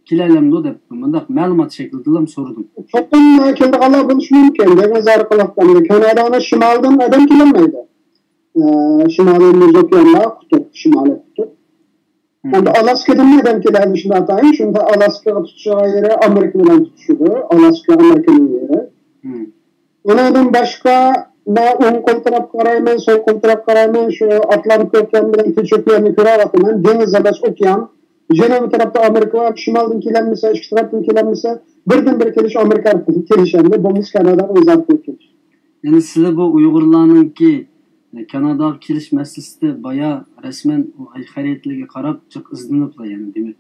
كېلەلەمدۇ دەپ مۇنداق مەلۇمات شەكلىدىلا سورىدىم. چوقۇم كېلىدىغانلار بولۇشى مۇمكىن. دېڭىز ئارقىلىق، ئەمدى كانادانىڭ شىمالىدىن ئادەم كېلەلمەيدۇ. ئە، شىمالىي مۇز ئوكياندا قۇتۇپ، شىمالىي قۇتۇپ. ئەمدى ئالاسكىدىنمۇ ئادەم كېلەلمىشى ناتايىن، شۇنداق ئالاسكىغا تۇتىشىدىغان يېرى ئامېرىكا بىلەن تۇتىشىدۇ. ئالاسكا ئامېرىكىنىڭ يېرى. ئۇنىڭدىن باشقا، مەن ئوڭ قول تەرەپكە قارايمەن، سول قول تەرەپكە قارايمەن، شۇ ئاتلانتىك ئوكيان بىلەن تىنچ ئوكياننى كۆرۈۋاتىمەن. دېڭىز ئەمەس، ئوكيان. جەنۇبىي تەرەپتە ئامېرىكا بار، شىمالدىن كېلەلمىسە، ئىككى تەرەپتىن كېلەلمىسە، بىردىن بىر كېلىش ئامېرىكا ئارقىلىق كېلىش ئەمدى، بولمىسا كانادا ئۆزى ئارقىلىق كېلىش. يەنى سىلى بۇ ئۇيغۇرلارنىڭكى، ئە، كاناداغا كېلىش مەسىلىسىدە بايا رەسمەن ئۇ خەرىتىلەرگە قاراپ جىق ئىزدىنىپلا، يەنى دېمەك.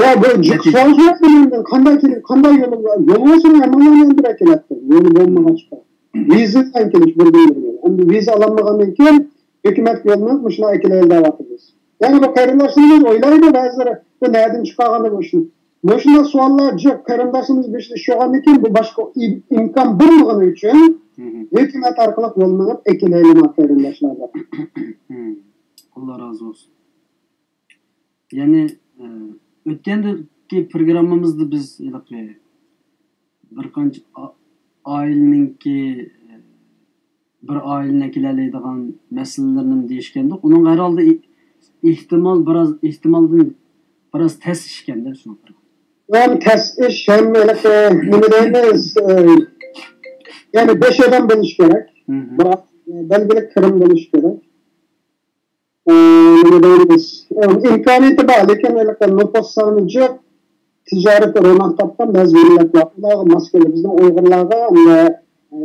يا، بۇ جىق سوئال سوراپ مەندىن، قانداق كېلىپ، قانداق يول بار؟ يول بولسا ھەممىڭلارنى ئەمدى ئەكېلەتتىم. يولى بولمىغاچقا. ۋىزا بىلەن كېلىش بىردىن بىر يول. ئەمدى ۋىزا ئالالمىغاندىن كېيىن ھۆكۈمەتكە يوللىنىپ مۇشۇنداق ئەكېلەيلى دەۋاتىمىز. يەنى بۇ قېرىنداشلىرىمىز ئويلايدۇ بەزىلىرى، بۇ نەدىن چىقارغاندا بۇ ئىشنى؟ مۇشۇنداق سوئاللار جىق، قېرىنداشلىرىمىز بېشىدا ئىش يوقاندىن كېيىن بۇ باشقا ئىم-، ئىمكان بولمىغىنى ئۈچۈن ھۆكۈمەت ئارقىلىق يوللىنىپ ئەكېلەيلى ما قېرىنداشلار دەپ. ئاللا رازى بولسۇن. يەنى، ئە، ئۆتكەندىكى پروگراممىمىزدا بىز ھېلىقى بىر قانچە ئا-، ئائىلىنىڭكى، ئە، بىر ئائىلىنى ئەكېلەلەيدىغان مەسىلىلىرىنى دېيىشكەندۇق. ئۇنىڭغا ھەر ھالدا ئېھ-، ئېھتىمال، بىراز ئېھتىمالدىن بىراز تەس ئىشكەندە شۇڭا قارىغاندا. ھەم تەس ئىش، ھەم ھېلىقى نېمە دەيمىز، ئە، يەنى بەش ئادەم بولۇشى كېرەك. بىراق، ئە، بەلگىلىك كىرىم بولۇشى كېرەك. ئە، نېمە دەيمىز، ئە، ئىمكانىيىتى بار، لېكىن ھېلىقى نوپۇس سانى جىق، تىجارىتى روناق تاپقان بەزى مىللەتلەر، ئۇلارغا ماس كېلىدۇ. بىزنىڭ ئۇيغۇرلارغا، ئە،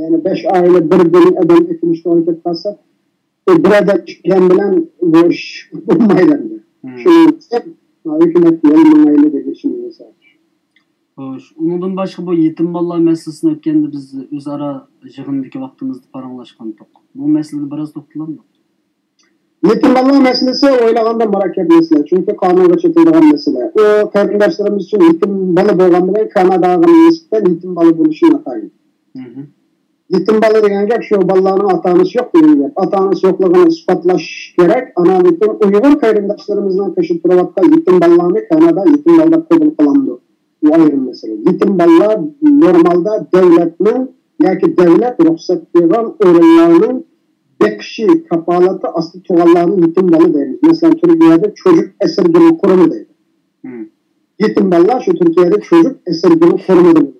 يەنى بەش ئائىلە بىردىن ئادەم ئەكېلىشكە ھەرىكەت قىلسا، بىر ئادەم ئىككى ئادەم بىلەن بۇ ئىش بولمايدۇ ئەمدى. شۇنىڭ ئۈچۈن ھۆكۈمەت بىلەن ماڭايلى دېگەن ئىشىمىز. خوش، ئۇنىڭدىن باشقا بۇ يېتىم بالىلار مەسىلىسىنى ئۆتكەندە بىز ئۆزئارا يىغىندىكى ۋاقتىمىزدا پاراڭلاشقانتۇق. بۇ مەسىلىگە بىراز توختىلامدۇق؟ يېتىم بالىلار مەسىلىسى ئويلىغاندا مۇرەككەپ مەسىلە، چۈنكى قانۇنغا چېتىلىدىغان مەسىلە. ئۇ قېرىنداشلىرىمىز ئۈچۈن يېتىم بالا بولغان بىلەن كاناداغا نىسبەتەن يېتىم بالا بولۇشى ناتايىن. يېتىم بالا دېگەن گەپ شۇ بالىلارنىڭ ئاتا ئانىسى يوق دېگەن گەپ. ئاتا ئانىسى يوقلۇقىنى ئىسپاتلاش كېرەك. ئانا لېكىن ئۇيغۇر قېرىنداشلىرىمىزنىڭ قېشىدا تۇرۇۋاتقان يېتىم بالىلارنى كانادا يېتىم بالا دەپ قوبۇل قىلامدۇ؟ ئۇ ئايرىم مەسىلە. يېتىم بالىلار نورمالدا دۆلەتنىڭ ياكى دەۋلەت رۇخسەت قىلغان ئورۇنلارنىڭ بېقىشى، كاپالىتى ئاستىدا تۇغانلارنى يېتىم بالا دەيمىز. مەسىلەن، تۈركىيەدە چوجۇك ئەسىرگىمە قۇرۇمى دەيدۇ. يېتىم بالىلار شۇ تۈركىيەدە چوجۇك ئەسىرگىمە قۇرۇمىدا بولىدۇ.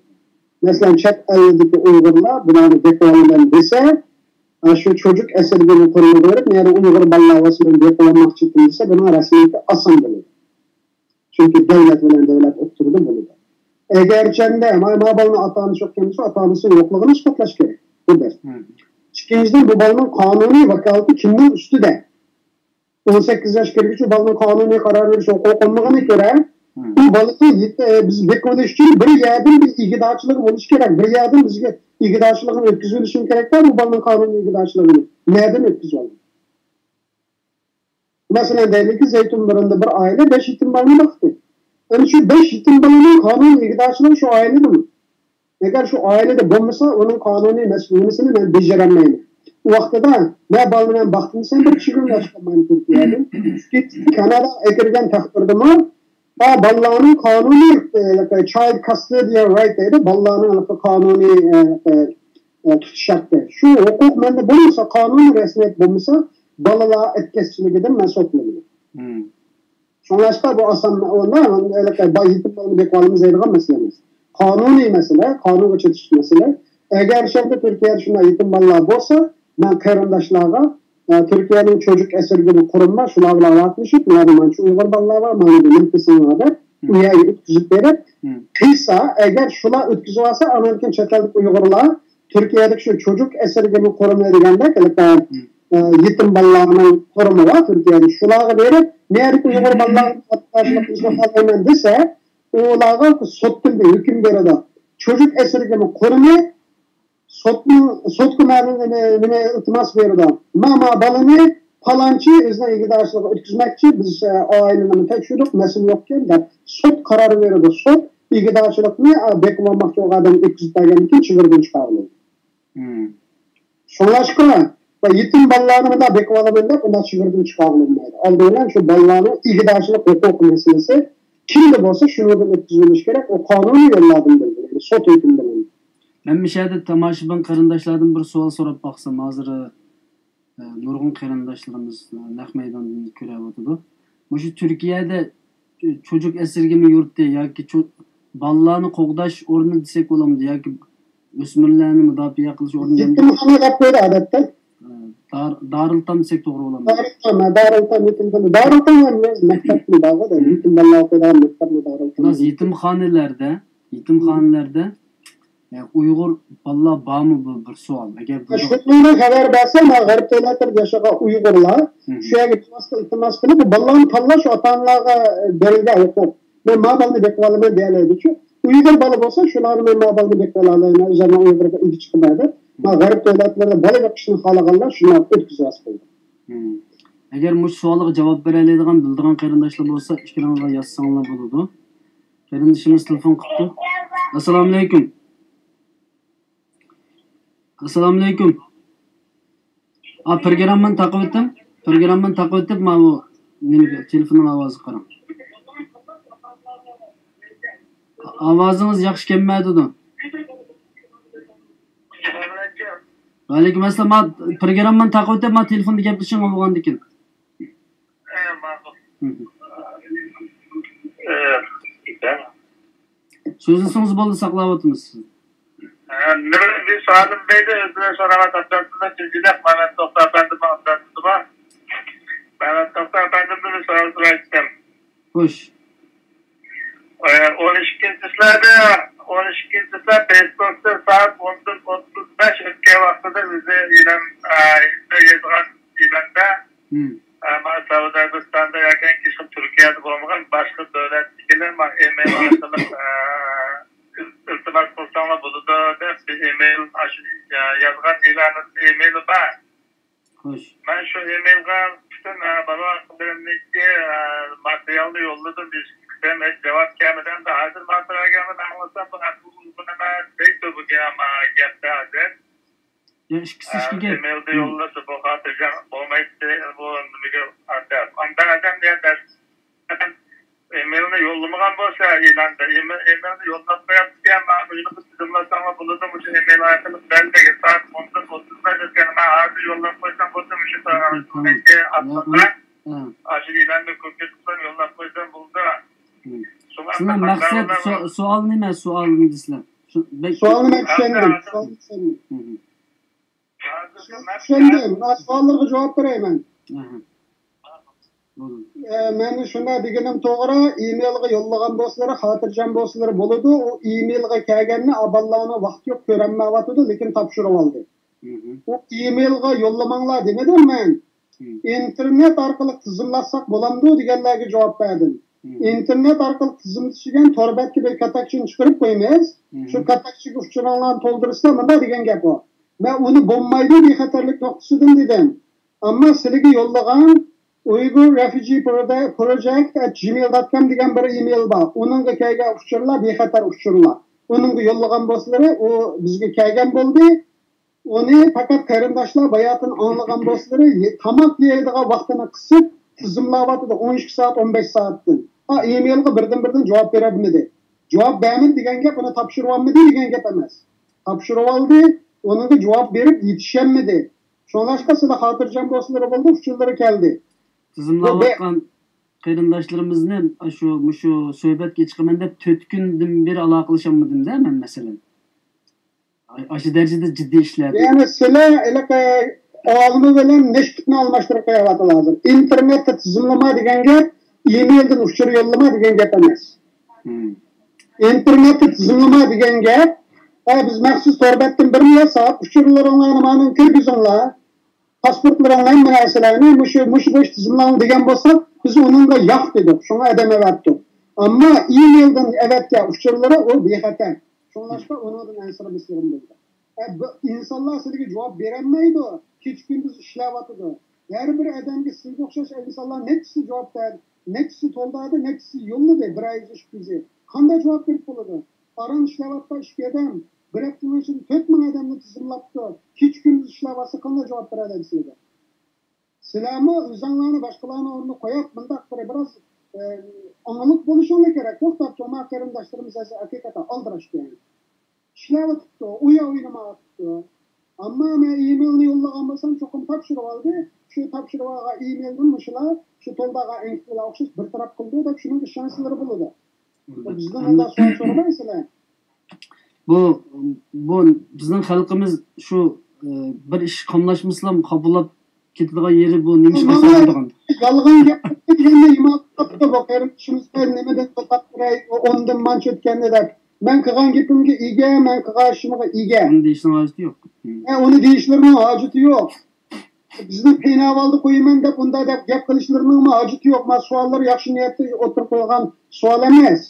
مەسىلەن، چەت ئەلدىكى ئۇيغۇرلار بۇلارنى بېقىۋالىمەن دېسە، ئا، شۇ چوجۇك ئەسىرگىمە قۇرۇمىغا بېرىپ، مەن ئۇيغۇر بالىلار بولسا مەن بېقىۋالماقچىدىم دېسە، بۇنىڭ رەسمىيىتى ئاسان بولىدۇ. چۈنكى دەۋلەت بىلەن دەۋلەت ئوتتۇرىدا بولىدۇ. ئەگەرچەندە ما، ما بالىنىڭ ئاتا ئانىسى يوق ئىكەن دېسە، ئاتا ئانىسى يوقلۇقىنى ئىسپاتلاش كېرەك. بۇ بىر. ئىككىنچىدىن، بۇ بالىنىڭ قانۇنىي ۋاكالىتى كىمنىڭ ئۈستىدە؟ ئون سەككىز ياش كىرگۈچە بالىنىڭ قانۇنىي قارار بېرىش ھوقۇقى بولمىغىنىغا كۆرە، بۇ بالىنى يېت-، ئە، بىز بېقىۋېلىش ئۈچۈن بىر يەردىن بىر ئىگىدارچىلىقى بولۇشى كېرەك. بىر يەردىن بىزگە ئىگىدارچىلىقىنى ئۆتكۈزۈۋېلىشىمىز كېرەك. بۇ بالىنىڭ قانۇنىي ئىگىدارچىلىقىنى نەدىن ئۆتكۈزۈۋالدى؟ مەسىلەن، دەيلىكى، زەيتۇن بۇرۇندا بىر ئائىلە بەش يېتىم بالىنى باقتى. ئەمدى شۇ بەش يېتىم بالىنىڭ قانۇنىي ئىگىدارچىلىقى شۇ ئائىلىدىمۇ؟ ئەگەر شۇ ئائىلىدە بولمىسا، ئۇنىڭ قانۇنىي مەسئۇلىيىتىنى مەن بېجىرەلمەيمەن. ئۇ ۋاقتىدا مەن بالىنى مەن باقتىم دېسەم، بىر چىگىم ياش قالمايدۇ تۈركىيەدىن. كاناداغا ئەكىرگەن تەقدىردىمۇ، ھە، بالىلارنىڭ قانۇنىي، ئە، child custodial right دەيدۇ، بالىلارنىڭ قانۇنىي، ئە، ئە، ئە، تۇتۇش ھەققى. شۇ ھوقۇق مەندە بولمىسا، قانۇنىي رەسمىيەت بولمىسا، بالىلار ئەتكەسچىلىكىدىن مەن سوتلىنىمەن. شۇڭلاشقا بۇ ئاسان، ئۇنداق، ھېلىقى با-، يېتىم بالىنى بېقىۋالىمىز دەيدىغان مەسىلە ئەمەس. قانۇنىي مەسىلە، قانۇنغا چېتىشلىق مەسىلە. ئەگەر شۇ يەردە تۈركىيەدە شۇنداق يېتىم بالىلار بولسا، مەن قېرىنداشلارغا، ئە، تۈركىيەنىڭ چوجۇك ئەسىرگىمە قۇرۇمى بار، شۇلار بىلەن ئالاقىلىشىپ، مانا مانچە ئۇيغۇر بالىلار بار، مانا بۇ نېمە قىلسىڭلار دەپ، ئۇ يەرگە ئۆتكۈزۈپ بېرىپ، قىلسا، ئەگەر شۇلار ئۆتكۈزۈۋالسا، ئاندىن كېيىن چەت ئەللىك ئۇيغۇرلار تۈركىيەدىكى شۇ چوجۇك ئەسىرگىمە قۇرۇمى دېگەندەك، ھېلىقى، ئە، يېتىم بالىلارنىڭ قۇرۇمى بار تۈركىيەدە. شۇلارغا بېرىپ، مەيەردىكى ئۇيغۇر بالىلارغا قاتناشلىق قىلىشنى خالايمەن دېسە، ئۇلارغا سوتتىن بىر ھۆكۈم بېرىدۇ. چوجۇك ئەسىرگىمە قۇرۇمى سوتنىڭ، سوتقا مەلۇم نېمە، نېمە ئىلتىماس بېرىدۇ. ما، ما بالىنى پالانچى ئۆزىنىڭ ئىگىدارچىلىقىغا ئۆتكۈزمەكچى، بىز، ئە، ئائىلىنىمۇ تەكشۈردۇق، مەسىلە يوقكەن دەپ سوت قارار بېرىدۇ. سوت ئىگىدارچىلىقنى، ئە، بېقىۋالماقچى بولغان ئادەمگە ئۆتكۈزۈپ بەرگەندىن كېيىن چېگرىدىن چىقارغىلى. شۇڭلاشقا، يېتىم بالىلارنى مۇنداق بېقىۋالىمەن دەپ، ئۇنداق چېگرىدىن چىقارغىلى بولمايدۇ. ئالدى بىلەن شۇ بالىلارنىڭ ئىگىدارچىلىق ھوقۇقى مەسىلىسى كىمدە بولسا، شۇنىڭدىن ئۆتكۈزۈۋېلىش كېرەك. ئۇ قانۇنىي يوللاردىن بولىدۇ، يەنى سوت ھۆكمى بىلەن. مەن مۇشۇ يەردە تاماشىبىن قېرىنداشلاردىن بىر سوئال سوراپ باقسام، ھازىر، ئە، نۇرغۇن قېرىنداشلىرىمىز، ئە، نەق مەيداندىن كۆرۈۋاتىدۇ. مۇشۇ تۈركىيەدە، ئە، چوجۇك ئەسىرگىمە يۇرتى ياكى چو-، بالىلارنى قوغداش ئورنى دېسەك بولامدۇ ياكى ئۆسمۈرلەرنى مۇداپىئە قىلىش ئورنى دېمەك. يېتىمخانا دەپ قويىدۇ ئادەتتە. ئە، دار-، دارىلتام دېسەك توغرا بولامدۇ؟ دارىلتام، ھە، دارىلتام، يېتىمخانا. دارىلتام ھەم مەكتەپمۇ بارغۇ، يېتىم بالىلار ئوقۇيدىغان مەكتەپمۇ دارىلتام. خالاس، يېتىمخانىلەردە، يېتىمخانىلەردە، ئە، ئۇيغۇر بالىلار بارمۇ، بۇ بىر سوئال. ئەگەر بۇ شۇنىڭدىن خەۋەر بەرسە، مانا غەرب دۆلەتلىرىدە ياشىغان ئۇيغۇرلار شۇ يەرگە بىۋاسىتە ئىلتىماس قىلىپ، بۇ بالىلارنى تاللاش ئاتا-ئانىلارغا بېرىلگەن ھوقۇق. مەن ما بالىنى بېقىۋالىمەن دېيەلەيدۇ-چۇ. ئۇيغۇر بالا بولسا، شۇلارنى مەن ما بالىنى بېقىۋالالايمەن، ئۆزۈمنىڭ ئۇيغۇرغا ئىگە چىقىمەن دەپ. ما غەرب دۆلەتلىرىدە بالا بېقىشنى خالىغانلار شۇنداق ئۆتكۈزۈۋالسا بولىدۇ. ئەگەر مۇشۇ سوئالغا جاۋاب بېرەلەيدىغان، بىلىدىغان قېرىنداشلار بولسا، ئىككىلىڭلار يازساڭلار بولىدۇ. قېرىندىشىمىز تېلېفون قىپتۇ. ئەسسالامۇئەلەيكۇم. ئەسسالامۇئەلەيكۇم. ئا، پروگراممىنى تاقىۋېتىڭ. پروگراممىنى تاقىۋېتىپ، ماۋۇ نېمىگە، تېلېفوننىڭ ئاۋازىغا قاراڭ. ئاۋازىڭىز ياخشى كەلمەيدۇ. ۋەئەلەيكۇم ئەسسالام. ما پروگراممىنى تاقىۋېتىپ، ما تېلېفوندا گەپلىشىڭ بولغاندىكىن. سۆزلىسىڭىز بولدى، ساقلاۋاتىمىز سىزنى. ئە، نېمە، بىر سوئالىم دەيدۇ، ئۆزىنى سوراۋاتامدۇ، مەن توختى ئەپەندىمنىڭ ئىمزاسىدا بار. مەمەت توختى ئەپەندىمدىن بىر سوئال سورايتتىم. خوش. ئە، ئون ئىككىنچى چىسلادا، ئون ئىككىنچى چىسلا پېيسبۇكتا سائەت ئوندىن ئوتتۇز بەش ئۆتكەن ۋاقتىدا ئۆزى ئېلان، ئە، يازغان ئېلاندا، مم. ئە، مانا سەئۇدى ئەرەبىستاندا ياكى ھېچقانداق تۈركىيەدە بولمىغان باشقا دۆلەتتىكىلەر مانا ئېمېيل ئارقىلىق، ئە، ئىلتىماس قىلساڭلار بولىدۇ دەپ بىر ئېمېيل، ئاشۇ، ئە، يازغان ئېلان ئېمېيلى بار. خوش. مەن شۇ ئېمېيلغا پۈتۈن، ئە، بالىۋاقىتلىرىمنىڭكى، ئە، ماتېرىيالنى يوللىدىم، ھېچ قىسىم ھېچ جاۋاب كەلمىدى. ئەمدى ھازىر ماتېرىيال كەلگەن ئاڭلىسام، بۇ ئەقىل ئۇيغۇن ئەمەس دەيدۇ بۇ گە-، ما-، گەپتە ھازىر. يا ئىككىسى ئىككىگە. ئېمېيلدا يوللىسا بۇ خاتىرجەم بولمايتتى، بۇ نېمىگە ئادەم. ئاندا ئادەم يا دەس-، ئېمېيلنى يوللىمىغان بولسا، ئېلاندا ئېمېيل، ئېمېيلنى يوللاپ قوياپتىكەن، مانا مۇشۇنى تىزىملىساڭلار بولىدۇ، مۇشۇ ئېمېيل ئارقىلىق بەل دېگەن سائەت ئوندىن ئوتتۇز بەش ئۆتكەن، مەن ھازىر يوللاپ قويسام بولدى، مۇشۇ تامام. سائەتنىڭكى ئاخىرىدا، ھە. ئاشۇ ئېلاننى كوپىيە قىلسام يوللاپ قويسام بولدى. ھە. شۇڭا سىزنىڭ مەقسەت، سو-، سوئال نېمە؟ سوئالنى دېسىلە. شۇ، بەك سوئالنى مەن چۈشەندىم. سوئالنى چۈشەندىم. ھە. چۈشەندىم. مەن سوئاللارغا جاۋاب بېرەي مەن. ئەھە. بولدى. ئە، مەن شۇنداق دېگىنىم توغرا، ئېمېيلغا يوللىغان بولسىلىرى، خاتىرجەم بولسىلىرى بولىدۇ. ئۇ ئېمېيلغا كەلگەندە ئا بالىلارنىڭ ۋاقتى يوق، كۆرەلمەيۋاتىدۇ، لېكىن تاپشۇرۇۋالدى. مم. ئۇ ئېمېيلغا يوللىماڭلار دېمىدىم مەن. مم. ئىنتېرنېت ئارقىلىق تىزىملاتساق بولامدۇ دېگەنلەرگە جاۋاب بەردىم. مم. ئىنتېرنېت ئارقىلىق تىزىملىتىش دېگەن تور بەتكە بىر كاتەكچىنى چىقىرىپ قويىمىز. مم. شۇ كاتەكچىگە ئۇچۇرۇڭلارنى تولدۇرسىلەر، مۇنداق دېگەن گەپ ئۇ. مەن ئۇنى بولمايدۇ بىخەتەرلىك نۇقتىسىدىن دېدىم. ئەمما سىلىگە يوللىغان ئۇيغۇر رېفۇجى پروجېكت ئەت جىمېيل دوت كوم دېگەن بىر ئېمېيل بار. ئۇنىڭغا كەلگەن ئۇچۇرلار بىخەتەر ئۇچۇرلار. ئۇنىڭغا يوللىغان بولسىلىرى، ئۇ بىزگە كەلگەن بولدى. ئۇنى پەقەت قېرىنداشلار باياتىن ئاڭلىغان بولسىلىرى، يە-، تاماق يەيدىغان ۋاقتىنى قىسىپ تىزىملاۋاتىدۇ، ئون ئىككى سائەت، ئون بەش سائەتتىن. ھا، ئېمېيلغا بىردىن-بىردىن جاۋاب بېرەلمىدى. جاۋاب بەرمىدى دېگەن گەپ ئۇنى تاپشۇرۇۋالمىدى دېگەن گەپ ئەمەس. تاپشۇرۇۋالدى، ئۇنىڭغا جاۋاب بېرىپ يېتىشەلمىدى. شۇڭلاشقا سىلەر خاتىرجەم بولسىلىرى بولدى، ئۇچۇرلىرى كەلدى. بۇ بە- تىزىملاۋاتقان قېرىنداشلىرىمىزنى ئاشۇ، مۇشۇ سۆھبەتكە چىقىمەن دەپ تۆت كۈندىن بېرى ئالاقىلىشالمىدىم-دە مەن، مەسىلەن. ئاشۇ دەرىجىدە جىددىي ئىشلەردە. يەنى سىلەر ھېلىقى ئالما بىلەن نەشپۈتنى ئالماشتۇرۇپ قويۇۋاتىدىغان ھازىر. ئىنتېرنېتتا تىزىملىما دېگەن گەپ، ئېمېيلدىن ئۇچۇر يوللىما دېگەن گەپ ئەمەس. مم. ئىنتېرنېتتا تىزىملىما دېگەن گەپ، ھە، بىز مەخسۇس تور بەتتىن بىرنى ياساپ، ئۇچۇرلىرىڭلارنى مانا كىرگۈزۈڭلار، پاسپورتلىرىڭلار، ھەممە نەرسىلەرنى مۇشۇ، مۇشۇ بويىچە تىزىملاڭ دېگەن بولساق، بىز ئۇنىڭغا ياق دېدۇق. شۇڭا ئادەم ئەۋەتتۇق. ئەمما ئېمېيلدىن ئەۋەتكەن ئۇچۇرلىرى ئۇ بىخەتەر. شۇڭلاشقا ئۇنىڭدىن ئەنسىرىمىسىلىرىمۇ بولىدۇ. ئە، بۇ ئىنسانلار سىلىگە جاۋاب بېرەلمەيدۇ. كېچە-كۈندۈز ئىشلەۋاتىدۇ. ھەر بىر ئادەمگە سىلگە ئوخشاش ئىنسانلار نەچچىسى جاۋاب بەردى، نەچچىسى تولدۇردى، نەچچىسى يوللىدى، بىر ئايزى، ئىككى ئايزى. قانداق جاۋاب بېرىپ بولىدۇ؟ ئاران ئىشلەۋاتقان ئىككى ئادەم بىر ھەپتىنىڭ ئىچىدە تۆت مىڭ ئادەمنى تىزىملاپتۇ. كېچە-كۈندۈز ئىشلەۋاتسا قانداق جاۋاب بېرەلەيدۇ سىلگە؟ سىلەرمۇ ئۆزۈڭلارنى باشقىلارنىڭ ئورنىنا قويۇپ، مۇنداق بىر، بىراز، ئە، ئاڭلىق بولۇشۇڭلار كېرەك. توختاپ، چوڭ قېرىنداشلىرىمىز ھەقىقەتەن ئالدىراشكەن. ئىشلەۋېتىپتۇ، ئۇيا ئوينىماۋېتىپتۇ. ئەمما مەن ئېمېيلنى يوللىغان بولسام، چوقۇم تاپشۇرۇۋالدى. شۇ تاپشۇرۇۋالغان ئېمېيلدىن مۇشۇلار، شۇ تولدۇرغان ئەنكىتلەرگە ئوخشاش بىر تەرەپ قىلدى دەپ شۇنىڭغا ئىشەنسىلىرى بولىدۇ. بىزدىن ئۇنداق سوئال سورىمايسىلەر. بۇ، بۇ بىزنىڭ خەلقىمىز شۇ، ئە، بىر ئىش قاملاشمىسىلا خاپىلاپ كېتىدىغان يېرى بۇ نېمە ئىش مانا قىلسا بولىدىغان؟ يالغان گەپ دېگەندە ئىمان قىلىپتۇ بۇ قېرىندىشىمىز، نېمىدىن قىلىپ بېرەي، ئۇ ئوندىن مانچە ئۆتكەندە دەپ. مەن قىلغان گېپىمگە ئىگە، مەن قىلغان ئىشىمغا ئىگە. ئۇنى دېيىشنىڭ ھاجىتى يوق. ھە، ئۇنى دېيىشلىرىنىڭ ھاجىتى يوق. بىزنى قىيناۋالدى قويىمەن دەپ ئۇنداق دەپ گەپ قىلىشلىرىنىڭمۇ ھاجىتى يوق. ما سوئاللار ياخشى نىيەتتە ئوتتۇرىغا قويغان سوئال ئەمەس.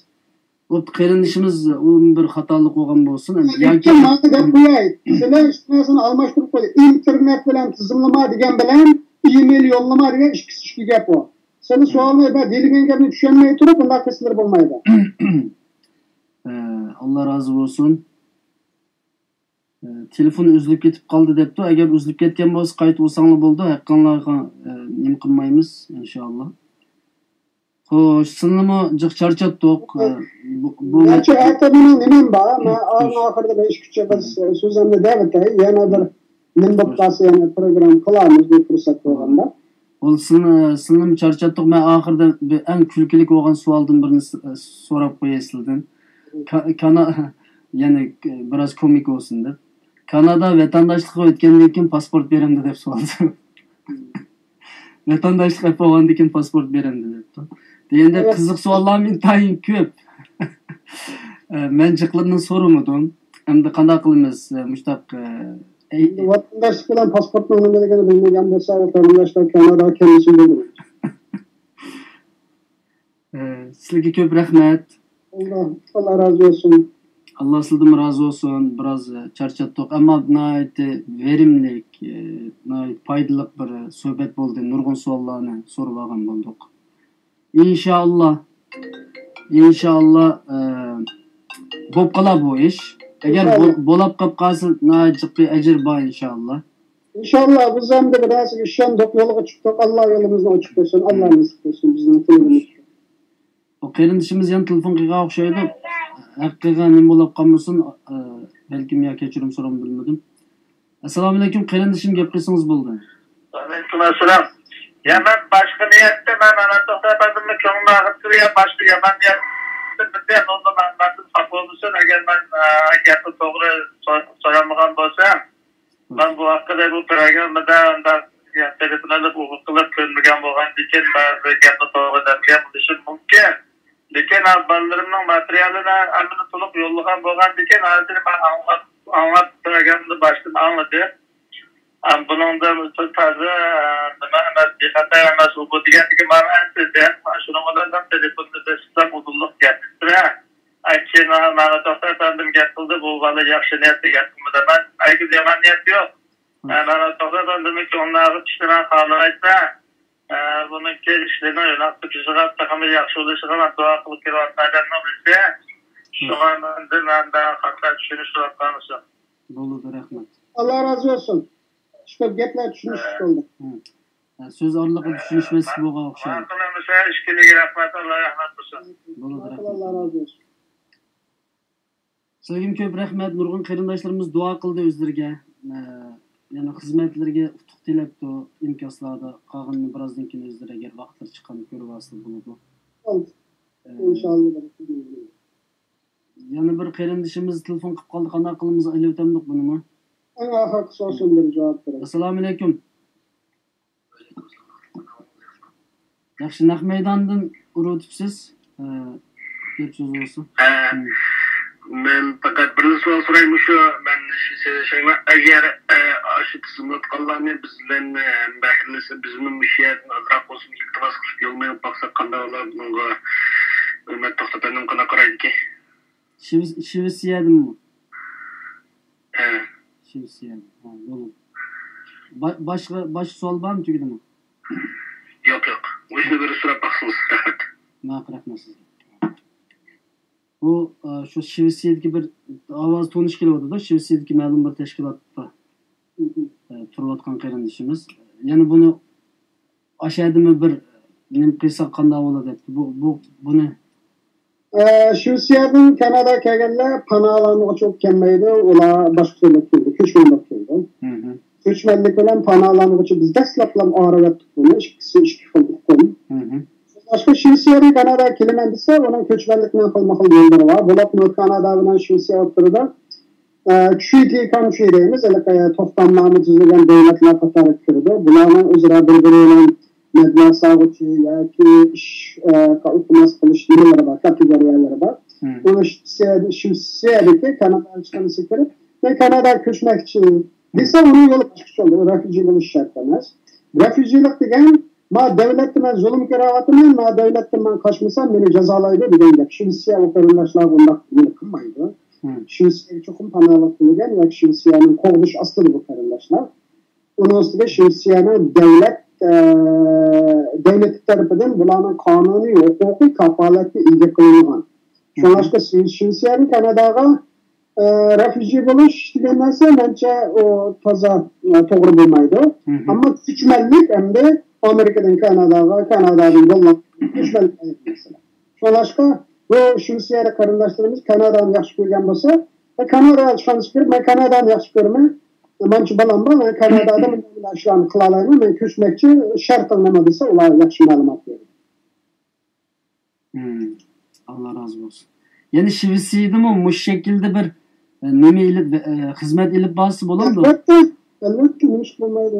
بۇ قېرىندىشىمىز ئۇ بىر خاتالىق بولغان بولسۇن. ئەمدى ياكى لېكىن ماڭا دەپ قوياي، سىلەر ئىككى نەرسىنى ئالماشتۇرۇپ قويدى. ئىنتېرنېت بىلەن تىزىملىما دېگەن بىلەن ئېمېيل يوللىما دېگەن ئىككىسى ئىككى گەپ ئۇ. سىلەر سوئالنى بە-، دېيىلگەن گەپنى چۈشەنمەي تۇرۇپ، بۇنداق قىلسىلەر بولمايدۇ. ئە، ئاللا رازى بولسۇن. ئە، تېلېفون ئۈزۈلۈپ كېتىپ قالدى دەپتۇ. ئەگەر ئۈزۈلۈپ كەتكەن بولسا، قايتا ئۇرساڭلار بولىدۇ. ھەققىڭلارغا، ئە، نېمە قىلمايمىز، ئىنشائاللا. خوش، سىلىنىمۇ جىق چارچاتتۇق. ئە، بۇ، بۇ مەن شۇ ئەتە مېنىڭ نېمەم بار. مەن ئەڭ ئاخىرىدا بىر ئىككى ئۈچ ئېغىز سۆزۈمنى دەۋېتەي. يەنە بىر نېمە بولۇپ قالسا يەنە پروگرامما قىلارمىز بىر پۇرسەت بولغاندا. بولسۇن، سىلىنىمۇ چارچاتتۇق. مەن ئاخىرىدا بىر ئەڭ كۈلكىلىك بولغان سوئالدىن بىرنى س-، سوراپ قوياي سىلىدىن. كا-، كانا-، يەنى بىراز كومىك بولسۇن دەپ. كانادا ۋەتەنداشلىققا ئۆتكەندىن كېيىن پاسپورت بېرەمدۇ دەپ سوراپتۇ. ۋەتەنداشلىق ئېلىپ بولغاندىن كېيىن پاسپورت بېرەمدۇ دەپتۇ. دېگەندەك قىزىق سوئاللار ئىنتايىن كۆپ. ئە، مەن جىقلىرىنى سورىمىدىم. ئەمدى قانداق قىلىمىز؟ ئە، مۇشتاق، ئە، ئەي-، ۋەتەنداشلىق بىلەن پاسپورتنىڭ نېمىلىكىنى بىلمىگەن بولسا، ئۇ قېرىنداشلار كاناداغا كەلمىسۇن دېدىم. ئە، سىلەرگە كۆپ رەھمەت. ئاللا، ئاللا رازى بولسۇن. ئاللا سىلدىنمۇ رازى بولسۇن. بىراز، ئە، چارچاتتۇق، ئەمما ناھايىتى ۋېرىملىك، ئە، ناھايىتى پايدىلىق بىر سۆھبەت بولدى. نۇرغۇن سوئاللارنى سورىۋالغان بولدۇق. ئىنشائاللا، ئىنشائاللا، ئە، بولۇپ قالار بۇ ئىش. ئەگەر بول-، بولاپ قاپ قالسا، ناھايىتى جىق بىر ئەجىر بار، ئىنشائاللا. ئىنشائاللا، بىز ئەمدى بىر نەرسىگە ئىشەندۇق، يولغا چىقتۇق. ئاللا يولىمىزنى ئوچۇق قىلسۇن، ئاللا نېسىپ قىلسۇن بىزنىڭ تىلىمىزنى. ئۇ قېرىندىشىمىز يەنە تېلېفون قىلغان ئوخشايدۇ. ھەققىغا نېمە بولاپ قالمىسۇن، ئە، بەلكىم يا كەچۈرۈم سورىمۇ بىلمىدىم. ئەسسالامۇئەلەيكۇم، قېرىندىشىم، گەپ قىلسىڭىز بولدى. ۋەئەلەيكۇم ئەسسالام. يا، مەن باشقا نىيەتتە، مەن ئانا توختى ئەپەندىمنىڭ كۆڭلىنى ئاغرىتىپ، يا باشقا يامان نىيەتتە، بىر نېمە ئۇندا مەن، مەندىن خاپا بولمىسۇن، ئەگەر مەن، ئە، گەپنى توغرا سو-، سورالمىغان بولسام، مەن بۇ ھەققىدە بۇ پروگراممىدا ئۇنداق، يا، تېلېفون ئېلىپ، ئۇ قىلىپ كۆرمىگەن بولغاندىكىن، بەزى گەپنى توغرا دەمىگەن بولۇشۇم مۇمكىن. لېكىن، ئە، بالىلىرىمنىڭ ماتېرىيالىنى ھەممىنى تولۇق يوللىغان بولغاندىكىن، ھازىر مەن ئاڭلاپ، ئاڭلاپ تۇرغاندا باشتىن ئاڭلىدىم. ئە، بۇنىڭدا تازا، ئە، نېمە ئەمەس، بىخەتەر ئەمەس، ئۇ بۇ دېگەندىكىن ماڭا ئەنسىزدى. مانا شۇنىڭ بىلەن مەن تېلېفوننى بېسىپلا ئۇدۇللۇق گەپ ئېيتتىم. ئە، كېيىن مانا، مانا توختى ئەپەندىم گەپ قىلدى، بۇ بالا ياخشى نىيەتتە گەپ قىلمىدى. مەن ھەرگىز يامان نىيەت يوق. ئە، مانا توختى ئەپەندىمنىڭ كۆڭلىنى ئاغرىتىشنى مەن خالىمايتتىم. ئە، بۇنىڭكى ئىشلىرىنىڭ يۆنەل تېپىشىغا، تېخىمۇ ياخشى بولۇشىغا مەن دۇئا قىلىپ كېلىۋاتىمەن ئادەمنىڭ بىرسى. شۇڭا مەندىن ھەمدە خاتا چۈشىنىش بولۇپ قالمىسۇن. بولىدۇ، رەھمەت. ئاللا رازى بولسۇن. شۇ گەپلەر چۈشىنىشلىك بولدى. ھە، سۆز ئارىلىقىدا چۈشىنىشمەسلىك بولغان ئوخشايدۇ. ماقۇل، ئەمىسە ئىككىلىگە رەھمەت، ئاللا رەھمەت قىلسۇن. بولىدۇ، ماقۇل، رەھمەت. ئاللا رازى بولسۇن. سىلەرگىمۇ كۆپ رەھمەت. نۇرغۇن قېرىنداشلىرىمىز دۇئا قىلدى ئۆزلىرىگە. ئە، يەنە خىزمەتلىرىگە ئۇتۇق تىلەپتۇ. ئىنكاسلاردا قالغىنىنى بىرازدىن كېيىن ئۆزلىرى ئەگەر ۋاقىتلىرى چىققاندا كۆرۈۋالسا بولىدۇ. ئە، ئىنشاللا. يەنە بىر قېرىندىشىمىز تېلېفون قىلىپ قالدى. قانداق قىلىمىز؟ ئېلىۋېتەمدۇق بۇنىمۇ؟ ئەڭ ئاخىرقى سوئال سۆزلىرى جاۋاب بېرىڭ. ئەسسالامۇئەلەيكۇم. ياخشى، نەق مەيداندىن ئۇرۇۋېتىپسىز. ئە، گەپ سۆز بولسا. ئە، مەن پەقەت بىرلا سوئال سوراي، مۇشۇ مەن شۇ سۆزلىشەيمەن. ئەگەر، ئە، ئاشۇ تىزىملاتقانلارنى بىز بىلەن، ئە، ھەمبەھىرلىسە، بىزمۇ مۇشۇ يەردىن ئازراق بولسىمۇ ئىلتىماس قىلىپ يول مېڭىپ باقساق قانداق بولار؟ بۇنىڭغا ھۆرمەتلىك توختى ئەپەندىم قانداق قارايدىكىن؟ شىۋېتسىيەدىنمۇ؟ ھە. شىۋېتسىيەدىن. ھە، بولدى. با-، باشقا، باشقا سوئال بارمۇ تۈگىدىمۇ؟ يوق، يوق. مۇشۇنى بىر سوراپ باقسىڭىز، رەھمەت. ماقۇل، رەھمەت سىزگە. بۇ، ئە، شۇ شىۋېتسىيەدىكى بىر ئاۋاز تونۇش كېلىۋاتىدۇ. شىۋېتسىيەدىكى مەلۇم بىر تەشكىلاتتا، ئە، تۇرۇۋاتقان قېرىندىشىمىز. يەنە بۇنى ئاشۇ يەردىمۇ بىر نېمە قىلساق قانداق بولىدۇ دەپتۇ. بۇ، بۇ، بۇنى. ئە، شىۋېتسىيەدىن كاناداغا كەلگەنلەر پاناھلانغۇچى بولۇپ كەلمەيدۇ، ئۇلار باشقا تۈرلۈك كېلىدۇ، كۆچمەن بولۇپ كېلىدۇ. كۆچمەنلىك بىلەن پاناھلانغۇچى، بىز دەسلەپلا ئايرىۋەتتۇق بۇنى، ئىككىسى ئىككى خىل ئۇقۇم. باشقا شىۋېتسىيەدىن كاناداغا كېلىمەن دېسە، ئۇنىڭ كۆچمەنلىكنىڭ خىلمۇ خىل يوللىرى بار. بولۇپمۇ كانادا بىلەن شىۋېتسىيە ئوتتۇرىدا، ئە، چۈيتى كانچۈي دەيمىز، ھېلىقى توختامنامە تۈزۈلگەن دۆلەتلەر قاتارىغا كىرىدۇ. بۇلارنىڭ ئۆزئارا بىر-بىرى بىلەن مەبلەغ سالغۇچى ياكى ئىش، ئە، ئىلتىماس قىلىش نېمىلىرى بار، كاتېگورىيەلىرى بار. بۇنى شىۋېتسىيەدىكى كانادا ئەلچىخانىسىغا كىرىپ، مەن كاناداغا كۆچمەكچى دېسە، ئۇنىڭ يولى باشقىچە بولىدۇ. ئۇ رەفۇجى بولۇش شەرت ئەمەس. رەفۇجىلىق دېگەن، ما دۆلەتتە مەن زۇلۇم كۆرۈۋاتىمەن، ما دۆلەتتىن مەن قاچمىسام، مېنى جازالايدۇ دېگەن گەپ. شىۋېتسىيە ئۇ قېرىنداشلارغا ئۇنداق نېمە قىلمايدۇ. شىۋېتسىيەگە چوقۇم پاناھلىق تىلىگەن ياكى شىۋېتسىيەنىڭ قوغدىشى ئاستىدا بۇ قېرىنداشلار. ئۇنىڭ ئۈستىگە شىۋېتسىيەنىڭ دۆلەت، ئە، دۆلىتى تەرىپىدىن بۇلارنىڭ قانۇنىي ھوقۇقىي كاپالەتكە ئىگە قىلىنغان. شۇڭلاشقا شىۋېتسىيەدىن كاناداغا، ئە، رەفۇجى بولۇش دېگەن نەرسە مەنچە ئۇ تازا، ئە، توغرا بولمايدۇ. ئەمما كۆچمەنلىك ئەمدى ئامېرىكىدىن كاناداغا، كانادادىن گوللاندىيەگە كۆچمەنلىك مەسىلە. شۇڭلاشقا بۇ شىۋېتسىيەلىك قېرىنداشلىرىمىز كانادانى ياخشى كۆرگەن بولسا، ۋە كانادا ئەلچىخانىسىغا كىرىپ، مەن كانادانى ياخشى كۆرىمەن، مانچە بالام بار، مەن كانادادا مۇنداق بىر ئىشلارنى قىلالايمەن، مەن كۆچمەكچى، شەرتىڭ نېمە دېسە، ئۇلار ياخشى مەلۇمات بېرىدۇ. ئاللا رازى بولسۇن. يەنى شىۋېتسىيىدىمۇ مۇشۇ شەكىلدە بىر، ئە، نېمە ئېلىپ، ئە، خىزمەت ئېلىپ بارسا بولامدۇ؟ ئەلۋەتتە، ئەلۋەتتە، نېمە ئىش بولمايدۇ؟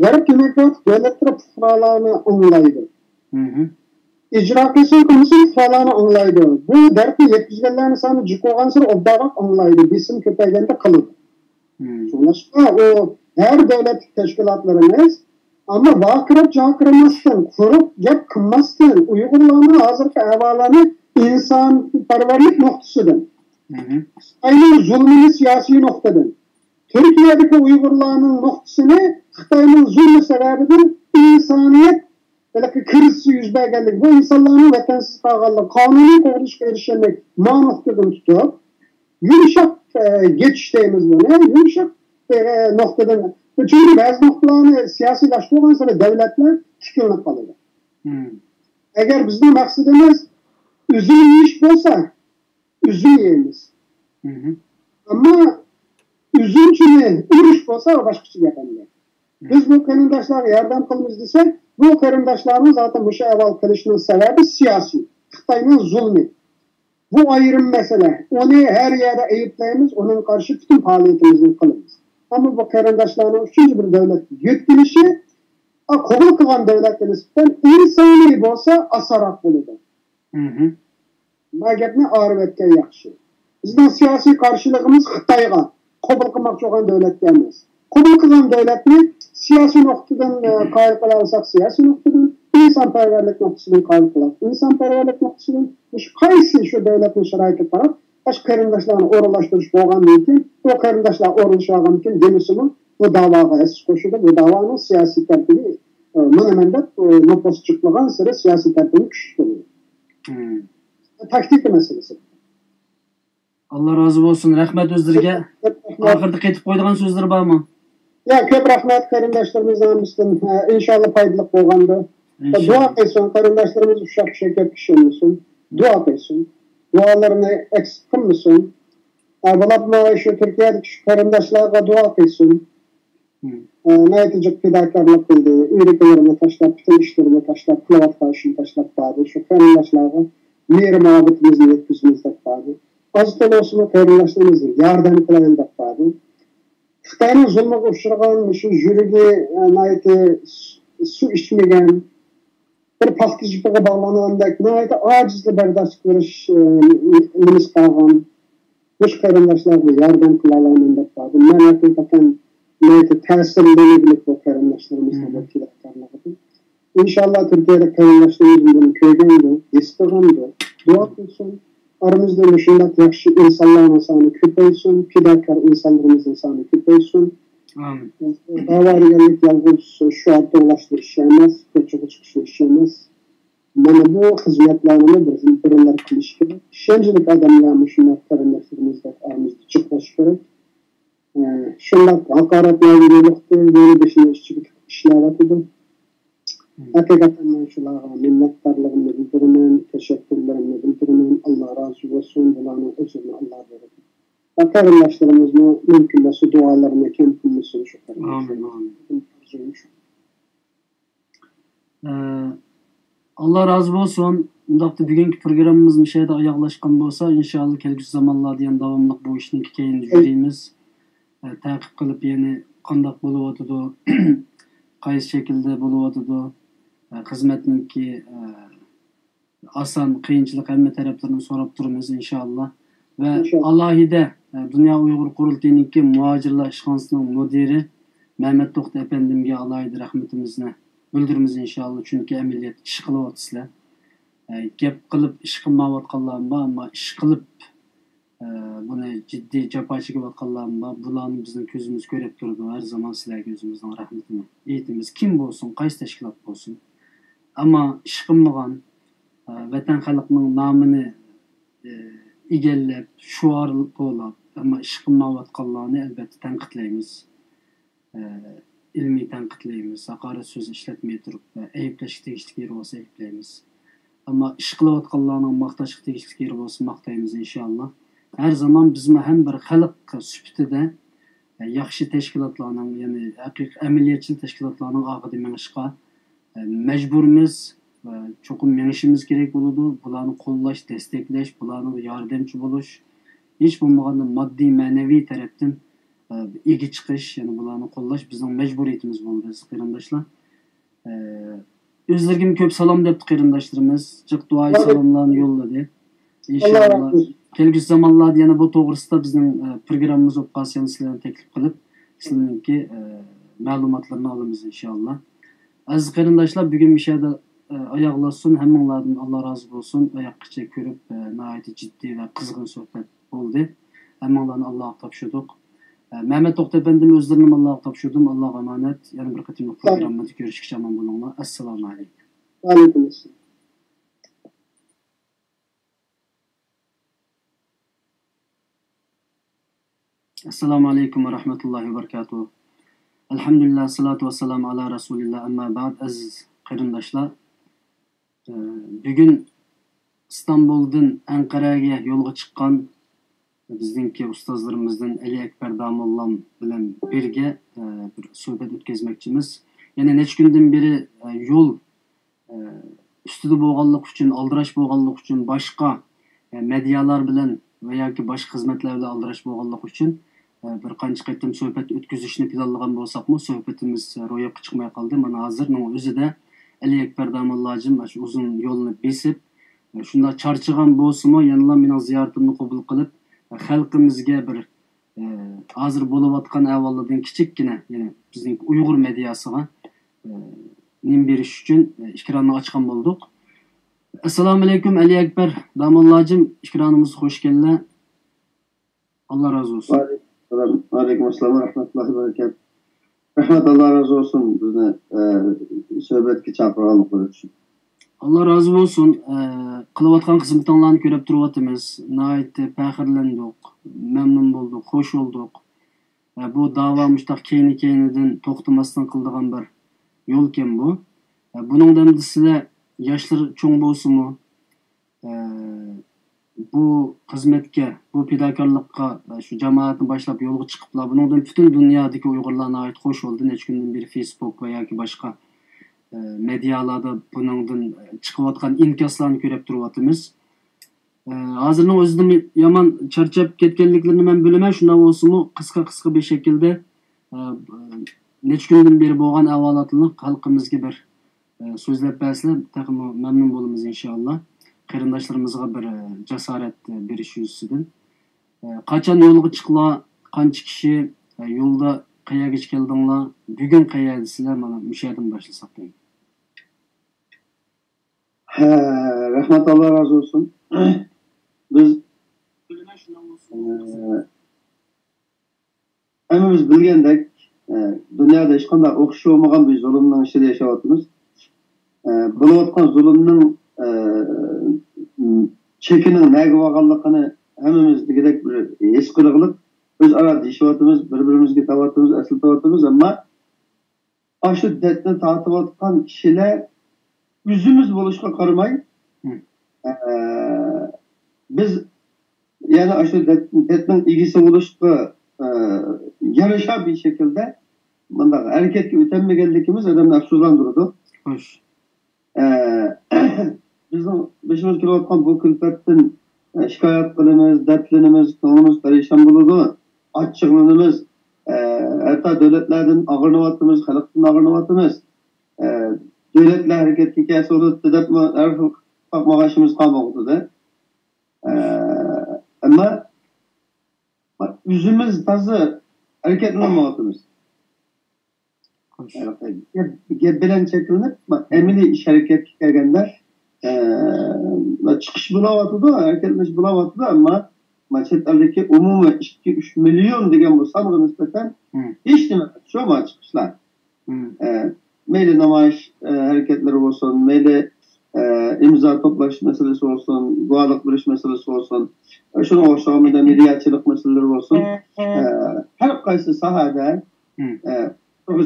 غەرب دېموكراتىك دۆلەتلىرى پۇقرالارنى ئاڭلايدۇ. مھم. ئىجرا قىلسۇن قىلمىسۇن پۇقرالارنى ئاڭلايدۇ. بۇ دەردنى يەتكۈزگەنلەرنىڭ سانى جىق بولغانسېرى ئوبدانراق ئاڭلايدۇ، بېسىم كۆپەيگەندە قىلىدۇ. مم. شۇڭلاشقا ئۇ ھەر دۆلەتلىك تەشكىلاتلىرىمىز، ئەمما ۋارقىراپ جارقىرىماستىن، قۇرۇق گەپ قىلماستىن، ئۇيغۇرلارنىڭ ھازىرقى ئەھۋالىنى ئىنسانپەرۋەرلىك نۇقتىسىدىن، مھم. خىتاينىڭ زۇلمىنى سىياسىي نۇقتىدىن، تۈركىيەدىكى ئۇيغۇرلارنىڭ نۇقتىسىنى خىتاينىڭ زۇلمى سەۋەبىدىن ئىنسانىيەت ھېلىقى كىرىزىسى يۈز بەرگەنلىكى، بۇ ئىنسانلارنىڭ ۋەتەنسىز قالغانلىقى، قانۇنىي قوغدىشىغا ئېرىشەلمەي، ما نۇقتىدىن تۇتۇپ، يۇمشاق، ئە، گەچ دەيمىز بۇنى، يۇمشاق، ئە، نۇقتىدىن، چۈنكى بەزى نۇقتىلارنى سىياسىيلاشتۇرغانسېرى دۆلەتلەر تىكىلىنىپ قالىدۇ. مم. ئەگەر بىزنىڭ مەقسىتىمىز ئۈزۈم يېيىش بولسا، ئۈزۈم يەيمىز. مھم. ئەمما ئۈزۈمچىنى ئۇرۇش بولسا، ئۇ باشقىچە گەپ ئەمدى. بىز بۇ قېرىنداشلارغا ياردەم قىلىمىز دېسەك، بۇ قېرىنداشلارنىڭ زاتەن مۇشۇ ئەھۋال قېلىشىنىڭ سەۋەبى سىياسىي، خىتاينىڭ زۇلمى. بۇ ئايرىم مەسىلە. ئۇنى ھەر يەردە ئەيىبلەيمىز، ئۇنىڭغا قارشى پۈتۈن پائالىيىتىمىزنى قىلىمىز. ئەمما بۇ قېرىنداشلارنىڭ ئۈچىنچى بىر دۆلەتكە يۆتكىلىشى، ئا، قوبۇل قىلغان دۆلەتكە نىسبەتەن ئىنسانىي بولسا ئاسانراق بولىدۇ. مھم. ما گەپنى ئايرىۋەتكەن ياخشى. بىزنىڭ سىياسىي قارشىلىقىمىز خىتايغا، قوبۇل قىلماقچى بولغان دۆلەتكە ئەمەس. قوبۇل قىلغان دۆلەتنى سىياسىي نۇقتىدىن، ئە، قايىل قىلالىساق سىياسىي نۇقتىدىن، ئىنسانپەرۋەرلىك نۇقتىسىدىن قايىل قىلالىساق ئىنسانپەرۋەرلىك نۇقتىسىدىن، مۇشۇ قايسى شۇ دۆلەتنىڭ شارائىتىغا قاراپ، باشقا قېرىنداشلارنى ئورۇنلاشتۇرۇش بولغاندىن كېيىن، ئۇ قېرىنداشلار ئورۇنلىشىۋالغاندىكىن دېمىسىمۇ، بۇ داۋاغا ھەسسە قوشىدۇ، بۇ داۋانىڭ سىياسىي تەرىپىگە، ئە، مانا مەن دەپ، ئە، نوپۇس جىقلىغانسېرى سىياسىي تەرىپىمۇ كۈچلۈك بولىدۇ. مم. تاكتىكا مەسىلىسى. ئاللا رازى بولسۇن. رەھمەت ئۆزلىرىگە. رەھمەت. ئاخىرىدا قېتىپ قويىدىغان سۆزلىرى بارمۇ؟ يا، كۆپ رەھمەت قېرىنداشلىرىمىزنىڭ ھەممىسىدىن. ئە، ئىنشاللا پايدىلىق بولغاندۇر. دۇئا ئىنشاللا. قىلسۇن، قېرىنداشلىرىمىز ئۇششاق چېكىپ چۈشۈنمىسۇن. دۇئا قىلسۇن. دۇئالىرىنى ئەكس قىلمىسۇن. ئە، بولۇپمۇ شۇ تۈركىيەدىكى شۇ قېرىنداشلارغا دۇئا قىلسۇن. مم. ئە، ناھايىتى جىق پىداكارلىق قىلدى. ئۆيدىكىلىرىنى تاشلاپ، پۈتۈن ئىشلىرىنى تاشلاپ، قىلىۋاتقان ئىشىنى تاشلاپ باردى. شۇ قېرىنداشلارغا مېھرى مۇھەببىتىمىزنى يەتكۈزىمىز دەپ باردى. ئاز تولا بولسىمۇ قېرىنداشلىرىمىزغا ياردەم قىلايلى دەپ باردى. خىتاينىڭ زۇلمىغا ئۇچرىغان، مۇشۇ يۈرىكى، ئە، ناھايىتى سۇ، سۇ ئىچمىگەن، بىر پاختا جىپىغا باغلانغاندەك ناھايىتى ئاجىزلا بەرداشلىق بېرىش، ئە، نېمىسى قالغان. مۇشۇ قېرىنداشلارغا ياردەم قىلالايمەن دەپ باردىم. مەن ھەقىقەتەن ناھايىتى تەسىرلىنىپ بۇ قېرىنداشلىرىمىزنىڭ بۇ پىداكارلىقىدىن. ئىنشاللا تۈركىيەدە قېرىنداشلىرىمىز بۇنى كۆرگەندۇ، ھېس قىلغاندۇ. دۇئا قىلسۇن. ئارىمىزدا مۇشۇنداق ياخشى ئىنسانلارنىڭ سانى كۆپەيسۇن، پىداكار ئىنسانلىرىمىزنىڭ سانى كۆپەيسۇن. ئامىن. داۋا دېگەنلىك يالغۇز شوئار توۋلاشلىق ئىش ئەمەس، كوچىغا چىقىشلىق ئىش ئەمەس. مانا بۇ خىزمەتلەرنى بىر، بىرلەر قىلىشى كېرەك. ئىشەنچلىك ئادەملەر مۇشۇنداق قېرىنداشلىرىمىزدەك ئارىمىزدا جىقلىشى كېرەك. ئە، شۇنداق ھاقارەتلەرگە يولۇقتى، يەنە بېشىنى ئىچىگە تىقىپ ئىشلەۋاتىدۇ. ھەقىقەتەن مەن شۇلارغا مىننەتدارلىقىمنى بىلدۈرىمەن، تەشەككۈرلىرىمنى بىلدۈرىمەن. ئاللا رازى بولسۇن، بۇلارنىڭ ئەجرىنى ئاللا بېرىدۇ. ۋە قېرىنداشلىرىمىزمۇ مۇمكىن بولسا دۇئالىرىنى كەم قىلمىسۇن شۇ قېرىنداشلار. ئامىن، ئامىن. ئارزۇيۇم شۇ. ئە، ئاللا رازى بولسۇن. ئۇنداقتا بۈگۈنكى پروگراممىمىز مۇشۇ يەردە ئاياغلاشقان بولسا، ئىنشاللا كەلگۈسى زامانلاردا يەنە داۋاملىق بۇ ئىشنىڭكى كەينىدە يۈرىمىز. ئە، تەقىب قىلىپ يەنە قانداق بولۇۋاتىدۇ، قايسى شەكىلدە بولۇۋاتىدۇ، ئە، خىزمەتنىڭكى، ئە، ئاسان، قىيىنچىلىق ھەممە تەرەپلىرىنى سوراپ تۇرىمىز، ئىنشاللا. ۋە ئىنشاللا. ئالاھىدە، ئە، دۇنيا ئۇيغۇر قۇرۇلتىيىنىڭكى مۇھاجىرلار ئىشخانىسىنىڭ مۇدىرى مەمەت توختى ئەپەندىمگە ئالاھىدە رەھمىتىمىزنى بىلدۈرىمىز، ئىنشاللا. چۈنكى ئەمەلىيەتتە ئىش قىلىۋاتىسىلەر. ئە، گەپ قىلىپ ئىش قىلمايۋاتقانلارمۇ بار، ئەمما ئىش قىلىپ، ئە، بۇنى جىددىي جاپا چېكىۋاتقانلارمۇ بار. بۇلارنى بىزنىڭ كۆزىمىز كۆرۈپ تۇرىدۇ. ھەر زامان سىلەرگە ئۆزىمىزنىڭ رەھمىتىنى ئېيتىمىز. كىم بولسۇن، قايسى تەشكىلات بولسۇن. ئەمما ئىش قىلمىغان، ئە، ۋەتەن خەلقنىڭ نامىنى، ئە، ئىگىلەپ، شوئار توۋلاپ، ئەمما ئىش قىلمايۋاتقانلارنى ئەلۋەتتە تەنقىدلەيمىز. ئە، ئىلمىي تەنقىدلەيمىز، ھاقارەت سۆزى ئىشلەتمەي تۇرۇپ، ئە، ئەيىبلەشكە تېگىشلىك يېرى بولسا ئەيىبلەيمىز. ئەمما ئىش قىلىۋاتقانلارنىڭ ماختاشقا تېگىشلىك يېرى بولسا ماختايمىز، ئىنشاللا. ھەر زامان بىزمۇ ھەم بىر خەلق سۈپىتىدە، ئە، ياخشى تەشكىلاتلارنىڭ، يەنى ھەقىقىي ئەمەلىيەتچىل تەشكىلاتلارنىڭ ئارقىدا مېڭىشقا، ئە، مەجبۇرمىز. ئە، چوقۇم مېڭىشىمىز كېرەك بولىدۇ. بۇلارنى قوللاش، دەستەكلەش، بۇلارنىڭ ياردەمچى بولۇش، ھېچ بولمىغاندا ماددىي، مەنىۋى تەرەپتىن، ئە، ئىگە چىقىش، يەنى بۇلارنى قوللاش بىزنىڭ مەجبۇرىيىتىمىز بولدى، ئەزىز قېرىنداشلار. ئە، ئۆزلىرىگىمۇ كۆپ سالام دەپتۇ قېرىنداشلىرىمىز. جىق دۇئايى سالاملارنى يوللىدى. ئىنشاللا، كەلگۈسى زامانلاردا يەنە بۇ توغرىسىدا بىزنىڭ، ئە، پروگراممىمىز بولۇپ قالسا، يەنە سىلەرنى تەكلىپ قىلىپ، سىلەرنىڭكى، ئە، مەلۇماتلىرىنى ئالىمىز، ئىنشاللا. ئەزىز قېرىنداشلار، بۈگۈن مۇشۇ يەردە، ئە، ئاياغلاشسۇن. ھەممىڭلاردىن ئاللا رازى بولسۇن. ئاياغقىچە كۆرۈپ، ئە، ناھايىتى جىددىي ۋە قىزغىن سۆھبەت بولدى. ھەممىڭلارنى ئاللاغا تاپشۇردۇق. ئە، مەمەت توختى ئەپەندىم ئۆزلىرىنىمۇ ئاللاغا تاپشۇردۇم. ئاللاغا ئامانەت. يەنە بىر قېتىملىق پروگراممىدا كۆرۈشكىچە ئامان بولۇڭلار. ئەسسالامۇ ئەلەيكۇم. ۋەئەلەيكۇم ئەسسالام. ئەسسالامۇ ئەلەيكۇم ۋە رەھمەتۇللاھى ۋە بەرىكاتۇھ. ئەلھەمدۇلىللا، سالاتۇ ۋەسسالامۇ ئالا رەسۇلىللا، ئەمما بەئد، ئەزىز قېرىنداشلار. ئە، بۈگۈن ئىستانبۇلدىن ئەنقەرەگە يولغا چىققان بىزنىڭكى ئۇستازلىرىمىزدىن ئەلى ئەكبەر داموللام بىلەن بىرگە، ئە، بىر سۆھبەت ئۆتكۈزمەكچىمىز. يەنە نەچچە كۈندىن بېرى، ئە، يول ئە، ئۈستىدە بولغانلىقى ئۈچۈن، ئالدىراش بولغانلىقى ئۈچۈن، باشقا، ئە، مېدىيالار بىلەن ۋە ياكى باشقا خىزمەتلەر بىلەن ئالدىراش بولغانلىقى ئۈچۈن، ئە، بىر قانچە قېتىم سۆھبەت ئۆتكۈزۈشنى پىلانلىغان بولساقمۇ، سۆھبىتىمىز روياپقا چىقماي قالدى. مانا ھازىرنىڭ ئۆزىدە ئەلى ئەكبەر داموللاجىم ئاشۇ ئۇزۇن يولنى بېسىپ، ئە، شۇنداق چارچىغان بولسىمۇ، يەنىلا مېنىڭ زىيارىتىمنى قوبۇل قىلىپ، ئە، خەلقىمىزگە بىر ئە، ھازىر بولۇۋاتقان ئەھۋاللاردىن كىچىككىنە، يەنى بىزنىڭ ئۇيغۇر مېدىياسىغا، ئە، نېمە بېرىش ئۈچۈن، ئە، ئېكراننى ئاچقان بولدۇق. ئەسسالامۇئەلەيكۇم، ئەلى ئەكبەر داموللاجىم، ئېكرانىمىزغا خوش كەلدىلەر. ئاللا رازى بولسۇن. ۋەئەلەيكۇم ئەسسالام ۋە رەھمەتۇللاھى ۋە بەرىكاتۇھ. رەھمەت، ئاللا رازى بولسۇن بىزنى، ئە، سۆھبەتكە چاقىرغانلىقلىرى ئۈچۈن. ئاللا رازى بولسۇن. ئە، قىلىۋاتقان خىزمىتىڭلارنى كۆرۈپ تۇرۇۋاتىمىز. ناھايىتى پەخىرلەندۇق، مەمنۇن بولدۇق، خوش بولدۇق. ئە، بۇ داۋا مۇشتاق كەينى-كەينىدىن توختىماستىن قىلىدىغان بىر يولكەن بۇ. ئە، بۇنىڭدا ئەمدى سىلەر ياشلىرى چوڭ بولسىمۇ، ئە، بۇ خىزمەتكە، بۇ پىداكارلىققا، ئە، شۇ جامائەتنى باشلاپ يولغا چىقىپلا، بۇنىڭدىن پۈتۈن دۇنيادىكى ئۇيغۇرلار ناھايىتى خوش بولدى. نەچچە كۈندىن بېرى فېيسبۇك ۋە ياكى باشقا، ئە، مېدىيالاردا بۇنىڭدىن چىقىۋاتقان ئىنكاسلارنى كۆرۈپ تۇرۇۋاتىمىز. ئە، ھازىرنىڭ ئۆزىدىمۇ يامان چارچاپ كەتكەنلىكلىرىنى مەن بىلىمەن، شۇنداق بولسىمۇ قىسقا، قىسقا بىر شەكىلدە، ئە، نەچچە كۈندىن بېرى بولغان ئەھۋالاتلارنى خەلقىمىزگە بىر ئە، سۆزلەپ بەرسىلەر، تېخىمۇ مەمنۇن بولىمىز، ئىنشائاللا. قېرىنداشلىرىمىزغا بىر، ئە، جاسارەت، ئە، بېرىش يۈزىسىدىن. ئە، قاچان يولغا چىقلا، قانچە كىشى، ئە، يولدا قەيەرگىچە كەلدىڭلار، بۈگۈن قەيەردىسىلەر، مانا مۇشۇ يەردىن باشلىساق دەيمەن. ھە، رەھمەت، ئاللا رازى بولسۇن. بىز، ئە، ھەممىمىز بىلگەندەك، ئە، دۇنيادا ھېچقانداق ئوخشىشى بولمىغان بىر زۇلۇمنىڭ ئىچىدە ياشاۋاتىمىز. ئە، بولۇۋاتقان زۇلۇمنىڭ، ئە، چېكىنىڭ نەگە بارغانلىقىنى ھەممىمىز دېگۈدەك بىر ھېس قىلغىلىق، ئۆزئارا دېيىشىۋاتىمىز، بىر-بىرىمىزگە تاۋاتىمىز، ئەسلىتىۋاتىمىز، ئەمما ئاشۇ دەردنى تارتىۋاتقان كىشىلەر ئۆزىمىز بولۇشقا قارىماي، مم. ئە، بىز يەنە ئاشۇ دەرد-، دەردنىڭ ئىگىسى بولۇشقا، ئە، يارىشا بىر شەكىلدە مۇنداق ھەرىكەتكە ئۆتەلمىگەنلىكىمىز ئادەمنى ئەپسۇسلاندۇرىدۇ. خوش. ئە، بىزنىڭ بېشىمىزغا كېلىۋاتقان بۇ كۈلپەتتىن، ئە، شىكايەت قىلىمىز، دەردلىنىمىز، كۆڭلىمىز پەرىشان بولىدۇ، ئاچچىقلىنىمىز، ئە، ھەتتا دۆلەتلەردىن ئاغرىنىۋاتىمىز، خەلقتىن ئاغرىنىۋاتىمىز. ئە، دۆلەتلەر ھەرىكەتكە كەلسە بولاتتى دەپمۇ ھەر خىل قاقماقاشىمىز قالماقتا. ئە، ئەمما ئۆزىمىز تازا ھەرىكەتلىنەلمەيۋاتىمىز. خوش. گەپ، گەپ بىلەن چەكلىنىپ، ئەمەلىي ئىش ھەرىكەتكە كەلگەندە، ئە، چىقىش بولاۋاتىدۇ، ھەرىكەتلىنىش بولاۋاتىدۇ، ئەمما چەت ئەلدىكى ئومۇمىي ئىككى، ئۈچ مىليون دېگەن بۇ سانغا نىسبەتەن مم. ھېچ نېمە، شۇ ما چىقىشلار. مم. ئە، مەيلى نامايىش، ئە، ھەرىكەتلىرى بولسۇن، مەيلى، ئە، ئىمزا توپلاش مەسىلىسى بولسۇن، گۇۋاھلىق بېرىش مەسىلىسى بولسۇن، ئە، شۇنىڭغا ئوخشىغان مەيدان مېدىياچىلىق مەسىلىلىرى بولسۇن، ئە، ھەر قايسى ساھەدە، مم. ئە،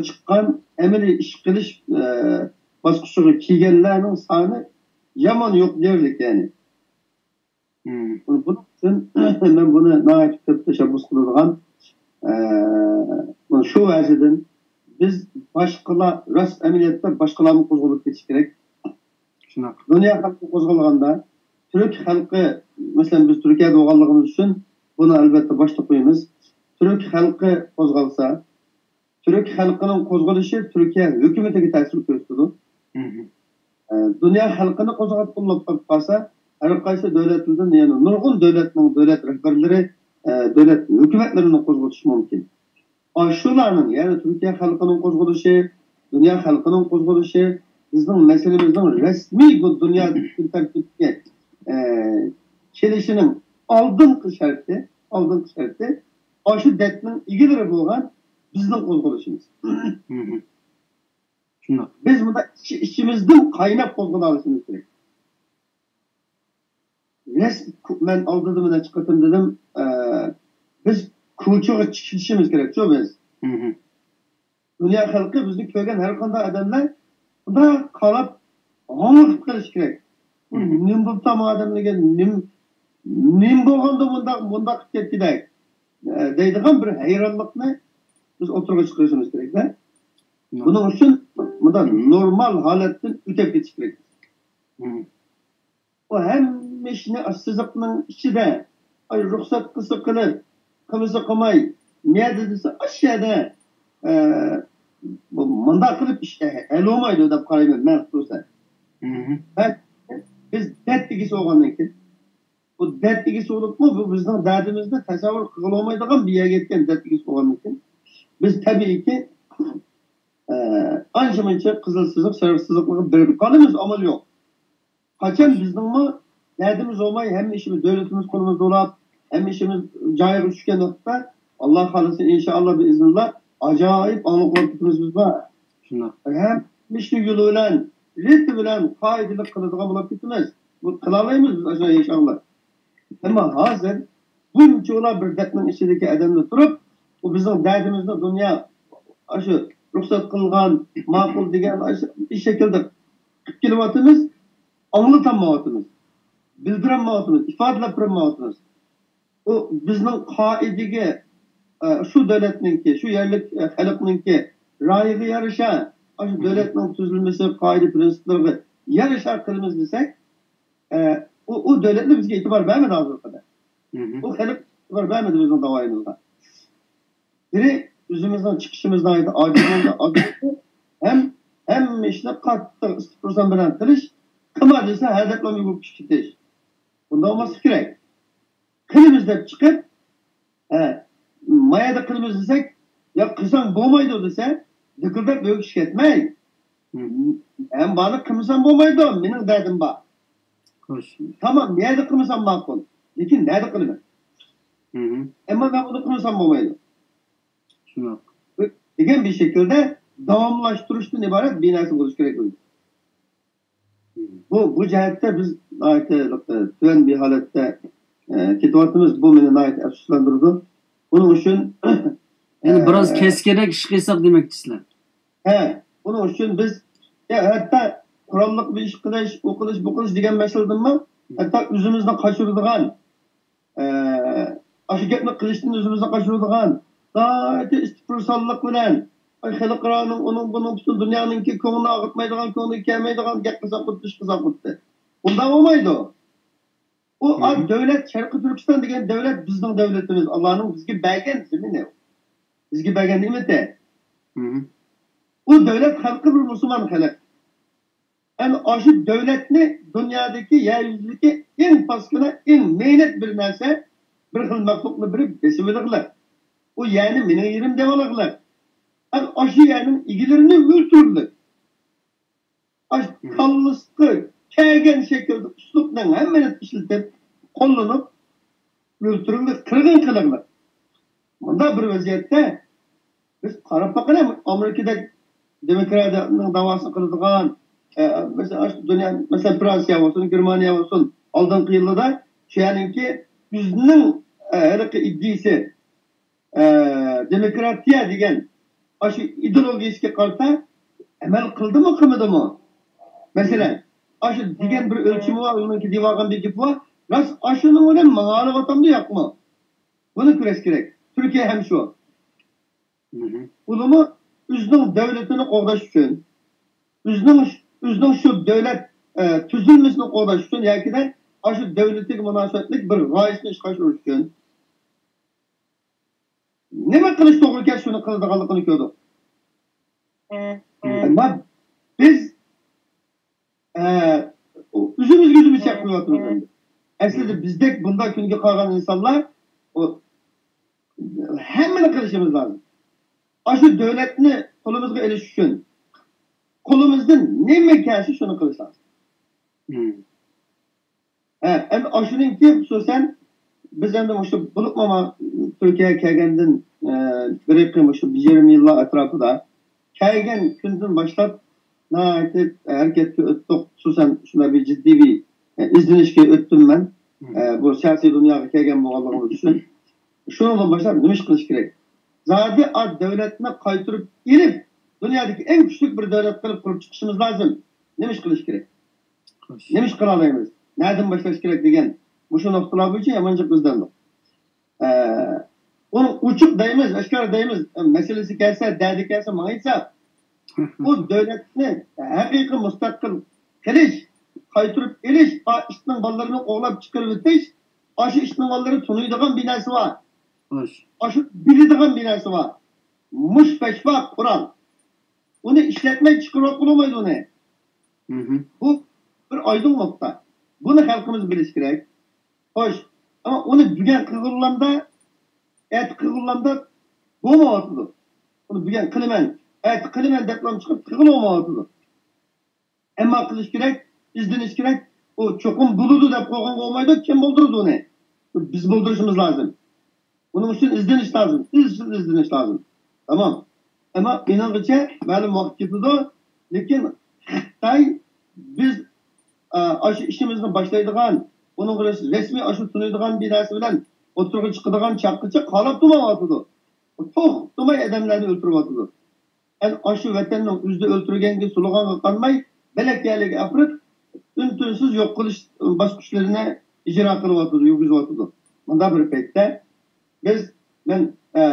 چىققان ئەمەلىي ئىش قىلىش، ئە، باسقۇچىغا كىرگەنلەرنىڭ سانى يامان يوق دېيەرلىك، يەنى. مم. بۇنىڭ ئۈچۈن مەن بۇنى ناھايىتى كۆپ تەشەببۇس قىلىدىغان، ئە، شۇ ۋەجىدىن بىز باشقىلار، راست ئەمەلىيەتتە باشقىلارمۇ قوزغىلىپ كېتىشى كېرەك. شۇنداق. دۇنيا خەلقى قوزغالغاندا، تۈرك خەلقى، مەسىلەن، بىز تۈركىيەدە بولغانلىقىمىز ئۈچۈن بۇنى ئەلۋەتتە باشتا قويىمىز. تۈرك خەلقى قوزغالسا، تۈرك خەلقىنىڭ قوزغىلىشى تۈركىيە ھۆكۈمىتىگە تەسىر كۆرسىتىدۇ. ئە، دۇنيا خەلقىنى قوزغاپ قوللاپ قالسا، ھەر قايسى دۆلەتلەردىن، يەنى نۇرغۇن دۆلەتنىڭ دۆلەت رەھبەرلىرى، ئە، دۆلەت ھۆكۈمەتلىرىنى قوزغىتىشى مۇمكىن. ئاشۇلارنىڭ، يەنى تۈركىيە خەلقىنىڭ قوزغىلىشى، دۇنيا خەلقىنىڭ قوزغىلىشى بىزنىڭ مەسىلىمىزنىڭ رەسمىي بۇ دۇنيا كۈن تەرتىپىگە، ئە، كېلىشىنىڭ ئالدىنقى شەرتى، ئالدىنقى شەرتى ئاشۇ دەردنىڭ ئىگىلىرى بولغان بىزنىڭ قوزغىلىشىمىز. شۇنداق. بىز مۇنداق ئىچ-، ئىچىمىزدىن قايناپ قوزغىلالىشىمىز كېرەك. رەس-، مەن ئالدىدا بىر نەچچە قېتىم دېدىم، ئە، بىز كوچىغا چىقىشىمىز كېرەكچۇ بىز. دۇنيا خەلقى بىزنى كۆرگەن ھەر قانداق ئادەملەر مۇنداق قاراپ ھاڭۋېقىپ قېلىشى كېرەك. بۇ نېمە بولۇپتۇ ئادەملەرگە، نېمە، نېمە بولغاندۇ مۇنداق، مۇنداق قىلىپ كەتكۈدەك، ئە، دەيدىغان بىر ھەيرانلىقنى بىز ئوتتۇرىغا چىقىرىشىمىز كېرەك-دە. بۇنىڭ ئۈچۈن مۇنداق نورمال ھالەتتىن ئۆتۈپ كېتىش كېرەك. ئۇ ھەممە ئىشنى ئاشۇ سىزىقنىڭ ئىچىدە، ئاي، رۇخسەت قىلسا قىلىپ، قىلمىسا قىلماي، نەدە دېسە ئاشۇ يەردە، ئە، بۇ مۇنداق قىلىپ ئىش ھەل بولمايدۇ دەپ قارايمەن مەن تۇرسا. بىز دەرد ئىگىسى بولغاندىن كېيىن، بۇ دەرد ئىگىسى بولۇپمۇ، بۇ بىزنىڭ دەردىمىزنى تەسەۋۋۇر قىلغىلى بولمايدىغان بىر يەرگە يەتكەن دەرد ئىگىسى بولغاندىن كېيىن، بىز تەبىئىيكى، ئە، ئانچە-مۇنچە قىزىل سىزىق، سېرىق سىزىقلارغا بېرىپ قالىمىز، ئامال يوق. قاچان بىزنىڭمۇ دەردىمىز بولماي، ھەممە ئىشىمىز، دۆلىتىمىز قولىمىزدا بولۇپ، ھەممە ئىشىمىز جايىغا چۈشكەن ۋاقىتتا، ئاللا خالىسا، ئىنشائاللا، بىئىزنىللا، ئاجايىپ ئاڭلىق بولۇپ كېتىمىز بىز بار. شۇنداق. ھەممە ئىشنى يولى بىلەن، رېتى بىلەن، قائىدىلىك قىلىدىغان بولۇپ كېتىمىز. بۇ قىلالايمىز بىز ئاشۇ ئىنشائاللا. ئەمما ھازىر بۇنچىۋالا بىر دەردنىڭ ئىچىدىكى ئادەملەر تۇرۇپ، ئۇ بىزنىڭ دەردىمىزنى دۇنيا ئاشۇ رۇخسەت قىلغان، ماقۇل دېگەن ئاشۇ شەكىلدە قىلىپ كېلىۋاتىمىز، ئاڭلىتالمايۋاتىمىز، بىلدۈرەلمەيۋاتىمىز، ئىپادىلەپ بېرەلمەيۋاتىمىز. ئۇ بىزنىڭ قائىدىگە، ئە، شۇ دۆلەتنىڭكى، شۇ يەرلىك، ئە، خەلقنىڭكى رايىغا يارىشا، ئاشۇ دۆلەتنىڭ تۈزۈلمىسى، قائىدە پىرىنسىپلىرىغا يارىشا قىلىمىز دېسەك، ئە، ئۇ، ئۇ دۆلەتلەر بىزگە ئېتىبار بەرمىدى ھازىرغا قەدەر. ئۇ خەلق ئېتىبار بەرمىدى بىزنىڭ داۋايىمىزغا. بىرى، ئۆزىمىزنىڭ چىقىشىمىز ناھايىتى ئاجىز، ئاز بولدى. ھەم ھەممە ئىشنى قاتتىق ئىستىپۇرسان بىلەن قىلىش، قىلما دېسە، ھەدەپلا يۈگۈرۈپ چىقىپ كېتىش. بۇنداق بولماسلىقى كېرەك. قىلىمىز دەپ چىقىپ، ھە، مايەدە قىلىمىز دېسەك، يا قىلساڭ بولمايدۇ دېسە، دىكىلداپ ئۆيگە كەتمەي. ھەم بارلىق قىلمىسام بولمايدۇ، مېنىڭ دەردىم بار. تامام، نەدە قىلمىسام ماقۇل. لېكىن نەدە قىلىمەن؟ ئەمما مەن بۇنى قىلمىسام بولمايدۇ. شۇنداق. دېگەن بىر شەكىلدە داۋاملاشتۇرۇشتىن ئىبارەت بىر نەرسە بولۇشى كېرەك بۇ. بۇ، بۇ جەھەتتە بىز ناھايىتى، ئە، تۆۋەن بىر ھالەتتە، ئە، كېتىۋاتىمىز. بۇ مېنى ناھايىتى ئەپسۇسلاندۇرىدۇ. بۇنىڭ ئۈچۈن، يەنى بىراز، ئە، كەسكىنرەك ئىش قىلساق دېمەكچىسىلەر. ھە، بۇنىڭ ئۈچۈن بىز، يا، ھەتتا قوراللىق بىر ئىش قىلىش، ئۇ قىلىش، بۇ قىلىش دېگەن مەسىلىدىنمۇ، ھەتتا ئۆزىمىزنى قاچۇرىدىغان، ئە، ئاشۇ گەپنى قىلىشتىن ئۆزىمىزنى قاچۇرىدىغان، ناھايىتى ئىستىپۇرسانلىق بىلەن، ئاي، خەلقئارانىڭ، ئۇنىڭ، بۇنىڭ، پۈتۈن دۇنيانىڭكى كۆڭلىنى ئاغرىتمايدىغان، كۆڭلىگە كەلمەيدىغان گەپ قىلساق بولدى، ئىش قىلساق بولدى. بۇنداق بولمايدۇ. ئۇ، ئا، دۆلەت، شەرقىي تۈركىستان دېگەن دۆلەت بىزنىڭ دۆلىتىمىز، ئاللانىڭ بىزگە بەرگەن زېمىنى. بىزگە بەرگەن نېمىتى. ئۇ دۆلەت خەلقى بىر مۇسۇلمان خەلق. ئەنە ئاشۇ دۆلەتنى دۇنيادىكى، يەر يۈزىدىكى ئەڭ پاسكىنا، ئەڭ مەينەت بىر نەرسە، بىر خىل مەخلۇقنى بېرىپ بېسىۋېلىغلىق. ئۇ يەرنى مېنىڭ يېرىم دەۋالىغلىق. ئەنە ئاشۇ يەرنىڭ ئىگىلىرىنى ئۆلتۈرۈلۈك. ئاشۇ كاللىسىغا كەلگەن شەكىلدە ئۇسلۇبنىڭ ھەممىنى ئىشلىتىپ، قوللىنىپ، ئۆلتۈرۈلۈك، قىرغىن قىلىغلىق. مۇنداق بىر ۋەزىيەتتە بىز قاراپ باقايلى، ئامېرىكىدەك دېموكراتىيەنىڭ داۋاسىنى قىلىدىغان، ئە، مەسىلەن، ئاشۇ دۇنيا، مەسىلەن، فرانسىيە بولسۇن، گېرمانىيە بولسۇن، ئالدىنقى يىللىدا شۇ يەرنىڭكى ئۆزىنىڭ، ئە، ھېلىقى ئىدىيىسى، ئە، دېموكراتىيە دېگەن ئاشۇ ئىدېئولوگىيىسىگە قارىتا ئەمەل قىلدىمۇ، قىلمىدىمۇ؟ مەسىلەن، ئاشۇ دېگەن بىر ئۆلچىمى بار، ئۇنىڭكى دېيىۋالغان بىر گېپى بار، راست ئاشۇنىڭ بىلەن ماڭالىۋاتامدۇ، ياقمۇ؟ بۇنى كۆرۈش كېرەك. تۈركىيە ھەم شۇ. ئۇلىمۇ ئۆزىنىڭ دۆلىتىنى قوغداش ئۈچۈن، ئۆزىنىڭ، ئۆزىنىڭ شۇ دۆلەت، ئە، تۈزۈلمىسىنى قوغداش ئۈچۈن ياكى-دە ئاشۇ دۆلىتىگە مۇناسىۋەتلىك بىر غايىسىنى ئىشقا ئاشۇرۇش ئۈچۈن نېمە قىلىش توغرا كەلسە، شۇنى قىلىدىغانلىقىنى كۆردۇق. ئەمما بىز، ئە، ئۆزىمىزگە ئۆزىمىز چەك قويۇۋاتىمىز ئەمدى. ئەسلىدە بىزدەك بۇنداق كۈنگە قالغان ئىنسانلار، ئۇ، ھەممىنى قىلىشىمىز لازىم. ئاشۇ دۆلەتنى قولىمىزغا ئېلىش ئۈچۈن قولىمىزدىن نېمە كەلسە، شۇنى قىلىش لازىم. ھە، ئەمدى ئاشۇنىڭكى خۇسۇسەن بىز ئەمدى مۇشۇ بولۇپمۇ ما-، تۈركىيەگە كەلگەندىن، ئە، بىر يېقىن مۇشۇ بىر يېرىم يىللار ئەتراپىدا كەلگەن كۈندىن باشلاپ ناھايىتى ھەرىكەتكە ئۆتتۇق. خۇسۇسەن شۇنداق بىر جىددىي بىر، ئە، ئىزدىنىشكە ئۆتتۈم مەن. ئە، بۇ سىياسىي دۇنياغا كەلگەن بولغانلىقىمىز ئۈچۈن شۇنىڭدىن باشلاپ نېمە ئىش قىلىش كېرەك؟ زادى ئا دۆلەتنى قايتۇرۇپ ئېلىپ، دۇنيادىكى ئەڭ كۈچلۈك بىر دۆلەت قىلىپ قۇرۇپ چىقىشىمىز لازىم. نېمە ئىش قىلىش كېرەك؟ نېمە ئىش قىلالايمىز؟ نەدىن باشلاش كېرەك دېگەن مۇشۇ نۇقتىلار بويىچە يامان جىق ئىزدەندۇق. ئە، ئۇنى ئوچۇق دەيمىز، ئاشكارا دەيمىز، مەسىلىسى كەلسە، دەردى كەلسە ماڭا ئېيتسا، بۇ دۆلەتنى ھەقىقىي مۇستەقىل قىلىش، قايتۇرۇپ ئېلىش، ئا، ئىتنىڭ بالىلىرىنى قوغلاپ چىقىرىۋېتىش، ئاشۇ ئىتنىڭ بالىلىرى تونۇيدىغان بىر نەرسە بار. ئاشۇ بىلىدىغان بىر نەرسە بار. مۇش پەشۋا قورال. ئۇنى ئىشلەتمەي چىقىرىۋەتكىلى بولمايدۇ ئۇنى. بۇ بىر ئايدىڭ نۇقتا. بۇنى خەلقىمىز بىلىشى كېرەك. خوش، ئەمما ئۇنى بۈگۈن قىلغىنىمدا، ئەتە قىلغىنىمدا بولمايۋاتىدۇ. ئۇنى بۈگۈن قىلىمەن، ئەتە قىلىمەن دەپلا چىقىپ قىلغىلى بولمايۋاتىدۇ. ئەمما قىلىش كېرەك، ئىزدىنىش كېرەك. ئۇ چوقۇم بولىدۇ دەپ قويغانغا بولمايدۇ. كىم بولدۇرىدۇ ئۇنى؟ بىز بولدۇرۇشىمىز لازىم. بۇنىڭ ئۈچۈن ئىزدىنىش لازىم، ئىزچىل ئىزدىنىش لازىم. تامام. ئەمما مېنىڭچە مەلۇم ۋاقىت كېتىدۇ، لېكىن خىتاي بىز، ئا، ئاشۇ ئىشىمىزنى باشلايدىغان، ئۇنىڭغا رەس-، رەسمىي ئاشۇ تونۇيدىغان بىر نەرسە بىلەن ئوتتۇرىغا چىقىدىغان چاغقىچە قالاپ تۇرمايۋاتىدۇ. توختىماي ئادەملەرنى ئۆلتۈرۈۋاتىدۇ. ئەنە ئاشۇ ۋەتەننىڭ ئۆزىدە ئۆلتۈرگەنگە، سولىغانغا قارىماي، بۆلەك يەرلەرگە ئاپىرىپ، ئۈن-تىنسىز يوق قىلىش باسقۇچلىرىنى ئىجرا قىلىۋاتىدۇ، يۈرگۈزۈۋاتىدۇ. مۇنداق بىر پەيتتە بىز، مەن، ئە،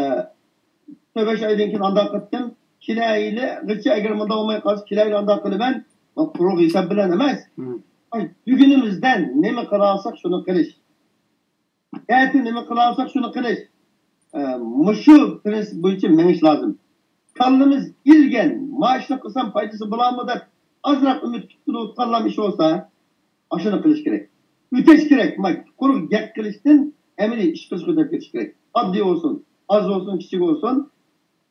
تۆت-بەش ئايدىن كېيىن ئانداق قىلدىم. كېلەر يىلىغىچە ئەگەر مۇنداق بولماي قالسا، كېلەر يىلى ئانداق قىلىمەن. قۇرۇق ھېساب بىلەن ئەمەس. ئاي، بۈگۈنىمىزدە نېمە قىلالىساق، شۇنى قىلىش. ئەتە نېمە قىلالىساق، شۇنى قىلىش. ئە، مۇشۇ پىرىنسىپ بويىچە مېڭىش لازىم. كاللىمىز ئىلگەن، ما ئىشنى قىلسام پايدىسى بولارمۇ دەپ ئازراق ئۈمىد كۈتكىلى ئوتقانلام ئىش بولسا، ئاشۇنى قىلىش كېرەك. ئۆتەش كېرەك. ما قۇرۇق گەپ قىلىشتىن ئەمەلىي ئىش قىلىشقا ئۆتۈپ كېتىش كېرەك. ئاددىي بولسۇن، ئاز بولسۇن، كىچىك بولسۇن،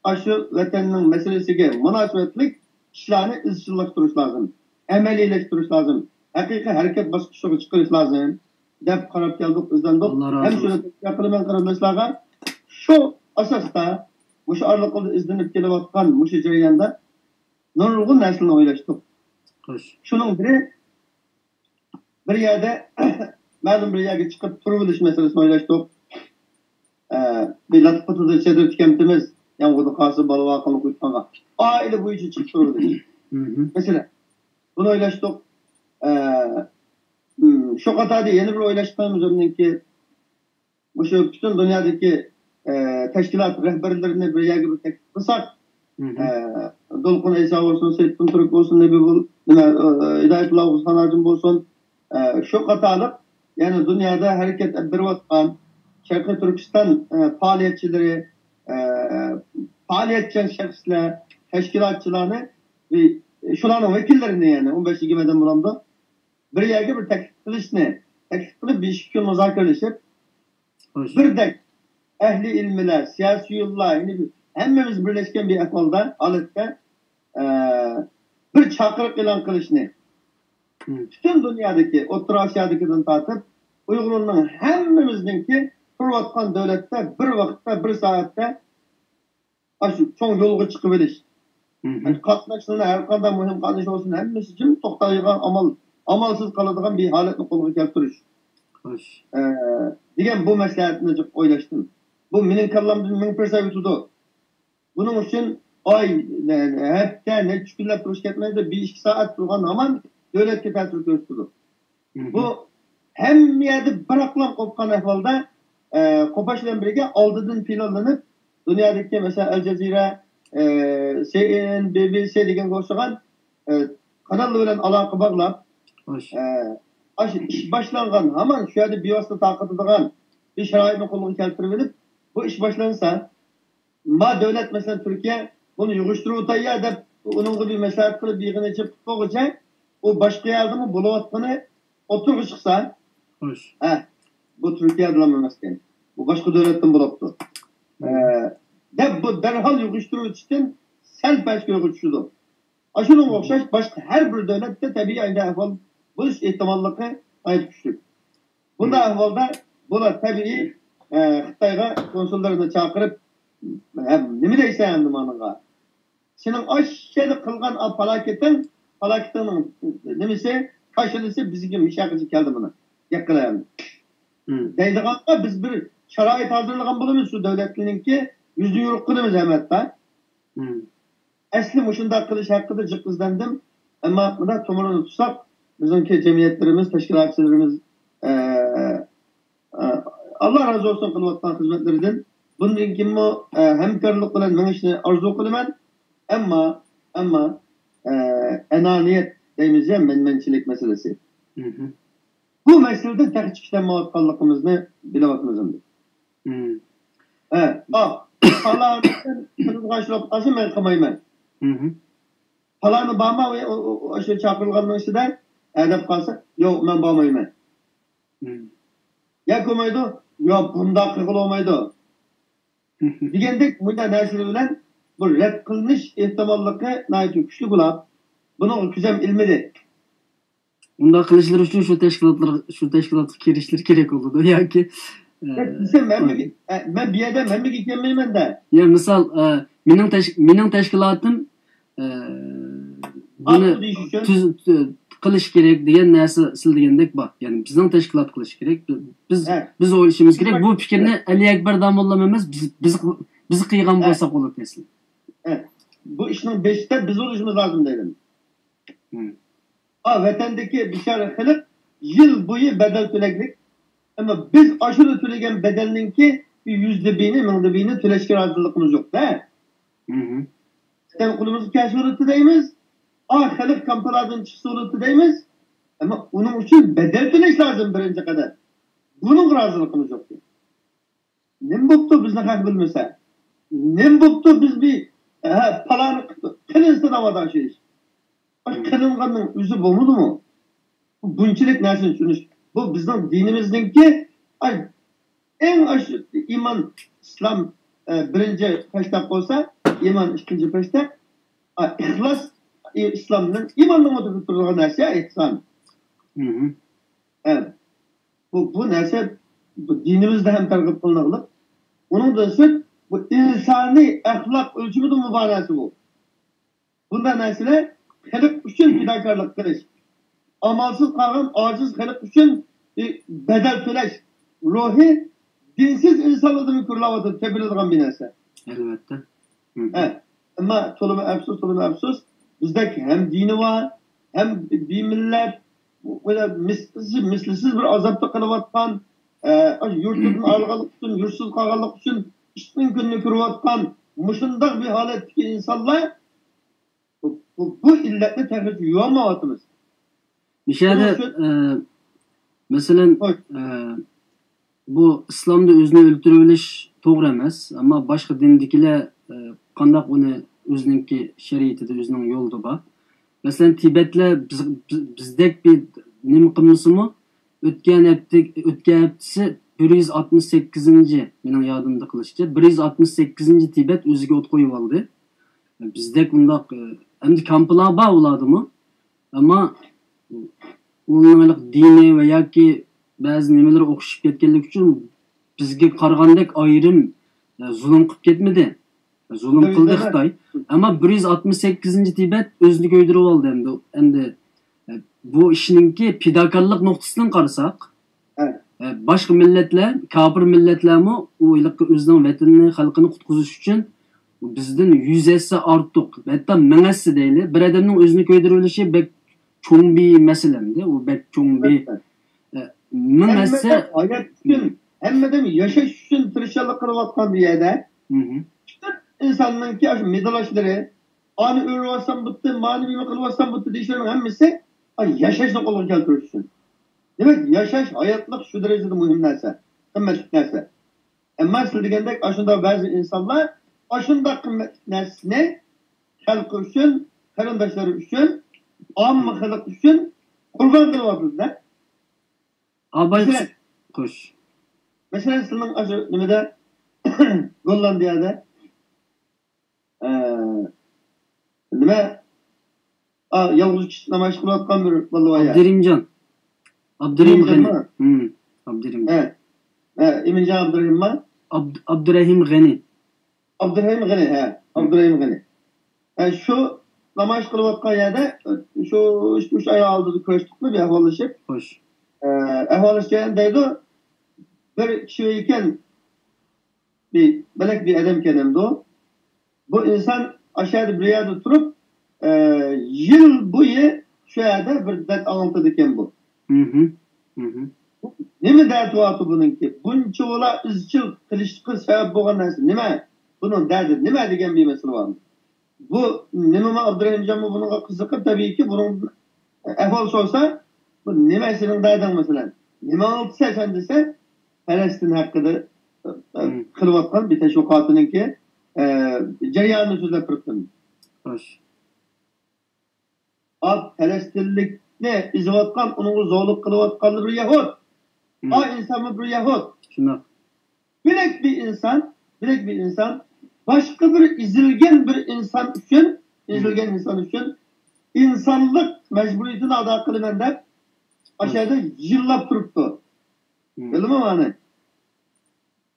ئاشۇ ۋەتەننىڭ مەسىلىسىگە مۇناسىۋەتلىك ئىشلارنى ئىزچىللاشتۇرۇش لازىم، ئەمەلىيلەشتۈرۈش لازىم، ھەقىقىي ھەرىكەت باسقۇچىغا چىقىرىش لازىم دەپ قاراپ كەلدۇق، ئىزدەندۇق. ئاللا رازى ھەم شۇنى بولسۇن. تەۋسىيە قىلىمەن قېرىنداشلارغا، شۇ ئاساستا مۇشۇ ئارىلىقتا ئىزدىنىپ كېلىۋاتقان مۇشۇ جەرياندا نۇرغۇن نەرسىلەرنى ئويلاشتۇق. خوش. شۇنىڭ بىرى، بىر يەردە، مەلۇم بىر يەرگە چىقىپ تۇرۇۋېلىش مەسىلىسىنى ئويلاشتۇق. ئە، بىر لاتپۇتىدا چېدىر تىكەمتىمىز، يامغۇردا قالسا، بالا-ۋاقىلىق ئۇيتقانغا. ئائىلە بويىچە چىقىپ تۇرۇۋېلىش. مەسىلەن، بۇنى ئويلاشتۇق. ئە، م، شۇ قاتاردا يەنە بىر ئويلاشقىنىمىز ئۇنىڭكى، مۇشۇ پۈتۈن دۇنيادىكى، ئە، تەشكىلات رەھبەرلىرىنى بىر يەرگە بىر تەكلىپ قىلساق، ئە، دولقۇن ئەيسا بولسۇن، سەيپۇددىن تۈرك بولسۇن، نەبى بول-، نېمە، ئە، ھىدايەتۇللا ئوغۇزخان ھاجىم بولسۇن، ئە، شۇ قاتارلىق، يەنى دۇنيادا ھەرىكەت ئېلىپ بېرىۋاتقان شەرقىي تۈركىستان، ئە، پائالىيەتچىلىرى، ئە، پائالىيەتچان شەخسلەر، تەشكىلاتچىلارنى، بى-، شۇلارنىڭ ۋەكىللىرىنى، يەنى ئون بەش يىگىرمە ئادەم بولامدۇ؟ بىر يەرگە بىر تەكلىپ قىلىشنى، تەكلىپ قىلىپ، بىر ئىككى كۈن مۇزاكىرىلىشىپ، بىردەك ئەھلى ئىلمىلەر، سىياسىيونلار، يەنى ھەممىمىز بىرلەشكەن بىر ئەھۋالدا، ھالەتتە، ئە، بىر چاقىرىق ئېلان قىلىشنى، پۈتۈن دۇنيادىكى، ئوتتۇرا ئاسىيادىكىدىن تارتىپ، ئۇيغۇرنىڭ ھەممىمىزنىڭكى تۇرۇۋاتقان دۆلەتتە بىر ۋاقىتتا، بىر سائەتتە ئاشۇ چوڭ يولغا چىقىۋېلىش. يەنى قاتناشلىرىنى، ھەر قانداق مۇھىم قاتناش بولسۇن، ھەممىسى جىم توختايدىغان ئامال، ئامالسىز قالىدىغان بىر ھالەتنى قولغا كەلتۈرۈش. ئە، دېگەن بۇ مەسلىھەتنى جىق ئويلاشتىم. بۇ مېنىڭ كاللامدىن مىڭ پىرسەنت ئۆتىدۇ. بۇنىڭ ئۈچۈن ئاي، نە-، نە-، ھەپتە، نەچچە كۈنلەپ تۇرۇش كەتمەيدۇ، بىر ئىككى سائەت تۇرغان ھامان دۆلەتكە تەسىر كۆرسىتىدۇ. بۇ ھەممە يەردە بىراقلام قوپقان ئەھۋالدا، ئە، قوپاش بىلەن بىرگە ئالدىدىن پىلانلىنىپ، دۇنيادىكى، مەسىلەن، ئەل جەزىرە، ئە، سى ئېن ئېن، بى بى سى دېگەنگە ئوخشىغان، ئە، قاناللار بىلەن ئالاقە باغلاپ، خوش. ئە، ئاشۇ ئىش باشلانغان، ھامان شۇ يەردە بىۋاسىتە تارقىتىدىغان بىر شارائىتنى قولغا كەلتۈرۈۋېلىپ، بۇ ئىش باشلانسا، ما دۆلەت، مەسىلەن، تۈركىيە بۇنى يىغىشتۇرۇۋېتەييە دەپ، ئۇنىڭغا بىر مەسلىھەت قىلىپ، يىغىن ئېچىپ قىلغۇچە، ئۇ باشقا يەردىمۇ بولۇۋاتقىنى ئوتتۇرىغا چىقسا، خوش. ھە، بۇ تۈركىيەدىلا ئەمەسكەن، بۇ باشقا دۆلەتتىن بولۇپتۇ. ئە، دەپ بۇ دەرھال يىغىشتۇرۇۋېتىشتىن سەل پەس كويغا چۈشىدۇ. ئاشۇنىڭغا ئوخشاش باشقا ھەر بىر دۆلەتتە تەبىئىي ئەينى ئەھۋال بولۇش ئېھتىماللىقى ناھايىتى كۈچلۈك. بۇنداق ئەھۋالدا بۇلار تەبىئىي، ئە، خىتايغا كونسۇللىرىنى چاقىرىپ، ھە، نېمە دەيسەن ئەمدى مانىڭغا؟ سېنىڭ ئاشۇ يەردە قىلغان ئا پالاكىتىڭ، پالاكىتىڭنىڭ نېمىسى، كاشىلىسى بىزگە مىشەغىچە كەلدى بۇنى. گەپ قىلە ئەمدى. مم. دەيدىغانغا بىز بىر شارائىت ھازىرلىغان بولىمىز، شۇ دۆلەتلەرنىڭكى يۈزىنى يورۇق قىلىمىز ھەممەتتا. مم. ئەسلى مۇشۇنداق قىلىش ھەققىدە جىق ئىزدەندىم. ئەمما مۇنداق تومۇرىنى تۇتساق، بىزنىڭكى جەمئىيەتلىرىمىز، تەشكىلاتچىلىرىمىز، ئە، ئە، ئاللا رازى بولسۇن قىلىۋاتقان خىزمەتلىرىدىن. بۇندىن كېيىنمۇ، ئە، ھەمكارلىق بىلەن مېڭىشنى ئارزۇ قىلىمەن. ئەمما، ئەمما، ئە، ئەنانىيەت دەيمىز يا، مەنمەنچىلىك مەسىلىسى. مم. بۇ مەسىلىدىن تېخىچە چىقىشالمايۋاتقانلىقىمىزنى بىلىۋاتىمىز ئەمدى. مم. ھە، ئا، پالانىدىن قىلىدىغان ئىش بولۇپ قالسا مەن قىلمايمەن. مم. پالانى بارمۇ ئاشۇ چاقىرىلغاننىڭ ئىچىدە؟ ھە دەپ قالسا، يوق، مەن بارمايمەن. مم. ياكى بولمايدۇ، يوق، بۇنداق قىلغىلى بولمايدۇ. دېگەندەك مۇنداق نەرسىلەر بىلەن بۇ رەت قىلىنىش ئېھتىماللىقى ناھايىتى كۈچلۈك بولۇپ، بۇنىڭغا كۆزەم ئىلمىدى. ئۇنداق قىلىشلىرى ئۈچۈن شۇ تەشكىلاتلار، شۇ تەشكىلاتقا كىرىشلىرى كېرەك بولىدۇ ياكى، ئە، دېسەم، ھەممىگە، ئە، مەن بۇ يەردە ھەممىگە كەلمەيمەن-دە. يا، مىسال، ئە، مېنىڭ تەش-، مېنىڭ تەشكىلاتىم، ئە، بۇنى ئاقىل دېيىش ئۈچۈن. تۈز-، تۈ-، قىلىش كېرەك دېگەن نەرسە سىز دېگەندەك بار. يەنى بىزنىڭ تەشكىلات قىلىش كېرەك. بىز، ھە. بىز ئويلىشىمىز كېرەك. بۇ پىكىرنى ئەلى ئەكبەر داموللام ئەمەس، بىز، بىز، بىز قىلغان ھە. بولساق بولىدۇ ئەسلى. ھە. بۇ ئىشنىڭ بېشىدا بىز بولۇشىمىز لازىم دەيمەن. مم. ئا، ۋەتەندىكى بىچارە خەلق يىل بويى بەدەل تۆلەكلىك. ئەمما بىز ئاشۇلا تۆلىگەن بەدەلنىڭكى يۈزدە بىرىنى، مىڭدا بىرىنى تۆلەشكە رازىلىقىمىز يوق-دە. مم. ۋەتەن قولىمىزغا كەلسە بولاتتى دەيمىز. ئا، خەلق كامپىلاردىن چىقسا بولاتتى دەيمىز. ئەمما ئۇنىڭ ئۈچۈن بەدەل تۆلەش لازىم بىرىنچى قەدەم. بۇنىڭغا رازىلىقىمىز يوق. نېمە بوپتۇ بىزنى خەق بىلمىسە؟ نېمە بوپتۇ بىز بىر، ھە، پالانى قىلىنسا دەۋاتقان شۇ ئىش. قىلىنغاننىڭ ئۆزى بولمىدىمۇ؟ بۇ بۇنچىلىك نەرسىنى چۈشىنىش. بۇ بىزنىڭ دىنىمىزنىڭكى، ئاي، ئەڭ ئاشۇ ئىمان، ئىسلام، ئە، بىرىنچى پەشتەك بولسا، ئىمان ئىككىنچى پەشتەك، ئا، ئىخلاس، ئى، ئىسلامنىڭ، ئىماننىڭ ئوتتۇرىدا تۇرىدىغان نەرسە ئېھسان. مم. ھە. بۇ، بۇ نەرسە بۇ دىنىمىزدە ھەم تەرغىب قىلىنغانلىق. ئۇنىڭدىن سىرت، بۇ ئىنسانىي ئەخلاق ئۆلچىمىدىمۇ بار نەرسە بۇ. بۇنداق نەرسىلەر خەلق ئۈچۈن پىداكارلىق قىلىش، ئامالسىز قالغان ئاجىز خەلق ئۈچۈن بەدەل تۆلەش روھى دىنسىز ئىنسانلاردىمۇ كۆرۈلۈۋاتىدۇ، تېپىلىدىغان بىر نەرسە. ئەلۋەتتە. مم. ھە، ئەمما تولىمۇ ئەپسۇس، تولىمۇ ئەپسۇس، بىزدەك ھەم دىنى بار، ھەم بىمىللەت، بىلەن مىسلىسىز، مىسلىسىز بىر ئازابتا قېلىۋاتقان، ئە، يۇرتىدىن ئايرىلغانلىق ئۈچۈن، يۇرتسىز قالغانلىق ئۈچۈن ئىشتىن كۈننى كۆرۈۋاتقان مۇشۇنداق بىر ھالەتتىكى ئىنسانلار بۇ، بۇ، بۇ ئىللەتنى تېخىچە يۇيالمايۋاتىمىز. مىشەدە، شۇنىڭ ئۈچۈن ئە، مەسىلەن، ھوي. ئە، بۇ ئىسلامدا ئۆزىنى ئۆلتۈرۈۋېلىش توغرا ئەمەس. ئەمما باشقا دىندىكىلەر، ئە، قانداق ئۇنى ئۆزىنىڭكى شەرىئىتىدە، ئۆزىنىڭ يولىدا بار. مەسىلەن، تىبەتلەر بىز، بىز، بىزدەك بىر نېمە قىلمىسىمۇ، ئۆتكەن ھەپتە، ئۆتكەن ھەپتىسى بىر يۈز ئاتمىش سەككىزىنچى، مېنىڭ يادىمدا قىلىشىچە، بىر يۈز ئاتمىش سەككىزىنچى تىبەت ئۆزىگە ئوت قويۇۋالدى. بىزدەك ئۇنداق، ئە، ئەمدى كامپلار بار ئۇلاردىمۇ. ئەمما ئۇنىڭ ھېلىقى دىنى ۋە ياكى بەزى نېمىلىرى ئوخشىشىپ كەتكەنلىكى ئۈچۈن بىزگە قارىغاندەك ئايرىم، ئە، زۇلۇم قىلىپ كەتمىدى. زۇلۇم قىلدى خىتاي. ئەمما بىر يۈز ئاتمىش سەككىزىنچى تىبەت ئۆزىنى كۆيدۈرۈۋالدى ئەمدى. ئەمدى، ئە، بۇ ئىشنىڭكى پىداكارلىق نۇقتىسىدىن قارىساق، ئە، باشقا مىللەتلەر، كاپىر مىللەتلەرمۇ ئۇ ھېلىقى ئۆزىنىڭ ۋەتىنىنى، خەلقىنى قۇتقۇزۇش ئۈچۈن بىزدىن يۈز ھەسسە ئارتۇق، ھەتتا مىڭ ھەسسە دەيلى. بىر ئادەمنىڭ ئۆزىنى كۆيدۈرۈۋېلىشى بەك چوڭ بىر مەسىلە ئەمدى. ئۇ بەك چوڭ بىر، ئە، مىڭ ھەسسە. ھەممە ئادەم ھايات ئۈچۈن، ھەممە ئادەم ياشاش ئۈچۈن تىرىشچانلىق قىلىۋاتقان بۇ يەردە. مم. پۈتۈن ئىنساننىڭكى ئاشۇ مىدىرلاشلىرى، ئانى ئۆرۈۋاتسام بۇتتى، مانى نېمە قىلىۋاتسام بۇتتى دېيىشلىرىنىڭ ھەممىسى ئا، ياشاشنى قولغا كەلتۈرۈش ئۈچۈن. دېمەك، ياشاش، ھاياتلىق شۇ دەرىجىدە مۇھىم نەرسە، قىممەتلىك نەرسە. ئەمما سىز دېگەندەك ئاشۇنداق بەزى ئىنسانلار ئاشۇنداق قىممەتلىك نەرسىنى خەلقى ئۈچۈن، قېرىنداشلىرى ئۈچۈن، ئامما خەلق ئۈچۈن قۇربان قىلىۋاتىدۇ-دە. ئاباي مەسىلەن، خوش. مەسىلەن، سىلىنىڭ ئاشۇ نېمىدە، گوللاندىيەدە، ئە، نېمە، ئا، يالغۇز كىشى نامايىش قىلىۋاتقان بىر بالىۋايە. ئابدۇرېھىمجان. ئابدۇرېھىم غېنى. ئىمىنجانمۇ؟ ھىم، ئابدۇرېھىم. ھە، ئىمىنجان ئابدۇرېھىممۇ؟ ئابد-، ئابدۇرېھىم غېنى. ئابدۇرېھىم غېنى، ھە. ھىم. ئابدۇرېھىم غېنى. ھە، شۇ نامايىش قىلىۋاتقان يەردە، شۇ ئىككى، ئۈچ ئاي ئالدىدا كۆرۈشتۇقمۇ، بىر ئەھۋاللىشىپ؟ خوش. ئە، ئەھۋاللىشىپ دەيدۇ، بىر كىشى ئىكەن، بىر بەلەك بىر ئادەم ئىكەن ئەمدى. بۇ ئىنسان ئاشۇ يەردە بىر يەردە تۇرۇپ، ئە، يىل بويى شۇ يەردە بىر دەرد ئاڭلىتىدىكەن بۇ. مھم. مھم. نېمە دەردى بار بۇنىڭكى؟ بۇنچىۋالا ئىزچىل قىلىشقا سەۋەب بولغان نەرسە نېمە؟ بۇنىڭ دەردى نېمە دېگەن بىر مەسىلە بار. بۇ نېمىمۇ ئابدۇرېھىمجانمۇ بۇنىڭغا قىزىقىپ، تەبىئىيكى، بۇنىڭ ئەھۋال سورىسا، بۇ نېمە سېنىڭ دەردىڭ مەسىلەن؟ نېمە ئاڭلىتىسەن سەن دېسە، پەلەستىن ھەققىدە، ئە، مم. قىلىۋاتقان بىر تەشۋىقاتىنىڭكى، ئە، جەريانىنى سۆزلەپ بېرىپتىمەن. خوش. ئا، پەلەستىنلىكنى ئېزىۋاتقان، ئۇنىڭغا زورلۇق قىلىۋاتقانلا بىر يەھۇد. مم. ئا، ئىنسانمۇ بىر يەھۇد. شۇنداق. بىلەك بىر ئىنسان، بىلەك بىر ئىنسان باشقا بىر ئېزىلگەن بىر ئىنسان ئۈچۈن، مم. ئېزىلگەن ئىنسان ئۈچۈن ئىنسانلىق مەجبۇرىيىتىنى ئادا قىلىمەن دەپ، ئاشۇ يەردە يىللاپ تۇرۇپتۇ. مم. بىلدىڭمۇ مانا؟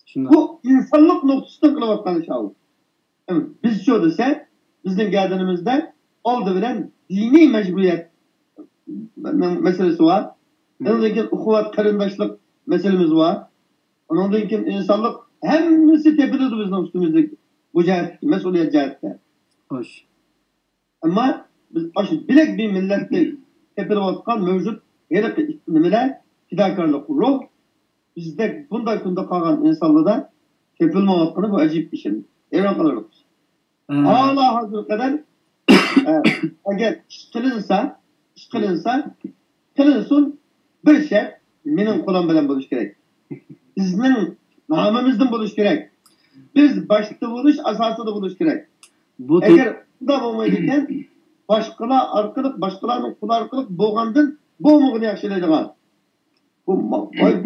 شۇنداق. بۇ ئىنسانلىق نۇقتىسىدىن قىلىۋاتقان ئىش ئۇ. ئەمما بىزچۇ دېسە، بىزنىڭ گەدىنىمىزدە ئالدى بىلەن دىنىي مەجبۇرىيەت مەسىلىسى بار. مم. ئۇنىڭدىن كېيىن ئۇخۇۋات، قېرىنداشلىق مەسىلىمىز بار. ئۇنىڭدىن كېيىن ئىنسانلىق ھەممىسى تېپىلىدۇ بىزنىڭ ئۈستىمىزدە بۇ جەھەتتىكى مەسئۇلىيەت جەھەتتە. خوش. ئەمما بىز ئاشۇ بىلەك بىر مىللەتنى تېپىلىۋاتقان مەۋجۇت ھېلىقى نېمىلەر، پىداكارلىق روھ بىزدەك بۇنداق كۈندە قالغان ئىنسانلاردا تېپىلمايۋاتقىنى بۇ ئەجەب ئىش. ھەيران قالارلىق ئىش. ھە. ھالا ھازىرغا قەدەر، ئە، ئەگەر ئىش قىلىنسا، ئىش قىلىنسا، قىلىنسۇن، بىر شەرت، مېنىڭ قولۇم بىلەن بولۇشى كېرەك. بىزنىڭ نامىمىزدىن بولۇشى كېرەك. بىز باشتا بولۇش، ئاساسىدا بولۇشى كېرەك. بۇ تۆ- ئەگەر ئۇنداق بولمايدىكەن، باشقىلار ئارقىلىق، باشقىلارنىڭ قولى ئارقىلىق بولغاندىن بولمىغىنى ياخشىلايدىغان. بۇ ما-، ئاي-،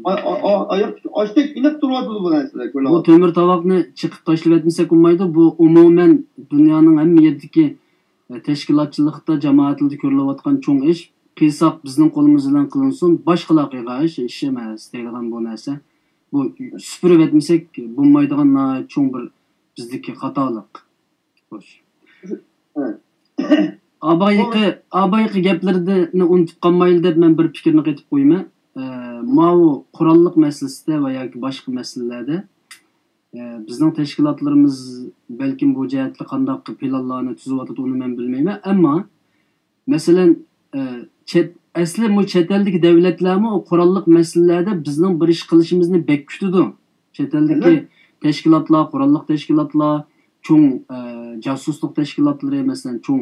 ئاي-، ئاي-، ئاي-، ئاياقتىكى ئاشتەك ئېنىق تۇرۇۋاتىدۇ بۇ نەرسىلەر، بۇ كۆرۈلۈۋاتىدۇ. تۆمۈر تاۋاقنى چېقىپ تاشلىۋەتمىسەك بولمايدۇ. بۇ ئومۇمەن دۇنيانىڭ ھەممە يېرىدىكى، ئە، تەشكىلاتچىلىقتا، جامائەتلىرىدە كۆرۈلۈۋاتقان چوڭ ئىش. قىلساق بىزنىڭ قولىمىز بىلەن قىلىنسۇن، باشقىلار قىلغان ئىش، ئىش ئەمەس دەيدىغان بۇ نەرسە. بۇ سۈپۈرۈۋەتمىسەك بولمايدىغان ناھايىتى چوڭ بىر بىزدىكى خاتالىق. خوش. ھە. ئابايقى، ئابايقى گەپلىرىنى ئۇنتۇپ قالمايلى دەپ مەن بىر پىكىرنى قېتىپ قويىمەن. ئە، ماۋۇ قوراللىق مەسىلىسىدە ۋە ياكى باشقا مەسىلىلەردە، ئە، بىزنىڭ تەشكىلاتلىرىمىز بەلكىم بۇ جەھەتتە قانداق پىلانلارنى تۈزۈۋاتىدۇ، ئۇنى مەن بىلمەيمەن. ئەمما مەسىلەن، ئە، چەت، ئەسلى مۇ چەت ئەلدىكى دەۋلەتلەرمۇ قوراللىق مەسىلىلەردە بىزنىڭ بىر ئىش قىلىشىمىزنى بەك كۈتىدۇ. چەت ئەلدىكى تەشكىلاتلار، قوراللىق تەشكىلاتلار، چوڭ، ئە، جاسۇسلۇق تەشكىلاتلىرى، مەسىلەن، چوڭ،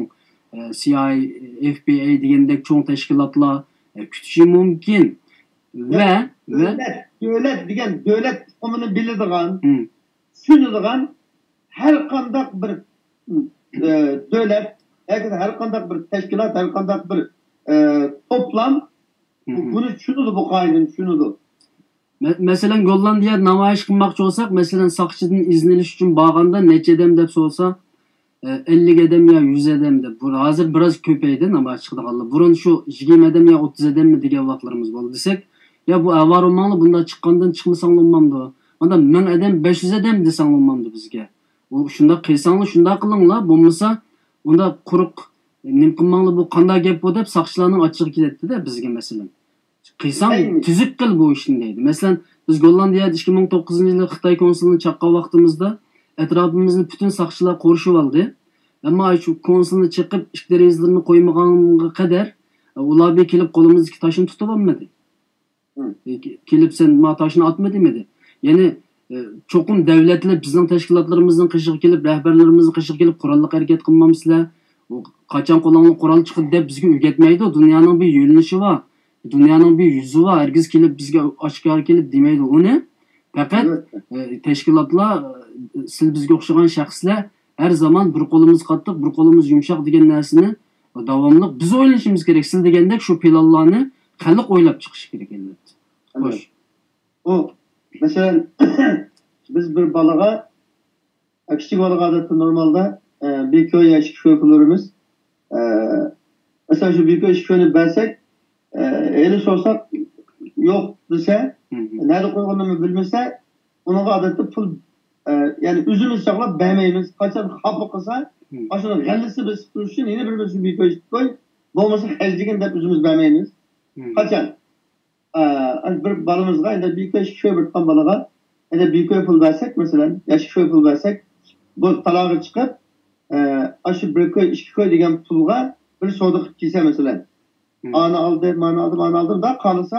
ئە، سى ئاي ئەي، ئېف بى ئاي دېگەندەك چوڭ تەشكىلاتلار، ئە، كۈتۈشى مۇمكىن. ۋە، ۋە دۆلەت، دۆلەت دېگەن دۆلەت ئۇقۇمىنى بىلىدىغان، مم. چۈشىنىدىغان ھەر قانداق بىر، ئە، دۆلەت ياكى ھەر قانداق بىر تەشكىلات، ھەر قانداق بىر، ئە، توپلام بۇ، مم. بۇنى چۈشىنىدۇ، بۇ قائىدىنى چۈشىنىدۇ. مە-، مەسىلەن، گوللاندىيە نامايىش قىلماقچى بولساق، مەسىلەن، ساقچىدىن ئىزىن ئېلىش ئۈچۈن بارغاندا نەچچە ئادەم دەپ سورىسا، ئە، ئەللىك ئادەم يا يۈز ئادەم دەپ. بۇ ھازىر بىراز كۆپەيدى نامايىش چىقىدىغانلار. بۇرۇن شۇ يىگىرمە ئادەم يا ئوتتۇز ئادەممۇ دېگەن ۋاقىتلىرىمىز بولدى دېسەك، يا بۇ ئاۋارە بولماڭلار، بۇنداق چىققاندىن چىقمىساڭلار بولمامدۇ؟ ئاندا مىڭ ئادەم، بەش يۈز ئادەم دېسەڭلار بولمامدۇ بىزگە؟ ئۇ شۇنداق قىلساڭلار شۇنداق قىلىڭلار، بولمىسا ئۇنداق قۇرۇق نېمە قىلماڭلار، بۇ قانداق گەپ بۇ دەپ ساقچىلارنىڭ ئاچچىقى كېلەتتى-دە بىزگە مەسىلەن. قىلساڭ تۈزۈپ قىل بۇ ئىشنى دەيدۇ. مەسىلەن، بىز گوللاندىيەدە ئىككى مىڭ توققۇزىنچى يىلى خىتاي كونسۇلىنى چاققان ۋاقتىمىزدا ئەتراپىمىزنى پۈتۈن ساقچىلار قورشىۋالدى. ئەمما شۇ كونسۇلنى چېقىپ ئىككى دېرىزىلىرىنى قويمىغانغا قەدەر، ئۇلار بىر كېلىپ قولىمىزدىكى تاشنى تۇتۇۋالمىدى. مم. كېلىپ سەن ما تاشنى ئاتما دېمىدى. يەنى، ئە، چوقۇم دەۋلەتلەر بىزنىڭ تەشكىلاتلىرىمىزنىڭ قېشىغا كېلىپ، رەھبەرلىرىمىزنىڭ قېشىغا كېلىپ، قوراللىق ھەرىكەت قىلمامسىلەر، بۇ قاچان قولۇڭغا قورال چىقىدۇ دەپ بىزگە ئۆگەتمەيدۇ. دۇنيانىڭ بىر يۆنىلىشى بار، دۇنيانىڭ بىر يۈزى بار. ھەرگىز كېلىپ بىزگە ئاشكارا كېلىپ دېمەيدۇ ئۇنى. پەقەت، ئەلۋەتتە. ئە، تەشكىلاتلار، ئە، سىز بىزگە ئوخشىغان شەخسلەر ھەر زامان بىر قولىمىز قاتتىق، بىر قولىمىز يۇمشاق دېگەن نەرسىنى داۋاملىق بىز ئويلىشىمىز كېرەك. سىز دېگەندەك شۇ پىلانلارنى خەلق ئويلاپ چىقىشى كېرەك، ئەلۋەتتە. ئەلۋەتتە. خوش. ئۇ، مەسىلەن، بىز بىر بالىغا، كىچىك بالىغا ئادەتتە نورمالدا، ئە، بىر كوي يا ئىككى كوي پۇل بېرىمىز. ئە، مەسىلەن، شۇ بىر كوي ئىككى كوينى بەرسەك، ئە، ھېلى سورىساق، يوق دېسە، مم. نەدە قويغىنىنى بىلمىسە، ئۇنىڭغا ئادەتتە پۇل، ئە، يەنى ئۆزىمىز چاغلاپ بەرمەيمىز. قاچان خاپا قىلسا، مم. ئاشۇنىڭ غەللىسى بېسىپ تۇرۇش ئۈچۈن يەنە بىر، بىر بىر كوي، بولمىسا خەجلىگىن دەپ ئۆزىمىز بەرمەيمىز. مم. قاچان؟ ئە، بىر بالىمىزغا، ئەندى بىر كوي، ئىككى كوي بېرىدىغان بالىغا، ئەندى بىر كوي پۇل بەرسەك، مەسىلەن، يا ئىككى كوي پۇل بەرسەك، بۇ تالاغا چىقىپ، ئە، ئاشۇ بىر كوي، ئىككى كوي دېگەن پۇلغا بىر سودا قىلىپ كىيسە، مەسىلەن، مم. ئانى ئالدىم، مانى ئالدىم، ئانى ئالدىم، دا قالسا،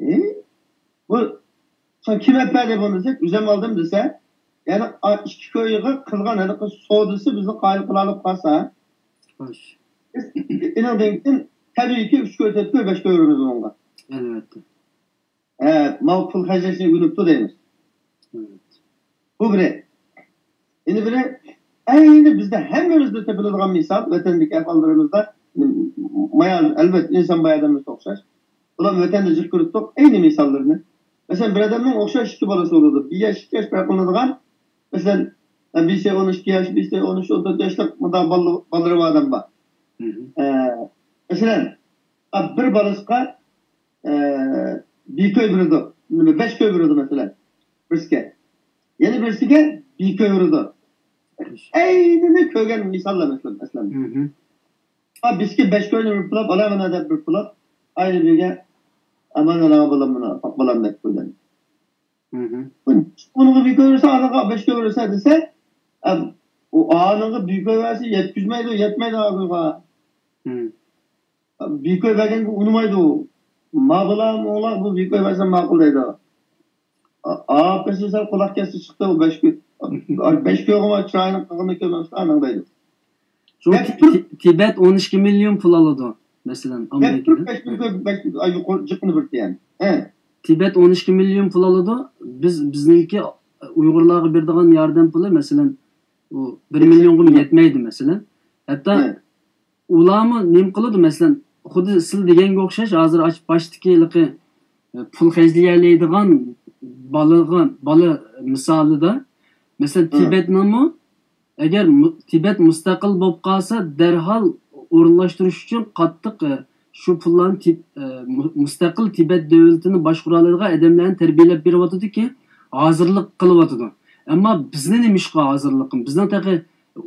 ئى، بۇ ساڭا كىم ئەپ بەردى بۇنى دېسەك، ئۆزۈم ئالدىم دېسە، يەنى ئا-، ئىككى كويغا قىلغان ھېلىقى سودىسى بىزنى قايىل قىلالىپ قالسا، خوش. بىز ئېنىڭدىن كېيىن تەبىئىيكى ئۈچ كوي، تۆت كوي، بەش كوي بېرىمىز ئۇنىڭغا. ئەلۋەتتە. ھە، ماۋۇ پۇل خەجلەشنى ئۆگىنىپتۇ دەيمىز. ئەلۋەتتە. بۇ بىرى. يەنە بىرى، ئەينى بىزدە ھەممىمىزدە تېپىلىدىغان مىسال، ۋەتەندىكى ئەھۋاللىرىمىزدا، مايا، ئەلۋەتتە، ئىنسان باي ئادەملەرگە ئوخشاش. بۇلار ۋەتەندە جىق كۆرۈپ تۇرۇق، ئەينى مىساللىرىنى. مەسىلەن، بىر ئادەمنىڭ ئوخشاش ئىككى بالىسى بولىدۇ. بىر ياش، ئىككى ياش پەرق قىلىدىغان، مەسىلەن، بىرسى ئون ئىككى ياش، بىرسى ئون ئۈچ، ئون تۆت ياشلىق مۇنداق بالىلىرى بار ئادەم بار. مم. ئە، مەسىلەن، بىر بالىسىغا، ئە، بىر كوي بېرىدۇ، نېمە، بەش كوي بېرىدۇ، مەسىلەن، بىرسىگە. يەنە بىرسىگە بىر كوي بېرىدۇ. ئەينىنى كۆرگەن مىساللار، مەسىلەن، مەسىلەن. مم. ھا، بىزكى بەش كوينى بىر پۇلاپ، ئالا مانا دەپ بىر پۇلاپ، ئايرى بىرگە، ئامان ئالا بالام، مانا، ئاپاق بالام دەپ قويدۇم. مم. ئۇنىڭغا بىر كوي بەرسە، ئانىغا بەش كوي بەرسە دېسە، ئە، ئۇ ئانىغا بىر كوي بەرسە يەتكۈزمەيدۇ، يەتمەيدۇ ئانىغا. مم. بىر كوي بەرگەنگە ئۇنىمايدۇ. ما بالام، ئوڭلاق بۇ بىر كوي بەرسە ماقۇل دەيدۇ. ئا-، ئاپىسى سەل قۇلاق كەتسە چىقتى، ئۇ بەش كوي. بەش كويغىمۇ چىرايىنى قىلغىنى كۆرمەمسىز ئانىڭ دەيدۇ. شۇ دەپ تى-، تۇرۇپ تى-، تىبەت ئون ئىككى مىليون پۇل ئالىدۇ، مەسىلەن، دەپ تۇرۇپ ئامېرىكىدىن. بەش مىليون، بەش مىليون، ئاي، يۇقىرى جىقنى بىر دېگەن. ھە. تىبەت ئون ئىككى مىليون پۇل ئالىدۇ. بىز، بىزنىڭكى ئۇيغۇرلارغا بېرىدىغان ياردەم پۇلى، مەسىلەن، ئۇ بىر مىليونغىمۇ يەتمەيدۇ، مەسىلەن. ھەتتا ھە. ئۇلارمۇ نېمە قىلىدۇ، مەسىلەن، خۇددى سىل دېگەنگە ئوخشاش، ھازىر ئاشۇ باشتىكى ھېلىقى، ئە، پۇل خەجلىيەلەيدىغان بالىغا، بالا مىسالىدا، مەسىلەن، ھە. تىبەتنىڭمۇ ئەگەر مۇ-، تىبەت مۇستەقىل بولۇپ قالسا، دەرھال ئورۇنلاشتۇرۇش ئۈچۈن قاتتىق، ئە، شۇ پۇللارنى تىب-، ئە، مۇ-، مۇستەقىل تىبەت دۆلىتىنى باشقۇرالايدىغان ئادەملەرنى تەربىيەلەپ بېرىۋاتىدۇكى، ھازىرلىق قىلىۋاتىدۇ. ئەمما بىزنى نېمە ئىشقا ھازىرلىق قىلىمىز؟ بىزنىڭ تېخى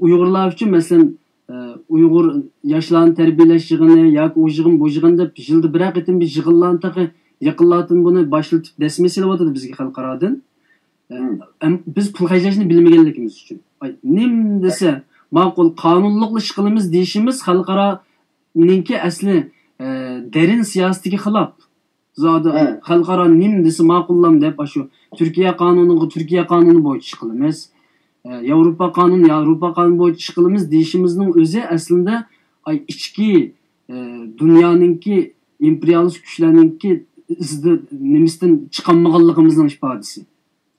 ئۇيغۇرلار ئۈچۈن، مەسىلەن، ئە، ئۇيغۇر ياشلارنى تەربىيەلەش يىغىنى ياكى ئۇ يىغىن، بۇ يىغىن دەپ يىلدا بىرەر قېتىم بىر يىغىنلارنى تېخى يېقىنلاردىن بۇنى باشلىتىپ دەسمە سېلىۋاتىدۇ بىزگە خەلقئارادىن. ئە، مم. ئەم-، بىز پۇل خەجلەشنى بىلمىگەنلىكىمىز ئۈچۈن. ئاي، نېمە دېسە ماقۇل، قانۇنلۇقلا ئىش قىلىمىز دېيىشىمىز خەلقئارانىڭكى ئەسلى، ئە، دەرىن سىياسىتىگە خىلاپ. زادى ھە. خەلقئارا نېمە دېسە ماقۇللام دەپ، ئاشۇ تۈركىيە قانۇنىغا تۈركىيە قانۇنى بويىچە ئىش قىلىمىز. ئە، ياۋروپا قانۇنى، ياۋروپا قانۇنى بويىچە ئىش قىلىمىز دېيىشىمىزنىڭ ئۆزى ئەسلىدە، ئاي، ئىچكى، ئە، دۇنيانىڭكى ئىمپېرىيالىست كۈچلەرنىڭكى ئىزىدا نېمىسىدىن چىقالمىغانلىقىمىزنىڭ ئىپادىسى.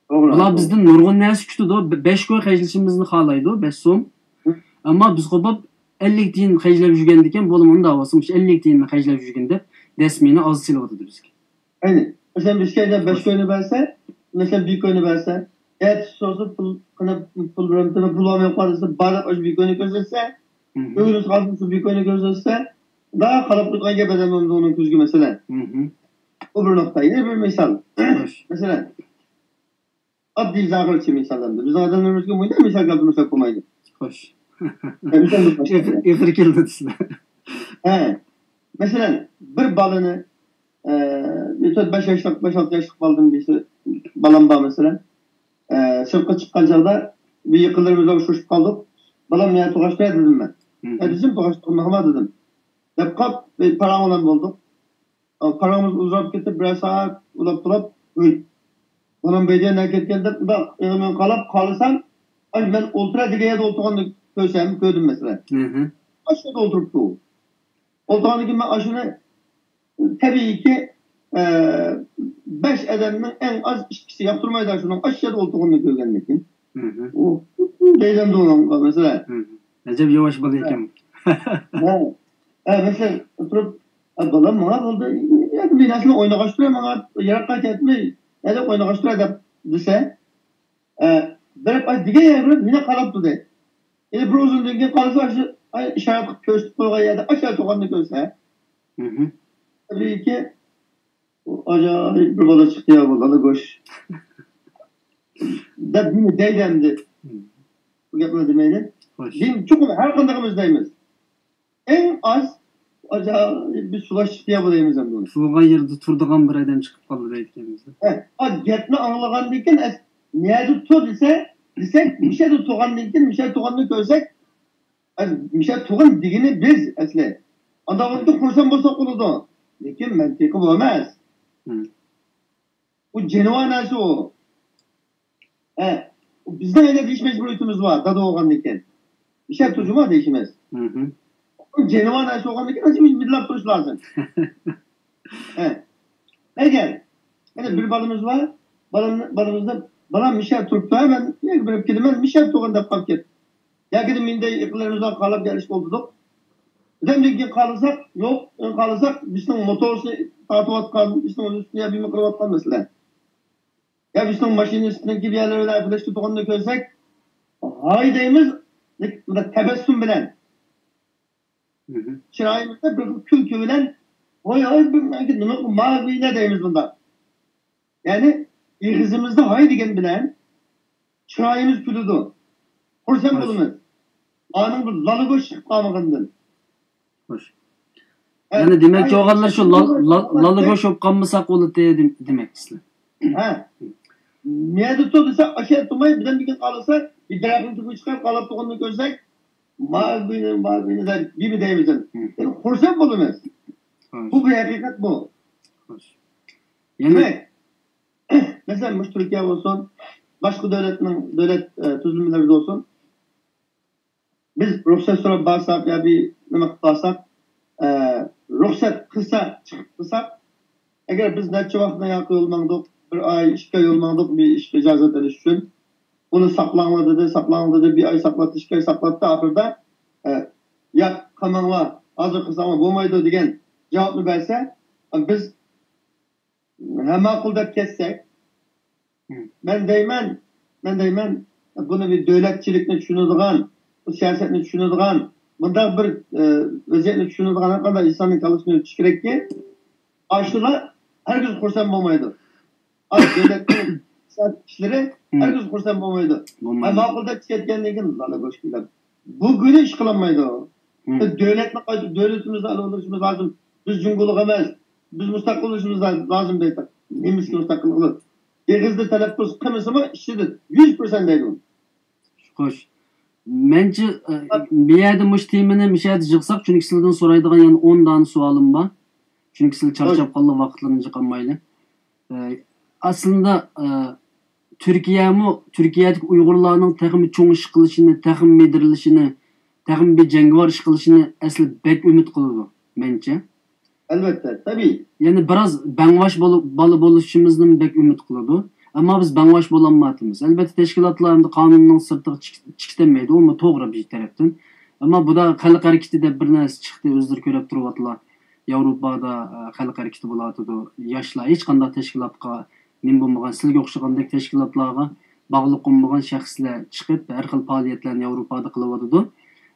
توغرا، بۇلار توغرا. بىزدىن نۇرغۇن نەرسە كۈتىدۇ. بە-، بەش كوي خەجلىشىمىزنى خالايدۇ، بەش سوم. ھە. ئەمما بىز قوپۇپ ئەللىك تىيىن خەجلەپ يۈرگەندىكىن، بولدى، مۇنداق بولسا، مۇشۇ ئەللىك تىيىننى خەجلەپ يۈرگىن دەپ، دەسمىنى ئاز سېلىۋاتىدۇ بىزگە. ئەينى. مەسىلەن، بىز كەيدە بەش كوينى بەرسە، مەسىلەن، بىر كوينى بەرسە، ئەتىسى سورىسا، پۇل، قېنى، پۇل بېرەمتىمەن، پۇل بارمۇ يوقمۇ دېسە، بار دەپ، ئاشۇ بىر كوينى كۆرسەتسە، مم. ئۆگىنىش قالسا، شۇ بىر كوينى كۆرسەتسە، دا قالاپ تۇرىدىغان گەپ ئەمەس ئۇنىڭ كۆزىگە، مەسىلەن. مم. ئۇ بىر نۇقتا. يەنە بىر مىسال. خوش. مەسىلەن، ئاددىي زاھىرچە مىسال ئەمدى. بىزنىڭ ئادەملىرىمىزگە مۇنداق مىسال كەلتۈرمىسەك بولمايدۇ. خوش. ئە، مىسال بىر باشقا. ئېغىر، ئېغىر كېلىدۇ دېسىلە. ھە. مەسىلەن، بىر بالىنى، ئە، بىر تۆت، بەش ياشلىق، بەش، ئالتە ياشلىق بالىدىن بىرسى، بالام بار مەسىلەن. ئە، سىرتقا چىققان چاغدا بىر يېقىنلىرىمىز بىلەن ئۇچرىشىپ قالدۇق. بالام، يا توغراشتۇر دېدىم مەن. مم. ھە دېسەم، توغراشتۇرماقما دېدىم. دەپ قاپ، بىر پاراڭ بىلەن بولدۇق. پاراڭىمىز ئۇزىراپ كېتىپ، بىرەر سائەت ئۇلاپ تۇرۇپ، ھۆي، بالام بەيدىيە نەگە كەتكەن دەپ، مۇنداق ئېغىمنى قالاپ قالسام، ئاي، مەن ئولتۇرا دېگەن يەردە ئولتۇرغاننى كۆرسەم، كۆردۈم مەسىلەن. مم. ئاشۇ يەردە ئولتۇرۇپتۇ. ئولتۇرغاندىن كېيىن مەن ئاشۇنى، تەبىئىيكى، ئە، بەش ئادەمنىڭ ئەڭ ئاز ئىككىسى ياقتۇرمايدۇ شۇنىڭ ئاشۇ يەردە ئولتۇرغىنىنى كۆرگەندىن كېيىن. ئۇ دەيدۇ ئۇنىڭغا، مەسىلەن. ئەجەب ياۋاش بالا ئىكەن. ھە، مەسىلەن، ئولتۇرۇپ، «ئە، بالام، ماڭا بولدى. يا، بىر نەرسىنى ئوينىغاچ تۇرە، ماڭا يىراققا كەتمەي، ھەدەپ ئوينىغاچ تۇرە» دەپ دېسە، ئە، بېرىپ، ئاي، دېگەن يەر بېرىپ، مېنى قاراپ تۇردى. ئەنە بىر ئۇزۇندىن كېيىن قارىسا، شۇ، ئاي، ئىشارەت قىلىپ كۆرسىتىپ قويغان يەردە ئاشۇ تۇرغاننى كۆرسە، تەبىئىيكى، «ئاجايىپ بىر بالا چىقتى يا، بۇ لالا گۆش» دەپ دېمەيدۇ ئەمدى. بۇ گەپنى دېمەيدۇ. خوش. دېمەك، چوقۇم ھەر قاندىقىمىز دەيمىز. ئەڭ ئاز، «ئاجايىپ بىر سۇلاش چىقتى يا، بۇ» دەيمىز ئەمدى ئۇنى. سۇغان يەردە تۇرىدىغان بىر ئادەم چىقىپ قالدى دەيدىكەنمىز. ھە، ئا، گەپنى ئاڭلىغاندىن كېيىن، ئەس-، «نەدە تۇر» دېسە، دېسەك، مۇشۇ يەردە تۇرغاندىن كېيىن، مۇشۇ يەردە تۇرغاننى كۆرسەك، ئەس-، «مۇشۇ يەردە تۇرغان» دېگىنى بىز ئەسلى. ئانداق ۋاقىتتا خۇرسەن بولساق بولىدۇ. لېكىن مەنتىقى بۇ ئەمەس. بۇ جانىۋار نەرسە ئۇ. ھە، بىزنىڭ ئەگەر دېيىش مەجبۇرىيىتىمىز بار، دادا بولغاندىن كېيىن. مۇشۇ يەردە تۇرجۇما دېيىشىمىز. جانىۋار نەرسە بولغاندىن كېيىن، ئانچە مىدىرلاپ تۇرۇش لازىم. ھە. ئەگەر، يەنە بىر بالىمىز بار، بالامنى، بالىمىزنى، «بالام، مۇشۇ يەردە تۇرۇپتۇ، مەن يەنە بېرىپ كېلىمەن، مۇشۇ يەردە تۇرغىن» دەپ قاپتۇ. ياكى مېنىڭدەك يېقىنلىرىمىز بىلەن قاراپ گەپلىشىپ ئولتۇردۇق. بىردەمدىن كېيىن قارىساق، يوق، قارىساق، بىزنىڭ موتورنى تارتىۋاتقان، بىزنىڭ ئۈستىنى يا بىمە قىلىۋاتقان مەسىلە. يا بىزنىڭ ماشىنىستىنىڭكى بىر يەرلىرى بىلەن ئەپلەشتۈرگىنىنى كۆرسەك، ھاي دەيمىز، بۇنداق تەبەسسۇم بىلەن. چىرايىمىزدا بىر خىل كۈلكە بىلەن، «ھوي، ھوي، بۇ نېمە، ماۋىنە» دەيمىز بۇنداق. يەنى ئېغىزىمىزدا ھاي دېگەن بىلەن چىرايىمىز كۈلىدۇ. خۇرسەن بولىمىز. ئانىڭ بىر لالا گۆش چىقىپ قالمىغىنىدىن. خوش. يەنى دېمەكچى بولغانلار شۇ، لالا گۆش بولۇپ قالمىساق بولاتتى دېمەكچىسىلەر. ھە. نەدە تۇر دېسە، ئاشۇ يەردە تۇرماي، بىردەمدىن كېيىن قارىسا، بىر دەرەخنىڭ تۈۋىگە چىقىپ قاراپ تۇرغىنىنى كۆرسەك، «ماۋىنە، ماۋىنە» دەپ بىمە دەيمىز. يەنى خۇرسەن بولىمىز. بۇ بىر ھەقىقەت بۇ. خوش. يەنى دېمەك، مەسىلەن، مۇشۇ تۈركىيە بولسۇن، باشقا دۆلەتنىڭ، دۆلەت، ئە، تۈزۈلمىلىرىدە بولسۇن، بىز رۇخسەت سوراپ بارساق يا بىر نېمە قىلىپ بارساق، ئە، رۇخسەت قىلسا، چىقىپ قىلساق، ئەگەر بىز نەچچە ۋاقىتنى ياقى يول ماڭدۇق، بىر ئاي، ئىككى ئاي يول ماڭدۇق بىر ئىشقا ئىجازەت ئېلىش ئۈچۈن، بۇنى ساقلاڭلار دېدى، ساقلاڭلار دېدى، بىر ئاي ساقلاتتى، ئىككى ئاي ساقلاتتى، ئاخىرىدا، ئە، ياق، قالماڭلار، ھازىر قىلساڭلار بولمايدۇ دېگەن جاۋابنى بەرسە، بىز ھە، ماقۇل دەپ كەتسەك، مەن دەيمەن، مەن دەيمەن، بۇنى بىر دۆلەتچىلىكنى چۈشىنىدىغان، بۇ سىياسەتنى چۈشىنىدىغان، بۇنداق بىر، ئە، ۋەزىيەتنى چۈشىنىدىغان ھەر قانداق ئىنساننىڭ كاللىسىنى ئۆتۈش كېرەككى، ئاشۇلار ھەرگىز خۇرسەن بولمايدۇ. ئاز دۆلەتنىڭ سىياسەت كىشىلىرى ھەرگىز خۇرسەن بولمايدۇ. ھە، ماقۇل دەپ كەتكەندىن كېيىن لالا گۆش كېلىپ، بۇ كۈنى ئىش قىلالمايدۇ. دۆلەتنى قايتا، دۆلىتىمىزنى ئالىۋېلىشىمىز لازىم. بىز جۇڭگولۇق ئەمەس. بىز مۇستەقىل بولۇشىمىز لا-، لازىم دەيدۇ. نېمىسىگە مۇستەقىل قىلىدۇ؟ ئېغىزدا تەلەپپۇز قىلمىسىمۇ، ئىچىدە يۈز پىرسەنت دەيدۇ. خوش. مەنچە، ئە، بۇ يەردە مۇشۇ تېمىنى مۇشۇ يەردە يىغساق، چۈنكى سىلەردىن سورايدىغان يەنە ئون دانە سوئالىم بار. چۈنكى سىلەر چارچاپ قالدى، ۋاقىتلىرىنى جىقالمايلى. ئە، ئەسلىدە، ئە، تۈركىيەمۇ، تۈركىيەدىكى ئۇيغۇرلارنىڭ تېخىمۇ چوڭ ئىش قىلىشىنى، تېخىمۇ مىدىرلىشىنى، تېخىمۇ بىر جەڭگىۋار ئىش قىلىشىنى ئەسلى بەك ئۈمىد قىلىدۇ، مەنچە. ئەلۋەتتە، تەبىئىي. يەنى بىراز بەڭۋاش بولۇپ، بالا بولۇشىمىزنى بەك ئۈمىد قىلىدۇ. ئەمما بىز بەڭۋاش بولالمايۋاتىمىز. ئەلۋەتتە، تەشكىلاتلار ئەمدى قانۇننىڭ سىرتىغا چىق-، چىقىشتۇرمايدۇ، ئۇمۇ توغرا بىر تەرەپتىن. ئەمما بۇدا خەلق ھەرىكىتى دەپ بىر نەرسە چىقتى، ئۆزلىرى كۆرۈپ تۇرۇۋاتىلا. ياۋروپادا، ئە، خەلق ھەرىكىتى بولۇۋاتىدۇ. ياشلار ھېچقانداق تەشكىلاتقا نېمە بولمىغان، سىلىگە ئوخشىغاندەك تەشكىلاتلارغا باغلىق بولمىغان شەخسلەر چىقىپ، ھەر خىل پائالىيەتلەرنى ياۋروپادا قىلىۋاتىدۇ.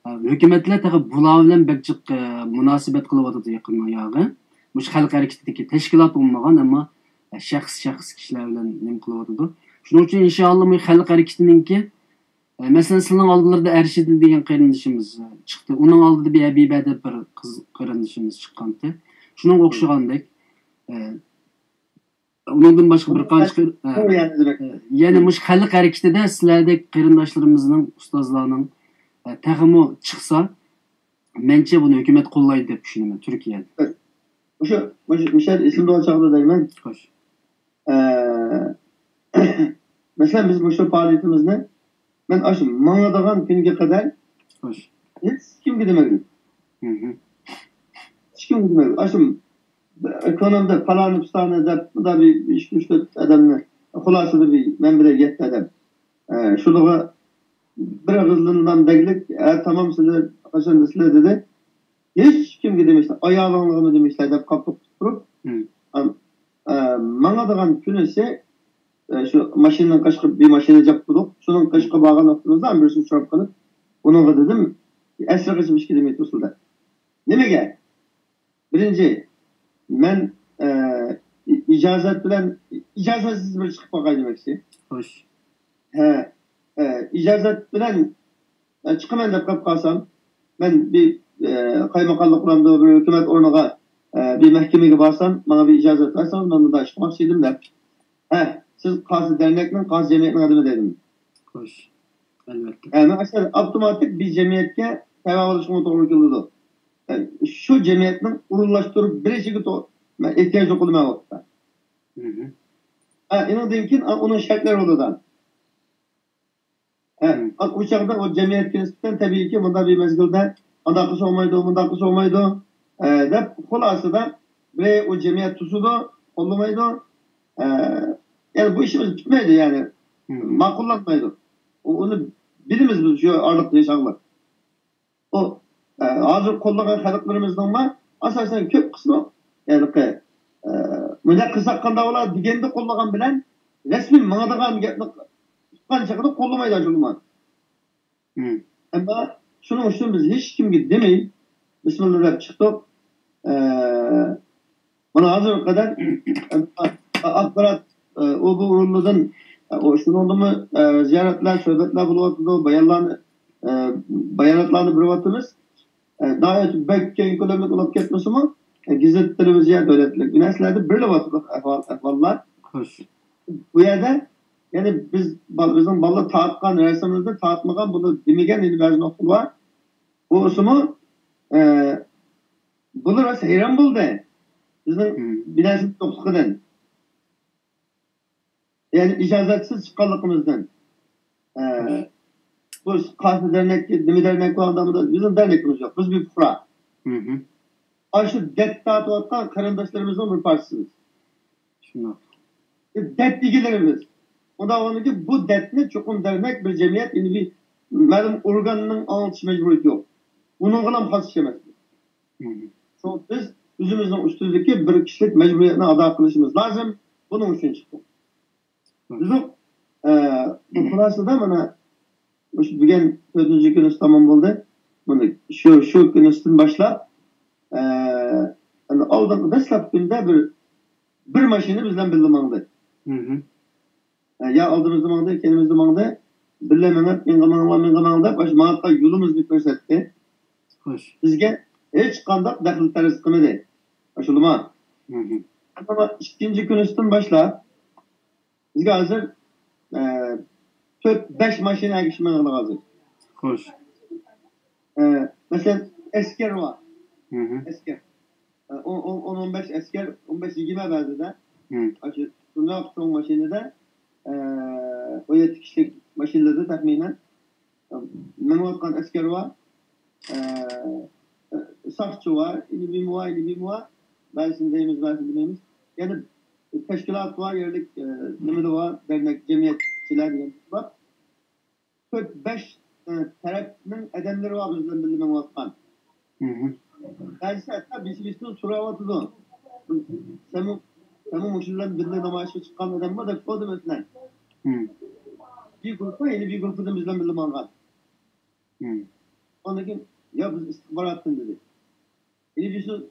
ئە، ھۆكۈمەتلەر تېخى بۇلار بىلەن بەك جىق، ئە، مۇناسىۋەت قىلىۋاتىدۇ يېقىندا ياغى. مۇشۇ خەلق ھەرىكىتىدىكى تەشكىلات بولمىغان، ئەمما، ئە، شەخس، شەخس كىشىلەر بىلەن نېمە قىلىۋاتىدۇ. شۇنىڭ ئۈچۈن ئىنشائاللا مۇشۇ خەلق ھەرىكىتىنىڭكى، ئە، مەسىلەن، سىلىنىڭ ئالدىلىرىدا ئەرشىدىن دېگەن قېرىندىشىمىز، ئە، چىقتى. ئۇنىڭ ئالدىدا بىر ھەبىبە دەپ بىر قىز قېرىندىشىمىز چىققانتى. شۇنىڭغا ئوخشىغاندەك، ئە، ئۇنىڭدىن باشقا بىر قانچە قېر-، ئە، ئە، يەنە مۇشۇ خەلق ھەرىكىتىدە سىلەردەك قېرىنداشلىرىمىزنىڭ، ئۇستازلارنىڭ، ئە، تېخىمۇ چىقسا، مەنچە بۇنى ھۆكۈمەت قوللايدۇ دەپ چۈشىنىمەن، تۈركىيەدە. مۇشۇ، مۇشۇ، مۇشۇ يەردە ئېسىمدە بولغان چاغدا دەيمەن. خوش. ئە، مەسىلەن، بىز مۇشۇ پائالىيىتىمىزنى مەن ئاشۇ ماڭىدىغان كۈنگە قەدەر خوش. ھېچكىمگە دېمىدىم. ھېچكىمگە دېمەيدۇ. ئاشۇ كۆڭلۈمدە پالانى پۇستانى دەپ، بۇندا بىر ئىككى ئۈچ تۆت ئادەمنى، خۇلاسىدا بىر مەن بىلەن يەتتە ئادەم. ئە، شۇلىغا بىر ئېغىزدىن نان دەگلىك، ئە، تامام سىلەر قاچان دېسىلەر دېدى. ھېچكىمگە دېمەيسىلەر، ئايالىڭلارغىمۇ دېمەيسىلەر دەپ قاپىقىپ تۇرۇپ، ئە، ئە، ماڭىدىغان كۈنىسى، ئە، شۇ ماشىنىنىڭ قېشىغا بىر ماشىنا جابدۇق. شۇنىڭ قېشىغا بارغان ۋاقتىمىزدا بىرسى ئۇچراپ قېلىپ، ئۇنىڭغا دېدىم، ئەسلى قېچىپ ئىچكى دېمەي تۇرسىلە. نېمىگە؟ بىرىنچى، مەن، ئە، ئىجازەت بىلەن، ئىجازەتسىز بىر چىقىپ باقاي دېمەكچى. خوش. ھە، ئە، ئىجازەت بىلەن، ئە، چىقىمەن دەپ قېلىپ قالسام، مەن بىر، ئە، قايماقاملىق بولامدۇ، بىر ھۆكۈمەت ئورنىغا، ئە، بىر مەھكىمىگە بارسام، ماڭا بىر ئىجازەت بەرسىڭىز، مەن مۇنداق چىقماقچى ئىدىم دەپ. ھە، سىز قايسى دەرنەكنىڭ، قايسى جەمئىيەتنىڭ ئادىمى دەيدۇ. خوش. ئەلۋەتتە. ھە، مەن ئاشۇ ئاپتوماتىك بىر جەمئىيەتكە تەۋە بولۇشقىمۇ توغرا كېلىدۇ. ھە، شۇ جەمئىيەتنىڭ ئورۇنلاشتۇرۇپ بېرىشىگە تو-، مەن ئېھتىياج يوق ئۇنىڭ ۋاقىتتا. ھە، ئېنىڭدىن كېيىن، ئا، ئۇنىڭ شەرتلىرى بولىدۇ. ھە، ئۇ چاغدا ئۇ جەمئىيەتكە نىسبەتەن تەبىئىيكى، مۇنداق بىر مەزگىلدە ئانداق قىلسا بولمايدۇ، مۇنداق قىلسا بولمايدۇ، ئە، دەپ خۇلاسىدا بىرى ئۇ جەمئىيەت توسىدۇ، قوللىمايدۇ. ئە، يەنى بۇ ئىشىمىز پۈتمەيدۇ، يەنى ماقۇللانمايدۇ. ئۇ-، ئۇنى بىلىمىز بىز شۇ ئارىلىقتا ياشىغانلار. ئۇ، ئە، ھازىر قوللىغان خەلقلىرىمىزنىڭمۇ ئاساسەن كۆپ قىسمى، ھېلىقى، ئە، مۇنداق قىلساق قانداق بولا دېگەندە قوللىغان بىلەن رەسمىي ماڭىدىغان گەپنى ئۇققان چېغىدا قوللىمايدۇ ئاشۇلىمۇ. ئەمما شۇنىڭ ئۈچۈن بىز ھېچكىمگە دېمەي، بىسمىللا دەپ چىقتۇق. ئە، مانا ھازىرغا قەدەر ئاخبارات، ئۇ بۇ ئورۇنلىرىدىن، ئۇ شۇنىڭدىمۇ زىيارەتلەر، سۆھبەتلەر بولۇۋاتىدۇ، بايانلارنى، باياناتلارنى بېرىۋاتىمىز. دائىم بەك كەڭ كۆلەملىك بولۇپ كەتمىسىمۇ، گېزىت، تېلېۋىزىيە، دۆلەتلىك بىر نەرسىلەردە بېرىلىۋاتىدۇ ئەھۋال، ئەھۋاللار. خوش. بۇ يەردە يەنى بىز، بىزنىڭ بالىلار تارتقان رەسىملىرىدە تارتمىغان، بۇنى دېمىگەن يەنە بەزى نۇقتىلار بار. بولسىمۇ، ئە، بۇلار ھەيران بولدى بىزنىڭ بىناسىمىز يوقلۇقىدىن. يەنى ئىجازەتسىز چىققانلىقىمىزدىن. ئە، بۇ قايسى دەرنەك، نېمە دەرنەك بار، ئانداق بىزنىڭ دەرنىكىمىز يوق. بىز بىر پۇقرا. ئاشۇ دەرد تارتىۋاتقان قېرىنداشلىرىمىزنىڭ بىر پارچىسىمىز. شۇنداق. دەرد ئىگىلىرىمىز. ئۇنداق بولغاندىكىن بۇ دەردنى چوقۇم دەرنەك بىر جەمئىيەت، يەنى بىر مەلۇم ئورگاننىڭ ئاڭلىتىش مەجبۇرىيىتى يوق. ئۇنىڭغىلا خاس ئىش ئەمەس. شۇڭا بىز ئۆزىمىزنىڭ ئۈستىدىكى بىر كىشىلىك مەجبۇرىيەتنى ئادا قىلىشىمىز لازىم. بۇنىڭ ئۈچۈن چىقتۇق. بىزنىڭ، ئە، بۇ خۇلاسىدا مانا مۇشۇ بۈگۈن تۆتىنچى كۈنىسى تامام بولدى. بۇنى شۇ، شۇ كۈنىسىدىن باشلاپ، ئە، ئەنە ئالدىنقى دەسلەپكى كۈندە بىر، بىر ماشىنا بىز بىلەن بىللە ماڭدى. ئە، يا ئالدىمىزدا ماڭدى، كەينىمىزدە ماڭدى. بىللە مېڭىپ، مېڭە ماڭلا، مېڭە ماڭ دەپ، ئاشۇ ماڭىدىغان يولىمىزنى كۆرسەتتى. خوش. بىزگە ھېچقانداق دەخلى تەرۇز قىلمىدى. ئاشۇندىمۇ؟ ئەمما ئىككىنچى كۈنىسىدىن باشلاپ، بىزگە ھازىر، ئە، تۆت، بەش ماشىنا ئەگىشىپ مېڭىدۇ ھازىر. خوش. ئە، مەسىلەن، ئەسكەر بار. ئەسكەر. ئە، ئون، ئون، ئون، ئون بەش ئەسكەر، ئون بەش، يىگىرمە بەزىدە. ئاشۇ شۇنداق چوڭ ماشىنىدا، ئە، ئون يەتتە كىشىلىك ماشىنىلاردا تەخمىنەن. مېڭىۋاتقان ئەسكەر بار، ئە، ساقچى بار، ئىنىبىم بار، ئىنىبىم بار. بەزىسىنى دەيمىز، بەزىسىنى دېمەيمىز. يەنە تەشكىلات بار، يەرلىك، ئە، نېمىلەر بار، دەرنەك، جەمئىيەتچىلەر دېگەن بار. تۆت، بەش، ئە، تەرەپنىڭ ئادەملىرى بار بىز بىلەن بىللە مېڭىۋاتقان. بەزىسى ھەتتا بېشى بېشىدىن سوراۋاتىدۇ. سەنمۇ، سەنمۇ مۇشۇ بىلەن بىللە نامايىشقا چىققان ئادەممۇ دەپ سورىدى مەسىلەن. بىر گۇرۇپپا، يەنە بىر گۇرۇپپىدىن بىز بىلەن بىللە ماڭغان. ئاندىن كېيىن، يا بىز ئىستىخباراتتىن دېدى. يەنە بىر،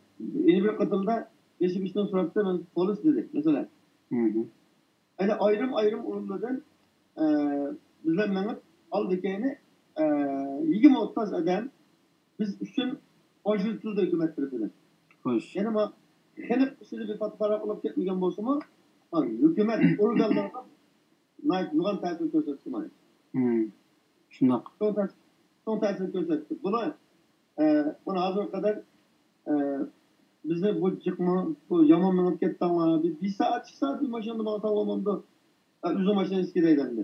يەنە بىر قېتىمدا بېشى بېشىدىن سوراپتۇ، مەن پولىس دېدى مەسىلەن. يەنى ئايرىم-ئايرىم ئورۇنلاردىن، ئە، بىز بىلەن مېڭىپ ئالدى كەينى، ئە، يىگىرمە ئوتتۇز ئادەم بىز ئۈچۈن ئاجرىتىلدى ھۆكۈمەت تەرىپىدىن. خوش. يەنى ما-، خەلق ئىچىدە بىر پاتىپاراق بولۇپ كەتمىگەن بولسىمۇ، ھا، ھۆكۈمەت ئورگانلىرىغا ناھايىتى يوغان تەسىر كۆرسەتتى مانا. شۇنداق. چوڭ تەس-، چوڭ تەسىر كۆرسەتتى. بۇلار، ئە، مانا ھازىرغا قەدەر، ئە، بىزنى بۇ جىقمۇ، بۇ يامان مېڭىپ كەتتىڭلار، بىر، بىر سائەت، ئىككى سائەت بىر ماشىنىدا ماڭساڭ بولمامدۇ؟ ئە، ئۆزۈڭ ماشىنا ئىچىدە ھەيدەمدى.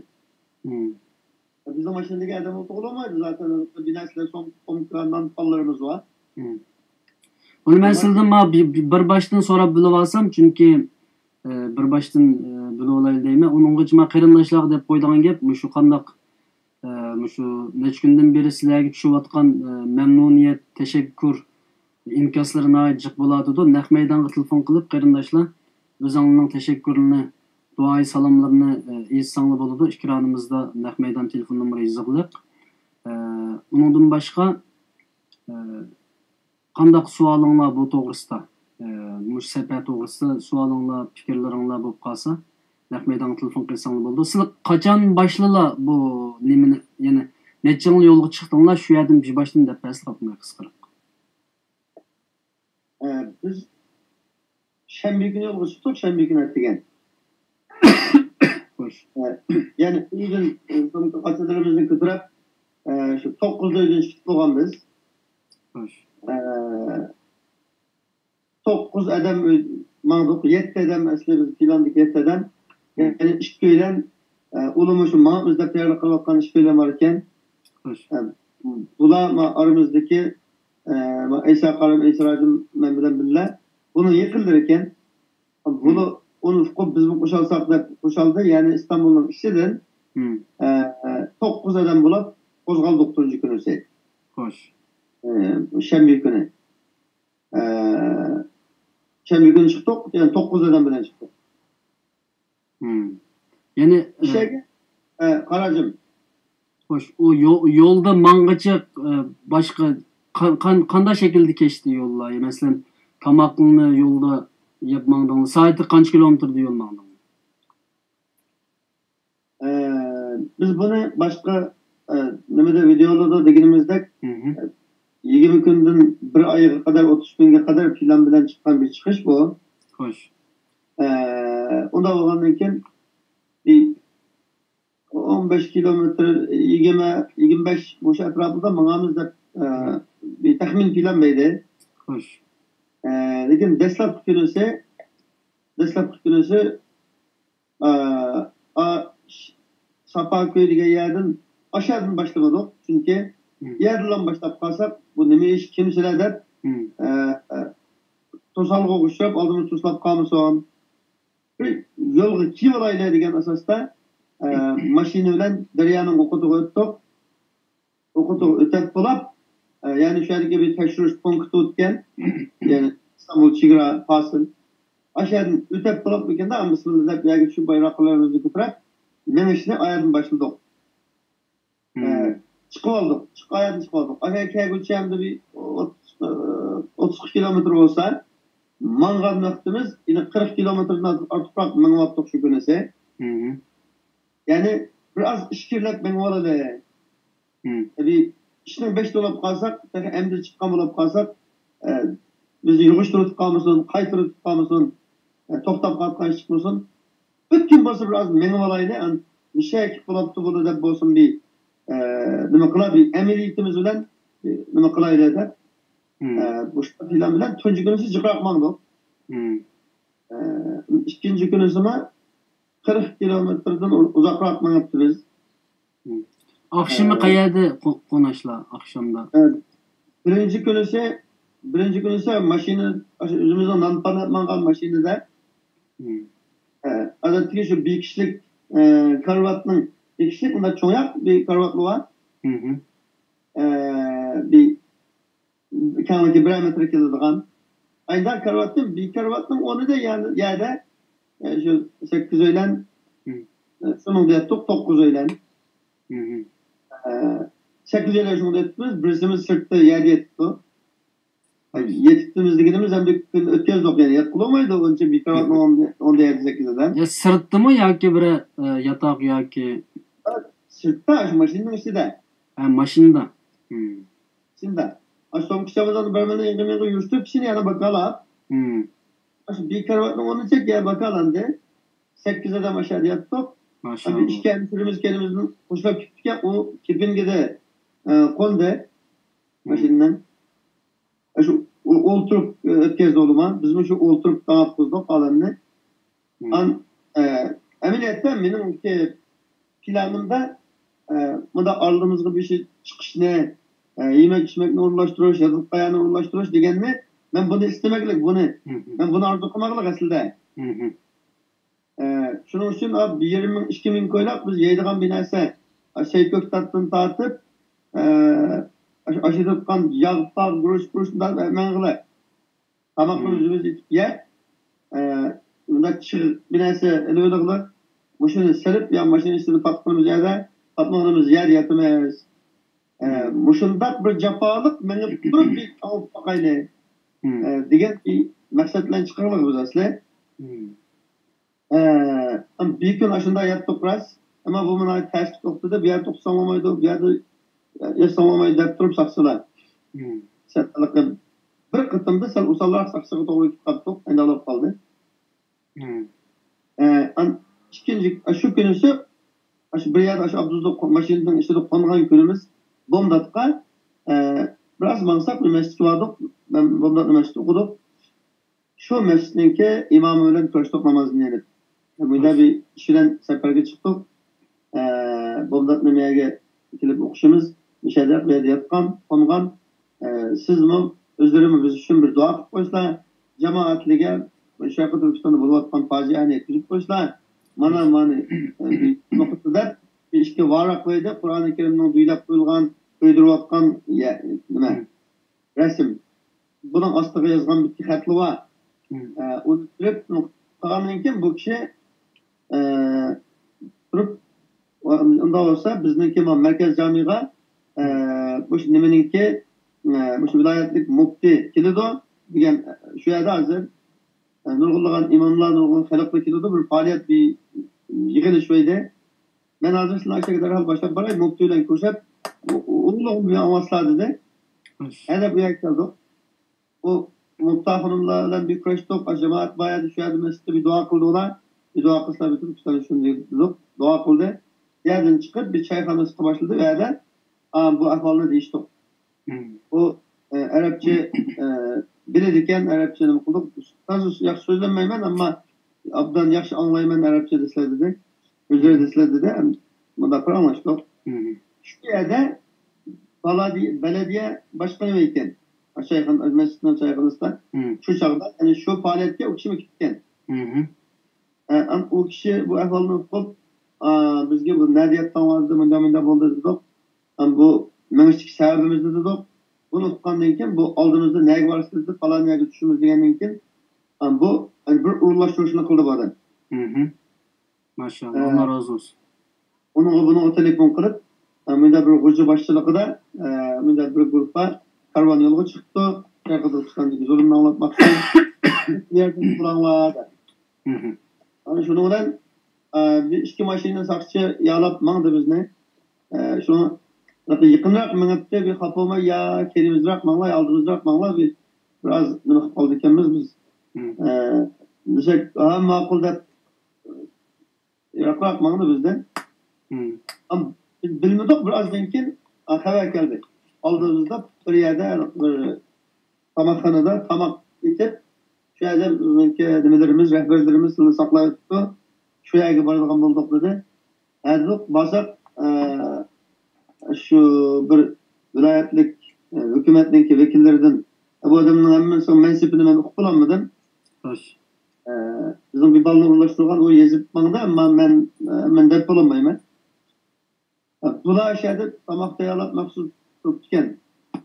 بىزنىڭ ماشىنىدىكى ئادەم ئولتۇرغىلى بولمايدۇ زاتەن. بىر نەرسىلەر سوم-، سومكا، نان، پانلىرىمىز بار. مم. بۇنى مەن سىلىدىن ما بى- بى- بىر باشتىن سوراپ بىلىۋالسام، چۈنكى ئە، بىر باشتىن ئە، بىلىۋالايلى دەيمەن. ئۇنىڭغىچە ما قېرىنداشلارغا دەپ قويىدىغان گەپ، مۇشۇ قانداق ئە، مۇشۇ نەچچە كۈندىن بېرى سىلەرگە چۈشۈۋاتقان ئە، مەمنۇنىيەت، تەشەككۈر ئىنكاسلىرى ناھايىتى جىق بولۇۋاتىدۇ. نەق مەيدانغا تېلېفون قىلىپ، قېرىنداشلار، ئۆزۈڭلارنىڭ تەشەككۈرلىرىنى، دۇئايى سالاملىرىنى ئە، ئېيتساڭلار بولىدۇ. ئېكرانىمىزدا نەق مەيدان تېلېفون نومۇرى يېزىقلىق. ئە، ئۇنىڭدىن باشقا ئە، قانداق سوئالىڭلار بۇ توغرىسىدا، ئە، مۇشۇ سەپەر توغرىسىدا سوئالىڭلار، پىكىرلىرىڭلار بولۇپ قالسا، نەق مەيدانغا تېلېفون قىلساڭلار بولىدۇ. سىلەر قاچان باشلىلا بۇ نېمىنى، يەنى نەچچە يىل يولغا چىقتىڭلار، شۇ يەردىن بىر باشتىن دەپ بەرسىلە قاپماي قىسقىراق. ئە، بىز شەنبە كۈنى يولغا چىقتۇق، شەنبە كۈنى ئەتىگەن. خوش. ئە، يەنى ئۆيدىن، ئە، سومكا قاچىلىرىمىزنى كۆتۈرۈپ، ئە، شۇ توققۇزدا ئۆيدىن چىقىپ بولغان بىز. خوش. ئە، توققۇز ئادەم ئۆي-، ماڭدۇق. يەتتە ئادەم، ئەسلى بىز پىلاندىكى يەتتە ئادەم. يەنى ئىككى ئۆيلەن، ئە، ئۇلىمۇ شۇ ماڭا ئۆزلەپ تەييارلىق قىلىۋاتقان ئىككى ئۆيلەن بار ئىكەن. خوش. ئە، بۇلار ما ئارىمىزدىكى، ئە، ما ئەيسا قارىم، ئەيسا راجىم مەن بىلەن بىللە. بۇنىڭ يېقىنلىرى ئىكەن. بۇنى، ئۇنى ئۇقۇپ بىزمۇ قوشالساق دەپ قوشالدى. يەنى ئىستانبۇلنىڭ ئىچىدىن، مم. ئە، ئە، توققۇز ئادەم بولۇپ قوزغالدۇق تۇنجى كۈنىسى. خوش. ئە، شەنبە كۈنى. ئە، شەنبە كۈنى چىقتۇق، يەنى توققۇز ئادەم بىلەن چىقتۇق. مم. يەنى، ئە، ئىشەگە، ئە، قاراجىم. خوش، ئۇ يو-، يولدا ماڭغىچە، ئە، باشقا قان-، قان-، قانداق شەكىلدە كەچتى يوللار؟ مەسىلەن، تاماقنى يولدا يەپ ماڭدىڭلار. سائەتتە قانچە كىلومېتىردا يول ماڭدىڭلار؟ ئە، بىز بۇنى باشقا، ئە، نېمىدە، ۋىدېئولاردا دېگىنىمىزدەك، مم. يىگىرمە كۈندىن بىر ئايغا قەدەر، ئوتتۇز كۈنگە قەدەر پىلان بىلەن چىققان بىر چىقىش بۇ. خوش. ئە، ئۇنداق بولغاندىن كېيىن بىر ئون بەش كىلومېتىر، يىگىرمە، يىگىرمە بەش مۇشۇ ئەتراپىدا ماڭامىز دەپ، ئە، بىر تەخمىن پىلان بەردى. خوش. ئە، لېكىن دەسلەپكى كۈنىسى، دەسلەپكى كۈنىسى، ئە، ئا، ش-، ساپاكۆي دېگەن يەردىن، ئاشۇ يەردىن باشلىمىدۇق. چۈنكى مم. يەردىنلا باشلاپ قالساق، بۇ نېمە ئىش، كىمسىلەر دەپ، مم. ئە، ئە، توسالغۇغا ئۇچراپ، ئالدىمىز توسۇلۇپ قالمىسۇن. بىر يولغا كىرىۋالايلى دېگەن ئاساستا، ئە، ماشىنا بىلەن دەريانىڭ ئوقىتىغا ئۆتتۇق. ئوقىتىغا ئۆتەپ بولاپ، ئە، يەنى شۇ يەردىكى بىر تەكشۈرۈش پونكىتى ئۆتكەن، يەنى ئىستانبۇل چېگرا پاسىل. ئاشۇ يەردىن ئۆتەپ بولاپ ئىكەندە، بىسمىللا دەپ يەرگە چۈشۈپ، بايراقلىرىمىزنى كۆتۈرۈپ، مېڭىشنى ئاياردىن باشلىدۇق. ئە، چىقىۋالدۇق. چىق-، ئاياردىن چىقىۋالدۇق. ئاشۇ يەرگە كەلگۈچە ئەمدى بىر ئوتتۇز، ئە، ئوتتۇز ئىككى كىلومېتىر بولسا، ماڭغان ۋاقتىمىز يەنە قىرىق كىلومېتىردىن ئارتۇقراق مېڭىۋاتتۇق شۇ كۈنىسى. يەنى بىر ئاز ئىچكىرىلەپ مېڭىۋالىلى. مم. بىر ئىشنىڭ بېشىدا بولۇپ قالساق، تېخى ئەمدى چىققان بولۇپ قالساق، ئە، بىزنى يىغىشتۇرۇپ قالمىسۇن، قايتۇرۇپ قالمىسۇن، ئە، توختاپ قالغان چىقمىسۇن. ئۆتكۈن بولسا بىر ئاز مېڭىۋالايلى، ئەن، مۇشەكىت بولۇپتۇ بۇنى دەپ بولسۇن بىر، ئە، نېمە قىلا، بىر ئەمەلىيىتىمىز بىلەن، ئە، نېمە قىلايلى دەپ، مم. ئە، مۇشۇ پىلان بىلەن تۇنجى كۈنىسى جىقراق ماڭدۇق. مم. ئە، ئىككىنچى كۈنىسىمۇ قىرىق كىلومېتىردىن ئۇ-، ئۇزاقراق مېڭىپتۇ بىز. مم. ئاخشىمى ئە، قەيەردە قو-، قوناشلار ئاخشامدا؟ ئە، بىرىنچى كۈنىسى، بىرىنچى كۈنىسى ماشىنا، ئاشۇ ئۆزىمىزنىڭ نان پان ماڭغان ماشىنىدا. مم. ئە، ئادەتتىكى شۇ بىر كىشىلىك، ئە، كارىۋاتنىڭ، بىر كىشىلىك ئۇنداق چوڭراق بىر كارىۋاتمۇ بار. مم. ئە، بىر كەڭلىكى بىرەر مېتىر كېلىدىغان. ئايدا كارىۋاتتىن، بىر كارىۋاتنىڭ ئورنىدا يەردە، يەردە، ئە، شۇ سەككىز ئۆيلەن، مم. ئە، شۇنىڭدا ياتتۇق، توققۇز ئۆيلەن. مم. ئە، سەككىز ئۆيلەن شۇنىڭدا ياتتۇق، بىرسىمىز سىرتتا يەردە ياتتۇق. مم. يېتىپتىمىز دېگىنىمىز ئەمدى كۈن ئۆتكۈزدۇق، يەنى ياتقىلى بولمايدۇ، ئۇنچە بىكاراتنىڭ ئوندا يەردە سەككىزىدە. يا سىرتتىمۇ ياكى بىر، ئە، ياتاق ياكى؟ سىرتتا، شۇ ماشىنىنىڭ ئىچىدە. ھە، ماشىنىدا. مم. ئىچىدە. ئاشۇ سومكا چاماداننى بىر مەيدە يىغىپ يۈرۈشتۈرۈپ، كىشىنى يەنە باكالاپ. مم. ئاشۇ بىكاراتنىڭ ئورنىچە يەنە باكالاندى. سەككىز ئادەم ئاشۇ ياتتۇق. ماشائاللا. ئىككى ھەمشىرىمىز كەينىمىزدىن قوشۇلۇپ كېتىپتىكەن، ئۇ كېپىنگىدە، ئە، قوندى. مم. ماشىنىنىڭ. شۇ ئولتۇرۇپ ئۆتكەزدى ئۇلىما. بىزمۇ شۇ ئولتۇرۇپ تاڭاپ قىلدۇق ئادەمنى. مم. ئان-، ئە، ئەمەلىيەتتە مېنىڭكى پىلانىمدا، ئە، مۇنداق ئالدىمىزغا بىر شى چىقىشنى، ئە، يېمەك ئىچمەكنى ئورۇنلاشتۇرۇش، ياتىدىغان يەرنى ئورۇنلاشتۇرۇش دېگەننى مەن بۇنى ئىستىمەكلىك، بۇنى، مم. مەن بۇنى ئارزۇ قىلماقلىق ئەسلىدە. مم. ئە، شۇنىڭ ئۈچۈن ئا، بىر يېرىم مىڭ، ئىككى مىڭ كويلاپ بىز يەيدىغان بىر نەرسە، ئا، شەي كۆكتاتتىن تارتىپ، ئە، ئاش-، ئاشىدىغان ياغ، پاغ، گۈرۈچ، پۇرۇچ، مەڭگىلەر. تاماقنى مم. ئۆزىمىز ئېتىپ يەپ، ئە، مۇنداق چىغ بىر نەرسە ئېلىۋېلىغلىق. مۇشۇنى سېلىپ، يا ماشىنا ئىچىدە پاتقىنىمىز يەردە، پاتمىغىنىمىز يەردە ياتىمىز. ئە، مم. مۇشۇنداق بىر جاپالىق مېڭىپ تۇرۇپ بىر ئاڭلاپ باقايلى، مم. ئە، دېگەن بىر مەقسەت بىلەن چىقىغلىق بىز ئەسلى. مم. ئە، بىر كۈن ئاشۇنداق ياتتۇق راست. ئەمما بۇ مانا تەستە توختىدى، بۇ يەردە توختىساڭ بولمايدۇ، بۇ يەردە ياتساڭ بولمايدۇ دەپ تۇرۇپ ساقچىلار. مم. سەن ھېلىقى بىر قېتىمدا سەل ئوسالراق ساقچىغا توغرا كېلىپ قاپتۇق، ئەندى ئالاپ قالدى. مم. ئە، ئان-، ئىككىنچى، شۇ كۈنىسى، ئاشۇ بىر يەردە ئاشۇ ئاپتوبۇستا قو-، ماشىنىنىڭ ئىچىدە قونغان كۈنىمىز بومداتقا، ئە، بىراز ماڭساق بىر مەسچىتكە باردۇق. مەن بومداتنىڭ مەسچىتىدە ئوقۇدۇق. شۇ مەسچىتنىڭكى ئىمامى بىلەن كۆرۈشتۇق نامازنى ئېلىپ. مۇنداق بىر ئىش بىلەن سەپەرگە چىقتۇق. ئە، بومداتنىڭ يەرگە كېلىپ ئوقۇشىمىز، مۇشۇ يەردە، بۇ يەردە ياتقان، قونغان. ئە، سىزمۇ، ئۆزلىرىمۇ بىز ئۈچۈن بىر دۇئا قىلىپ قويسىلا، جامائەتلىرىگە شەرقىي تۈركىستاندا بولۇۋاتقان پاجىئەنى يەتكۈزۈپ قويسىلا، مانا، مانا، ئە، بىر نۇقتا دەپ، بىر ئىككى ۋاراق قويدى، قۇرئانى كەرىمنىڭ دۈيلەپ قويۇلغان، كۆيدۈرۈۋاتقان، يە-، نېمە، مم. رەسىم. بۇنىڭ ئاستىغا يازغان بىر خەتلىرى بار. مم. ئە، ئۇنى كۆرۈپ قالغاندىن كېيىن بۇ كىشى، ئە، تۇرۇپ، ئۇنداق بولسا بىزنىڭكى مۇ-، مەركەز جامىغا، ئە، مۇشۇ نېمىنىڭكى، ئە، مۇشۇ ۋىلايەتلىك مۇپتى كېلىدۇ دېگەن، شۇ يەردە ھازىر، ئە، نۇرغۇنلىغان ئىماملار، نۇرغۇن خەلقلەر كېلىدۇ، بىر پائالىيەت، بىر يىغىلىش ئۆيدە. مەن ھازىر سىلەرنى ئاشۇ يەرگە دەرھال باشلاپ باراي، مۇپتى بىلەن كۆرۈشۈپ، ئۇ-، ئۇ-، ئۇلۇغ بىلەن ئاڭلاتسىلا دېدى. ھە دەپ ئۇ يەرگە كەلدۇق. ئۇ مۇپتى خانىملار بىلەن بىر كۆرۈشتۇق. ئاشۇ جامائەت بار ئىدى، شۇ يەردە مەسچىتتە بىر دۇئا قىلدى ئۇلار. بىر دۇئا قىلسىلا بىر تۈركىستان ئۈچۈن دېدۇق، دۇئا قىلدى. يەردىن چىقىپ بىر چايخانىسىغا باشلىدى. ئۇ يەردە، ئا، بۇ ئەھۋالنى دېيىشتۇق. مم. ئۇ، ئە، ئەرەبچە، ئە، بىلىدىكەن، ئەرەبچە نېمە قىلدۇق. تازا ياخشى سۆزلەنمەيمەن، ئەمما ئوبدان ياخشى ئاڭلايمەن ئەرەبچە دېسىلە دېدى. ئۆزلىرى دېسىلە دېدى. ھەم مۇنداق بىر ئاڭلاشتۇق. مم. شۇ يەردە بالادىيە، بەلەدىيە باشقىنى ئىكەن. شايخان-، مەسچىتنىڭ شايخانىسىدا. مم. شۇ چاغدا، يەنى شۇ پائالىيەتكە ئۇ كىشىمۇ كەتكەن. مم. ئە، ئەم-، ئۇ كىشى بۇ ئەھۋالنى ئۇقۇپ، ئا، بىزگە بۇ نەدە ياتقان دېدى، مۇنداق، مۇنداق بولدى دېدۇق. ئەم، بۇ مېڭىشتىكى سەۋەبىمىزنى دېدۇق. بۇنى ئۇققاندىن كېيىن بۇ ئالدىمىزدا نەگە بارىسىز دېدى، پالان يەرگە چۈشىمىز دېگەندىن كېيىن، ئەم، بۇ، يەنى بىر ئورۇنلاشتۇرۇشنى قىلدى بۇ ئادەم. مم. ماشائاللا، ئە، ئاللا رازى بولسۇن. ئۇنىڭغا، بۇنىڭغا تېلېفون قىلىپ، ئە، مۇنداق بىر غوجا باشچىلىقىدا، ئە، مۇنداق بىر گۇرۇپپا كارۋان يولغا چىقىپتۇ. شەرقىي تۈركىستاندىكى زۇلۇمنى ئاڭلاتماقچى. بۇ يەردىن بۇلاڭلار دەپ. مم. ئەنە شۇنىڭ بىلەن، ئە، بىر ئىككى ماشىنا ساقچى يالاپ ماڭدى بىزنى. ئە، شۇ يېقىنراق مېڭىپتۇ، بىر خاپا بولماي، يا كەينىمىزدىراق ماڭلا، يا ئالدىمىزدىراق ماڭلا، بىر، بىراز نېمە قىلىپ قالدىكەنمىز بىز. مم. ئە، دېسەك، ھە، ماقۇل دەپ، يىراقراق ماڭدى بىزدىن. مم. ئەم، بىز بىلمىدۇق، بىر ئازدىن كېيىن، ئا، خەۋەر كەلدى. ئالدىمىزدا بىر يەردە بىر تاماقخانىدا تاماق ئېتىپ، شۇ يەردە بىزنىڭكى نېمىلىرىمىز، رەھبەرلىرىمىز سىلىنى ساقلاۋېتىپتۇ، شۇ يەرگە بارىدىغان بولدۇق دېدى. ھە دېدۇق، بارساق، ئە، شۇ بىر ۋىلايەتلىك، ئە، ھۆكۈمەتنىڭكى ۋەكىللىرىدىن، ئە، بۇ ئادەمنىڭ ھەممىسىنىڭ مەنسىپىنى مەن ئۇقۇپ بولالمىدىم. خوش. ئە، بىزنىڭ بىر بالىنى ئورۇنلاشتۇرغان، ئۇ يېزىپ ماڭدى، ئەمما مەن، ئە، مەن دەپ بولالمايمەن. ئە، بۇلار شۇ يەردە تاماق تەييارلاپ مەخسۇس تۇرۇپتىكەن.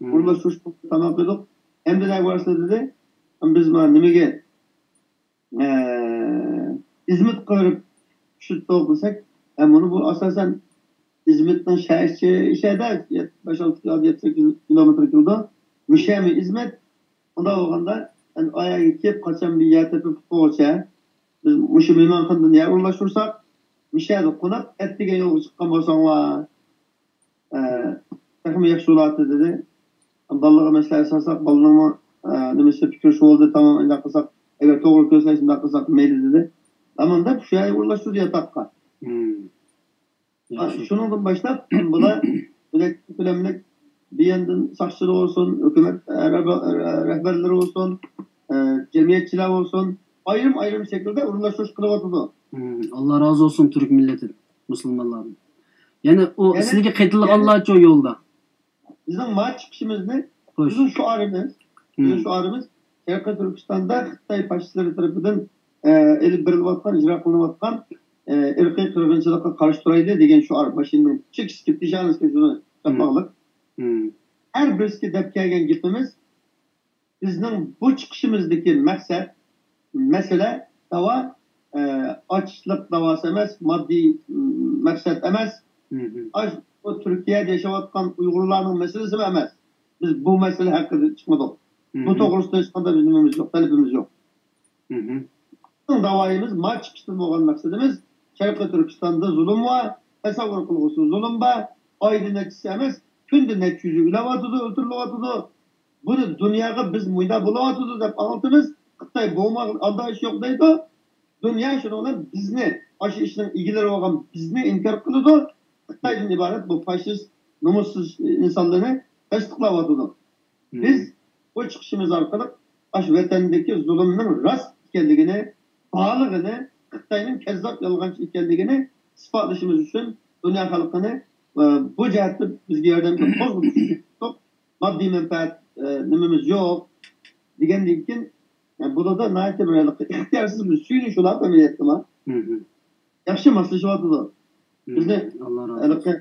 مم. ئورۇنلاشتۇرۇش تاماق يېدۇق. ئەمدى نەگە بارىسىلەر دېدى. بىز مانا نېمىگە، ئە، ئىزمىتقا بېرىپ چۈشۈپ توغرا دېسەك، ئە، مانا بۇ ئاساسەن ئىزمىتنىڭ شەھەر ئىچى، ئىچىدە بەش ئالتە كىلو، يەتتە سەككىز كىلومېتىر كېلىدۇ. مۇشەمى ئىزمىت. ئۇنداق بولغاندا، ئەنە ئاياغغا كېلىپ، قاچان بىر يەر تېپىپ قويغۇچە، بىز مۇشۇ مېھمانخانىدىن يەر ئورۇنلاشتۇرساق، مۇشۇ يەردە قوناق، ئەتىگەن يولغا چىققان بولساڭلار، ئە، تېخىمۇ ياخشى بولاتتى، دېدى. بالىلارغا مەسلىھەت سالساق، بالىلارنىڭمۇ، ئە، نېمىسى، پىكرى شۇ بولدى، تامام ئۇنداق قىلساق، ئەگەر توغرا كۆرسە، شۇنداق قىلساق مەيلى، دېدى. تامام دەپ، شۇ يەرگە ئورۇنلاشتۇردى ياتاققا. مم. ھا، شۇنىڭدىن باشلاپ، بۇلار بىلەك كۆلەملىك بىيەندىن ساقچىلار بولسۇن، ھۆكۈمەت، ئە، رەھبەرلىرى بولسۇن، ئە، جەمئىيەتچىلەر بولسۇن، ئايرىم-ئايرىم شەكىلدە ئورۇنلاشتۇرۇش قىلىۋاتىدۇ. مم، ئاللا رازى بولسۇن تۈرك مىللىتىدىن، مۇسۇلمانلاردىن. يەنە ئۇ يەنە، سىلىگە قېتىلغانلارچۇ يولدا؟ بىزنىڭ ما چىقىشىمىزنى، خوش. بىزنىڭ شوئارىمىز، بىزنىڭ شوئارىمىز شەرقىي تۈركىستاندا خىتاي فاشىستلىرى تەرىپىدىن، ئە، ئېلىپ بېرىلىۋاتقان، ئىجرا قىلىنىۋاتقان، ئە، ئىرقىي قىرغىنچىلىققا قارشى تۇرايلى دېگەن شوئار ماشىنىنىڭ چېكىسىدىكى پېشانىسىگە شۇنى چاپماقلىق. ھەر بىرسىگە دەپ كەلگەن گېپىمىز، بىزنىڭ بۇ چىقىشىمىزدىكى مەقسەت، مەسىلە، داۋا، ئە، ئاچلىق داۋاسى ئەمەس، ماددىي، م، مەقسەت ئەمەس. ئاش، بۇ تۈركىيەدە ياشاۋاتقان ئۇيغۇرلارنىڭ مەسىلىسىمۇ ئەمەس. بىز بۇ مەسىلە ھەققىدە چىقمىدۇق. بۇ توغرىسىدا ھېچقانداق بىز نېمىمىز يوق، تەلىپىمىز يوق. بىزنىڭ داۋايىمىز، ما چىقىشتىن بولغان مەقسىتىمىز، شەرقىي تۈركىستاندا زۇلۇم بار، تەسەۋۋۇر قىلغۇسىز زۇلۇم بار، ئايدا نەچچىسى ئەمەس، كۈندە نەچچە يۈزى ئۆلۈۋاتىدۇ، ئۆلتۈرۈلۈۋاتىدۇ. بۇنى دۇنياغا بىز مۇنداق بولۇۋاتىدۇ دەپ ئاڭلىتىمىز. خىتاي بولمىغان ئالداش يوق دەيدۇ. دۇنيا شۇنىڭ بىلەن بىزنى، ئاشۇ ئىشنىڭ ئىگىلىرى بولغان بىزنى ئىنكار قىلىدۇ. خىتايدىن ئىبارەت بۇ فاشىست، نومۇسسىز ئىنسانلىرىنى تەستىقلاۋاتىدۇ. بىز بۇ چىقىشىمىز ئارقىلىق ئاشۇ ۋەتەندىكى زۇلۇمنىڭ راست ئىكەنلىكىنى، بارلىقىنى، خىتاينىڭ كەززاپ، يالغانچى ئىكەنلىكىنى ئىسپاتلىشىمىز ئۈچۈن دۇنيا خەلقىنى، ئە، بۇ جەھەتتە بىزگە ياردەم قىلىپ قوزغىتىش ئۈچۈن، ماددىي مەنپەئەت، ئە، نېمىمىز يوق دېگەندىن كېيىن، ئە، بۇلاردا ناھايىتى بىر ھېلىقى ئىختىيارسىز بىر سۆيۈنۈش بولۇپ ئەمەلىيەتتىمۇ. ياخشى ماسلىشىۋاتىدۇ. بىزنى ھەلقى،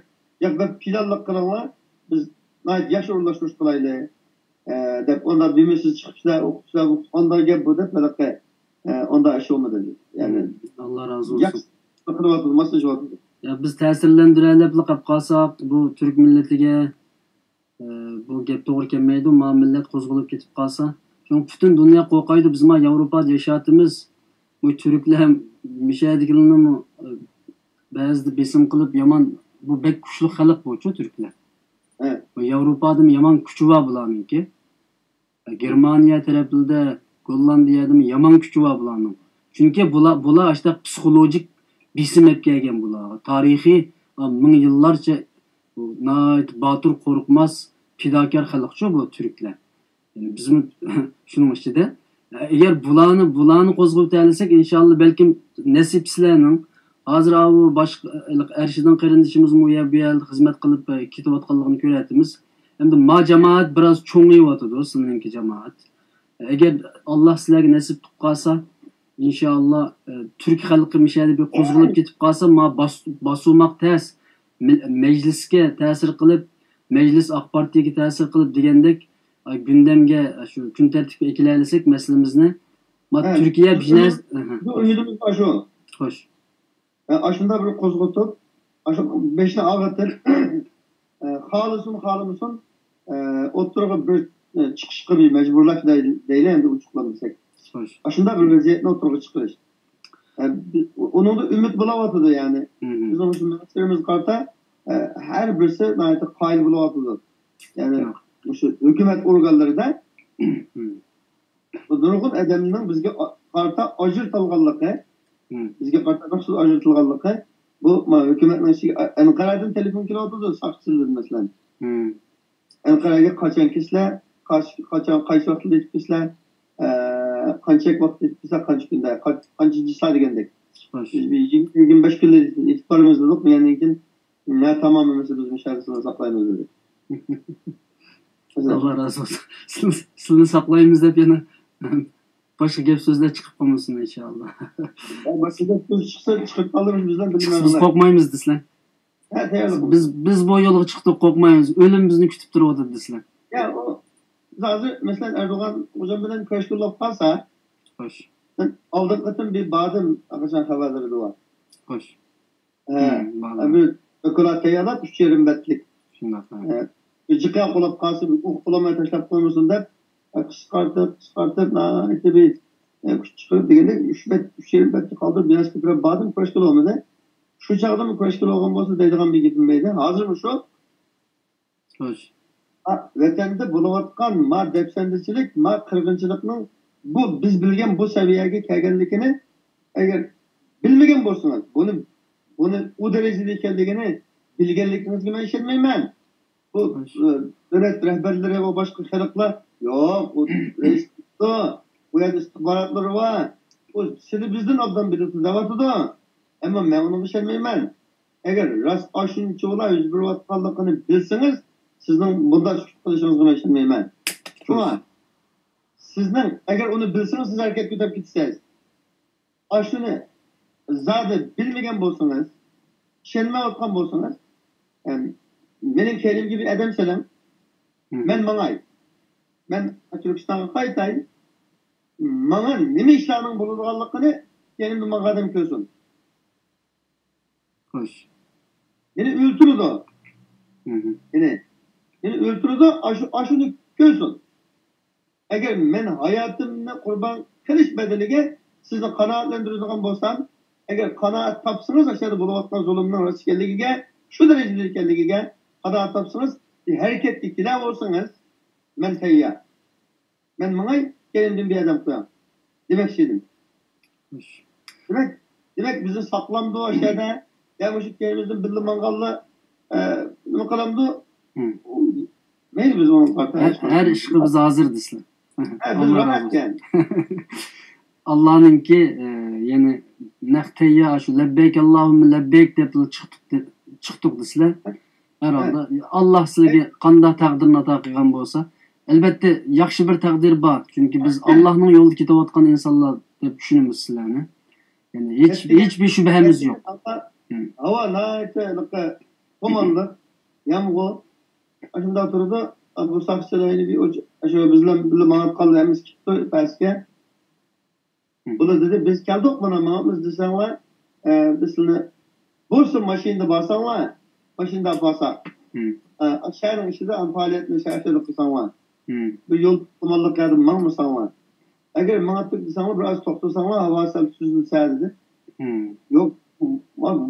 ياق، بىر پىلانلىق قىلىڭلار، بىز ناھايىتى ياخشى ئورۇنلاشتۇرۇش قىلايلى، ئە، دەپ، ئۇنداق بىمىسىز چىقىپسىلەر، ئوقۇپسىلەر، ئانداق گەپ بۇ دەپ، ھېلىقى، ئە، ئۇنداق ئىش بولمىدى. يەنى، ئاللا رازى بولسۇن. ياخشى قىلىۋاتىدۇ، ماسلىشىۋاتىدۇ. يا، بىز تەسىرلەندۈرەلەپلا قاپ قالساق، بۇ تۈرك مىللىتىگە، ئە، بۇ گەپ توغرا كەلمەيدۇ، ما مىللەت قوزغىلىپ كېتىپ قالسا. چۈنكى پۈتۈن دۇنيا قورقايدۇ، بىز ما ياۋروپادا ياشاۋاتىمىز. بۇ تۈركلەر مۇشۇ يەردىكىلەرنىمۇ، ئە، بەزىدە بېسىم قىلىپ يامان، بۇ بەك كۈچلۈك خەلق بۇچۇ تۈركلەر. بۇ ياۋروپادىمۇ يامان كۈچى بار بۇلارنىڭكى. گېرمانىيە تەرەپلىرىدە، گوللاندىيەدىمۇ يامان كۈچى بار بۇلارنىڭ. چۈنكى بۇلار، بۇلار ئاشۇنداق پسىخولوگىك بېسىم ئەپ كەلگەن بۇلارغا. تارىخىي، مىڭ يىللارچە ناھايىتى باتۇر، قورقماس، پىداكار خەلقچۇ بۇ تۈركلەر. يەنى بىزمۇ شۇنىڭ ئىچىدە. ئەگەر بۇلارنى، بۇلارنى قوزغىتالىساق، ئىنشاللا، بەلكىم نەسىپ سىلەرنىڭ. ھازىر ئاۋۇ باشقا، ئەرشىدىن قېرىندىشىمىزمۇ يا بۇ يەردە خىزمەت قىلىپ، ئە، كېتىۋاتقانلىقىنى كۆرۈۋاتىمىز. ئەمدى ما جامائەت بىراز چوڭىيىۋاتىدۇ، سىلىنىڭكى جامائەت. ئەگەر ئاللا سىلەرگە نەسىپ قىلىپ قالسا، ئىنشاللا، ئە، تۈرك خەلقى مىشەدە بىر قوزغىلىپ كېتىپ قالسا، ما باس-، باسۇماق تەس، مە-، مەجلىسكە تەسىر قىلىپ، مەجلىس ئاق پارتىيەگە تەسىر قىلىپ دېگەندەك، ئە، گۈندەمگە، ئە، شۇ كۈن تەرتىپكە ئەكېلەلىسەك مەسىلىمىزنى، ما تۈركىيە بىر نەرسە، بۇ ئۈمىدىمىز بار شۇ. خوش. ئە، ئاشۇنداق بىر قوزغىتىپ، ئاشۇ بېشىنى ئاغرىتىپ، ئە، خالىسۇن، خالىمىسۇن، ئە، ئوتتۇرىغا بىر، ئە، چىقىشقا بىر مەجبۇرلاش دەي-، دەيلى، ئەمدى ئوچۇقلام دېسەك. خوش. ئاشۇنداق بىر ۋەزىيەتنى ئوتتۇرىغا چىقىرىش. ئە، بى-، ئۇنىڭدا ئۈمىد بولاۋاتىدۇ، يەنى. بىزنىڭ مۇشۇ مىنىستىرىمىزغا قارىتا، ئە، ھەر بىرسى ناھايىتى قايىل بولاۋاتىدۇ. يەنى، مۇشۇ ھۆكۈمەت ئورگانلىرىدا بۇ نۇرغۇن ئادەمنىڭ بىزگە ئا-، قارىتا ئاجرىتىلغانلىقى، بىزگە قارىتا مەخسۇس ئاجرىتىلغانلىقى، بۇ، ما، ھۆكۈمەتنىڭ ئىچىگە ئە-، ئەنقەرەدىن تېلېفون كېلىۋاتىدۇ، ساقچىلىرىدىن، مەسىلەن. ئەنقەرەگە قاچان كېلىسىلەر، قاچ-، قاچان، قايسى ۋاقىتتا يېتىپ كېلىسىلەر، ئە، قانچە ۋاقىت يېتىپ كېلىسىلەر، قانچە كۈندە، قا-، قانچە جىسا دېگەندەك. بىز بىر يىگىرمە، يىگىرمە بەش كۈندە يېتىپ بارىمىز دېدۇق، دېگەندىن كېيىن، ھە، تامام، ھەممىسى بىز مۇشۇ يەردە سىلىنى ساقلايمىز دېدى. ئاللا رازى بولسۇن. سىلىنى، سىلىنى ساقلايمىز دەپ يەنە باشقا گەپ سۆزلەر چىقىپ قالمىسۇن، ئىنشاللا. يا، باشقا گەپ سۆز چىقسا، چىقىپ قالىمىز بىز بىلمەيمىز. بىز قورقمايمىز دېسىلەر. ھە، تەييارلىق. بىز، بىز بۇ يولغا چىقتۇق، قورقمايمىز. ئۆلۈم بىزنى كۈتۈپ تۇرۇۋاتىدۇ دېسىلەر. يا، ئۇ، بىز ھازىر، مەسىلەن، ئەردوغان خوجام بىلەن كۆرۈشكىلى بولۇپ قالسا، خوش. مەن ئالدىنقى قېتىم بىر باردىم، قاچان خەۋەرلىرى بار. خوش. ھە، بىر دوكلات تەييارلاپ، ئۈچ يېرىم بەتلىك. شۇنداق، ھە. ھە، بىر جىقا قولاپ قالسا، بىر ئوقۇپ بولالماي تاشلاپ قويمىسۇن دەپ، ھە، قىسقارتىپ، قىسقارتىپ، ناھايىتى بىر، ھە، كۈچ چىقىرىپ دېگەندەك، ئۈچ بەت، ئۈچ يېرىم بەتلىك قالدۇرۇپ، بىر نەرسە كۆپرەك باردىم، كۆرۈشكىلى بولمىدى. شۇ چاغدىمۇ كۆرۈشكىلى بولغان بولسا دەيدىغان بىر گېپىم بار ئىدى. ھازىرمۇ شۇ. خوش. ھە، ۋەتەندە بولۇۋاتقان ما دەپسەندىچىلىك، ما قىرغىنچىلىقنىڭ بۇ بىز بىلگەن بۇ سەۋىيەگە كەلگەنلىكىنى ئەگەر بىلمىگەن بولسىڭىز، بۇنى، بۇنى ئۇ دەرىجىدە ئىكەنلىكىنى بىلگەنلىكىڭىزگە مەن ئىشەنمەيمەن. بۇ، خوش. ئە، دۆلەت رەھبەرلىرى ۋە باشقا خەلقلەر، ياق، ئۇ رەئىس، ئۇ يەردە ئىستىخباراتلىرى بار، ئۇ سىلى بىزدىن ئوبدان بىلىدۇ دەۋاتىدۇ. ئەمما مەن ئۇنىڭغا ئىشەنمەيمەن. ئەگەر راست ئاشۇنچىۋالا يۈز بېرىۋاتقانلىقىنى بىلسىڭىز، سىزنىڭ بۇنداق سۈكۈت قىلىشىڭىزغا مەن ئىشەنمەيمەن. شۇڭا سىزنىڭ، ئەگەر ئۇنى بىلسىڭىز، سىز ھەرىكەتكە ئۆتۈپ كېتىسىز. ئاشۇنى زادى بىلمىگەن بولسىڭىز، چۈشەنمەيۋاتقان بولسىڭىز، ئەم، مېنىڭ كەينىمگە بىر ئادەم سېلىڭ، مەن ماڭاي. مەن تۈركىستانغا قايتاي. ماڭا نېمە ئىشلارنىڭ بولىدىغانلىقىنى كەينىمدە ماڭغان ئادەم كۆرسۇن. خوش. مېنى ئۆلتۈرىدۇ. مېنى، مېنى ئۆلتۈرىدۇ، ئاشۇ، ئاشۇنى كۆرسۇن. ئەگەر مەن ھاياتىمنى قۇربان قىلىش بەدىلىگە سىزنى قانائەتلەندۈرىدىغان بولسام، ئەگەر قانائەت تاپسىڭىز، ئاشۇ يەردە بولۇۋاتقان زۇلۇمنىڭ راست ئىكەنلىكىگە، شۇ دەرىجىدە ئىكەنلىكىگە قانائەت تاپسىڭىز، بىر ھەرىكەتكە كېلەر بولسىڭىز، مەن تەييار. مەن ماڭاي، كەينىمدىن بىر ئادەم قوياڭ. دېمەكچى ئىدىم. خوش. دېمەك، دېمەك، بىزنى ساقلامدۇ ئاشۇ يەردە؟ يا مۇشۇ كەينىمىزدىن بىللە ماڭغانلا، ئە، نېمە قىلامدۇ؟ مەيلى، بىز ئۇنىڭغا ھەر، ھەر ئىشقا بىز ھازىر دېسىلە. ھە، بىز ئاللا راھەت ئىكەن. ئاللانىڭكى، ئە، يەنى نەق تەييار شۇ، لەببەيك ئاللاھۇممە لەببەيك دەپ چىقتۇق، چىقتۇق دېسىلە. ھەرھالدا، ئاللا سىلەرگە قانداق تەقدىرنى ئاتا قىلغان بولسا، ئەلۋەتتە، ياخشى بىر تەقدىر بار. چۈنكى بىز ئاللانىڭ يولىدا كېتىۋاتقان ئىنسانلار دەپ چۈشىنىمىز سىلەرنى. يەنى ھېچ، ھېچبىر شۈبھەمىز يوق. ھاۋا ناھايىتى تۇمانلىق، يامغۇر. ئاشۇنداق تۇرىدۇ. بۇ ساقچىلار بىر ئاشۇ بىز بىلەن بىللە ماڭىدىغانلار ھەممىسى كېتىپتۇ پەسكە. بۇلار دېدى، بىز كەلدۇق، مانا ماڭىمىز دېسەڭلار، ئە، بىز سىلىنى بولسا ماشىنىدا بارساڭلار، ماشىنىدا بارساق، ئە، شەھەرنىڭ ئىچىدە پائالىيەتنى شەھەردە قىلساڭلار، بۇ يول تۇمانلىق يەردە ماڭمىساڭلار. ئەگەر ماڭاتتۇق دېسەڭلار، بىر ئاز توختىساڭلار، ھاۋا سەل سۈزۈلسە دېدى. يوق،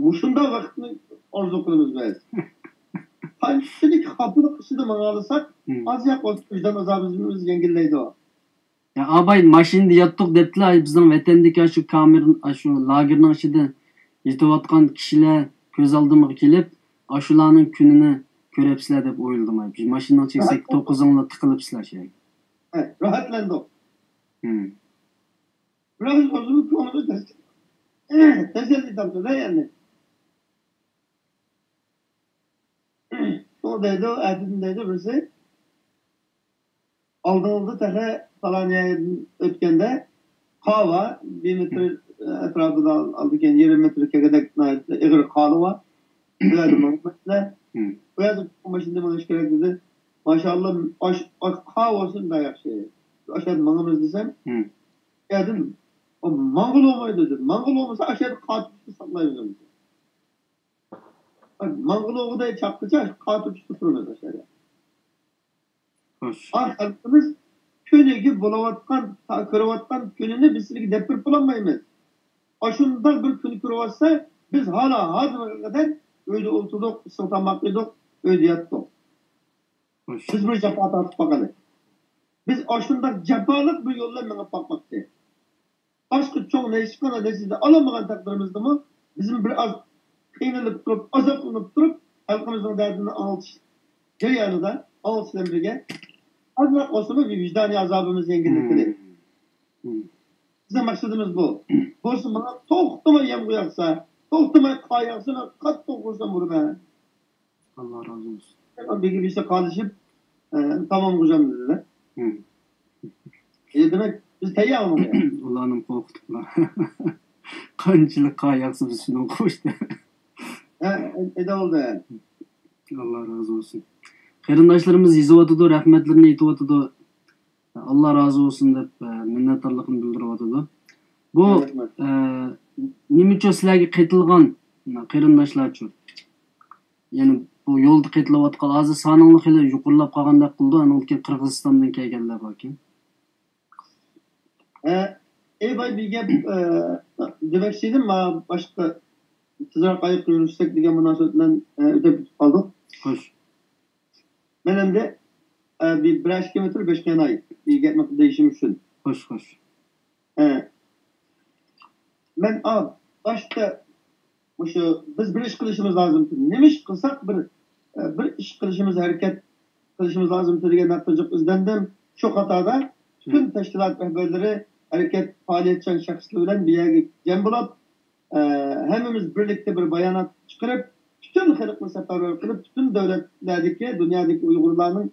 مۇشۇنداق ۋاقىتنى ئارزۇ قىلىمىز بىز. قانچىلىك خاپىلىق ئىچىدە ماڭالىساق، ئازراق بولسا ۋىجدان ئازابىمىز يەڭگىللەيدۇ. يا ئاباي، ماشىنىدا ياتتۇق دەپتىلا، بىزنىڭ ۋەتەندىكى ئاشۇ كامېر، ئاشۇ لاگېرنىڭ ئىچىدە يېتىۋاتقان كىشىلەر كۆز ئالدىمغا كېلىپ، ئاشۇلارنىڭ كۈنىنى كۆرەپسىلەر دەپ ئويلىدىم. ئاي، ماشىنىنىڭ چەكسەك توققۇزۇڭلار تىقىلىپسىلەر شۇ يەرگە. ھە، راھەتلەندۇق. بىراز ئۆزىمىز كۆڭلىمىز تەسەللى تاپتۇ-دە، يەنى. شۇ دەيدۇ، ئەتىدىن دەيدۇ بىرسى. ئالدىڭىزدا تېخى پالان يەردىن ئۆتكەندە قا بار، بىر مېتىر ئەتراپىدا ئالدى كەينى يېرىم مېتىر كەلگۈدەك ناھايىتى ئېغىر قالى بار. بۇ يەردە ماڭمايسىلەر. بۇ يەردە ماشىنىدا مېڭىش كېرەك دېدى. ماشائاللا، ئاش-، ئاش-، قا بولسا شۇنداق ياخشى. ئاشۇ يەردە ماڭىمىز دېسەم، ئۇ يەردىن، ئۇ ماڭغىلى بولمايدۇ دېدى. ماڭغىلى بولمىسا ئاشۇ يەردە قا تۇتۇشنى ساقلايمىز دېدى. ماڭغىلى بولغۇدەك چاققىچە قا تۇتۇشتا تۇرىمىز ئاشۇ يەردە. خوش. ئا، خەلقىمىز كۈنىگە بولۇۋاتقان، تا-، كۆرۈۋاتقان كۈنىنى بىز سىلىگە دەپ بېرىپ بولالمايمىز. ئاشۇنداق بىر كۈن كۆرۈۋاتسا، بىز ھالا ھازىرغا قەدەر ئۆيدە ئولتۇردۇق، ئىسسىق تاماق يېدۇق، ئۆيدە ياتتۇق. خوش. بىز بىر جاپا تارتىپ باقايلى. بىز ئاشۇنداق جاپالىق بىر يول بىلەن مېڭىپ باقماقچى. باشقا چوڭ نەيچىققان نەتىجە ئالالمىغان تەقدىرىمىزدىمۇ، بىزمۇ بىر ئاز قىينىلىپ تۇرۇپ، ئازابلىنىپ تۇرۇپ، خەلقىمىزنىڭ دەردىنى ئاڭلىتىش جەريانىدا، ئاڭلىتىش بىلەن بىرگە، ئازراق بولسىمۇ بىر ۋىجدانىي ئازابىمىز يەڭگىللىتىلى. بىزنىڭ مەقسىتىمىز بۇ. بولسا ماڭا توختىماي يامغۇر ياغسا، توختىماي قار ياغسا، مەن قاتتىق خۇرسەن بولىمەن. ئاللا رازى بولسۇن. بىگە بىسە قالىشىپ، ئە، تامام خوجام دېدىلە. ئە، دېمەك، بىز تەييار بولدۇق. ئۇلارنى قورقۇتۇپلا. قانچىلىك قار ياغسا، بىز شۇنىڭغا قوشتى. ھە، ئەدە بولدى. ئاللا رازى بولسۇن. قېرىنداشلىرىمىز يېزىۋاتىدۇ، رەھمەتلىرىنى ئېيتىۋاتىدۇ. ئاللا رازى بولسۇن دەپ، ئە، مىننەتدارلىقىنى بىلدۈرۈۋاتىدۇ. بۇ، ئە، نېمە ئۈچۈن سىلەرگە قېتىلغان قېرىنداشلارچۇ؟ يەنى بۇ يولدا قېتىلىۋاتقان، ھازىر سانىڭلار خېلى يۇقىرىلاپ قالغاندەك قىلىدۇ، ئانىڭدىن كېيىن قىرغىزىستاندىن كەلگەنلەر باركەن. ئە، ئەي باي، بىر گەپ، ئە، دېمەكچى ئىدىم، ما باشقا تېزراق ئاياققا يۈرۈشسەك دېگەن مۇناسىۋەت بىلەن، ئە، ئۆتۈپ كېتىپ قالدۇق. خوش. مەن ئەمدى، ئە، بىر، بىر ئىككى مېتىر بېشىغا ياناي، بىر گەپنى دېيىشىم ئۈچۈن. خوش، خوش. ئە، مەن، ئا، باشتا مۇشۇ بىز بىر ئىش قىلىشىمىز لازىم. نېمە ئىش قىلساق بىر، ئە، بىر ئىش قىلىشىمىز، ھەرىكەت قىلىشىمىز لازىم دېگەن ھەقتە جىق ئىزدەندىم. شۇ قاتاردا پۈتۈن تەشكىلات رەھبەرلىرى، ھەرىكەت پائالىيەتچان شەخسلىرى بىلەن بىر يەرگە جەم بولۇپ، ئە، ھەممىمىز بىرلىكتە بىر بايانات چىقىرىپ، پۈتۈن خەلقنى سەپەرۋەر قىلىپ، پۈتۈن دۆلەتلەردىكى، دۇنيادىكى ئۇيغۇرلارنىڭ،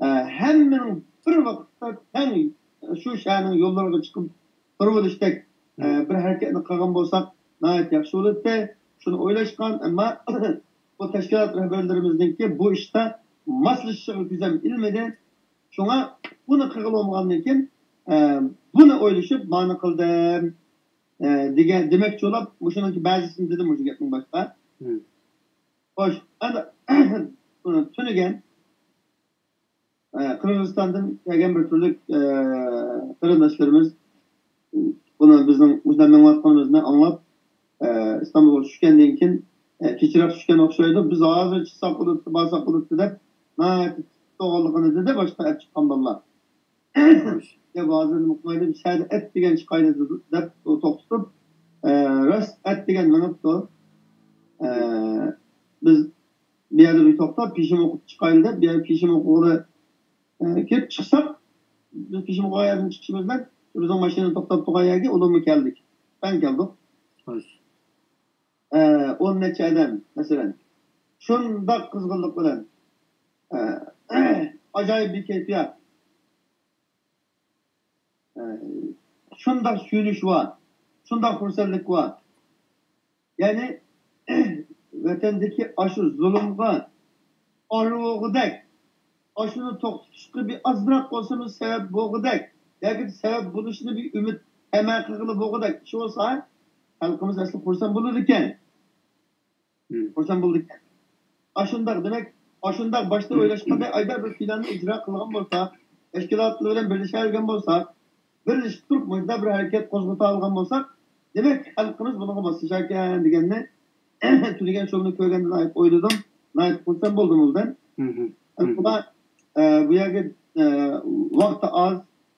ئە، ھەممىنىڭ بىر ۋاقىتتا تەڭ شۇ شەھەرنىڭ يوللىرىغا چىقىپ تۇرۇۋېلىشتەك، ئە، بىر ھەرىكەتنى قىلغان بولساق، ناھايىتى ياخشى بولاتتى. شۇنى ئويلاشقان، ئەمما بۇ تەشكىلات رەھبەرلىرىمىزنىڭكى بۇ ئىشتا ماسلىشىشىغا كۆزەم ئىلمىدى. شۇڭا بۇنى قىلغىلى بولمىغاندىن كېيىن، ئە، بۇنى ئويلىشىپ، مانا قىلدىم، ئە، دېگەن، دېمەكچى بولۇپ، مۇشۇنىڭكى بەزىسىنى دېدىم، مۇشۇ گەپنىڭ باشقا. خوش، ئەنە، تۈنۈگۈن، ئە، قىرغىزىستاندىن كەلگەن بىر تۈرلۈك، ئە، قېرىنداشلىرىمىز، بۇنى بىزنىڭ مۇشۇنداق مېڭىۋاتقىنىمىزنى ئاڭلاپ، ئە، ئىستانبۇلغا چۈشكەندىن كېيىن، ئە، كېچىراق چۈشكەن ئوخشايدۇ. بىز ھازىر چىقساق بولاتتى، بارساق بولاتتى دەپ، ناھايىتى تولغانلىقىنى دېدى، باشتا ئەپ چىققان بالىلار. يا، ھازىر نېمە قىلايلى، بىز ھەدە ئەتىگەن چىقايلى دېدى، دەپ توختىتىپ، ئە، راست ئەتىگەن مېڭىپتۇ. ئە، بىز بۇ يەردە بىر توختاپ، پېشىم ئوقۇپ چىقايلى دەپ، بۇ يەردە پېشىم ئوقۇغىلى، ئە، كىرىپ چىقساق، بىز پېشىم ئوقۇغان يەردىن چىقىشىمىز بىلەن، بىزنىڭ ماشىنا توختاپ تۇرغان يەرگە ئۇلارمۇ كەلدى. بەن كەلدۇق. خوش. ئە، ئون نەچچە ئادەم، مەسىلەن. شۇنداق قىزغىنلىق بىلەن، ئە، ئاجايىپ بىر كەيپىيات. ئە، شۇنداق سۆيۈنۈش بار، شۇنداق خۇرسەنلىك بار. يەنى، ۋەتەندىكى ئاشۇ زۇلۇمغا ئارىۋوغۇدەك، ئاشۇنى توختىتىشقا بىر ئازراق بولسىمۇ سەۋەب بولغۇدەك، ياكى سەۋەب بولۇشنى بىر ئۈمىد، تەمە قىلغىلى بولغۇدەك ئىش بولسا، خەلقىمىز ئەسلى خۇرسەن بولىدىكەن. خۇرسەن بولىدىكەن. ئاشۇنداق، دېمەك، ئاشۇنداق باشتا ئويلاشقاندەك ئايدا بىر پىلاننى ئىجرا قىلغان بولساق، تەشكىلاتلار بىلەن بىرلىشەلىگەن بولساق، بىرلىشىپ تۇرۇپ مۇشۇنداق بىر ھەرىكەت قوزغىتالىغان بولساق، دېمەك، خەلقىمىز بۇنىڭغا ماسلىشاركەن دېگەننى تۈنۈگۈن شۇنى كۆرگەندە ناھايىتى ئويلىدىم، ناھايىتى خۇرسەن بولدىم ئۇنىڭدىن. ئەمما، ئە، بۇ يەرگە، ئە، ۋاقتى ئاز،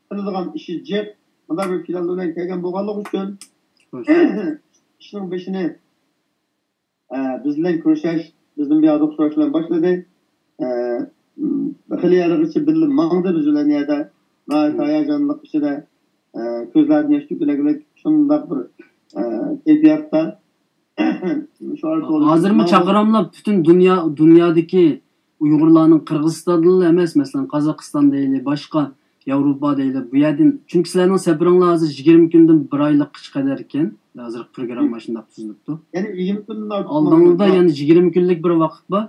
قىلىدىغان ئىشى جىق، مۇنداق بىر پىلان بىلەن كەلگەن بولغانلىقى ئۈچۈن، ئىشنىڭ بېشىنى ئە، بىز بىلەن كۆرۈشۈش، بىزدىن بۇ ياقتا سوراش بىلەن باشلىدى. ئە، خېلى يەرلىرىگىچە بىللە ماڭدى بىز بىلەن يەردە. ناھايىتى ھاياجانلىق ئىچىدە، ئە، كۆزلەردىن ياش تۆكۈلەرلىك شۇنداق بىر، ئە، كەيپىياتتا. شۇ ئارقىلىق ھازىرمۇ ماڭدى. چاقىراملا پۈتۈن دۇنيا، دۇنيادىكى ئۇيغۇرلارنىڭ قىرغىزىستاندىنلا ئەمەس، مەسىلەن، قازاقىستان دەيلى، باشقا ياۋروپا دەيلى، بۇ يەردىن، چۈنكى سىلەرنىڭ سەپىرىڭلار ھازىر يىگىرمە كۈندىن بىر ئايلىققىچە قەدەر ئىكەن، ھازىرقى پروگرامما شۇنداق تۈزۈلۈپتۇ. يەنى يىگىرمە كۈندىن ئارتۇق ئالدىڭلاردا ماڭىدۇ. يەنە يىگىرمە كۈنلۈك بىر ۋاقىت بار.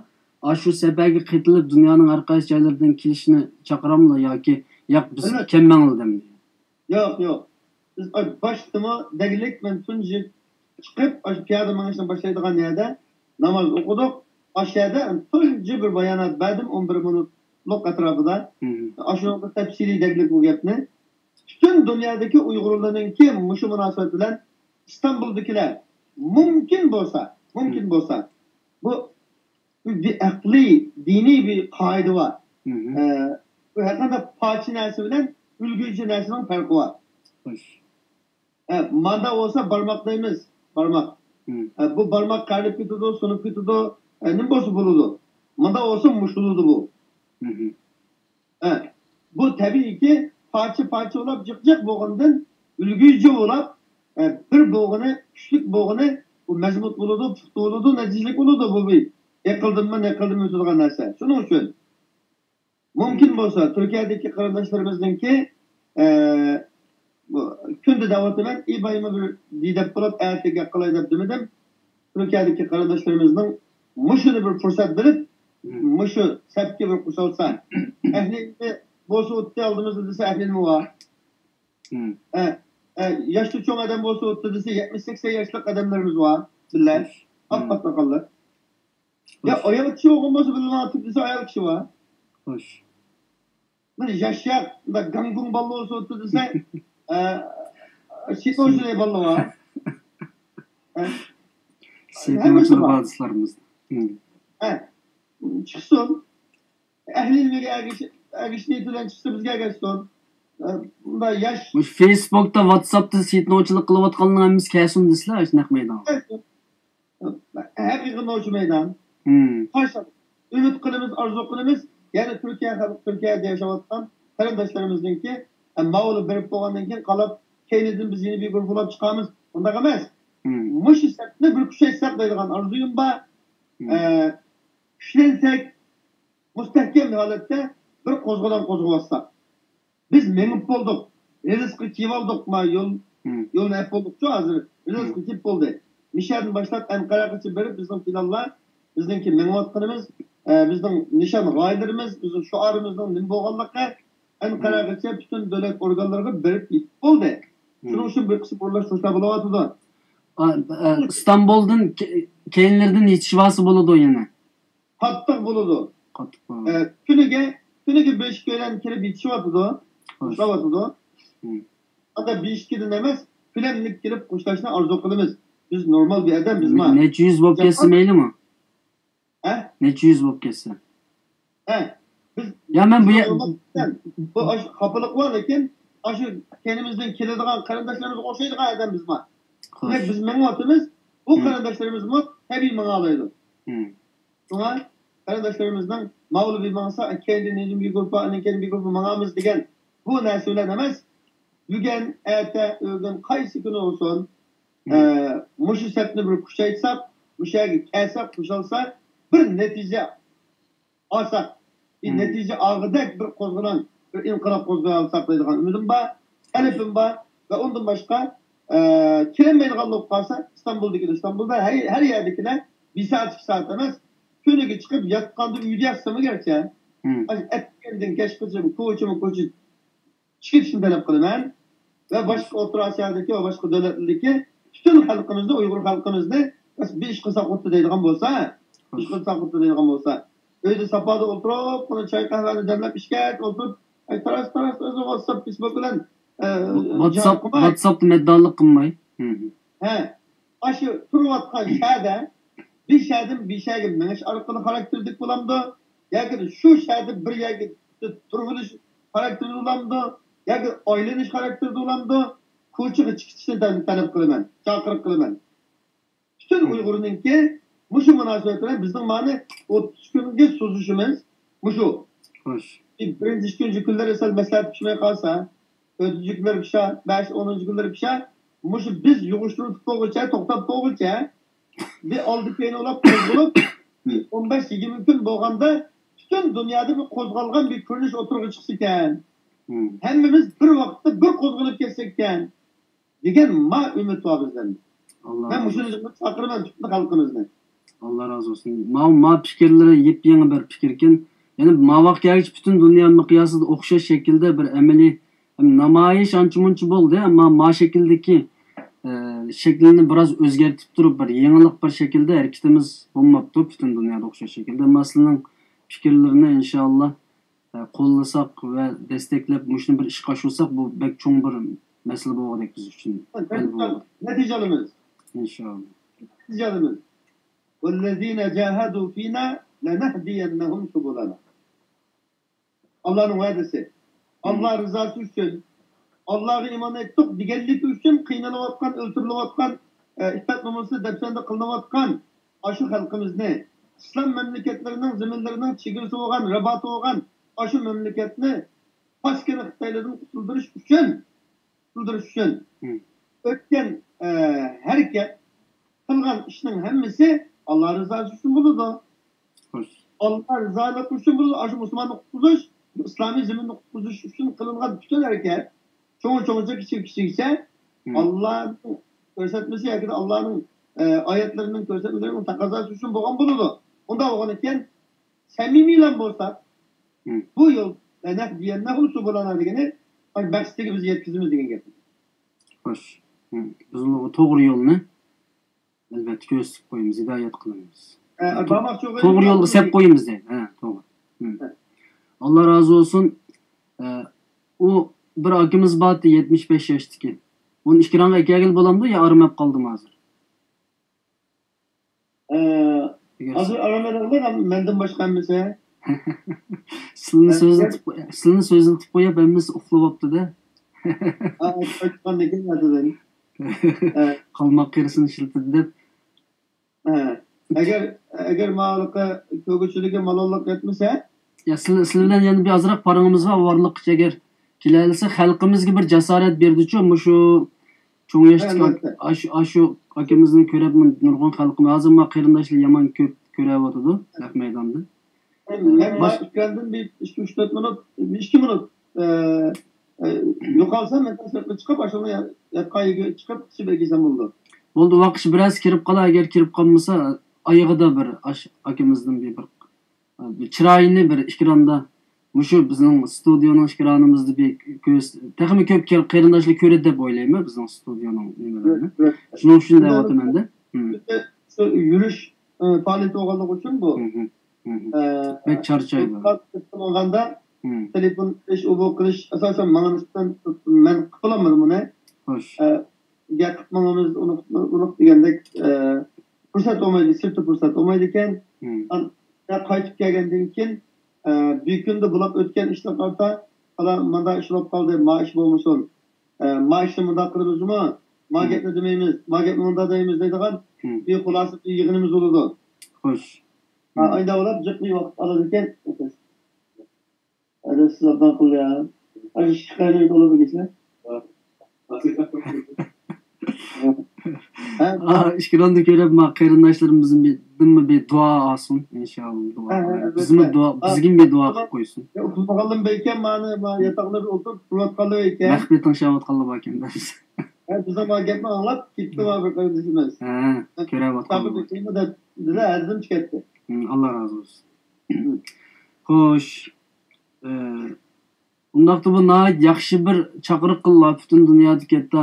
ئاشۇ سەپەرگە قېتىلىپ، دۇنيانىڭ ھەر قايسى جايلىرىدىن كېلىشنى چاقىراملا ياكى ياق، بىز ئەلۋەتتە. كەلمەڭلار دەمدى؟ ياق، ياق. بىز ئاش-، باشتىمۇ دەگلىك مەن تۇنجى چىقىپ، ئاشۇ پىيادە مېڭىشنى باشلايدىغان يەردە ناماز ئوقۇدۇق. ئاشۇ يەردە تۇنجى بىر بايانات بەردىم، ئون بىر مىنۇتلۇق ئەتراپىدا. ئاشۇنىڭدا تەپسىلىي دەگلىك بۇ گەپنى. پۈتۈن دۇنيادىكى ئۇيغۇرلارنىڭكى مۇشۇ مۇناسىۋەت بىلەن ئىستانبۇلدىكىلەر مۇمكىن بولسا، مۇمكىن بولسا، بۇ بىر ئەقلىي، دىنىي بىر قائىدە بار. ئە، بۇ ھەرقانداق پارچە نەرسە بىلەن ئۈلگۈچى نەرسىنىڭ پەرقى بار. خوش. ئە، ماندا بولسا بارماق دەيمىز، بارماق. ئە، بۇ بارماق قېرىپ كېتىدۇ، سۇنۇپ كېتىدۇ. ئە، نېمە بولسا بولىدۇ. ماندا بولسا مۇشۇلىدۇ بۇ. ئە، بۇ تەبىئىيكى پارچە-پارچە بولاپ، جىق-جىق بولغاندىن، ئۈلگۈچى بولاپ، ئە، بىر بولغىنى، كۈچلۈك بولغىنى، بۇ مەزمۇت بولىدۇ، پۇختا بولىدۇ، نەتىجىلىك بولىدۇ. بۇ بىر ئېقىلدىنمۇ، نەقىلدىنمۇ ئۆتىدىغان نەرسە. شۇنىڭ ئۈچۈن مۇمكىن بولسا، تۈركىيەدىكى قېرىنداشلىرىمىزنىڭكى، ئە، بۇ كۈندە دەۋاتىمەن، ئىبايىمۇ بىر دېدەپ بولۇپ، ئەتە گەپ قىلاي دەپ دېمىدىم. تۈركىيەدىكى قېرىنداشلىرىمىزنىڭ مۇشۇنى بىر پۇرسەت بىلىپ، مۇشۇ سەپكە بىر قوشۇلسا، ئەھلى بولسا ئۇتتى ئالدىمىزدا دېسە، ئەھلىمۇ بار. ئە، ئە، ياشتا چوڭ ئادەم بولسا ئۇتتى دېسە، يەتمىش سەكسەن ياشلىق ئادەملىرىمىز بار بىللە. ئاپئاق ساقاللىق. يا، ئايال كىشى بولغان بولسا، بىللە ئۇتتى دېسە، ئايال كىشى بار. خوش. بىر ياشاق، بىر گاڭگۇڭ باللا بولسا ئۇتتى دېسە، ئە، شىتوشىنى باللا بار. ئە، سېيىتنىڭ ھەممىسى ئۇچىلىق بار. بالىسىلىرىمىز. ئە، چىقسۇن. ئەھلى ئىلمىگە ئەگىشىپ، ئەگىشىش نىيىتى بىلەن چىقسا بىزگە ئەگەشسۇن. ئە، بۇنداق ياش مۇشۇ فېيسبۇكتا، ۋاتساپتا سېيىتنىڭ ئوچىلىق قىلىۋاتقانلىرىنىڭ ھەممىسى كەلسۇن دېسىلە، ئاشۇ نەق مەيدانغا. ھەقىقىي نوچى مەيدان. قارشى ئۈمىد قىلىمىز، ئارزۇ قىلىمىز. يەنە تۈركىيە خەلقى، تۈركىيەدە ياشاۋاتقان قېرىنداشلىرىمىزنىڭكى، ئە، ماۋۇلار بېرىپ بولغاندىن كېيىن قالاپ، كەينىدىن بىز يەنە بىر گۇرۇپپىلاپ چىقارمىز. ئۇنداق ئەمەس. مۇشۇ سەپنى بىر كۈچەيتسەك دەيدىغان ئارزۇيۇم بار. ئە، كۈچلەنسەك، مۇستەھكەم ھالەتتە بىر قوزغىلاڭ قوزغىۋاتساق، بىز مېڭىپ بولدۇق، رېلىسقا كىيىۋالدۇق، ما يول، يولنى ئەپ بولدۇقچۇ ھازىر، رېلىسقا كىيىپ بولدى. مىشەدىن باشلاپ ئەنقەرەگىچە بېرىپ بىزنىڭ پىلانلار، بىزنىڭكى مېڭىۋاتقىنىمىز، ئە، بىزنىڭ نىشان غايىلىرىمىز، بىزنىڭ شوئارىمىزنىڭ نېمە بولغانلىقى، ئەنقەرەگىچە پۈتۈن دۆلەت ئورگانلىرىغا بېرىپ يېتىپ بولدى. شۇنىڭ ئۈچۈن بىر قىسىم ئورۇنلاشتۇرۇشلار بولۇۋاتىدۇ. ئا، ئا، ئىستانبۇلدىن كە-، كەينىلىرىدىن يېتىشىۋالسا بولىدۇ يەنە. قاتتىق بولىدۇ. قاتتىق بولىدۇ. ئە، كۈنىگە، كۈنىگە بىر ئىككىيلەن كېلىپ يېتىشىۋاتىدۇ. خوش. ئۇخلاۋاتىدۇ. ھەتتا بىر ئىككىدىن ئەمەس، كۆلەملىك كېلىپ قوشلاشنى ئارزۇ قىلىمىز. بىز نورمال بىر ئادەم، بىز ما. نەچچە يۈز بولۇپ كەتسە مەيلىمۇ؟ ھە؟ نەچچە يۈز بولۇپ كەتسە؟ ھە؟ بىز يا مەن بۇ يە- بۇ ئاشۇ خاپىلىق بار، لېكىن ئاشۇ كەينىمىزدىن كېلىدىغان قېرىنداشلىرىمىزغا ئوخشايدىغان ئادەم بىز ما. خوش. دېمەك، بىز مېڭىۋاتىمىز، بۇ قېرىنداشلىرىمىزمۇ تەبىئىي ماڭالايدۇ. شۇڭا قېرىنداشلىرىمىزنىڭ ماۋۇلا بىر ماڭسا، كەينىدىن يەنە بىر گۇرۇپپا، ئاندىن كېيىن بىر گۇرۇپپا ماڭامىز دېگەن بۇ نەرسە بىلەن ئەمەس، بۈگۈن، ئەتە، ئۆگۈن قايسى كۈنى بولسۇن، ئە، مۇشۇ سەپنى بىر كۈچەيتسەك، مۇشۇ يەرگە كەلسەك، قوشۇلساق، بىر نەتىجە ئالساق، بىر نەتىجە ئالغۇدەك بىر قوزغىلاڭ، بىر ئىنقىلاب قوزغىيالساق دەيدىغان ئۈمىدىم بار، تەلىپىم بار. ۋە ئۇندىن باشقا، ئە، كېلەلمەيدىغان بولۇپ قالسا، ئىستانبۇلدىكىلەر، ئىستانبۇلدا ھەر، ھەر يەردىكىلەر بىر سائەت، ئىككى سائەت ئەمەس، كۈنىگە چىقىپ ياتقاندا ئۆيدە ياتسىمۇ گەرچە، ئەتىگەندىن كەچقىچە كوچىمۇ كوچا چىقىشنى تەلەپ قىلىمەن. ۋە باشقا ئوتتۇرا ئاسىيادىكى ۋە باشقا دۆلەتلەردىكى پۈتۈن خەلقىمىزنى، ئۇيغۇر خەلقىمىزنى بىر ئىش قىلساق بولدى دەيدىغان بولسا، ئىش قىلساق بولدى دەيدىغان بولسا، ئۆيدە ساپادا ئولتۇرۇپ، بۇنى چاي قەھۋەنى دەملەپ ئىچكەچ ئولتۇرۇپ، ئەي، تاراس، تاراس، ئۆزى ۋاتساپ، فېيسبۇك بىلەن، ئە، ۋاتساپ، جىھاد قىلماي. ۋاتساپتا مەدداللىق قىلماي. ھە. ئاشۇ تۇرۇۋاتقان شەھەردە، بىر شەھەردىن بىر شەھەرگە مېڭىش ئارقىلىق خاراكتېرلىك بولامدۇ؟ ياكى شۇ شەھەردە بىر يەرگە تۇرۇۋېلىش خاراكتېرىدا بولامدۇ؟ ياكى ئايلىنىش خاراكتېرىدا بولامدۇ؟ كوچىغا چىقىشنى تەل-، تەلەپ قىلىمەن، چاقىرىق قىلىمەن. پۈتۈن ئۇيغۇرنىڭكى مۇشۇ مۇناسىۋەت بىلەن بىزنىڭ مانا ئوتتۇز كۈنگە سوزۇشىمىز مۇشۇ. خوش. بىرىنچى، ئىككىنچى كۈنلىرى سەل مەسلىھەت پىشماي قالسا، تۆتىنچى كۈنلەر پىشا، بەش، ئونىنچى كۈنلەر پىشا، مۇشۇ بىز يىغىشتۇرۇپ بولغۇچە، توختاپ بولغۇچە، بىر ئالدى كەينى ئۇلاپ قوزغىلىپ، بىر ئون بەش، يىگىرمە كۈن بولغاندا، پۈتۈن دۇنيادا بىر قوزغالغان بىر كۆرۈنۈش ئوتتۇرىغا چىقسىكەن. ھەممىمىز بىر ۋاقىتتا بىر قوزغىلىپ كەتسەككەن. دېگەن ما ئۈمىد بار بىزدە. ئاللا مەن مۇشۇنى چاقىرىمەن پۈتۈن خەلقىمىزنى. ئاللا رازى بولسۇن. ما، ما پىكىرلىرى يېپيېڭى بىر پىكىركەن. يەنى ما ۋاقىت كەلگۈچە پۈتۈن دۇنيا مىقياسىدا ئوخشاش شەكىلدە بىر ئەمەلىي، ھەم نامايىش ئانچە مۇنچە بولدى، ئەمما ما شەكىلدىكى، ئە، شەكلىنى بىراز ئۆزگەرتىپ تۇرۇپ، بىر يېڭىلىق بىر شەكىلدە ھەرىكىتىمىز بولماپتۇ پۈتۈن دۇنيادا ئوخشاش شەكىلدە. ئەمما سىلىنىڭ پىكىرلىرىنى ئىنشائاللا ئە، قوللىساق ۋە دەستەكلەپ مۇشۇنى بىر ئىشقا ئاشۇرساق، بۇ بەك چوڭ بىر مەسىلە بولغۇدەك بىز ئۈچۈن. ھەل بولغۇدەك. نەتىجە ئالىمىز. ئىنشائاللا. نەتىجە ئالىمىز. والذين جاهدوا فينا لنهدينهم سبلنا. ئاللانىڭ ۋەدىسى. ئاللا رىزاسى ئۈچۈن، ئاللاغا ئىمان ئېيتتۇق دېگەنلىكى ئۈچۈن قىينىلىۋاتقان، ئۆلتۈرۈلۈۋاتقان، ئە، ئىپپەت نومۇسى دەپسەندە قىلىنىۋاتقان ئاشۇ خەلقىمىزنى، ئىسلام مەملىكەتلىرىنىڭ زېمىنلىرىنىڭ چېگرىسى بولغان، رىباتى بولغان ئاشۇ مەملىكەتنى پاسكىنا خىتايلاردىن قۇتۇلدۇرۇش ئۈچۈن، قۇتۇلدۇرۇش ئۈچۈن ئۆتكەن، ئە، ھەرىكەت، قىلغان ئىشنىڭ ھەممىسى ئاللا رىزاسى ئۈچۈن بولىدۇ. خوش. ئاللا رىزالىقى ئۈچۈن بولىدۇ. ئاشۇ مۇسۇلماننى قۇتقۇزۇش، بۇ ئىسلامىي زېمىننى قۇتقۇزۇش ئۈچۈن قىلىنغان پۈتۈن ھەرىكەت، چوڭى چوڭىچە، كىچىكى كىچىكىچە، ئاللانىڭ كۆرسەتمىسى ياكى ئاللانىڭ، ئە، ئايەتلىرىنىڭ كۆرسەتمىلىرىنىڭ تەقەززاسى ئۈچۈن بولغان بولىدۇ. ئۇنداق بولغاندىكىن، سەمىمىيلا بولساق، بۇ يول، لەنەھدىيەننەھۇم سۇبۇلەنا دېگىنى، مەقسىتىگە بىز يەتكۈزىمىز دېگەن گەپ. خوش. بىز ئۇلارغا توغرا يولنى ئەلۋەتتە كۆرسىتىپ قويىمىز، ھىدايەت قىلىمىز. ئە، تو-، بارماقچى بولغىنىم توغرا يولغا سەپ قويىمىز دەيدۇ. ھە، توغرا. ئاللا رازى بولسۇن. ئە، ئۇ بىر ئاكىمىز بار ئىدى، يەتمىش بەش ياشتىكى. ئۇنى ئېكرانغا ئەكەلگىلى بولامدۇ يا ئارىماپ قالدىمۇ ھازىر؟ ئە، ئەگەر ھازىر ئارىمايدىغانلار مەندىن باشقا ھەممىسى. سىلىنى ئە، سۆزلىتىپ، سىلىنى سۆزلىتىپ قويۇپ ھەممىسى ئۇخلىۋاپتۇ-دە. ئا، قايتقاندىن كېيىن ھەدىدىن. ئە. قالماق قېرىسىنى ئىشلىتىدۇ دەپ. ھە. ئەگەر، ئەگەر ماڭا كۆگۈچىلىكى مالاللىق يەتمىسە. يا، سىلى-، سىلى بىلەن يەنە بىر ئازراق پارىڭىمىز بار، ئۇ ئارىلىققىچە ئەگەر كېلەلىسە، خەلقىمىزگە بىر جاسارەت بېرىدىچۇ، مۇشۇ چوڭ ياشتىكى ئەلۋەتتە. ئاك-، ئاشۇ، ئاشۇ ئاكىمىزنى كۆرۈپ نۇرغۇن خەلقىمىز، ھازىر ما قېرىنداشلار يامان كۆپ، كۆرۈۋاتىدۇ نەق مەيداندا. مەن ما ئىكراندىن بىر ئىككى، ئۈچ، تۆت مىنۇت، بىر ئىككى مىنۇت، ئە، ئە، يوقالسام، مەن سىرتقا چىقىپ، ئاشۇنى ياتقان يەرگە چىقىپ، قىچىپ ئەكەلسەم بولىدۇ. بولدى، ۋاقىت بىرەرسى كىرىپ قالا، ئەگەر كىرىپ قالمىسا، ئايىغىدا بىر ئاش-، ئاكىمىزدىن بىر، بىر، بىر چىرايىنى بىر ئېكراندا، مۇشۇ بىزنىڭ ستۇدىيونىڭ ئېكرانىمىزدا بىر كۆرس-، تېخىمۇ كۆپ كېر-، قېرىنداشلار كۆرىدۇ دەپ ئويلايمەن بىزنىڭ ستۇدىيونىڭ نېمىلىرىنى. شۇنىڭ ئۈچۈن دەۋاتىمەن-دە. شۇ يۈرۈش، ئە، پائالىيىتى بولغانلىقى ئۈچۈن بۇ. ئە، بەك چارچايدۇ. قىلغاندا تېلېفون قىلىش، ئۇ بۇ قىلىش، ئاساسەن، ماڭا نىسبەتەن مەن قىلالمىدىم ئۇنى. خوش. ئە، گەپ قىلىپ ماڭىمىز، ئۇنۇق، ئۇنۇق دېگەندەك، ئە، پۇرسەت بولمايدۇ، سىرتتا پۇرسەت بولمايدىكەن. ئان-، قايتىپ كەلگەندىن كېيىن، ئە، بىر كۈندە بۇلاپ ئۆتكەن ئىشلار قارىتا، پالان مانداق ئىش بولۇپ قالدى، ما ئىش بولمىسۇن. ئە، ما ئىشنى مۇنداق قىلىمىزمۇ؟ ما گەپنى دېمەيمىز، ما گەپنى مۇنداق دەيمىز دەيدىغان بىر خۇلاسە، بىر يىغىنىمىز بولىدۇ. خوش. ئا، ئايدا بولۇپ جىق بىر ۋاقىت ئالىدىكەن. ئەدەپسىز ئادەم قىلدى يا. ئاشۇ ئىشقا قاينايدۇ ئۇلار بىر كېچىلەر. ھە؟ ئا، ئىكراندا كۆرۈپ، ما قېرىنداشلىرىمىزدىن بىر، بىر دۇئا ئالسۇن، ئىنشاللا دۇئا قىلايلى. بىزمۇ دۇئا، بىزگىمۇ بىر دۇئا قىلىپ قويسۇن. ئۇقمىغانلىرىم بەركەن، مانا، ما ياتاقلىرىدا ئولتۇرۇپ تۇرۇۋاتقانلار ئىكەن. مەخپىي تىڭشاۋاتقانلار باركەن بىز. ھە، بىزنىڭ ما گەپنى ئاڭلاپ كېتىپتۇ ما بىر قېرىندىشىمىز. ھە، كۆرۈۋاتقانلار باركەن. دېدى، ھەدىدىم چىقەتتى. ئاللا رازى بولسۇن. خوش. ئۇنداقتا بۇ ناھايىتى ياخشى بىر چاقىرىق قىلدىلا، پۈتۈن دۇنيادىكى ھەتتا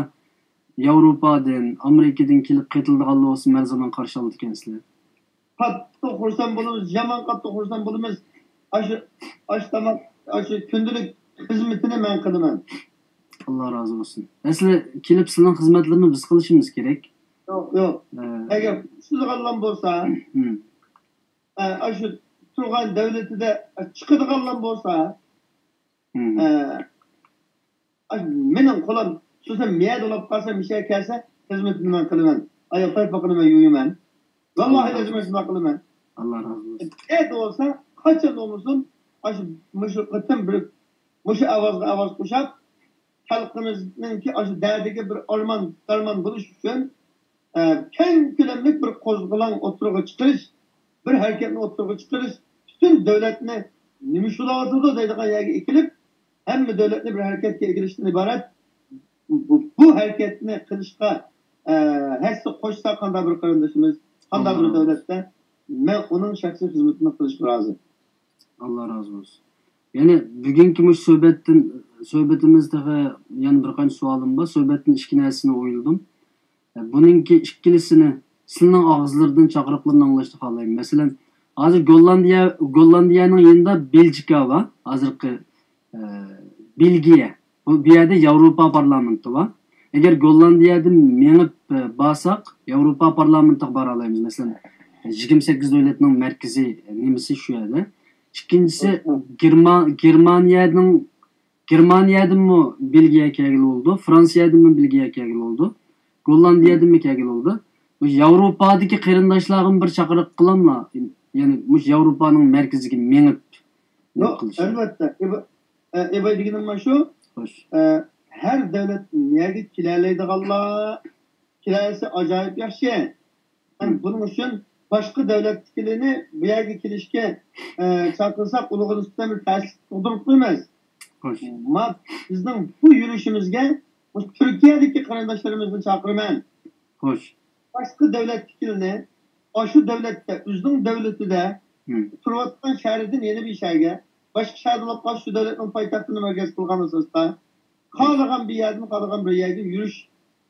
ياۋروپادىن، ئامېرىكىدىن كېلىپ قېتىلىدىغانلار بولسا مەرزىمان قارشى ئالىدىكەنسىلەر. قاتتىق خۇرسەن بولىمىز، يامان قاتتىق خۇرسەن بولىمىز. ئاشۇ، ئاشۇ تاماق، ئاشۇ كۈندىلىك خىزمىتىنى مەن قىلىمەن. ئاللا رازى بولسۇن. ئەسلى كېلىپ سىلىنىڭ خىزمەتلىرىنى بىز قىلىشىمىز كېرەك. يوق، يوق. ئەگەر چۈشىدىغانلام بولسا، ئاشۇ تۇرغان دۆلىتىدە چىقىدىغانلام بولسا، ئە، ئاش-، مېنىڭ قولۇم، شۇ مەيەردە بولۇپ قالسا، مىشە كەلسە، خىزمىتىنى مەن قىلىمەن. ئاياق تايپىقىنى مەن يۇيىمەن. ۋاللاھى لازىم شۇنداق قىلىمەن. ئاللا رازى بولسۇن. ئەگەر بولسا، قاچان بولمىسۇن، ئاشۇ، مۇشۇ قېتىم بىر، مۇشۇ ئاۋازغا ئاۋاز قوشۇپ، خەلقىمىزنىڭكى ئاشۇ دەردىگە بىر ئارمان، دەرمان بولۇش ئۈچۈن، ئە، كەڭ كۆلەملىك بىر قوزغىلاڭ ئوتتۇرىغا چىقىرىش، بىر ھەرىكەتنى ئوتتۇرىغا چىقىرىش، پۈتۈن دۆلەتنى نېمە ئىش بولۇۋاتىدۇ دەيدىغان يەرگە ئېكىلىپ، ھەممە دۆلەتنى بىر ھەرىكەتكە ئېكىلىشتىن ئىبارەت. بۇ، بۇ ھەرىكەتنى قىلىشقا، ئە، ھەسسە قوشسا قانداق بىر قېرىندىشىمىز، قانداق بىر دۆلەتتە، مەن ئۇنىڭ شەخسىي خىزمىتىنى قىلىشقا رازى. ئاللا رازى بولسۇن. يەنى بۈگۈنكى مۇشۇ سۆھبەتتىن، سۆھبىتىمىز تېخى يەنە بىر قانچە سوئالىم بار. سۆھبەتتىن ئىككى نەرسىنى ئويلىدىم. بۇنىڭكى ئىككىلىسىنى سىلىنىڭ ئاغزىلىرىدىن چاقىرىقلىرىنى ئاڭلاشنى خالايمەن. مەسىلەن، ھازىر گوللاندىيە، گوللاندىيەنىڭ يېنىدا بېلجىكا بار. ھازىرقى، ئە، بېلگىيە. بۇ، بۇ يەردە ياۋروپا پارلامېنتى بار. ئەگەر گوللاندىيەدىن مېڭىپ، ئە، بارساق، ياۋروپا پارلامېنتىغا بارالايمىز. مەسىلەن، يىگىرمە سەككىز دۆلەتنىڭ مەركىزىي نېمىسى شۇ يەردە. ئىككىنچىسى، گېرما-، گېرمانىيەنىڭ گېرمانىيەدىنمۇ بېلگىيەگە كەلگىلى بولىدۇ، فرانسىيەدىنمۇ بېلگىيەگە كەلگىلى بولىدۇ، گوللاندىيەدىنمۇ كەلگىلى بولىدۇ. بۇ ياۋروپادىكى قېرىنداشلارغىمۇ بىر چاقىرىق قىلاملا؟ يەنى مۇشۇ ياۋروپانىڭ مەركىزىگە مېڭىپ نېمە قىلىش؟ ئەلۋەتتە. ئىبا-، ئە، ئىباي دېگىنىم مانا شۇ. خوش. ئە، ھەر دۆلەت نەگە كېلەلەيدىغانلار كېلەلىسە ئاجايىپ ياخشى. ھەم بۇنىڭ ئۈچۈن باشقا دۆلەتتىكىلەرنى بۇ يەرگە كېلىشكە، ئە، چاقىرساق، ئۇلارغا نىسبەتەن بىر تەسلىك تۇغدۇرۇپ قويىمىز. خوش. ما، بىزنىڭ بۇ يۈرۈشىمىزگە مۇشۇ تۈركىيەدىكى قېرىنداشلىرىمىزنى چاقىرىمەن. خوش. باشقا دۆلەتتىكىلەرنى ئاشۇ دۆلەتتە، ئۆزىنىڭ دۆلىتىدە تۇرۇۋاتقان شەھىرىدىن يەنە بىر شەھەرگە، باشقا شەھەردە بولۇپ قالسا، شۇ دۆلەتنىڭ پايتەختىنى مەركەز قىلغان ئاساستا، خالىغان بىر يەردىن خالىغان بىر يەرگە يۈرۈش،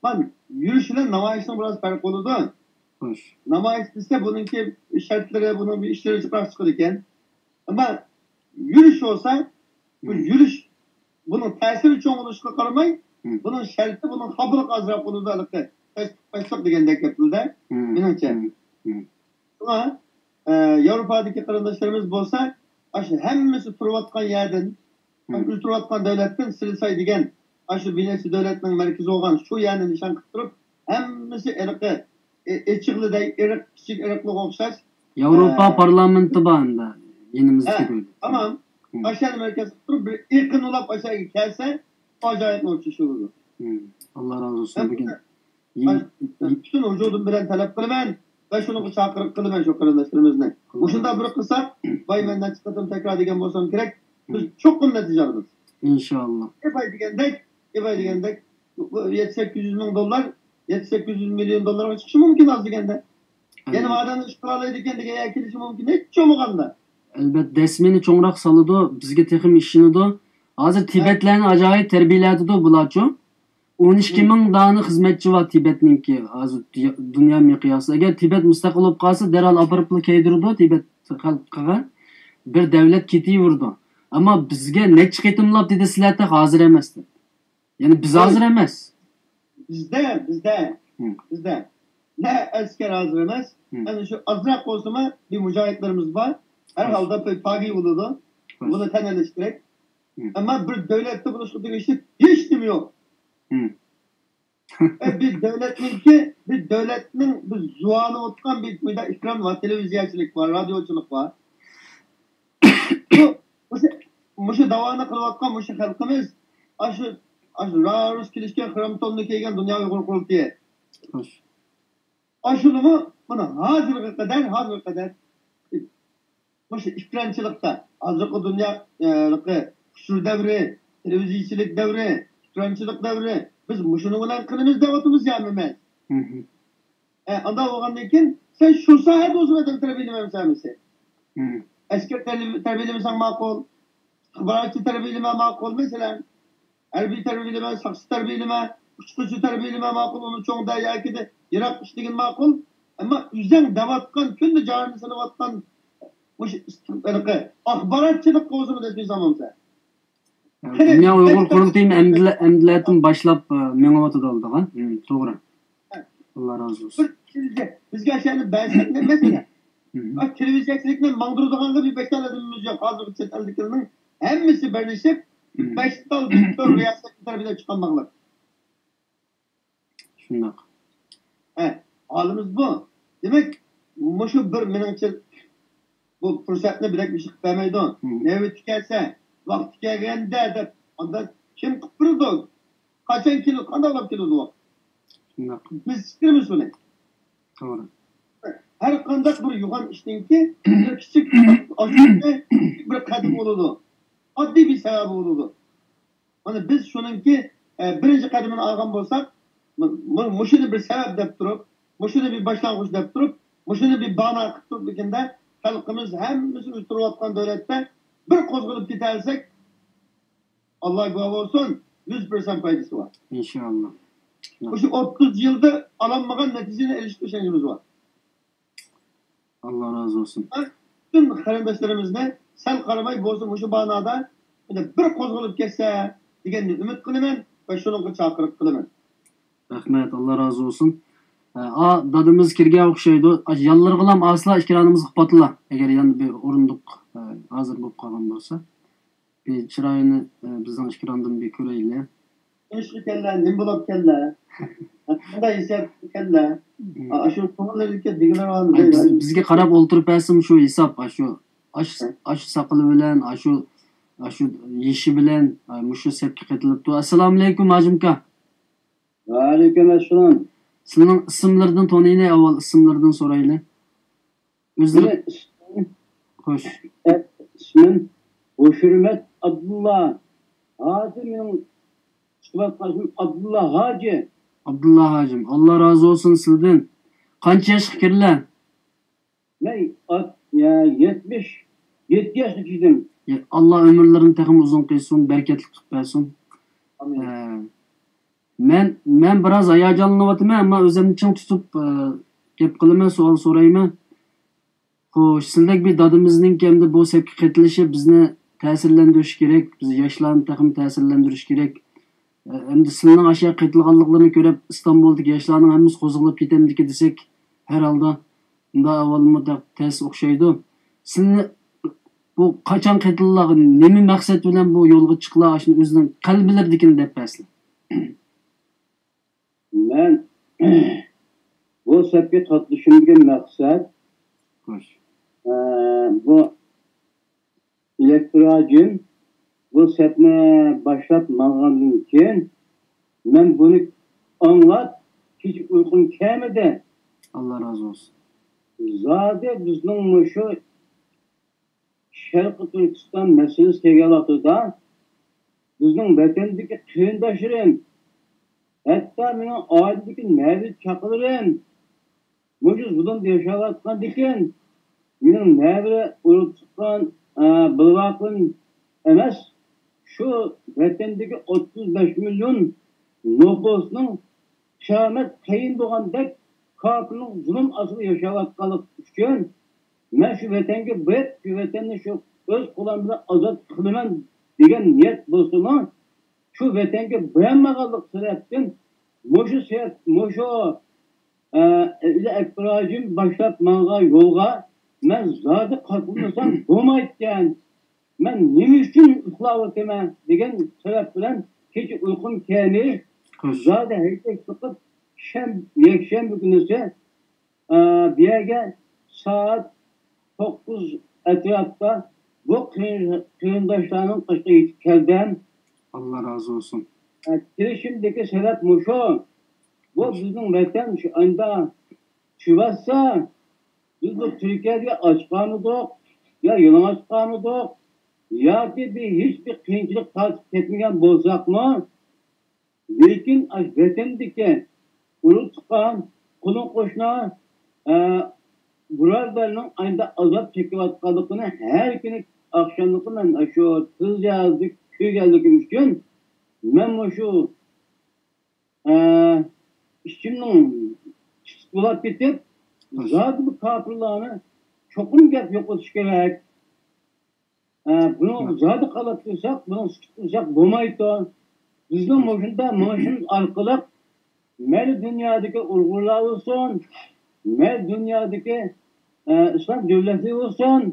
مانا، يۈرۈش بىلەن نامايىشنىڭ بىراز پەرقى بولىدۇ. خوش. نامايىش دېسە، بۇنىڭكى شەرتلىرى، بۇنىڭ بىر ئىشلىرى جىقراق چىقىدىكەن. ئەمما يۈرۈش بولسا، بۇ يۈرۈش، بۇنىڭ تەسىرى چوڭ بولۇشىغا قارىماي، بۇنىڭ شەرتى، بۇنىڭ خاپىلىقى ئازراق بولىدۇ، ھېلىقى پەس-، پەسلىق دېگەندەك گەپ بىلدە، مېنىڭچە. شۇڭا، ئە، ياۋروپادىكى قېرىنداشلىرىمىز بولسا، ئاشۇ ھەممىسى تۇرۇۋاتقان يەردىن، ئۆزى تۇرۇۋاتقان دۆلەتتىن سىلىساي دېگەن، ئاشۇ بىر نەچچە دۆلەتنىڭ مەركىزى بولغان شۇ يەرنى نىشان قىلىپ تۇرۇپ، ھەممىسى ئىرقى، ئېچىغلىدەي ئىرق، كىچىك ئىرقلىققا ئوخشاش. ياۋروپا پارلامېنتى بار ئەمدى يېنىمىزدىكى دۆلەت. تامام. ئاشۇ يەرنى مەركەز قىلىپ تۇرۇپ، بىر ئېقىن ئۇلاپ ئاشۇ يەرگە كەلسە، ئاجايىپ نۇرچە شۇ بولىدۇ. ئاللا رازى بولسۇن. بۈگۈن پۈتۈن ۋۇجۇدۇم بىلەن تەلەپ قىلىمەن. ۋە شۇنىڭغا چاقىرىق قىلىمەن شۇ قېرىنداشلىرىمىزنى. مۇشۇنداق بىر قىلساق، باي مەن نەچچە قېتىم تەكرار دېگەن بولسام كېرەك، بىز چوقۇم نەتىجە ئالىمىز. ئىنشاللا. ئېپاي دېگەندەك، ئېپاي دېگەندەك، بۇ يەتتە سەككىز يۈز مىڭ دوللار، يەتتە سەككىز يۈز مىليون دوللارغا چىقىشى مۇمكىن ئاز دېگەندە. يەنە ئادەم ئىش قىلالايدىكەن دېگەن يەر كېلىشى مۇمكىن، ھېچ بولمىغاندا. ئەلبەتتە، دەسمىنى چوڭراق سالىدۇ، بىزگە تېخىمۇ ئىشىنىدۇ. ھازىر تىبەتلەرنى ئاجايىپ تەربىيەلەۋاتىدۇ بۇلارچۇ. ئون ئىككى مىڭ دانە خىزمەتچى بار تىبەتنىڭكى، ھازىر دۇنيا، دۇنيا مىقياسىدا. ئەگەر تىبەت مۇستەقىل بولۇپ قالسا، دەرھال ئاپىرىپلا كەيدۈرىدۇ تىبەت خەلقىگە. بىر دەۋلەت كېتىۋېرىدۇ. ئەمما بىزگە نەچچە قېتىملاپ دېدى، سىلەر تېخى ھازىر ئەمەس دەپ. يەنى بىز ھازىر ئەمەس. بىزدە، بىزدە، بىزدە نە ئەسكەر ھازىر ئەمەس. ئەنە شۇ ئازراق بولسىمۇ بىر مۇجاھىدلىرىمىز بار. ھەر ھالدا پاگىي بولىدۇ. بۇنى تەن ئېلىش كېرەك. ئەمما بىر دۆلەتتە بولۇشقا تېگىشلىك ھېچ نېمە يوق. ئە، بىر دۆلەتنىڭكى، بىر دۆلەتنىڭ بىر زۇۋانى ئوتقان بىر مۇنداق ئېكران بار، تېلېۋىزىيەچىلىك بار، رادىيوچىلىق بار. بۇ، مۇشۇ، مۇشۇ داۋانى قىلىۋاتقان مۇشۇ خەلقىمىز ئاشۇ، ئاشۇ رارۇس كېلىشكەن خرامتوننى كىيگەن دۇنيا ئۇيغۇر قۇرۇلتىيى. ئاشۇنىمۇ مانا ھازىرغا قەدەر، ھازىرغا قەدەر مۇشۇ ئېكرانچىلىقتا، ھازىرقى دۇنيا، ئە، ئۇچۇر دەۋرى، تېلېۋىزىيىچىلىك دەۋرى، ئېكرانچىلىق دەۋرى، بىز مۇشۇنىڭ بىلەن قىلىمىز دەۋاتىمىز يا ئەمەس؟ ئە، ئانداق بولغاندىن كېيىن سەن شۇ ساھەدە ئۆزۈڭ ئادەم تەربىيەلىمەمسەن؟ ئەسكەر تەربىيەلىمىسەڭ ماقۇل، ئىستىخباراتچى تەربىيەلىمە ماقۇل، مەسىلەن. ھەربىي تەربىيەلىمە، ساقچى تەربىيەلىمە، ئۇچقۇچى تەربىيەلىمە ماقۇل، ئۇنى چوڭدا ياكى يىراق ئىشلىگىن ماقۇل. ئەمما ئۆزۈڭ دەۋاتقان، كۈندە جانىنى سېلىۋاتقان مۇشۇ ئىستىق-، ھېلىقى ئاخباراتچىلىققا ئۆزۈڭ دەسمىي سالمامسەن؟ دۇنيا ئۇيغۇر قۇرۇلتىيى ئەمدىلە-، ئەمدىلەتىن باشلاپ، ئە، مېڭىۋاتىدۇ ئالدىغا. توغرا. ئاللا رازى بولسۇن. بىر كېلىشى، بىزگە ئاشۇ يەرنى بەرسەك نېمە مەسىلە؟ تېلېۋىزىيەچىلىكنى ماڭدۇرىدىغانغا بىر بەش تال ئادىمىمىز يوق. ھازىرغىچە چەت ئەلدىكىلەرنىڭ ھەممىسى بىرلىشىپ، بەش تال دىكتور رىياسەتچى تەرىپىدىن چىققان مەبلەغ. شۇنداق. ھە، ھالىمىز بۇ. دېمەك، مۇشۇ بىر مېنىڭچە بۇ پۇرسەتنى بىلەك بېشى قىلىپ بەرمەيدۇ. نۆۋىتى كەلسە، ۋاقتى كەلگەندە دەپ، ئاندا كىم قىلىپ بېرىدۇ؟ قاچان كېلىدۇ؟ قانداقلاپ كېلىدۇ ۋاقىت؟ شۇنداق. بىز چىقىرىمىز بۇنى. توغرا. ھەر قانداق بىر يوغان ئىشنىڭكى بىر كىچىك، بىر قەدىمى بولىدۇ. ئاددىي بىر سەۋەبى بولىدۇ. مانا بىز شۇنىڭكى، ئە، بىرىنچى قەدىمىنى ئالغان بولساق، مۇ-، مۇ-، مۇشۇنى بىر سەۋەب دەپ تۇرۇپ، مۇشۇنى بىر باشلانغۇچ دەپ تۇرۇپ، مۇشۇنى بىر بانا قىلىپ تۇرۇپ، لېكىندە خەلقىمىز ھەممىسى ئۆز تۇرۇۋاتقان دۆلەتتە بىر قوزغىلىپ كېتەلىسەك، ئاللا گۇۋاھ بولسۇن، يۈز پىرسەنت پايدىسى بار. ئىنشائاللا. مۇشۇ ئوتتۇز يىلدا ئالالمىغان نەتىجىنى ئېلىشقا ئىشەنچىمىز بار. ئاللا رازى بولسۇن. پۈتۈن قېرىنداشلىرىمىزنى سەل قارىماي بولسا مۇشۇ بانادا بىر قوزغىلىپ كەتسە دېگەننى ئۈمىد قىلىمەن ۋە شۇنىڭغا چاقىرىق قىلىمەن. رەھمەت، ئاللا رازى بولسۇن. ئا، دادىمىز كىرگەن ئوخشايدۇ. يانلىرىغىلام ئاسلا ئىكرانىمىزغا پاتلا. ئەگەر يەنە بىر ئورۇندۇق، ئا، ھازىر بولۇپ قالغان بولسا. بىر چىرايىنى، ئە، بىزنىڭ ئېكراندىن بىر كۆرەيلى. نېمە ئىشقا كەللە، نېمە بولاپ كەللە؟ قانداق ھېساب كەللە؟ ئاشۇ كۆڭۈللىرىدىكى دېگىلەر بار. بىز، بىزگە قاراپ ئولتۇرۇپ بەرسىمۇ شۇ ھېساب، ئاشۇ، ئاش-، ئاشۇ ساقىلى بىلەن، ئاشۇ، ئاشۇ يېشى بىلەن، ئا، مۇشۇ سەپكە قېتىلىپتۇ. ئەسسالامۇئەلەيكۇم، ھاجىمكا. ۋەئەلەيكۇم ئەسسالام. سىلەرنىڭ ئىسىملىرىدىن تونۇيلى، ئاۋۋال ئىسىملىرىدىن سورايلى. ئۆزلىرى. مېنىڭ ئىسمىم، خوش. ئىسمىم ھوشۇرمەت ئابدۇللا. ھازىر مېنىڭ چىقىۋاتقان ئىسمىم ئابدۇللا ھاجى. ئابدۇللا ھاجىم، ئاللا رازى بولسۇن سىلدىن. قانچە ياشقا كىرىلە؟ مەن ئات-، يا، يەتمىش يەتتە ياشقا كىردىم. يا، ئاللا ئۆمۈرلىرىنى تېخىمۇ ئۇزۇن قىلسۇن، بەرىكەتلىك قىلىپ بەرسۇن. ئامىن. ئە، مەن، مەن بىراز ھاياجانلىنىۋاتىمەن، ئەمما ئۆزۈمنى چىڭ تۇتۇپ، ئە، گەپ قىلىمەن، سوئال سورايمەن. خوش، سىلدەك بىر دادىمىزنىڭكى ئەمدى بۇ سەپكە قېتىلىشى بىزنى تەسىرلەندۈرۈشى كېرەك، بىز ياشلارنى تېخىمۇ تەسىرلەندۈرۈشى كېرەك. ئەمدى سىلىنىڭ ئاشۇ يەرگە قېتىلغانلىقلىرىنى كۆرۈپ، ئىستانبۇلدىكى ياشلارنىڭ ھەممىسى قوزغىلىپ كېتەمدىكى دېسەك، ھەر ھالدا ئۇنداق ئەھۋالمۇ تەس ئوخشايدۇ. سىلنى بۇ قاچان قېتىلدىلا، نېمە مەقسەت بىلەن بۇ يولغا چىقتىلا، ئاشۇنى ئۆزىنىڭ قەلبلىرىدىكىنى دەپ بەرسىلە. مەن بۇ سەپكە قاتنىشىمدىكى مەقسەت، خوش. ئە، بۇ ئېلېكتىر ھاجىم بۇ سەپنى باشلاپ ماڭغاندىن كېيىن، مەن بۇنى ئاڭلاپ، كېچە ئۇيقۇم كەلمىدى. ئاللا رازى بولسۇن. زادى بىزنىڭ مۇشۇ شەرقىي تۈركىستان مەسىلىسى كەلگەن ۋاقتىدا، بىزنىڭ ۋەتەندىكى قېرىنداشلىرىم، ھەتتا مېنىڭ ئائىلىدىكى نەۋرە چاقىلىرىم مۇشۇ زۇلۇمدا ياشاۋاتقاندىكىن، مېنىڭ نەۋرە ئۇرۇق تۇغقان، ئە، بىلىۋاتقىنىم ئەمەس، شۇ ۋەتەندىكى ئوتتۇز بەش مىليون نوپۇسنىڭ قىيامەت قەيىم بولغاندەك كاپىرنىڭ زۇلۇم ئاستىدا ياشاۋاتقانلىقى ئۈچۈن، مەن شۇ ۋەتەنگە بېرىپ، شۇ ۋەتەننى شۇ ئۆز قولۇم بىلەن ئازاد قىلىمەن دېگەن نىيەت بولسىمۇ، شۇ ۋەتەنگە بېرەلمىگەنلىك سەۋەبتىن، مۇشۇ سەۋەب، مۇشۇ، ئە، ئەكبەر ھاجىم باشلاپ ماڭغان يولغا مەن زادى قاتنىمىسام بولمايدىكەن. مەن نېمە ئۈچۈن ئۇخلاۋاتىمەن دېگەن سەۋەب بىلەن كېچە ئۇيقۇم كەلمەي، زادى ھەيدەك چىقىپ، شەم-، يەكشەنبە كۈنىسى، ئە، بۇ يەرگە سائەت توققۇز ئەتراپىدا بۇ قېرىن-، قېرىنداشلارنىڭ قېشىغا يېتىپ كەلدىم. ئاللا رازى بولسۇن. ئە، كېلىشىمدىكى سەۋەب مۇشۇ. بۇ بىزنىڭ ۋەتەن شۇ ئاندا چۈشۈۋاتسا، بىز بۇ تۈركىيەدە ئاچ قالمىدۇق، يا يالىڭاچ قالمىدۇق، ياكى بىر ھېچ بىر قىيىنچىلىق تارتىپ كەتمىگەن بولساقمۇ، لېكىن ئاشۇ ۋەتەندىكى ئۇرۇق تۇغقان، قولۇم قوشنا، ئە، بۇرادەرنىڭ ئايدا ئازاب چېكىۋاتقانلىقىنى ھەر كۈنى ئاخشاملىقى مەن ئاشۇ تېلېۋىزىيەدە كۆرگەنلىكىم ئۈچۈن، مەن مۇشۇ، ئە، ئىچىمنىڭ ئىسسىق بولاپ كېتىپ، زادى بۇ كاپىرلارنى چوقۇم گەپ يوقىتىش كېرەك. ئە، بۇنىڭغا زادى قالاپ تۇرساق، بۇنىڭ سۈكۈت قىلساق بولمايدۇ. بىزنىڭ مۇشۇنداق مېڭىشىمىز ئارقىلىق مەيلى دۇنيادىكى ئۇيغۇرلار بولسۇن، مەيلى دۇنيادىكى، ئە، ئىسلام دۆلەتلىرى بولسۇن،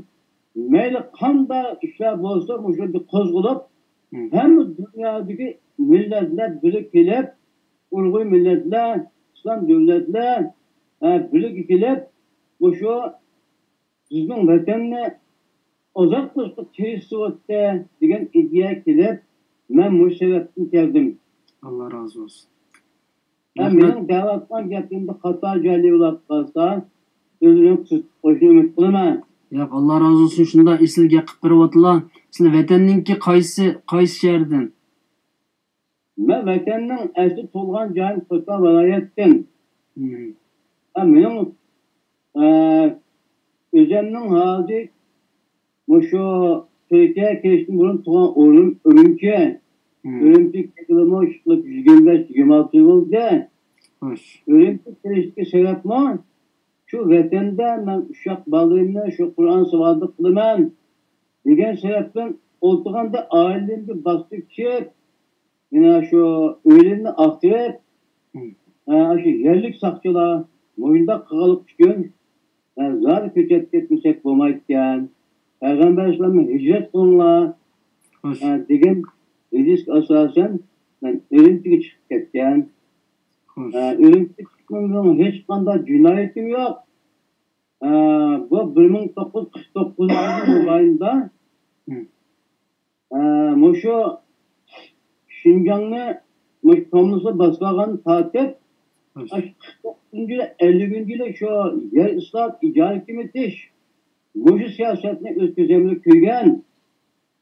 مەيلى قانداق ئىشلار بولسا، مۇشۇ يەردە قوزغىلىپ، ھەممە دۇنيادىكى مىللەتلەر بىرگە كېلىپ، ئۇيغۇر مىللەتلەر، ئىسلام دۆلەتلەر، ئە، بىرگە كېلىپ، مۇشۇ بىزنىڭ ۋەتەننى ئازاد قىلىشقا تىرىشىۋاتىدۇ دېگەن ئىدىيە كېلىپ، مەن مۇشۇ سەۋەبتىن كەلدىم. ئاللا رازى بولسۇن. ھە، مېنىڭ دەۋاتقان گەپلىرىمدە خاتا جايلىرى بولۇپ قالسا، ئۆزلىرىڭ تۈزىتىپ قويۇشنى ئۈمىد قىلىمەن. ياق، ئاللا رازى بولسۇن، شۇنداق ئېسىل گەپ قىلىپ بېرىۋاتىلا. سىلەر ۋەتەننىڭكى قايسى، قايسى شەھەردىن؟ مەن ۋەتەننىڭ ئەسلى تۇغۇلغان جايىم قوتان ۋىلايەتتىن. ھە، مېنىڭ، ئە، ئۆزۈمنىڭ ھازىر مۇشۇ تۈركىيەگە كېلىشتىن بۇرۇن تۇغۇلغان ئورنۇم ئۈرۈمچى. ئۈرۈمچىگە كەلگىلىمۇ ئىشقىلىپ يىگىرمە بەش، يىگىرمە ئالتە يىل بولدى. ئۈرۈمچىگە كېلىشتىكى سەۋەبمۇ شۇ ۋەتەندە مەن ئۇششاق بالىلىرىمنى شۇ قۇرئان ساۋاقلىق قىلىمەن دېگەن سەۋەبتىن ئولتۇرغاندا ئائىلەمگە باستى كېلىپ، يەنە شۇ ئۆيلىرىنى ئاختۇرۇپ، ئە، شۇ يەرلىك ساقچىلار مۇشۇنداق قىلغانلىقى ئۈچۈن، ئە، زادى كۆچۈپ كەتمىسەك بولمايدىكەن. پەيغەمبەر ئەلەيھىسسالام ھىجرەت قىلىڭلار، ئە، دېگەن ھەدىسكە ئاساسەن، مەن ئۈرۈمچىگە چىقىپ كەتكەن. ئە، ئۈرۈمچىگە چىققىنىمنىڭ ھېچقانداق جىنايىتىم يوق. ئە، بۇ بىر مىڭ توققۇز يۈز قىرىق توققۇزىنچى يىل مۇبايىندا، ئە، مۇشۇ شىنجاڭنى مۇشۇ كوممۇنىستلار باسىۋالغان تارتىپ، ئاشۇ قىرىق توققۇزىنچى يىل، ئەللىكىنچى يىلى شۇ يەر ئىسلاھات، ئىجارە كېمىتىش، مۇشۇ سىياسەتنى ئۆز كۆزۈم بىلەن كۆرگەن.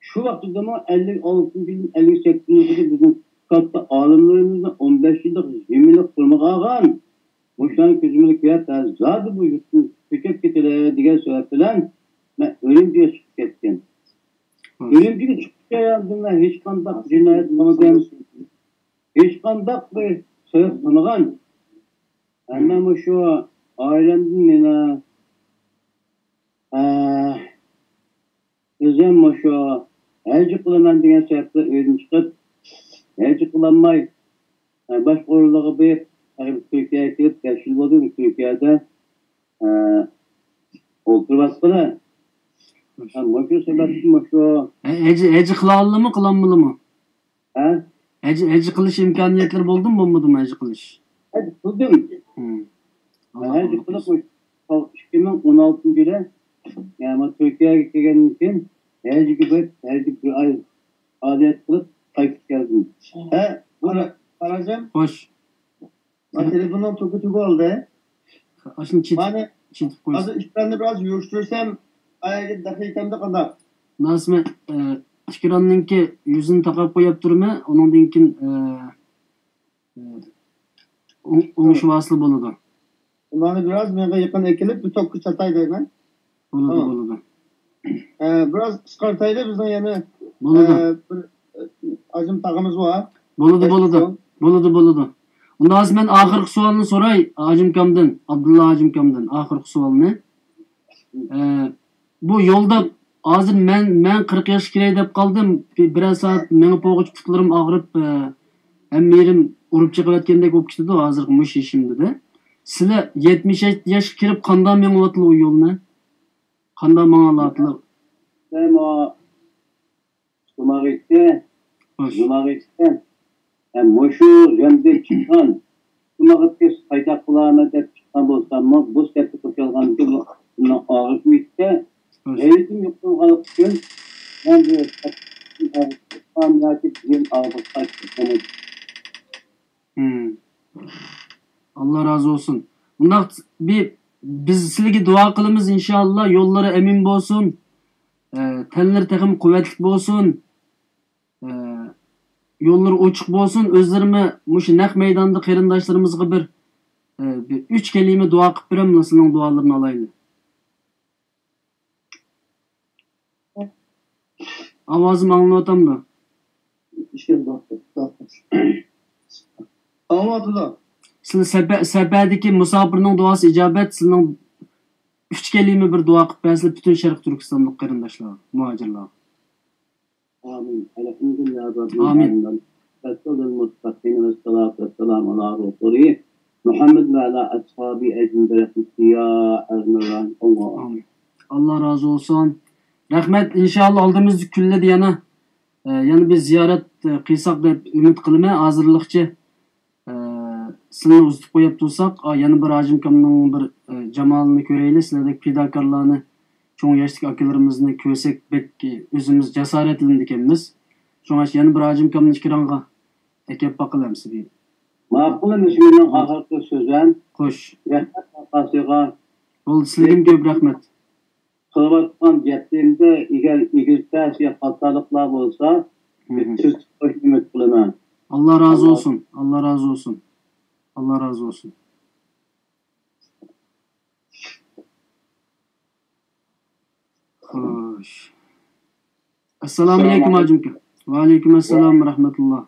شۇ ۋاقتىدىمۇ ئەللىك ئالتىنچى يىلدىن ئەللىك سەككىزىنچى يىلغىچە بىزنىڭ كاتتا ئالىملىرىمىزنى ئون بەش يىللىق، يىگىرمە يىللىق تۈرمىگە ئالغان. مۇشۇلارنى كۆزۈم بىلەن كۆرۈپ، ھە، زادى بۇ يۇرتتىن كۆچۈپ كېتىلى دېگەن سەۋەب بىلەن مەن ئۈرۈمچىگە چىقىپ كەتكەن. ئۈرۈمچىگە چىقىش جەريانىدا مەن ھېچقانداق جىنايەت قىلمىدىم. ھېچقانداق بىر سەۋەب قىلمىغان. ئەمما مۇشۇ ئائىلەمدىن يەنە، ئە، ئۆزۈم مۇشۇ ھەج قىلىمەن دېگەن سەۋەب بىلەن ئۆيدىن چىقىپ، ھەج قىلالماي، ئە، باشقا ئورۇنلارغا بېرىپ، ئە، تۈركىيەگە كېلىپ، بەش يىل بولدى تۈركىيەدە، ئە، ئولتۇرۇۋاتقىلى. ئە، مۇشۇ سەۋەبتىن مۇشۇ. ھە، ھەج، ھەج قىلالىمۇ، قىلالمىدىمۇ؟ ھە؟ ھەج، ھەج قىلىش ئىمكانىيەتلىرى بولدىمۇ، بولمىدىمۇ ھەج قىلىش؟ ھەج قىلدىم. ھە، ھەج قىلىپ، ئىككى مىڭ ئون ئالتىنچى يىلى، يەنى تۈركىيەگە كەلگەندىن كېيىن ھەجگە بېرىپ، ھەجگە بىر ئاي پائالىيەت قىلىپ قايتىپ كەلدىم. ھە، بۇ قارا-، قاراجان. خوش. مانا تېلېفوننىڭ توكى تۈگىۋالدى. ئاشۇنى چېتىپ، مانا ئىشلىتىپ قويسا. ھازىر ئېكراننى بىراز يۈرۈشتۈرسەم، ئايەگە دەخلى يېتەمدۇ قانداق؟ ناسىمە، ئە، ئېكراننىڭكى يۈزىنى تاقاپ قويۇپ تۇرىمەن، ئۇنىڭدىن كېيىن، ئە، ئە، ئوڭ-، ئوڭشىۋالسىلا بولىدۇ. ئۇلارنى بىراز مېغا يېقىن ئەكېلىپ، بىر توكقا چاتاي دەيمەن. بولىدۇ، تامام. بولىدۇ. ئە، بىراز قىسقارتايلى، بىزنىڭ يەنە، بولىدۇ. ئە، بىر، ئە، ئاجىم تاغىمىز بار. بولىدۇ، بولىدۇ. بولىدۇ، بولىدۇ. ئۇنداق بولسا مەن ئاخىرقى سوئالنى سوراي، ھاجىمكامدىن، ئابدۇللا ھاجىمكامدىن ئاخىرقى سوئالنى. ئە، بۇ يولدا ھازىر مەن، مەن قىرىق ياشقا كىرەي دەپ قالدىم. بىر، بىرەر سائەت مېڭىپ بولغۇچە پۇتلىرىم ئاغرىپ، ئە، ھەممە يېرىم ئۇرۇپ چېقىۋەتكەندەك بولۇپ كېتىدۇ ھازىرقى مۇشۇ يېشىمدا دە. سىلەر يەتمىش ياشقا كىرىپ قانداق مېڭىۋاتىدىلە ئۇ يولنى؟ قانداق ماڭالاتىدىلە؟ مانا جۇماغا يېتىشتى، خوش. جۇماغا يېتىشتى. ھە، مۇشۇ غەمدىن چىققان، جۇماغا يېتىشكە قايتاق قىلارمەن دەپ چىققان بولساممۇ، بۇ سەتتە قوشۇلغاندىكىن بۇنىڭ ئاغرىشى يېتىشتى. خوش. غەيرىتىم يوقالغانلىقى ئۈچۈن مەن بۇ سەتتە ئاغرىشقان ياكى بۇيان ئاغرىشقا چىققان. ھىم. ئاللا رازى بولسۇن. ئۇنداق بىر، بىز سىلىگە دۇئا قىلىمىز، ئىنشائاللا، يوللىرى ئەمىن بولسۇن. ئە، تەنلىرى تېخىمۇ قۇۋۋەتلىك بولسۇن. ئە، يوللىرى ئوچۇق بولسۇن. ئۆزلىرىمۇ مۇشۇ نەق مەيداندا قېرىنداشلىرىمىزغا بىر، ئە، بىر ئۈچ كەلىمە دۇئا قىلىپ بېرەملا سىلىنىڭ دۇئالىرىنى ئالايلى. ئاۋازىم ئاڭلىنىۋاتامدۇ؟ ئاڭلىنىۋاتىدۇ. سىلى سەپە-، سەپەدىكى مۇساپىرنىڭ دۇئاسى ئىجابەت، سىلىنىڭ ئۈچ كەلىمە بىر دۇئا قىلىپ بەرسىلە پۈتۈن شەرقىي تۈركىستانلىق قېرىنداشلارغا، مۇھاجىرلارغا. آمين. الحمد لله رب آمين. العالمين. والصلاة والسلام على رسوله محمد وعلى أصحابه أجمعين برحمتك يا أرحم الراحمين. الله. ئامىن. ئاللا رازى بولسۇن. رەھمەت. ئىنشائاللا ئالدىمىزدىكى كۈنلەردە يەنە، ئە، يەنە بىر زىيارەت، ئە، قىلساق دەپ ئۈمىد قىلىمەن. ھازىرلىقچە ئە، سىلىنى ئۇزىتىپ قويۇپ تۇرساق، ئا، يەنە بىر ھاجىمكامنىڭ بىر، ئە، جامالىنى كۆرەيلى. سىلەردەك پىداكارلارنى، چوڭ ياشتىكى ئاكىلىرىمىزنى كۆرسەك، بەك، ئە، ئۆزىمىز جاسارەتلىنىدىكەنمىز. شۇڭا يەنە بىر ھاجىمكامنى ئېكرانغا ئەكەپ باقىلى ئەمسە. ماقۇل، مۇشۇ مېنىڭ ئاخىرقى سۆزۈم. خوش. رەھمەت ئاقاسىغا. بولدى، سىلىگىمۇ كۆپ رەھمەت. قىلىۋاتقان گەپلىرىمدە ئەگەر ئېگىز-پەس يا خاتالىقلار بولسا، مم. تۈزىتىپ قويۇشنى ئۈمىد قىلىمەن. ئاللا رازى بولسۇن. ئاللا رازى بولسۇن. ئاللا رازى بولسۇن. خوش. ئەسسالامۇ ئەلەيكۇم، ھاجىمكا. ۋەئەلەيكۇم ئەسسالام ۋە رەھمەتۇللا.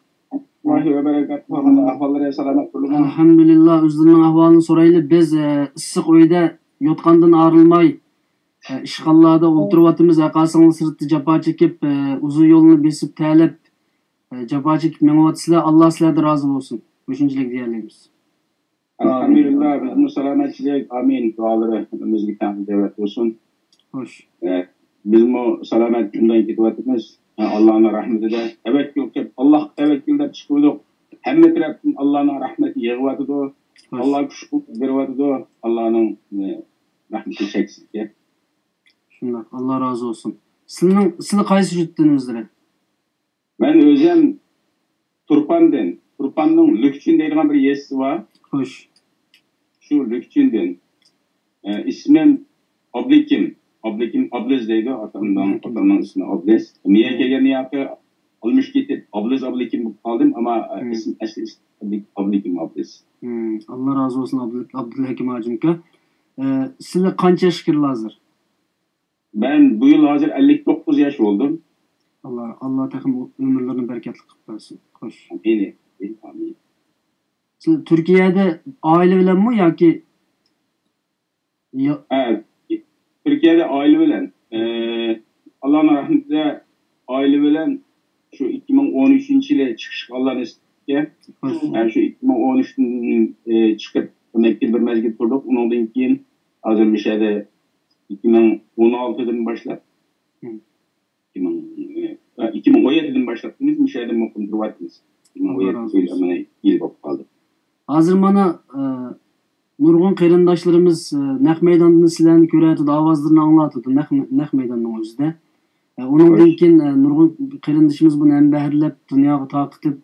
ئەلھەمدۇلىللا، ئۆزلىرىنىڭ ئەھۋالىنى سورايلى. بىز، ئە، ئىسسىق ئۆيدە يوتقاندىن ئايرىلماي، ئە، ئىشخانىلاردا ئولتۇرۇۋاتىمىز. ئاقاسىڭلار سىرتتا جاپا چېكىپ، ئە، ئۇزۇن يولنى بېسىپ، تەرلەپ، ئە، جاپا چېكىپ مېڭىۋاتىسىلەر. ئاللا سىلەردىن رازى بولسۇن. مۇشۇنچىلىك دېيەلەيمىز. ئەلھەمدۇلىللا، بىزمۇ سالامەتچىلىك، ئامىن دۇئالىرى ھەممىمىزگە تەڭ ئىجابەت بولسۇن. خوش. ئە، بىزمۇ سالامەت كۈندىن كېتىۋاتىمىز. ئە، ئاللانىڭ رەھمىتىدە تەۋەككۈل قىلىپ، ئاللاغا تەۋەككۈل دەپ چىقىۋىدۇق. ھەممە تەرەپتىن ئاللانىڭ رەھمىتى يېغىۋاتىدۇ. خوش. ئاللا كۈچ قۇۋۋەت بېرىۋاتىدۇ. ئاللانىڭ، ئە، رەھمىتى چەكسىزكەن. شۇنداق، ئاللا رازى بولسۇن. سىلىنىڭ، سىلى قايسى يۇرتتىن ئۆزلىرى؟ مەن ئۆزۈم تۇرپاندىن، تۇرپاننىڭ لۈكچىن دەيدىغان بىر يېزىسى بار. خوش. شۇ لۈكچىندىن. ئە، ئىسمىم ئابلىكىم. ئابلىكىم ئابلىز دەيدۇ. ئاتامنىڭ، ئابلىكىم. ئاتامنىڭ ئىسمى ئابلىز. مېيەگە كەلگەندىن كېيىن ئالمىشىپ كېتىپ، ئابلىز ئابلىكىم بولۇپ قالدىم. ئەمما، ئە، مم. ئىسىم، ئەسلى ئىسمىم ئابلىكىم ئابلىز. مم. ئاللا رازى بولسۇن، ئابدۇل-، ئابدۇلھەكىم ھاجىمكا. ئە، سىلەر قانچە ياشقا كىردىلەر ھازىر؟ مەن بۇ يىل ھازىر ئەللىك توققۇز ياش بولدۇم. ئاللا، ئاللا تېخىمۇ ئۆمۈرلىرىنى بەرىكەتلىك قىلىپ بەرسۇن. خوش. ئامىن. ئامىن. سىز تۈركىيەدە ئائىلە بىلەنمۇ ياكى؟ يا- ھە، تۈركىيەدە ئائىلە بىلەن. ئە، ئاللانىڭ رەھمىتىدە ئائىلە بىلەن شۇ ئىككى مىڭ ئون ئۈچىنچى يىلى چىقىشقا ئاللا نېسىپ قىلدى. خوش. ھە، شۇ ئىككى مىڭ ئون ئۈچتىن، ئە، چىقىپ مەككىدە بىر مەزگىل تۇردۇق. ئۇنىڭدىن كېيىن ھازىر مۇشۇ يەردە ئىككى مىڭ ئون ئالتىدىن باشلاپ، مم. ئىككى مىڭ، ئىككى مىڭ ئون يەتتىدىن باشلاپ بىز مۇشۇ يەردە مۇقىم تۇرۇۋاتىمىز. ئىككى مىڭ ئون يەتتە ئاللا رازى بولسۇن. يىل، مانا، يىل بولۇپ قالدى. ھازىر مانا، ئە، نۇرغۇن قېرىنداشلىرىمىز، ئە، نەق مەيداندىن سىلەرنى كۆرۈۋاتىدۇ، ئاۋازلىرىنى ئاڭلاۋاتىدۇ، نەق، نەق مەيداننىڭ ئۆزىدە. ئە، ئۇنىڭدىن خوش. كېيىن، ئە، نۇرغۇن قېرىندىشىمىز بۇنى ھەمبەھىرلەپ دۇنياغا تارقىتىپ،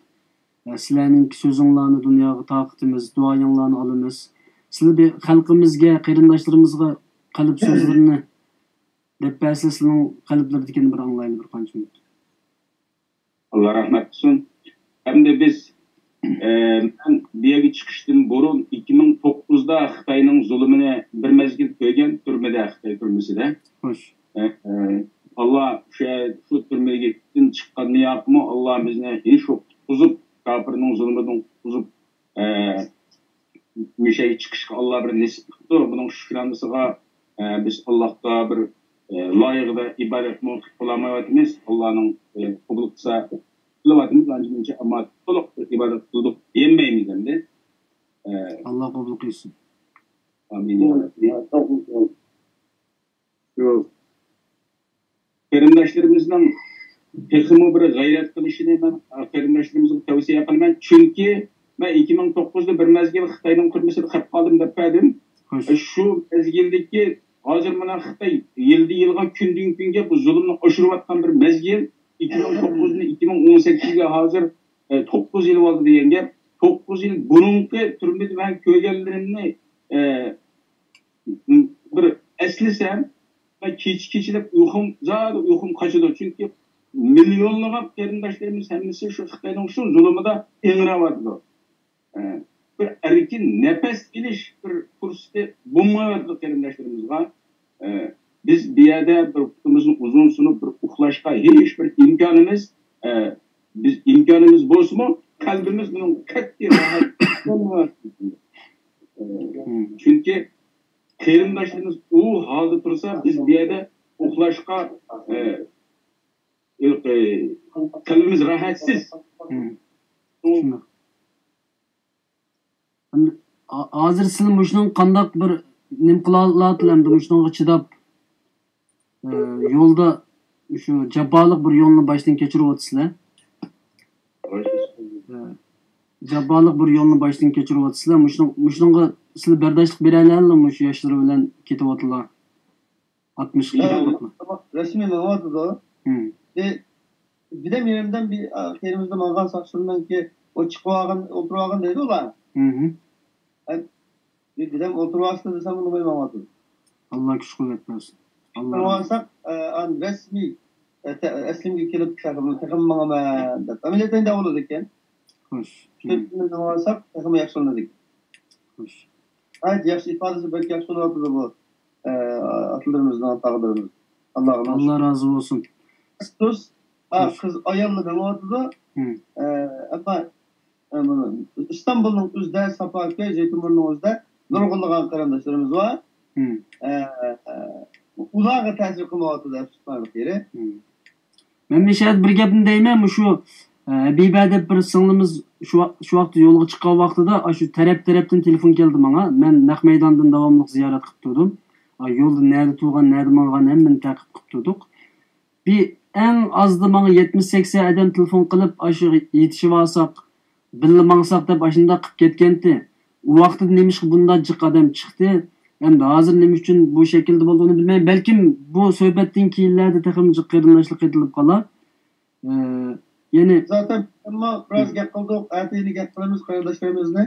ئە، سىلەرنىڭكى سۆزۈڭلارنى دۇنياغا تارقىتىمىز، دۇئايىڭلارنى ئالىمىز. سىلەر بىر خەلقىمىزگە، قېرىنداشلىرىمىزغا قەلب سۆزلىرىنى دەپ بەرسە، سىلەرنىڭ قەلبلىرىدىكىنى بىر ئاڭلايلى بىر قانچە مىنۇت. ئاللا رەھمەت قىلسۇن. ئەمدى بىز، ئە، مەن بۇ يەرگە چىقىشتىن بۇرۇن ئىككى مىڭ توققۇزدا خىتاينىڭ زۇلۇمىنى بىر مەزگىل كۆرگەن، تۈرمىدە، خىتاي تۈرمىسىدە. خوش. ئە، ئە، ئاللا شۇ، شۇ تۈرمىدىن چىققاندىن ياقىمۇ ئاللا بىزنى ھېلى شۇ قۇتقۇزۇپ، كاپىرنىڭ زۇلۇمىدىن قۇتقۇزۇپ، ئە، مۇشەگە چىقىشقا ئاللا بىر نېسىپ قىپتۇ. بۇنىڭ شۈكرانىسىغا، ئە، بىز ئاللاغا بىر، ئە، لايىقىدا ئىبادەتمۇ قىلىپ بولالمايۋاتىمىز. ئاللانىڭ، ئە، قوبۇل قىلسا قىلىۋاتىمىز ئانچە مۇنچە، ئەمما تولۇق بىر ئىبادەت قىلدۇق دېيەلمەيمىز ئەمدى. ئە، ئاللا قوبۇل قىلسۇن. ئامىن يا رەببى. شۇ قېرىنداشلىرىمىزنىڭ تېخىمۇ بىر غەيرەت قىلىشىنى مەن قېرىنداشلىرىمىزغا تەۋسىيە قىلىمەن. چۈنكى مەن ئىككى مىڭ توققۇزدا بىر مەزگىل خىتاينىڭ تۈرمىسىدە قېلىپ قالدىم دەپ بەردىم. خوش. شۇ مەزگىلدىكى ھازىر مانا خىتاي يىلدا يىلغا كۈندىن كۈنگە بۇ زۇلۇمنى ئاشۇرۇۋاتقان بىر مەزگىل. ئىككى مىڭ توققۇزدىن ئىككى مىڭ ئون سەككىزگە ھازىر، ئە، توققۇز يىل بولدى دېگەن گەپ. توققۇز يىل بۇرۇنقى تۈرمىدە مەن كۆرگەنلىرىمنى، ئە، بىر ئەسلىسەم، مەن كېچە كېچىلەپ ئۇيقۇم، زادى ئۇيقۇم قاچىدۇ. چۈنكى مىليونلىغان قېرىنداشلىرىمىز ھەممىسى شۇ خىتاينىڭ شۇ زۇلۇمىدا ئىڭراۋاتىدۇ. ئە، بىر ئەركىن نەپەس ئېلىش بىر پۇرسىتى بولمايۋاتىدۇ قېرىنداشلىرىمىزغا. ئە، بىز بۇ يەردە بىر پۇتىمىزنى ئۇزۇن سۇنۇپ بىر ئۇخلاشقا ھېچ بىر ئىمكانىمىز، ئە، بىز ئىمكانىمىز بولسىمۇ، قەلبىمىز بۇنىڭ قەتئىي راھەت بولمايۋاتىدۇ. ئە، چۈنكى قېرىنداشلىرىمىز ئۇ ھالدا تۇرسا، بىز بۇ يەردە ئۇخلاشقا، ئە، قەلبىمىز راھەتسىز. شۇنداق. ئەمدى ھا- ھازىر سىلەر مۇشۇنىڭغا قانداق بىر نېمە قىلالايسىلەر؟ ئەمدى مۇشۇنىڭغا چىداپ، ئە، يولدا شۇ جاپالىق بىر يولنى باشتىن كەچۈرۈۋاتىسىلەر. ئە، جاپالىق بىر يولنى باشتىن كەچۈرۈۋاتىسىلەر. مۇشۇنىڭ، مۇشۇنىڭغا سىلەر بەرداشلىق بېرەلەيسىلەر، مۇشۇ ياشلىرى بىلەن كېتىۋاتىدىغان. ئاتمىشقا كېلىپ. رەسمىي ماڭىۋاتىدۇ. بىر، بىردەم يېرىمدەم بىر، ئا، قېرىمىزدا ماڭغان ساقچىلىرىڭكى ئۇ چىقىۋالغان، ئولتۇرۇۋالغان دەيدۇ ئۇلار. بىردەم ئولتۇرۇۋالسىلا دېسەم، ئۇنىماي ماڭىۋاتىدۇ. ئاللا كۈچ قۇۋۋەت بەرسۇن. ئولتۇرۇۋالساق، ئە، ئەسلىمگە كېلىپ تېخىمۇ، تېخىمۇ ماڭىمەن دەپ. ئەمەلىيەتتە ئۇنداق بولىدىكەن. خوش. ماڭىۋالساق تېخىمۇ ياخشىلىنىدىكەن. خوش. ناھايىتى ياخشى ئىپادىسى بەك ياخشى بولۇۋاتىدۇ بۇ، ئە، ئاتىلىرىمىزنىڭ، تاغىلىرىمىز. ئاللاغا ئاللا رازى بولسۇن. تۇز، ئا، قىز ئاياللار مېڭىۋاتىدۇ. ئە، ئەمما، ئە، مانا ئىستانبۇلنىڭ ئۆزىدە، ساپاكەي، زەيتۇنبۇرنىڭ ئۆزىدە نۇرغۇنلىغان قېرىنداشلىرىمىز بار. ئە، ئە، ئۇلارغا تەسىر قىلمايۋاتىدۇ، ئەپسۇسلىنارلىق يېرى. مەن مۇشۇ يەردە بىر گەپنى دەيمەن، مۇشۇ، ئە، ھەبىبە دەپ بىر سىڭلىمىز شۇ ۋاق-، شۇ ۋاقىتتا يولغا چىققان ۋاقتىدا، ئاشۇ تەرەپ-تەرەپتىن تېلېفون كەلدى ماڭا. مەن نەق مەيداندىن داۋاملىق زىيارەت قىلىپ تۇردۇم. ئا، يولدا نەدە تۇرغان، نەدە ماڭغان ھەممىنى تەقىب قىلىپ تۇردۇق. بىر ئەڭ ئازدا ماڭا يەتمىش سەكسەن ئادەم تېلېفون قىلىپ، ئاشۇ يېتىشىۋالساق، بىللە ماڭساق دەپ ئاشۇنداق قىلىپ كەتكەنتى. ئۇ ۋاقتىدا نېمىشقا بۇنداق جىق ئادەم چىقتى؟ ئەمدى ھازىر نېمە ئۈچۈن بۇ شەكىلدە بولدى، ئۇنى بىلمەيمەن. بەلكىم بۇ سۆھبەتتىن كېيىنلەردە تېخىمۇ جىق قېرىنداشلىق قېتىلىپ قالار. ئە، يەنى زاتەن بىز بىراز گەپ قىلدۇق، ئەتە يەنە گەپ قىلىمىز، قېرىنداشلىرىمىزنى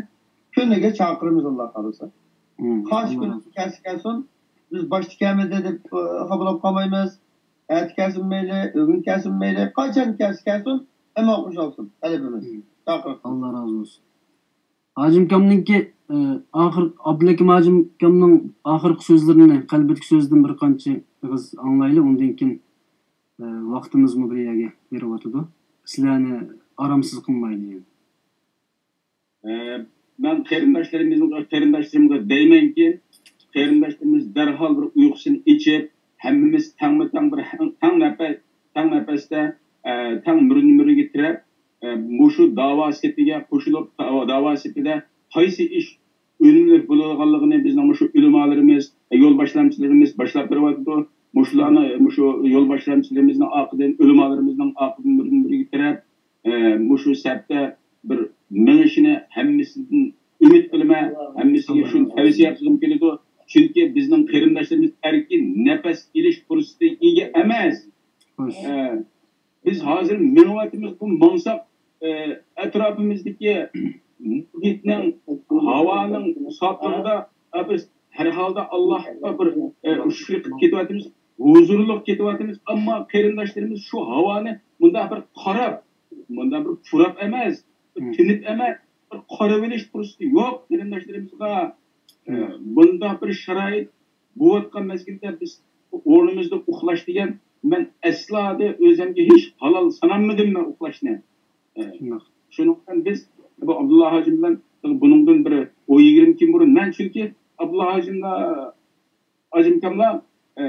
كۈنىگە چاقىرىمىز، ئاللا خالىسا. قايسى كۈن كەلسە كەلسۇن، بىز باش تىكەنمىدى دەپ، ئە، خاپىلاپ قالمايمىز. ئەتە كەلسۇن مەيلى، ئۆگۈن كەلسۇن مەيلى، قاچان كەلسە كەلسۇن، ئەمما قوشۇلسۇن تەلىپىمىز، چاقىرىقىمىز. ئاللا رازى بولسۇن. ھاجىم ئاكامنىڭكى، ئە، ئاخىر، ئابدۇلھەكىم ھاجىم ئاكامنىڭ ئاخىرقى سۆزلىرىنى، قەلبىدىكى سۆزىدىن بىر قانچە ئېغىز ئاڭلايلى، ئۇندىن كېيىن، ئە، ۋاقتىمىزمۇ بىر يەرگە بېرىۋاتىدۇ. سىلەرنى ئارامسىز قىلمايلى يەنە. ئە، مەن قېرىنداشلىرىمىزغا، قېرىنداشلىرىمغا دەيمەنكى، قېرىنداشلىرىمىز دەرھال بىر ئۇيقۇسىنى ئېچىپ، ھەممىمىز تەڭمۇ تەڭ بىر تەڭ نەپەس، تەڭ نەپەستە، ئە، تەڭ مۈرىنى مۈرىگە تىرەپ، ئە، مۇشۇ داۋا سېپىگە قوشۇلۇپ، داۋا، داۋا سېپىدە قايسى ئىش ئۈنۈملۈك بولىدىغانلىقىنى بىزنىڭ مۇشۇ ئۆلىمالىرىمىز، يول باشلامچىلىرىمىز باشلاپ بېرىۋاتىدۇ. مۇشۇلارنى، مۇشۇ يول باشلامچىلىرىمىزنىڭ ئارقىدىن، ئۆلىمالىرىمىزنىڭ ئارقىدىن مۈرىدىن مۈرىگە تىرەپ، ئە، مۇشۇ سەپتە بىر مېڭىشىنى ھەممىسىدىن ئۈمىد قىلىمەن، ھەممىسىگە شۇنى تەۋسىيە قىلغۇم كېلىدۇ. چۈنكى بىزنىڭ قېرىنداشلىرىمىز ئەركىن نەپەس ئېلىش پۇرسىتىگە ئىگە ئەمەس. ئە، بىز ھازىر مېڭىۋاتىمىز، بۇ ماڭساق، ئە، ئەتراپىمىزدىكى مۇھىتنىڭ، ھاۋانىڭ خاپلىقىدا، بىز ھەر ھالدا ئاللاھقا بىر، ئە، شۈكۈر قىلىپ كېتىۋاتىمىز، ھۇزۇرلۇق كېتىۋاتىمىز. ئەمما قېرىنداشلىرىمىز شۇ ھاۋانى مۇنداق بىر قاراپ، مۇنداق بىر پۇراپ ئەمەس، بىر تىنىپ ئەمەس، بىر قاراۋېلىش پۇرسىتى يوق قېرىنداشلىرىمىزغا. ئە، مۇنداق بىر شارائىت بولۇۋاتقان مەزگىلدە بىز ئورنىمىزدا ئۇخلاش دېگەن، مەن ئەسلا ئۆزۈمگە ھېچ ھالال ساناممىدىم مەن ئۇخلاشنى. ئە، شۇنىڭ بىلەن بىز بۇ ئابدۇللا ھاجىم بىلەن بۇنىڭدىن بىر ئون يىگىرمە كۈن بۇرۇن، مەن چۈنكى ئابدۇللا ھاجىملا، ھاجىمكاملا، ئە،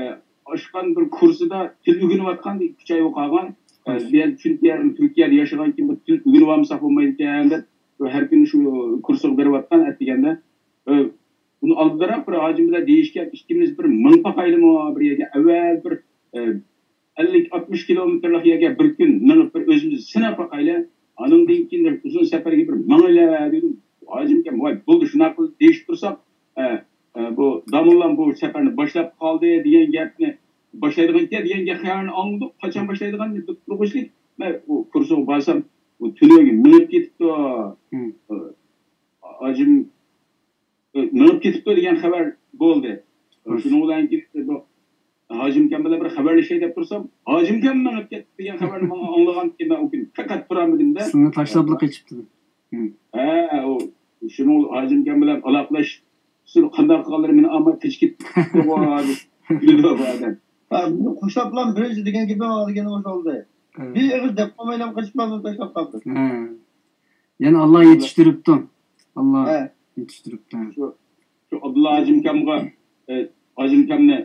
ئاشقان بىر كۇرسىدا تىل ئۆگىنىۋاتقان، ئىككى ئۈچ ئاي بولۇپ قالغان. ئە، بۇ يەردە چۈنكى يەردىن تۈركىيەدە ياشىغان كېيىن بىر تىل ئۆگىنىۋالمىساق بولمايدىكەن دەپ، ھەر كۈنى شۇ كۇرسىغا بېرىۋاتقان ئەتىگەندە. ئە، بۇنى ئالدىراق بىر ھاجىم بىلەن دېيىشكەن، ئىككىمىز بىر مىڭ باقايلىمۇ بىر يەرگە، ئەۋۋەل بىر، ئە، ئەللىك، ئاتمىش كىلومېتىرلىق يەرگە بىر كۈن مېڭىپ، بىر ئۆزىمىزنى سىناپ باقايلى. ئاندىن كېيىن ئۇزۇن سەپەرگە بىر مېڭىلى دېدىم. ھاجىمكەم، ۋاي، بولدى، شۇنداق قىل دېيىشىپ تۇرساق، ئە، ئە، بۇ داموللام بۇ سەپەرنى باشلاپ قالدى دېگەن گەپنى، باشلايدىغان ئىكەن دېگەن گەپ خەۋەرنى ئاڭلىدۇق. قاچان باشلايدىغاننى بىلىپ تۇرغۇچىلىك، مەن ئۇ كۇرسىغا بارسام، ئۇ تۈنۈگۈن مېڭىپ كېتىپتۇ. ھاجىم مېڭىپ كېتىپتۇ دېگەن خەۋەر بولدى. شۇنىڭ بىلەن كېلىپ، بۇ ھاجىمكەم بىلەن بىر خەۋەرلىشەي دەپ تۇرسام، ھاجىمكەم مېڭىپ كەتتى دېگەن خەۋەرنى ماڭا ئاڭلىغاندىكىن، مەن ئۇ كۈنى پەقەت تۇرالمىدىم-دە. سىزنى تاشلاپلا قېچىپتۇ. ھە، ئۇ شۇنىڭ ھاجىمكەم بىلەن ئالاقىلەش، سىز قانداق قىلغانلىرى مېنى ئاڭماي قېچىپ كېتىپتىغۇ دەپ كۈلىدۇ بۇ ئادەم. ھە، بۇنى قوشلاپلا بىرىنچى دېگەن گېپىڭ دېگىنى ئوخشىدى. بىر ئېغىز دەپ قويمايلا قېچىپ قالدى، تاشلاپ قالدى. ھە. يەنە ئاللا يېتىشتۈرۈپتۇ. ئاللا يېتىشتۈرۈپتۇ. شۇ، شۇ ئابدۇللا ھاجىمكامغا، ئە، ھاجىمكامنى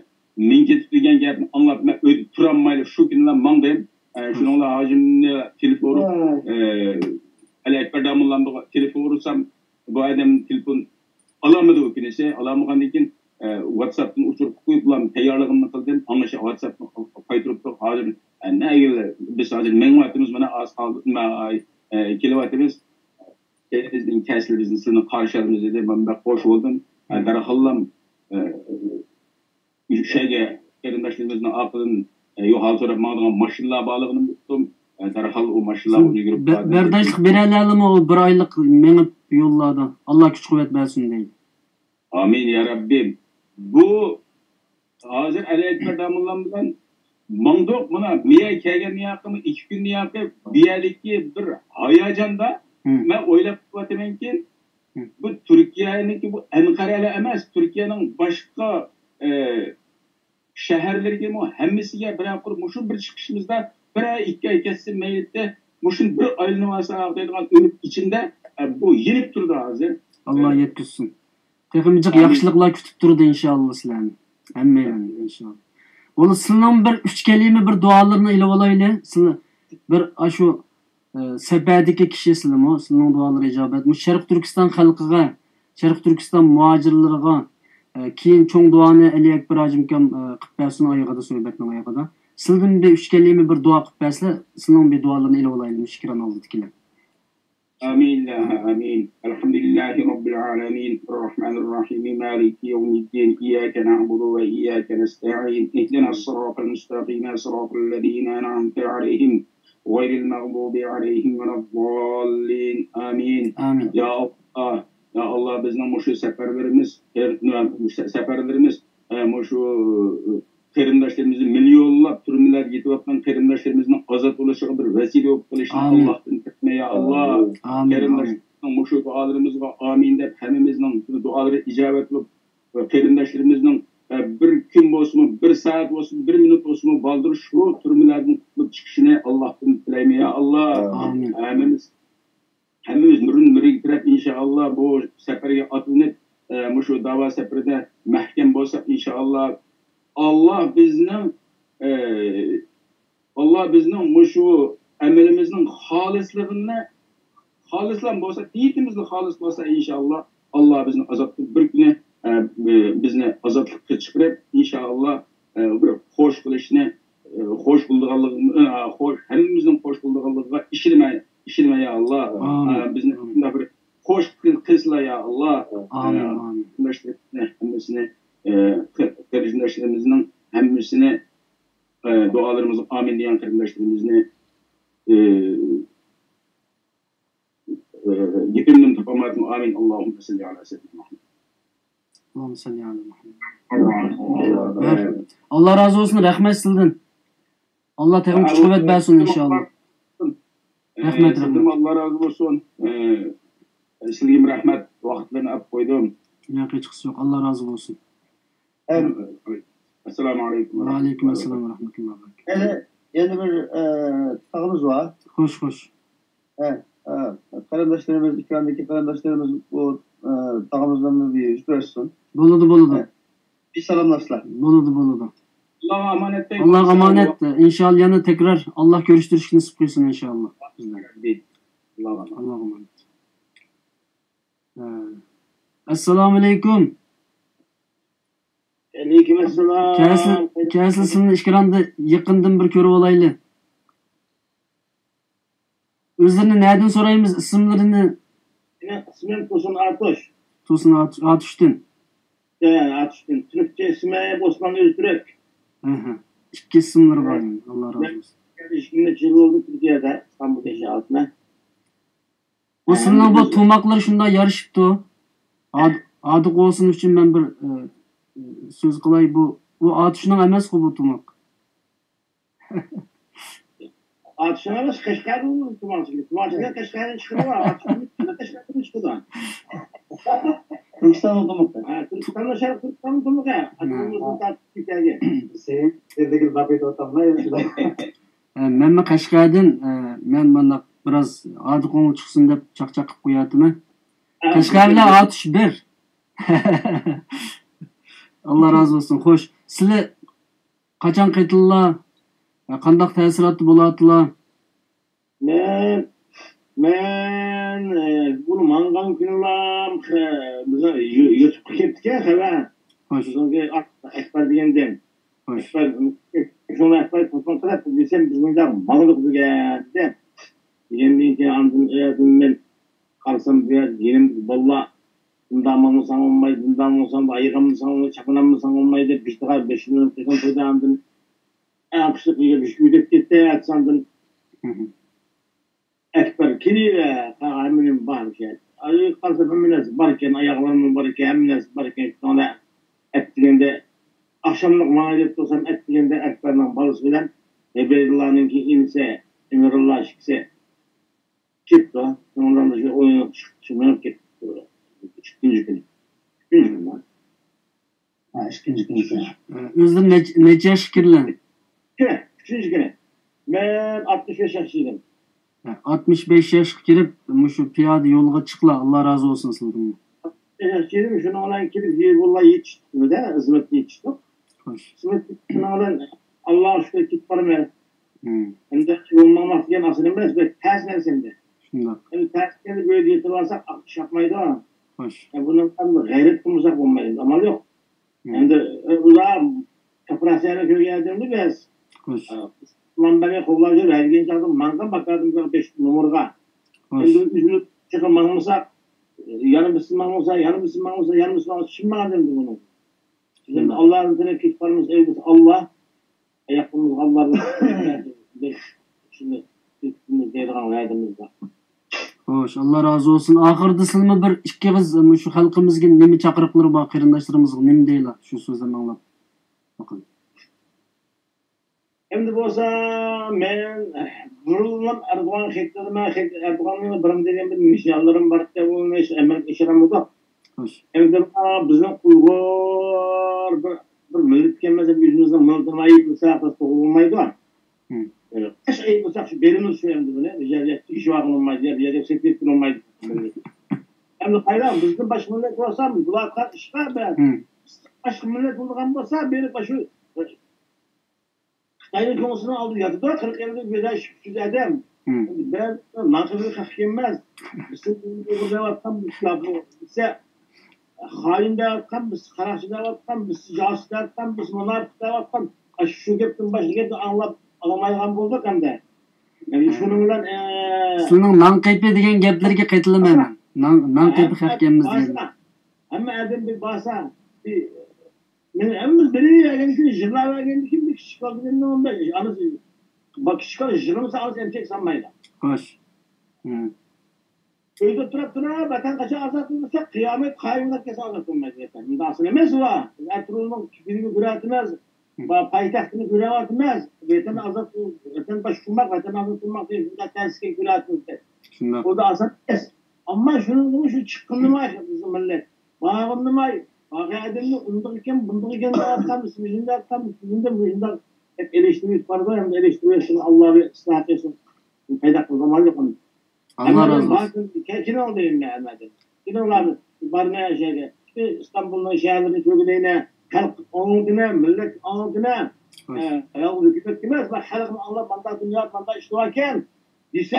مېڭىپ كېتىپتۇ دېگەن گەپنى ئاڭلاپ، مەن ئۆيدە تۇرالمايلا شۇ كۈنىلا ماڭدىم. ئە، شۇنىڭ بىلەن ھاجىمنى تېلېفون ئۇرۇپ، ئە، ئەلى ئەكبەر داموللامغا تېلېفون ئۇرسام، بۇ ئادەم تېلېفون ئالالمىدى ئۇ كۈنىسى. ئالالمىغاندىن كېيىن، ئە، ۋاتساپتىن ئۇچۇر قويۇپلا تەييارلىقىمنى قىلدىم. ئاڭا شۇ ۋاتساپنى قايتۇرۇپتۇ. ھازىر، ئە، نەگە بىز ھازىر مېڭىۋاتىمىز، مانا ئاز قالدى، مانا، ئە، كېلىۋاتىمىز. تېزدىن كەلسىلە بىزنى سىزنى قارشى ئالىمىز دېدى. مەن بەك خوش بولدۇم. ئە، دەرھاللام، ئە، ئۈچ ئايگە قېرىنداشلىرىمىزنىڭ ئارقىدىن، ئە، يول ھال سوراپ ماڭىدىغان ماشىنىلار بارلىقىنى ئۇقتۇم. ئە، دەرھال ئۇ ماشىنىلارغا ئۈلگۈرۈپ بەرداشلىق بېرەلەيلىمۇ ئۇ بىر ئايلىق مېڭىپ يوللاردا؟ ئاللا كۈچ قۇۋۋەت بەرسۇن دەيلى. ئامىن يا رەببىم. بۇ ھازىر ئەلى ئەكبەر داموللام بىلەن ماڭدۇق. مانا بۇ يەرگە كەلگەندىن ياقىمۇ ئىككى كۈندىن ياقى بۇ يەردىكى بىر ھاياجاندا مەن ئويلاپ قېلىۋاتىمەنكى، بۇ تۈركىيەنىڭكى بۇ ئەنقەرەلا ئەمەس، تۈركىيەنىڭ باشقا، ئە، شەھەرلىرىگىمۇ ھەممىسىگە بىرەر قۇر مۇشۇ بىر چىقىشىمىزدا بىرەر ئىككى ئاي كەتسە مەيلىتتە مۇشۇنى بىر ئايلىنىۋالساق دەيدىغان ئۈمىد ئىچىمدە، ئە، بۇ يېنىپ تۇرىدۇ ھازىر. ئاللا يەتكۈزسۇن. تېخىمۇ جىق ياخشىلىقلار كۈتۈپ تۇرىدۇ ئىنشاللا سىلەرنى. ھەممەيلەننى ئىنشاللا. بولۇ سىلىنىڭ بىر ئۈچ كەلىمە بىر دۇئالىرىنى ئېلىۋالايلى. سىلى بىر ئاشۇ، ئە، سەپەدىكى كىشى سىلىمۇ، سىلىنىڭ دۇئالىرى ئىجابەت. مۇشۇ شەرقىي تۈركىستان خەلقىگە، شەرقىي تۈركىستان مۇھاجىرلىرىغا، ئە، كېيىن چوڭ دۇئانى ئەلى ئەكبەر ھاجىمكام، ئە، قىلىپ بەرسۇن ئايىغىدا، سۆھبەتنىڭ ئايىغىدا. سىلدىن بىر ئۈچ كەلىمە بىر دۇئا قىلىپ بەرسىلە، سىلىنىڭ بىر دۇئالىرىنى ئېلىۋالايلى مۇشۇ ئېكران ئالدىدىكىلەر. آمين، اللهم آمين. الحمد لله رب العالمين، الرحمن الرحيم، مالك يوم الدين، إياك نعبد وإياك نستعين، اهدنا الصراط المستقيم، صراط الذين أنعمت عليهم، غير المغضوب عليهم ولا الضالين. آمين. ئامىن. يا الله، يا الله، بىزنىڭ مۇشۇ سەپەرلىرىمىز، سەپەرلىرىمىز، ئە، مۇشۇ قېرىنداشلىرىمىزنى مىليونلاپ تۈرمىلەردە يېتىۋاتقان قېرىنداشلىرىمىزنىڭ ئازاد بولۇشىغا بىر ۋەسىلە بولۇپ قېلىشىنى ئامىن. ئاللاھتىن تىلەيمەن يا ئاللا. ئامىن، ئامىن. قېرىنداشلىرىمىزنىڭ مۇشۇ دۇئالىرىمىزغا ئامىن دەپ ھەممىمىزنىڭ دۇئالىرى ئىجابەت بولۇپ، قېرىنداشلىرىمىزنىڭ، ئە، بىر كۈن بولسىمۇ، بىر سائەت بولسىمۇ، بىر مىنۇت بولسىمۇ بالدۇر شۇ تۈرمىلەردىن قۇتۇلۇپ چىقىشىنى ئاللاھتىن تىلەيمەن يا ئاللا. ئامىن. ھەممىمىز ھەممىمىز بىرىنى بىرىگە تىرەپ، ئىنشائاللا، بۇ سەپەرگە ئاتلىنىپ، ئە، مۇشۇ داۋا سەپىرىدە مەھكەم بولساق، ئىنشائاللا، ئاللا بىزنىڭ، ئە، ئاللا بىزنىڭ مۇشۇ ئەمىلىمىزنىڭ خالىسلىقىنى، خالىسلام بولسا، نىيىتىمىزلا خالىس بولسا، ئىنشائاللا، ئاللا بىزنى ئازاد قىلىپ، بىر كۈنى، ئە، بىزنى ئازادلىققا چىقىرىپ، ئىنشائاللا، ئە، بىر خوش قىلىشنى، ئە، خوش بولىدىغانلىقىمىز، ئە، خوش، ھەممىمىزنىڭ خوش بولىدىغانلىقىغا ئىشىنىمەن، ئىشىنىمەن يا ئاللا. ئامىن. ئە، بىزنى شۇنداق بىر خوش قىل-، قىلسىلا يا ئاللا. ئامىن، ئە، ئامىن. قېرىنداشلىرىمىزنى ھەممىسىنى، ئە، قېرىنداشلىرىمىزنىڭ ھەممىسىنى، ئە، دۇئالىرىمىزغا ئامىن دېگەن قېرىنداشلىرىمىزنى، ئە، ئە، گېپىمدىن تاپالمايتتىم. ئامىن. اللهم صل على سيدنا محمد. اللهم صل على محمد. ئاللا رازى بولسۇن، رەھمەت سىزدىن. ئاللا تېخىمۇ كۈچ قۇۋۋەت بەرسۇن ئىنشاللا. رەھمەت، رەھمەت. ئاللا رازى بولسۇن. سىزگىمۇ رەھمەت، ۋاقىتلىرىنى ئاپ قويدۇم. ياق، ھېچقىسى يوق، ئاللا رازى بولسۇن. ئەسسالامۇ ئەلەيكۇم. ۋەئەلەيكۇم ئەسسالام ۋە رەھمەتۇللاھى ۋە بەرىكاتۇھ. يەنە، يەنە بىر، ئە، تاغىمىز بار. خوش، خوش. ھە، ئە، قېرىنداشلىرىمىز، ئېكراندىكى قېرىنداشلىرىمىز بۇ، ئە، تاغىمىزنىڭ بىر يۈز كۆرسۇن. بولىدۇ، بولىدۇ. ھە. بىر سالاملاشسىلا. بولىدۇ، بولىدۇ. ئاللاغا ئامانەت. ئاللاغا ئامانەت. ئىنشاللا يەنە تەكرار ئاللا كۆرۈشتۈرۈشكە نېسىپ قىلسۇن ئىنشاللا. ئاللاغا ئامانەت. ئاللاغا ئامانەت. ھە. ئەسسالامۇ ئەلەيكۇم. ئەلەيكۇم ئەسسالام. كەلسە، كەلسە سىلىنى ئېكراندا يېقىندىن بىر كۆرۈۋالايلى. ئۆزلىرىنى نەدىن سورايمىز، ئىسىملىرىنى؟ مېنىڭ ئىسمىم تۇرسۇن ئاتۇش. تۇرسۇن ئاتۇش، ئاتۇشتىن. ھە، ئاتۇشتىن. تۈركچە ئىسمى ئوسمان ئۆزتۈرك. ئەھە. ئىككى ئىسىملىرى بار. ئاللا رازى بولسۇن. ئىككى يىل بولدى تۈركىيەدە، ئىستانبۇلدا ياشاۋاتىمەن. بۇ سىلىنىڭ بۇ تۇماقلىرى شۇنداق يارىشىپتۇ. ھادىق بولسۇن ئۈچۈن مەن بىر، ئە، ئە، سۆز قىلاي. بۇ، بۇ ئاتۇشنىڭ ئەمەسقۇ بۇ تۇماق. ئاتۇشنىڭ ئەمەس، قەشقەردىن تۇماق چىقىدۇ. تۇماق چىقىدۇ، قەشقەردىن چىقىدۇ. ئاتۇشنىڭ قەشقەردىن چىقىدۇ. تۈركىستاننىڭ تۇمىقى. ھە، تۈركىستاننىڭ، شەرقىي تۈركىستاننىڭ تۇمىقى. ئاتۇشنىڭ تارتىپ كېتەرگە. سېنىڭ ئۆزۈڭگە لاپ ئېتىۋاتاملا يا شۇنداق؟ ئە، مەنمۇ قەشقەردىن، ئە، مەن مانداق بىراز ھادى قوڭۇر چىقسۇن دەپ چاقچاق قىلىپ قوياتىمەن. ئە، قەشقەر بىلەن ئاتۇش بىر. ئاللا رازى بولسۇن. خوش، سىلى قاچان قېتىللا؟ ھە، قانداق تەسىراتتا بولاتىلا؟ مەن، مەن، ئە، بۇ ماڭغان كۈنىلا، خە-، بىزنىڭ يۇ-، يۇتۇبقا كەپتىكەن خەۋەر. خوش. بىزنىڭكى ئەك-، ئەكبەر دېگەندىن. خوش. ئەكبەر، شۇڭا ئەكبەر تېلېفون قىلىپ دېسەم، بىز مۇنداق ماڭدۇق دېگەن، دېدى. دېگەندىن كېيىن ئاندىن، ئاياغدىن مەن قارىسام، بۇ يەردە يېنىمدىكى بالىلار، «بۇنداق ماڭمىساڭ بولمايدۇ، بۇنداق ماڭساڭ، ئايىغالمىساڭ بولمايدۇ، چاپىنالمىساڭ بولمايدۇ» دەپ، بېشىغا بېشىمنى قىلغان تويدا ئاندىن ئەڭ قىسلىق ئۆيگە بىر ئۆيدەپ كەتتى، ئەتىساندىن. ئەكبەر كېلىۋە، قاغا ھەممە نېمە بار ئىكەن. ئاي، قارىسام، ھەممە نەرسە بار ئىكەن، ئاياغلارمۇ بار ئىكەن، ھەممە نەرسە بار ئىكەن. شۇڭا ئەتىگەندە ئاخشاملىق ماڭاي دەپ تۇرسام، ئەتىگەندە ئەكبەرنىڭ بالىسى بىلەن ئۆبەيدۇللانىڭكى ئىنىسى ئىمرۇللا ئىككىسى كېپتۇ. شۇنىڭ بىلەن بىر ئويۇنغا چىقىپ، مېڭىپ كېتىپتۇ. ئىككىنچى كۈنى. ئۈچىنچى كۈنى. ھە، ئىككىنچى كۈنى. ئۆزلىرى نەچ-، نەچچە ياشقا كىرگەن؟ كۈنى، ئۈچىنچى كۈنى. مەن ئاتمىش بەش ياشلىدىم. ھە، ئاتمىش بەش ياشقا كىرىپ، مۇشۇ پىيادە يولغا چىقلا، ئاللا رازى بولسۇن سىلدىن. ئاتمىش بەش ياشلىدىم، شۇنىڭ بىلەن كىرىپ، يېرى بوللا يېتىشتىمىدە، خىزمەتكە يېتىشتۇق. خوش. خىزمەتكە يېتىشنىڭ بىلەن ئاللاغا شۈكۈر كېتىپ بارىمەن. ھىم. ئەمدى يول ماڭماق دېگەن ئاسان ئەمەس، بەك تەس نەرسە ئەمدى. شۇنداق. ئەمدى تەس دېگەندە بۇ يەردە يېتىپ ئالساق، ئىش ياقمايدۇ. خوش. ئە، بۇنىڭ غەيرەت قىلمىساق بولمايدۇ، ئامال يوق. ھىم. ئەمدى، ئە، ئۇلار كوپىراتسىيەنى كۆرگەن ئادەمدە بىز. خوش. ئە، ئۇلار بەرگەن قوللاپ يۈرۈپ، ھەر كەلگەن چاغدا ماڭغان باكادىمىزغا بەش نومۇرغا. خوش. ئەمدى ئۆزىمىز چىقىپ ماڭمىساق، يەنە بىرسى ماڭمىسا، يەنە بىرسى ماڭمىسا، يەنە بىرسى ماڭمىسا، چىن ماڭىدۇ ئەمدى بۇنىڭ. شۇنداق. ئاللادىن تىلەپ كېتىپ بارىمىز، ئەي بىز ئاللا. ئاياقلىرىمىزغا ئاللا بىر شۇنى دەيدىغان ۋەدىمىز بار. خوش، ئاللا رازى بولسۇن. ئاخىرىدا سىلىمۇ بىر ئىككى ئېغىز مۇشۇ خەلقىمىزگە نېمە چاقىرىقلىرى بار، قېرىنداشلىرىمىزغا نېمە دەيلا؟ شۇ سۆزلەرنى ئاڭلاپ باقايلى. ئەمدى بولسا مەن بۇرۇنلا ئەردوغانغا خەت يازىمەن، خەت، ئەردوغاننىڭ بىرىم دېگەن بىر نىشانلىرىم بار ئىكەن، ئۇنى ئەمەلگە ئاشۇرالمىدۇق. خوش. ئەمدى بىزنىڭ ئۇيغۇر بىر، بىر مىللەت ئىكەنمىز دەپ ئۆزىمىزنىڭ مىللىتىنى ئەيىبلىسەق توغرا بولمايدۇ. ھىم. ئەش ئەيىبلىسەق شۇ بېرىمىز شۇ ئەمدى بۇنى. بىر يەرگە تېگىشىۋالغىلى بولمايدۇ، بىر يەرگە سېتىۋەتكىلى بولمايدۇ. ئەمدى قايلا بىزدىن باشقا مىللەت بولسا بۇلار ئىشقا بەر. ھىم. باشقا مىللەت بولىدىغان بولسا بېرىپ شۇ خىتاينىڭ كۆڭلىسىنىڭ ئالدىدا ياتىدۇ، قىرىق يىلدىن بېرى شۈكسىز ئادەم. ھىم. بەزى نانقېپىنى قاققىنماز. بىزنى ئۇيغۇر دەۋاتقان، بىزگە خائىن دەۋاتقان، بىز قاراقچى دەۋاتقان، بىز جاسۇس دەۋاتقان، بىز مۇناپىق دەۋاتقان. ئاشۇ گەپتىن باشقا گەپنى ئاڭلاپ ئاڭلىمايدىغان بولدۇق ئەمدى. يەنى شۇنىڭ بىلەن، ئە، سىلىنىڭ نانقېپى دېگەن گەپلىرىگە قېتىلىمەن مەن. نان، نانقېپى خەقكەنمىز دېگەن. ھەممە ئادەم بىر بارسا، بىر مېنى ھەممىمىز بىرىگە بەرگەندىكىن، يىغلاۋەرگەندىكىن، بىر كىچىك بالا دېگەن ئانىسى، با-، كىچىك بالا يىغلىمىسا، ئانىسى ئەمچەك سالمايدۇ. خوش. ھىم. ئۆيدە تۇرۇپ تۇرۇپ ۋەتەن قاچان ئازاد بولمىسا، قىيامەت قايىملاپ كەلسە ئازاد بولمايدۇ ۋەتەن. ئۇنداق ئەسلى ئەمەس ئۇ. بىز ئەترۇتنىڭ كۈنىگە كۆرۈۋاتىمىز، پايتەختىنى كۆرۈۋاتىمىز. ۋەتەن ئازاد، ۋەتەن باشقۇرماق، ۋەتەن ئازاد قىلماق دېگەن شۇنداق تەسكە كۆرۈۋاتىمىز. شۇنداق. ئۇ دا ئاسان ئەمەس. ئەمما شۇنىڭدىمۇ شۇ چىققىنىمۇ بىزنىڭ مىللەت. بارغىنىمۇ، بارغان ئادەمنى ئۇنداق ئىكەن، بۇنداق ئىكەن دەۋاتقان، مۇشۇنداق ئەتقان، مۇشۇنداق ئېلىشتۇرۇپ بارىدۇ، ئەمدى ئېلىشتۇرۇۋەتسۇن، ئاللا بىر ئىسلاھ قىلسۇن. پايدا قىلىدىغان يوق ئۇنى. ئاللا رازى بولسۇن. كېلىڭ دەيمەن ھەممىدىن. كېلىڭلار، بارمەن شەھەرگە. ئىستانبۇلنىڭ شەھەرلىرىنى كۆرگىلەينە. خەلق ئاڭلىغىنە، مىللەت ئاڭلىغىنە. ھوش. ئە، يالغۇز ھۆكۈمەتكە ئەمەس، بۇ خەلقنى ئاڭلاپ، مانداق دۇنيا، مانداق ئىش بار ئىكەن دېسە،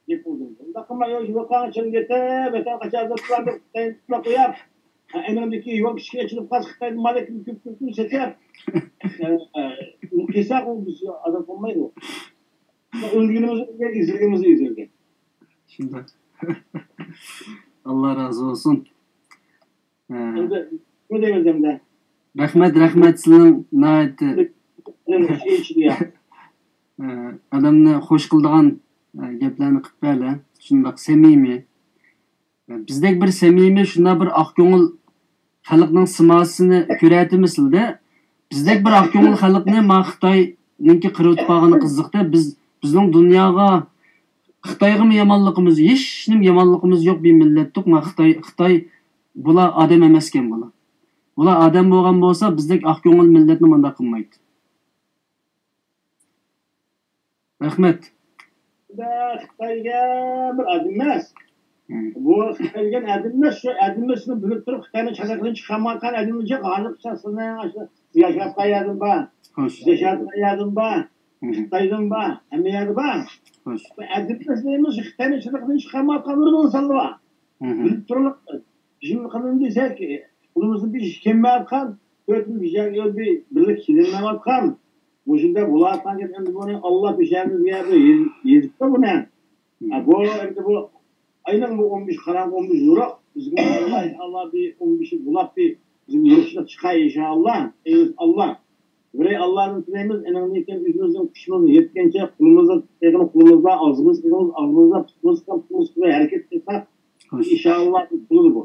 گەپ بولدى. ئۇنداق قىلماي، يوق، يوقاڭ چىڭ يېتىپ، ۋەتەن قاچان ئازاد قىلار دەپ تۇتۇپ قويۇپ، ئەنىڭدىكى يول كىچىككە ئېچىلىپ قالسا، خىتايدىن مال ئەكىلىپ كۆپ كۆپ كۆپ سېتىپ، ئە، ئە، قىلساق ئۇ بىز ئازاد بولمايدۇ. ئۆلگىنىمىز ئۆلگەن، ئېزىلگىنىمىز ئېزىلگەن. شۇنداق. ئاللا رازى بولسۇن. ئە، ئەمدى نېمە دەيمىز ئەمدى؟ رەھمەت، رەھمەت سىزنىڭ ناھايىتى. نېمە ئىش ئىچىدە يا؟ ئە، ئادەمنى خوش قىلىدىغان، ئە، گەپلەرنى قىلىپ بەردى. شۇنداق سەمىمىي. بىزدەك بىر سەمىمىي، شۇنداق بىر ئاق كۆڭۈل خەلقنىڭ سىماسىنى كۆرەتتىمىز سىلدە. بىزدەك بىر ئاق كۆڭۈل خەلقنى ما خىتاينىڭكى قىرىۋېتىپ قالغىنى قىزىقتى. بىز، بىزنىڭ دۇنياغا، خىتايغىمۇ يامانلىقىمىز، ھېچنېمە يامانلىقىمىز يوق بىر مىللەتتۇق. ما خىتاي، خىتاي، بۇلار ئادەم ئەمەسكەن بۇلار. بۇلار ئادەم بولغان بولسا، بىزدەك ئاق كۆڭۈل مىللەتنى مۇنداق قىلمايتتى. رەھمەت. خىتاي دېگەن بىر ئادەم ئەمەس. مم. بۇ خىتاي دېگەن ئادەم ئەمەس، شۇ ئادەم ئەمەسنى بىلىپ تۇرۇپ، خىتاينىڭ چاتىقىنى چىقارمايۋاتقان ئادەملەر جىق. ھازىرغىچە سىلەرنىڭ ئاشۇ ياشاۋاتقان يەردىن بار، خوش. ياشاۋاتقان يەردىن بار، مم. خىتايدىن بار، ھەممە يەردە بار. خوش. بۇ ئادەم ئەمەس دەيمىز، خىتاينىڭ چاتىقىنى چىقارمايۋاتقان نۇرغۇن ئىنسانلار بار. مم. بىلىپ تۇرۇپ، جىم قىلىن دېسەك، قولىمىزدىن بىر ئىش كەلمەيۋاتقان، تۆت يىل بىر يەرگە بىر بىرلىك كېلىنمەيۋاتقان، مۇشۇنداق بولۇۋاتقان گەپ ئەمدى بۇنى ئاللا پېشانىمىزگە بىر يېز-، يېزىپتۇ بۇنى. مم. ھە، بۇ ئەمدى بۇ ئاينىڭ بۇ ئون بەش، قاراڭغۇ ئون بەش يورۇق. بىزگە ئىنشاللا بىر ئون بەشى بولاپ بىر بىزگە يورۇقچىلىق چىقار ئىنشاللا. ئەيۋىز ئاللا. بىرەي ئاللادىن تىلەيمىز، ئېنىڭدىن كېيىن ئۆزىمىزنىڭ كۈچىمىز يەتكەنچە قولىمىزدا تۇتقىنىنى قولىمىزدا، ئاغزىمىز ئېغىمىز ئاغزىمىزدا، پۇتىمىز قىلغان پۇتىمىز قىلغان ھەرىكەت قىلساق، خوش. ئىنشاللا بولىدۇ بۇ.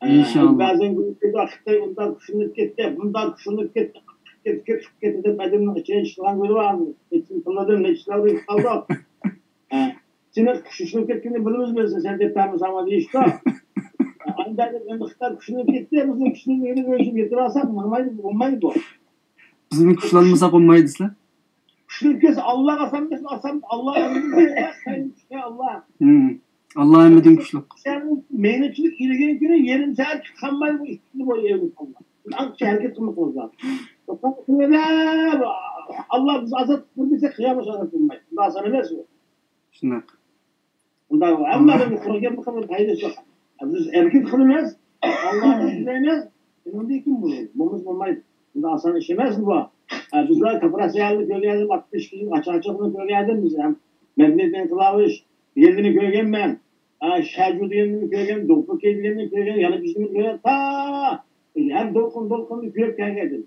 ئە، ئىنشاللا. بەزەن گۇرۇپپىدا خىتاي ئۇنداق كۈچلىنىپ كەتتى، بۇنداق كۈچلىنىپ كەتتى، قىپ كەتتى، قىپ كەتتى دەپ ئادەمنىڭ ئىچىنى چىلىغان كۆرۈۋالدىم. نەچچە تىللىدىن نەچچە تىللىدىن قالدۇق. ئە، سېنىڭ كۈچلىنىپ كەتكىنىنى بىلىمىز بىز، سەن دەپ بەرمىسەڭ دېيىشتۇ. ئانداق دەپ ئەمدى خىتاي كۈچلىنىپ كەتتى، بىزنىڭ كۈچلىنىپ يېتىپ ئالساق ماڭمايدۇ، بولمايدۇ بۇ. بىزمۇ كۈچلەنمىسەك بولمايدۇ دېسىلە. كۈچلۈك كەلسە ئاللاغا سالمىسۇن، ئاسان ئاللا ئەمرىدە، ئاللا. ھىم. ئاللا ھەممىدىن كۈچلۈك. سەن مېنىڭچىلىك ئىلگىرى كۈنى يېرىم سائەت قالماي بۇ ئىككىنى بويى ئېلىپ قالغان. ئاڭقىچە ھەرىكەت قىلماق لازىم. ئاللا بىز ئازاد قىلمىسا قىيامەت ئازاد بولمايدۇ. بۇ ئاسان ئەمەس بۇ. شۇنداق. ئۇنداق ھەممە ئادەمگە قۇرۇق گەپنى قىلىپ پايدىسى يوق. بىز ھەرىكەت قىلىمىز، ئاللانى تىلەيمىز، ئۇنىڭدىن كېيىن بولىدۇ. بولمىسا بولمايدۇ. بۇنداق ئاسان ئىش ئەمەس بۇ. ئە، بىزلەر كوپىراتسىيەنى كۆرگەندىم، ئاتمىش كىشىنىڭ ئاچا-ئاچىقىنى كۆرگەندىم بىز ھەم. مەدەنىيەت ئىنقىلابى يىلىنى كۆرگەنمەن. ئە، شەجۇ دېگەننى كۆرگەن، دوپپىكەي دېگەننى كۆرگەن، يەنە بىزنى كۆرگەن، تا ھەر دولقۇن دولقۇننى كۆرۈپ كەلگەن ئىدىم.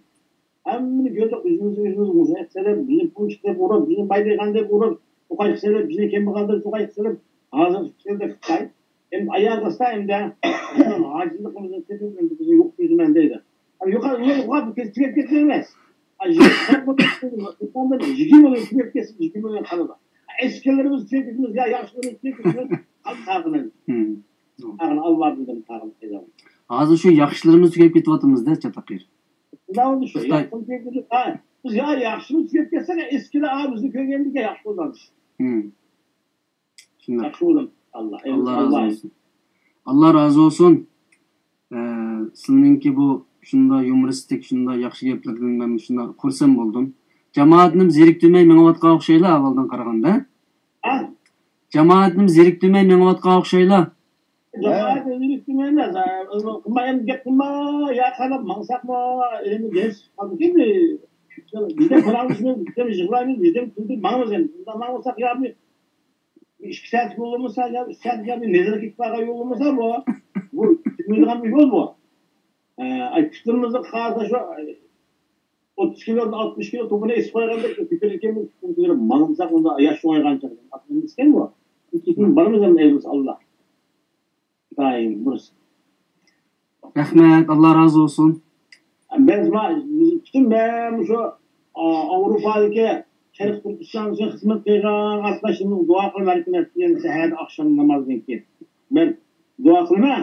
ھەممىنى كۆردۇق، ئۆزىمىزنى ئۆزىمىز مۇشۇنداق قىلسا دەپ، بىزنى پۇنچىق دەپ ئۇرۇپ، بىزنى بايدىغان دەپ ئۇرۇپ، توقاي قىلسا دەپ، بىزنى كەمبەغال دەپ توقاي قىلسا دەپ، ھازىر پىكىردە خىتاي. ئەمدى ئاياغ باستى ئەمدى. ھاجىلىقىمىزنى تېپىپ، ئەمدى بىزنى يوق قىلىمەن دەيدۇ. يوق، يوق، يوق، تۈگەپ كەتمەيمىز. يىگىرمە مىليون تۈگەپ كەتسە، يىگىرمە مىليون قالىدۇ. ئەسكەرلىرىمىز تۈگەپ كەتمەيمىز، يا ياخشىلىرىمىز تۈگەپ كەتمەيمىز. قالغىنى. ھىم. قالغىنى ئاللا بىلدى، قالغىنى. ھازىر شۇ ياخشىلىرىمىز تۈگەپ كېتىۋاتىمىز-دە، چاتاق يېرى. شۇنداق بولدى شۇ. خىتاي. ياخشىمۇ تۈگەپ كەتتى. ھە، بىز يا ياخشىمۇ تۈگەپ كەتسەك، ئەسكىلەر، ئا، بىزنى كۆرگەندىكىن ياخشى بولدى. ھىم. شۇنداق. ياخشى بولدى. ئاللا، ئاللا رازى بولسۇن. ئاللا رازى بولسۇن. ئە، سىلىنىڭكى بۇ شۇنداق يۇمۇرىستىك، شۇنداق ياخشى گەپلىرىدىن مەن شۇنداق خۇرسەن بولدۇم. جامائەتنىم زېرىكتۈرمەي مېڭىۋاتقان ئوخشايلا ئەۋۋالدىن قارىغاندا. ھە؟ جامائەتنىم زېرىكتۈرمەي مېڭىۋاتقان ئوخشايلا. جامائەت ئۆزىنى كۈتمەيمىز. قىلما، ئەمدى گەپ قىلما، يا قاراپ ماڭساقمۇ، ئەمدى گەپ قالدىكى، بىزدە پاراڭلىشىمىز، بىزدە يىغلايمىز، بىزدە كۈلدۈرۈپ ماڭىمىز ئەمدى. بۇنداق ماڭمىساق يا بىر ئىككى سائەت يول بولمىسا، يا ئۈچ سائەت يا بىر نېزىرغا كېتىپ بارغان يول بولمىسا، بۇ، بۇ كۈتمەيدىغان بىر يول بۇ. ئە، ئاي، پۇتلىرىمىزنى قارىسا شۇ، ئوتتۇز كىلو، ئاتمىش كىلو توپىنى ئېسىپ قويغاندەك كۆتۈرۈپ، كۆتۈرۈپ ماڭمىساق، ئۇندا ياش چوڭايغانچە ئاتلىنىدىكەن بۇ. كېيىن بارىمىز ئەمدى ئەيۋىز ئاللا. دائىم بىرسى. رەھمەت، ئاللا رازى بولسۇن. بىز ما-، بىز پۈتۈن مەن مۇشۇ، ئا، ئاۋروپادىكى شەرقىي تۈركىستان ئۈچۈن خىزمەت قىلغان قاتناشچىلىرىمىز دۇئا قىلىپ ھەرىكەت قىلىپ سەھەردە ئاخشام نامازدىن كېيىن. مەن دۇئا قىلىمەن.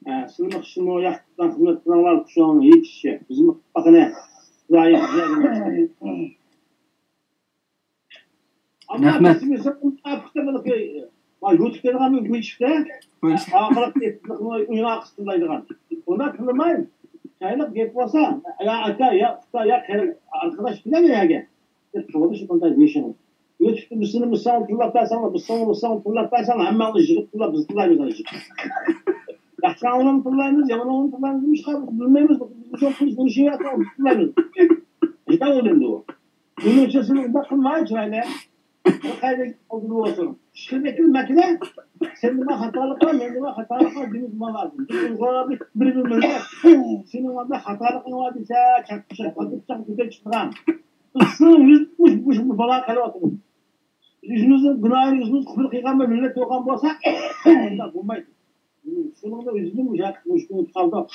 ئە، سىلىمۇ خىشىمۇ ياخشى خىزمەت قىلىڭلار، خۇشۇڭ يېتىشىشى. بىزمۇ قاقىنى خۇدايىم. رەھمەت. يۇتۇپ كەلگەن بىر گۈلچىكتە ئارقىلىق ئۆينىڭ ئارقىسىدا تىللايدىغان. ئۇنداق قىلماي، چايلىق گەپ بولسا، يا ئاكا، يا ئۇكا، يا قېرى ئارقىداش بىلەن يەرگە دەپ سورىدى شۇ قانچە بېشىنى. يۇتۇپتا بىز سېنى، بىز ساڭا تىللاپ بەرسەڭلار، بىز ساڭا، بىز ساڭا تىللاپ بەرسەڭلار، ھەممەڭلار يىغىپ تىللاپ، بىز تىللايمىز ئانا يىغىپ. ياخشىلارنى تىللايمىز، يامانلارنى تىللايمىز، نېمىشقا بىز بىلمەيمىز، بىز بىلمەيمىز، بىز تىللايمىز. يېتەۋالدى ئۇ. ئۇنىڭ ئۈچۈن سىز ئۇنداق قىلماي، چىرايلىق. بىر قەيەردە ئولتۇرۇپ ئولتۇرۇڭ. ئىشقىلىپ مەكىلە، سەندە بار خاتالىقلار، مەندە بار خاتالىقلار دېمىسىمىز لازىم. بىز ئۇيغۇرلار بىر، بىر، بىر مىللەت. سېنىڭ ئاندا خاتالىقىڭ بار دېسە، چاققۇچاق، پاتقۇچاق كۆتۈرۈپ چىقىدىغان. بىز سىزنىڭ يۈز، مۇش، مۇش، مۇش بالا قېلىۋاتىمىز. ئۆزىمىزنىڭ گۇناھىنى ئۆزىمىز قوبۇل قىلغان بىر مىللەت بولغان بولسا، ئۇنداق بولمايدۇ. شۇنىڭدا ئۆزىدىن مۇشۇ مۇشكىل قالدۇق.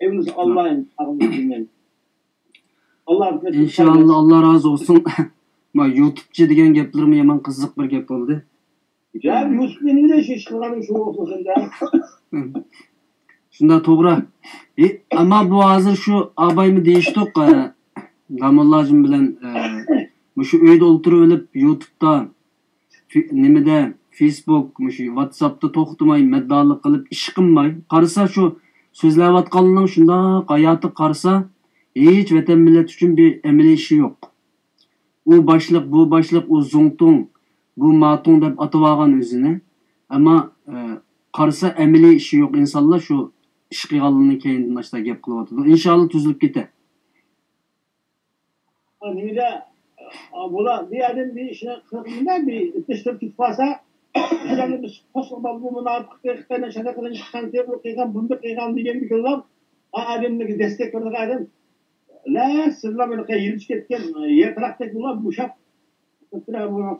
ئەمىسە ئاللا ئىنتىقامىنى بىلمەيمىز. ئاللا بىزگە ئىنشاللا، ئاللا رازى بولسۇن. ما يۇتۇپچى دېگەن گەپلىرىمۇ يامان قىزىق بىر گەپ بولدى. يا يۇتۇپنى نېمە ئىش قىلغان شۇ ۋاقىتتا؟ شۇنداق توغرا. ئى، ئەمما بۇ ھازىر شۇ ئابايمۇ دېيىشتۇق، ئە، داموللاجىم بىلەن، ئە، مۇشۇ ئۆيدە ئولتۇرۇۋېلىپ يۇتۇپتا، فې-، نېمىدە، فېيسبۇك، مۇشۇ ۋاتساپتا توختىماي مەددالىق قىلىپ ئىش قىلماي. قارىسا شۇ سۆزلەۋاتقانلىرىنىڭ شۇنداق ھاياتىغا قارىسا، ھېچ ۋەتەن مىللەت ئۈچۈن بىر ئەمەلىي ئىشى يوق. ئۇ باشلىق، بۇ باشلىق، ئۇ زۇڭتۇڭ، بۇ ماتۇڭ دەپ ئاتىۋالغان ئۆزىنى. ئەمما، ئە، قارىسا ئەمەلىي ئىشى يوق ئىنسانلار شۇ ئىش قىلغانلىرىنى كەينىدىن ئاشتا گەپ قىلىۋاتىدۇ. ئىنشاللا تۈزۈلۈپ كېتە. نېمىدە، ئا، بۇلار بىر ئادەم بىر ئىشنى قىلغىنىدا بىر ئىتتىشتىرىپ كېتىپ قالسا، بۇلارنى بىز قوشۇپ بۇ مۇناپىق خىتاينىڭ شەرقىدىن چىققان، بۇنى قىلغان، بۇنى قىلغان دېگەندىكىنلار، ئا، ئادەملەرگە دەستەك بېرىدىغان ئادەم، لە، سىلەر بۇنى يېرىلىپ كەتكەن، يەر تاراقتەك بۇلار بوشاپ،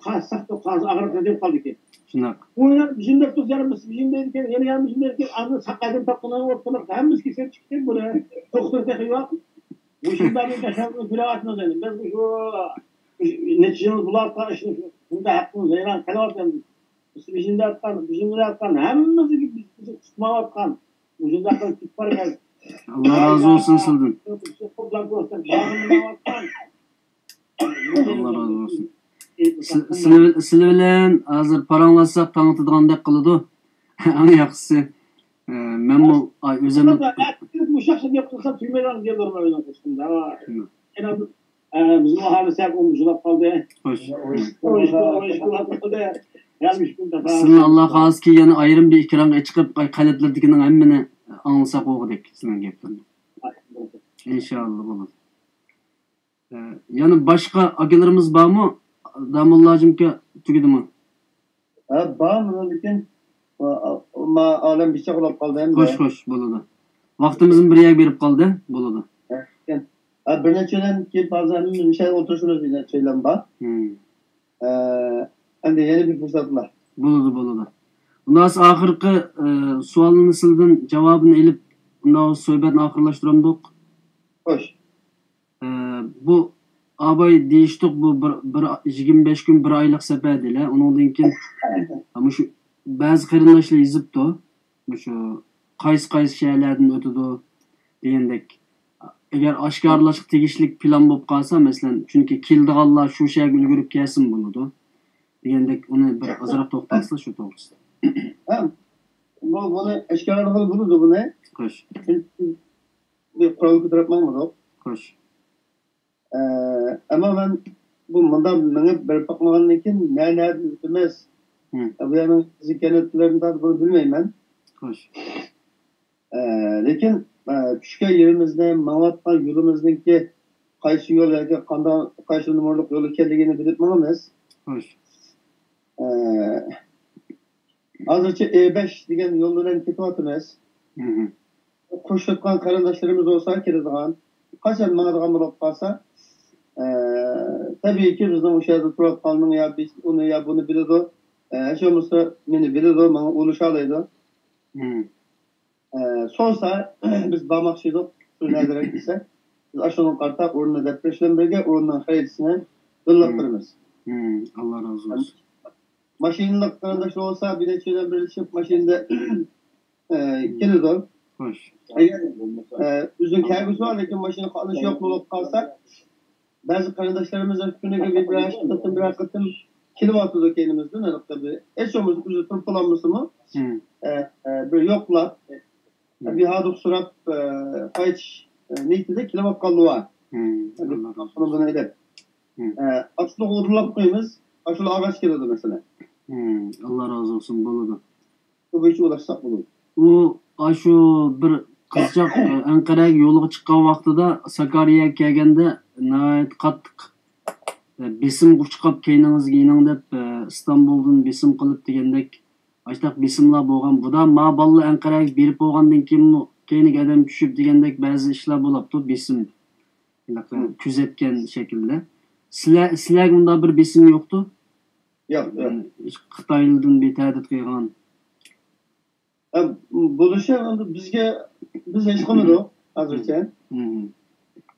قازساق، قازا ئاغرىپ دەپ قالدىكەن. شۇنداق. ئۇ يەنە بىزنى دەپ تۇرسا، يەنە بىز بىزنى دەيدىكەن، يەنە، يەنە بىزنى دەيدىكەن، ئاندىن ساق ئادەم تاپقىنى ئوتتۇرىلىق، ھەممىسى كېسىلىپ چىقتى بۇنى. دوختۇر تېخى يوق. مۇشۇنداق بىر تەشەببۇس بېرىۋاتىمىز ئەمدى. بىز مۇشۇ نەچچە يىل بولۇۋاتقان ئىشنى شۇنداق ھەققىمىز ۋەيران قىلىۋاتىمىز. بىز بىزنى دەۋاتقان، بىزنى دەۋاتقان، ھەممىسىگە بىز، بىز ئۇقمايۋاتقان. مۇشۇنداق قىلىپ كېتىپ بارىمىز. ئاللا رازى بولسۇن سىزدىن. ئاللا رازى بولسۇن. سىز، سىلى، سىلى بىلەن ھازىر پاراڭلاشساق تاڭ ئاتىدىغاندەك قىلىدۇ. ئەڭ ياخشىسى، ئە، مەنمۇ، ئاي، ئۆزۈمنىڭ مۇشۇ ياخشى گەپ قىلسا تۈگىمەيدىغان گەپلەرمۇ مېنىڭ قوشۇقۇمدا. ئە، بىزمۇ ھازىر سەل ئۇنجۇلاپ قالدى. خوش. سىزنى ئاللا خالىسىكى يەنە ئايرىم بىر ئېكرانغا چىقىپ، ئاي، قەلبلىرىدىكىنىڭ ھەممىنى ئاڭلىساق بولغۇدەك سىزنىڭ گەپلىرىنى. ئىنشاللا بولىدۇ. ئە، يەنە باشقا ئاكىلىرىمىز بارمۇ؟ داموللاجىمكا تۈگىدىمۇ؟ ھە، بار، لېكىن، ئا، ئا، ئالەم بىچاق بولۇپ قالدى ئەمدى. خوش، خوش، بولىدۇ. ۋاقتىمىزمۇ بىر يەرگە بېرىپ قالدى، بولىدۇ. ھە، لېكىن، ھە، بىر نەچچىدىن كېيىن ھازىر ھەممىمىز مۇشۇ يەردە ئولتۇرۇشىمىز دېگەن ئويلىرىم بار. ھىم. ئە، ئەمدى يەنە بىر پۇرسەت بار. بولىدۇ، بولىدۇ. ئۇنداق بولسا ئاخىرقى، ئە، سوئالنى سىلىدىن جاۋابىنى ئېلىپ، ئۇنداق بولسا سۆھبەتنى ئاخىرلاشتۇرامدۇق؟ خوش. ئە، بۇ ئاباي دېيىشتۇق، بۇ بىر، بىر يىگىرمە بەش كۈن، بىر ئايلىق سەپەر دېيىلە. ئۇنىڭدىن كېيىن مۇشۇ بەزى قېرىنداشلار يېزىپتۇ، مۇشۇ قايسى، قايسى شەھەرلەردىن ئۆتىدۇ دېگەندەك. ئەگەر ئاشكارىلاشقا تېگىشلىك پىلان بولۇپ قالسا، مەسىلەن، چۈنكى كېلىدىغانلار شۇ شەھەرگە ئۈلگۈرۈپ كەلسىمۇ بولىدۇ دېگەندەك، ئۇنى بىر ئازراق توختالسىلا شۇ توغرىسىدا. ھە، بۇ، بۇنى ئاشكارىلىغىلى بولىدۇ بۇنى. خوش. چۈنكى بىز بىر قورال كۆتۈرۈپ ماڭمىدۇق. خوش. ئە، ئەمما مەن بۇ مۇنداق مېڭىپ بېرىپ باقمىغاندىن كېيىن نە، نەدىن ئۆتىمىز، ھىم. بۇ يەرنىڭ ئىزى كەنتلىرىنى بۇنى بىلمەيمەن. خوش. ئە، لېكىن، ئە، چۈشكەن يېرىمىزنى، ماڭىۋاتقان يولىمىزنىڭكى قايسى يول ياكى قانداق، قايسى نومۇرلۇق يول ئىكەنلىكىنى بىلىپ ماڭىمىز. خوش. ئە، ھازىرچە ئې بەش دېگەن يول بىلەن كېتىۋاتىمىز. ھىم. قوشۇلۇۋاتقان قېرىنداشلىرىمىز بولسا كېلىدىغان، قاچان ماڭىدىغان بولۇپ قالسا، ئە، تەبىئىيكى بىزنىڭ ئۇ يەردە تۇرۇۋاتقاننىڭ يا بىز ئۇنى يا بۇنى بىلىدۇ. ئە، ھېچ بولمىسا مېنى بىلىدۇ، ماڭا ئۇلىشالايدۇ. ئە، سورىسا، بىز بارماقچى ئىدۇق، شۇ نەدىرەك دېسە، بىز ئاشۇنىڭغا قارىتا ئورنىنى دەپ بېرىش بىلەن بىرگە ئورنىنىڭ خەرىتىسىنى بىللە قىلىمىز. ئاللا رازى بولسۇن. ماشىنىلىق قېرىنداشلار بولسا، بىر نەچچە بىلەن بىرلىشىپ ماشىنىدا، ئە، كېلىدۇ. خوش. ئەگەر، ئە، ئۆزىنىڭ كەلگۈسى بار، لېكىن ماشىنا قاتنىشى يوق بولۇپ قالسا، بەزى قېرىنداشلىرىمىز كۈنىگە بىر، بىرەر قېتىم، بىرەر قېتىم كېلىۋاتىدۇ كەينىمىزدىن، ھېلىقى بىر ھېچ بولمىسا ئۆزى تۇرۇپ بولالمىسىمۇ، ئە، ئە، بىر يوقلاپ، ئە، بىر ھاردۇق سوراپ، ئە، قايتىش، ئە، نىيىتىدە كېلىۋاتقانلار بار. ئاللا رازى بۇنى ئېلىپ، ئە، ئاشۇنى ئورۇنلاپ قويىمىز، ئاشۇلار ئالغاچ كېلىدۇ مەسىلەن. ئاللا رازى بولسۇن، بولىدۇ. شۇ بويىچە ئويلاشساق بولىدۇ. ئۇ، ئاشۇ بىر قىزچاق، ئە، ئەنقەرەگە يولغا چىققان ۋاقتىدا ساكارىيەگە كەلگەندە ناھايىتى قاتتىق، ئە، بېسىمغا ئۇچراپ، كەينىڭىزگە يېنىڭ دەپ، ئە، ئىستانبۇلدىن بېسىم قىلىپ دېگەندەك، ئاشۇنداق بېسىملار بولغان. بۇدا ما بالىلار ئەنقەرەگە بېرىپ بولغاندىن كېيىنمۇ كەينىگە ئادەم چۈشۈپ دېگەندەك بەزى ئىشلار بولاپتۇ، بېسىم. ھېلىقى كۆزەتكەن شەكىلدە. سىلەر، سىلەرگە ئۇنداق بىر بېسىم يوقتۇ؟ ياق، ياق. يەنى خىتايلىدىن بىر تەھدىت قىلغان. ھە، بولۇشى ئەمدى بىزگە، بىز ھېس قىلمىدۇق ھازىرچە.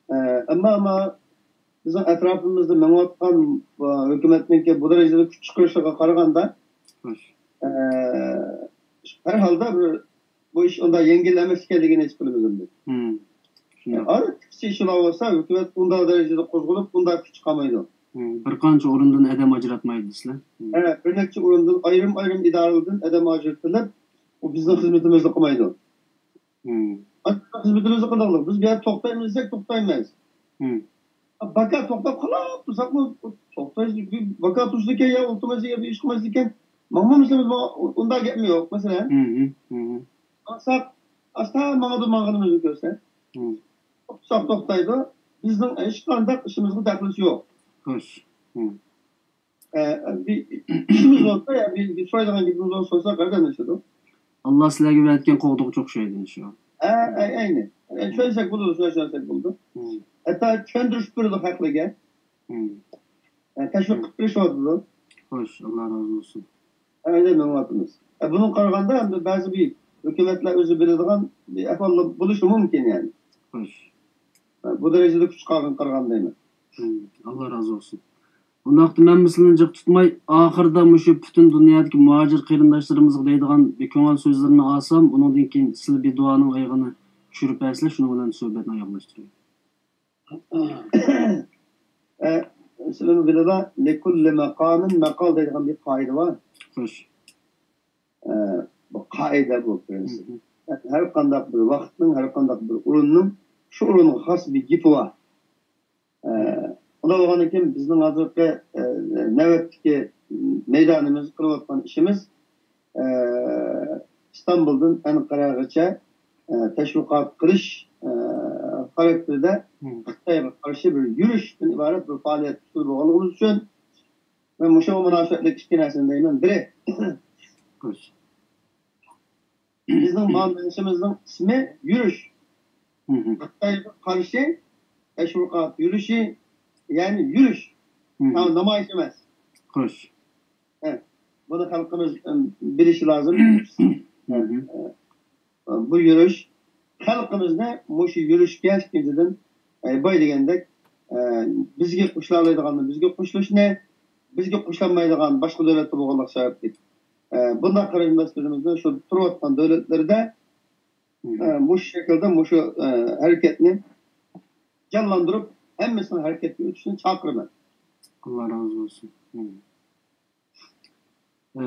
ئە، ئەمما، ئەمما بىزنىڭ ئەتراپىمىزدا مېڭىۋاتقان، ئە، ھۆكۈمەتنىڭكى بۇ دەرىجىدە كۈچ چىقىرىشىغا قارىغاندا، ئە، ھەر ھالدا بىر بۇ ئىش ئۇنداق يەڭگىل ئەمەس ئىكەنلىكىنى ھېس قىلىمىز ئەمدى. شۇنداق. ئەگەر كۈچ ئىشلار بولسا، ھۆكۈمەت ئۇنداق دەرىجىدە قوزغىلىپ، ئۇنداق كۈچ چىقارمايدۇ. بىر قانچە ئورۇندىن ئادەم ئاجراتمايدۇ دېسىلە. ھە، بىر نەچچە ئورۇندىن، ئايرىم-ئايرىم ئىدارىلەردىن ئادەم ئاجرىتىلىپ، ئۇ بىزنىڭ خىزمىتىمىزنى قىلمايدۇ. خىزمىتىمىزنى قىلدۇق. بىز بۇ يەردە توختايمىز دېسەك، توختايمىز. باكا توختاپ قالاپ تۇرساقمۇ، توختايسىز، باكا تۇرسىدىكەن يا ئولتۇرمايسىز يا بىر ئىش قىلمايسىز ئىكەن، ماڭمامسىز؟ ئۇنداق گەپمۇ يوق، مەسىلەن. ماڭساق، ئاستا ماڭىدۇ، ماڭغىنىمىزنى كۆرسە. توختىساق توختايدۇ. بىزنىڭ ھېچقانداق ئىشىمىزغا دەخلىسى يوق. خوش. ئە، بىر ئىشىمىز بولسا يا بىر، بىر سورايدىغان گېپىمىز بولسا، سورىساق ھەر قېتىم ئىشلىدۇق. ئاللا سىلەرگە بەرگەن قوغدىغۇچى ئوخشايدۇ ئىنشائاللا. ئە، ئە، ئەينى. ئە، چۈشەنسەك بولىدۇ، چۈشەنسەك بولىدۇ. ھەتتا چۈشەندۈرۈشۈپ بېرىدۇ خەقلەرگە. ئە، تەشۋىق قىلىپ بېرىشىۋاتىدۇ. خوش، ئاللا رازى بولسۇن. ئەمەلىيەتتە مېڭىۋاتىمىز. ئە، بۇنىڭغا قارىغاندا، ئەمدى بەزى بىر ھۆكۈمەتلەر ئۆزى بىلىدىغان بىر ئەھۋال بولۇشى مۇمكىن، يەنى. خوش. ئە، بۇ دەرىجىدە كۈچ قالغان قارىغان دەيمەن. ئاللا رازى بولسۇن. ئۇنداقتا مەنمۇ سىلىنى جىق تۇتماي، ئاخىرىدا مۇشۇ پۈتۈن دۇنيادىكى مۇھاجىر قېرىنداشلىرىمىزغا دەيدىغان بىر كۆڭۈل سۆزلىرىنى ئالسام، ئۇنىڭدىن كېيىن سىلەر بىر دۇئانىڭ ئايىغىنى چۈشۈرۈپ بەرسىلەر، شۇنىڭ بىلەن سۆھبەتنى ئاياغلاشتۇرايلى. ئە، سىلەرمۇ بىلىلا، لىكۇللى ماقامىن ماقال دەيدىغان بىر قائىدە بار. خوش. ئە، بۇ قائىدە، بۇ پرىنسىپ. ھەر قانداق بىر ۋاقىتنىڭ، ھەر قانداق بىر ئورۇننىڭ شۇ ئورۇنغا خاس بىر گېپى بار. ئە، ئۇنداق بولغاندىن كېيىن بىزنىڭ ھازىرقى، ئە، نۆۋەتتىكى مەيدانىمىز، قىلىۋاتقان ئىشىمىز، ئە، ئىستانبۇلدىن ئەنقەرەگىچە، ئە، تەشۋىقات قىلىش، ئە، خاراكتېرىدە خىتايغا قارشى بىر يۈرۈشتىن ئىبارەت بىر پائالىيەت ئۈستىدە بولغانلىقىمىز ئۈچۈن، مەن مۇشۇغا مۇناسىۋەتلىك ئىككى نەرسىنى دەيمەن. بىرى، بىزنىڭ مانا مېڭىشىمىزنىڭ ئىسمى يۈرۈش. خىتايغا قارشى تەشۋىقات يۈرۈشى، يەنى يۈرۈش. نامايىش ئەمەس. خوش. ھە، بۇنى خەلقىمىز، ئەم، بىلىشى لازىم. ھە، بۇ يۈرۈش خەلقىمىزنى مۇشۇ يۈرۈشكە ئىككىنچىدىن، ئە، باي دېگەندەك، ئە، بىزگە قوشۇلالايدىغاننى بىزگە قوشۇلۇشنى، بىزگە قوشۇلالمايدىغان باشقا دۆلەتتە بولغانلىق سەۋەبلىك، ئە، بۇنداق قېرىنداشلىرىمىزنى شۇ تۇرۇۋاتقان دۆلەتلىرىدە، ئە، مۇشۇ شەكىلدە مۇشۇ، ئە، ھەرىكەتنى جانلاندۇرۇپ، ھەممىسىنىڭ ھەرىكەتكە ئۆتۈشىنى چاقىرىمەن. ئاللا رازى بولسۇن. ئە،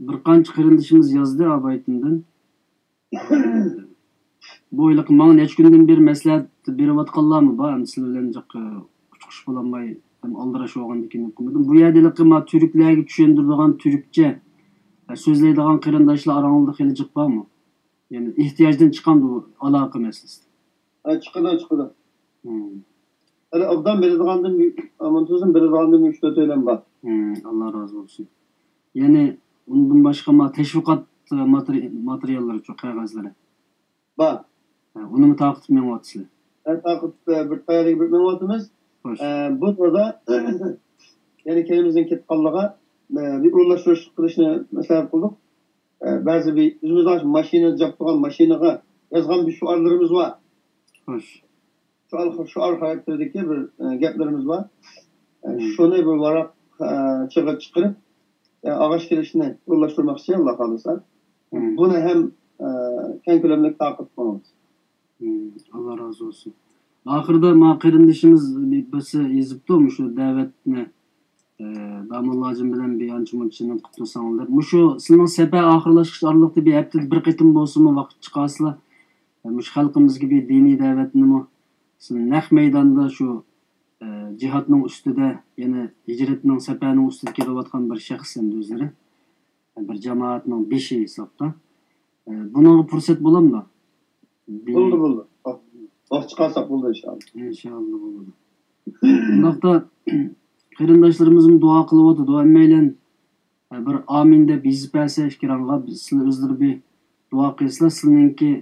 بىر قانچە قېرىندىشىمىز يازدى ئابايتىندىن. بۇ ھېلىقى ماڭا نەچچە كۈندىن بېرى مەسلىھەت بېرىۋاتقانلارمۇ بار، ئەمدى سىلەر بىلەن جىق، ئە، ئۇچۇقۇشۇپ بولالماي، ھەم ئالدىراش بولغاندىكىن قىلمىدىم. بۇ يەردە ھېلىقى ما تۈركلەرگە چۈشەندۈرىدىغان تۈركچە، ئە، سۆزلەيدىغان قېرىنداشلار ئاراڭلاردا خېلى جىق بارمۇ؟ يەنى ئېھتىياجدىن چىقامدۇ بۇ ئالاقە مەسىلىسى؟ ھە، چىقىدۇ، چىقىدۇ. ھەلى ئوبدان بىلىدىغاندىن، مۇنتىزىم بىلىدىغاندىن ئۈچ تۆتەيلەن بار. ئاللا رازى بولسۇن. يەنى ئۇندىن باشقا ما تەشۋىقات، ئە، ماتېرىياللىرىچۇ، قەغەزلىرى؟ بار. ھە، ئۇنىمۇ تارقىتىپ مېڭىۋاتىسىلەر؟ ھە، تارقىتىپ، ئە، بىر تەييارلىقى بىر مېڭىۋاتىمىز. خوش. ئە، بۇ توردا يەنە كەينىمىزدىن كېتىپ قالغانلارغا ئە، بىر ئورۇنلاشتۇرۇش قىلىشنى مەسلىھەت قىلدۇق. ئە، بەزى بىر ئۆزىمىزنىڭ ماشىنا، جاپ تۇرغان ماشىنىغا يازغان بىر شوئارلىرىمىز بار. خوش. شوئار، شوئار خاراكتېرىدىكى بىر، ئە، گەپلىرىمىز بار. ئە، مم. شۇنى بىر ۋاراق، ئە، چىغا چىقىرىپ، ئە، ئاغاش كېلىشنى ئورۇنلاشتۇرماقچى، ئاللا خالىسا. مم. بۇنى ھەم، ئە، كەڭ كۆلەملىك تارقىتىپ قويىمىز. مم، ئاللا رازى بولسۇن. ئاخىرىدا ما قېرىندىشىمىز بىرسى يېزىپتۇ، مۇشۇ دەۋەتنى، ئە، داموللا ھاجىم بىلەن بىر ئانچە مۇنچە جىنىم قىلىپ تۇرساڭلار دەپ. مۇشۇ سىلىنىڭ سەپەر ئاخىرلاشقۇچە ئارىلىقتا بىر ھەپتىدە بىر قېتىم بولسىمۇ ۋاقىت چىقارسىلا، ئە، مۇشۇ خەلقىمىزگە بىر دىنىي دەۋەتنىمۇ سىز نەق مەيداندا شۇ، ئە، جىھادنىڭ ئۈستىدە، يەنى ھىجرەتنىڭ سەپەرنىڭ ئۈستىدە كېلىۋاتقان بىر شەخس ئەمدى ئۆزلىرى. بىر جامائەتنىڭ بېشى ھېسابتا. ئە، بۇنىڭغا پۇرسەت بولامدۇ؟ بولدى، بولدى. ۋاقىت چىقارساق بولدى، ئىنشائاللا. ئىنشائاللا بولىدۇ. بۇنداقتا قېرىنداشلىرىمىزمۇ دۇئا قىلىۋاتىدۇ. ھەممەيلەن، ئە، بىر ئامىن دەپ يېزىپ بەرسە ئېكرانغا، سىلەر ئۆزلىرى بىر دۇئا قىلسىلەر، سىلىنىڭكى،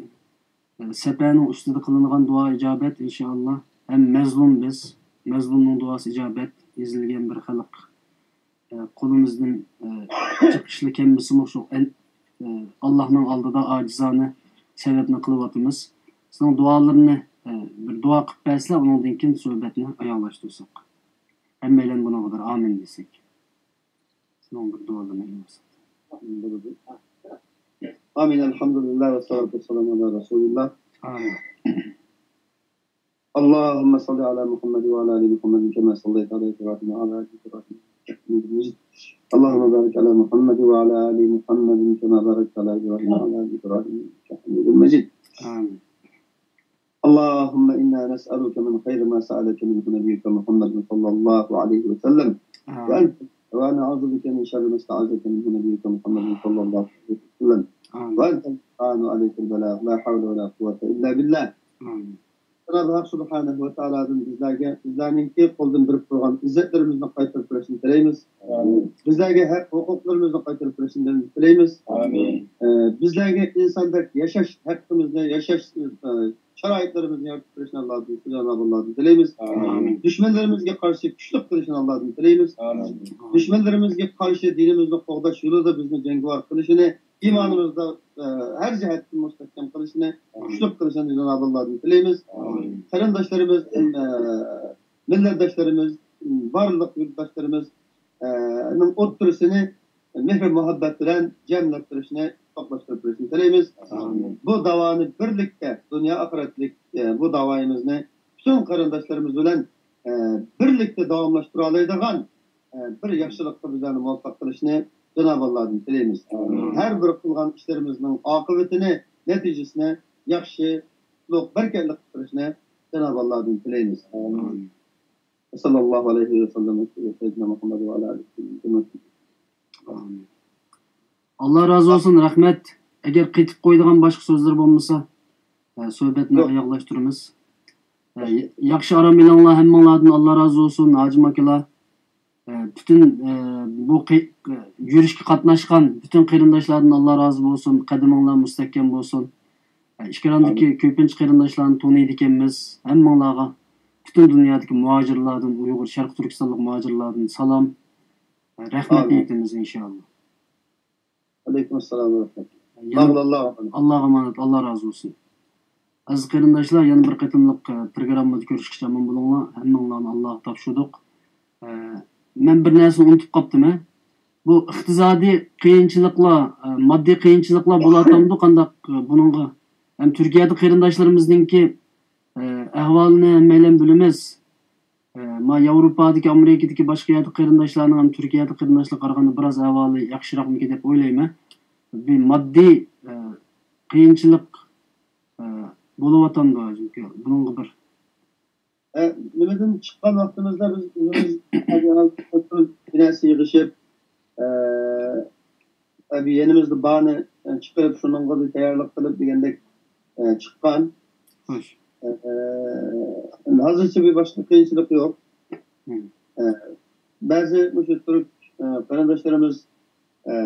ئە، سەپەرنىڭ ئۈستىدە قىلىنغان دۇئا ئىجابەت، ئىنشائاللا. ھەم مەزلۇم بىز، مەزلۇمنىڭ دۇئاسى ئىجابەت، ئېزىلگەن بىر خەلق. ئە، قولىمىزدىن، ئە، جىق ئىشلار كەلمىسىمۇ، شۇ ئەل-، ئە، ئاللاھنىڭ ئالدىدا ئاجىزانە سەۋەبنى قىلىۋاتىمىز. سىزنىڭ دۇئالىرىنى، ئە، بىر دۇئا قىلىپ بەرسىلەر، ئۇنىڭدىن كېيىن سۆھبەتنى ئاياغلاشتۇرساق. ھەممەيلەن بۇنىڭغا بىر ئامىن دېسەك. سىزنىڭ بىر دۇئالىرىنى ئاياغلاشتۇرساق. ئامىن. ئەلھەمدۇلىللا ۋە سالاتۇ ۋەسسالامۇ ئالا رەسۇلىللا. ئامىن. اللهم صل على محمد وعلى آل محمد كما صليت على إبراهيم وعلى آل إبراهيم إنك حميد مجيد. اللهم بارك على محمد وعلى آل محمد كما باركت على إبراهيم وعلى آل إبراهيم إنك حميد مجيد. آمين. اللهم إنا نسألك من خير ما سألك منه نبيك محمد صلى الله عليه وسلم. آمين. وأن، ونعوذ بك من شر ما استعاذك منه نبيك محمد صلى الله عليه وسلم. آمين. وأنت المستعان وعليك البلاغ. لا حول ولا قوة إلا بالله. آمين. جانابى ھەق سۇبھانەھۇ ۋە تائالادىن بىزلەرگە، بىزلەرنىڭكى قولدىن بېرىپ تۇرغان ئىززەتلىرىمىزنى قايتۇرۇپ بېرىشنى تىلەيمىز. ئامىن. بىزلەرگە ھەق ھوقۇقلىرىمىزنى قايتۇرۇپ بېرىشنى تىلەيمىز. ئامىن. ئە، بىزلەرگە ئىنساندەك ياشاش ھەققىمىزنى، ياشاش، ئە، شارائىتلىرىمىزنى يارىتىپ بېرىشنى ئاللادىن، جانابى ئاللادىن تىلەيمىز. ئامىن. دۈشمەنلىرىمىزگە قارشى كۈچلۈك قىلىشنى ئاللادىن تىلەيمىز. ئامىن. دۈشمەنلىرىمىزگە قارشى دىنىمىزنى قوغداش يولىدا بىزنى جەڭگىۋار قىلىشىنى، ئىمانىمىزدا، ئە، ھەر جەھەتتىن مۇستەھكەم قىلىشىنى، ئامىن. كۈچلۈك قىلىشىنى جانابى ئاللادىن تىلەيمىز. ئامىن. قېرىنداشلىرىمىز، ئە، مىللەتداشلىرىمىز، بارلىق يۇرتداشلىرىمىز، ئە، نىڭ ئوتتۇرىسىنى مېھرى مۇھەببەت بىلەن جەملەپ بېرىشنى، ئىتتىپاقلاشتۇرۇپ بېرىشنى تىلەيمىز. ئامىن. بۇ داۋانى بىرلىكتە، دۇنيا ئاخىرەتلىك، ئە، بۇ داۋايىمىزنى پۈتۈن قېرىنداشلىرىمىز بىلەن، ئە، بىرلىكتە داۋاملاشتۇرالايدىغان، ئە، بىر ياخشىلىققا بىزلەرنى مۇۋەپپەق قىلىشنى جانابى ئاللادىن تىلەيمىز. ئامىن. ھەر بىر قىلغان ئىشلىرىمىزنىڭ ئاقىۋىتىنى، نەتىجىسىنى ياخشى، قۇتلۇق، بەرىكەتلىك قىلىپ بېرىشنى جانابى ئاللادىن تىلەيمىز. ئامىن. سەللەللاھۇ ئەلەيھى ۋە سەللەم سەييىدىنا مۇھەممەد ۋە ئەلا ئالىھى. ئامىن. ئاللا رازى بولسۇن، رەھمەت. ئەگەر قېتىپ قويىدىغان باشقا سۆزلىرى بولمىسا، ئە، سۆھبەتنى ياق. ئاياغلاشتۇرىمىز. ئە، ياخشى ئارام ئېلىڭلار، ھەممىڭلاردىن ئاللا رازى بولسۇن، ھاجىم ئاكىلار. ئە، پۈتۈن، ئە، بۇ قى-، يۈرۈشكە قاتناشقان پۈتۈن قېرىنداشلاردىن ئاللا رازى بولسۇن، قەدىمىڭلار مۇستەھكەم بولسۇن. ئە، ئېكراندىكى ئامىن. كۆپىنچە قېرىنداشلارنى تونۇيدىكەنمىز، ھەممىڭلارغا، پۈتۈن دۇنيادىكى مۇھاجىرلاردىن، ئۇيغۇر، شەرقىي تۈركىستانلىق مۇھاجىرلاردىن سالام، رەھمەت ئامىن. ئېيتىمىز ئىنشائاللا. ئەلەيكۇم ئەسسالام ۋە رەھمەتۇللا. يەنە ماڭىلا، ئاللاغا ئامانەت. ئاللاغا ئامانەت، ئاللا رازى بولسۇن. ئەزىز قېرىنداشلار، يەنە بىر قېتىملىق، ئە، پروگراممىدا كۆرۈشكىچە ئامان بولۇڭلار. ھەممىڭلارنى ئاللاغا تاپشۇردۇق. ئە، مەن بىر نەرسىنى ئۇنتۇپ قاپتىمەن. بۇ ئىقتىسادىي قىيىنچىلىقلار، ئە، ماددىي قىيىنچىلىقلار بولۇۋاتامدۇ قانداق، ئە، بۇنىڭغا؟ ھەم تۈركىيەدە قېرىنداشلىرىمىزنىڭكى، ئە، ئەھۋالىنى ھەممەيلەن بىلىمىز. ئە، ما ياۋروپادىكى، ئامېرىكىدىكى باشقا يەردە قېرىنداشلارنىڭ ھەم تۈركىيەدە قېرىنداشلارغا قارىغاندا بىراز ئەھۋالى ياخشىراقمىكىن دەپ ئويلايمەن. بىر ماددىي، ئە، قىيىنچىلىق، ئە، بولۇۋاتامدۇ؟ چۈنكى بۇنىڭغا بىر ئە، نېمىدىن چىققان ۋاقتىمىزدا بىز ئۆزىمىز بىناسى يىغىشىپ، ئە، ئە، بىر يېنىمىزدا بارنى، ئە، چىقىرىپ، شۇنىڭغا بىر تەييارلىق قىلىپ دېگەندەك، ئە، چىققان. خوش. ئە، ئە، ھازىرچە بىر باشقا قىيىنچىلىق يوق. مم. ئە، بەزى مۇشۇ تۈرك، ئە، قېرىنداشلىرىمىز ئە،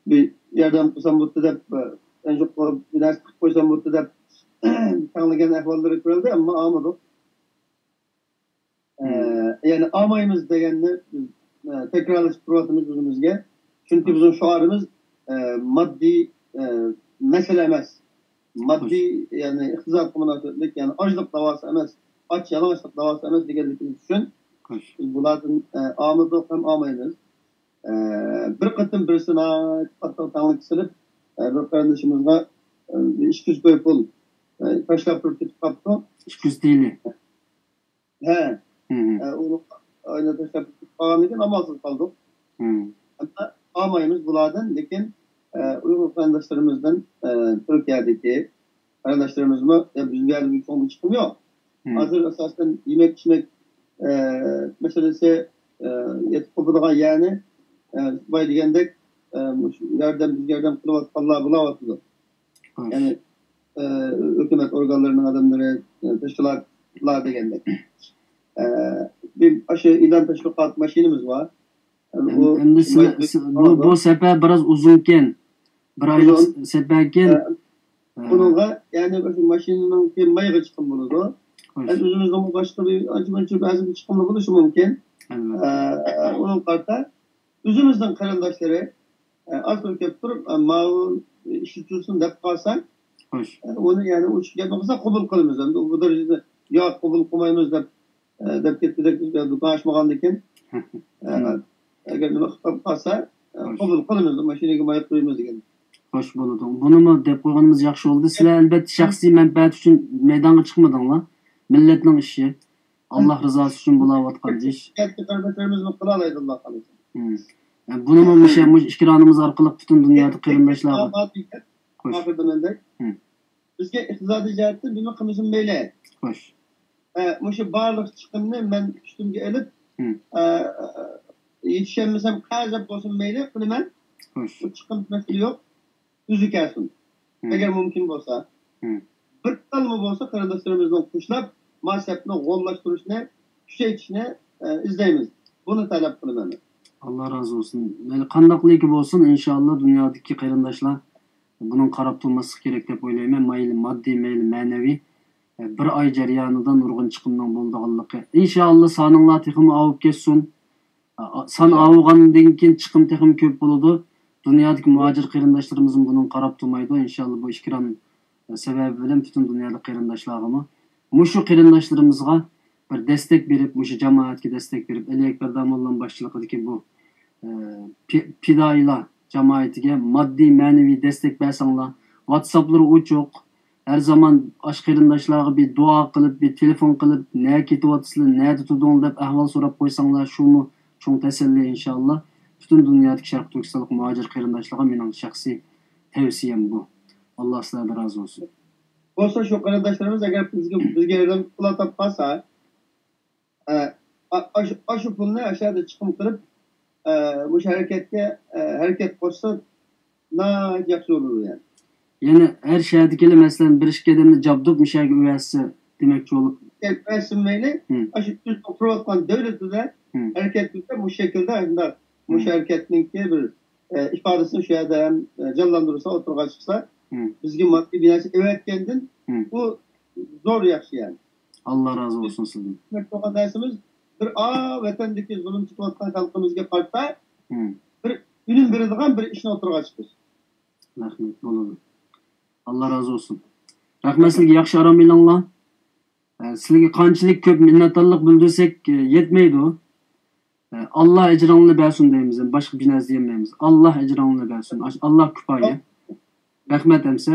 بىر ياردەم قىلسام بولدى دەپ، ئە، ئەنجۈ قىلىپ، بىر نەرسە قىلىپ قويسام بولدى دەپ تەڭلىگەن ئەھۋاللىرى كۆرۈلدى، ئەمما ئالمىدۇق. ئە، مم. يەنى ئالمايمىز دېگەننى بىز ئە، تەكرارلىشىپ تۇرۇۋاتىمىز ئۆزىمىزگە. چۈنكى بىزنىڭ شوئارىمىز، ئە، ماددىي، ئە، مەسىلە ئەمەس. ماددىي، يەنى ئىقتىسادقا مۇناسىۋەتلىك، يەنى ئاچلىق داۋاسى ئەمەس، ئاچ يالىڭاچلىق داۋاسى ئەمەس دېگەنلىكىمىز ئۈچۈن، بىز بۇلاردىن، ئە، ئالمىدۇق ھەم ئالمايمىز. ئە، بىر قېتىم بىرسى ناھايىتى قاتتىق تەڭلىك سېلىپ، ئە، بىر قېرىندىشىمىزغا، ئە، بىر ئىككى يۈز كوي پۇل، ئە، تاشلاپ تۇرۇپ كېتىپ قاپتۇ. ئىككى يۈز تىيىن. ھە. ئە، ئۇنى ئاينا تاشلاپ كېتىپ قالغاندىن كېيىن ئامالسىز قالدۇق. ئەمما ئالمايمىز بۇلاردىن، لېكىن، ئە، ئۇيغۇر قېرىنداشلىرىمىزدىن، ئە، تۈركىيەدىكى قېرىنداشلىرىمىزمۇ، يا، بىزنىڭ يەردىن چوڭ بىر چىقىم يوق. ھازىر ئاساسەن يېمەك-ئىچمەك، ئە، مەسىلىسى، ئە، يېتىپ قوپىدىغان يەرنى، ئە، بايا دېگەندەك، ئە، مۇشۇ ياردەم، بىزگە ياردەم قىلىۋاتقانلار بولاۋاتىدۇ. يەنى، ئە، ھۆكۈمەت ئورگانلىرىنىڭ ئادەملىرى، ئە، تەشكىلاتلار دېگەندەك. ئە، بىر ئاشۇ ئېلان تەشۋىقات ماشىنىمىز بار. يەنى ئەمدى ئۇ سىلە-، سىز، بۇ، بۇ سەپەر بىراز ئۇزۇنكەن. بىر ئايلىق ئۇزۇن. سەپەركەن. ئە، ئە. بۇنىڭغا، يەنى، ئاشۇ ماشىنىنىڭكى مايغا چىقىم بولىدۇ. خوش. ئەمدى ئۆزىمىزنىڭ باشقا بىر ئانچە-مۇنچە بەزى بىر چىقىملىق بولۇشى مۇمكىن. ئەلۋەتتە. ئە، ئۇنىڭغا قارىتا ئۆزىمىزنىڭ قېرىنداشلىرى، ئە، ئاز تولا كەپ تۇرۇپ، ئە، ماۋۇ ئىشلىتىلسۇن دەپ قالسا، خوش. ئە، ئۇنى، يەنى ئۇ گەپنى قىلسا قوبۇل قىلىمىز. ئەمدى ئۇ بۇ دەرىجىدە ياق، قوبۇل قىلمايمىز دەپ، ئە، دەپ كەتكۈدەك بىز دۇكان ئاچمىغاندىكىن، ئە، ئەگەر نېمە قىلىپ قالسا، ئە، خوش. قوبۇل قىلىمىز، ماشىنىگە ماي قۇيىمىز دېگەن. خوش بولىدۇ. بۇنىمۇ دەپ قويغىنىمىز ياخشى بولدى. سىلەر ئەلبەتتە شەخسىي مەنپەئەت ئۈچۈن مەيدانغا چىقمىدىڭلار. مىللەتنىڭ ئىشى. ئاللا رىزاسى ئۈچۈن بولاۋاتقان ئىش. قېرىنداشلىرىمىزمۇ قىلالايدۇ، ئاللا خالىسا. ھىم. بۇنىمۇ مۇشۇ، مۇشۇ ئىكرانىمىز ئارقىلىق پۈتۈن دۇنيادىكى قېرىنداشلارغا. خوش. ئاخىرىدا مەن دەي. ھىم. بىزگە ئىقتىسادىي جەھەتتىن بىزنى قىلمىسۇن مەيلى. خوش. ئە، مۇشۇ بارلىق چىقىمنى مەن ئۈستۈمگە ئېلىپ، ھىم. ئە، يېتىشەلمىسەم قەرز ئېلىپ بولسۇن مەيلى، قىلىمەن. خوش. بۇ چىقىم مەسىلە يوق. ئۆزى كەلسۇن. ھىم. ئەگەر مۇمكىن بولسا. ھىم. بىر تالمۇ بولسا قېرىنداشلىرىمىزنى قوشلاپ، مۇشۇ سەپنى غوللاشتۇرۇشنى، كۈچەيتىشنى، ئە، ئىزدەيمىز. بۇنى تەلەپ قىلىمەن. ئاللا رازى بولسۇن. مەيلى قانداقلىكى بولسۇن، ئىنشائاللا دۇنيادىكى قېرىنداشلار بۇنىڭغا قاراپ تۇرماسلىق كېرەك دەپ ئويلايمەن. مەيلى ماددىي، مەيلى مەنىۋى. ئە، بىر ئاي جەريانىدا نۇرغۇن چىقىمنىڭ بولىدىغانلىقى. ئىنشائاللا سانىڭلار تېخىمۇ ئاۋۇپ كەتسۇن. ئا-، سان ئاۋۇغاندىن كېيىن چىقىم تېخىمۇ كۆپ بولىدۇ. دۇنيادىكى مۇھاجىر قېرىنداشلىرىمىزمۇ بۇنىڭغا قاراپ تۇرمايدۇ. ئىنشاللا بۇ ئىكرام سەۋەبى بىلەن پۈتۈن دۇنيادىكى قېرىنداشلارغىمۇ، مۇشۇ قېرىنداشلىرىمىزغا بىر دەستەك بېرىپ، مۇشۇ جامائەتكە دەستەك بېرىپ، ئەلى ئەكبەر داموللام باشچىلىقىدىكى بۇ، ئە، پى-، پىدائىيلار جامائىتىگە ماددىي، مەنىۋى دەستەك بەرسەڭلار، ۋاتساپلىرى ئوچۇق، ھەر زامان ئاشۇ قېرىنداشلارغا بىر دۇئا قىلىپ، بىر تېلېفون قىلىپ، نەگە كېتىۋاتىسىلەر، نەدە تۇردۇڭلار دەپ ئەھۋال سوراپ قويساڭلار، شۇمۇ چوڭ تەسەللى، ئىنشائاللا. پۈتۈن دۇنيادىكى شەرقىي تۈركىستانلىق مۇھاجىر قېرىنداشلارغا مېنىڭ شەخسىي تەۋسىيەم بۇ. ئاللا سىلەردىن رازى بولسۇن. بولسا شۇ قېرىنداشلىرىمىز ئەگەر بىزگە، بىزگە ياردەم پۇل تاپقانسا، ئە، ئا-، ئاشۇ، ئاشۇ پۇلنى ئاشۇ يەردە چىقىم قىلىپ، ئە، مۇشۇ ھەرىكەتكە، ئە، ھەرىكەت قوشسا ناھايىتى ياخشى بولىدۇ، يەنى. يەنى ھەر شەھەردىكىلەر، مەسىلەن، بىر ئىككى ئادەمنى جابدۇپ مۇشۇ يەرگە ئەۋەتسە دېمەكچى بولۇپ. ئەۋەتسە مەيلى، ھىم. ئاشۇ ئۆزىنىڭ تۇرۇۋاتقان دۆلىتىدە، ھىم. ھەرىكەت قىلسا، مۇشۇ شەكىلدە شۇنداق، مۇشۇ ھىم. ھەرىكەتنىڭكى بىر، ئە، ئىپادىسىنى شۇ يەردە ھەم، ئە، جانلاندۇرسا، ئوتتۇرىغا چىقسا، ھىم. بىزگە ماددىي بىر نەرسە ئەۋەتكەندىن ھىم. بۇ زور ياخشى، يەنى. ئاللا رازى بولسۇن سىزدىن. بىز قىلىپ تۇرغان نەرسىمىز بىر ئا ۋەتەندىكى زۇلۇم چېكىۋاتقان خەلقىمىزگە قارىتا ھىم. بىر ئۈنۈم بېرىدىغان بىر ئىشنى ئوتتۇرىغا چىقىرىش. رەھمەت، بولىدۇ. ئاللا رازى بولسۇن. رەھمەت سىزگە، ياخشى ئارام ئېلىڭلار. ئە، سىلەرگە قانچىلىك كۆپ مىننەتدارلىق بىلدۈرسەك، ئە، يەتمەيدۇ. ئە، ئاللا ئەجرىڭلارنى بەرسۇن دەيمىز، باشقا بىر نەرسە دېيەلمەيمىز. ئاللا ئەجرىڭلارنى بەرسۇن. ئاش-، ئاللا كۇپايە. رەھمەت ئەمسە.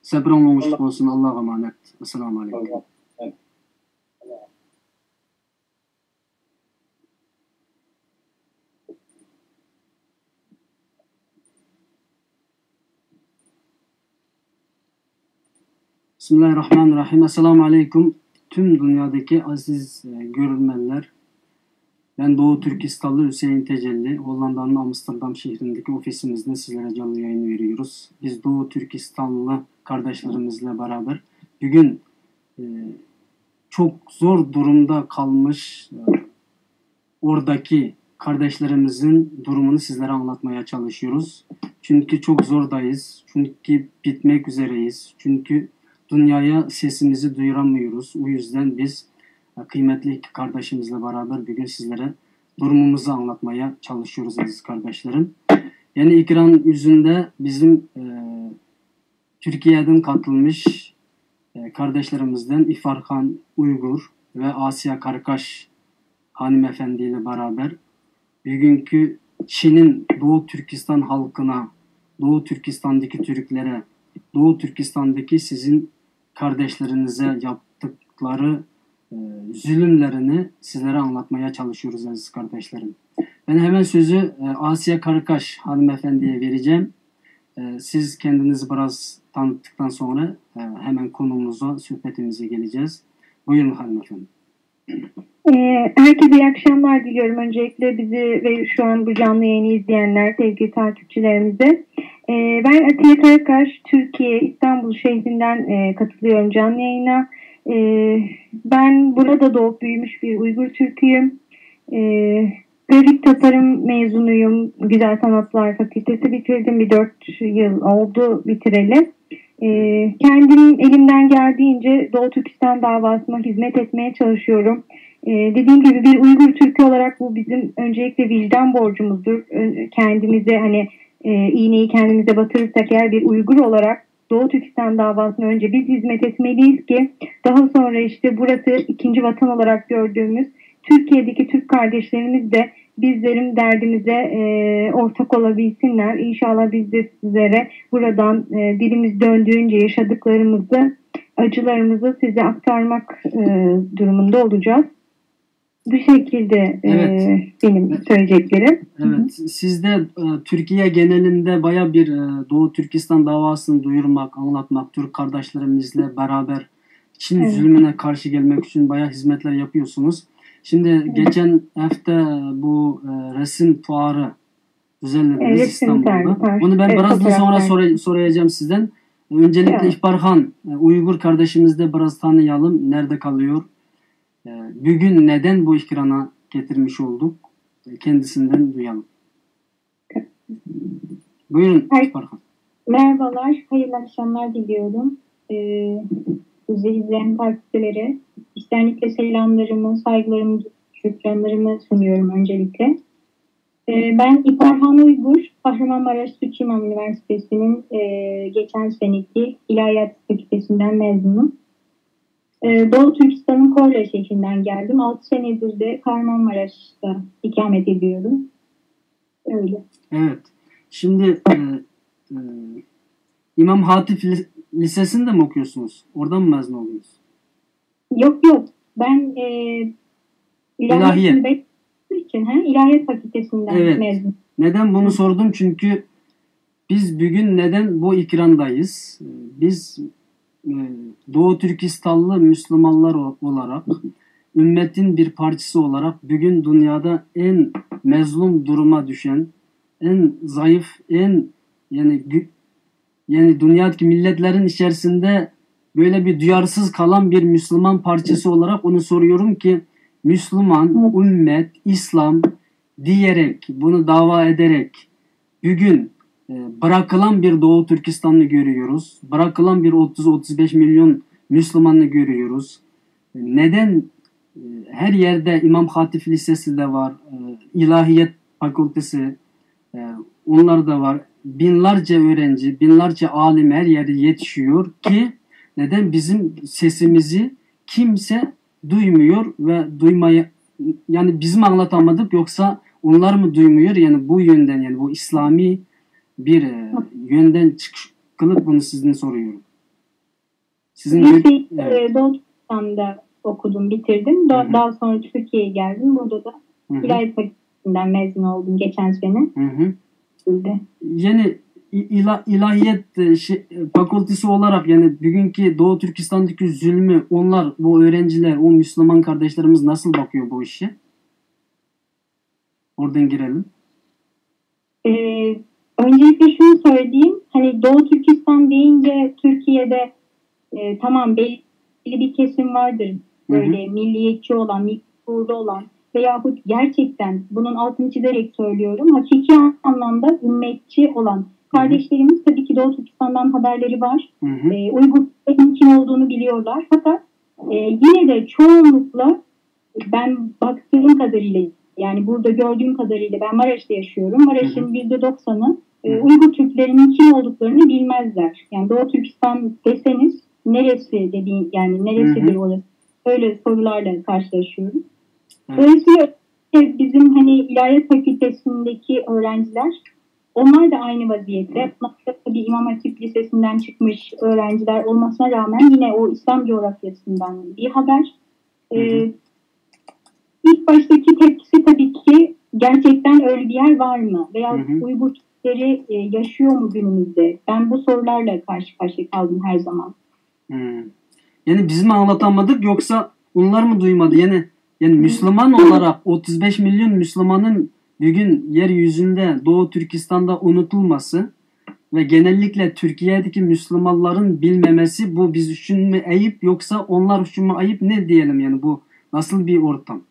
سەپىرىڭلار ئوڭۇشلۇق بولسۇن. ئاللاغا ئامانەت. ئەسسالامۇ ئەلەيكۇم. بىسمىللاھىررەھمانىررەھىم. ئەسسالامۇ ئەلەيكۇم. Tüm dünyadaki aziz, e, görürmenler. Ben Doğu Türkistanlı Hüseyin Tecelli. Hollanda'nın Amsterdam şehrindeki ofisimizden sizlere canlı yayın veriyoruz. Biz Doğu Türkistanlı kardeşlerimizle beraber bugün, e, çok zor durumda kalmış, e, oradaki kardeşlerimizin durumunu sizlere anlatmaya çalışıyoruz. Çünkü çok zordayız. Çünkü bitmek üzereyiz. Çünkü dünyaya sesimizi duyuramıyoruz. O yüzden biz, e, kıymetli iki kardeşimizle beraber bugün sizlere durumumuzu anlatmaya çalışıyoruz aziz kardeşlerim. Yani ekran yüzünde bizim e, Türkiye'den katılmış e, kardeşlerimizden İfarhan Uygur ve Asiya Karkaş hanımefendi ile beraber bugünkü Çin'in Doğu Türkistan halkına, Doğu Türkistan'daki Türklere, Doğu Türkistan'daki sizin kardeşlerinize yaptıkları e, zulümlerini sizlere anlatmaya çalışıyoruz aziz kardeşlerim. Ben hemen sözü e, Asiya Karkaş hanımefendiye vereceğim. E, siz kendinizi biraz tanıttıktan sonra e, hemen konumuza, sohbetimize geleceğiz. Buyurun hanımefendi. Ee, Herkese iyi akşamlar diliyorum. Öncelikle bizi ve şu an bu canlı yayını izleyenler, sevgili takipçilerimize. Ee, Ben Atiye Karakaş, Türkiye, İstanbul şehrinden e, katılıyorum canlı yayına. Ee, Ben burada doğup büyümüş bir Uygur Türküyüm. Ee, Grafik tasarım mezunuyum. Güzel Sanatlar Fakültesi bitirdim. Bir dört yıl oldu bitireli. Ee, kendim elimden geldiğince Doğu Türkistan davasına hizmet etmeye çalışıyorum. Ee, dediğim gibi bir Uygur Türkü olarak bu bizim öncelikle vicdan borcumuzdur. Ö- Kendimize hani e, iğneyi kendimize batırırsak eğer bir Uygur olarak Doğu Türkistan davasına önce biz hizmet etmeliyiz ki daha sonra işte burası ikinci vatan olarak gördüğümüz Türkiye'deki Türk kardeşlerimiz de bizlerin derdimize e, ortak olabilsinler. İnşallah biz de sizlere buradan e, dilimiz döndüğünce yaşadıklarımızı, acılarımızı size aktarmak e, durumunda olacağız. Bu şekilde e, Evet. Benim söyleyeceklerim. Evet, sizde e, Türkiye genelinde baya bir e, Doğu Türkistan davasını duyurmak, anlatmak, Türk kardeşlerimizle beraber Çin Evet. zulmüne karşı gelmek için baya hizmetler yapıyorsunuz. Şimdi geçen hafta bu e, resim fuarı düzenlediniz Evet, İstanbul'da. resim fuarı. Bunu ben Evet, birazdan fotoğraf sonra fuarı. sora- soracağım sizden. Öncelikle Evet. İhbarhan, e, Uygur kardeşimizi de biraz tanıyalım. Nerede kalıyor? E, Bugün neden bu ekrana getirmiş olduk? E, Kendisinden duyalım. Buyurun Her- İhbarhan. Merhabalar, hayırlı akşamlar diliyorum. Ee, Bizi izleyen takipçilere içtenlikle selamlarımı, saygılarımı, şükranlarımı sunuyorum öncelikle. Ee, ben İparhan Uygur, Kahramanmaraş Türkçe İmam Üniversitesi'nin e, geçen seneki İlahiyat Fakültesinden mezunum. Ee, Doğu Türkistan'ın Korla şehrinden geldim. Altı senedir de Kahramanmaraş'ta ikamet ediyorum. Öyle. Evet. Şimdi e, e, İmam Hatip Li- Lisesi'nde mi okuyorsunuz? Oradan mı mezun oldunuz? Yok yok. Ben e, İlahiyat. ilahiyat için, ha, ilahiyat fakültesinden Evet. mezun. Neden bunu Hı. sordum? Çünkü biz bugün neden bu ekrandayız? Biz e, Doğu Türkistanlı Müslümanlar o- olarak, ümmetin bir parçası olarak bugün dünyada en mezlum duruma düşen, en zayıf, en yani gü- yani dünyadaki milletlerin içerisinde böyle bir duyarsız kalan bir Müslüman parçası olarak onu soruyorum ki Müslüman, ümmet, İslam diyerek, bunu dava ederek bugün e, bırakılan bir Doğu Türkistan'ı görüyoruz. Bırakılan bir otuz otuz beş milyon Müslümanı görüyoruz. E, Neden e, her yerde İmam Hatip Lisesi de var, e, İlahiyat Fakültesi, e, onlar da var. Binlerce öğrenci, binlerce alim her yerde yetişiyor ki neden bizim sesimizi kimse duymuyor ve duymaya yani bizim anlatamadık yoksa onlar mı duymuyor yani bu yönden yani bu İslami bir e, yönden çıkış kılıp bunu sizden soruyorum. Sizin Liseyi gö- evet. e, Doğu Türkistan'da okudum, bitirdim. Do- Hı hı. Daha sonra Türkiye'ye geldim. Burada da Hı hı. ilahiyat fakültesinden mezun oldum geçen sene. Hı hı. Öyle. Yani i- ila- ilahiyat e, şey, e, fakültesi olarak yani bugünkü Doğu Türkistan'daki zulmü onlar bu öğrenciler o Müslüman kardeşlerimiz nasıl bakıyor bu işe? Oradan girelim. Ee, Öncelikle şunu söyleyeyim. Hani Doğu Türkistan deyince Türkiye'de e, tamam belli bir kesim vardır. Hı hı. Böyle milliyetçi olan, milli gururlu olan veyahut gerçekten bunun altını çizerek söylüyorum. Hakiki anlamda ümmetçi olan kardeşlerimiz tabii ki Doğu Türkistan'dan haberleri var. Hı hı. E, Uygurların kim olduğunu biliyorlar. Fakat e, yine de çoğunlukla ben baktığım kadarıyla Yani burada gördüğüm kadarıyla ben Maraş'ta yaşıyorum. Maraş'ın yüzde doksanı e, Uygur Türklerinin kim olduklarını bilmezler. Yani Doğu Türkistan deseniz neresi dediğin yani neresidir orası? Böyle sorularla karşılaşıyorum. Dolayısıyla bizim hani ilahiyat fakültesindeki öğrenciler onlar da aynı vaziyette. Onlar da tabii İmam Hatip Lisesi'nden çıkmış öğrenciler olmasına rağmen yine o İslam coğrafyasından bir haber. Ee, ilk baştaki tepkisi tabii ki gerçekten öyle bir yer var mı? Veya Uygur Türkleri e, yaşıyor mu günümüzde? Ben bu sorularla karşı karşıya kaldım her zaman. Hmm. Yani biz mi anlatamadık yoksa onlar mı duymadı? Yani yani Müslüman olarak otuz beş milyon Müslümanın bugün yeryüzünde Doğu Türkistan'da unutulması ve genellikle Türkiye'deki Müslümanların bilmemesi bu biz için mi ayıp yoksa onlar için mi ayıp ne diyelim yani bu nasıl bir ortam?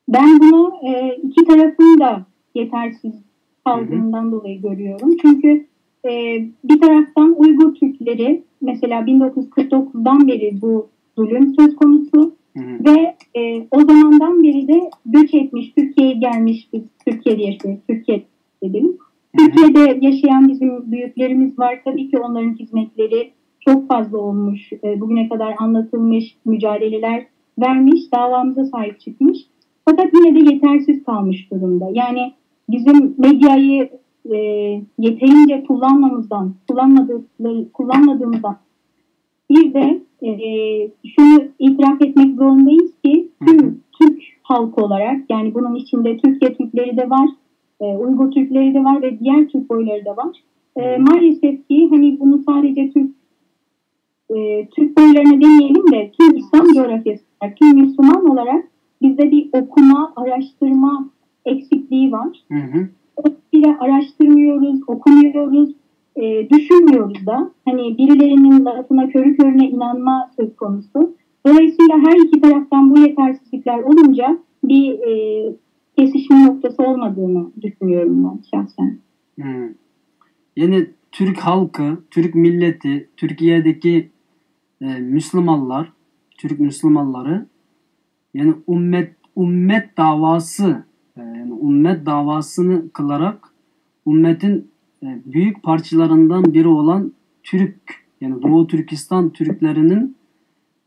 Ben bunu e, iki tarafın da yetersiz kaldığından dolayı görüyorum. Çünkü e, bir taraftan Uygur Türkleri mesela bin dokuz yüz kırk dokuzdan beri bu zulüm söz konusu ve e, o zamandan beri de göç etmiş, Türkiye'ye gelmiş biz Türkiye'de yaşıyoruz, Türkiye dedim. Türkiye'de yaşayan bizim büyüklerimiz var. Tabii ki onların hizmetleri çok fazla olmuş. E, bugüne kadar anlatılmış, mücadeleler vermiş, davamıza sahip çıkmış. Fakat yine de yetersiz kalmış durumda. Yani bizim medyayı e, yeterince kullanmamızdan, kullanmadıkları, kullanmadığımızdan bir de e, şunu itiraf etmek zorundayız ki tüm Türk halkı olarak yani bunun içinde Türkiye Türkleri de var, e, Uygur Türkleri de var ve diğer Türk boyları da var. E, maalesef ki hani bunu sadece Türk e, Türk boylarına demeyelim de tüm İslam coğrafyası olarak, tüm Müslüman olarak bizde bir okuma, araştırma eksikliği var. Dolayısıyla araştırmıyoruz, okumuyoruz, e, düşünmüyoruz da. Hani birilerinin lafına körü körüne inanma söz konusu. Dolayısıyla her iki taraftan bu yetersizlikler olunca bir e, kesişme noktası olmadığını düşünüyorum ben şahsen. Yani Türk halkı, Türk milleti, Türkiye'deki e, Müslümanlar, Türk Müslümanları yani ümmet ümmet davası, e, yani ümmet davasını kılarak ümmetin e, büyük parçalarından biri olan Türk, yani Doğu Türkistan Türklerinin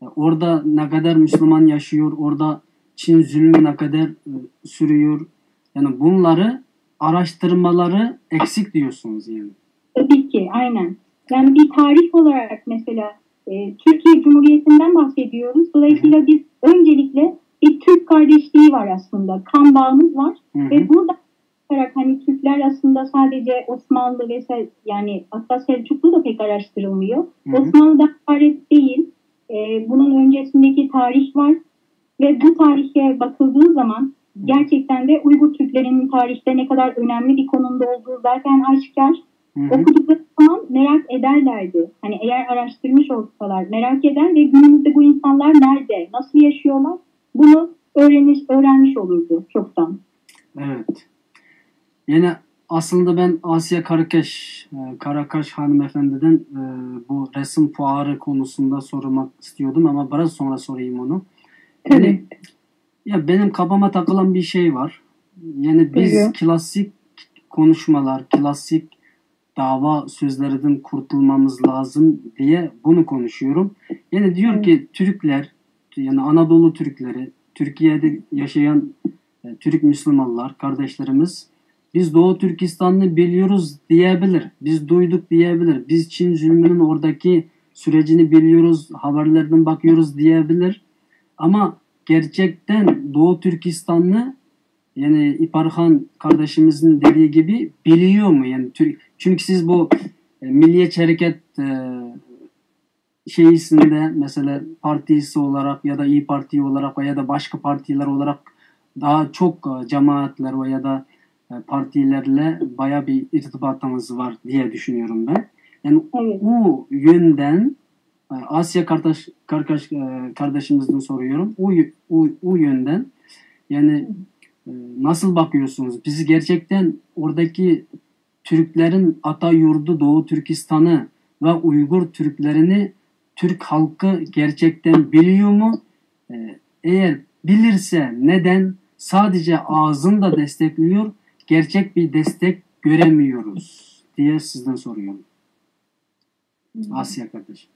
e, orada ne kadar Müslüman yaşıyor, orada Çin zulmü ne kadar e, sürüyor, yani bunları araştırmaları eksik diyorsunuz yani. Tabii ki, aynen. Yani bir tarih olarak mesela e, Türkiye Cumhuriyeti'nden bahsediyoruz. Dolayısıyla biz öncelikle bir Türk kardeşliği var aslında. Kan bağımız var. Ve burada bakarak hani Türkler aslında sadece Osmanlı ve yani hatta Selçuklu da pek araştırılmıyor. Osmanlı'dan ibaret değil. E, bunun öncesindeki tarih var. Ve bu tarihe bakıldığı zaman gerçekten de Uygur Türklerinin tarihte ne kadar önemli bir konumda olduğu zaten aşikar. Okudukları zaman merak ederlerdi. Hani eğer araştırmış olsalar merak eder ve günümüzde bu insanlar nerede, nasıl yaşıyorlar bunu öğrenmiş, öğrenmiş olurdu çoktan. Evet. Yani aslında ben Asya Karakaş, e, Karakaş hanımefendiden e, bu resim fuarı konusunda sormak istiyordum ama biraz sonra sorayım onu. Yani, ya benim kafama takılan bir şey var. Yani biz klasik konuşmalar, klasik dava sözlerinden kurtulmamız lazım diye bunu konuşuyorum. Yani diyor ki Türkler, yani Anadolu Türkleri, Türkiye'de yaşayan e, Türk Müslümanlar, kardeşlerimiz, biz Doğu Türkistan'ı biliyoruz diyebilir, biz duyduk diyebilir, biz Çin zulmünün oradaki sürecini biliyoruz, haberlerden bakıyoruz diyebilir. Ama gerçekten Doğu Türkistan'ı yani İparhan kardeşimizin dediği gibi biliyor mu? Yani Türk, çünkü siz bu e, Milliyetçi Hareket e, şeysinde mesela partisi olarak ya da İYİ Parti olarak veya da başka partiler olarak daha çok e, cemaatler veya da e, partilerle baya bir irtibatınız var diye düşünüyorum ben. Yani o yönden e, Asya kardeş, kardeş, e, kardeşimizden soruyorum. O, o, o yönden yani e, nasıl bakıyorsunuz? Bizi gerçekten oradaki Türklerin ata yurdu Doğu Türkistan'ı ve Uygur Türklerini Türk halkı gerçekten biliyor mu? E, eğer bilirse neden? Sadece ağzında destekliyor, gerçek bir destek göremiyoruz diye sizden soruyorum. Asya kardeş.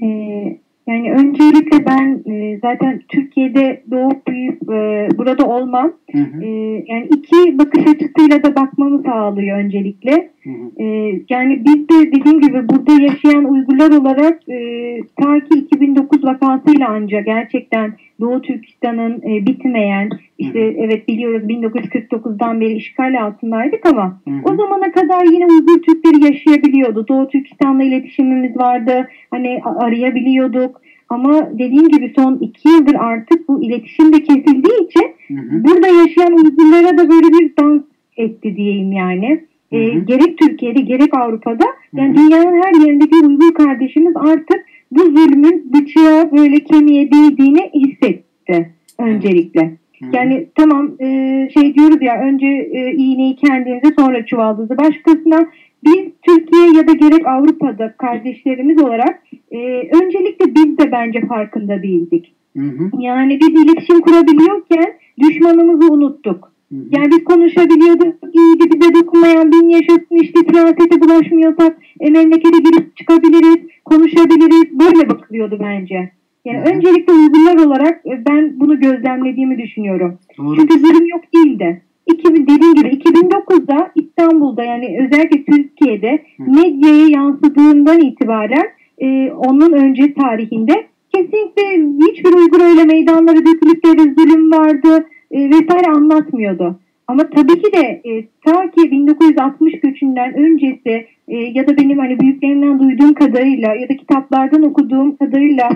Ee, yani öncelikle ben e, zaten Türkiye'de doğup büyüyüp e, burada olmam. Hı hı. Ee, yani iki bakış açısıyla da bakmamı sağlıyor öncelikle. Hı hı. Ee, yani biz de dediğim gibi burada yaşayan Uygurlar olarak e, ta ki iki bin dokuz vakasıyla ancak gerçekten Doğu Türkistan'ın e, bitmeyen, işte Hı hı. Evet, biliyoruz bin dokuz yüz kırk dokuzdan beri işgal altındaydık ama Hı hı. o zamana kadar yine Uygur Türkleri yaşayabiliyordu. Doğu Türkistan'la iletişimimiz vardı. Hani a- arayabiliyorduk. Ama dediğim gibi son iki yıldır artık bu iletişim de kesildiği için Hı hı. burada yaşayan Uygurlara da böyle bir dans etti diyeyim yani. E, Hı hı. Gerek Türkiye'de gerek Avrupa'da yani Hı hı. dünyanın her yerindeki Uygur kardeşimiz artık bu zulmün bıçağı böyle kemiğe değdiğini hissetti öncelikle. Hı hı. Yani tamam e, şey diyoruz ya önce e, iğneyi kendinize sonra çuvaldızı başkasına. Biz Türkiye ya da gerek Avrupa'da kardeşlerimiz olarak e, öncelikle biz de bence farkında değildik. Hı hı. Yani biz iletişim kurabiliyorken düşmanımızı unuttuk. Hı hı. Yani biz konuşabiliyorduk, iyiydi bize dokunmayan bin yaşasın, işte siyasete bulaşmıyorsak e, memlekete girip çıkabiliriz, konuşabiliriz. Böyle bakılıyordu bence. Yani Hı hı. Öncelikle Uygurlar olarak e, ben bunu gözlemlediğimi düşünüyorum. Doğru. Çünkü zulüm yok değildi. İki, dediğim gibi iki bin dokuzda İstanbul'da yani özellikle Türkiye'de Hı. medyaya yansıdığından itibaren e, onun önce tarihinde kesinlikle hiçbir Uygur öyle meydanlara dökülüp de bir zulüm vardı e, vesaire anlatmıyordu. Ama tabii ki de e, ta ki bin dokuz yüz altmış göçünden öncesi e, ya da benim hani büyüklerimden duyduğum kadarıyla ya da kitaplardan okuduğum kadarıyla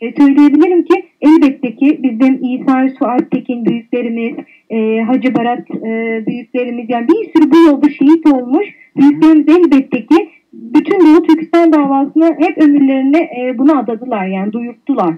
e, söyleyebilirim ki elbette ki bizim İsa Yusuf Alptekin büyüklerimiz, e, Hacı Barat e, büyüklerimiz yani bir sürü bu yolda şehit olmuş Hı hı. büyüklerimiz elbette ki bütün Doğu Türkistan davasını hep ömürlerini e, buna adadılar yani duyurttular.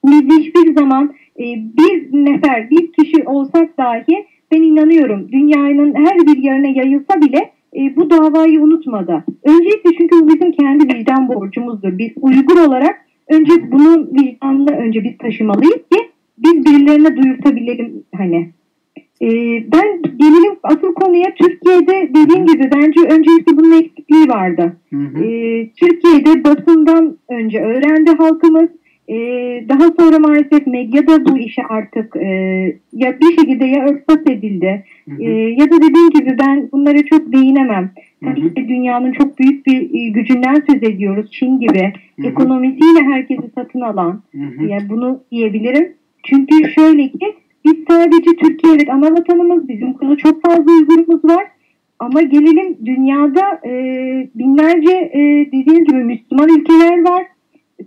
Biz hiçbir zaman e, bir nefer, bir kişi olsak dahi ben inanıyorum dünyanın her bir yerine yayılsa bile e, bu davayı unutmadı. Öncelikle çünkü bu bizim kendi vicdan borcumuzdur. Biz Uygur olarak önce bunun vicdanını önce biz taşımalıyız ki biz birilerine duyurtabilelim hani. E, ben gelelim asıl konuya. Türkiye'de dediğim gibi bence öncelikle bunun eksikliği vardı. Hı hı. E, Türkiye'de basından önce öğrendi halkımız. E, Daha sonra maalesef medyada bu işi artık e, ya bir şekilde ya örtbas edildi Hı hı. e, ya da dediğim gibi ben bunlara çok değinemem. Hı hı. Tabii ki dünyanın çok büyük bir e, gücünden söz ediyoruz. Çin gibi Hı hı. Ekonomisiyle herkesi satın alan Hı hı. yani bunu diyebilirim. Çünkü şöyle ki biz sadece Türkiye evet ana vatanımız bizim burada çok fazla Uygurumuz var. Ama gelelim dünyada e, binlerce e, dediğim gibi Müslüman ülkeler var.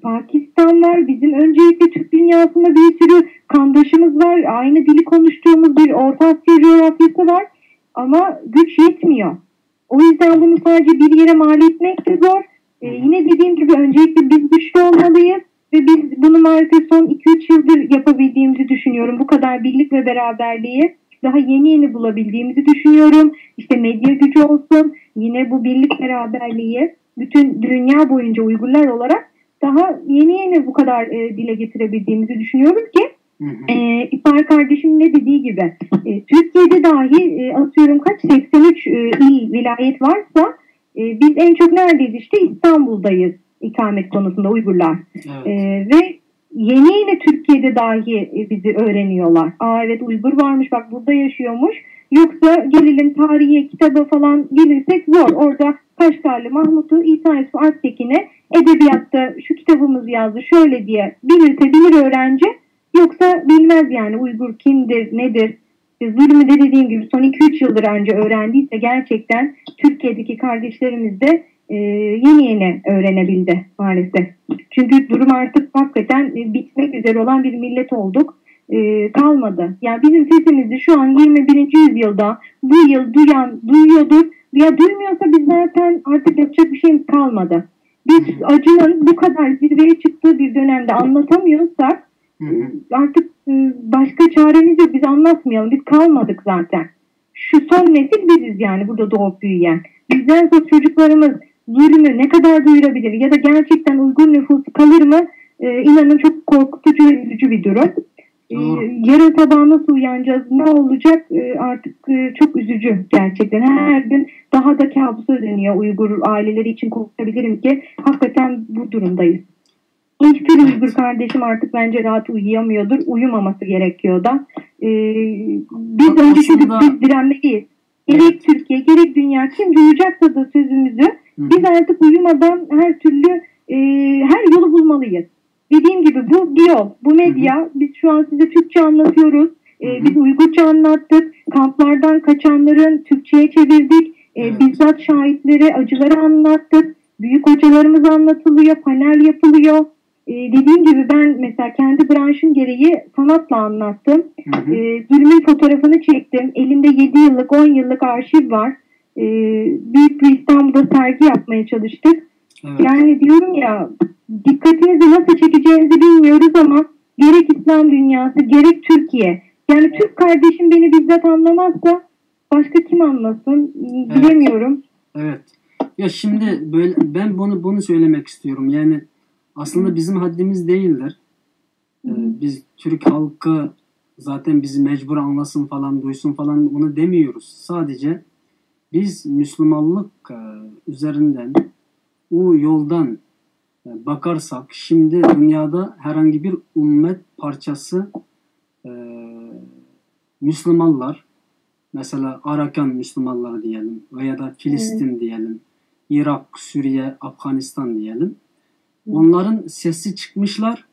Pakistan var. Bizim öncelikle Türk dünyasında bir sürü kandaşımız var. Aynı dili konuştuğumuz bir Orta Asya coğrafyası var. Ama güç yetmiyor. O yüzden bunu sadece bir yere mal etmek de zor. E, yine dediğim gibi öncelikle biz güçlü olmalıyız. Ve biz bunu maalesef son iki üç yıldır yapabildiğimizi düşünüyorum. Bu kadar birlik ve beraberliği daha yeni yeni bulabildiğimizi düşünüyorum. İşte medya gücü olsun, yine bu birlik beraberliği bütün dünya boyunca Uygurlar olarak daha yeni yeni bu kadar e, dile getirebildiğimizi düşünüyorum ki Hı hı. e, İhsan kardeşim ne dediği gibi e, Türkiye'de dahi e, atıyorum kaç seksen üç e, il, vilayet varsa e, biz en çok neredeyiz işte İstanbul'dayız ikamet konusunda Uygurlar. Evet. E, ve yeni yeni Türkiye'de dahi e, bizi öğreniyorlar. Aa evet Uygur varmış bak burada yaşıyormuş. Yoksa gelelim tarihe kitaba falan gelirsek zor. Orada Kaşgarlı Mahmut'u İsa Yusuf Alptekin'e edebiyatta şu kitabımız yazdı şöyle diye bilirse bilir öğrenci. Yoksa bilmez yani Uygur kimdir, nedir? E, Zulmü de dediğim gibi son iki üç yıldır önce öğrendiyse gerçekten Türkiye'deki kardeşlerimiz de e, yeni yeni öğrenebildi maalesef. Çünkü durum artık hakikaten e, bitmek üzere olan bir millet olduk. E, kalmadı. Yani bizim sesimizi şu an yirmi birinci yüzyılda bu yıl duyan duyuyordur. Ya duymuyorsa biz zaten artık yapacak bir şeyimiz kalmadı. Biz acının bu kadar zirveye çıktığı bir dönemde anlatamıyorsak Hı hı. artık e, başka çaremiz yok. Biz anlatmayalım. Biz kalmadık zaten. Şu son nesil biziz yani burada doğup büyüyen. Bizden sonra çocuklarımız zulmü ne kadar duyurabilir ya da gerçekten Uygur nüfusu kalır mı? E, inanın çok korkutucu ve üzücü bir durum. Ee, yarın sabah nasıl uyanacağız, ne olacak? Ee, artık e, çok üzücü gerçekten. Her gün daha da kabusa dönüyor Uygur aileleri için, konuşabilirim ki hakikaten bu durumdayız. Hiçbir Uygur kardeşim artık bence rahat uyuyamıyordur. Uyumaması gerekiyor da. Ee, biz önce çünkü biz direnmeliyiz. Gerek Türkiye, gerek dünya, kim duyacaksa da sözümüzü, biz artık uyumadan her türlü e, her yolu bulmalıyız. Dediğim gibi bu bir yol, bu medya. Biz şu an size Türkçe anlatıyoruz. E, biz Uygurca anlattık. Kamplardan kaçanların Türkçe'ye çevirdik. E, Bizzat şahitleri, acıları anlattık. Büyük hocalarımız anlatılıyor, panel yapılıyor. E, dediğim gibi ben mesela kendi branşım gereği sanatla anlattım. E, zulmün fotoğrafını çektim. Elimde yedi yıllık, on yıllık arşiv var. E, büyük bir İstanbul'da sergi yapmaya çalıştık. Yani diyorum ya, dikkatinizi nasıl çekeceğimizi bilmiyoruz ama gerek İslam dünyası, gerek Türkiye. Yani Türk kardeşim beni bizzat anlamazsa başka kim anlasın? Bilemiyorum. Evet. Ya şimdi böyle ben bunu bunu söylemek istiyorum. Yani aslında bizim haddimiz değildir. Ee, biz Türk halkı zaten bizi mecbur anlasın falan, duysun falan, onu demiyoruz. Sadece biz Müslümanlık e, üzerinden, o yoldan e, bakarsak, şimdi dünyada herhangi bir ümmet parçası e, Müslümanlar, mesela Arakan Müslümanları diyelim veya da Filistin diyelim, Irak, Suriye, Afganistan diyelim. Onların sesi çıkmışlar.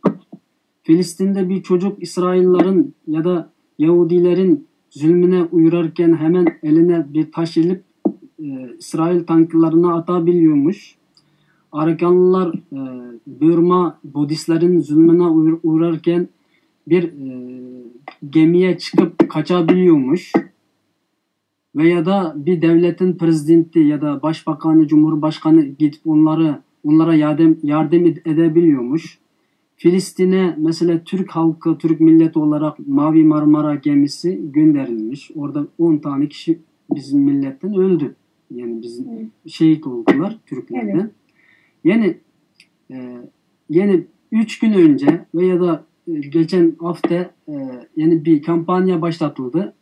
Filistin'de bir çocuk İsraillerin ya da Yahudilerin zulmüne uğrarken hemen eline bir taş alıp e, İsrail tanklarına atabiliyormuş. Arakanlılar e, Burma Budistlerin zulmüne uğrarken bir e, gemiye çıkıp kaçabiliyormuş. Veya da bir devletin prezidenti ya da başbakanı, cumhurbaşkanı gidip onları onlara yardım yardım edebiliyormuş. Filistin'e mesela Türk halkı, Türk milleti olarak Mavi Marmara gemisi gönderilmiş. Orada on tane kişi bizim milletten öldü. Yani bizim şehit oldular Türklerden. Yani e, yani üç gün önce veya da e, geçen hafta e, yani bir kampanya başlatıldı.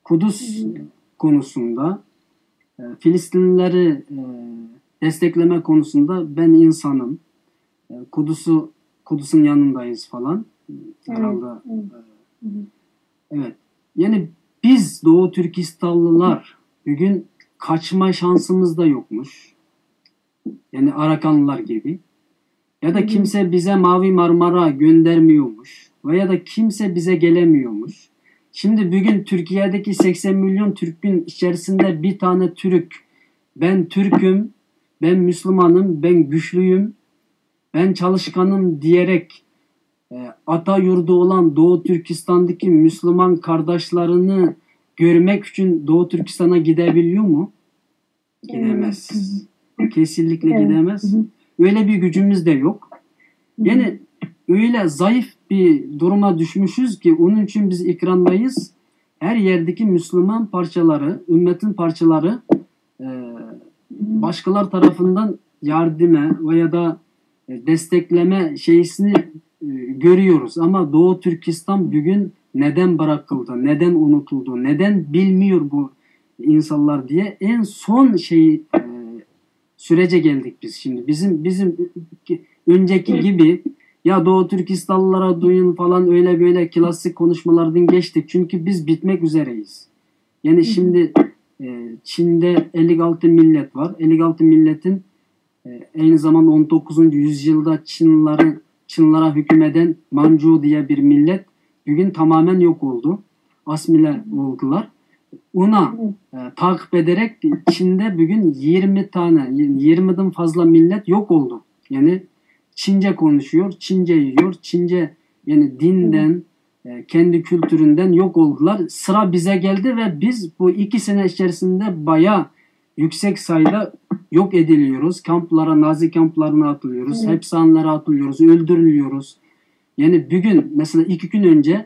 Kudüs konusunda, e, Filistinlileri e, destekleme konusunda ben insanım. E, Kudüs'ü Kudüs'ün yanındayız falan. Herhalde. E, evet. Yani biz Doğu Türkistanlılar bugün kaçma şansımız da yokmuş. Yani Arakanlılar gibi. Ya da kimse bize Mavi Marmara göndermiyormuş. Veya da kimse bize gelemiyormuş. Şimdi bugün Türkiye'deki seksen milyon Türk'ün içerisinde bir tane Türk, "Ben Türk'üm, ben Müslümanım, ben güçlüyüm, ben çalışkanım" diyerek e, ata yurdu olan Doğu Türkistan'daki Müslüman kardeşlerini görmek için Doğu Türkistan'a gidebiliyor mu? Gidemez. Kesinlikle gidemez. Öyle bir gücümüz de yok. Yani öyle zayıf bir duruma düşmüşüz ki onun için biz ekrandayız. Her yerdeki Müslüman parçaları, ümmetin parçaları e, başkalar tarafından yardıma veya da e, destekleme şeysini e, görüyoruz. Ama Doğu Türkistan bugün neden bırakıldı, neden unutuldu, neden bilmiyor bu insanlar diye en son şey e, sürece geldik biz şimdi. Bizim bizim önceki gibi ya Doğu Türkistanlılara duyun falan öyle böyle klasik konuşmalardan geçtik. Çünkü biz bitmek üzereyiz. Yani şimdi e, Çin'de elli altı millet var. Elli altı milletin e, aynı zamanda on dokuzuncu yüzyılda Çinlileri, Çinlilere hükmeden Manchu diye bir millet bugün tamamen yok oldu. Asimile oldular. Ona e, takip ederek Çin'de bugün yirmi tane, yirmiden fazla millet yok oldu. Yani Çince konuşuyor, Çince yiyor, Çince yani dinden, e, kendi kültüründen yok oldular. Sıra bize geldi ve biz bu iki sene içerisinde bayağı yüksek sayıda yok ediliyoruz. Kamplara, Nazi kamplarına atılıyoruz, hapishanelere atılıyoruz, öldürülüyoruz. Yani bugün mesela iki gün önce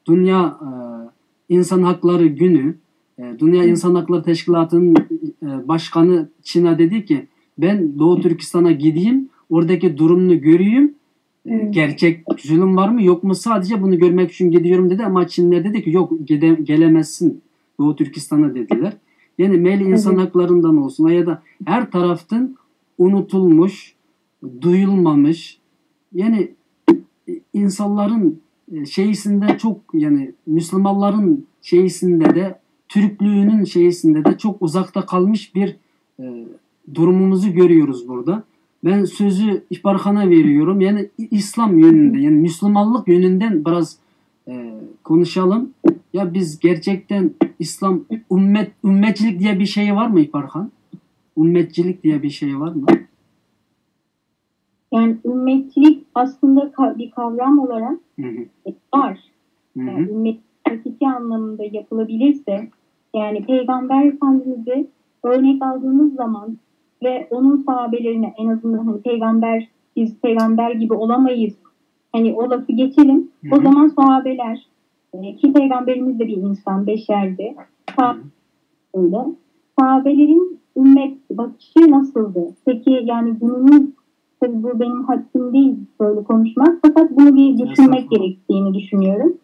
Dünya e, İnsan Hakları Günü, e, Dünya İnsan Hakları Teşkilatı'nın e, başkanı Çin'e dedi ki ben Doğu Türkistan'a gideyim, oradaki durumunu göreyim, gerçek zulüm var mı yok mu, sadece bunu görmek için gidiyorum dedi, ama Çinliler dedi ki yok, gide- gelemezsin Doğu Türkistan'a dediler. Yani meyli insan haklarından olsun ya da her taraftan unutulmuş, duyulmamış, yani insanların e, şeysinde çok, yani Müslümanların şeysinde de, Türklüğünün şeysinde de çok uzakta kalmış bir e, durumumuzu görüyoruz burada. Ben sözü İhbarhan'a veriyorum. Yani İ- İslam yönünde, yani Müslümanlık yönünden biraz e, konuşalım. Ya biz gerçekten İslam ümmet ümmetçilik diye bir şey var mı İhbarhan? Ümmetçilik diye bir şey var mı? Yani ümmetçilik aslında ka- bir kavram olarak Hı hı. var. Hı Yani hı. ümmet hakiki anlamında yapılabilirse, yani Peygamber Efendimiz'i örnek aldığımız zaman ve onun sahabelerine, en azından hani peygamber, biz peygamber gibi olamayız, hani o lafı geçelim. O Hı hı. zaman sahabeler, e, ki peygamberimiz de bir insan, beşerdi. Hı Sa- hı. öyle. Sahabelerin ümmet bakışı nasıldı? Peki yani günümüz, tabii bu benim haddim değil böyle konuşmak, fakat bunu bir düşünmek Estağfurullah. gerektiğini düşünüyorum.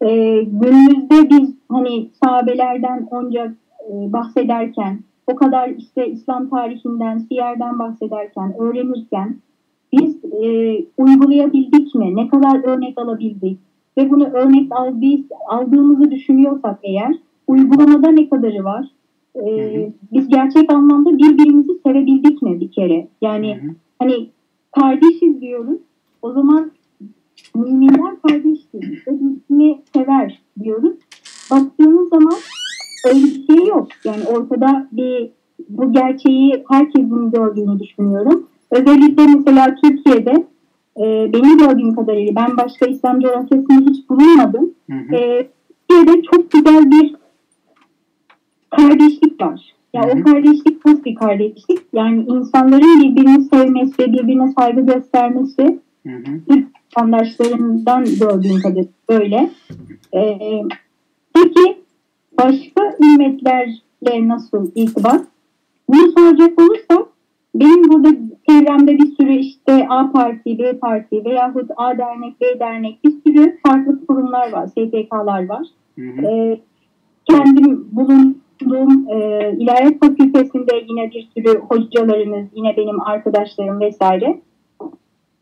Ee, günümüzde biz hani sahabelerden onca e, bahsederken, o kadar işte İslam tarihinden, siyerden bahsederken, öğrenirken biz e, uygulayabildik mi? Ne kadar örnek alabildik? Ve bunu örnek aldığı, aldığımızı düşünüyorsak eğer, uygulamada ne kadarı var? E, Hı hı. Biz gerçek anlamda birbirimizi sevebildik mi bir kere? Yani Hı hı. hani kardeşiz diyoruz. O zaman müminler kardeştir ve birbirini sever diyoruz. Baktığımız zaman öyle bir şey yok. Yani ortada bir, bu gerçeği herkesin gördüğünü düşünüyorum. Özellikle mesela Türkiye'de e, benim gördüğüm kadarıyla, ben başka İslam coğrafyasında hiç bulunmadım. Hı hı. E, Türkiye'de çok güzel bir kardeşlik var. Ya Hı hı. O kardeşlik nasıl bir kardeşlik? Yani insanların birbirini sevmesi, birbirine saygı göstermesi, Hı hı. Türk vatandaşlarından gördüğüm kadarıyla böyle. Ee, peki başka ümmetlerle nasıl irtibat? Bunu soracak olursak, benim burada çevremde bir sürü işte A Parti, B Parti veyahut A dernek, B dernek, bir sürü farklı kurumlar var, S T K'lar var. Hı hı. Ee, kendim bulunduğum e, ilahiyat fakültesinde yine bir sürü hocalarımız, yine benim arkadaşlarım vesaire.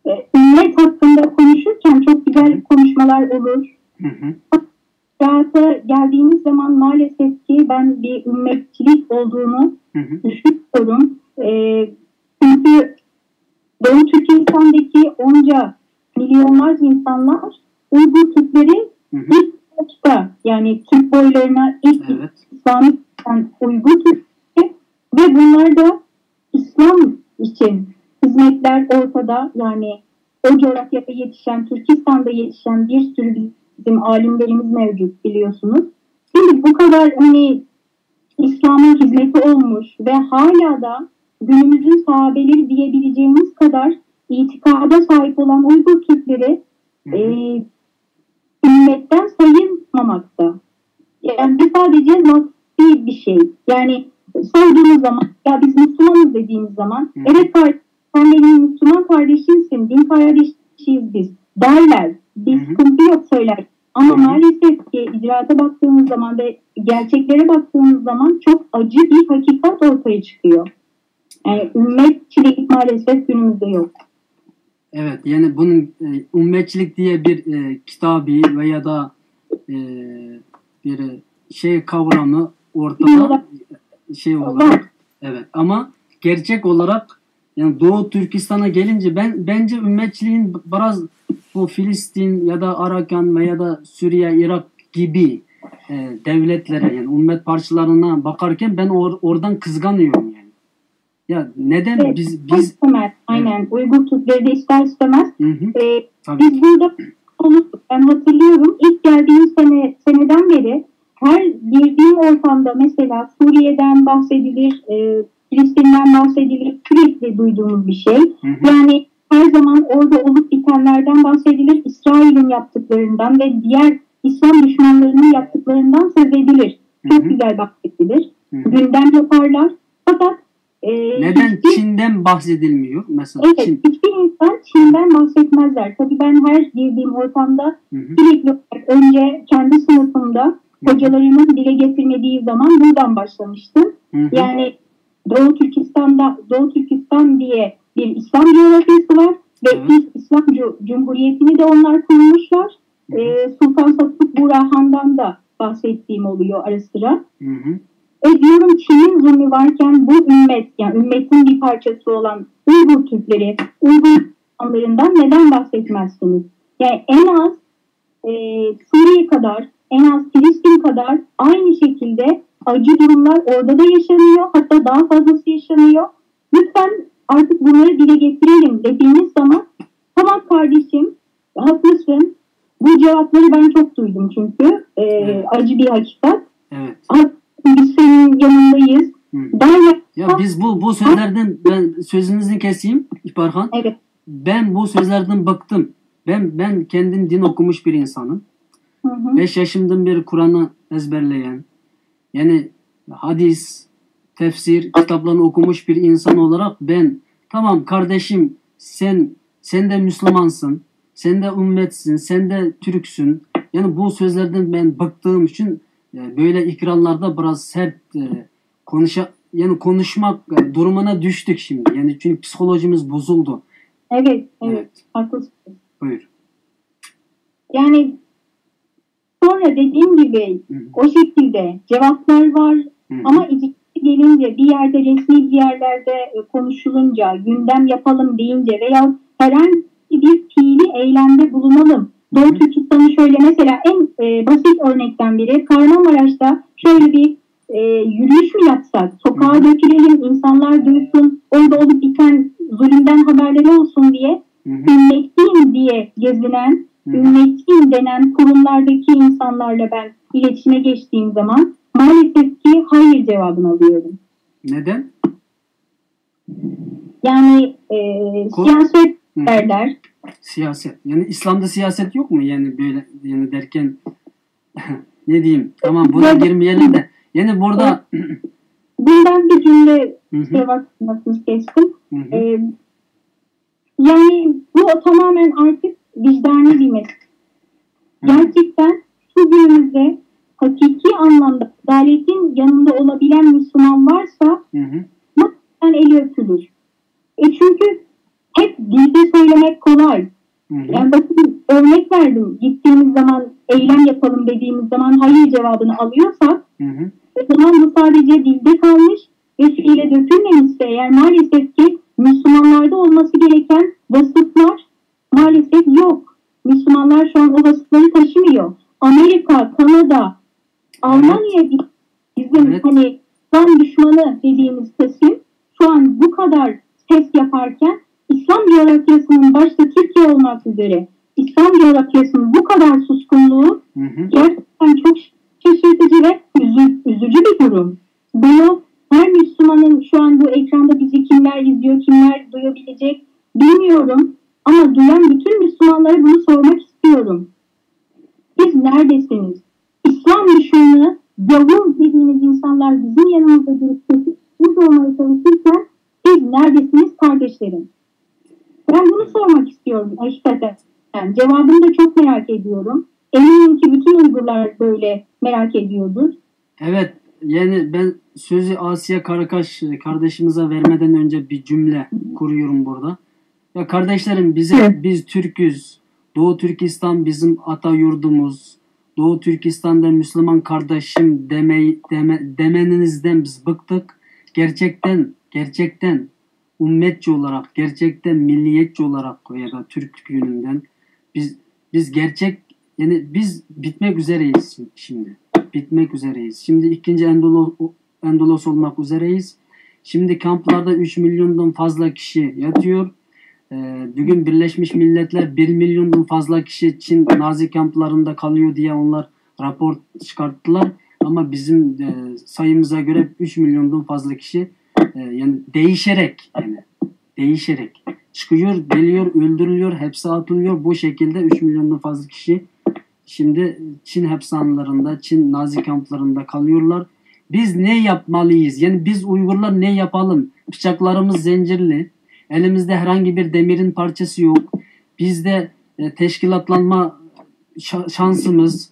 E, ümmet hakkında konuşurken çok güzel konuşmalar olur. Hı hı. Rahat'a geldiğimiz zaman maalesef ki ben bir ümmetçilik olduğunu Hı hı. düşünüyorum. E, çünkü Doğu Türkistan'daki onca milyonlarca insanlar Uygur Türkleri Hı hı. ilk başta, yani Türk boylarına ilk Evet. İslam'ı Uygur Türkleri ve bunlar da İslam için hizmetler ortada. Yani o coğrafyada yetişen, Türkistan'da yetişen bir sürü bizim alimlerimiz mevcut biliyorsunuz. Şimdi bu kadar hani İslam'a hizmeti olmuş ve hala da günümüzün sahabeleri diyebileceğimiz kadar itikada sahip olan Uygur Türkleri Hı hı. e, ümmetten sayılmamakta. Yani bu sadece lafı bir şey. Yani sorduğumuz zaman ya biz Müslümanız dediğimiz zaman Hı. Evet kardeşim, sen benim Müslüman kardeşimsin, din kardeşiyiz biz derler. Bir Hı hı. Sıkıntı yok söyler. Ama Hı hı. Maalesef ki icraata baktığımız zaman ve gerçeklere baktığımız zaman çok acı bir hakikat ortaya çıkıyor. Yani ümmetçilik maalesef günümüzde yok. Evet, yani bunun e, ümmetçilik diye bir e, kitabı veya da e, bir şey kavramı ortada şey olarak. Evet, ama gerçek olarak yani Doğu Türkistan'a gelince ben bence ümmetçiliğin biraz bu Filistin ya da Arakan veya da Suriye, Irak gibi e, devletlere yani ümmet parçalarına bakarken ben or- oradan kızganıyorum yani. Ya neden Evet, biz ister biz istemez. Aynen. Uygur Türkleri de ister istemez. Hı hı. E, Tabii Biz ki. Burada olduk. Ben hatırlıyorum ilk geldiğim sene seneden beri her girdiğim ortamda mesela Suriye'den bahsedilir, e, Filistin'den bahsedilir. Sürekli duyduğumuz bir şey. Hı hı. Yani her zaman orada olup bitenlerden bahsedilir. İsrail'in yaptıklarından ve diğer İslam düşmanlarının yaptıklarından söz edilir. Hı Çok hı. Güzel bahsedilir. Hı hı. Gündem yaparlar. Fakat Ee, Neden hiçbir- Çin'den bahsedilmiyor? Mesela Evet, Çin. Hiçbir insan Çin'den bahsetmezler. Tabii ben her girdiğim ortamda Hı hı. Sürekli olarak önce kendi sınıfımda Hı hı. hocalarımın dile getirmediği zaman buradan başlamıştım. Hı hı. Yani Doğu Türkistan'da Doğu Türkistan diye bir İslam coğrafyası var ve Evet. ilk İslam cu- Cumhuriyeti'ni de onlar kurmuşlar. Hı hı. Ee, Sultan Selçuk Burhan'dan da bahsettiğim oluyor ara sıra. Hı hı. E diyorum Çin'in zulmü varken bu ümmet, yani ümmetin bir parçası olan Uygur Türkleri, Uygur insanlarından neden bahsetmezsiniz? Yani en az e, Suriye kadar, en az Filistin kadar aynı şekilde acı durumlar orada da yaşanıyor. Hatta daha fazlası yaşanıyor. Lütfen artık bunları dile getirelim dediğiniz zaman tamam kardeşim, haklısın. Bu cevapları ben çok duydum çünkü. E, Evet. Acı bir hakikat. Evet. Biz senin yanındayız. Hı. Derler. Ya biz bu bu sözlerden ben sözünüzü keseyim İparhan. Evet. Ben bu sözlerden bıktım. Ben ben kendim din okumuş bir insanım. Hı hı. Beş yaşımdan beri Kur'an'ı ezberleyen, yani hadis, tefsir kitaplarını okumuş bir insan olarak ben tamam kardeşim sen sen de Müslümansın, sen de ümmetsin, sen de Türksün. Yani bu sözlerden ben bıktığım için e, böyle ekranlarda biraz sert e, konuşa yani konuşmak e, durumuna düştük şimdi. Yani çünkü psikolojimiz bozuldu. Evet, evet, Evet. Haklısınız. Buyur. Yani sonra dediğim gibi Hı hı. O şekilde cevaplar var Hı hı. Ama içeri gelince bir yerde resmi bir yerlerde e, konuşulunca gündem yapalım deyince veya herhangi bir fiili eylemde bulunalım. Doğu Türkistan'ı şöyle mesela en e, basit örnekten biri Kahramanmaraş'ta şöyle bir e, yürüyüş mü yapsak, sokağa dökülelim, insanlar duysun, orada olup biten zulümden haberleri olsun diye Hı hı. ümmetiyim diye gezinen, Hı hı. ümmetiyim denen kurumlardaki insanlarla ben iletişime geçtiğim zaman maalesef ki hayır cevabını alıyorum. Neden? Yani e, Ko- siyaset Hı. derler. Siyaset. Yani İslam'da siyaset yok mu? Yani böyle yani derken ne diyeyim? Tamam buna Böyle- girmeyelim de. Yani burada Bundan bir cümle Hı hı. kusura bakmasın kestim. Hı hı. E, yani bu tamamen artık vicdani bir mesele. Hı. Gerçekten şu günümüzde hakiki anlamda adaletin yanında olabilen Müslüman varsa Hı hı. mutlaka eli öpülür. E çünkü hep dilde söylemek kolay. Hı hı. Yani bakın örnek verdim. Gittiğimiz zaman eylem yapalım dediğimiz zaman hayır cevabını alıyorsak Hı hı. o zaman bu sadece dilde kalmış ve fiile dökülmemişse eğer maalesef ki Müslümanlarda olması gereken vasıflar maalesef yok. Müslümanlar şu an o vasıfları taşımıyor. Amerika, Kanada, Almanya gibi bizim Evet. hani İslam düşmanı dediğimiz kesim şu an bu kadar ses yaparken İslam coğrafyasının başta Türkiye olmak üzere İslam coğrafyasının bu kadar suskunluğu Hı hı. gerçekten çok şaşırtıcı ve üzü- üzücü bir durum. Bunu her Müslümanın şu an bu ekranda bizi kimler izliyor, kimler duyabilecek bilmiyorum. Ama duyan bütün Müslümanlara bunu sormak istiyorum. Siz neredesiniz? İslam düşmanı, gavur dediğiniz insanlar bizim yanımızda durup sessiz olmaya çalışırken siz neredesiniz kardeşlerim? Ben bunu sormak istiyorum hakikaten. Yani cevabını da çok merak ediyorum. Eminim ki bütün Uygurlar böyle merak ediyordur. Evet, yani ben sözü Asiye Karakaş kardeşimize vermeden önce bir cümle kuruyorum burada. Ya kardeşlerim bize Evet. biz Türküz. Doğu Türkistan bizim ata yurdumuz. Doğu Türkistan'da Müslüman kardeşim demeyi deme, demeninizden biz bıktık. Gerçekten gerçekten ümmetçi olarak, gerçekten milliyetçi olarak veya da Türk yönünden biz biz gerçek yani biz bitmek üzereyiz şimdi. Bitmek üzereyiz. Şimdi ikinci Endolo, Endolos olmak üzereyiz. Şimdi kamplarda üç milyondan fazla kişi yatıyor. Ee, bugün Birleşmiş Milletler bir milyondan fazla kişi Çin Nazi kamplarında kalıyor diye onlar rapor çıkarttılar. Ama bizim e, sayımıza göre üç milyondan fazla kişi e, yani değişerek yani değişerek çıkıyor, geliyor, öldürülüyor, hapse atılıyor. Bu şekilde üç milyondan fazla kişi şimdi Çin hapishanelerinde, Çin Nazi kamplarında kalıyorlar. Biz ne yapmalıyız? Yani biz Uygurlar ne yapalım? Bıçaklarımız zincirli. Elimizde herhangi bir demirin parçası yok. Bizde e, teşkilatlanma şa- şansımız,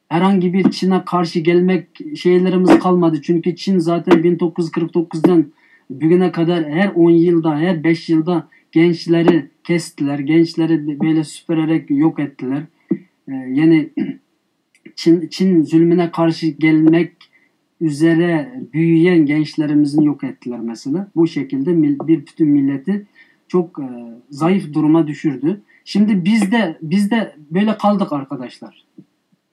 herhangi bir Çin'e karşı gelmek şeylerimiz kalmadı. Çünkü Çin zaten bin dokuz yüz kırk dokuzdan bugüne kadar her on yılda, her beş yılda gençleri kestiler. Gençleri böyle süpürerek yok ettiler. E, yani Çin, Çin zulmüne karşı gelmek üzere büyüyen gençlerimizi yok ettiler mesela. Bu şekilde mil- bir bütün milleti çok e, zayıf duruma düşürdü. Şimdi biz de biz de böyle kaldık arkadaşlar.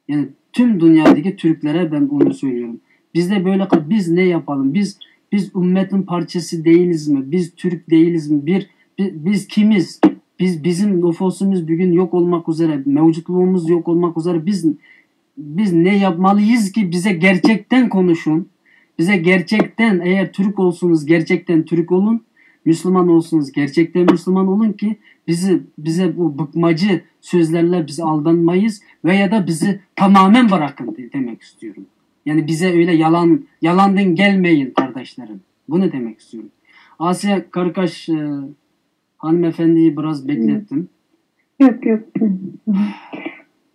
Yani tüm dünyadaki Türklere ben onu söylüyorum. Biz de böyle kal- biz ne yapalım? Biz biz ümmetin parçası değiliz mi? Biz Türk değiliz mi? Bir bi- biz kimiz? Biz bizim nüfusumuz bugün yok olmak üzere, mevcutluğumuz yok olmak üzere biz biz ne yapmalıyız ki bize gerçekten konuşun. Bize gerçekten eğer Türk olsunuz gerçekten Türk olun. Müslüman olsunuz gerçekten Müslüman olun ki bizi bize bu bıkmacı sözlerle biz aldanmayız veya da bizi tamamen bırakın de- demek istiyorum. Yani bize öyle yalan yalandan gelmeyin kardeşlerim. Bunu demek istiyorum. Asya Karkaş e, hanımefendiyi biraz beklettim. Yok yok.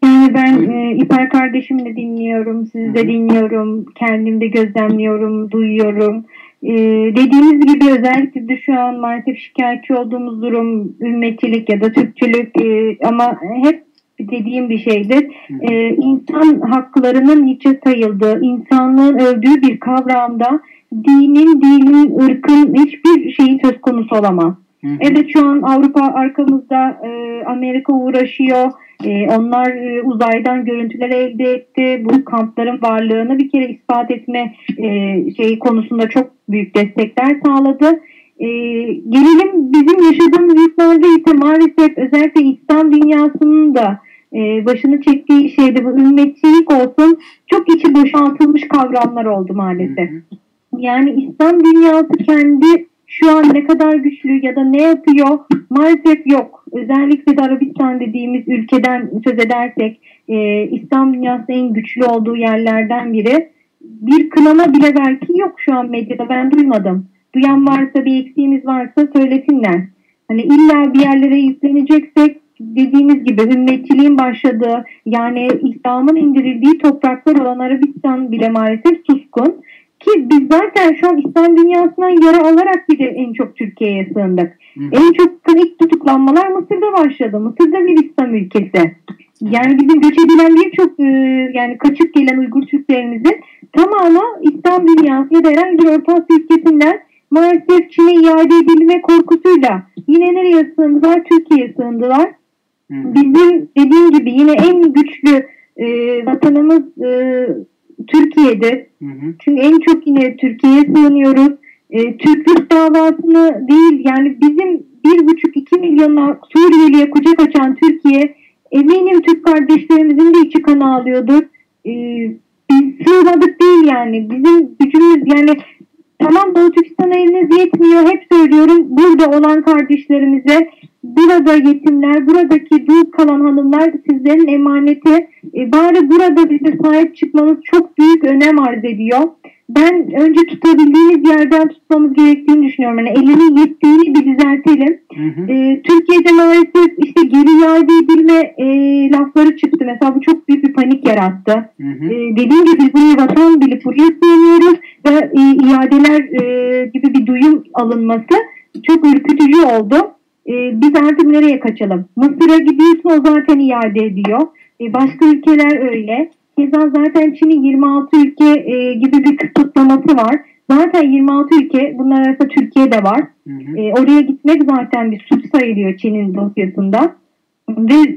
Yani ben Buyurun. e, İpek kardeşimi de dinliyorum, sizi Hı de hı. dinliyorum, kendim de gözlemliyorum, duyuyorum. E, dediğiniz gibi özellikle de şu an maalesef şikayetçi olduğumuz durum ümmetçilik ya da Türkçülük e, ama hep dediğim bir şeydir. Hı hı. E, insan haklarının hiçe sayıldığı, insanlığın öldüğü bir kavramda dinin, dinin, ırkın hiçbir şeyi söz konusu olamaz. Hı hı. Evet şu an Avrupa arkamızda e, Amerika uğraşıyor. E, onlar e, uzaydan görüntüler elde etti. Bu kampların varlığını bir kere ispat etme e, şey konusunda çok büyük destekler sağladı. E, gelelim bizim yaşadığımız yurtlarda ise maalesef özellikle İslam dünyasının da e, başını çektiği şeyde bu ümmetçilik olsun çok içi boşaltılmış kavramlar oldu maalesef. Hı hı. Yani İslam dünyası kendi şu an ne kadar güçlü ya da ne yapıyor maalesef yok. Özellikle de Arabistan dediğimiz ülkeden söz edersek e, İslam dünyasının en güçlü olduğu yerlerden biri. Bir kınama bile belki yok şu an medyada ben duymadım. Duyan varsa bir eksiğimiz varsa söylesinler. Hani illa bir yerlere yükleneceksek dediğimiz gibi ümmetçiliğin başladığı yani İslam'ın indirildiği topraklar olan Arabistan bile maalesef suskun. Ki biz zaten şu an İslam dünyasından yara alarak bir de en çok Türkiye'ye sığındık. Hı hı. En çok ilk tutuklanmalar Mısır'da başladı. Mısır'da bir İslam ülkesi. Yani bizim göç edilen birçok e, yani kaçıp gelen Uygur Türklerimizin tamamı İslam dünyası ya da herhangi bir Orta Asya ülkesinden maalesef Çin'e iade edilme korkusuyla yine nereye sığındılar? Türkiye'ye sığındılar. Hı hı. Bizim dediğim gibi yine en güçlü e, vatanımız e, Türkiye'dir. Hı hı. Çünkü en çok yine Türkiye'ye sığınıyoruz. E, Türklük davasını değil yani bizim bir buçuk iki milyon Suriyeli'ye kucak açan Türkiye eminim Türk kardeşlerimizin de içi kan ağlıyordur. E, biz sığmadık değil yani. Bizim gücümüz yani tamam Doğu Türkistan'a eliniz yetmiyor. Hep söylüyorum burada olan kardeşlerimize burada yetimler, buradaki dul kalan hanımlar sizlerin emaneti. E, bari burada bize sahip çıkmanız çok büyük önem arz ediyor. Ben önce tutabildiğimiz yerden tutmamız gerektiğini düşünüyorum. Yani elinin yettiğini bir düzeltelim. Hı hı. E, Türkiye'de maalesef işte geri iade edilme e, lafları çıktı. Mesela bu çok büyük bir panik yarattı. Hı hı. E, dediğim gibi biz buraya vatan bilip buraya sığınıyoruz ve e, iadeler e, gibi bir duyum alınması çok ürkütücü oldu. E, biz artık nereye kaçalım? Mısır'a gidiyorsun o zaten iade ediyor. E, başka ülkeler öyle. Keza zaten Çin'in yirmi altı ülke e, gibi bir kısıtlaması var. Zaten yirmi altı ülke, bunlar arasında Türkiye de var. Hı hı. E, oraya gitmek zaten bir suç sayılıyor Çin'in dosyasında. Ve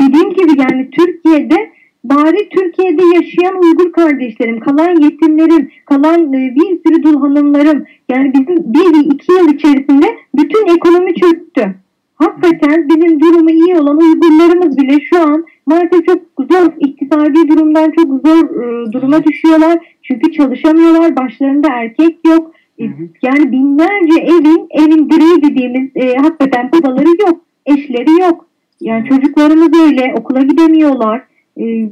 dediğim gibi yani Türkiye'de bari Türkiye'de yaşayan Uygur kardeşlerim, kalan yetimlerim, kalan e, bir sürü dul hanımlarım yani bizim bir iki yıl içerisinde bütün ekonomi çöktü. Hakikaten bizim durumu iyi olan Uygurlarımız bile şu an maalesef çok zor, iktisadi durumdan çok zor e, duruma düşüyorlar. Çünkü çalışamıyorlar, başlarında erkek yok. E, Hı hı. Yani binlerce evin, evin direği dediğimiz e, hakikaten babaları yok, eşleri yok. Yani Hı. Çocuklarımız öyle, okula gidemiyorlar. E,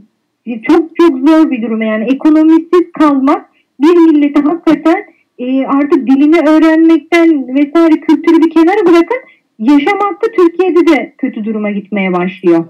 çok çok zor bir durum yani ekonomisiz kalmak bir milleti hakikaten e, artık dilini öğrenmekten vesaire kültürü bir kenara bırakın, yaşamakta Türkiye'de de kötü duruma gitmeye başlıyor.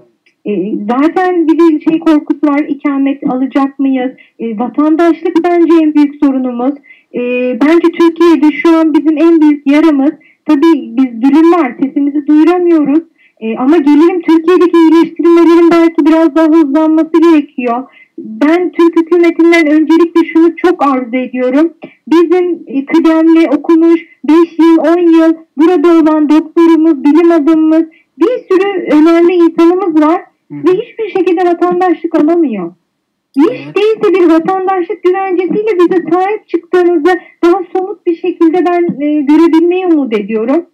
E, zaten bir de şey korkusu var, ikamet alacak mıyız? E, vatandaşlık bence en büyük sorunumuz. E, bence Türkiye'de şu an bizim en büyük yaramız, tabii biz zulüm var, sesimizi duyuramıyoruz. E, ama gelelim Türkiye'deki iyileştirmelerin belki biraz daha hızlanması gerekiyor. Ben Türk hükümetinden öncelikle şunu çok arzu ediyorum. Bizim e, kıdemli, okumuş, beş yıl, on yıl burada olan doktorumuz, bilim adamımız, bir sürü önemli insanımız var. Ve hiçbir şekilde vatandaşlık alamıyor. Hiç değilse bir vatandaşlık güvencesiyle bize sahip çıktığınızı daha somut bir şekilde ben e, görebilmeyi umut ediyorum.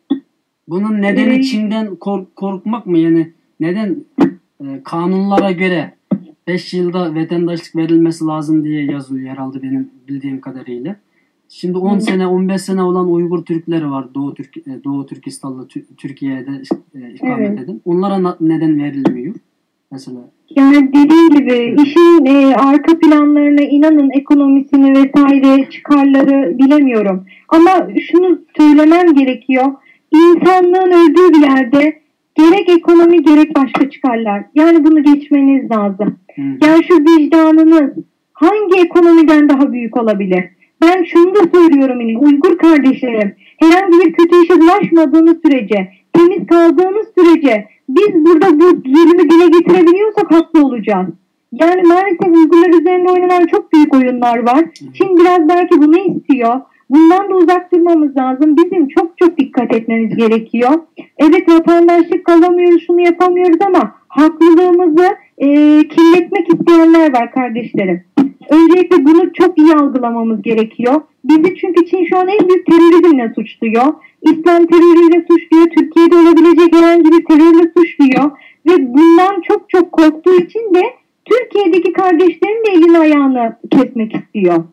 Bunun nedeni Çin'den kork korkmak mı? Yani neden e, kanunlara göre beş yılda vatandaşlık verilmesi lazım diye yazılıyor herhalde benim bildiğim kadarıyla. Şimdi on sene, on beş sene olan Uygur Türkleri var Doğu Türk e, Doğu Türkistan'da, Türkiye'de e, ikamet eden. Onlara neden verilmiyor? Mesela. Yani dediğim gibi işin e, arka planlarına inanın, ekonomisini vesaire, çıkarları bilemiyorum. Ama şunu söylemem gerekiyor. İnsanlığın öldüğü bir yerde gerek ekonomi gerek başka çıkarlar. Yani bunu geçmeniz lazım. Hı. Yani şu vicdanınız hangi ekonomiden daha büyük olabilir? Ben şunu da söylüyorum yine, Uygur kardeşlerim, herhangi bir kötü işe bulaşmadığınız sürece, temiz kaldığınız sürece biz burada bu zulmü dile getirebiliyorsak haklı olacağız. Yani maalesef Uygurlar üzerinde oynanan çok büyük oyunlar var. Çin biraz belki bunu istiyor. Bundan da uzak durmamız lazım. Bizim çok çok dikkat etmemiz gerekiyor. Evet, vatandaşlık alamıyoruz, şunu yapamıyoruz ama haklılığımızı e, kirletmek isteyenler var kardeşlerim. Öncelikle bunu çok iyi algılamamız gerekiyor. Bizi çünkü Çin şu an en büyük terörizmle suçluyor. İslam terörüyle suçluyor. Türkiye'de olabilecek herhangi bir terörle suçluyor. Ve bundan çok çok korktuğu için de Türkiye'deki kardeşlerin de elini ayağını kesmek istiyor.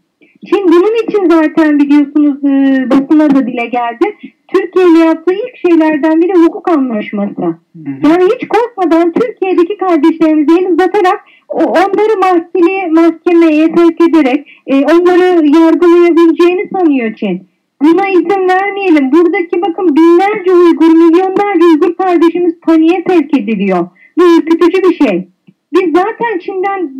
Çin bunun için zaten biliyorsunuz e, basına da dile geldi. Türkiye ile yaptığı ilk şeylerden biri hukuk anlaşması. Yani hiç korkmadan Türkiye'deki kardeşlerimize el uzatarak o- onları mahkemeye, mahkemeye sevk ederek e, onları yargılayabileceğini sanıyor Çin. Buna izin vermeyelim. Buradaki bakın binlerce Uygur, milyonlarca Uygur kardeşimiz paniğe sevk ediliyor. Bu ürkütücü bir şey. Biz zaten Çin'den,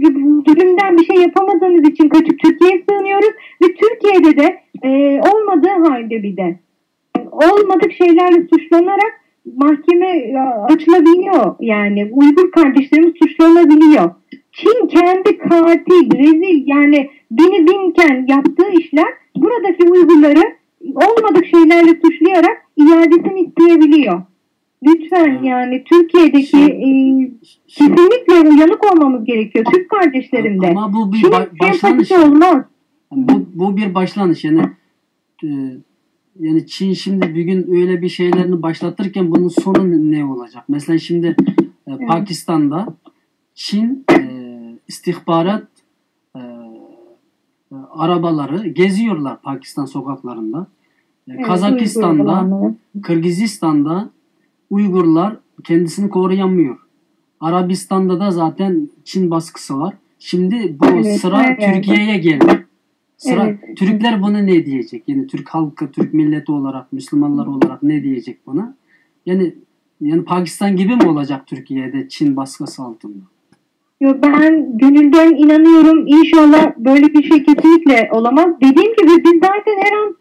zulümden bir şey yapamadığımız için kaçıp Türkiye'ye sığınıyoruz. Ve Türkiye'de de e, olmadığı halde bir de olmadık şeylerle suçlanarak mahkeme e, açılabiliyor. Yani Uygur kardeşlerimiz suçlanabiliyor. Çin kendi katil, rezil, yani bini binken yaptığı işler buradaki Uygurları olmadık şeylerle suçlayarak iadesini isteyebiliyor. Lütfen yani Türkiye'deki e, kesinlikle uyanık olmamız gerekiyor Türk kardeşlerimde. Ama bu bir ba- başlangıç. Olmaz. Bu, bu bir başlangıç yani e, yani Çin şimdi bugün öyle bir şeylerini başlatırken bunun sonu ne olacak? Mesela şimdi e, Pakistan'da Çin e, istihbarat e, e, arabaları geziyorlar Pakistan sokaklarında. E, Kazakistan'da, Kırgızistan'da Uygurlar kendisini koruyamıyor. Arabistan'da da zaten Çin baskısı var. Şimdi bu sıra Türkiye'ye geldi. Sıra Türkler bunu ne diyecek? Yani Türk halkı, Türk milleti olarak, Müslümanlar olarak ne diyecek buna? Yani yani Pakistan gibi mi olacak Türkiye'de Çin baskısı altında? Yo, ben gönülden inanıyorum. İnşallah böyle bir şey kesinlikle olamaz. Dediğim gibi biz zaten her an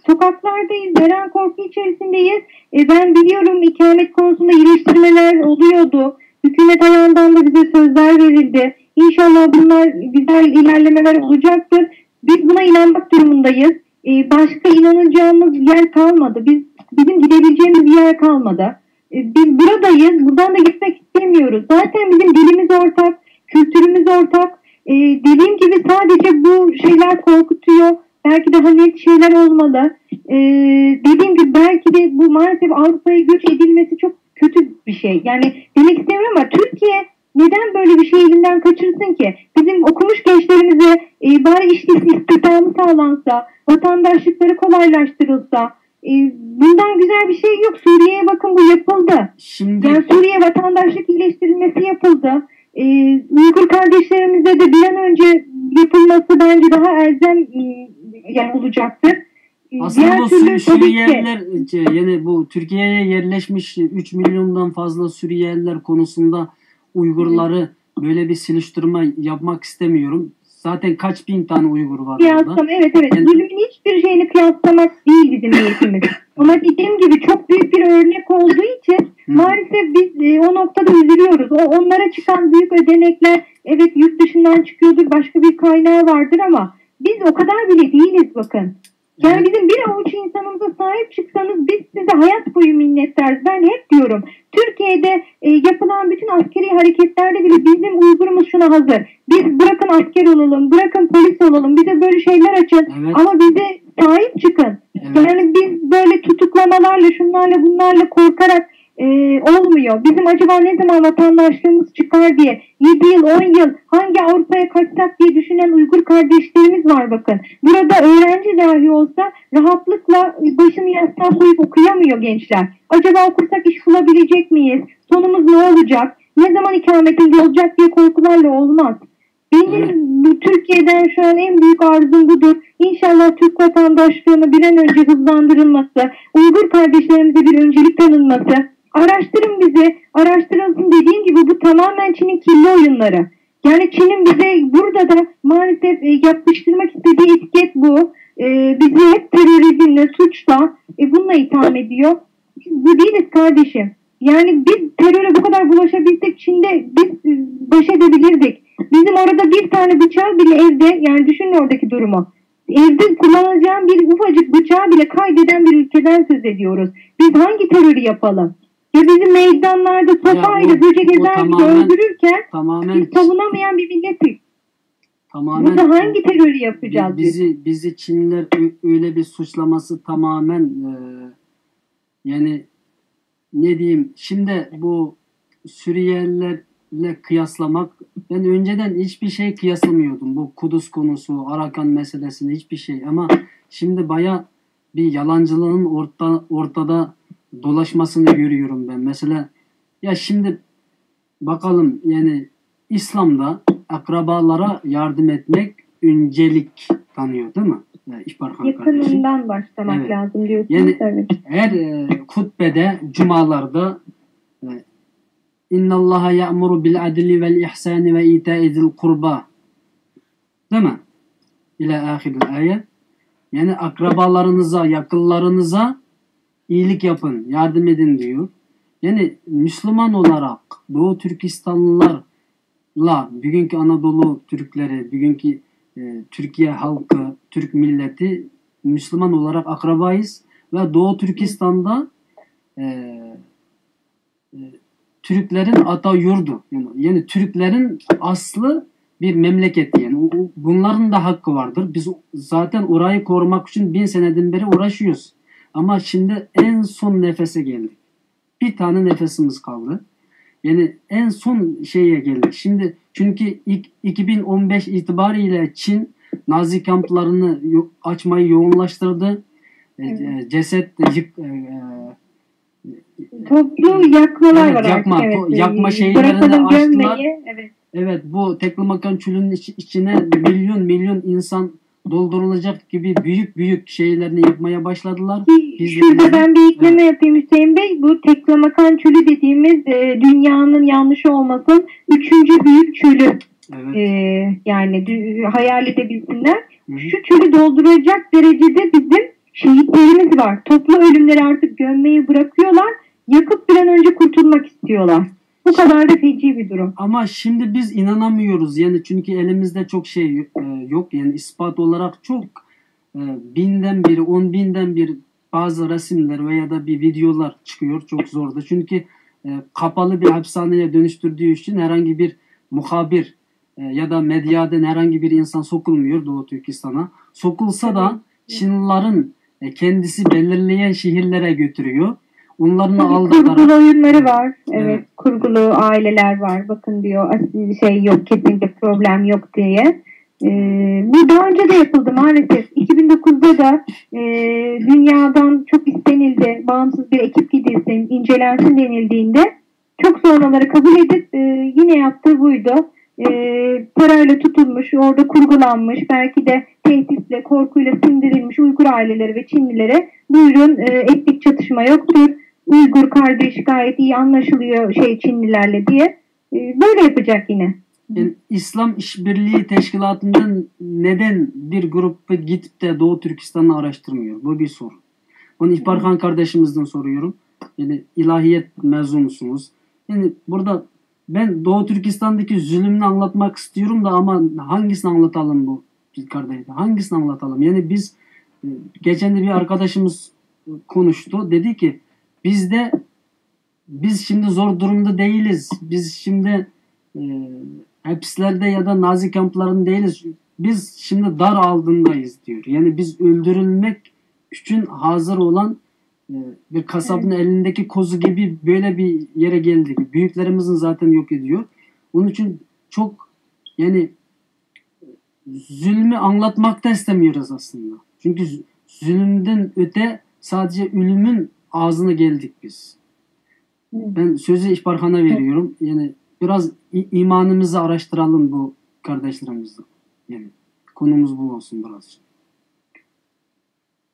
sokaklardayız, her an korku içerisindeyiz. E, ben biliyorum ikamet konusunda iyileştirmeler oluyordu. Hükümet ayağından da bize sözler verildi. İnşallah bunlar güzel ilerlemeler olacaktır. Biz buna inanmak durumundayız. E, başka inanacağımız yer kalmadı. Biz bizim gidebileceğimiz bir yer kalmadı. E, biz buradayız. Buradan da gitmek istemiyoruz. Zaten bizim dilimiz ortak, kültürümüz ortak. E, dediğim gibi sadece bu şeyler korkutuyor. Belki daha net şeyler olmalı. E, dediğim gibi belki de bu maalesef Avrupa'ya göç edilmesi çok kötü bir şey. Yani demek istemiyorum ama Türkiye neden böyle bir şey elinden kaçırsın ki? Bizim okumuş gençlerimize e, bari iş istihdamı sağlansa, vatandaşlıkları kolaylaştırılsa, e, bundan güzel bir şey yok. Suriye'ye bakın, bu yapıldı. Şimdi... Yani Suriye vatandaşlık iyileştirilmesi yapıldı. E, Uygur kardeşlerimize de bir an önce yapılması bence daha elzem, e, yani olacaktır. E, Aslında diğer bu türlü Sür- tabii ki Suriyeliler, e, yani bu Türkiye'ye yerleşmiş üç milyondan fazla Suriyeliler konusunda Uygurları böyle bir siliştirme yapmak istemiyorum. Zaten kaç bin tane Uygur var orada? Kıyaslama, evet evet. Yani- Zulmün hiçbir şeyini kıyaslamak değil bizim niyetimiz. Ama dediğim gibi çok büyük bir örnek olduğu için Hı. maalesef biz e, o noktada üzülüyoruz. O onlara çıkan büyük ödenekler evet yurt dışından çıkıyordur, başka bir kaynağı vardır ama biz o kadar bile değiliz bakın. Yani Evet. bizim bir avuç insanımıza sahip çıksanız biz size hayat boyu minnettarız. Ben hep diyorum Türkiye'de e, yapılan bütün askeri hareketlerde bile bizim Uygurumuz şuna hazır. Biz bırakın asker olalım, bırakın polis olalım, bize böyle şeyler açın Evet. ama bize sahip çıkın. Evet. Yani biz böyle tutuklamalarla, şunlarla bunlarla korkarak e, olmuyor. Bizim acaba ne zaman vatandaşlığımız çıkar diye yedi yıl, on yıl hangi Avrupa'ya kaçsak diye düşünen Uygur kardeşlerimiz var bakın. Burada öğrenci dahi olsa rahatlıkla başını yastığa koyup okuyamıyor gençler. Acaba okursak iş bulabilecek miyiz? Sonumuz ne olacak? Ne zaman ikametimiz olacak diye korkularla olmaz. Benim Evet. bu Türkiye'den şu an en büyük arzum budur. İnşallah Türk vatandaşlığını bir an önce hızlandırılması, Uygur kardeşlerimize bir öncelik tanınması. Araştırın bizi, araştırılsın. Dediğim gibi bu tamamen Çin'in kirli oyunları. Yani Çin'in bize burada da maalesef e, yapıştırmak istediği etiket bu. E, bizi hep terörizmle, suçla, e, bununla itham ediyor. Biz bu değiliz kardeşim. Yani biz teröre bu kadar bulaşabilsek Çin'de biz e, baş edebilirdik. Bizim orada bir tane bıçağı bile evde, yani düşünün oradaki durumu. Evde kullanacağın bir ufacık bıçağı bile kaydeden bir ülkeden söz ediyoruz. Biz hangi terörü yapalım? Ya bizi meydanlarda sopayla o- böcek o ezer gibi tamamen- öldürürken Tamamen biz savunamayan bir milletiz. Tamamen Burada o- hangi terörü yapacağız biz? bizi bizi Çinliler ö- öyle bir suçlaması tamamen e, yani ne diyeyim, şimdi bu Suriyelilerle kıyaslamak, ben önceden hiçbir şey kıyaslamıyordum. Bu Kudüs konusu, Arakan meselesini, hiçbir şey. Ama şimdi baya bir yalancılığın orta, ortada dolaşmasını görüyorum ben. Mesela ya şimdi bakalım yani İslam'da akrabalara yardım etmek öncelik tanıyor değil mi? Yani İhbar Khan kardeşim. Yakınından başlamak Evet. lazım diyorsunuz. Yani- Evet. Her e, hutbede, cumalarda e, "İnnallaha ya'muru bil adli vel ihsani ve ita'i zil kurba." Değil mi? İlâ ahiril ayet. Yani akrabalarınıza, yakınlarınıza iyilik yapın, yardım edin diyor. Yani Müslüman olarak Doğu Türkistanlılarla bugünkü Anadolu Türkleri, bugünkü e, Türkiye halkı, Türk milleti Müslüman olarak akrabayız ve Doğu Türkistan'da e, e, Türklerin ata yurdu, yani, yani Türklerin aslı bir memleketi, yani o- o- bunların da hakkı vardır. Biz zaten orayı korumak için bin seneden beri uğraşıyoruz. Ama şimdi en son nefese geldik. Bir tane nefesimiz kaldı. Yani en son şeye geldik. Şimdi çünkü ilk iki bin on beş itibariyle Çin Nazi kamplarını yo- açmayı yoğunlaştırdı. E, Evet. e, Ceset yık, e, e, Toplu yakmalar Evet, var yakma, artık. Evet. to- yakma şeylerini Bırakalım açtılar. Gömmeyi. Evet. Evet, bu Teklimakan çölünün iç- içine milyon milyon insan doldurulacak gibi büyük büyük şeylerini yapmaya başladılar. Ki Biz de- şurada ben bir ekleme yapayım Hüseyin Bey. Bu Teklimakan çölü dediğimiz e, dünyanın yanlış olmasın üçüncü büyük çölü. Evet. E, yani dü- hayal edebilsinler. Hı hı. Şu çölü dolduracak derecede bizim şehitlerimiz var. Toplu ölümleri artık gömmeyi bırakıyorlar. Yakıp bir an önce kurtulmak istiyorlar. Bu kadar da feci bir durum. Ama şimdi biz inanamıyoruz yani, çünkü elimizde çok şey e, yok yani, ispat olarak çok e, binden biri, on binden bir bazı resimler veya da bir videolar çıkıyor, çok zordu. Çünkü e, kapalı bir hapishaneye dönüştürdüğü için herhangi bir muhabir e, ya da medyadan herhangi bir insan sokulmuyor Doğu Türkistan'a. Sokulsa da Çinlilerin e, kendisi belirleyen şehirlere götürüyor. Onların Tabii aldatarak kurgulu oyunları Evet, var. Evet, evet. Kurgulu aileler var. Bakın diyor asil şey yok, kesinlikle problem yok diye. Ee, bu daha önce de yapıldı maalesef. iki bin dokuzda da e, dünyadan çok istenildi. Bağımsız bir ekip gidilsin, incelensin denildiğinde çok sonraları kabul edip e, yine yaptığı buydu. e, parayla tutulmuş, orada kurgulanmış, belki de tehditle, korkuyla sindirilmiş Uygur aileleri ve Çinlilere buyurun, e, etnik çatışma yoktur. Uygur kardeş gayet iyi anlaşılıyor şey Çinlilerle diye e, böyle yapacak yine. Yani İslam İşbirliği Teşkilatı'ndan neden bir grup gidip de Doğu Türkistan'ı araştırmıyor? Bu bir soru. Bunu İhbarhan kardeşimizden soruyorum. Yani ilahiyat mezunusunuz. Yani burada ben Doğu Türkistan'daki zulümünü anlatmak istiyorum da ama hangisini anlatalım bu kardeşler? Hangisini anlatalım? Yani biz e, geçen de bir arkadaşımız konuştu. Dedi ki bizde biz şimdi zor durumda değiliz. Biz şimdi e, hapislerde ya da nazi kamplarında değiliz. Biz şimdi dar altındayız diyor. Yani biz öldürülmek için hazır olan e, bir kasabın elindeki kuzu gibi böyle bir yere geldik. Büyüklerimizin zaten yok ediyor. Onun için çok yani zulmü anlatmak da istemiyoruz aslında. Çünkü zulümden öte sadece ölümün ağzına geldik biz. Ben sözü İhbarhan'a veriyorum. Yani biraz imanımızı araştıralım bu kardeşlerimizle. Yani konumuz bu olsun biraz.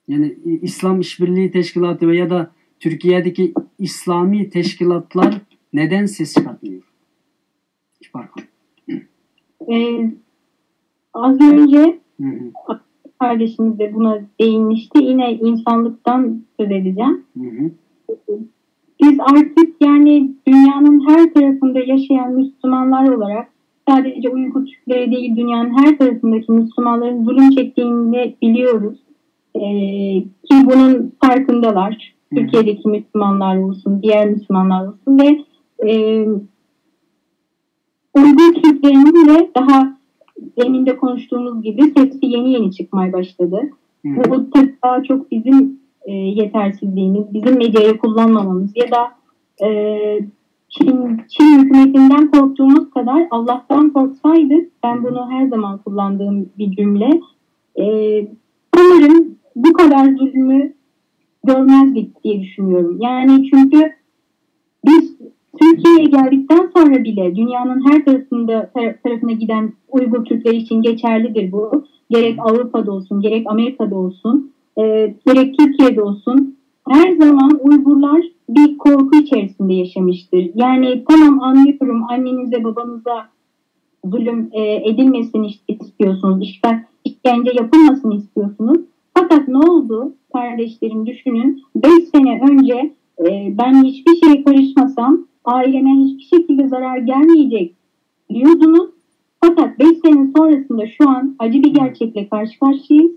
Yani İslam İşbirliği Teşkilatı veya da Türkiye'deki İslami teşkilatlar neden ses çıkartmıyor? İhbarhan. Ee, az önce kardeşimiz de buna değinmişti. Yine insanlıktan söz edeceğim. Biz artık yani dünyanın her tarafında yaşayan Müslümanlar olarak sadece Uygur Türkleri değil dünyanın her tarafındaki Müslümanların zulüm çektiğini biliyoruz. Ee, ki bunun farkındalar. Türkiye'deki Müslümanlar olsun, diğer Müslümanlar olsun ve e, Uygur Türklerinin de daha demin de konuştuğumuz gibi sesi yeni yeni çıkmaya başladı. Bu tabii daha çok bizim e, yetersizliğimiz, bizim medyayı kullanmamamız ya da e, Çin, Çin hükümetinden korktuğumuz kadar Allah'tan korksaydık, ben bunu her zaman kullandığım bir cümle, e, sanırım bu kadar zulmü görmezdik diye düşünüyorum. Yani çünkü biz Türkiye'ye geldikten sonra bile dünyanın her tarafında tarafına giden Uygur Türkleri için geçerlidir bu. Gerek Avrupa'da olsun, gerek Amerika'da olsun, e, gerek Türkiye'de olsun. Her zaman Uygurlar bir korku içerisinde yaşamıştır. Yani tamam anlıyorum annenize babanıza zulüm e, edilmesini istiyorsunuz, işte işkence yapılmasını istiyorsunuz. Fakat ne oldu kardeşlerim düşünün. Beş sene önce e, ben hiçbir şeye karışmasam aileme hiçbir şekilde zarar gelmeyecek diyordunuz. Fakat beş sene sonrasında şu an acı bir gerçekle karşı karşıyayız.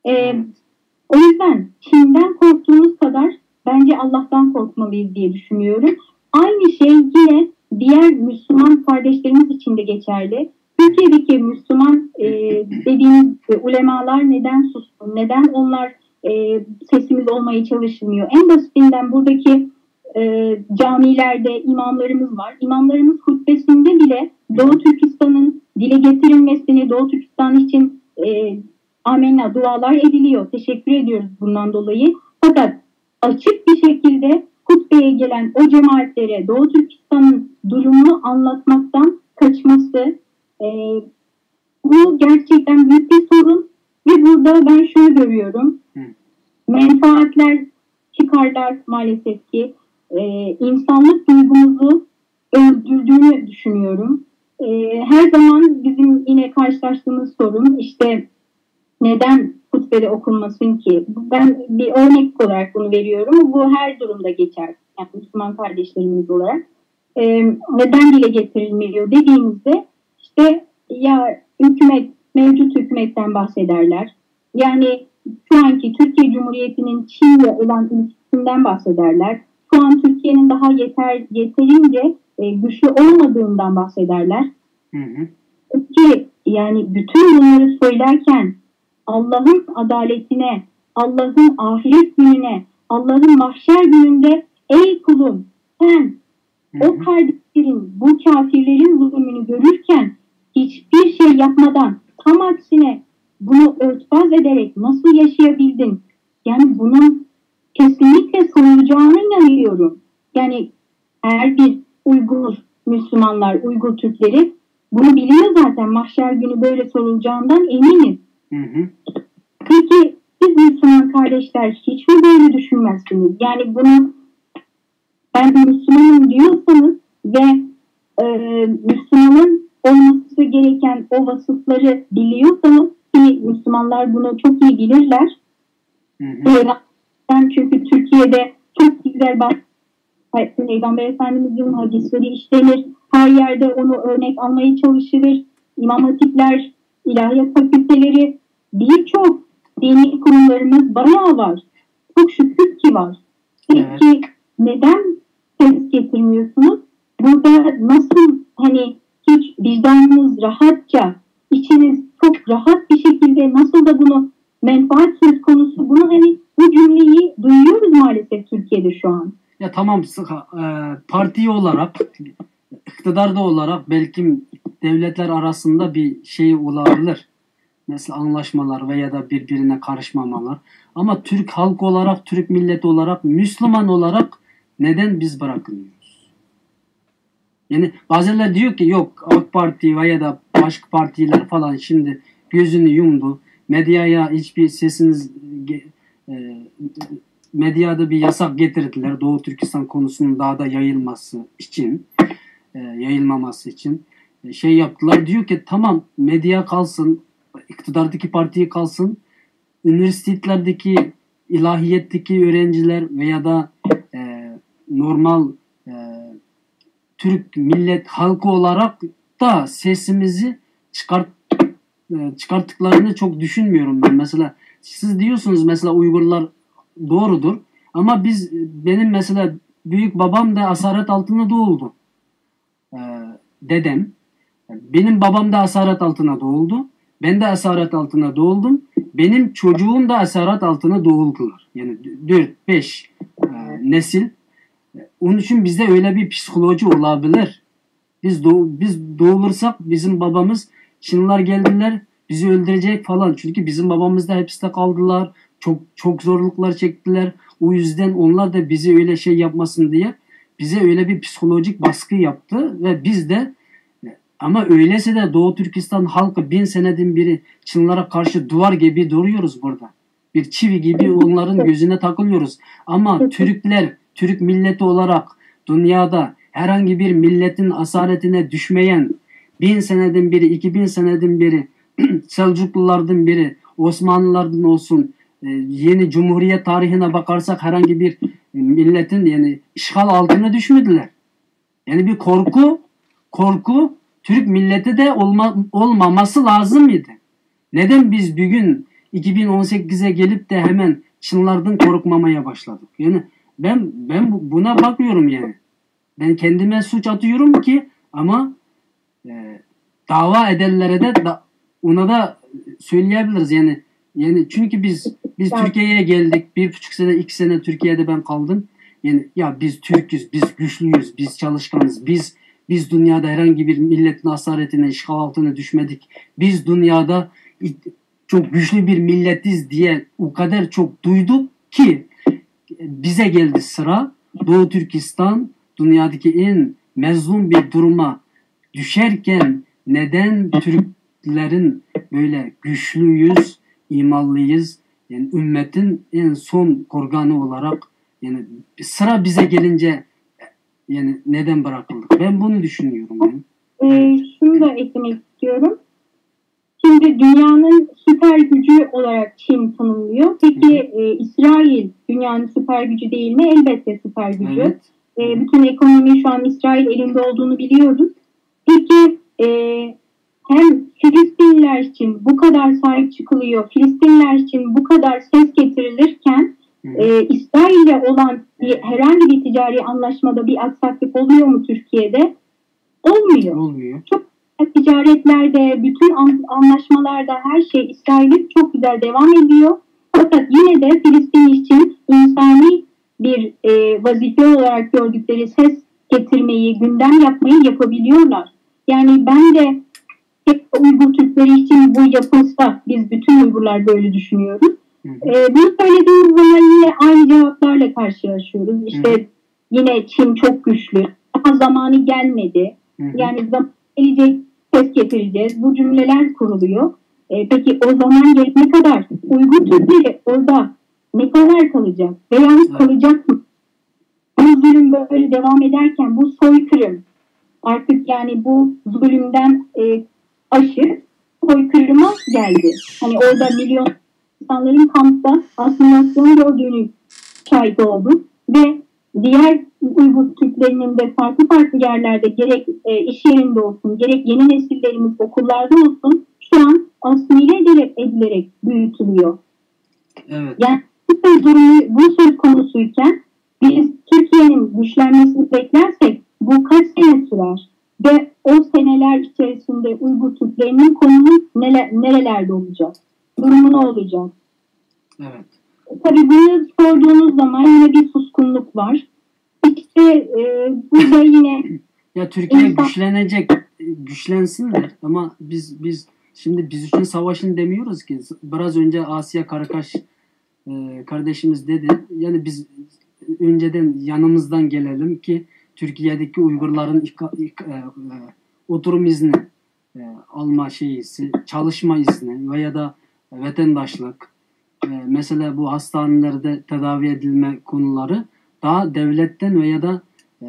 E, o yüzden Çin'den korktuğumuz kadar bence Allah'tan korkmalıyız diye düşünüyorum. Aynı şey yine diğer Müslüman kardeşlerimiz için de geçerli. Türkiye'deki Müslüman e, dediğimiz ulemalar neden susun, neden onlar e, sesimiz olmaya çalışmıyor? En basitinden buradaki e, camilerde imamlarımız var. İmamlarımız hutbesinde bile Doğu Türkistan'ın dile getirilmesini, Doğu Türkistan için e, amenna dualar ediliyor. Teşekkür ediyoruz bundan dolayı. Fakat açık bir şekilde hutbeye gelen o cemaatlere Doğu Türkistan'ın durumunu anlatmaktan kaçması e, bu gerçekten büyük bir sorun ve burada ben şunu görüyorum. Menfaatler, çıkarlar maalesef ki e, insanlık duygumuzu öldürdüğünü düşünüyorum. E, her zaman bizim yine karşılaştığımız sorun işte neden hutbede okunmasın ki? Ben bir örnek olarak bunu veriyorum. Bu her durumda geçer. Yani Müslüman kardeşlerimiz olarak. E, neden dile getirilmiyor dediğimizde işte ya hükümet, mevcut hükümetten bahsederler. Yani şu anki Türkiye Cumhuriyeti'nin Çin'le olan ilişkisinden bahsederler. Şu an Türkiye'nin daha yeter yeterince e, güçlü olmadığından bahsederler. Hı hı. Ki yani bütün bunları söylerken Allah'ın adaletine, Allah'ın ahiret gününe, Allah'ın mahşer gününde ey kulum sen o kardeşlerin, bu kafirlerin zulmünü görürken hiçbir şey yapmadan tam aksine bunu örtbas ederek nasıl yaşayabildin? Yani bunun kesinlikle sorulacağına inanıyorum. Yani eğer bir Uygur Müslümanlar, Uygur Türkleri bunu biliyor zaten. Mahşer günü böyle sorulacağından eminim. Hı hı. Peki siz Müslüman kardeşler hiç mi böyle düşünmezsiniz? Yani bunu ben Müslümanım diyorsanız ve e, Müslümanın olması gereken o vasıfları biliyorsanız ki Müslümanlar bunu çok iyi bilirler. Hı hı. Peygamber, çünkü Türkiye'de çok güzel bak Peygamber Efendimiz'in hadisleri işlenir. Her yerde onu örnek almaya çalışılır. İmam Hatipler, ilahiyat fakülteleri, birçok dini kurumlarımız bayağı var. Çok şükür ki var. Peki Evet. neden ses getirmiyorsunuz? Burada nasıl hani hiç vicdanınız rahatça, içiniz çok rahat bir şekilde nasıl da bunu menfaat söz konusu bunu hani bu cümleyi duyuyoruz maalesef Türkiye'de şu an. Ya tamam, sıkı, e, parti olarak, iktidarda olarak belki devletler arasında bir şey olabilir. Mesela anlaşmalar veya da birbirine karışmamalar. Ama Türk halkı olarak, Türk milleti olarak, Müslüman olarak neden biz bırakılıyoruz? Yani bazenler diyor ki yok, AK Parti veya da başka partiler falan şimdi gözünü yumdu. Medyaya hiçbir sesiniz ge- e, medyada bir yasak getirdiler Doğu Türkistan konusunun daha da yayılması için, e, yayılmaması için. E, şey yaptılar, diyor ki tamam, medya kalsın, iktidardaki partiye kalsın, üniversitelerdeki, ilahiyetteki öğrenciler veya da e, normal e, Türk millet halkı olarak da sesimizi çıkart e, çıkarttıklarını çok düşünmüyorum ben. Mesela siz diyorsunuz mesela Uygurlar doğrudur. Ama biz, benim mesela büyük babam da asaret altında doğuldu. E, dedem. Benim babam da asaret altına doğuldu. Ben de asaret altına doğuldum. Benim çocuğum da asaret altına doğuldular. Yani dört, beş e, nesil. Onun için bizde öyle bir psikoloji olabilir. Biz doğ- biz doğulursak bizim babamız Çinliler geldiler, bizi öldürecek falan. Çünkü bizim babamız da hapiste kaldılar. Çok çok zorluklar çektiler. O yüzden onlar da bizi öyle şey yapmasın diye bize öyle bir psikolojik baskı yaptı ve biz de ama öyleyse de Doğu Türkistan halkı bin seneden beri Çinlilere karşı duvar gibi duruyoruz burada. Bir çivi gibi onların gözüne takılıyoruz. Ama Türkler, Türk milleti olarak dünyada herhangi bir milletin asaretine düşmeyen bin seneden beri, iki bin seneden beri Selçuklulardan beri, Osmanlılardan olsun, e, yeni cumhuriyet tarihine bakarsak herhangi bir milletin yani işgal altına düşmediler. Yani bir korku, korku Türk milleti de olma, olmaması lazım idi. Neden biz bugün iki bin on sekize gelip de hemen Çınlardan korkmamaya başladık? Yani ben ben bu- buna bakıyorum yani. Ben kendime suç atıyorum ki ama e, dava edenlere de da, ona da söyleyebiliriz yani. Yani çünkü biz biz Yani- Türkiye'ye geldik, bir buçuk sene, iki sene Türkiye'de ben kaldım. Yani ya biz Türk'üz, biz güçlüyüz, biz çalışkanız, biz biz dünyada herhangi bir milletin asaretine, işgal altına düşmedik. Biz dünyada çok güçlü bir milletiz diye o kadar çok duyduk ki bize geldi sıra. Doğu Türkistan dünyadaki en mezlum bir duruma düşerken neden Türklerin böyle güçlüyüz, imanlıyız, yani ümmetin en son korganı olarak yani sıra bize gelince yani neden bırakıldık? Ben bunu düşünüyorum yani. Ee, şunu da eklemek istiyorum. Şimdi dünyanın süper gücü olarak Çin tanımlıyor. Peki e, İsrail dünyanın süper gücü değil mi? Elbette süper gücü. Evet. E, bütün ekonomi şu an İsrail elinde olduğunu biliyoruz. Peki e, hem Filistinliler için bu kadar sahip çıkılıyor, Filistinliler için bu kadar ses getirilirken Hı. e, İsrail'le olan bir, herhangi bir ticari anlaşmada bir aksaklık oluyor mu Türkiye'de? Olmuyor. Olmuyor. Ticaretlerde, bütün an- anlaşmalarda her şey İsrail'in çok güzel devam ediyor. Fakat yine de Filistin için insani bir e, vazife olarak gördükleri ses getirmeyi, gündem yapmayı yapabiliyorlar. Yani ben de hep Uygur Türkleri için bu yapılsa biz bütün Uygurlar böyle düşünüyoruz. Hı hı. E, bunu söylediğimiz zaman yine aynı cevaplarla karşılaşıyoruz. İşte Hı hı. yine Çin çok güçlü. daha zamanı gelmedi. Yani zaman gelecek, ses getireceğiz. Bu cümleler kuruluyor. E, peki o zaman gelene kadar Uygur Türkleri orada ne kadar kalacak? Veya kalacak mı? Bu zulüm böyle devam ederken bu soykırım artık yani bu zulümden e, aşıp soykırıma geldi. Hani orada milyon insanların kampta asimilasyon gördüğünü şahit olduk ve diğer Uygur Türklerinin de farklı farklı yerlerde gerek e, iş yerinde olsun, gerek yeni nesillerimiz okullarda olsun şu an asimile ederek, edilerek büyütülüyor. Evet. Yani bu söz durumu, bu söz konusuyken biz Türkiye'nin güçlenmesini beklersek bu kaç sene sürer? Ve o seneler içerisinde Uygur Türklerinin konumu nele, nerelerde olacak? Durumu ne olacak? Evet. Tabii bunu sorduğunuz zaman yine bir suskunluk var. İşte e, burada yine Ya Türkiye güçlenecek, güçlensin de ama biz biz şimdi biz için savaşın demiyoruz ki. Biraz önce Asya Karakaş e, kardeşimiz dedi. Yani biz önceden yanımızdan gelelim ki Türkiye'deki Uygurların ika- ika- e, e, oturum izni e, alma şeysi, çalışma izni veya da vatandaşlık, e, mesela bu hastanelerde tedavi edilme konuları daha devletten veya da e,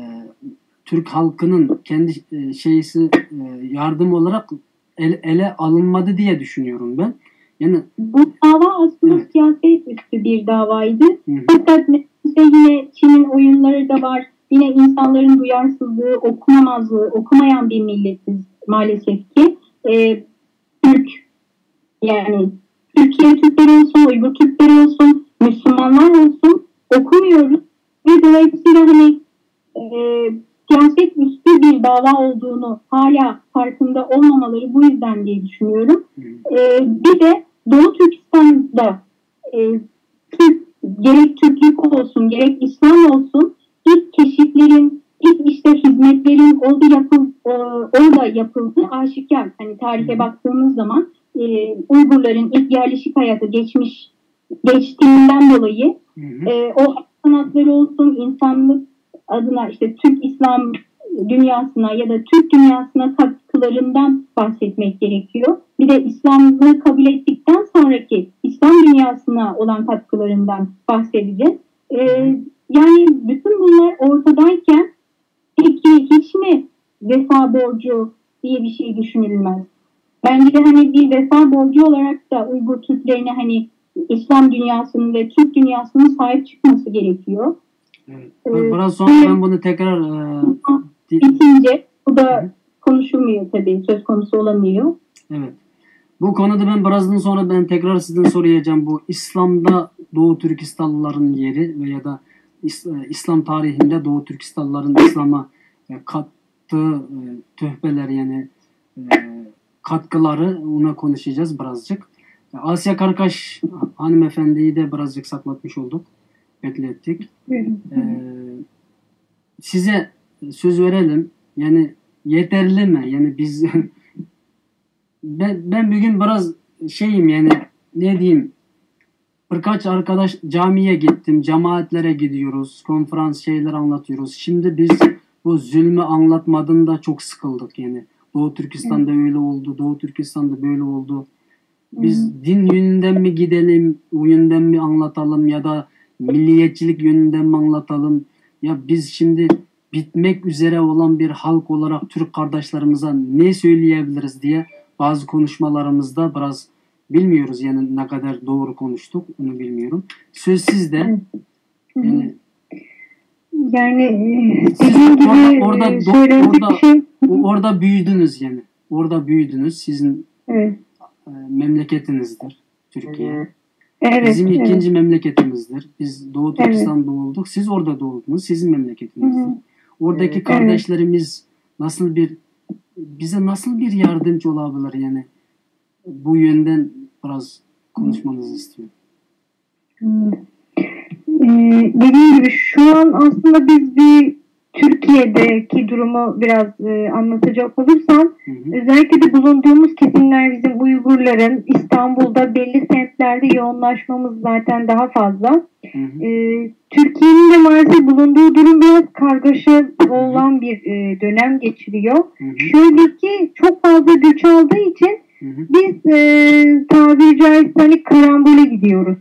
Türk halkının kendi e, şeysi e, yardım olarak el, ele alınmadı diye düşünüyorum ben. Yani Bu dava aslında siyaset üstü bir davaydı. Hı hı. Fakat nedense yine Çin'in oyunları da var. Yine insanların duyarsızlığı, okumamazlığı, okumayan bir milletiz maalesef ki. Ee, Türk, yani Türkiye Türkleri olsun, Uygur Türkleri olsun, Müslümanlar olsun okumuyoruz. Ve dolayısıyla hani e, siyaset üstü bir dava olduğunu hala farkında olmamaları bu yüzden diye düşünüyorum. Hı. E, bir de Doğu Türkistan'da e, Türk, gerek Türklük olsun, gerek İslam olsun ilk keşiflerin, ilk işte hizmetlerin orada, yapıl, e, orada yapıldığı aşikar. Hani tarihe Hı. baktığımız zaman e, Uygurların ilk yerleşik hayatı geçmiş geçtiğinden dolayı Hı hı. e, o sanatları olsun, insanlık adına işte Türk İslam dünyasına ya da Türk dünyasına katkılarından bahsetmek gerekiyor. Bir de İslam'ı kabul ettikten sonraki İslam dünyasına olan katkılarından bahsedeceğiz. E, yani bütün bunlar ortadayken peki hiç mi vefa borcu diye bir şey düşünülmez? Bence de hani bir vefa borcu olarak da Uygur Türklerine hani İslam dünyasının ve Türk dünyasının sahip çıkması gerekiyor. Evet. Bir- Biraz sonra ben bunu tekrar e, di- Bitince bu da konuşulmuyor tabii, söz konusu olamıyor. Evet. Bu konuda ben birazdan sonra ben tekrar sizden soracağım. Bu İslam'da Doğu Türkistanlıların yeri veya da İs- e, İslam tarihinde Doğu Türkistanlıların İslam'a e, kattığı e, töhfeler yani e, katkıları ona konuşacağız birazcık. Asya Karkaş hanımefendiyi de birazcık saklatmış olduk. Beklettik. E, size söz verelim. Yani yeterli mi? Yani biz ben, ben bugün biraz şeyim yani ne diyeyim birkaç arkadaş camiye gittim, cemaatlere gidiyoruz, konferans şeyler anlatıyoruz. Şimdi biz bu zulmü anlatmadan da çok sıkıldık yani. Doğu Türkistan'da öyle oldu, Doğu Türkistan'da böyle oldu. Biz din yönünden mi gidelim, o yönden mi anlatalım ya da milliyetçilik yönünden mi anlatalım? Ya biz şimdi bitmek üzere olan bir halk olarak Türk kardeşlerimize ne söyleyebiliriz diye bazı konuşmalarımızda biraz bilmiyoruz yani ne kadar doğru konuştuk onu bilmiyorum. Söz sizde. Yani Yani e, siz dediğim gibi orada orada e, do- söylenecek orada bir şey. o- orada büyüdünüz yani. Orada büyüdünüz. Sizin Evet. e, memleketinizdir Türkiye. Evet. Bizim Evet. ikinci memleketimizdir. Biz Doğu Türkistan doğulduk. Siz orada doğdunuz. Sizin memleketinizdir. Hı hı. Oradaki Evet. kardeşlerimiz nasıl bir bize nasıl bir yardımcı olabilir yani? Bu yönden biraz konuşmanızı istiyorum. Hmm. Ee, dediğim gibi şu an aslında biz bir Türkiye'deki durumu biraz e, anlatacak olursam, Hı hı. özellikle de bulunduğumuz kesimler bizim Uygurların İstanbul'da belli semtlerde yoğunlaşmamız zaten daha fazla. Hı hı. E, Türkiye'nin de maalesef bulunduğu durum biraz kargaşa olan bir e, dönem geçiriyor. Hı hı. Şöyle ki çok fazla göç aldığı için Hı hı. biz e, tabiri caizse hani karambole gidiyoruz.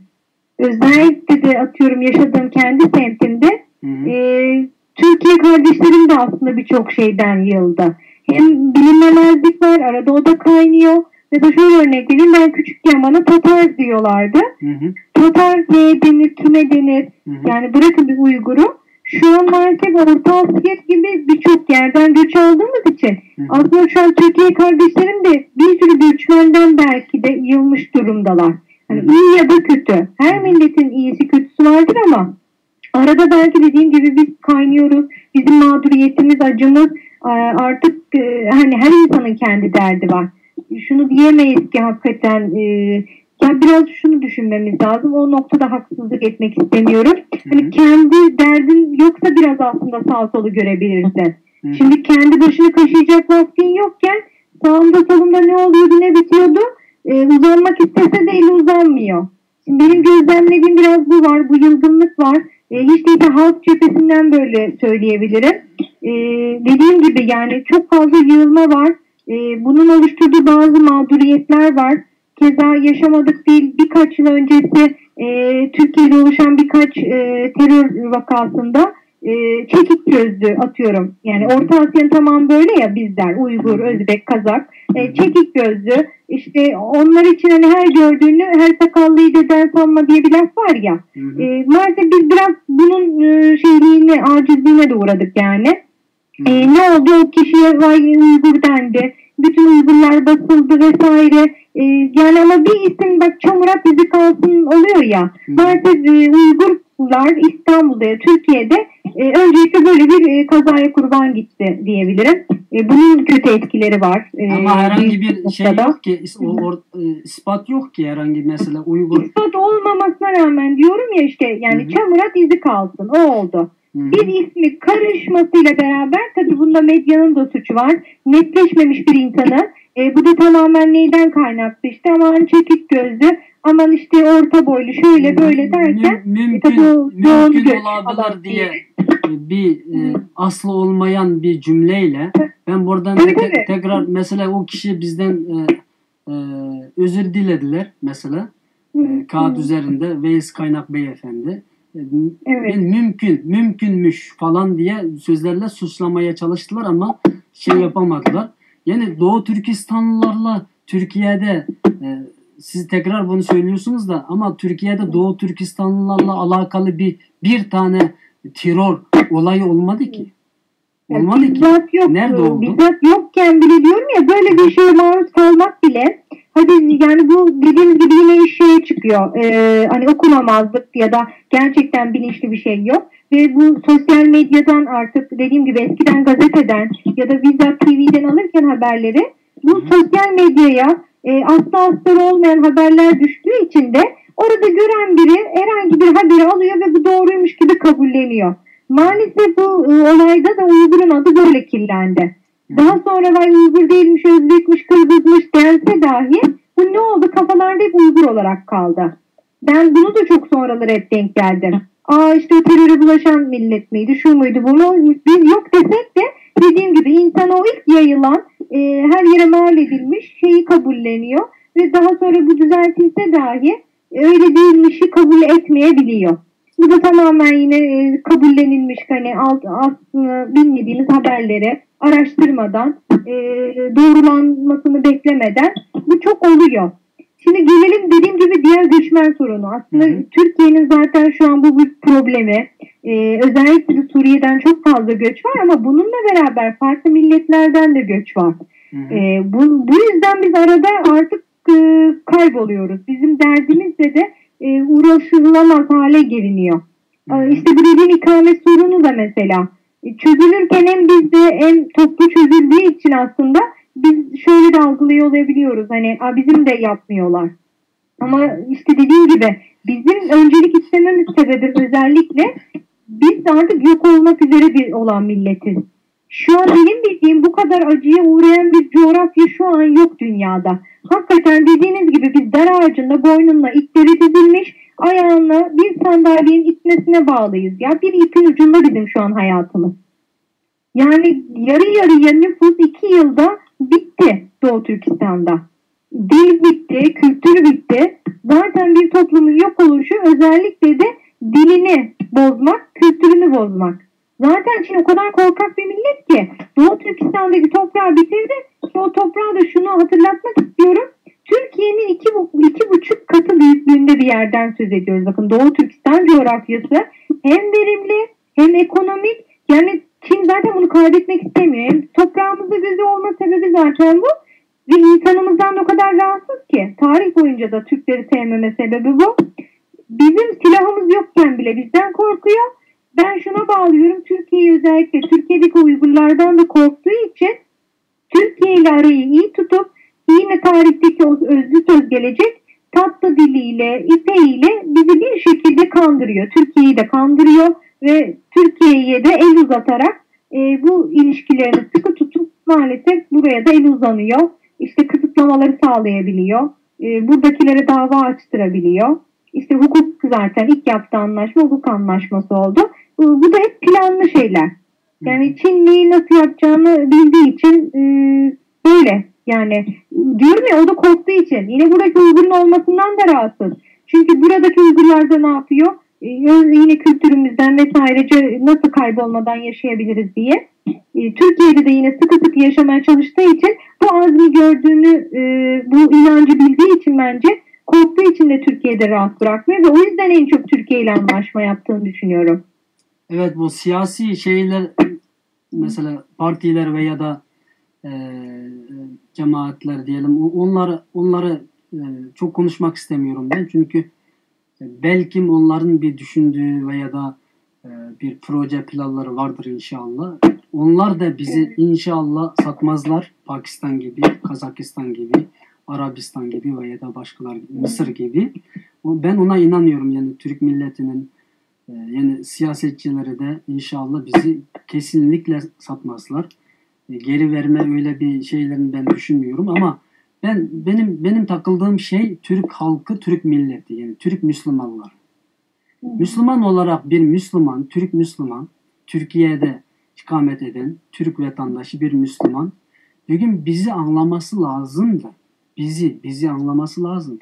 Özellikle de atıyorum yaşadığım kendi semtimde Hı hı. e, Türkiye kardeşlerim de aslında birçok şeyden yıldı. Hem bilinmemezlik var, arada o da kaynıyor. Mesela şöyle örnek vereyim, ben küçükken bana Tatar diyorlardı. Hı hı. Tatar neye denir, kime denir? Hı hı. Yani bırakın bir Uygur'u. Şu an maalesef Orta Asya gibi birçok yerden göç aldığımız için Hı hı. aslında şu an Türkiye kardeşlerim de bir sürü göçmenden belki de yılmış durumdalar. Hani Hı hı. iyi ya da kötü. Her Hı hı. milletin iyisi kötüsü vardır ama arada belki dediğim gibi biz kaynıyoruz. Bizim mağduriyetimiz, acımız e, artık e, hani her insanın kendi derdi var. Şunu diyemeyiz ki hakikaten e, ya biraz şunu düşünmemiz lazım. O noktada haksızlık etmek istemiyorum. Hı Hani hı. kendi derdin yoksa biraz aslında sağ solu görebilirsin. Hı hı. Şimdi kendi başını kaşıyacak vaktin yokken sağımda solumda ne oluyordu ne bitiyordu e, uzanmak istese de eli uzanmıyor. Şimdi benim gözlemlediğim biraz bu var, bu yılgınlık var. E, hiç değilse halk cephesinden böyle söyleyebilirim. E, dediğim gibi yani çok fazla yığılma var. E, bunun oluşturduğu bazı mağduriyetler var. Keza yaşamadık değil, birkaç yıl öncesi e, Türkiye'de oluşan birkaç e, terör vakasında e, çekik gözlü atıyorum. Yani Orta Asya'nın tamamı böyle ya bizler, Uygur, Özbek, Kazak. E, çekik gözlü, işte onlar için hani her gördüğünü her sakallıyı deden sanma diye bir laf var ya. Hı hı. E, maalesef biz biraz bunun e, şeyliğine, acizliğine de uğradık yani. Hı hı. E, ne oldu? O kişiye vay Uygur dendi. Bütün Uygurlar basıldı vesaire. E, yani ama bir isim bak Çamurat izi kalsın oluyor ya. Hı hı. Maalesef e, Uygurlar İstanbul'da ya Türkiye'de e, öncelikle böyle bir e, kazaya kurban gitti diyebilirim. E, bunun kötü etkileri var. E, Ama herhangi büyük bir şey noktada. Yok ki, is- o, or- e, ispat yok ki herhangi bir mesele Uygur. İspat olmamasına rağmen diyorum ya işte yani Hı hı. Çamurat izi kalsın. O oldu. Hı hı. Bir ismi karışmasıyla beraber tabii bunda medyanın da suçu var. Netleşmemiş bir insanı. E, bu da tamamen neyden kaynaklı işte aman çekik gözlü, aman işte orta boylu şöyle böyle derken Müm- e, tabii o mümkün yoğun mümkün göç olabilir alan diye bir- e, bir e, Hı. aslı olmayan bir cümleyle ben buradan Tabii, te- tabii. tekrar mesela o kişi bizden e, e, özür dilediler mesela. Hı, E, kağıt hı. üzerinde Veys Kaynak Beyefendi. E, m- Evet. Ben mümkün, mümkünmüş falan diye sözlerle suçlamaya çalıştılar ama şey yapamadılar. Yani Doğu Türkistanlılarla Türkiye'de e, siz tekrar bunu söylüyorsunuz da ama Türkiye'de Doğu Türkistanlılarla alakalı bir bir tane terör olayı olmadı ki. Ya Olmadı ki. bizzat yok, Nerede e, oldu? Bizzat yokken bile diyorum ya böyle bir şeye maruz kalmak bile hadi yani bu dediğimiz gibi yine iş şeye çıkıyor. E, hani okunamazlık ya da gerçekten bilinçli bir şey yok. Ve bu sosyal medyadan artık dediğim gibi eskiden gazeteden ya da bizzat T V'den alırken haberleri bu Hı. Sosyal medyaya e, aslı astarı olmayan haberler düştüğü için de orada gören biri herhangi bir haberi alıyor ve bu doğruymuş gibi kabulleniyor. Maalesef bu e, olayda da Uygur'un adı böyle kirlendi. Hı. Daha sonra vay Uygur değilmiş, Özbekmiş, Kırgızmış dense dahi bu ne oldu? Kafalarda hep Uygur olarak kaldı. Ben bunu da çok sonraları hep denk geldim. Aa işte o teröre bulaşan millet miydi, şu muydu, bu mu? Biz yok desek de dediğim gibi insan o ilk yayılan, e, her yere mal edilmiş şeyi kabulleniyor. Ve daha sonra bu düzeltilse dahi e, öyle değilmişi kabul etmeyebiliyor. Bu da tamamen yine e, kabullenilmiş hani alt, aslında bilmediğimiz haberleri araştırmadan e, doğrulanmasını beklemeden bu çok oluyor. Şimdi gelelim dediğim gibi diğer göçmen sorunu. Aslında Hı hı. Türkiye'nin zaten şu an bu bir problemi. E, özellikle de Suriye'den çok fazla göç var ama bununla beraber farklı milletlerden de göç var. Hı hı. E, bu, bu yüzden biz arada artık e, kayboluyoruz. Bizim derdimizle de e, uğraşılamaz hale geliniyor. Hı hı. E, İşte bu dediğim ikamet sorunu da mesela e, çözülürken hem bizde hem toplu çözüldüğü için aslında biz şöyle de algılıyor olabiliyoruz. Hani "Aa, bizim de yapmıyorlar." Ama işte dediğim gibi bizim öncelik istememiz sebebi özellikle biz artık yok olmak üzere bir olan milletiz. Şu an benim bildiğim bu kadar acıya uğrayan bir coğrafya şu an yok dünyada. Hakikaten dediğiniz gibi biz dar ağacında boynunla ipleri dizilmiş, ayağına bir sandalyenin itmesine bağlıyız. Ya bir ipin ucunda bizim şu an hayatımız. Yani yarı yarıya nüfus iki yılda bitti Doğu Türkistan'da. Dil bitti, kültür bitti. Zaten bir toplumun yok oluşu özellikle de dilini bozmak, kültürünü bozmak. Zaten Çin o kadar korkak bir millet ki Doğu Türkistan'daki toprağı bitirdi. İşte o toprağa da şunu hatırlatmak istiyorum. Türkiye'nin iki, bu- iki buçuk katı büyüklüğünde bir yerden söz ediyoruz. Bakın Doğu Türkistan coğrafyası hem verimli hem ekonomik. Yani Çin zaten bunu kaybetmek istemiyor. Hem toprağımızda gözü olma sebebi zaten bu. Ve insanımızdan o kadar rahatsız ki. Tarih boyunca da Türkleri sevmeme sebebi bu. Bizim silahımız yokken bile bizden korkuyor. Ben şuna bağlıyorum. Türkiye'yi özellikle Türkiye'deki Uygurlardan da korktuğu için Türkiye ile arayı iyi tutup yine tarihteki o özlü söz gelecek. Tatlı diliyle, ipeğiyle bizi bir şekilde kandırıyor. Türkiye'yi de kandırıyor ve Türkiye'ye de el uzatarak e, bu ilişkilerini sıkı tutup maalesef buraya da el uzanıyor. İşte kısıtlamaları sağlayabiliyor. E, buradakilere dava açtırabiliyor. İşte hukuk zaten ilk yaptığı anlaşma hukuk anlaşması oldu. Bu, bu da hep planlı şeyler. Yani Çin neyi nasıl yapacağını bildiği için e, böyle. Yani diyorum ya o da korktuğu için. Yine buradaki Uygur'un olmasından da rahatsız. Çünkü buradaki Uygurlar da ne yapıyor? E, yine kültürümüzden vesairece nasıl kaybolmadan yaşayabiliriz diye. E, Türkiye'de de yine sıkı sıkı yaşamaya çalıştığı için bu azmi gördüğünü, e, bu inancı bildiği için bence korktuğu için de Türkiye'de rahat bırakmıyor ve o yüzden en çok Türkiye ile anlaşma yaptığını düşünüyorum. Evet, bu siyasi şeyler, mesela partiler veya da e, cemaatler diyelim, o- onları onları e, çok konuşmak istemiyorum ben, çünkü belki onların bir düşündüğü veya da e, bir proje planları vardır inşallah. Onlar da bizi inşallah satmazlar, Pakistan gibi, Kazakistan gibi, Arabistan gibi veya da başkalar gibi, Mısır gibi. O- Ben ona inanıyorum, yani Türk milletinin e, yani siyasetçileri de inşallah bizi kesinlikle satmazlar. E, geri verme öyle bir şeylerini ben düşünmüyorum ama ben benim benim takıldığım şey Türk halkı, Türk milleti, yani Türk Müslümanlar. Müslüman olarak bir Müslüman, Türk Müslüman, Türkiye'de ikamet eden Türk vatandaşı bir Müslüman bugün bizi anlaması lazım da bizi bizi anlaması lazım.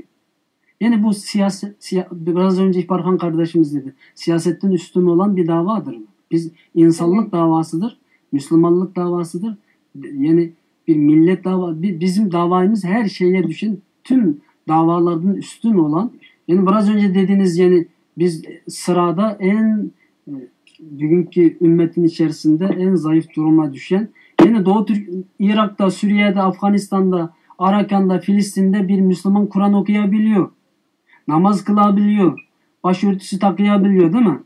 Yani bu siyaset, siya- biraz önce İhbarhan kardeşimiz dedi. Siyasetten üstün olan bir davadır. Biz insanlık davasıdır, Müslümanlık davasıdır. Yani bir millet dava, bi- bizim davamız her şeye düşen, tüm davalardan üstün olan. Yani biraz önce dediğiniz, yani biz sırada en e, bugünkü ümmetin içerisinde en zayıf duruma düşen, yani Doğu Türk, Irak'ta, Suriye'de, Afganistan'da, Arakan'da, Filistin'de bir Müslüman Kur'an okuyabiliyor. Namaz kılabiliyor. Başörtüsü takıyabiliyor, değil mi?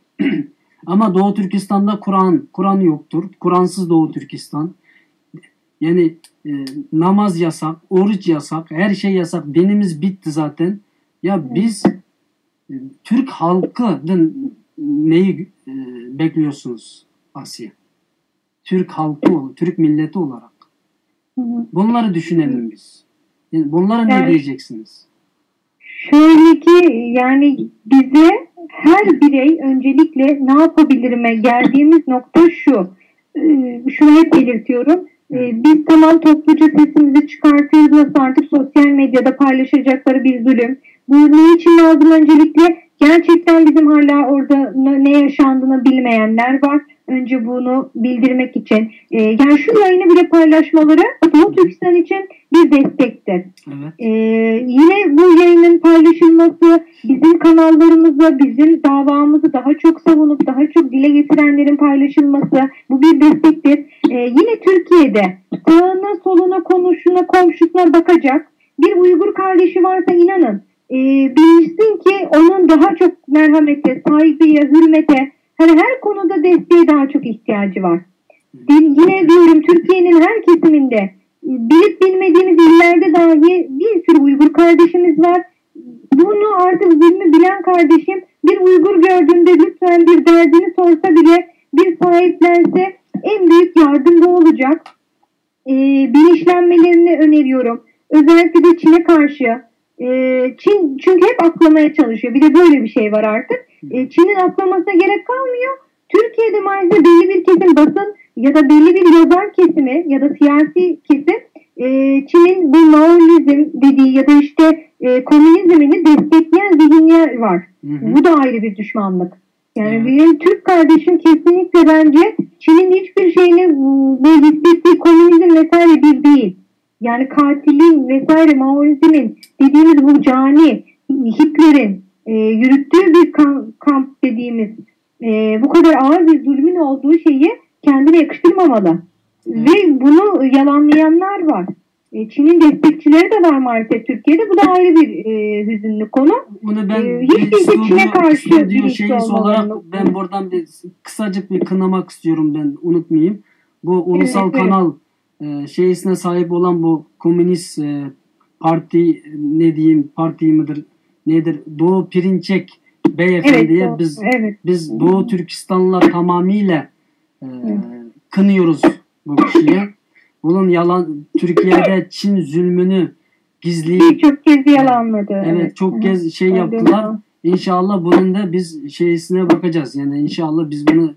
Ama Doğu Türkistan'da Kur'an, Kur'an yoktur. Kur'ansız Doğu Türkistan. Yani e, namaz yasak, oruç yasak, her şey yasak. Dinimiz bitti zaten. Ya biz e, Türk halkından neyi e, bekliyorsunuz Asiye? Türk halkı, ol- Türk milleti olarak. Bunları düşünelim biz. Yani bunlara ne Yani- diyeceksiniz? Şöyle ki yani bize her birey öncelikle ne yapabilirime geldiğimiz nokta şu. Ee, Şunu hep belirtiyorum. Ee, Biz tamam topluca sesimizi çıkartıyoruz. Nasıl artık sosyal medyada paylaşacakları bir zulüm. Bu ne için lazım öncelikle? Gerçekten bizim hala orada ne ne yaşandığını bilmeyenler var. Önce bunu bildirmek için. Ee, yani şu yayını bile paylaşmaları Doğu Türkistan için bir destektir. Evet. Ee, Yine bu yayının paylaşılması bizim kanallarımızda bizim davamızı daha çok savunup daha çok dile getirenlerin paylaşılması bu bir destektir. Ee, yine Türkiye'de sağına soluna konuşuna komşusuna bakacak bir Uygur kardeşi varsa inanın e, bilsin ki onun daha çok merhamete, saygıya, hürmete her her konuda desteğe daha çok ihtiyacı var. Yine diyorum Türkiye'nin her kesiminde bilip bilmediğimiz illerde dahi bir sürü Uygur kardeşimiz var. Bunu artık zulmü bilen kardeşim bir Bir Uygur gördüğünde lütfen bir derdini sorsa bile, bir sahiplense, en büyük yardım bu olacak. E, bilinçlenmelerini öneriyorum. Özellikle de Çin'e karşı. E, Çin çünkü hep aklamaya çalışıyor. Bir de böyle bir şey var artık. E, Çin'in aklamasına gerek kalmıyor. Türkiye'de maalesef belli bir kesim basın ya da belli bir yazar kesimi ya da siyasi kesim e, Çin'in bu Maoizm dediği ya da işte e, komünizmini destekleyen zihinler var. Hı hı. Bu da ayrı bir düşmanlık. Yani Evet. Benim Türk kardeşim kesinlikle bence Çin'in hiçbir şeyini bu hissettiği komünizm vesaire bir değil. Yani katilin vesaire Maoizmin dediğimiz bu cani Hitler'in e, yürüttüğü bir kan- kamp dediğimiz e, bu kadar ağır bir zulmün olduğu şeyi kendine yakıştırmamalı. Evet. Ve bunu yalanlayanlar var. E, Çin'in destekçileri de var maalesef Türkiye'de. Bu da ayrı bir e, hüzünlü konu. Bunu ben Ee, hiç bir değilse stüdyo, Çin'e karşı stüdyo bilinçli şeysi olmalarını olarak ben buradan bir kısacık bir kınamak istiyorum, ben unutmayayım. Bu ulusal Evet, evet. kanal e, şeysine sahip olan bu komünist e, parti, ne diyeyim, parti midir nedir, Doğu Perinçek beyefendiye Evet, doğru. biz Evet. biz Doğu Türkistanlılar tamamıyla e, kınıyoruz bu kişiyi. Bunun yalan, Türkiye'de Çin zulmünü gizleyip Birçok kez yalanladı. Evet, çok Hı hı. kez şey Öyle yaptılar. mi? İnşallah bunun da biz şeysine bakacağız. Yani inşallah biz bunu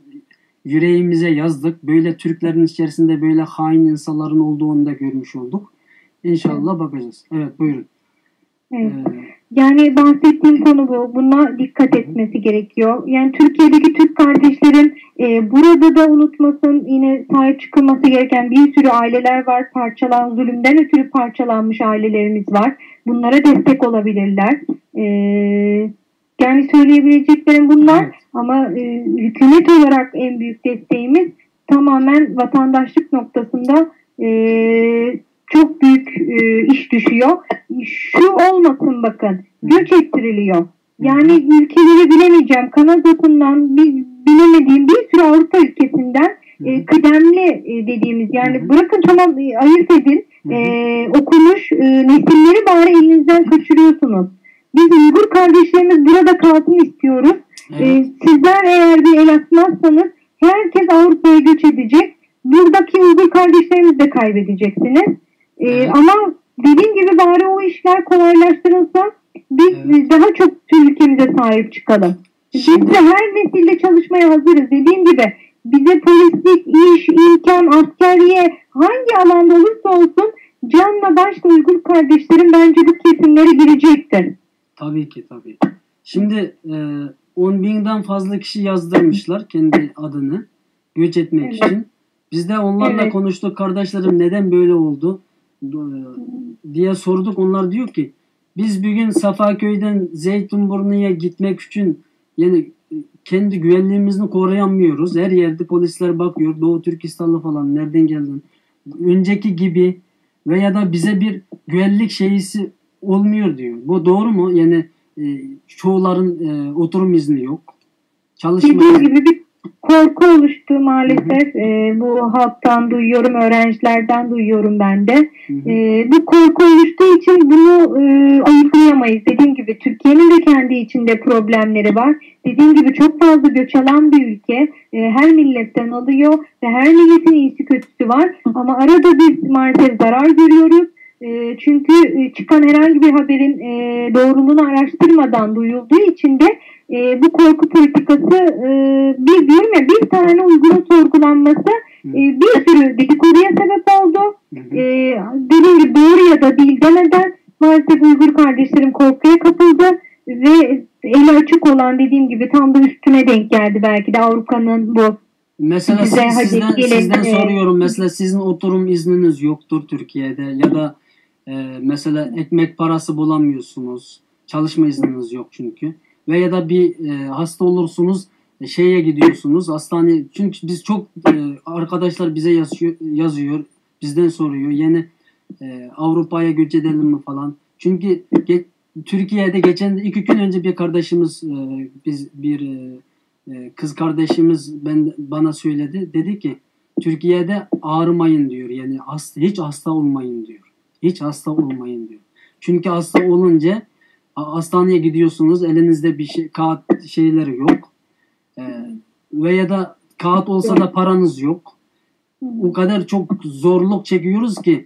yüreğimize yazdık. Böyle Türklerin içerisinde böyle hain insanların olduğunu da görmüş olduk. İnşallah bakacağız. Evet, buyurun. Evet. Ee, Yani bahsettiğim konu bu. Buna dikkat etmesi gerekiyor. Yani Türkiye'deki Türk kardeşlerim e, burada da unutmasın, yine sahip çıkılması gereken bir sürü aileler var. Parçalan, zulümden ötürü parçalanmış ailelerimiz var. Bunlara destek olabilirler. E, yani söyleyebileceklerim bunlar. Evet. Ama e, hükümet olarak en büyük desteğimiz tamamen vatandaşlık noktasında e, çok büyük e, iş düşüyor. Şu olmasın bakın, göç ettiriliyor. Yani ülkeleri bilemeyeceğim. Kanada'sından bir, bilemediğim bir sürü Avrupa ülkesinden e, kıdemli e, dediğimiz yani Hı hı. Bırakın tamam e, ayırt edin. Hı hı. E, okumuş e, nesilleri bari elinizden kaçırıyorsunuz. Biz Uygur kardeşlerimiz burada kalsın istiyoruz. Evet. E, sizler eğer bir el atmazsanız herkes Avrupa'ya göç edecek. Buradaki Uygur kardeşlerimizi de kaybedeceksiniz. E, Evet. Ama dediğim gibi bari o işler kolaylaştırılsa biz Evet. daha çok ülkemize sahip çıkalım. Biz Şimdi- de her nesilde çalışmaya hazırız. Dediğim gibi bize polislik, iş, imkan, askerliğe hangi alanda olursa olsun canla başla Uygur kardeşlerim bence bu kesimlere girecektir. Tabii ki, tabii. Şimdi e, on binden fazla kişi yazdırmışlar kendi adını göç etmek Evet. için. Biz de onlarla Evet. konuştuk, kardeşlerim neden böyle oldu e, diye sorduk. Onlar diyor ki biz bugün Safaköy'den Zeytinburnu'ya gitmek için yani e, kendi güvenliğimizi koruyamıyoruz. Her yerde polisler bakıyor. Doğu Türkistanlı falan nereden geldin? Önceki gibi veya da bize bir güvenlik şeysi olmuyor diyor. Bu doğru mu? Yani e, çoğuların e, oturum izni yok. Çalışma Dediğim gibi bir korku oluştu maalesef. Ee, bu halktan duyuyorum, öğrencilerden duyuyorum ben de. Hı hı. Ee, bu korku oluştuğu için bunu e, ayıplayamayız. Dediğim gibi Türkiye'nin de kendi içinde problemleri var. Dediğim gibi çok fazla göç alan bir ülke. Ee, her milletten alıyor ve her milletin iyisi kötüsü var. Ama arada biz maalesef zarar görüyoruz. E, çünkü e, çıkan herhangi bir haberin e, doğruluğunu araştırmadan duyulduğu için de e, bu korku politikası e, bir diyorum ya bir tane Uygur'un sorgulanması e, bir sürü dedikoduya sebep oldu. Hı hı. E, Dediğim gibi doğru ya da değil demeden maalesef Uygur kardeşlerim korkuya kapıldı ve eli açık olan dediğim gibi tam da üstüne denk geldi belki de Avrupa'nın bu Mesela Bize siz, hadi sizden, gelin, sizden e, soruyorum. Mesela sizin oturum izniniz yoktur Türkiye'de ya da e, mesela ekmek parası bulamıyorsunuz. Çalışma izniniz yok çünkü. Veya da bir e, hasta olursunuz, e, şeye gidiyorsunuz, hastaneye. Çünkü biz çok e, arkadaşlar bize yazıyor, yazıyor, bizden soruyor. Yeni e, Avrupa'ya göç edelim mi falan. Çünkü ge- Türkiye'de geçen iki gün önce bir kardeşimiz, e, biz bir e, e, kız kardeşimiz ben bana söyledi. Dedi ki Türkiye'de ağrımayın diyor. Yani hasta, hiç hasta olmayın diyor. Hiç hasta olmayın diyor. Çünkü hasta olunca A- Hastaneye gidiyorsunuz, elinizde bir şey, kağıt şeyleri yok. E, veya da kağıt olsa da paranız yok. O kadar çok zorluk çekiyoruz ki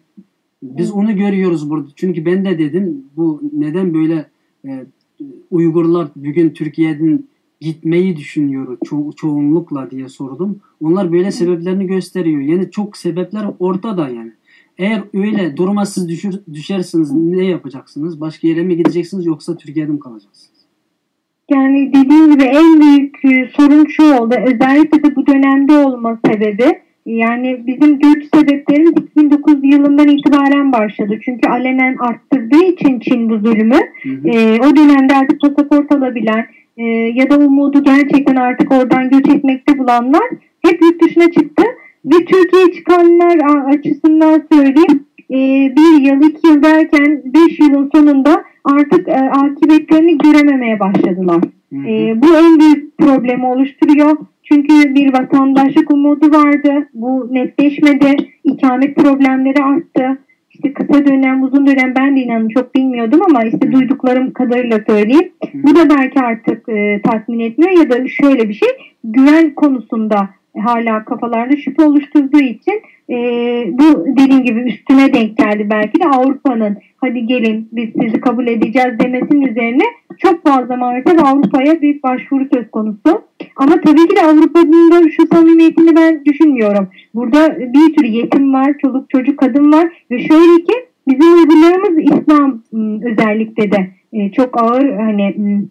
biz onu görüyoruz burada. Çünkü ben de dedim, bu neden böyle e, Uygurlar bugün Türkiye'den gitmeyi düşünüyor ço- çoğunlukla diye sordum. Onlar böyle sebeplerini gösteriyor. Yani çok sebepler ortada yani. Eğer öyle duruma siz düşür, düşersiniz, ne yapacaksınız? Başka yere mi gideceksiniz yoksa Türkiye'de mi kalacaksınız? Yani dediğim gibi en büyük e, sorun şu oldu. Özellikle de bu dönemde olma sebebi, yani bizim göç sebeplerimiz iki bin dokuz yılından itibaren başladı. Çünkü alenen arttırdığı için Çin bu zulmü, e, o dönemde artık pasaport alabilen e, ya da umudu gerçekten artık oradan göç etmekte bulanlar hep yurt dışına çıktı. Ve Türkiye'ye çıkanlar a- açısından söyleyeyim, e, bir yıl, iki yıl derken beş yılın sonunda artık e, akıbetlerini görememeye başladılar. E, bu en büyük problemi oluşturuyor. Çünkü bir vatandaşlık umudu vardı. Bu netleşmedi. İkamet problemleri arttı. İşte kısa dönem, uzun dönem ben de inanın çok bilmiyordum ama işte duyduklarım kadarıyla söyleyeyim. Bu da belki artık e, tatmin etmiyor ya da şöyle bir şey, güven konusunda hala kafalarda şüphe oluşturduğu için e, bu dediğim gibi üstüne denk geldi belki de Avrupa'nın hadi gelin biz sizi kabul edeceğiz demesinin üzerine çok fazla maalesef Avrupa'ya bir başvuru söz konusu. Ama tabii ki de Avrupa'nın da şu samimiyetini ben düşünmüyorum. Burada bir sürü yetim var, çoluk çocuk kadın var ve şöyle ki bizim uygurlarımız İslam m, özellikle de e, çok ağır hani m,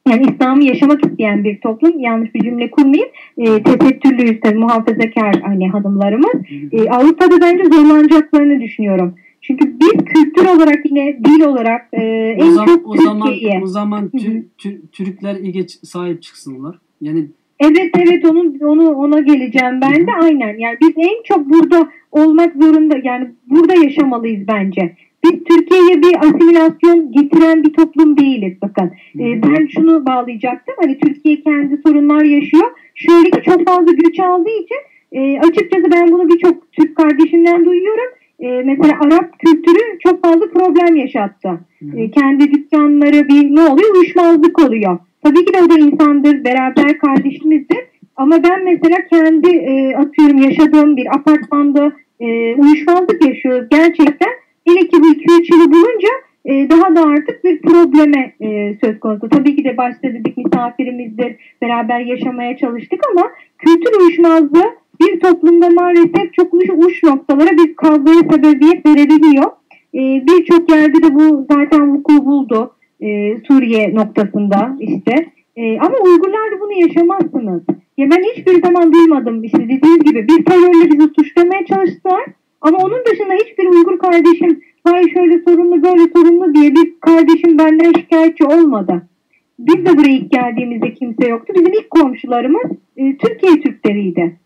yani İslam'ı yaşamak isteyen bir toplum. Yanlış bir cümle kurmayayım. E, tesettürlüyüz tabii muhafazakar hani hanımlarımız. E, Avrupa'da bence zorlanacaklarını düşünüyorum. Çünkü biz kültür olarak yine dil olarak e, en O zaman, çok o zaman, Türkiye'ye. O zaman Tür- Tür- Türkler iyi geç, sahip çıksınlar. Yani Evet evet onun onu ona geleceğim ben de aynen. Yani biz en çok burada olmak zorunda yani burada yaşamalıyız bence. Biz Türkiye'ye bir asimilasyon getiren bir toplum değiliz bakın. Ee, ben şunu bağlayacaktım. Hani Türkiye kendi sorunlar yaşıyor. Şöyle ki çok fazla göç aldığı için e, açıkçası ben bunu birçok Türk kardeşimden duyuyorum. E, mesela Arap kültürü çok fazla problem yaşattı. E, kendi dükkanları bir ne oluyor? Uyuşmazlık oluyor. Tabii ki de o da insandır, beraber kardeşimizdir. Ama ben mesela kendi e, atıyorum yaşadığım bir apartmanda e, uyuşmazlık yaşıyoruz gerçekten. Hele ki bu iki üç yılı bulunca e, daha da artık bir probleme e, söz konusu. Tabii ki de başta dedik misafirimizdir, beraber yaşamaya çalıştık ama kültür uyuşmazlığı bir toplumda maalesef çok uç, uç noktalara bir kavgaya sebebiyet verebiliyor. E, Birçok yerde de bu zaten vuku buldu. E, Suriye noktasında işte. E, ama Uygurlar da bunu yaşamazsınız. Ya ben hiçbir zaman duymadım işte dediğiniz gibi bir terörle bizi suçlamaya çalıştılar. Ama onun dışında hiçbir Uygur kardeşim vay şöyle sorunlu böyle sorunlu diye bir kardeşim benden şikayetçi olmadı. Biz de buraya ilk geldiğimizde kimse yoktu. Bizim ilk komşularımız e, Türkiye Türkleriydi.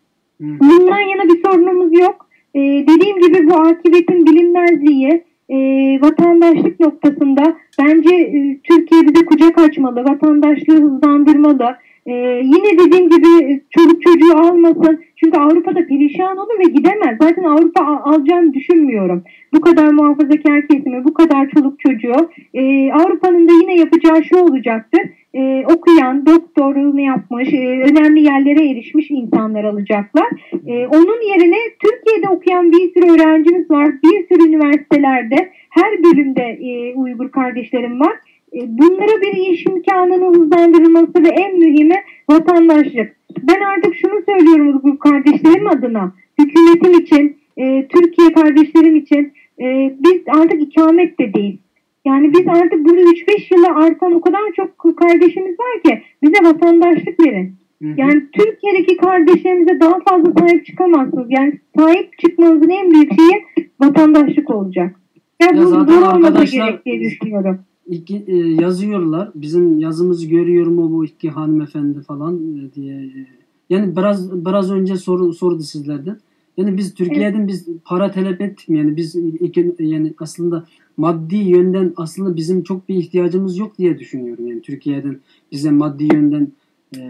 Bundan yana bir sorunumuz yok. E, dediğim gibi bu akıbetin bilinmezliği e, vatandaşlık noktasında bence e, Türkiye bize kucak açmalı, vatandaşlığı hızlandırmalı. E, yine dediğim gibi e, çoluk çocuğu almasın. Çünkü Avrupa'da perişan olur ve gidemez. Zaten Avrupa a- alacağını düşünmüyorum. Bu kadar muhafazakar kesimi, bu kadar çoluk çocuğu. E, Avrupa'nın da yine yapacağı şu olacaktır. E, okuyan, doktorunu yapmış, e, önemli yerlere erişmiş insanlar alacaklar. E, onun yerine Türkiye'de okuyan bir sürü öğrencimiz var. Bir sürü üniversitelerde her bölümde e, Uygur kardeşlerim var. E, bunlara bir iş imkanının hızlandırılması ve en mühimi vatandaşlık. Ben artık şunu söylüyorum Uygur kardeşlerim adına, hükümetim için, e, Türkiye kardeşlerim için e, biz artık ikamet de değil. Yani biz artık burada üç beş yıla artan o kadar çok kardeşimiz var ki bize vatandaşlık verin. Yani Türkiye'deki kardeşlerimize daha fazla sahip çıkamazsınız. Yani sahip çıkmanızın en büyük şeyi vatandaşlık olacak. Ya, Ya bu zaten zor olmasa arkadaşlar- gerek diye düşünüyorum. İki, e, yazıyorlar. Bizim yazımızı görüyor mu bu iki hanımefendi falan e, diye. E, Yani biraz biraz önce soru sordu sizlerden. Yani biz Türkiye'den biz para talep ettik mi? Yani biz iki, yani aslında maddi yönden aslında bizim çok bir ihtiyacımız yok diye düşünüyorum. Yani Türkiye'den bize maddi yönden e,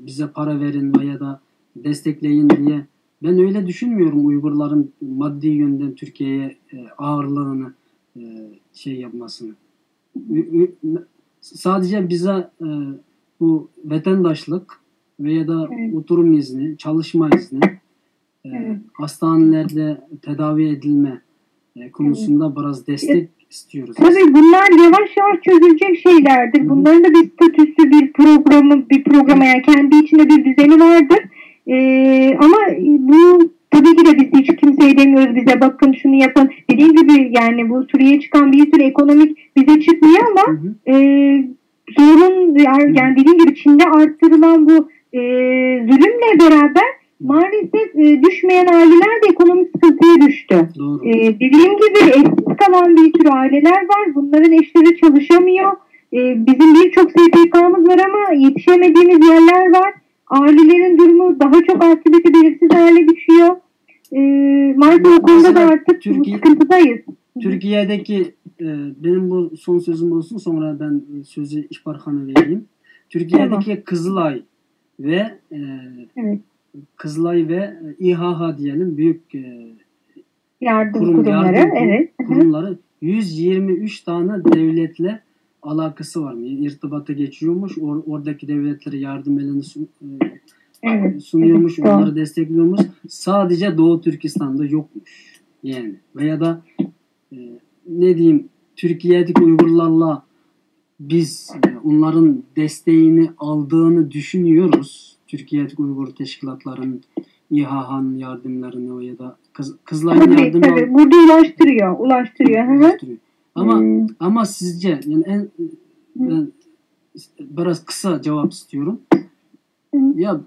bize para verin veya da destekleyin diye ben öyle düşünmüyorum Uygurların maddi yönden Türkiye'ye e, ağırlığını e, şey yapmasını. Ü- ü- Sadece bize e, bu vatandaşlık veya da Evet. oturum izni, çalışma izni, e, Evet. hastanelerde tedavi edilme e, konusunda biraz destek istiyoruz. Tabii bunlar yavaş yavaş çözülecek şeylerdir. Hı hı. Bunların da bir statüsü, bir programı, bir programa, yani kendi içinde bir düzeni vardır. Ee, ama bu tabii ki de biz hiç kimseye demiyoruz bize bakın şunu yapın. Dediğim gibi yani bu Suriye'ye çıkan bir sürü ekonomik bize çıkmıyor ama Hı hı. e, zorun yani, yani dediğim gibi Çin'de arttırılan bu e, zulümle beraber maalesef e, düşmeyen aileler de ekonomik sıkıntıya düştü. Doğru. E, dediğim gibi evsiz kalan bir sürü aileler var. Bunların eşleri çalışamıyor. E, bizim birçok S T K'mız var ama yetişemediğimiz yerler var. Ailelerin durumu daha çok akıbeti belirsiz hale düşüyor. E, maalesef o konuda da Mesela artık Türkiye- sıkıntıdayız. Türkiye'deki e, benim bu son sözüm olsun, sonra ben e, sözü İhbar Han'a vereyim. Türkiye'deki Kızılay ve e, Evet. Kızılay ve e, İHH diyelim, büyük e, Yardım kurum, kurumları, yardım kur- evet. Hı hı. kurumları yüz yirmi üç tane devletle alakası var. Yani irtibata geçiyormuş. Or- oradaki devletlere yardım elini sun- e, Evet. sunuyormuş, Evet, doğru. onları destekliyormuş. Sadece Doğu Türkistan'da yokmuş. Yani veya da e, ne diyeyim, Türkiye'deki Uygurlarla biz e, onların desteğini aldığını düşünüyoruz. Türkiye'deki Uygur teşkilatların, İHH'nın yardımlarını ya da Kız, Kızılay'ın Tabii, yardımı tabii. Burada ulaştırıyor, ulaştırıyor. Hı hı. ulaştırıyor. Ama Hmm. ama sizce yani en ben biraz kısa cevap istiyorum. Hı. Ya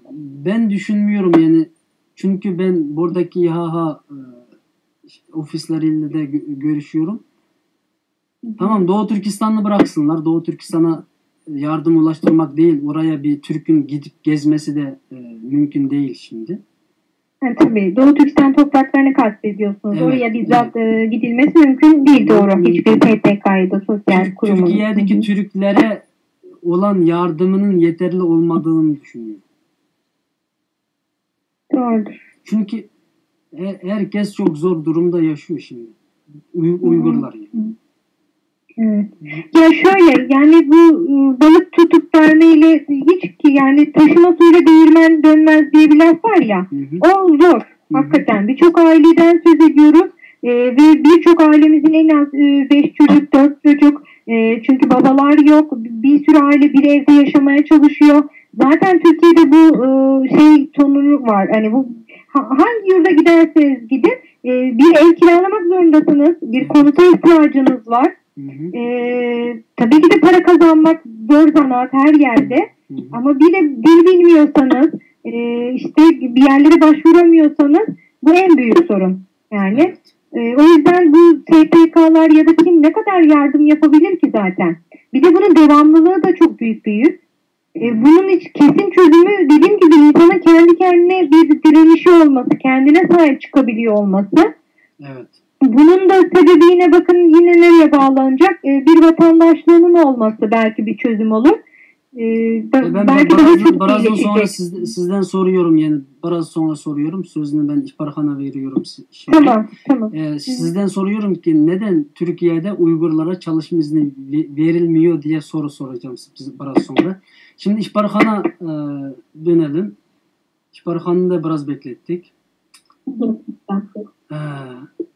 ben düşünmüyorum yani, çünkü ben buradaki İHH e, ofisleriyle de gö- görüşüyorum. Tamam, Doğu Türkistan'ı bıraksınlar. Doğu Türkistan'a yardım ulaştırmak değil, oraya bir Türk'ün gidip gezmesi de e, mümkün değil şimdi. Ha, tabii. Doğu Türkistan topraklarını kastediyorsunuz. Evet, Oraya bizzat e, gidilmesi mümkün değil, doğru. Mümkün. Hiçbir S T K'yı da sosyal Tür- kurumun. Türkiye'deki Hı hı. Türklere olan yardımının yeterli olmadığını düşünüyorum. Doğrudur. Çünkü he- herkes çok zor durumda yaşıyor şimdi. Uy- Uygurlar yani. Evet. Ya şöyle, yani bu e, balık tutup vermeyle hiç ki yani taşıma suyla değirmen dönmez diye bir laf var ya. Hı hı. O zor. Hı hı. Hakikaten birçok aileden söz ediyoruz. E, ve birçok ailemizin en az e, beş çocuk, dört çocuk. E, çünkü babalar yok. Bir sürü aile bir evde yaşamaya çalışıyor. Zaten Türkiye'de bu e, şey sorunu var. Hani bu ha- hangi yurda giderseniz gidin e, bir ev kiralamak zorundasınız. Bir konuta ihtiyacınız var. Hı hı. E, tabii ki de para kazanmak zor zanaat her yerde. Hı hı. Ama bir de dil bilmiyorsanız, e, işte bir yerlere başvuramıyorsanız bu en büyük sorun. Yani Evet. e, o yüzden bu S T K'lar ya da kim ne kadar yardım yapabilir ki zaten? Bir de bunun devamlılığı da çok büyük bir yük. E, bunun hiç kesin çözümü dediğim gibi insanın kendi kendine bir direnişi olması, kendine sahip çıkabiliyor olması. Evet. Bunun da sebebi yine bakın yine nereye bağlanacak? E, bir vatandaşlığının olması belki bir çözüm olur. E, be- E, ben belki biraz, daha çok biraz da sonra iyileşecek. siz, sizden soruyorum yani, biraz sonra soruyorum. Sözünü ben İhbar Han'a veriyorum si- şimdi. Tamam, tamam. E, sizden soruyorum ki neden Türkiye'de Uygurlara çalışma izni ve- verilmiyor diye soru soracağım size biraz sonra. Şimdi İhbar Han'a e, dönelim. İhbar Han'ı da biraz beklettik. E,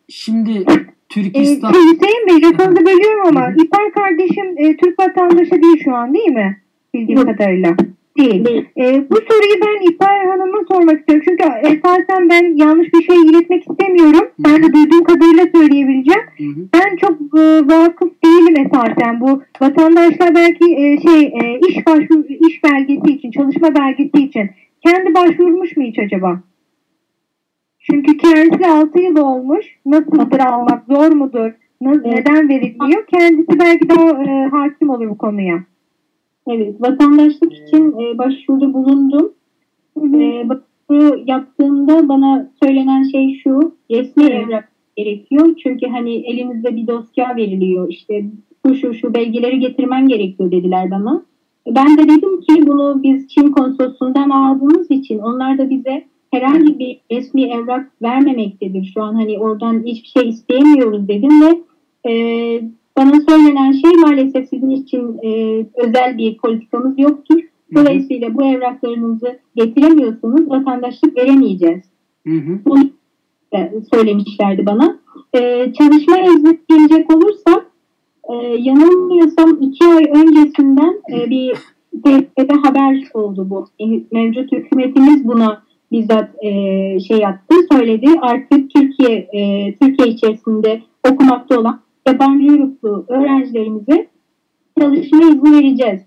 şimdi E, Türkistan... şey, Hüseyin Bey, lafınızı Efendim? Bölüyorum ama Hı hı. İhbar kardeşim e, Türk vatandaşı değil şu an, değil mi? Bildiğim Yok. Kadarıyla. Değil. Değil. E, bu soruyu ben İhbar Hanım'a sormak istiyorum. Çünkü esasen ben yanlış bir şey iletmek istemiyorum. Ben de duyduğum kadarıyla söyleyebileceğim. Hı hı. Ben çok e, vakıf değilim esasen. Bu vatandaşlar belki e, şey e, iş başvuru, iş belgesi için, çalışma belgesi için kendi başvurmuş mu hiç acaba? Çünkü kendisi altı yıl olmuş. Nasıldır almak, zor mudur? Na- Evet. Neden verilmiyor? Kendisi belki daha e, hakim olur bu konuya. Evet, vatandaşlık için e, başvuruda bulundum. Hı hı. E, başvuru yaptığımda bana söylenen şey şu, resmi Evet. evrak gerekiyor. Çünkü hani elinizde bir dosya veriliyor, işte şu şu şu belgeleri getirmen gerekiyor dediler bana. Ben de dedim ki bunu biz Çin konsolosundan aldığımız için onlar da bize herhangi bir resmi evrak vermemektedir. Şu an hani oradan hiçbir şey isteyemiyoruz dedim ve e, Bana söylenen şey, maalesef sizin için e, özel bir politikamız yoktur. Dolayısıyla bu evraklarınızı getiremiyorsanız vatandaşlık veremeyeceğiz. Hı hı. Bunu e, söylemişlerdi bana. E, çalışma izni gelecek olursa, e, yanılmıyorsam iki ay öncesinden e, bir T R T'de haber oldu bu. E, Mevcut hükümetimiz buna bizzat e, şey yaptı, söyledi. Artık Türkiye e, Türkiye içerisinde okumakta olan yabancı uyruklu öğrencilerimize çalışma izni vereceğiz.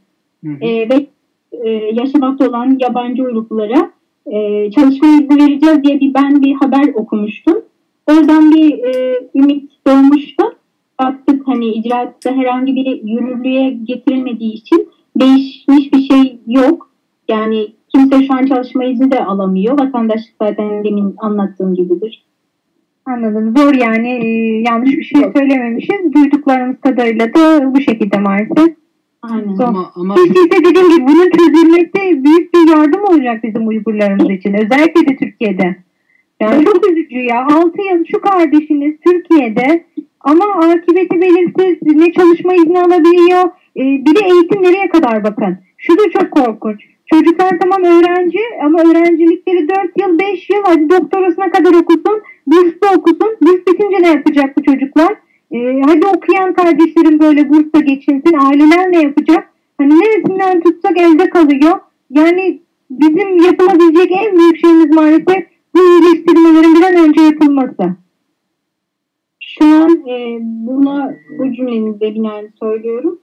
Hı hı. E, ve e, yaşamakta olan yabancı uyruklulara e, çalışma izni vereceğiz diye bir ben bir haber okumuştum. Oradan bir e, ümit doğmuştu. Baktık, hani icraatta herhangi bir yürürlüğe getirilmediği için değişmiş bir şey yok. Yani kimse şu an çalışma izni de alamıyor. Vatandaşlık zaten demin anlattığım gibidir. Anladım. Zor yani. Ee, yanlış bir şey söylememişiz. Duyduklarımız kadarıyla da bu şekilde maalesef. Aynen. Zor. Ama, ama Siz de dediğim gibi bunun çözülmesi büyük bir yardım olacak bizim Uygurlarımız için. Özellikle de Türkiye'de. Yani çok üzücü ya. Altı yıl şu kardeşiniz Türkiye'de ama akıbeti belirsiz. Ne çalışma izni alabiliyor. Ee, bir de eğitim nereye kadar bakın. Şu da çok korkunç. Çocuklar tamam öğrenci ama öğrencilikleri dört yıl, beş yıl, hadi doktorasına kadar okusun, burslu okusun. Burs bitince ne yapacak bu çocuklar? Ee, hadi okuyan kardeşlerim böyle bursla geçinsin, aileler ne yapacak? Hani neresinden tutsak elde kalıyor. Yani bizim yapılabilecek en büyük şeyimiz maalesef bu iyileştirmelerin bir an önce yapılması. Şu an e, buna bu cümlenizde binaen söylüyorum.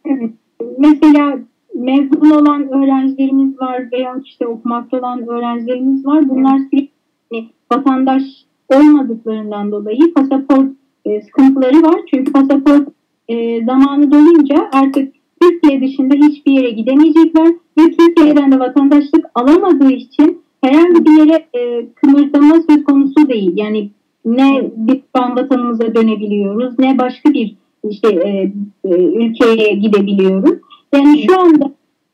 Mesela mezun olan öğrencilerimiz var veya işte okumakta olan öğrencilerimiz var. Bunlar sürekli vatandaş olmadıklarından dolayı pasaport e, sıkıntıları var. Çünkü pasaport e, zamanı dolunca artık Türkiye dışında hiçbir yere gidemeyecekler ve Türkiye'den de vatandaşlık alamadığı için herhangi bir yere e, kımırdama söz konusu değil. Yani ne biz şu an vatanımıza dönebiliyoruz, ne başka bir işte e, e, ülkeye gidebiliyoruz. Yani şu anda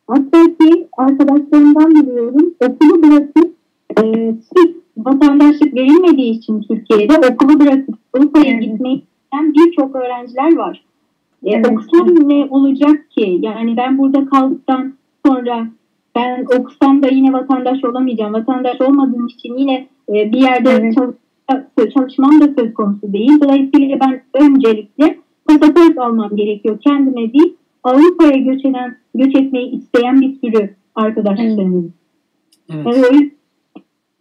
hatta ki arkadaşlarımdan biliyorum, okulu bırakıp e, sırf vatandaşlık verilmediği için Türkiye'de okulu bırakıp Avrupa'ya Evet. gitmeyi isteyen birçok öğrenciler var. E, Evet. Okusam ne olacak ki? Yani ben burada kaldıktan sonra ben okusam da yine vatandaş olamayacağım. Vatandaş olmadığım için yine e, bir yerde Evet. çalış- çalışmam da söz konusu değil. Dolayısıyla ben öncelikle pasaport almam gerekiyor kendime deyip Avrupa'ya göç eden, göç etmeyi isteyen bir sürü arkadaşlarımız. Evet. Yani o yüzden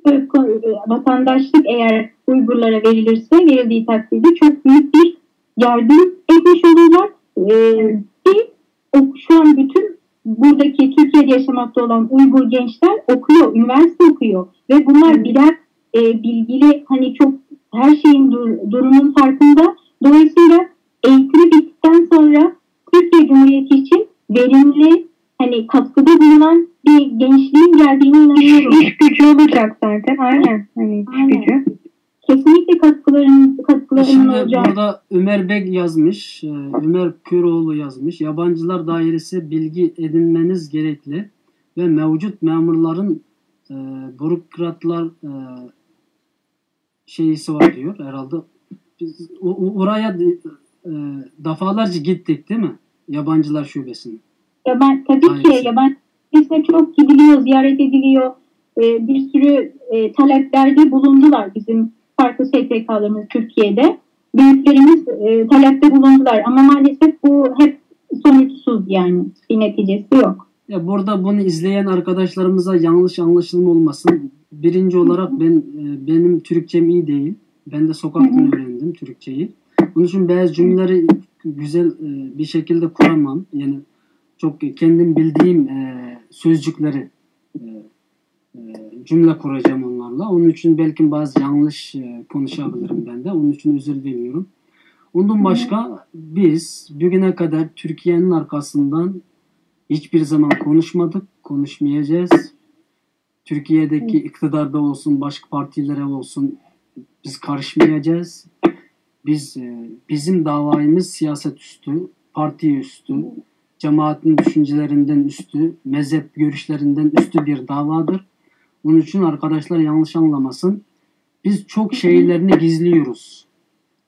söz konu- vatandaşlık eğer Uygurlara verilirse, verildiği takdirde çok büyük bir yardım etmiş olurlar. Ee, ki o, şu an bütün buradaki Türkiye'de yaşamakta olan Uygur gençler okuyor, üniversite okuyor ve bunlar Evet. birer e, bilgili, hani çok her şeyin dur- durumun farkında. Dolayısıyla eğitimi bittikten sonra Türkiye Cumhuriyeti için verimli, hani katkıda bulunan bir gençliğin geldiğine inanıyorum. İş gücü olacak zaten. Aynen. Hani iş Aynen. Gücü. Kesinlikle katkıların katkılarının Şimdi olacağı. Burada Ömer Beg yazmış. Ee, Ömer Köroğlu yazmış. Yabancılar dairesi bilgi edinmeniz gerekli ve mevcut memurların e, bürokratlar e, şeysi var diyor herhalde. Biz o- o- oraya e, defalarca gittik değil mi? Yabancılar şubesine. Ya ben tabii ki Maalesef. yabancı ülkesine çok gidiliyor, ziyaret ediliyor. Ee, bir sürü e, taleplerde bulundular bizim farklı S T K'larımız Türkiye'de. Büyüklerimiz e, talepte bulundular ama maalesef bu hep sonuçsuz, yani bir neticesi yok. Ya burada bunu izleyen arkadaşlarımıza yanlış anlaşılma olmasın. Birinci olarak ben e, benim Türkçem iyi değil. Ben de sokaktan Hı hı. öğrendim Türkçeyi. Onun için bazı cümleleri güzel e, bir şekilde kuramam. Yani çok kendim bildiğim e, sözcükleri e, e, cümle kuracağım onlarla. Onun için belki bazı yanlış e, konuşabilirim ben de. Onun için özür diliyorum. Ondan başka biz bugüne kadar Türkiye'nin arkasından hiçbir zaman konuşmadık, konuşmayacağız. Türkiye'deki iktidarda olsun, başka partilere olsun biz karışmayacağız. Biz e, bizim davamız siyaset üstü, parti üstü, cemaatin düşüncelerinden üstü, mezhep görüşlerinden üstü bir davadır. Onun için arkadaşlar yanlış anlamasın. Biz çok şeylerini gizliyoruz.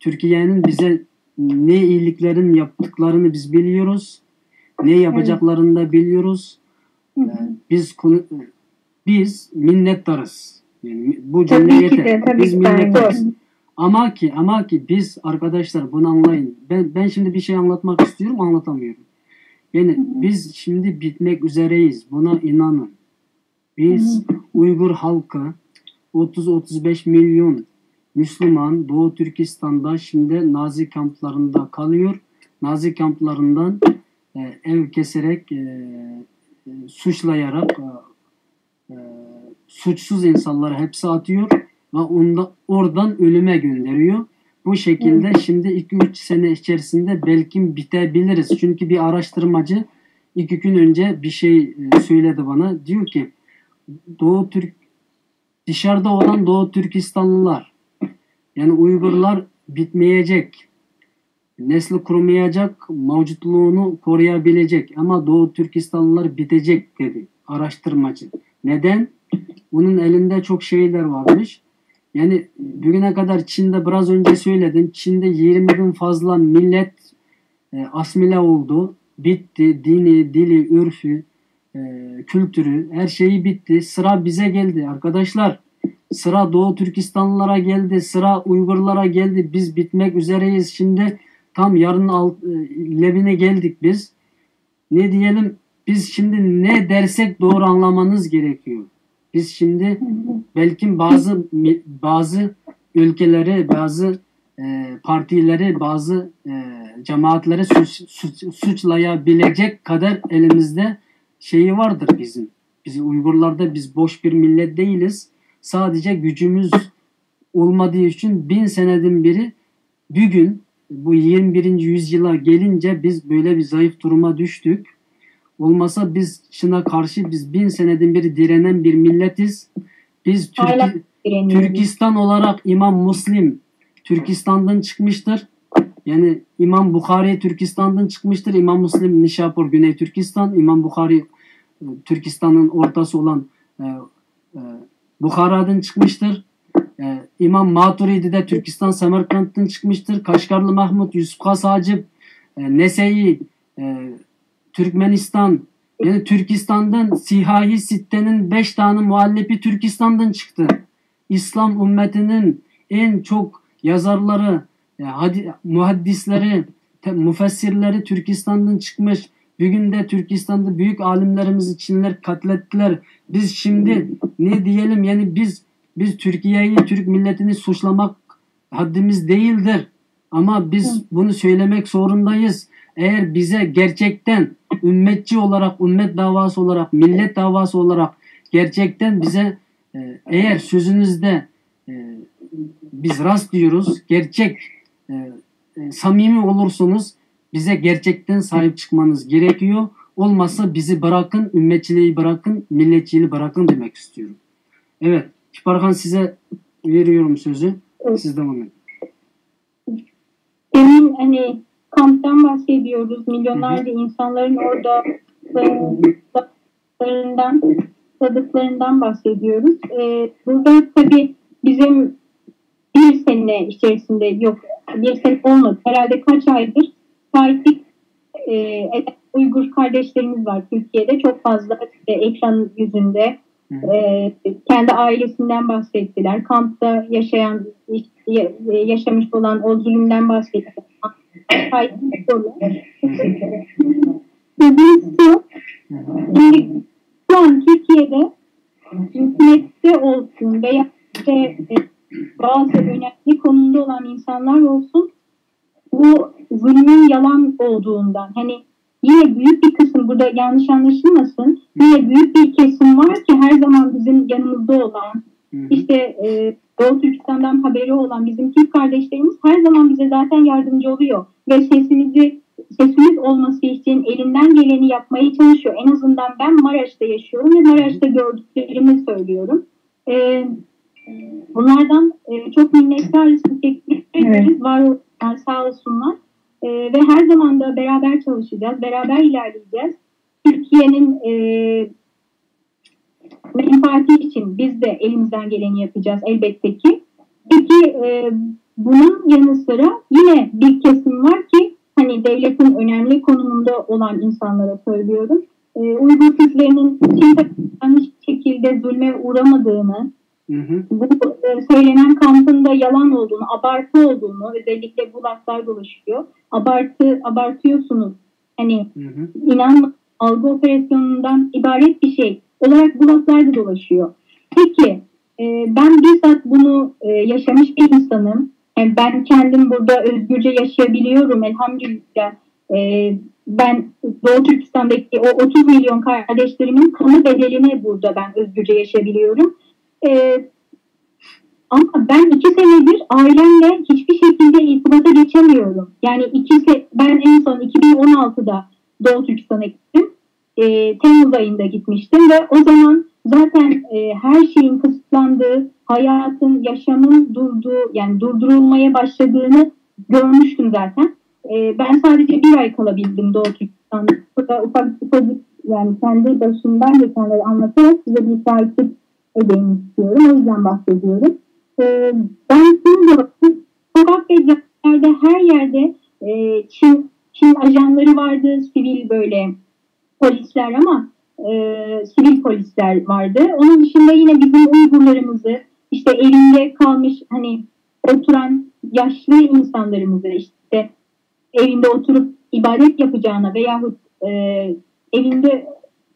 Türkiye'nin bize ne iyiliklerin yaptıklarını biz biliyoruz, ne yapacaklarını da biliyoruz. Ee, biz konu- biz minnettarız. Yani bu cümle yeter. Biz minnettarız. Ama ki, ama ki biz, arkadaşlar, bunu anlayın. Ben ben şimdi bir şey anlatmak istiyorum, anlatamıyorum. Yani biz şimdi bitmek üzereyiz. Buna inanın. Biz Uygur halkı, otuz otuz beş milyon Müslüman Doğu Türkistan'da şimdi Nazi kamplarında kalıyor. Nazi kamplarından e, ev keserek, e, e, suçlayarak, e, e, suçsuz insanları hapse atıyor ve onda, oradan ölüme gönderiyor. Bu şekilde şimdi iki üç sene içerisinde belki bitebiliriz. Çünkü bir araştırmacı iki gün önce bir şey e, söyledi bana. Diyor ki Doğu Türk dışarıda olan Doğu Türkistanlılar, yani Uygurlar bitmeyecek. Nesli kurumayacak, mevcutluğunu koruyabilecek. Ama Doğu Türkistanlılar bitecek dedi araştırmacı. Neden? Onun elinde çok şeyler varmış. Yani bugüne kadar Çin'de biraz önce söyledim. Çin'de yirmi bin fazla millet e, asimile oldu. Bitti. Dini, dili, örfü, e, kültürü, her şeyi bitti. Sıra bize geldi arkadaşlar. Sıra Doğu Türkistanlılara geldi. Sıra Uygurlara geldi. Biz bitmek üzereyiz. Şimdi tam yarın alt, e, lebine geldik biz. Ne diyelim? Biz şimdi ne dersek doğru anlamanız gerekiyor. Biz şimdi belki bazı bazı ülkeleri, bazı e, partileri, bazı e, cemaatleri suç, suç, suçlayabilecek kadar elimizde şeyi vardır bizim. Biz Uygurlarda biz boş bir millet değiliz. Sadece gücümüz olmadığı için bin seneden beri bugün bu yirmi birinci yüzyıla gelince biz böyle bir zayıf duruma düştük. Olmasa biz Çin'e karşı biz bin seneden beri direnen bir milletiz. Biz Türki, Türkistan olarak İmam Müslim Türkistan'dan çıkmıştır. Yani İmam Bukhari Türkistan'dan çıkmıştır. İmam Müslim Nişapur, Güney Türkistan. İmam Bukhari e, Türkistan'ın ortası olan e, e, Bukhara'dan çıkmıştır. E, İmam Maturidi de Türkistan Semerkant'tan çıkmıştır. Kaşgarlı Mahmut, Yusuf Has Hacip, e, Nese'yi, e, Türkmenistan, yani Türkistan'dan Sihahi Sitte'nin beş tane muallifi Türkistan'dan çıktı. İslam ümmetinin en çok yazarları, e, hadi, muhaddisleri, te, müfessirleri Türkistan'dan çıkmış. Bugün de Türkistan'da büyük alimlerimizi Çinler katlettiler. Biz şimdi ne diyelim, yani biz biz Türkiye'yi, Türk milletini suçlamak haddimiz değildir. Ama biz bunu söylemek zorundayız. Eğer bize gerçekten ümmetçi olarak, ümmet davası olarak, millet davası olarak gerçekten bize e, eğer sözünüzde e, biz rast diyoruz, gerçek e, e, samimi olursunuz, bize gerçekten sahip çıkmanız gerekiyor. Olmazsa bizi bırakın, ümmetçiliği bırakın, milletçiliği bırakın demek istiyorum. Evet, Kiparhan, size veriyorum sözü. Siz devam edin. Demin hani kamptan bahsediyoruz. Milyonlarca insanların orada yaşadıklarından, yaşadıklarından bahsediyoruz. Ee, burada tabii bizim bir sene içerisinde, yok, bir sene olmadı. Herhalde kaç aydır takip e, eden Uygur kardeşlerimiz var Türkiye'de. Çok fazla işte ekran yüzünde e, kendi ailesinden bahsettiler. Kampta yaşayan, ya- yaşamış olan o zulümden bahsettiler. Paylaşıyorlar. Sözüm şu, şimdi şu an Türkiye'de hükümette olsun veya işte e, bazı önemli konumda olan insanlar olsun, bu zulmün yalan olduğundan, hani yine büyük bir kısım, burada yanlış anlaşılmasın, yine büyük bir kesim var ki her zaman bizim yanımızda olan, işte e, Doğu Türkistan'dan haberi olan bizim Türk kardeşlerimiz her zaman bize zaten yardımcı oluyor ve sesimizi sesimiz olması için elinden geleni yapmaya çalışıyor. En azından ben Maraş'ta yaşıyorum ve Maraş'ta gördüklerimi söylüyorum. E, bunlardan e, çok minnettarız, teşekkür ederiz. Var olsunlar, sağ olsunlar. E, ve her zaman da beraber çalışacağız, beraber ilerleyeceğiz. Türkiye'nin e, menfaati için biz de elimizden geleni yapacağız elbette ki. Peki e, Bunun yanı sıra yine bir kesim var ki, hani devletin önemli konumunda olan insanlara söylüyorum. E, Uygur Türklerinin kimse yanlış şekilde zulme uğramadığını, Hı hı. bu e, söylenen kampın da yalan olduğunu, abartı olduğunu, özellikle bu laflar dolaşıyor. Abartı, abartıyorsunuz. Hani Hı hı. inanma, algı operasyonundan ibaret bir şey olarak bu laflar da dolaşıyor. Peki e, ben bizzat bunu e, yaşamış bir insanım. Yani ben kendim burada özgürce yaşayabiliyorum elhamdülillah. E, ben Doğu Türkistan'daki o otuz milyon kardeşlerimin kanı bedeline burada ben özgürce yaşayabiliyorum. E, ama ben iki senedir ailemle hiçbir şekilde irtibata geçemiyorum. Yani iki se- ben en son iki bin on altıda Doğu Türkistan'a gittim. E, Temmuz ayında gitmiştim ve o zaman zaten e, her şeyin kısıtlandığı, hayatın, yaşamın durduğu, yani durdurulmaya başladığını görmüştüm zaten. E, ben sadece bir ay kalabildim Doğu Türkistan'da. Burada ufak ufak, yani kendi başımdan geçenleri anlatarak size bir şahitlik edeyim istiyorum. O yüzden bahsediyorum. E, ben şimdi sokak ve caddelerde her yerde e, Çin, Çin ajanları vardı, sivil böyle polisler ama e, sivil polisler vardı. Onun dışında yine bizim Uygurlarımızı işte evinde kalmış hani oturan yaşlı insanlarımızı işte evinde oturup ibadet yapacağına veyahut e, evinde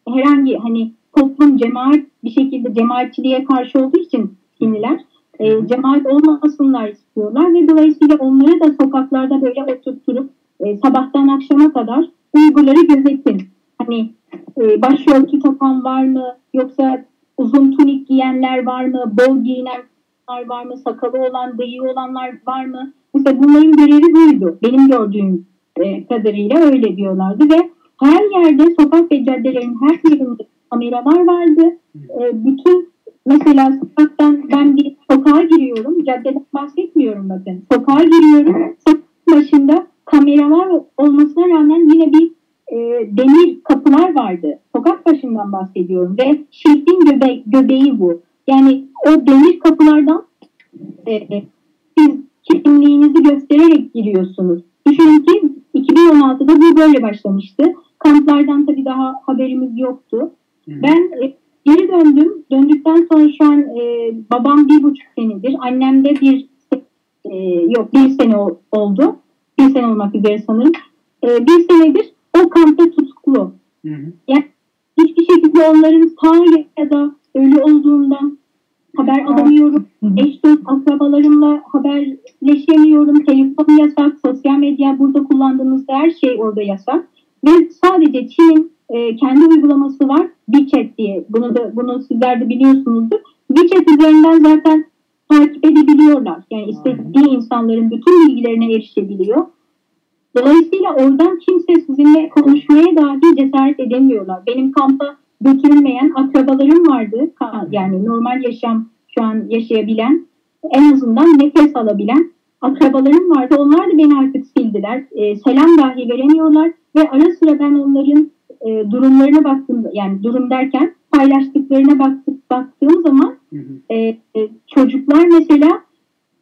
herhangi hani toplum cemaat bir şekilde cemaatçiliğe karşı olduğu için Çinliler e, cemaat olmasınlar istiyorlar ve dolayısıyla onları da sokaklarda böyle oturtturup e, sabahtan akşama kadar Uygurları gözetin. Hani e, başörtü takan var mı yoksa uzun tunik giyenler var mı, bol giyinenler var mı, sakalı olan, bıyığı olanlar var mı? Mesela bunların görevi buydu. Benim gördüğüm e, kadarıyla öyle diyorlardı ve her yerde sokak ve caddelerin her yerinde kameralar vardı. E, bütün mesela sokaktan ben bir sokağa giriyorum. Caddeden bahsetmiyorum bakın. Sokağa giriyorum. Sokak başında kameralar olmasına rağmen yine bir e, demir kapılar vardı. Sokak başından bahsediyorum ve şehrin göbe- göbeği bu. Yani o demir kapılardan e, siz kimliğinizi göstererek giriyorsunuz. Düşünün ki iki bin on altıda bu böyle başlamıştı. Kamplardan tabii daha haberimiz yoktu. Ben e, geri döndüm. Döndükten sonra şu an e, babam bir buçuk senedir, annem de bir e, yok bir sene ol- oldu. Bir sene olmak üzere sanırım. E, bir senedir o kampta tutuklu. Hı hı. Hiçbir şekilde onların sağ ya da ölü olduğundan haber alamıyorum. Eş dost akrabalarımla haberleşemiyorum. Telefon yasak, sosyal medya burada kullandığımız her şey orada yasak. Ve sadece Çin'in e, kendi uygulaması var. WeChat diye. Bunu da bunu sizler de biliyorsunuzdur. WeChat üzerinden zaten takip edebiliyorlar. Yani istediği insanların bütün bilgilerine erişebiliyor. Dolayısıyla oradan kimse sizinle konuşmaya dahi cesaret edemiyorlar. Benim kampa götürülmeyen akrabalarım vardı. Ka- Yani normal yaşam şu an yaşayabilen, en azından nefes alabilen akrabalarım vardı. Onlar da beni artık sildiler. E, selam dahi veremiyorlar ve ara sıra ben onların e, durumlarına baktığımda, yani durum derken paylaştıklarına baktık, baktığım zaman Hı hı. e, e, çocuklar mesela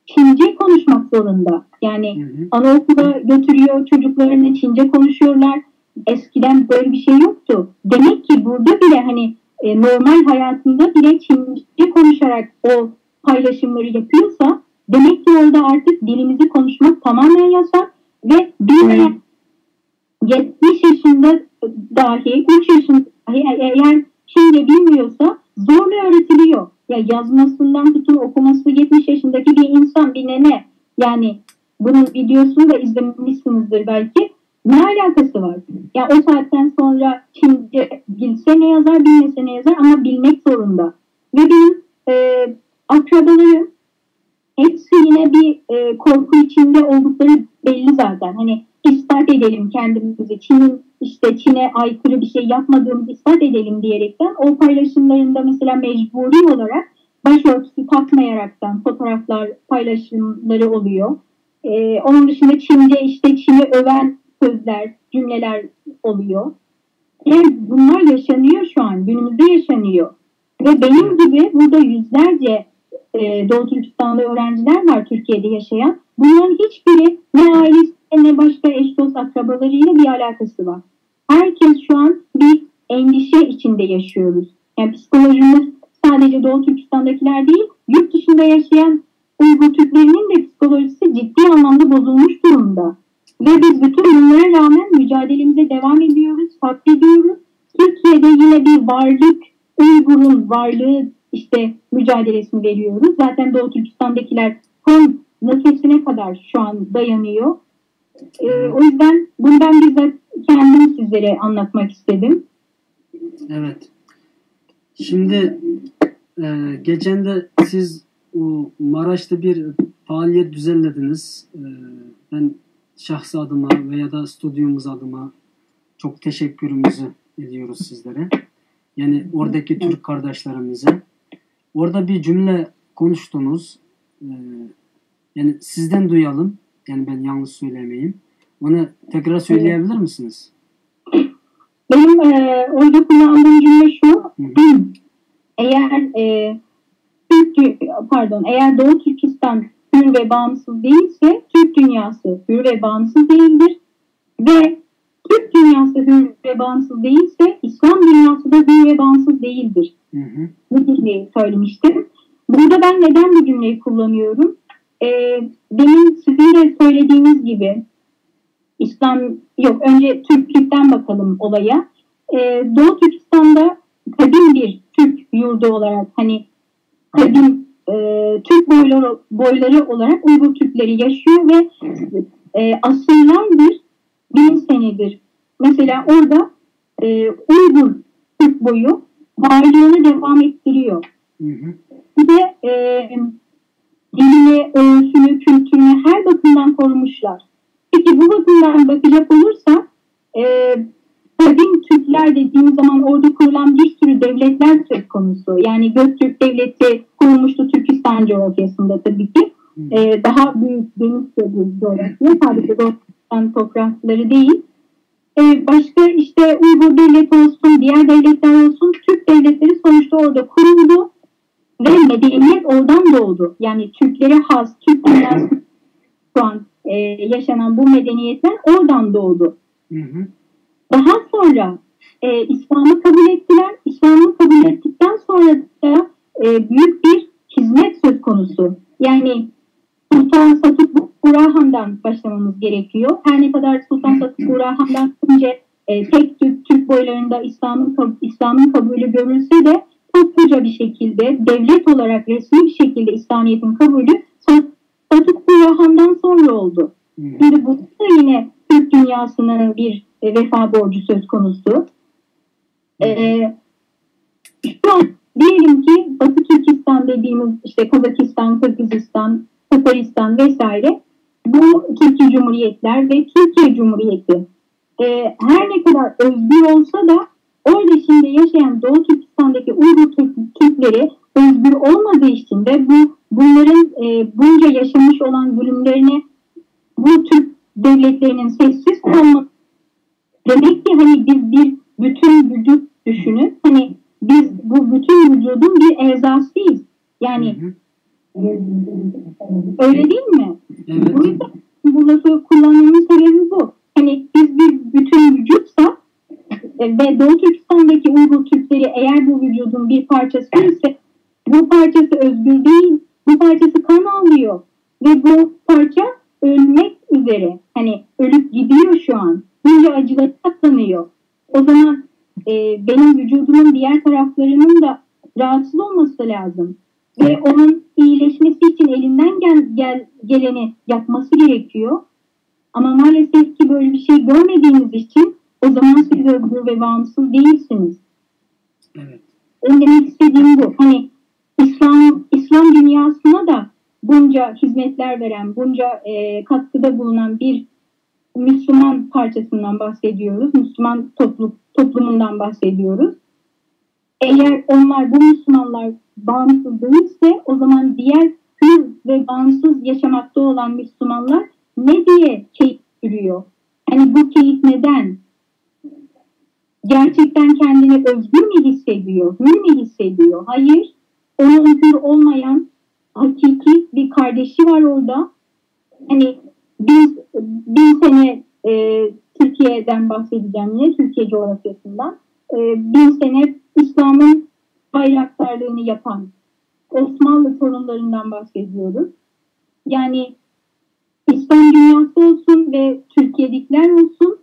Çince konuşmak zorunda. Yani Hı hı. anaokula götürüyor çocuklarını, Çince konuşuyorlar. Eskiden böyle bir şey yoktu. Demek ki burada bile hani e, normal hayatında bile Çince konuşarak o paylaşımları yapıyorsa demek ki orada artık dilimizi konuşmak tamamen yasak ve bilmeyen yetmiş yaşında dahi, üç yaşında dahi e- eğer Çince bilmiyorsa zorla öğretiliyor. Ya yazmasından tutun okuması yetmiş yaşındaki bir insan, bir nene, yani bunun videosunu da izlemişsinizdir belki. Ne alakası var? Ya o saatten sonra Çince bilse ne yazar, bilmese ne yazar ama bilmek zorunda. Ve benim e, akrabalarım hepsi yine bir e, korku içinde oldukları belli zaten. Hani ispat edelim kendimizi, Çin'in işte Çin'e aykırı bir şey yapmadığımızı ispat edelim diyerekten o paylaşımlarında mesela mecburi olarak başörtüsü takmayaraktan fotoğraflar paylaşımları oluyor. E, onun dışında Çince işte Çin'i öven sözler, cümleler oluyor. Ve bunlar yaşanıyor şu an, günümüzde yaşanıyor. Ve benim gibi burada yüzlerce e, Doğu Türkistanlı öğrenciler var Türkiye'de yaşayan. Bunların hiçbiri ne ailesiyle ne başka eş dost akrabalarıyla bir alakası var. Herkes şu an bir endişe içinde yaşıyoruz. Yani psikolojimiz sadece Doğu Türkistan'dakiler değil, yurt dışında yaşayan Uygur Türklerinin de psikolojisi ciddi anlamda bozulmuş durumda. Ve biz bütün bunlara rağmen mücadelemize devam ediyoruz, sabrediyoruz. Türkiye'de yine bir varlık, Uygur'un varlığı işte mücadelesini veriyoruz. Zaten Doğu Türkistan'dakiler son nefesine kadar şu an dayanıyor. Ee, o yüzden bunu ben bizzat kendim sizlere anlatmak istedim. Evet. Şimdi e, geçen de siz o Maraş'ta bir faaliyet düzenlediniz. E, ben şahsi adıma veya da stüdyomuz adıma çok teşekkürümüzü ediyoruz sizlere. Yani oradaki Türk kardeşlerimize. Orada bir cümle konuştunuz. E, yani sizden duyalım. Yani ben yanlış söylemeyeyim. Onu tekrar söyleyebilir misiniz? Benim e, orada kullandığım cümle şu. Eğer e, Türk dü- pardon, eğer Doğu Türkistan hür ve bağımsız değilse Türk dünyası hür ve bağımsız değildir. Ve Türk dünyası hür ve bağımsız değilse İslam dünyası da hür ve bağımsız değildir. Hı hı. Bu cümleyi söylemiştim. Burada ben neden bu cümleyi kullanıyorum? E, Demin sizin de söylediğiniz gibi İslam, yok, önce Türklükten bakalım olaya. Ee, Doğu Türkistan'da kadim bir Türk yurdu olarak, hani kadim e, Türk boyları, boyları olarak Uygur Türkleri yaşıyor ve e, asırlardır, bin senedir mesela orada e, Uygur Türk boyu varlığını devam ettiriyor. Hı hı. Bir de e, dilini, öğüsünü, kültürünü her bakımdan korumuşlar. Peki bu bakımdan bakacak olursak e, kadim Türkler dediğimiz zaman orada kurulan bir sürü devletler söz konusu. Yani Göktürk Devleti kurulmuştu Türkistan coğrafyasında tabii ki. E, daha büyük, geniş bir coğrafya. Sadece Doğu Türkistan toprakları değil. E, başka işte Uygur Devleti olsun, diğer devletler olsun, Türk devletleri sonuçta orada kuruldu. Ve medeniyet oradan doğdu. Yani Türklere has, Türk dünyasında şu an e, yaşanan bu medeniyetler oradan doğdu. Hı hı. Daha sonra e, İslam'ı kabul ettiler. İslam'ı kabul ettikten sonra da e, büyük bir hizmet söz konusu. Yani Sultan Satuk Burahan'dan başlamamız gerekiyor. Her ne kadar Sultan Satuk Burahan'dan önce e, tek Türk, Türk boylarında İslam'ın kab- İslam'ın kabulü görülse de topluca bir şekilde, devlet olarak resmi bir şekilde İslamiyet'in kabulü Sa- Satuk Burahan'dan sonra oldu. Hı hı. Şimdi burada da yine Türk dünyasının bir e, vefa borcu söz konusu. E, şu an diyelim ki Batı Türkistan dediğimiz işte Kazakistan, Kırgızistan, Tataristan vesaire bu Türkiye Cumhuriyetler ve Türkiye Cumhuriyeti e, her ne kadar özgür olsa da orada şimdi yaşayan Doğu Türkistan'daki Uygur Türk- Türkleri özgür olmadığı için ve bu bunların e, bunca yaşamış olan zulümlerine bu Türk devletlerinin sessiz kalması demek ki hani biz bir bütün vücut düşünün. Hani biz bu bütün vücudun bir erzasıyız. Yani Hı hı. öyle değil mi? Evet. Bu yüzden bu lafı kullanmamın sebebi bu. Hani biz bir bütün vücutsa e, ve Doğu Türkistan'daki Uygur Türkleri eğer bu vücudun bir parçası ise bu parçası özgür değil, bu parçası kan ağlıyor. Ve bu parça ölmek üzere. Hani ölüp gidiyor şu an. Bunca acıları katlanıyor. O zaman e, benim vücudumun diğer taraflarının da rahatsız olması lazım. Ve onun iyileşmesi için elinden gel, gel, geleni yapması gerekiyor. Ama maalesef ki böyle bir şey görmediğiniz için o zaman siz özgür ve bağımsız değilsiniz. Evet. Benim demek istediğim bu. Hani İslam İslam dünyasına da bunca hizmetler veren, bunca e, katkıda bulunan bir Müslüman parçasından bahsediyoruz. Müslüman toplu, toplumundan bahsediyoruz. Eğer onlar, bu Müslümanlar bağımsız değilse o zaman diğer hür ve bağımsız yaşamakta olan Müslümanlar ne diye keyif sürüyor? Hani bu keyif neden? Gerçekten kendini özgür mü hissediyor, hür mü hissediyor? Hayır. Onun hür olmayan hakiki bir kardeşi var orada. Yani bin, bin sene e, Türkiye'den bahsedeceğim yine, Türkiye coğrafyasından. E, bin sene İslam'ın bayraktarlığını yapan Osmanlı torunlarından bahsediyoruz. Yani İslam dünyası olsun ve Türkiye'dekiler olsun,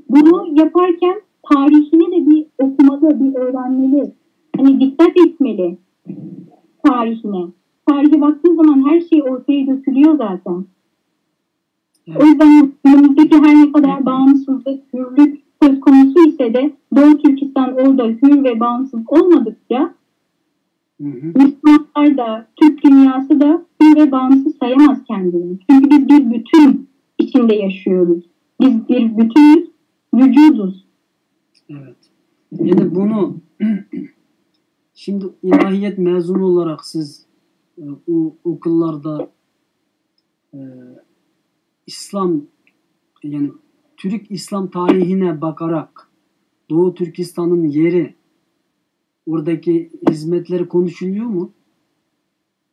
bunu yaparken tarihini de bir okumalı, bir öğrenmeli. Hani dikkat etmeli tarihine. Tarihe baktığı zaman her şey ortaya dökülüyor zaten. O yüzden günümüzdeki her ne kadar bağımsızlık, hürlük söz konusu ise de Doğu Türkistan orada hür ve bağımsız olmadıkça Hı hı. Müslümanlar da, Türk dünyası da hür ve bağımsız sayamaz kendini. Çünkü biz bir bütün içinde yaşıyoruz. Biz bir bütünüz, vücuduz. Evet. Endi buni şimdi ilohiyat mezunu olarak siz e, o okullarda e, İslam yani Türk İslam tarihine bakarak Doğu Türkistan'ın yeri, oradaki hizmetleri konuşuluyor mu?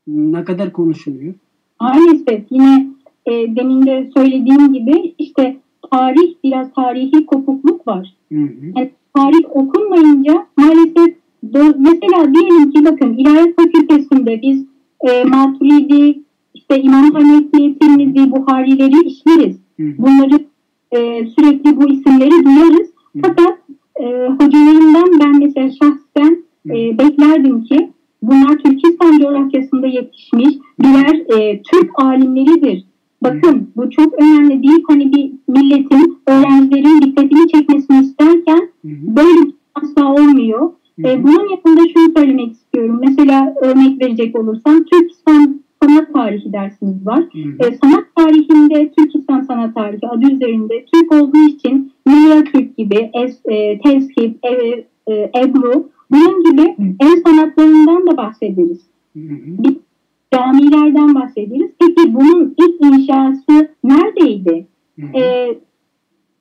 Ne kadar konuşuluyor? Maalesef yine e, demin de söylediğim gibi işte tarih, biraz tarihi kopukluk var. Hı hı. Yani tarih okunmayınca maalesef do- mesela diyelim ki bakın ilahiyat fakültesinde biz e, Maturidi, işte İmam Hanefi, Tirmizi, Buharileri işleriz. Hı hı. Bunları e, sürekli bu isimleri duyarız. Hı. Fakat e, hocalarımdan ben mesela şahsen Hı. e, beklerdim ki bunlar Türkistan coğrafyasında yetişmiş birer e, Türk alimleridir. Bakın bu çok önemli değil. Hani bir milletin, öğrencilerin dikkatini çekmesini isterken Hı hı. böyle bir şey asla olmuyor. Hı hı. E, bunun yanında şunu söylemek istiyorum. Mesela örnek verecek olursam Türk san- sanat tarihi dersimiz var. Hı hı. E, sanat tarihinde Türkistan sanat tarihi adı üzerinde Türk olduğu için Minyatürk gibi, es, e, Tezhip, e, e, Ebru, bunun gibi Hı. el sanatlarından da bahsederiz. Hı hı. Camilerden bahsederiz. Peki bunun ilk inşası neredeydi? Hı hı. E,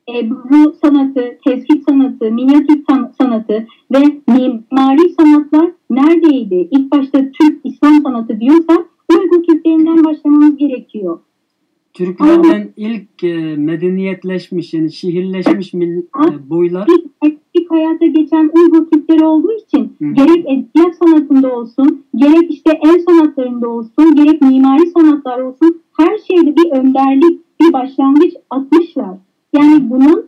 Ebru sanatı, tezhip sanatı, minyatür san- sanatı ve mimari sanatlar neredeydi? İlk başta Türk İslam sanatı diyorsak Uygur Türklerinden başlamamız gerekiyor. Türklerden ilk e, medeniyetleşmiş, yani şehirleşmiş mil- e, boylar. İlk, ilk hayata geçen Uygur Türkleri olduğu için Hı hı. gerek edebiyat sanatında olsun, gerek işte el sanatlarında olsun, gerek mimari sanatlar olsun, her şeyde bir önderlik, bir başlangıç atmışlar. Yani bunun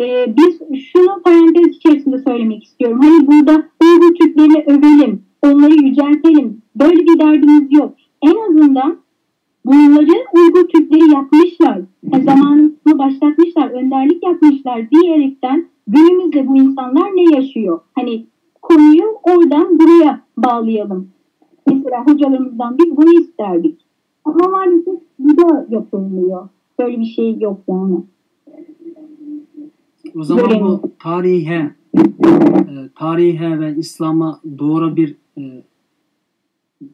e, biz şunu parantez içerisinde söylemek istiyorum. Hani burada Uygur Türklerini övelim, onları yüceltelim. Böyle bir derdimiz yok. En azından bunları Uygur Türkleri yapmışlar. Yani zamanını başlatmışlar, önderlik yapmışlar diyerekten günümüzde bu insanlar ne yaşıyor? Hani konuyu oradan buraya bağlayalım. Mesela hocalarımızdan biz bunu isterdik. Ama maalesef bu da yapılmıyor. Böyle bir şey yok yani. O zaman bu tarihe, e, tarihe ve İslam'a doğru bir e,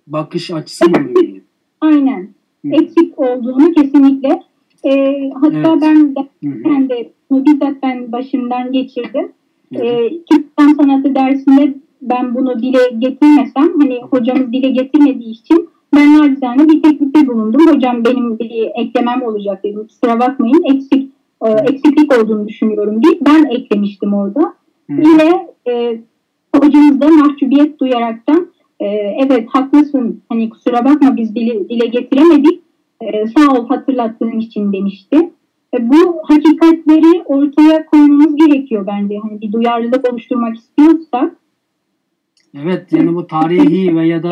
bakış açısı mı oluyor? Aynen. Hı. Eksik olduğunu kesinlikle. E, hatta Evet. ben de, Hı hı. ben de bunu bizzat ben başımdan geçirdim. Hı hı. E, Türk sanatı dersinde ben bunu dile getirmesem, hani hocamız dile getirmediği için ben nacizane bir teklifte bulundum. Hocam benim bir eklemem olacak dedim. Kusura bakmayın, eksik e, eksiklik olduğunu düşünüyorum deyip ben eklemiştim orada. Hı. Yine e, hocamız da mahcubiyet duyaraktan e, evet haklısın, hani kusura bakma biz dile, dile getiremedik. E, sağ ol hatırlattığın için demişti. E, bu hakikatleri ortaya koymamız gerekiyor bence. Hani bir duyarlılık oluşturmak istiyorsak. Evet, yani bu tarihi veya da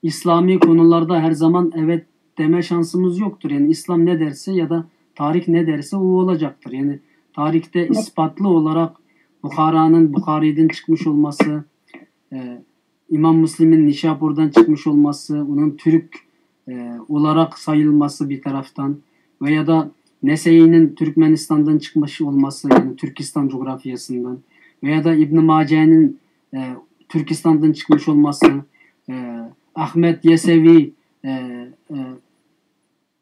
İslami konularda her zaman evet deme şansımız yoktur. Yani İslam ne derse ya da tarih ne derse o olacaktır. Yani tarihte ispatlı olarak Bukhara'nın Bukhari'den çıkmış olması, e, İmam Müslim'in Nişabur'dan çıkmış olması, onun Türk e, olarak sayılması bir taraftan veya da Nese'inin Türkmenistan'dan çıkmış olması, yani Türkistan coğrafyasından veya da İbn Mace'nin e, Türkistan'dan çıkmış olması, e, Ahmet Yesevi, e, e,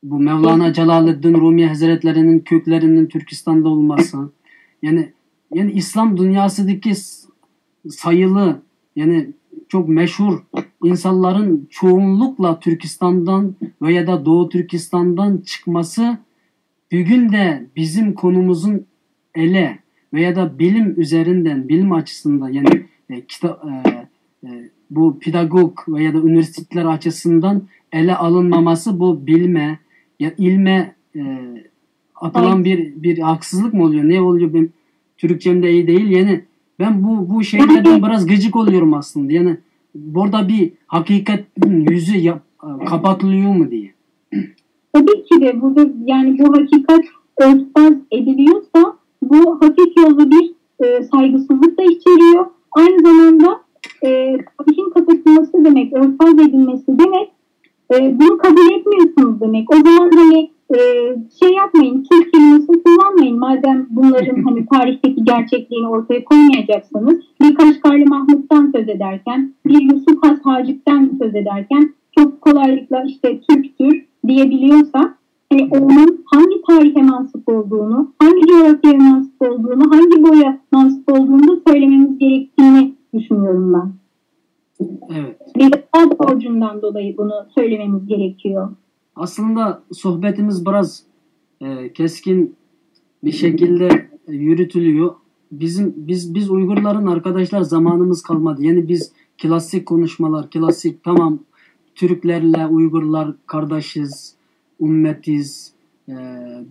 bu Mevlana Celaleddin Rumi Hazretlerinin köklerinin Türkistan'da olması, yani yani İslam dünyasındaki s- sayılı, yani çok meşhur insanların çoğunlukla Türkistan'dan veya da Doğu Türkistan'dan çıkması bugün de bizim konumuzun ele veya da bilim üzerinden, bilim açısından, yani e, kita, e, e, bu pedagog veya da üniversiteler açısından ele alınmaması bu bilime, ya ilme e, atılan bir bir haksızlık mı oluyor? Ne oluyor? Ben Türkçem de iyi değil. Yani ben bu bu şeylerden biraz gıcık oluyorum aslında. Yani burada bir hakikat yüzü yap, kapatılıyor mu diye. Tabii ki de burada yani bu hakikat örtbas ediliyorsa bu hafif yollu bir e, saygısızlık da içeriyor. Aynı zamanda e, tarihin kapatılması demek, örtbas edilmesi demek e, bunu kabul etmiyorsunuz demek. O zaman hani e, şey yapmayın, Türk kelimesini kullanmayın. Madem bunların hani tarihteki gerçekliğini ortaya koymayacaksanız, bir Kaşgarlı Mahmut'tan söz ederken, bir Yusuf Has Hacip'ten söz ederken çok kolaylıkla işte Türktür diyebiliyorsa hani onun hangi tarihe mensup olduğunu, hangi coğrafyaya mensup olduğunu, hangi boya mensup olduğunu da söylememiz gerektiğini düşünüyorum ben. Evet. Bir vefa borcundan dolayı bunu söylememiz gerekiyor. Aslında sohbetimiz biraz e, keskin bir şekilde yürütülüyor. Bizim biz biz Uygurların arkadaşlar zamanımız kalmadı. Yani biz klasik konuşmalar, klasik tamam Türklerle Uygurlar kardeşiz, ümmetiz, e,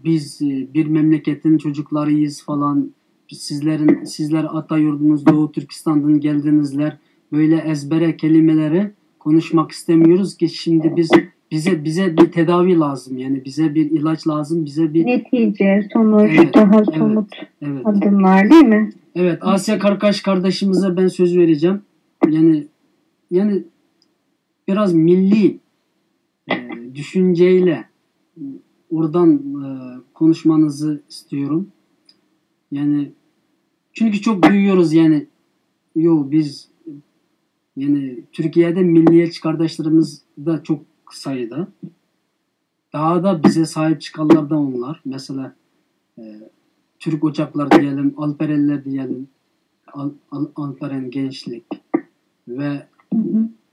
biz e, bir memleketin çocuklarıyız falan. Sizlerin sizler ata yurdunuz Doğu Türkistan'dan geldinizler. Böyle ezbere kelimeleri konuşmak istemiyoruz ki şimdi biz bize bize bir tedavi lazım yani bize bir ilaç lazım bize bir Netice, sonuç, Evet, daha evet, somut evet. Adımlar değil mi? Evet, Asya Karkaş kardeşimize ben söz vereceğim. Yani yani biraz milli e, düşünceyle oradan e, konuşmanızı istiyorum. Yani çünkü çok duyuyoruz yani yo biz yani Türkiye'de milliyetçi kardeşlerimiz de çok sayıda. Daha da bize sahip çıkanlar da onlar. Mesela e, Türk Ocaklar diyelim, Alperenler diyelim, Al, Al, Alperen Gençlik ve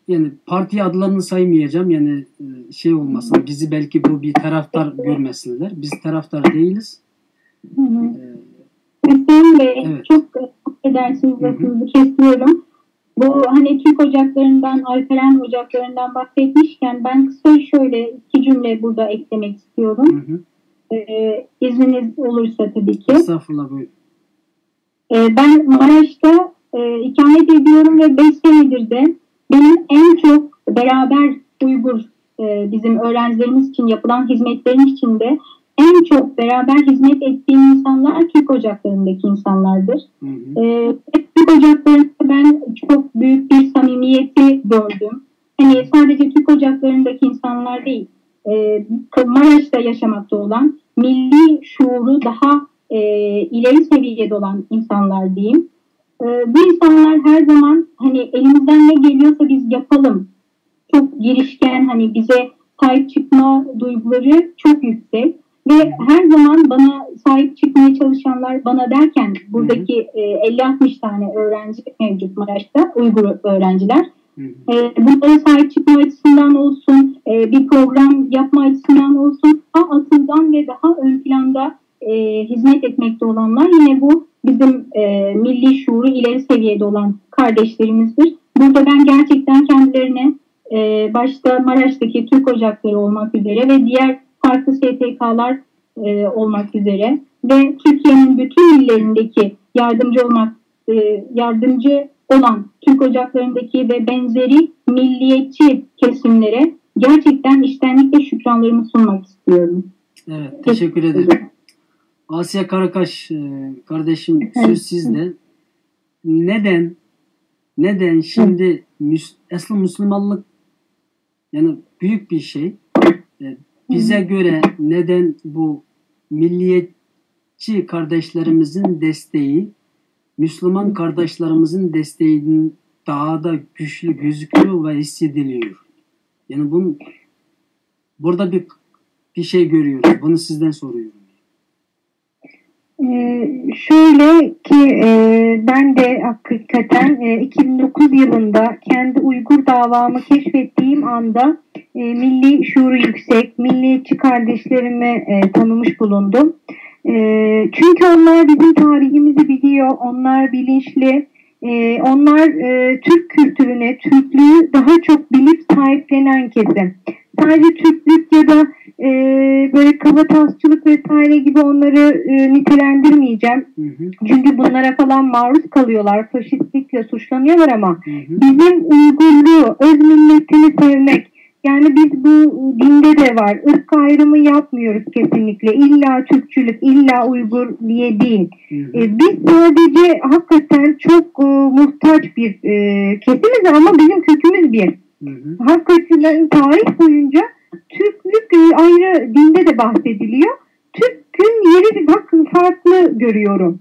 yani parti adlarını saymayacağım yani e, şey olmasın bizi belki bu bir taraftar görmesinler. Biz taraftar değiliz. Hı hı. E, Hüseyin Bey, Evet. Çok affedersiniz Hı hı. Lafınızı kesiyorum. Bu hani Türk ocaklarından, Alperen ocaklarından bahsetmişken ben kısa şöyle iki cümle burada eklemek hı istiyorum. hı. Ee, izniniz olursa tabii ki. Estağfurullah buyurun. Ee, ben Maraş'ta e, ikamet ediyorum ve beş senedir de benim en çok beraber Uygur e, bizim öğrencilerimiz için yapılan hizmetlerin içinde en çok beraber hizmet ettiğim insanlar Türk ocaklarındaki insanlardır. Hı hı. Ee, Türk ocaklarında ben çok büyük bir samimiyeti gördüm. Hani sadece Türk ocaklarındaki insanlar değil, e, Maraş'ta yaşamakta olan milli şuuru daha e, ileri seviyede olan insanlar diyeyim. E, bu insanlar her zaman hani elimizden ne geliyorsa biz yapalım. Çok girişken, hani bize sahip çıkma duyguları çok yüksek. Ve her zaman bana sahip çıkmaya çalışanlar, bana derken buradaki e, elli altmış tane öğrenci mevcut Maraş'ta, Uygur öğrenciler. Hı hı. E, bunlara sahip çıkma açısından olsun, e, bir program yapma açısından olsun, daha akıldan ve daha ön planda e, hizmet etmekte olanlar yine bu bizim e, milli şuuru ileri seviyede olan kardeşlerimizdir. Burada ben gerçekten kendilerine e, başta Maraş'taki Türk ocakları olmak üzere ve diğer farklı S T K'lar e, olmak üzere ve Türkiye'nin bütün illerindeki yardımcı olmak e, yardımcı olan Türk ocaklarındaki ve benzeri milliyetçi kesimlere gerçekten içtenlikle şükranlarımı sunmak istiyorum. Evet, teşekkür ederim. Asya Karakaş e, kardeşim söz sizde. Neden neden şimdi müs, aslında Müslümanlık yani büyük bir şey. E, bize göre neden bu milliyetçi kardeşlerimizin desteği Müslüman kardeşlerimizin desteğinin daha da güçlü gözüküyor ve hissediliyor. Yani bunun burada bir bir şey görüyoruz. Bunu sizden soruyorum. Ee, şöyle ki e, ben de hakikaten e, iki bin dokuz yılında kendi Uygur davamı keşfettiğim anda e, milli şuuru yüksek, milliyetçi kardeşlerimi e, tanımış bulundum. E, çünkü onlar bizim tarihimizi biliyor, onlar bilinçli, e, onlar e, Türk kültürüne, Türklüğü daha çok bilip sahiplenen kesim. Sadece Türklük ya da e, böyle kafatasçılık vesaire gibi onları e, nitelendirmeyeceğim. Hı hı. Çünkü bunlara falan maruz kalıyorlar, faşistlikle suçlanıyorlar ama Hı hı. bizim Uygurluğu, öz milletini sevmek, yani biz bu dinde de var, ırk ayrımı yapmıyoruz kesinlikle. İlla Türkçülük, illa Uygur diye değil. Hı hı. E, biz sadece hakikaten çok e, muhtaç bir e, kesimiz ama bizim kökümüz bir. Hı hı. Hakikaten tarih boyunca Türklük e, ayrı dinde de bahsediliyor. Türk'ün yeri bir bakın farklı görüyorum.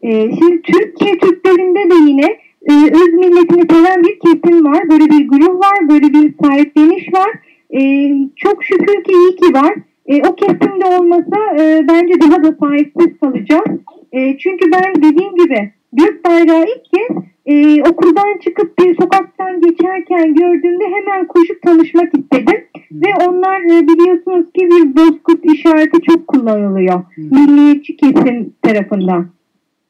E, şimdi Türkiye Türklerinde de yine e, öz milletini seven bir kesim var. Böyle bir güruh var, böyle bir sahipleniş var. E, çok şükür ki iyi ki var. E, o kesimde olmasa e, bence daha da sahipsiz kalacağız. E, çünkü ben dediğim gibi gök bayrağı ilk kez e, okuldan çıkıp bir sokaktan geçerken gördüğümde hemen koşup tanışmak istedim. Ve onlar e, biliyorsunuz ki bir bozkurt işareti çok kullanılıyor. Hı. Milliyetçi kesim tarafından.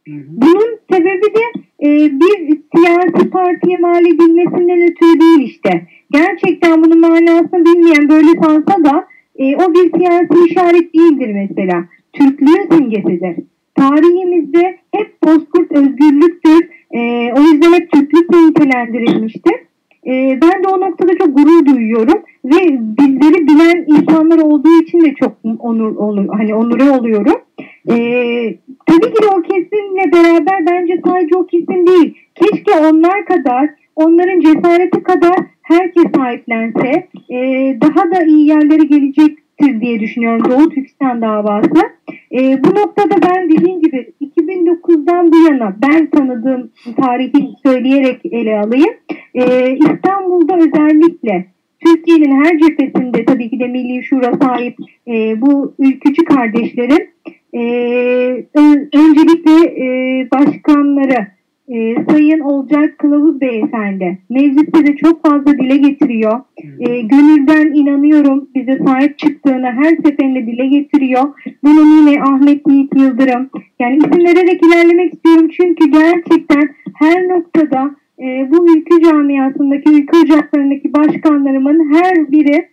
Hı hı. Bunun sebebi de e, bir siyasi partiye mal edilmesinden ötürü değil işte. Gerçekten bunun manasını bilmeyen böyle sansa da e, o bir siyasi işaret değildir mesela. Türklüğün simgesidir. Tarihimizde hep bozkurt özgürlüktür. E, o yüzden hep Türklükle nitelendirilmiştir. E, ben de o noktada çok gurur duyuyorum ve bizleri bilen insanlar olduğu için de çok onur, onur hani onure oluyorum. E, tabii ki de o kesimle beraber bence sadece o kesim değil. Keşke onlar kadar, onların cesareti kadar herkes sahiplense, e, daha da iyi yerlere gelecektir diye düşünüyorum Doğu Türkistan davası. E, bu noktada ben dediğim gibi iki bin dokuzdan bu yana ben tanıdığım tarihi söyleyerek ele alayım. E, İstanbul'da özellikle Türkiye'nin her cephesinde tabii ki de Milli Şura sahip e, bu ülkücü kardeşlerim e, ö- öncelikle e, başkanları e, Sayın Olcay Kılavuz Beyefendi mecliste de çok fazla dile getiriyor. E, gönülden inanıyorum bize sahip çıktığını her seferinde dile getiriyor. Bunun yine Ahmet Yiğit Yıldırım. Yani isim vererek ilerlemek istiyorum çünkü gerçekten her noktada e, bu ülkü camiasındaki, ülkü ocaklarındaki başkanlarımın her biri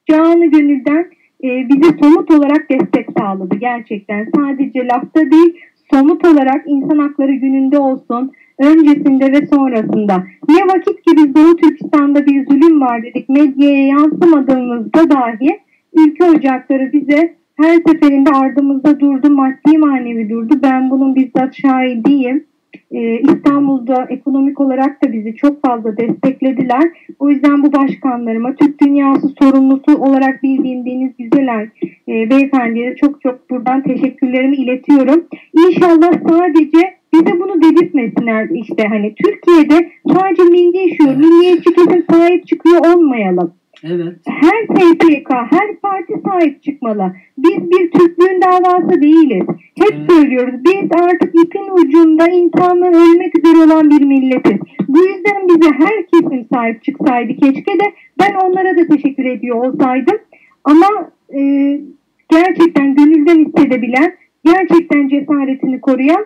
canı gönülden e, bize somut olarak destek sağladı gerçekten. Sadece lafta değil, somut olarak insan hakları gününde olsun, öncesinde ve sonrasında. Ne vakit ki biz Doğu Türkistan'da bir zulüm var dedik, medyaya yansımadığımızda dahi ülkü ocakları bize her seferinde ardımızda durdu, maddi manevi durdu. Ben bunun bizzat şahidiyim. Ee, İstanbul'da ekonomik olarak da bizi çok fazla desteklediler. O yüzden bu başkanlarıma, Türk dünyası sorumlusu olarak bildiğim Deniz Güzelay e, beyefendiye de çok çok buradan teşekkürlerimi iletiyorum. İnşallah sadece bize bunu dedirtmesinler işte hani Türkiye'de sadece milli şuur, Evet. milliyetçi kesim sahip çıkıyor olmayalım. Evet. Her S T K, her parti sahip çıkmalı. Biz bir Türklüğün davası değiliz. Hep Evet. söylüyoruz. Biz artık ipin ucunda insanlar ölmek üzere olan bir milletiz. Bu yüzden bize her kesim sahip çıksaydı keşke de ben onlara da teşekkür ediyor olsaydım. Ama e, gerçekten gönülden hissedebilen, gerçekten cesaretini koruyan,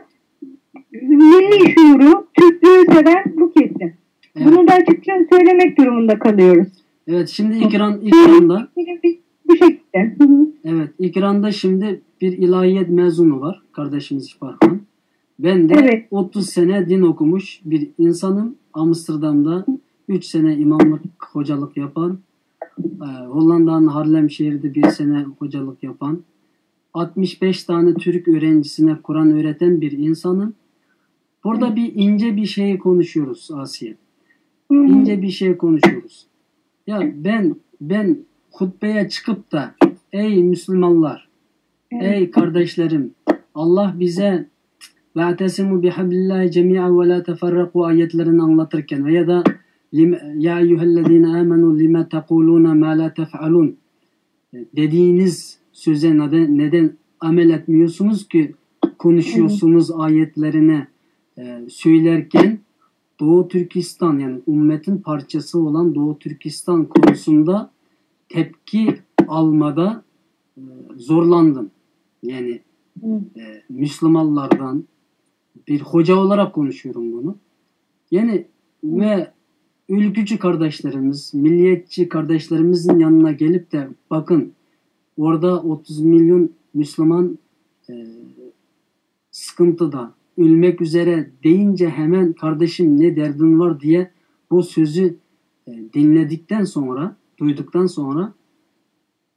milli şuuru, Türklüğü seven bu kesim. Evet. Bunu da açıkça söylemek durumunda kalıyoruz. Evet, şimdi ekran ekranda Benim bir- Bu şekilde. Hı hı. Evet, ekranda şimdi bir ilahiyat mezunu var, kardeşimiz Farhan. Ben de Evet. otuz sene din okumuş bir insanım. Amsterdam'da üç sene imamlık, hocalık yapan, e, Hollanda'nın Haarlem şehrinde bir sene hocalık yapan, altmış beş tane Türk öğrencisine Kur'an öğreten bir insanım. Burada bir ince bir şey konuşuyoruz Asiye. Hı hı. İnce bir şey konuşuyoruz. Ya ben ben hutbeye çıkıp da ey Müslümanlar, Evet. ey kardeşlerim, Allah bize "Ve'tesimu bihablillahi cemi'an ve la teferraku" ayetlerini anlatırken veya da "Lim- ya eyyühellezine amenu lime tekuluna ma la tef'alun" dediğiniz söze neden, neden amel etmiyorsunuz ki? konuşuyorsunuz ayetlerini e, söylerken Doğu Türkistan, yani ümmetin parçası olan Doğu Türkistan konusunda tepki almada e, zorlandım. Yani e, Müslümanlardan, bir hoca olarak konuşuyorum bunu. Yani ve ülkücü kardeşlerimiz, milliyetçi kardeşlerimizin yanına gelip de bakın orada otuz milyon Müslüman e, sıkıntıda, ölmek üzere deyince hemen kardeşim ne derdin var diye bu sözü e, dinledikten sonra, duyduktan sonra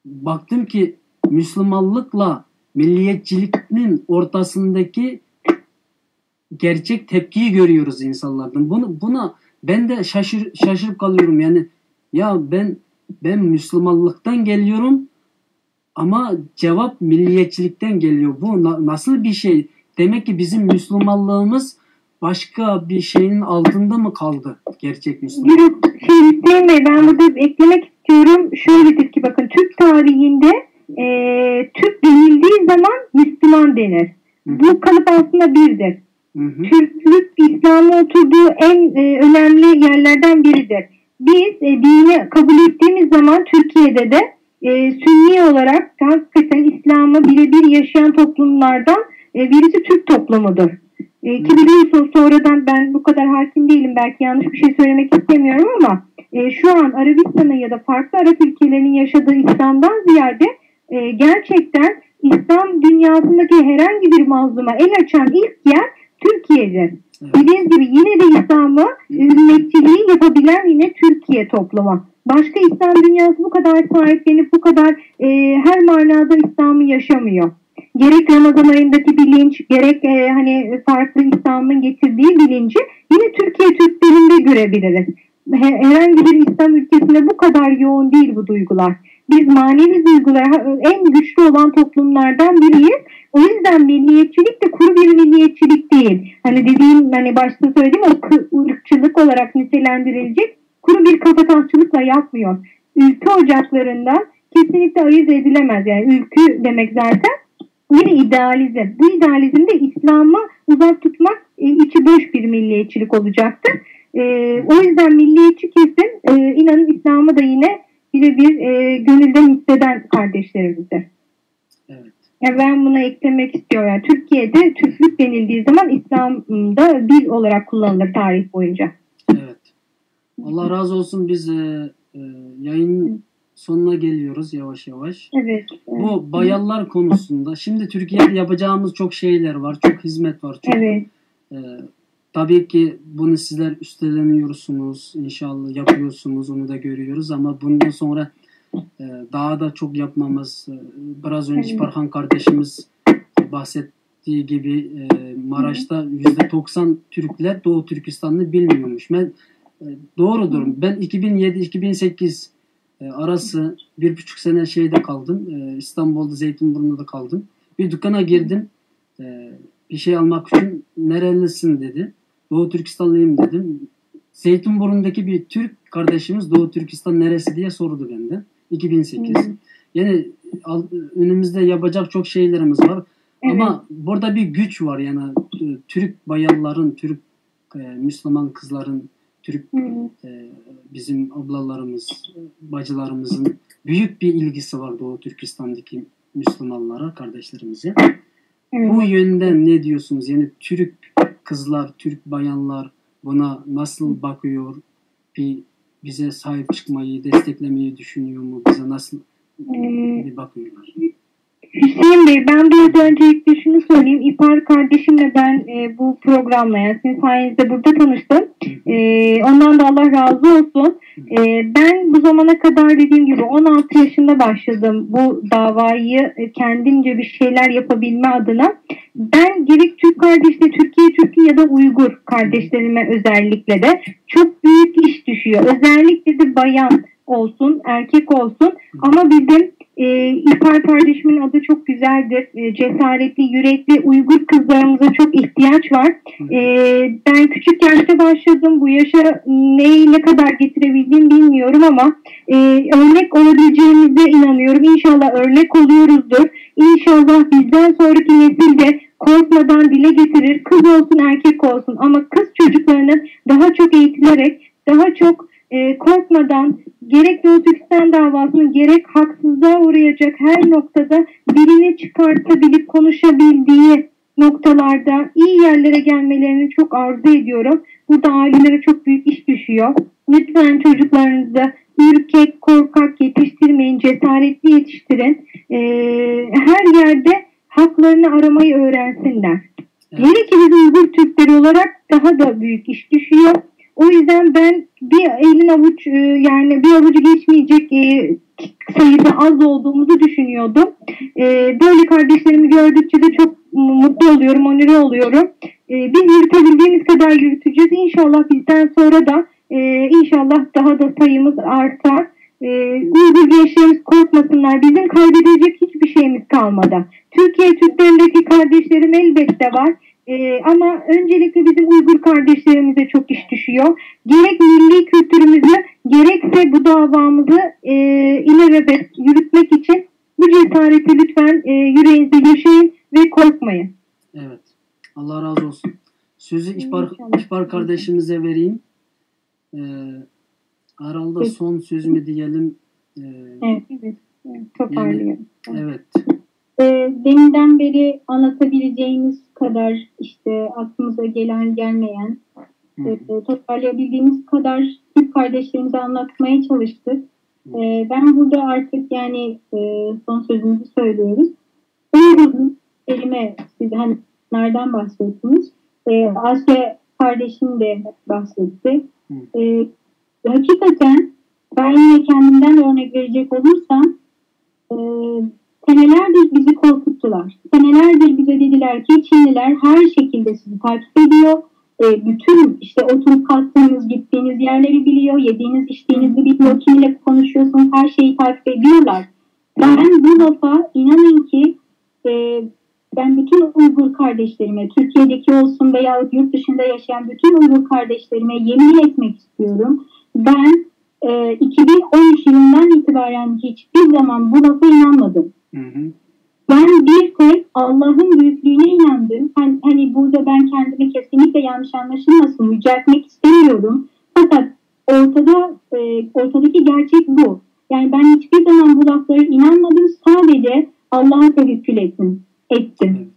baktım ki Müslümanlıkla milliyetçiliknin ortasındaki gerçek tepkiyi görüyoruz insanlardan. Bunu, buna ben de şaşır, şaşırıp kalıyorum. Yani ya ben ben Müslümanlıktan geliyorum ama cevap milliyetçilikten geliyor. Bu na- nasıl bir şey? Demek ki bizim Müslümanlığımız başka bir şeyin altında mı kaldı gerçek Müslüman? Yok, şey Hüseyin Bey, ben burada eklemek istiyorum. Şöyledir ki bakın, Türk tarihinde e, Türk denildiği zaman Müslüman denir. Bu kalıp aslında birdir. Türklük İslam'ın oturduğu en e, önemli yerlerden biridir. Biz e, dini kabul ettiğimiz zaman Türkiye'de de e, Sünni olarak hakikaten İslam'ı birebir yaşayan toplumlardan e, birisi Türk toplumudur. E, ki biliyorsunuz, sonradan, ben bu kadar hakim değilim, belki yanlış bir şey söylemek istemiyorum ama e, şu an Arabistan'ın ya da farklı Arap ülkelerinin yaşadığı İslam'dan ziyade e, gerçekten İslam dünyasındaki herhangi bir mazluma el açan ilk yer Türkiye'dir. Dediğiniz gibi yine de İslam'ı ümmetçiliği yapabilen yine Türkiye toplumu. Başka İslam dünyası bu kadar sahiplenip bu kadar e, her manada İslam'ı yaşamıyor. Gerek Ramazan ayındaki bilinç, gerek e, hani farklı İslam'ın getirdiği bilinci yine Türkiye Türklerinde görebiliriz. He- herhangi bir İslam ülkesinde bu kadar yoğun değil bu duygular. Biz manevi duygulara ha- en güçlü olan toplumlardan biriyiz. O yüzden milliyetçilik de kuru bir milliyetçilik değil. Hani dediğim, hani başta söylediğim o kı- ırkçılık olarak nitelendirilecek kuru bir kafatasçılıkla yapmıyor. Ülke ocaklarından kesinlikle ayırt edilemez. Yani ülkü demek zaten bir idealizm. Bu idealizmde İslam'ı uzak tutmak e, içi boş bir milliyetçilik olacaktır. E, o yüzden milliyetçi kesim e, inanın İslam'ı da yine birebir e, gönülden hisseden kardeşlerimizdir. Evet. Yani ben buna eklemek istiyorum. Yani Türkiye'de Türklük denildiği zaman İslam'da bir olarak kullanılır tarih boyunca. Evet. Allah razı olsun, biz e, e, yayın sonuna geliyoruz yavaş yavaş. Evet. Bu bayanlar konusunda şimdi Türkiye'de yapacağımız çok şeyler var, çok hizmet var, çok Evet. e, tabii ki bunu sizler üstleniyorsunuz, inşallah yapıyorsunuz, onu da görüyoruz ama bundan sonra e, daha da çok yapmamız, e, biraz önce Evet. Farhan kardeşimiz bahsettiği gibi e, Maraş'ta yüzde doksan Türkler Doğu Türkistan'ı bilmiyormuş. Ben e, doğrudur. Ben iki bin yedi iki bin sekiz e, arası bir buçuk sene şeyde kaldım. E, İstanbul'da Zeytinburnu'da kaldım. Bir dükkana girdim. E, bir şey almak için "Nerelisin?" dedi. "Doğu Türkistanlıyım," dedim. Zeytinburnu'ndaki bir Türk kardeşimiz "Doğu Türkistan neresi?" diye sordu benden. iki bin sekiz. Yani al- önümüzde yapacak çok şeylerimiz var. Evet. Ama burada bir güç var yani e, Türk bayanların, Türk e, Müslüman kızların, Türk Hı hı. e, bizim ablalarımız, bacılarımızın büyük bir ilgisi var Doğu Türkistan'daki Müslümanlara, kardeşlerimize. Evet. Bu yönden ne diyorsunuz? Yani Türk kızlar, Türk bayanlar buna nasıl bakıyor? Bir bize sahip çıkmayı, desteklemeyi düşünüyor mu? Bize nasıl Hmm, bir bakıyorlar? Hüseyin Bey, ben burada öncelikle şunu söyleyeyim. İpar kardeşimle ben e, bu programla, yani sizin sayenizde burada tanıştım. E, ondan da Allah razı olsun. E, ben bu zamana kadar, dediğim gibi, on altı yaşında başladım bu davayı e, kendimce bir şeyler yapabilme adına. Ben gerek Türk kardeşleri, Türkiye Türk'ü ya da Uygur kardeşlerime özellikle de çok büyük iş düşüyor. Özellikle de bayan olsun, erkek olsun. Ama bizim e, İpar kardeşimin adı çok güzeldir. E, cesaretli, yürekli Uygur kızlarımıza çok ihtiyaç var. E, ben küçük yaşta başladım. Bu yaşa neyi ne kadar getirebildim bilmiyorum ama e, örnek olabileceğimize inanıyorum. İnşallah örnek oluyoruzdur. İnşallah bizden sonraki nesil de korkmadan dile getirir. Kız olsun, erkek olsun, ama kız çocuklarını daha çok eğitilerek, daha çok e, korkmadan gerek Doğu Türkistan davasını, gerek haksızlığa uğrayacak her noktada dilini çıkartabilip konuşabildiği noktalarda iyi yerlere gelmelerini çok arzu ediyorum. Burada ailelere çok büyük iş düşüyor. Lütfen çocuklarınızı ürkek, korkak yetiştirmeyin, cesaretli yetiştirin. E, her yerde haklarını aramayı öğrensinler. Hele ki biz Uygur Türkleri olarak daha da büyük iş düşüyor. O yüzden ben bir elin avuç, e, yani bir avucu geçmeyecek e, sayıda az olduğumuzu düşünüyordum. E, böyle kardeşlerimi gördükçe de çok mutlu oluyorum, onore oluyorum. E, biz yürütebildiğimiz kadar yürüteceğiz. İnşallah bizden sonra da e, inşallah daha da sayımız artar. E, Uygur gençlerimiz korkmasınlar. Bizim kaybedecek hiçbir şeyimiz kalmadı. Türkiye Türklerindeki kardeşlerim elbette var. E, ama öncelikle bizim Uygur kardeşlerimize çok iş düşüyor. Gerek milli kültürümüzü, gerekse bu davamızı e, ilelebet yürütmek için bu cesareti lütfen e, yüreğinizde yaşayın ve korkmayın. Evet. Allah razı olsun. Sözü İhbar, İhbar kardeşimize vereyim. Ee, herhalde son sözümü diyelim. Ee, Evet, evet. Toparlayalım. Evet. Ee, deminden beri anlatabileceğimiz kadar işte aklımıza gelen gelmeyen, Hı. e, toparlayabildiğimiz kadar Türk kardeşlerimize anlatmaya çalıştık. Ee, ben burada artık yani e, son sözümüzü söylüyoruz. Uygur'un kelime, siz hani nereden bahsettiniz? Ee, Asya kardeşim de bahsetti. Hı. Ee, hakikaten ben yine kendimden örnek verecek olursam e, senelerdir bizi korkuttular. Senelerdir bize dediler ki Çinliler her şekilde sizi takip ediyor. E, bütün işte oturup kalktığınız, gittiğiniz yerleri biliyor, yediğiniz, içtiğinizi biliyor, kimle konuşuyorsunuz, her şeyi takip ediyorlar. Ben bu lafa inanın ki e, ben bütün Uygur kardeşlerime, Türkiye'deki olsun veyahut yurt dışında yaşayan bütün Uygur kardeşlerime yemin etmek istiyorum. Ben e, iki bin on üç yılından itibaren hiçbir zaman bu lafa inanmadım. Hı hı. Ben bir tek Allah'ın büyüklüğüne inandım. Hani, hani burada ben kendimi kesinlikle yanlış anlaşılmasın, yüceltmek istemiyorum. Fakat ortada e, ortadaki gerçek bu. Yani ben hiçbir zaman bu laflara inanmadım. Sadece Allah'a tevekkül ettim. Ettim.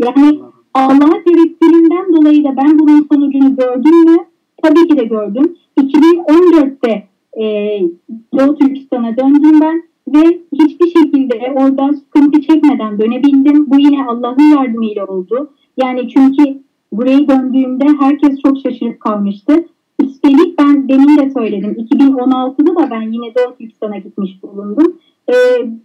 Yani Allah'a tevekkülümden dolayı da ben bunun sonucunu gördüm mü? Tabii ki de gördüm. iki bin on dörtte e, Doğu Türkistan'a döndüm ben ve hiçbir şekilde orada sıkıntı çekmeden dönebildim. Bu yine Allah'ın yardımıyla oldu. Yani çünkü buraya döndüğümde herkes çok şaşırıp kalmıştı. Üstelik ben demin de söyledim. iki bin on altıda da ben yine Doğu Türkistan'a gitmiş bulundum. Ee,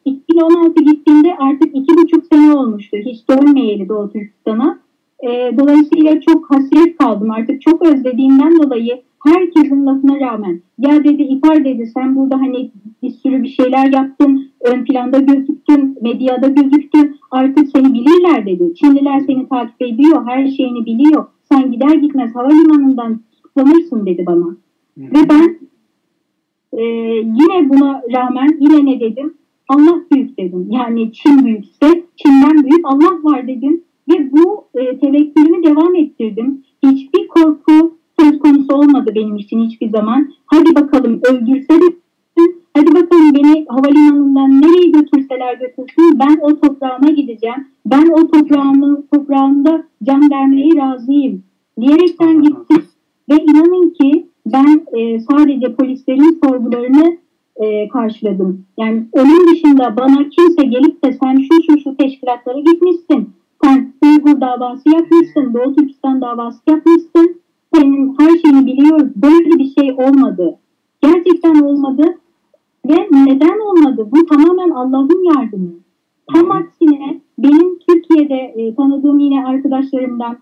iki bin on altı gittiğimde artık iki buçuk sene olmuştu. Hiç dönmeyeli Doğu Türkistan'a. Ee, dolayısıyla çok hasret kaldım. Artık çok özlediğimden dolayı herkesin lafına rağmen ya dedi İhbar dedi sen burada hani bir sürü bir şeyler yaptın, ön planda gözüktün, medyada gözüktün, artık seni bilirler dedi. Çinliler seni takip ediyor, her şeyini biliyor. Sen gider gitmez havalimanından tutuklanırsın dedi bana. Ve ben e, yine buna rağmen yine ne dedim? Allah büyük dedim. Yani Çin büyükse Çin'den büyük Allah var dedim. Ve bu e, tevekkülümü devam ettirdim. Hiçbir korku söz konusu olmadı benim için hiçbir zaman. Hadi bakalım öldürse de hadi bakalım beni havalimanından nereye götürseler götürsün ben o toprağıma gideceğim. Ben o toprağımı, toprağımda can vermeye razıyım diyerekten gittim. Ve inanın ki ben e, sadece polislerin sorgularını e, karşıladım. Yani onun dışında bana kimse gelip de sen şu şu şu teşkilatlara gitmişsin, sen Uygur davası yapmışsın, Doğu Türkistan davası yapmışsın, senin her şeyini biliyoruz. Böyle bir şey olmadı. Gerçekten olmadı. Ve neden olmadı? Bu tamamen Allah'ın yardımı. Tam aksine benim Türkiye'de e, tanıdığım yine arkadaşlarımdan,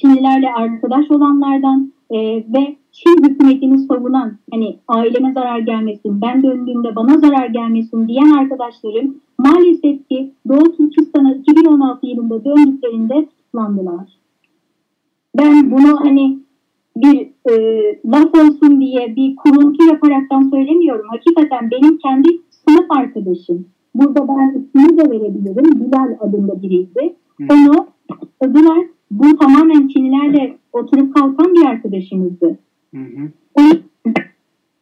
Çinlilerle arkadaş olanlardan e, ve Çin hükümetini savunan, hani aileme zarar gelmesin, ben döndüğümde bana zarar gelmesin diyen arkadaşlarım maalesef ki Doğu Türkistan'a iki bin on altı yılında döndüklerinde tutuklandılar. Ben bunu hani bir e, laf olsun diye bir kuruntu yaparaktan söylemiyorum. Hakikaten benim kendi sınıf arkadaşım. Burada ben ismini de verebilirim. Bilal adında biriydi. Onu başladılar. Bu tamamen Çinlilerle oturup kalkan bir arkadaşımızdı. Hı hı. O yüzden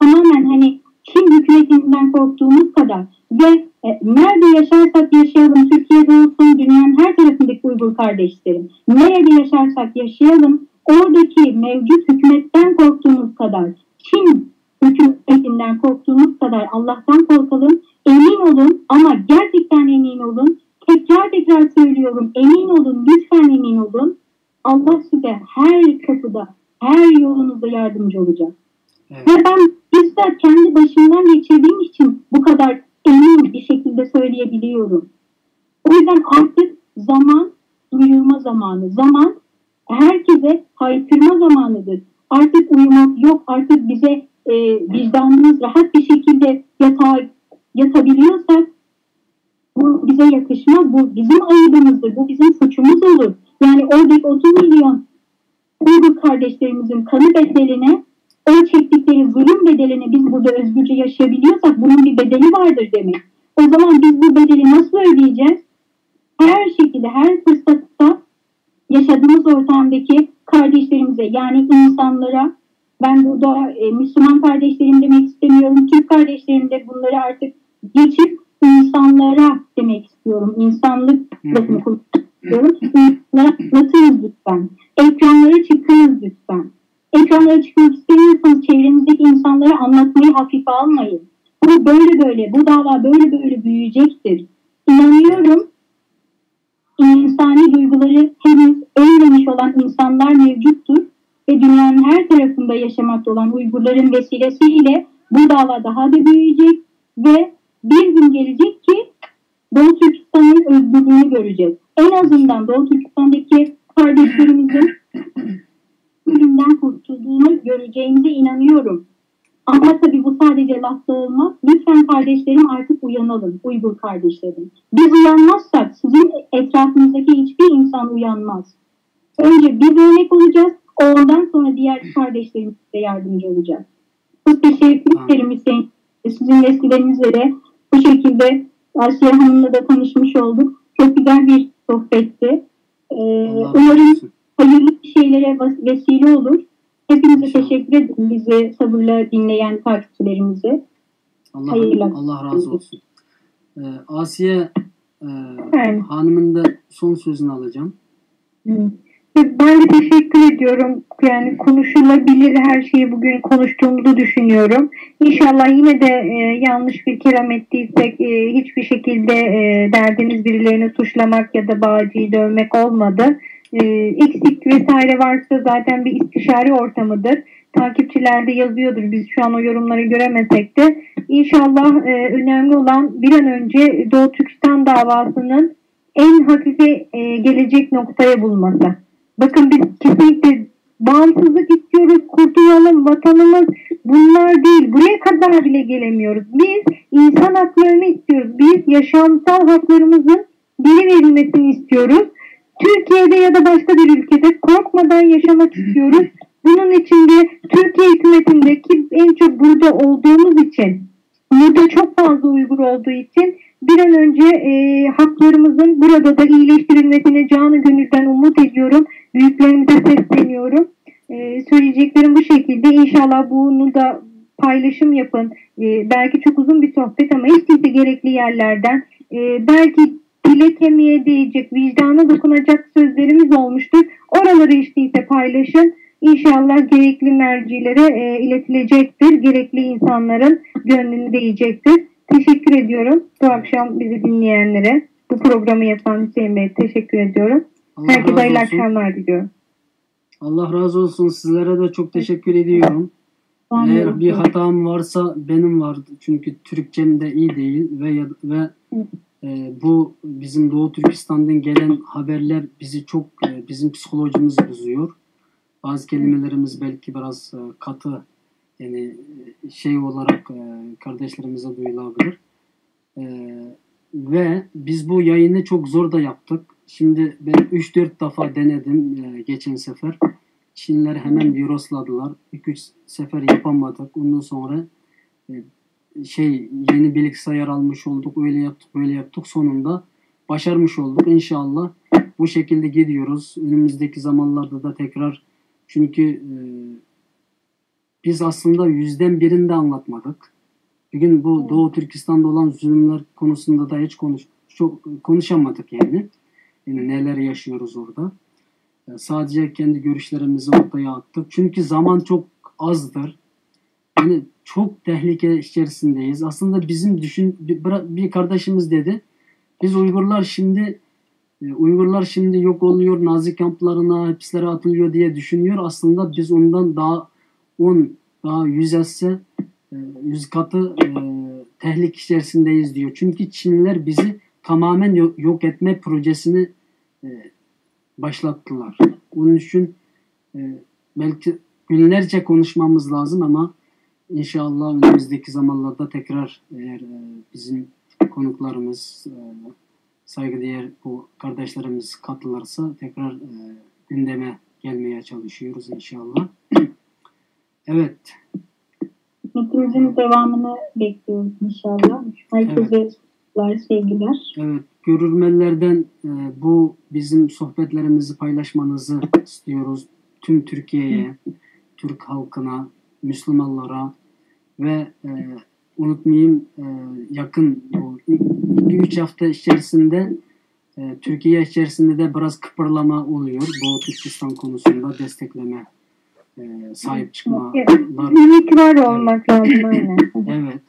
tamamen hani Çin hükümetinden korktuğumuz kadar ve e, nerede yaşarsak yaşayalım, Türkiye'de olsun, dünyanın her tarafındaki Uygur kardeşlerim, nerede yaşarsak yaşayalım, oradaki mevcut hükümetten korktuğumuz kadar, Çin hükümetinden korktuğumuz kadar Allah'tan korkalım. Emin olun, ama gerçekten emin olun. Tekrar tekrar söylüyorum, emin olun, lütfen emin olun. Allah size her kapıda, her yolunuzda yardımcı olacak. Evet. Ve ben bizzat kendi başımdan geçirdiğim için bu kadar emin bir şekilde söyleyebiliyorum. O yüzden artık zaman duyurma zamanı. Zaman herkese haykırma zamanıdır. Artık uyumak yok, artık bize e, vicdanımız rahat bir şekilde yatağa yatabiliyorsak bu bize yakışmaz, bu bizim ayıbımızdır, bu bizim suçumuz olur. Yani oradaki otuz milyon Uygur kardeşlerimizin kanı bedeline, o çektikleri zulüm bedeline biz burada özgürce yaşayabiliyorsak bunun bir bedeli vardır demek. O zaman biz bu bedeli nasıl ödeyeceğiz? Her şekilde, her fırsatta yaşadığımız ortamdaki kardeşlerimize, yani insanlara, ben burada e, Müslüman kardeşlerim demek istemiyorum, Türk kardeşlerim de, bunları artık geçip insanlara demek istiyorum. İnsanlık Hı hı. lafını kullanmak istiyorum. İnsanlara anlatınız lütfen. Ekranlara çıkınız lütfen. Ekranlara çıkmak istemiyorsanız çevrenizdeki insanlara anlatmayı hafife almayın. Bu böyle böyle, bu dava böyle böyle büyüyecektir. İnanıyorum, insani duyguları henüz ölmemiş olan insanlar mevcuttur ve dünyanın her tarafında yaşamakta olan Uygurların vesilesiyle bu dava daha da büyüyecek ve bir gün gelecek ki Doğu Türkistan'ın özgürlüğünü göreceğiz. En azından Doğu Türkistan'daki kardeşlerimizin zulümden kurtulduğunu göreceğimize inanıyorum. Ama tabii bu sadece lafta olmaz. Lütfen kardeşlerim, artık uyanalım, Uygur kardeşlerim. Biz uyanmazsak sizin etrafınızdaki hiçbir insan uyanmaz. Önce biz örnek olacağız, ondan sonra diğer kardeşlerimiz de yardımcı olacak. Çok teşekkür Tamam. ederim Hüseyin. Sizin vesilenizle de bu şekilde Asiye Hanım'la da tanışmış olduk. Çok güzel bir sohbetti. Ee, Allah razı umarım olsun. hayırlı bir şeylere vas- vesile olur. Hepinize İnşallah. Teşekkür ederim bizi sabırla dinleyen takipçilerimize. Allah, Hayırlı Allah razı olsun. Ee, Asiye e, Efendim? Hanım'ın da son sözünü alacağım. Hı. Ben de teşekkür ediyorum. Yani konuşulabilir her şeyi bugün konuştuğumuzu düşünüyorum. İnşallah yine de e, yanlış bir kelam ettiysek e, hiçbir şekilde e, derdimiz birilerini suçlamak ya da Bağcı'yı dövmek olmadı. E, eksik vesaire varsa zaten bir istişare ortamıdır. Takipçiler de yazıyordur. Biz şu an o yorumları göremesek de. İnşallah e, önemli olan bir an önce Doğu Türkistan davasının en hafife e, gelecek noktaya bulması. Bakın biz kesinlikle bağımsızlık istiyoruz, kurtulalım, vatanımız bunlar değil. Buraya kadar bile gelemiyoruz. Biz insan haklarını istiyoruz. Biz yaşamsal haklarımızın geri verilmesini istiyoruz. Türkiye'de ya da başka bir ülkede korkmadan yaşamak istiyoruz. Bunun için de Türkiye hükümetindeki en çok burada olduğumuz için, burada çok fazla Uygur olduğu için bir an önce e, haklarımızın burada da iyileştirilmesine canı gönülden umut ediyorum. Büyüklerimize sesleniyorum. E, söyleyeceklerim bu şekilde. İnşallah bunu da paylaşım yapın. E, belki çok uzun bir sohbet ama hiç değilse gerekli yerlerden. E, belki dile kemiğe değecek, vicdana dokunacak sözlerimiz olmuştur. Oraları hiç değilse paylaşın. İnşallah gerekli mercilere e, iletilecektir. Gerekli insanların gönlünü değecektir. Teşekkür ediyorum bu akşam bizi dinleyenlere. Bu programı yapan Hüseyin Bey'e teşekkür ediyorum. Allah Herkese razı hayırlı olsun. Akşamlar diliyorum. Allah razı olsun. Sizlere de çok teşekkür ediyorum. Ben de Eğer bir hatam varsa benim vardı. Çünkü Türkçem de iyi değil ve ya- ve e, bu bizim Doğu Türkistan'dan gelen haberler bizi çok e, bizim psikolojimizi bozuyor. Bazı kelimelerimiz belki biraz e, katı, yani e, şey olarak e, kardeşlerimize duyulabilir. E, ve biz bu yayını çok zor da yaptık. Şimdi ben üç dört defa denedim e, geçen sefer. Çinliler hemen virusladılar. İki üç sefer yapamadık. Ondan sonra e, şey yeni bilgisayar almış olduk. Öyle yaptık, böyle yaptık. Sonunda başarmış olduk. İnşallah bu şekilde gidiyoruz. Önümüzdeki zamanlarda da tekrar, çünkü e, biz aslında yüzden birini de anlatmadık. Bugün bu Doğu Türkistan'da olan zulümler konusunda da hiç konuş çok konuşamadık yani. Yani neler yaşıyoruz orada. E, Sadece kendi görüşlerimizi ortaya attık. Çünkü zaman çok azdır. Yani çok tehlike içerisindeyiz. Aslında bizim düşün bir, bir kardeşimiz dedi. Biz Uygurlar şimdi e, Uygurlar şimdi yok oluyor, Nazi kamplarına, hapislere atılıyor diye düşünüyor. Aslında biz ondan daha on, daha yüz esse, e, yüz katı e, tehlike içerisindeyiz diyor. Çünkü Çinliler bizi tamamen yo- yok etme projesini e, başlattılar. Onun için e, belki günlerce konuşmamız lazım ama inşallah önümüzdeki zamanlarda tekrar eğer e, bizim konuklarımız, e, saygıdeğer bu kardeşlerimiz katılırsa tekrar e, gündeme gelmeye çalışıyoruz inşallah. Evet, Hizmetimizin devamını bekliyoruz inşallah. Herkese saygılar, sevgiler. Evet, görürmenlerden e, bu bizim sohbetlerimizi paylaşmanızı istiyoruz. Tüm Türkiye'ye, Türk halkına, Müslümanlara ve e, unutmayayım e, yakın bu iki üç hafta içerisinde e, Türkiye içerisinde de biraz kıpırlama oluyor. Doğu Türkistan konusunda destekleme, e, sahip çıkmalar. Ümit var olmak lazım aynen. Evet.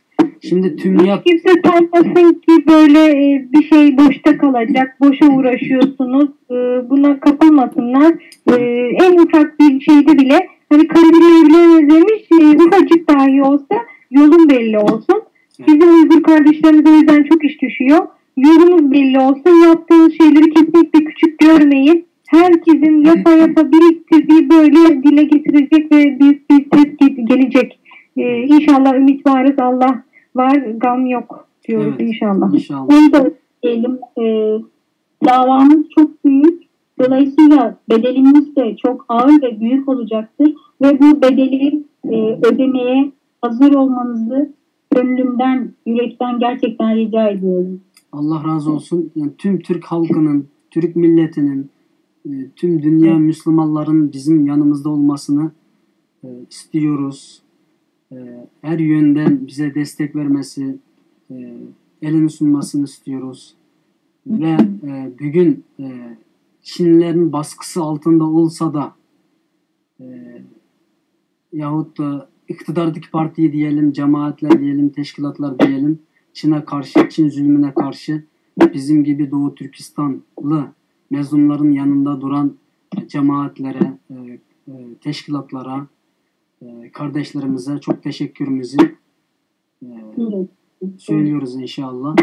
Şimdi TÜMYAP Kimse sanmasın ki böyle e, bir şey boşta kalacak, boşa uğraşıyorsunuz. E, Buna kapılmasınlar. E, En ufak bir şeyde bile hani Karabük'ün evleri özlemiş, e, ufacık dahi olsa yolun belli olsun. Bizim Uygur kardeşlerimize o yüzden çok iş düşüyor. Yolunuz belli olsun, yaptığınız şeyleri kesinlikle küçük görmeyin. Herkesin yapa yapa biriktirdiği böyle dile getirecek ve büyük bir ses ge- gelecek. Ee, inşallah ümit varız, Allah var, gam yok diyoruz Evet, inşallah. inşallah. Onu da diyelim, e, davamız çok büyük. Dolayısıyla bedelimiz de çok ağır ve büyük olacaktır. Ve bu bedeli e, ödemeye hazır olmanızı gönlümden, yürekten gerçekten rica ediyorum. Allah razı olsun. Yani tüm Türk halkının, Türk milletinin, e, tüm dünya Müslümanların bizim yanımızda olmasını e, istiyoruz. E, Her yönden bize destek vermesi, e, elini sunmasını istiyoruz. Ve e, bugün e, Çinlilerin baskısı altında olsa da e, yahut da iktidardaki parti diyelim, cemaatler diyelim, teşkilatlar diyelim, Çin'e karşı, Çin zulmüne karşı bizim gibi Doğu Türkistanlı mezunların yanında duran cemaatlere, e, e, teşkilatlara, e, kardeşlerimize çok teşekkürümüzü e, Evet. söylüyoruz inşallah.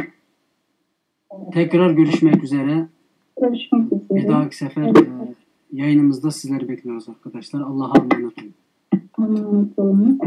Tekrar görüşmek üzere. Görüşmek üzere. Bir dahaki sefer e, yayınımızda sizleri bekliyoruz arkadaşlar. Allah'a emanet olun. Allah'a emanet olun.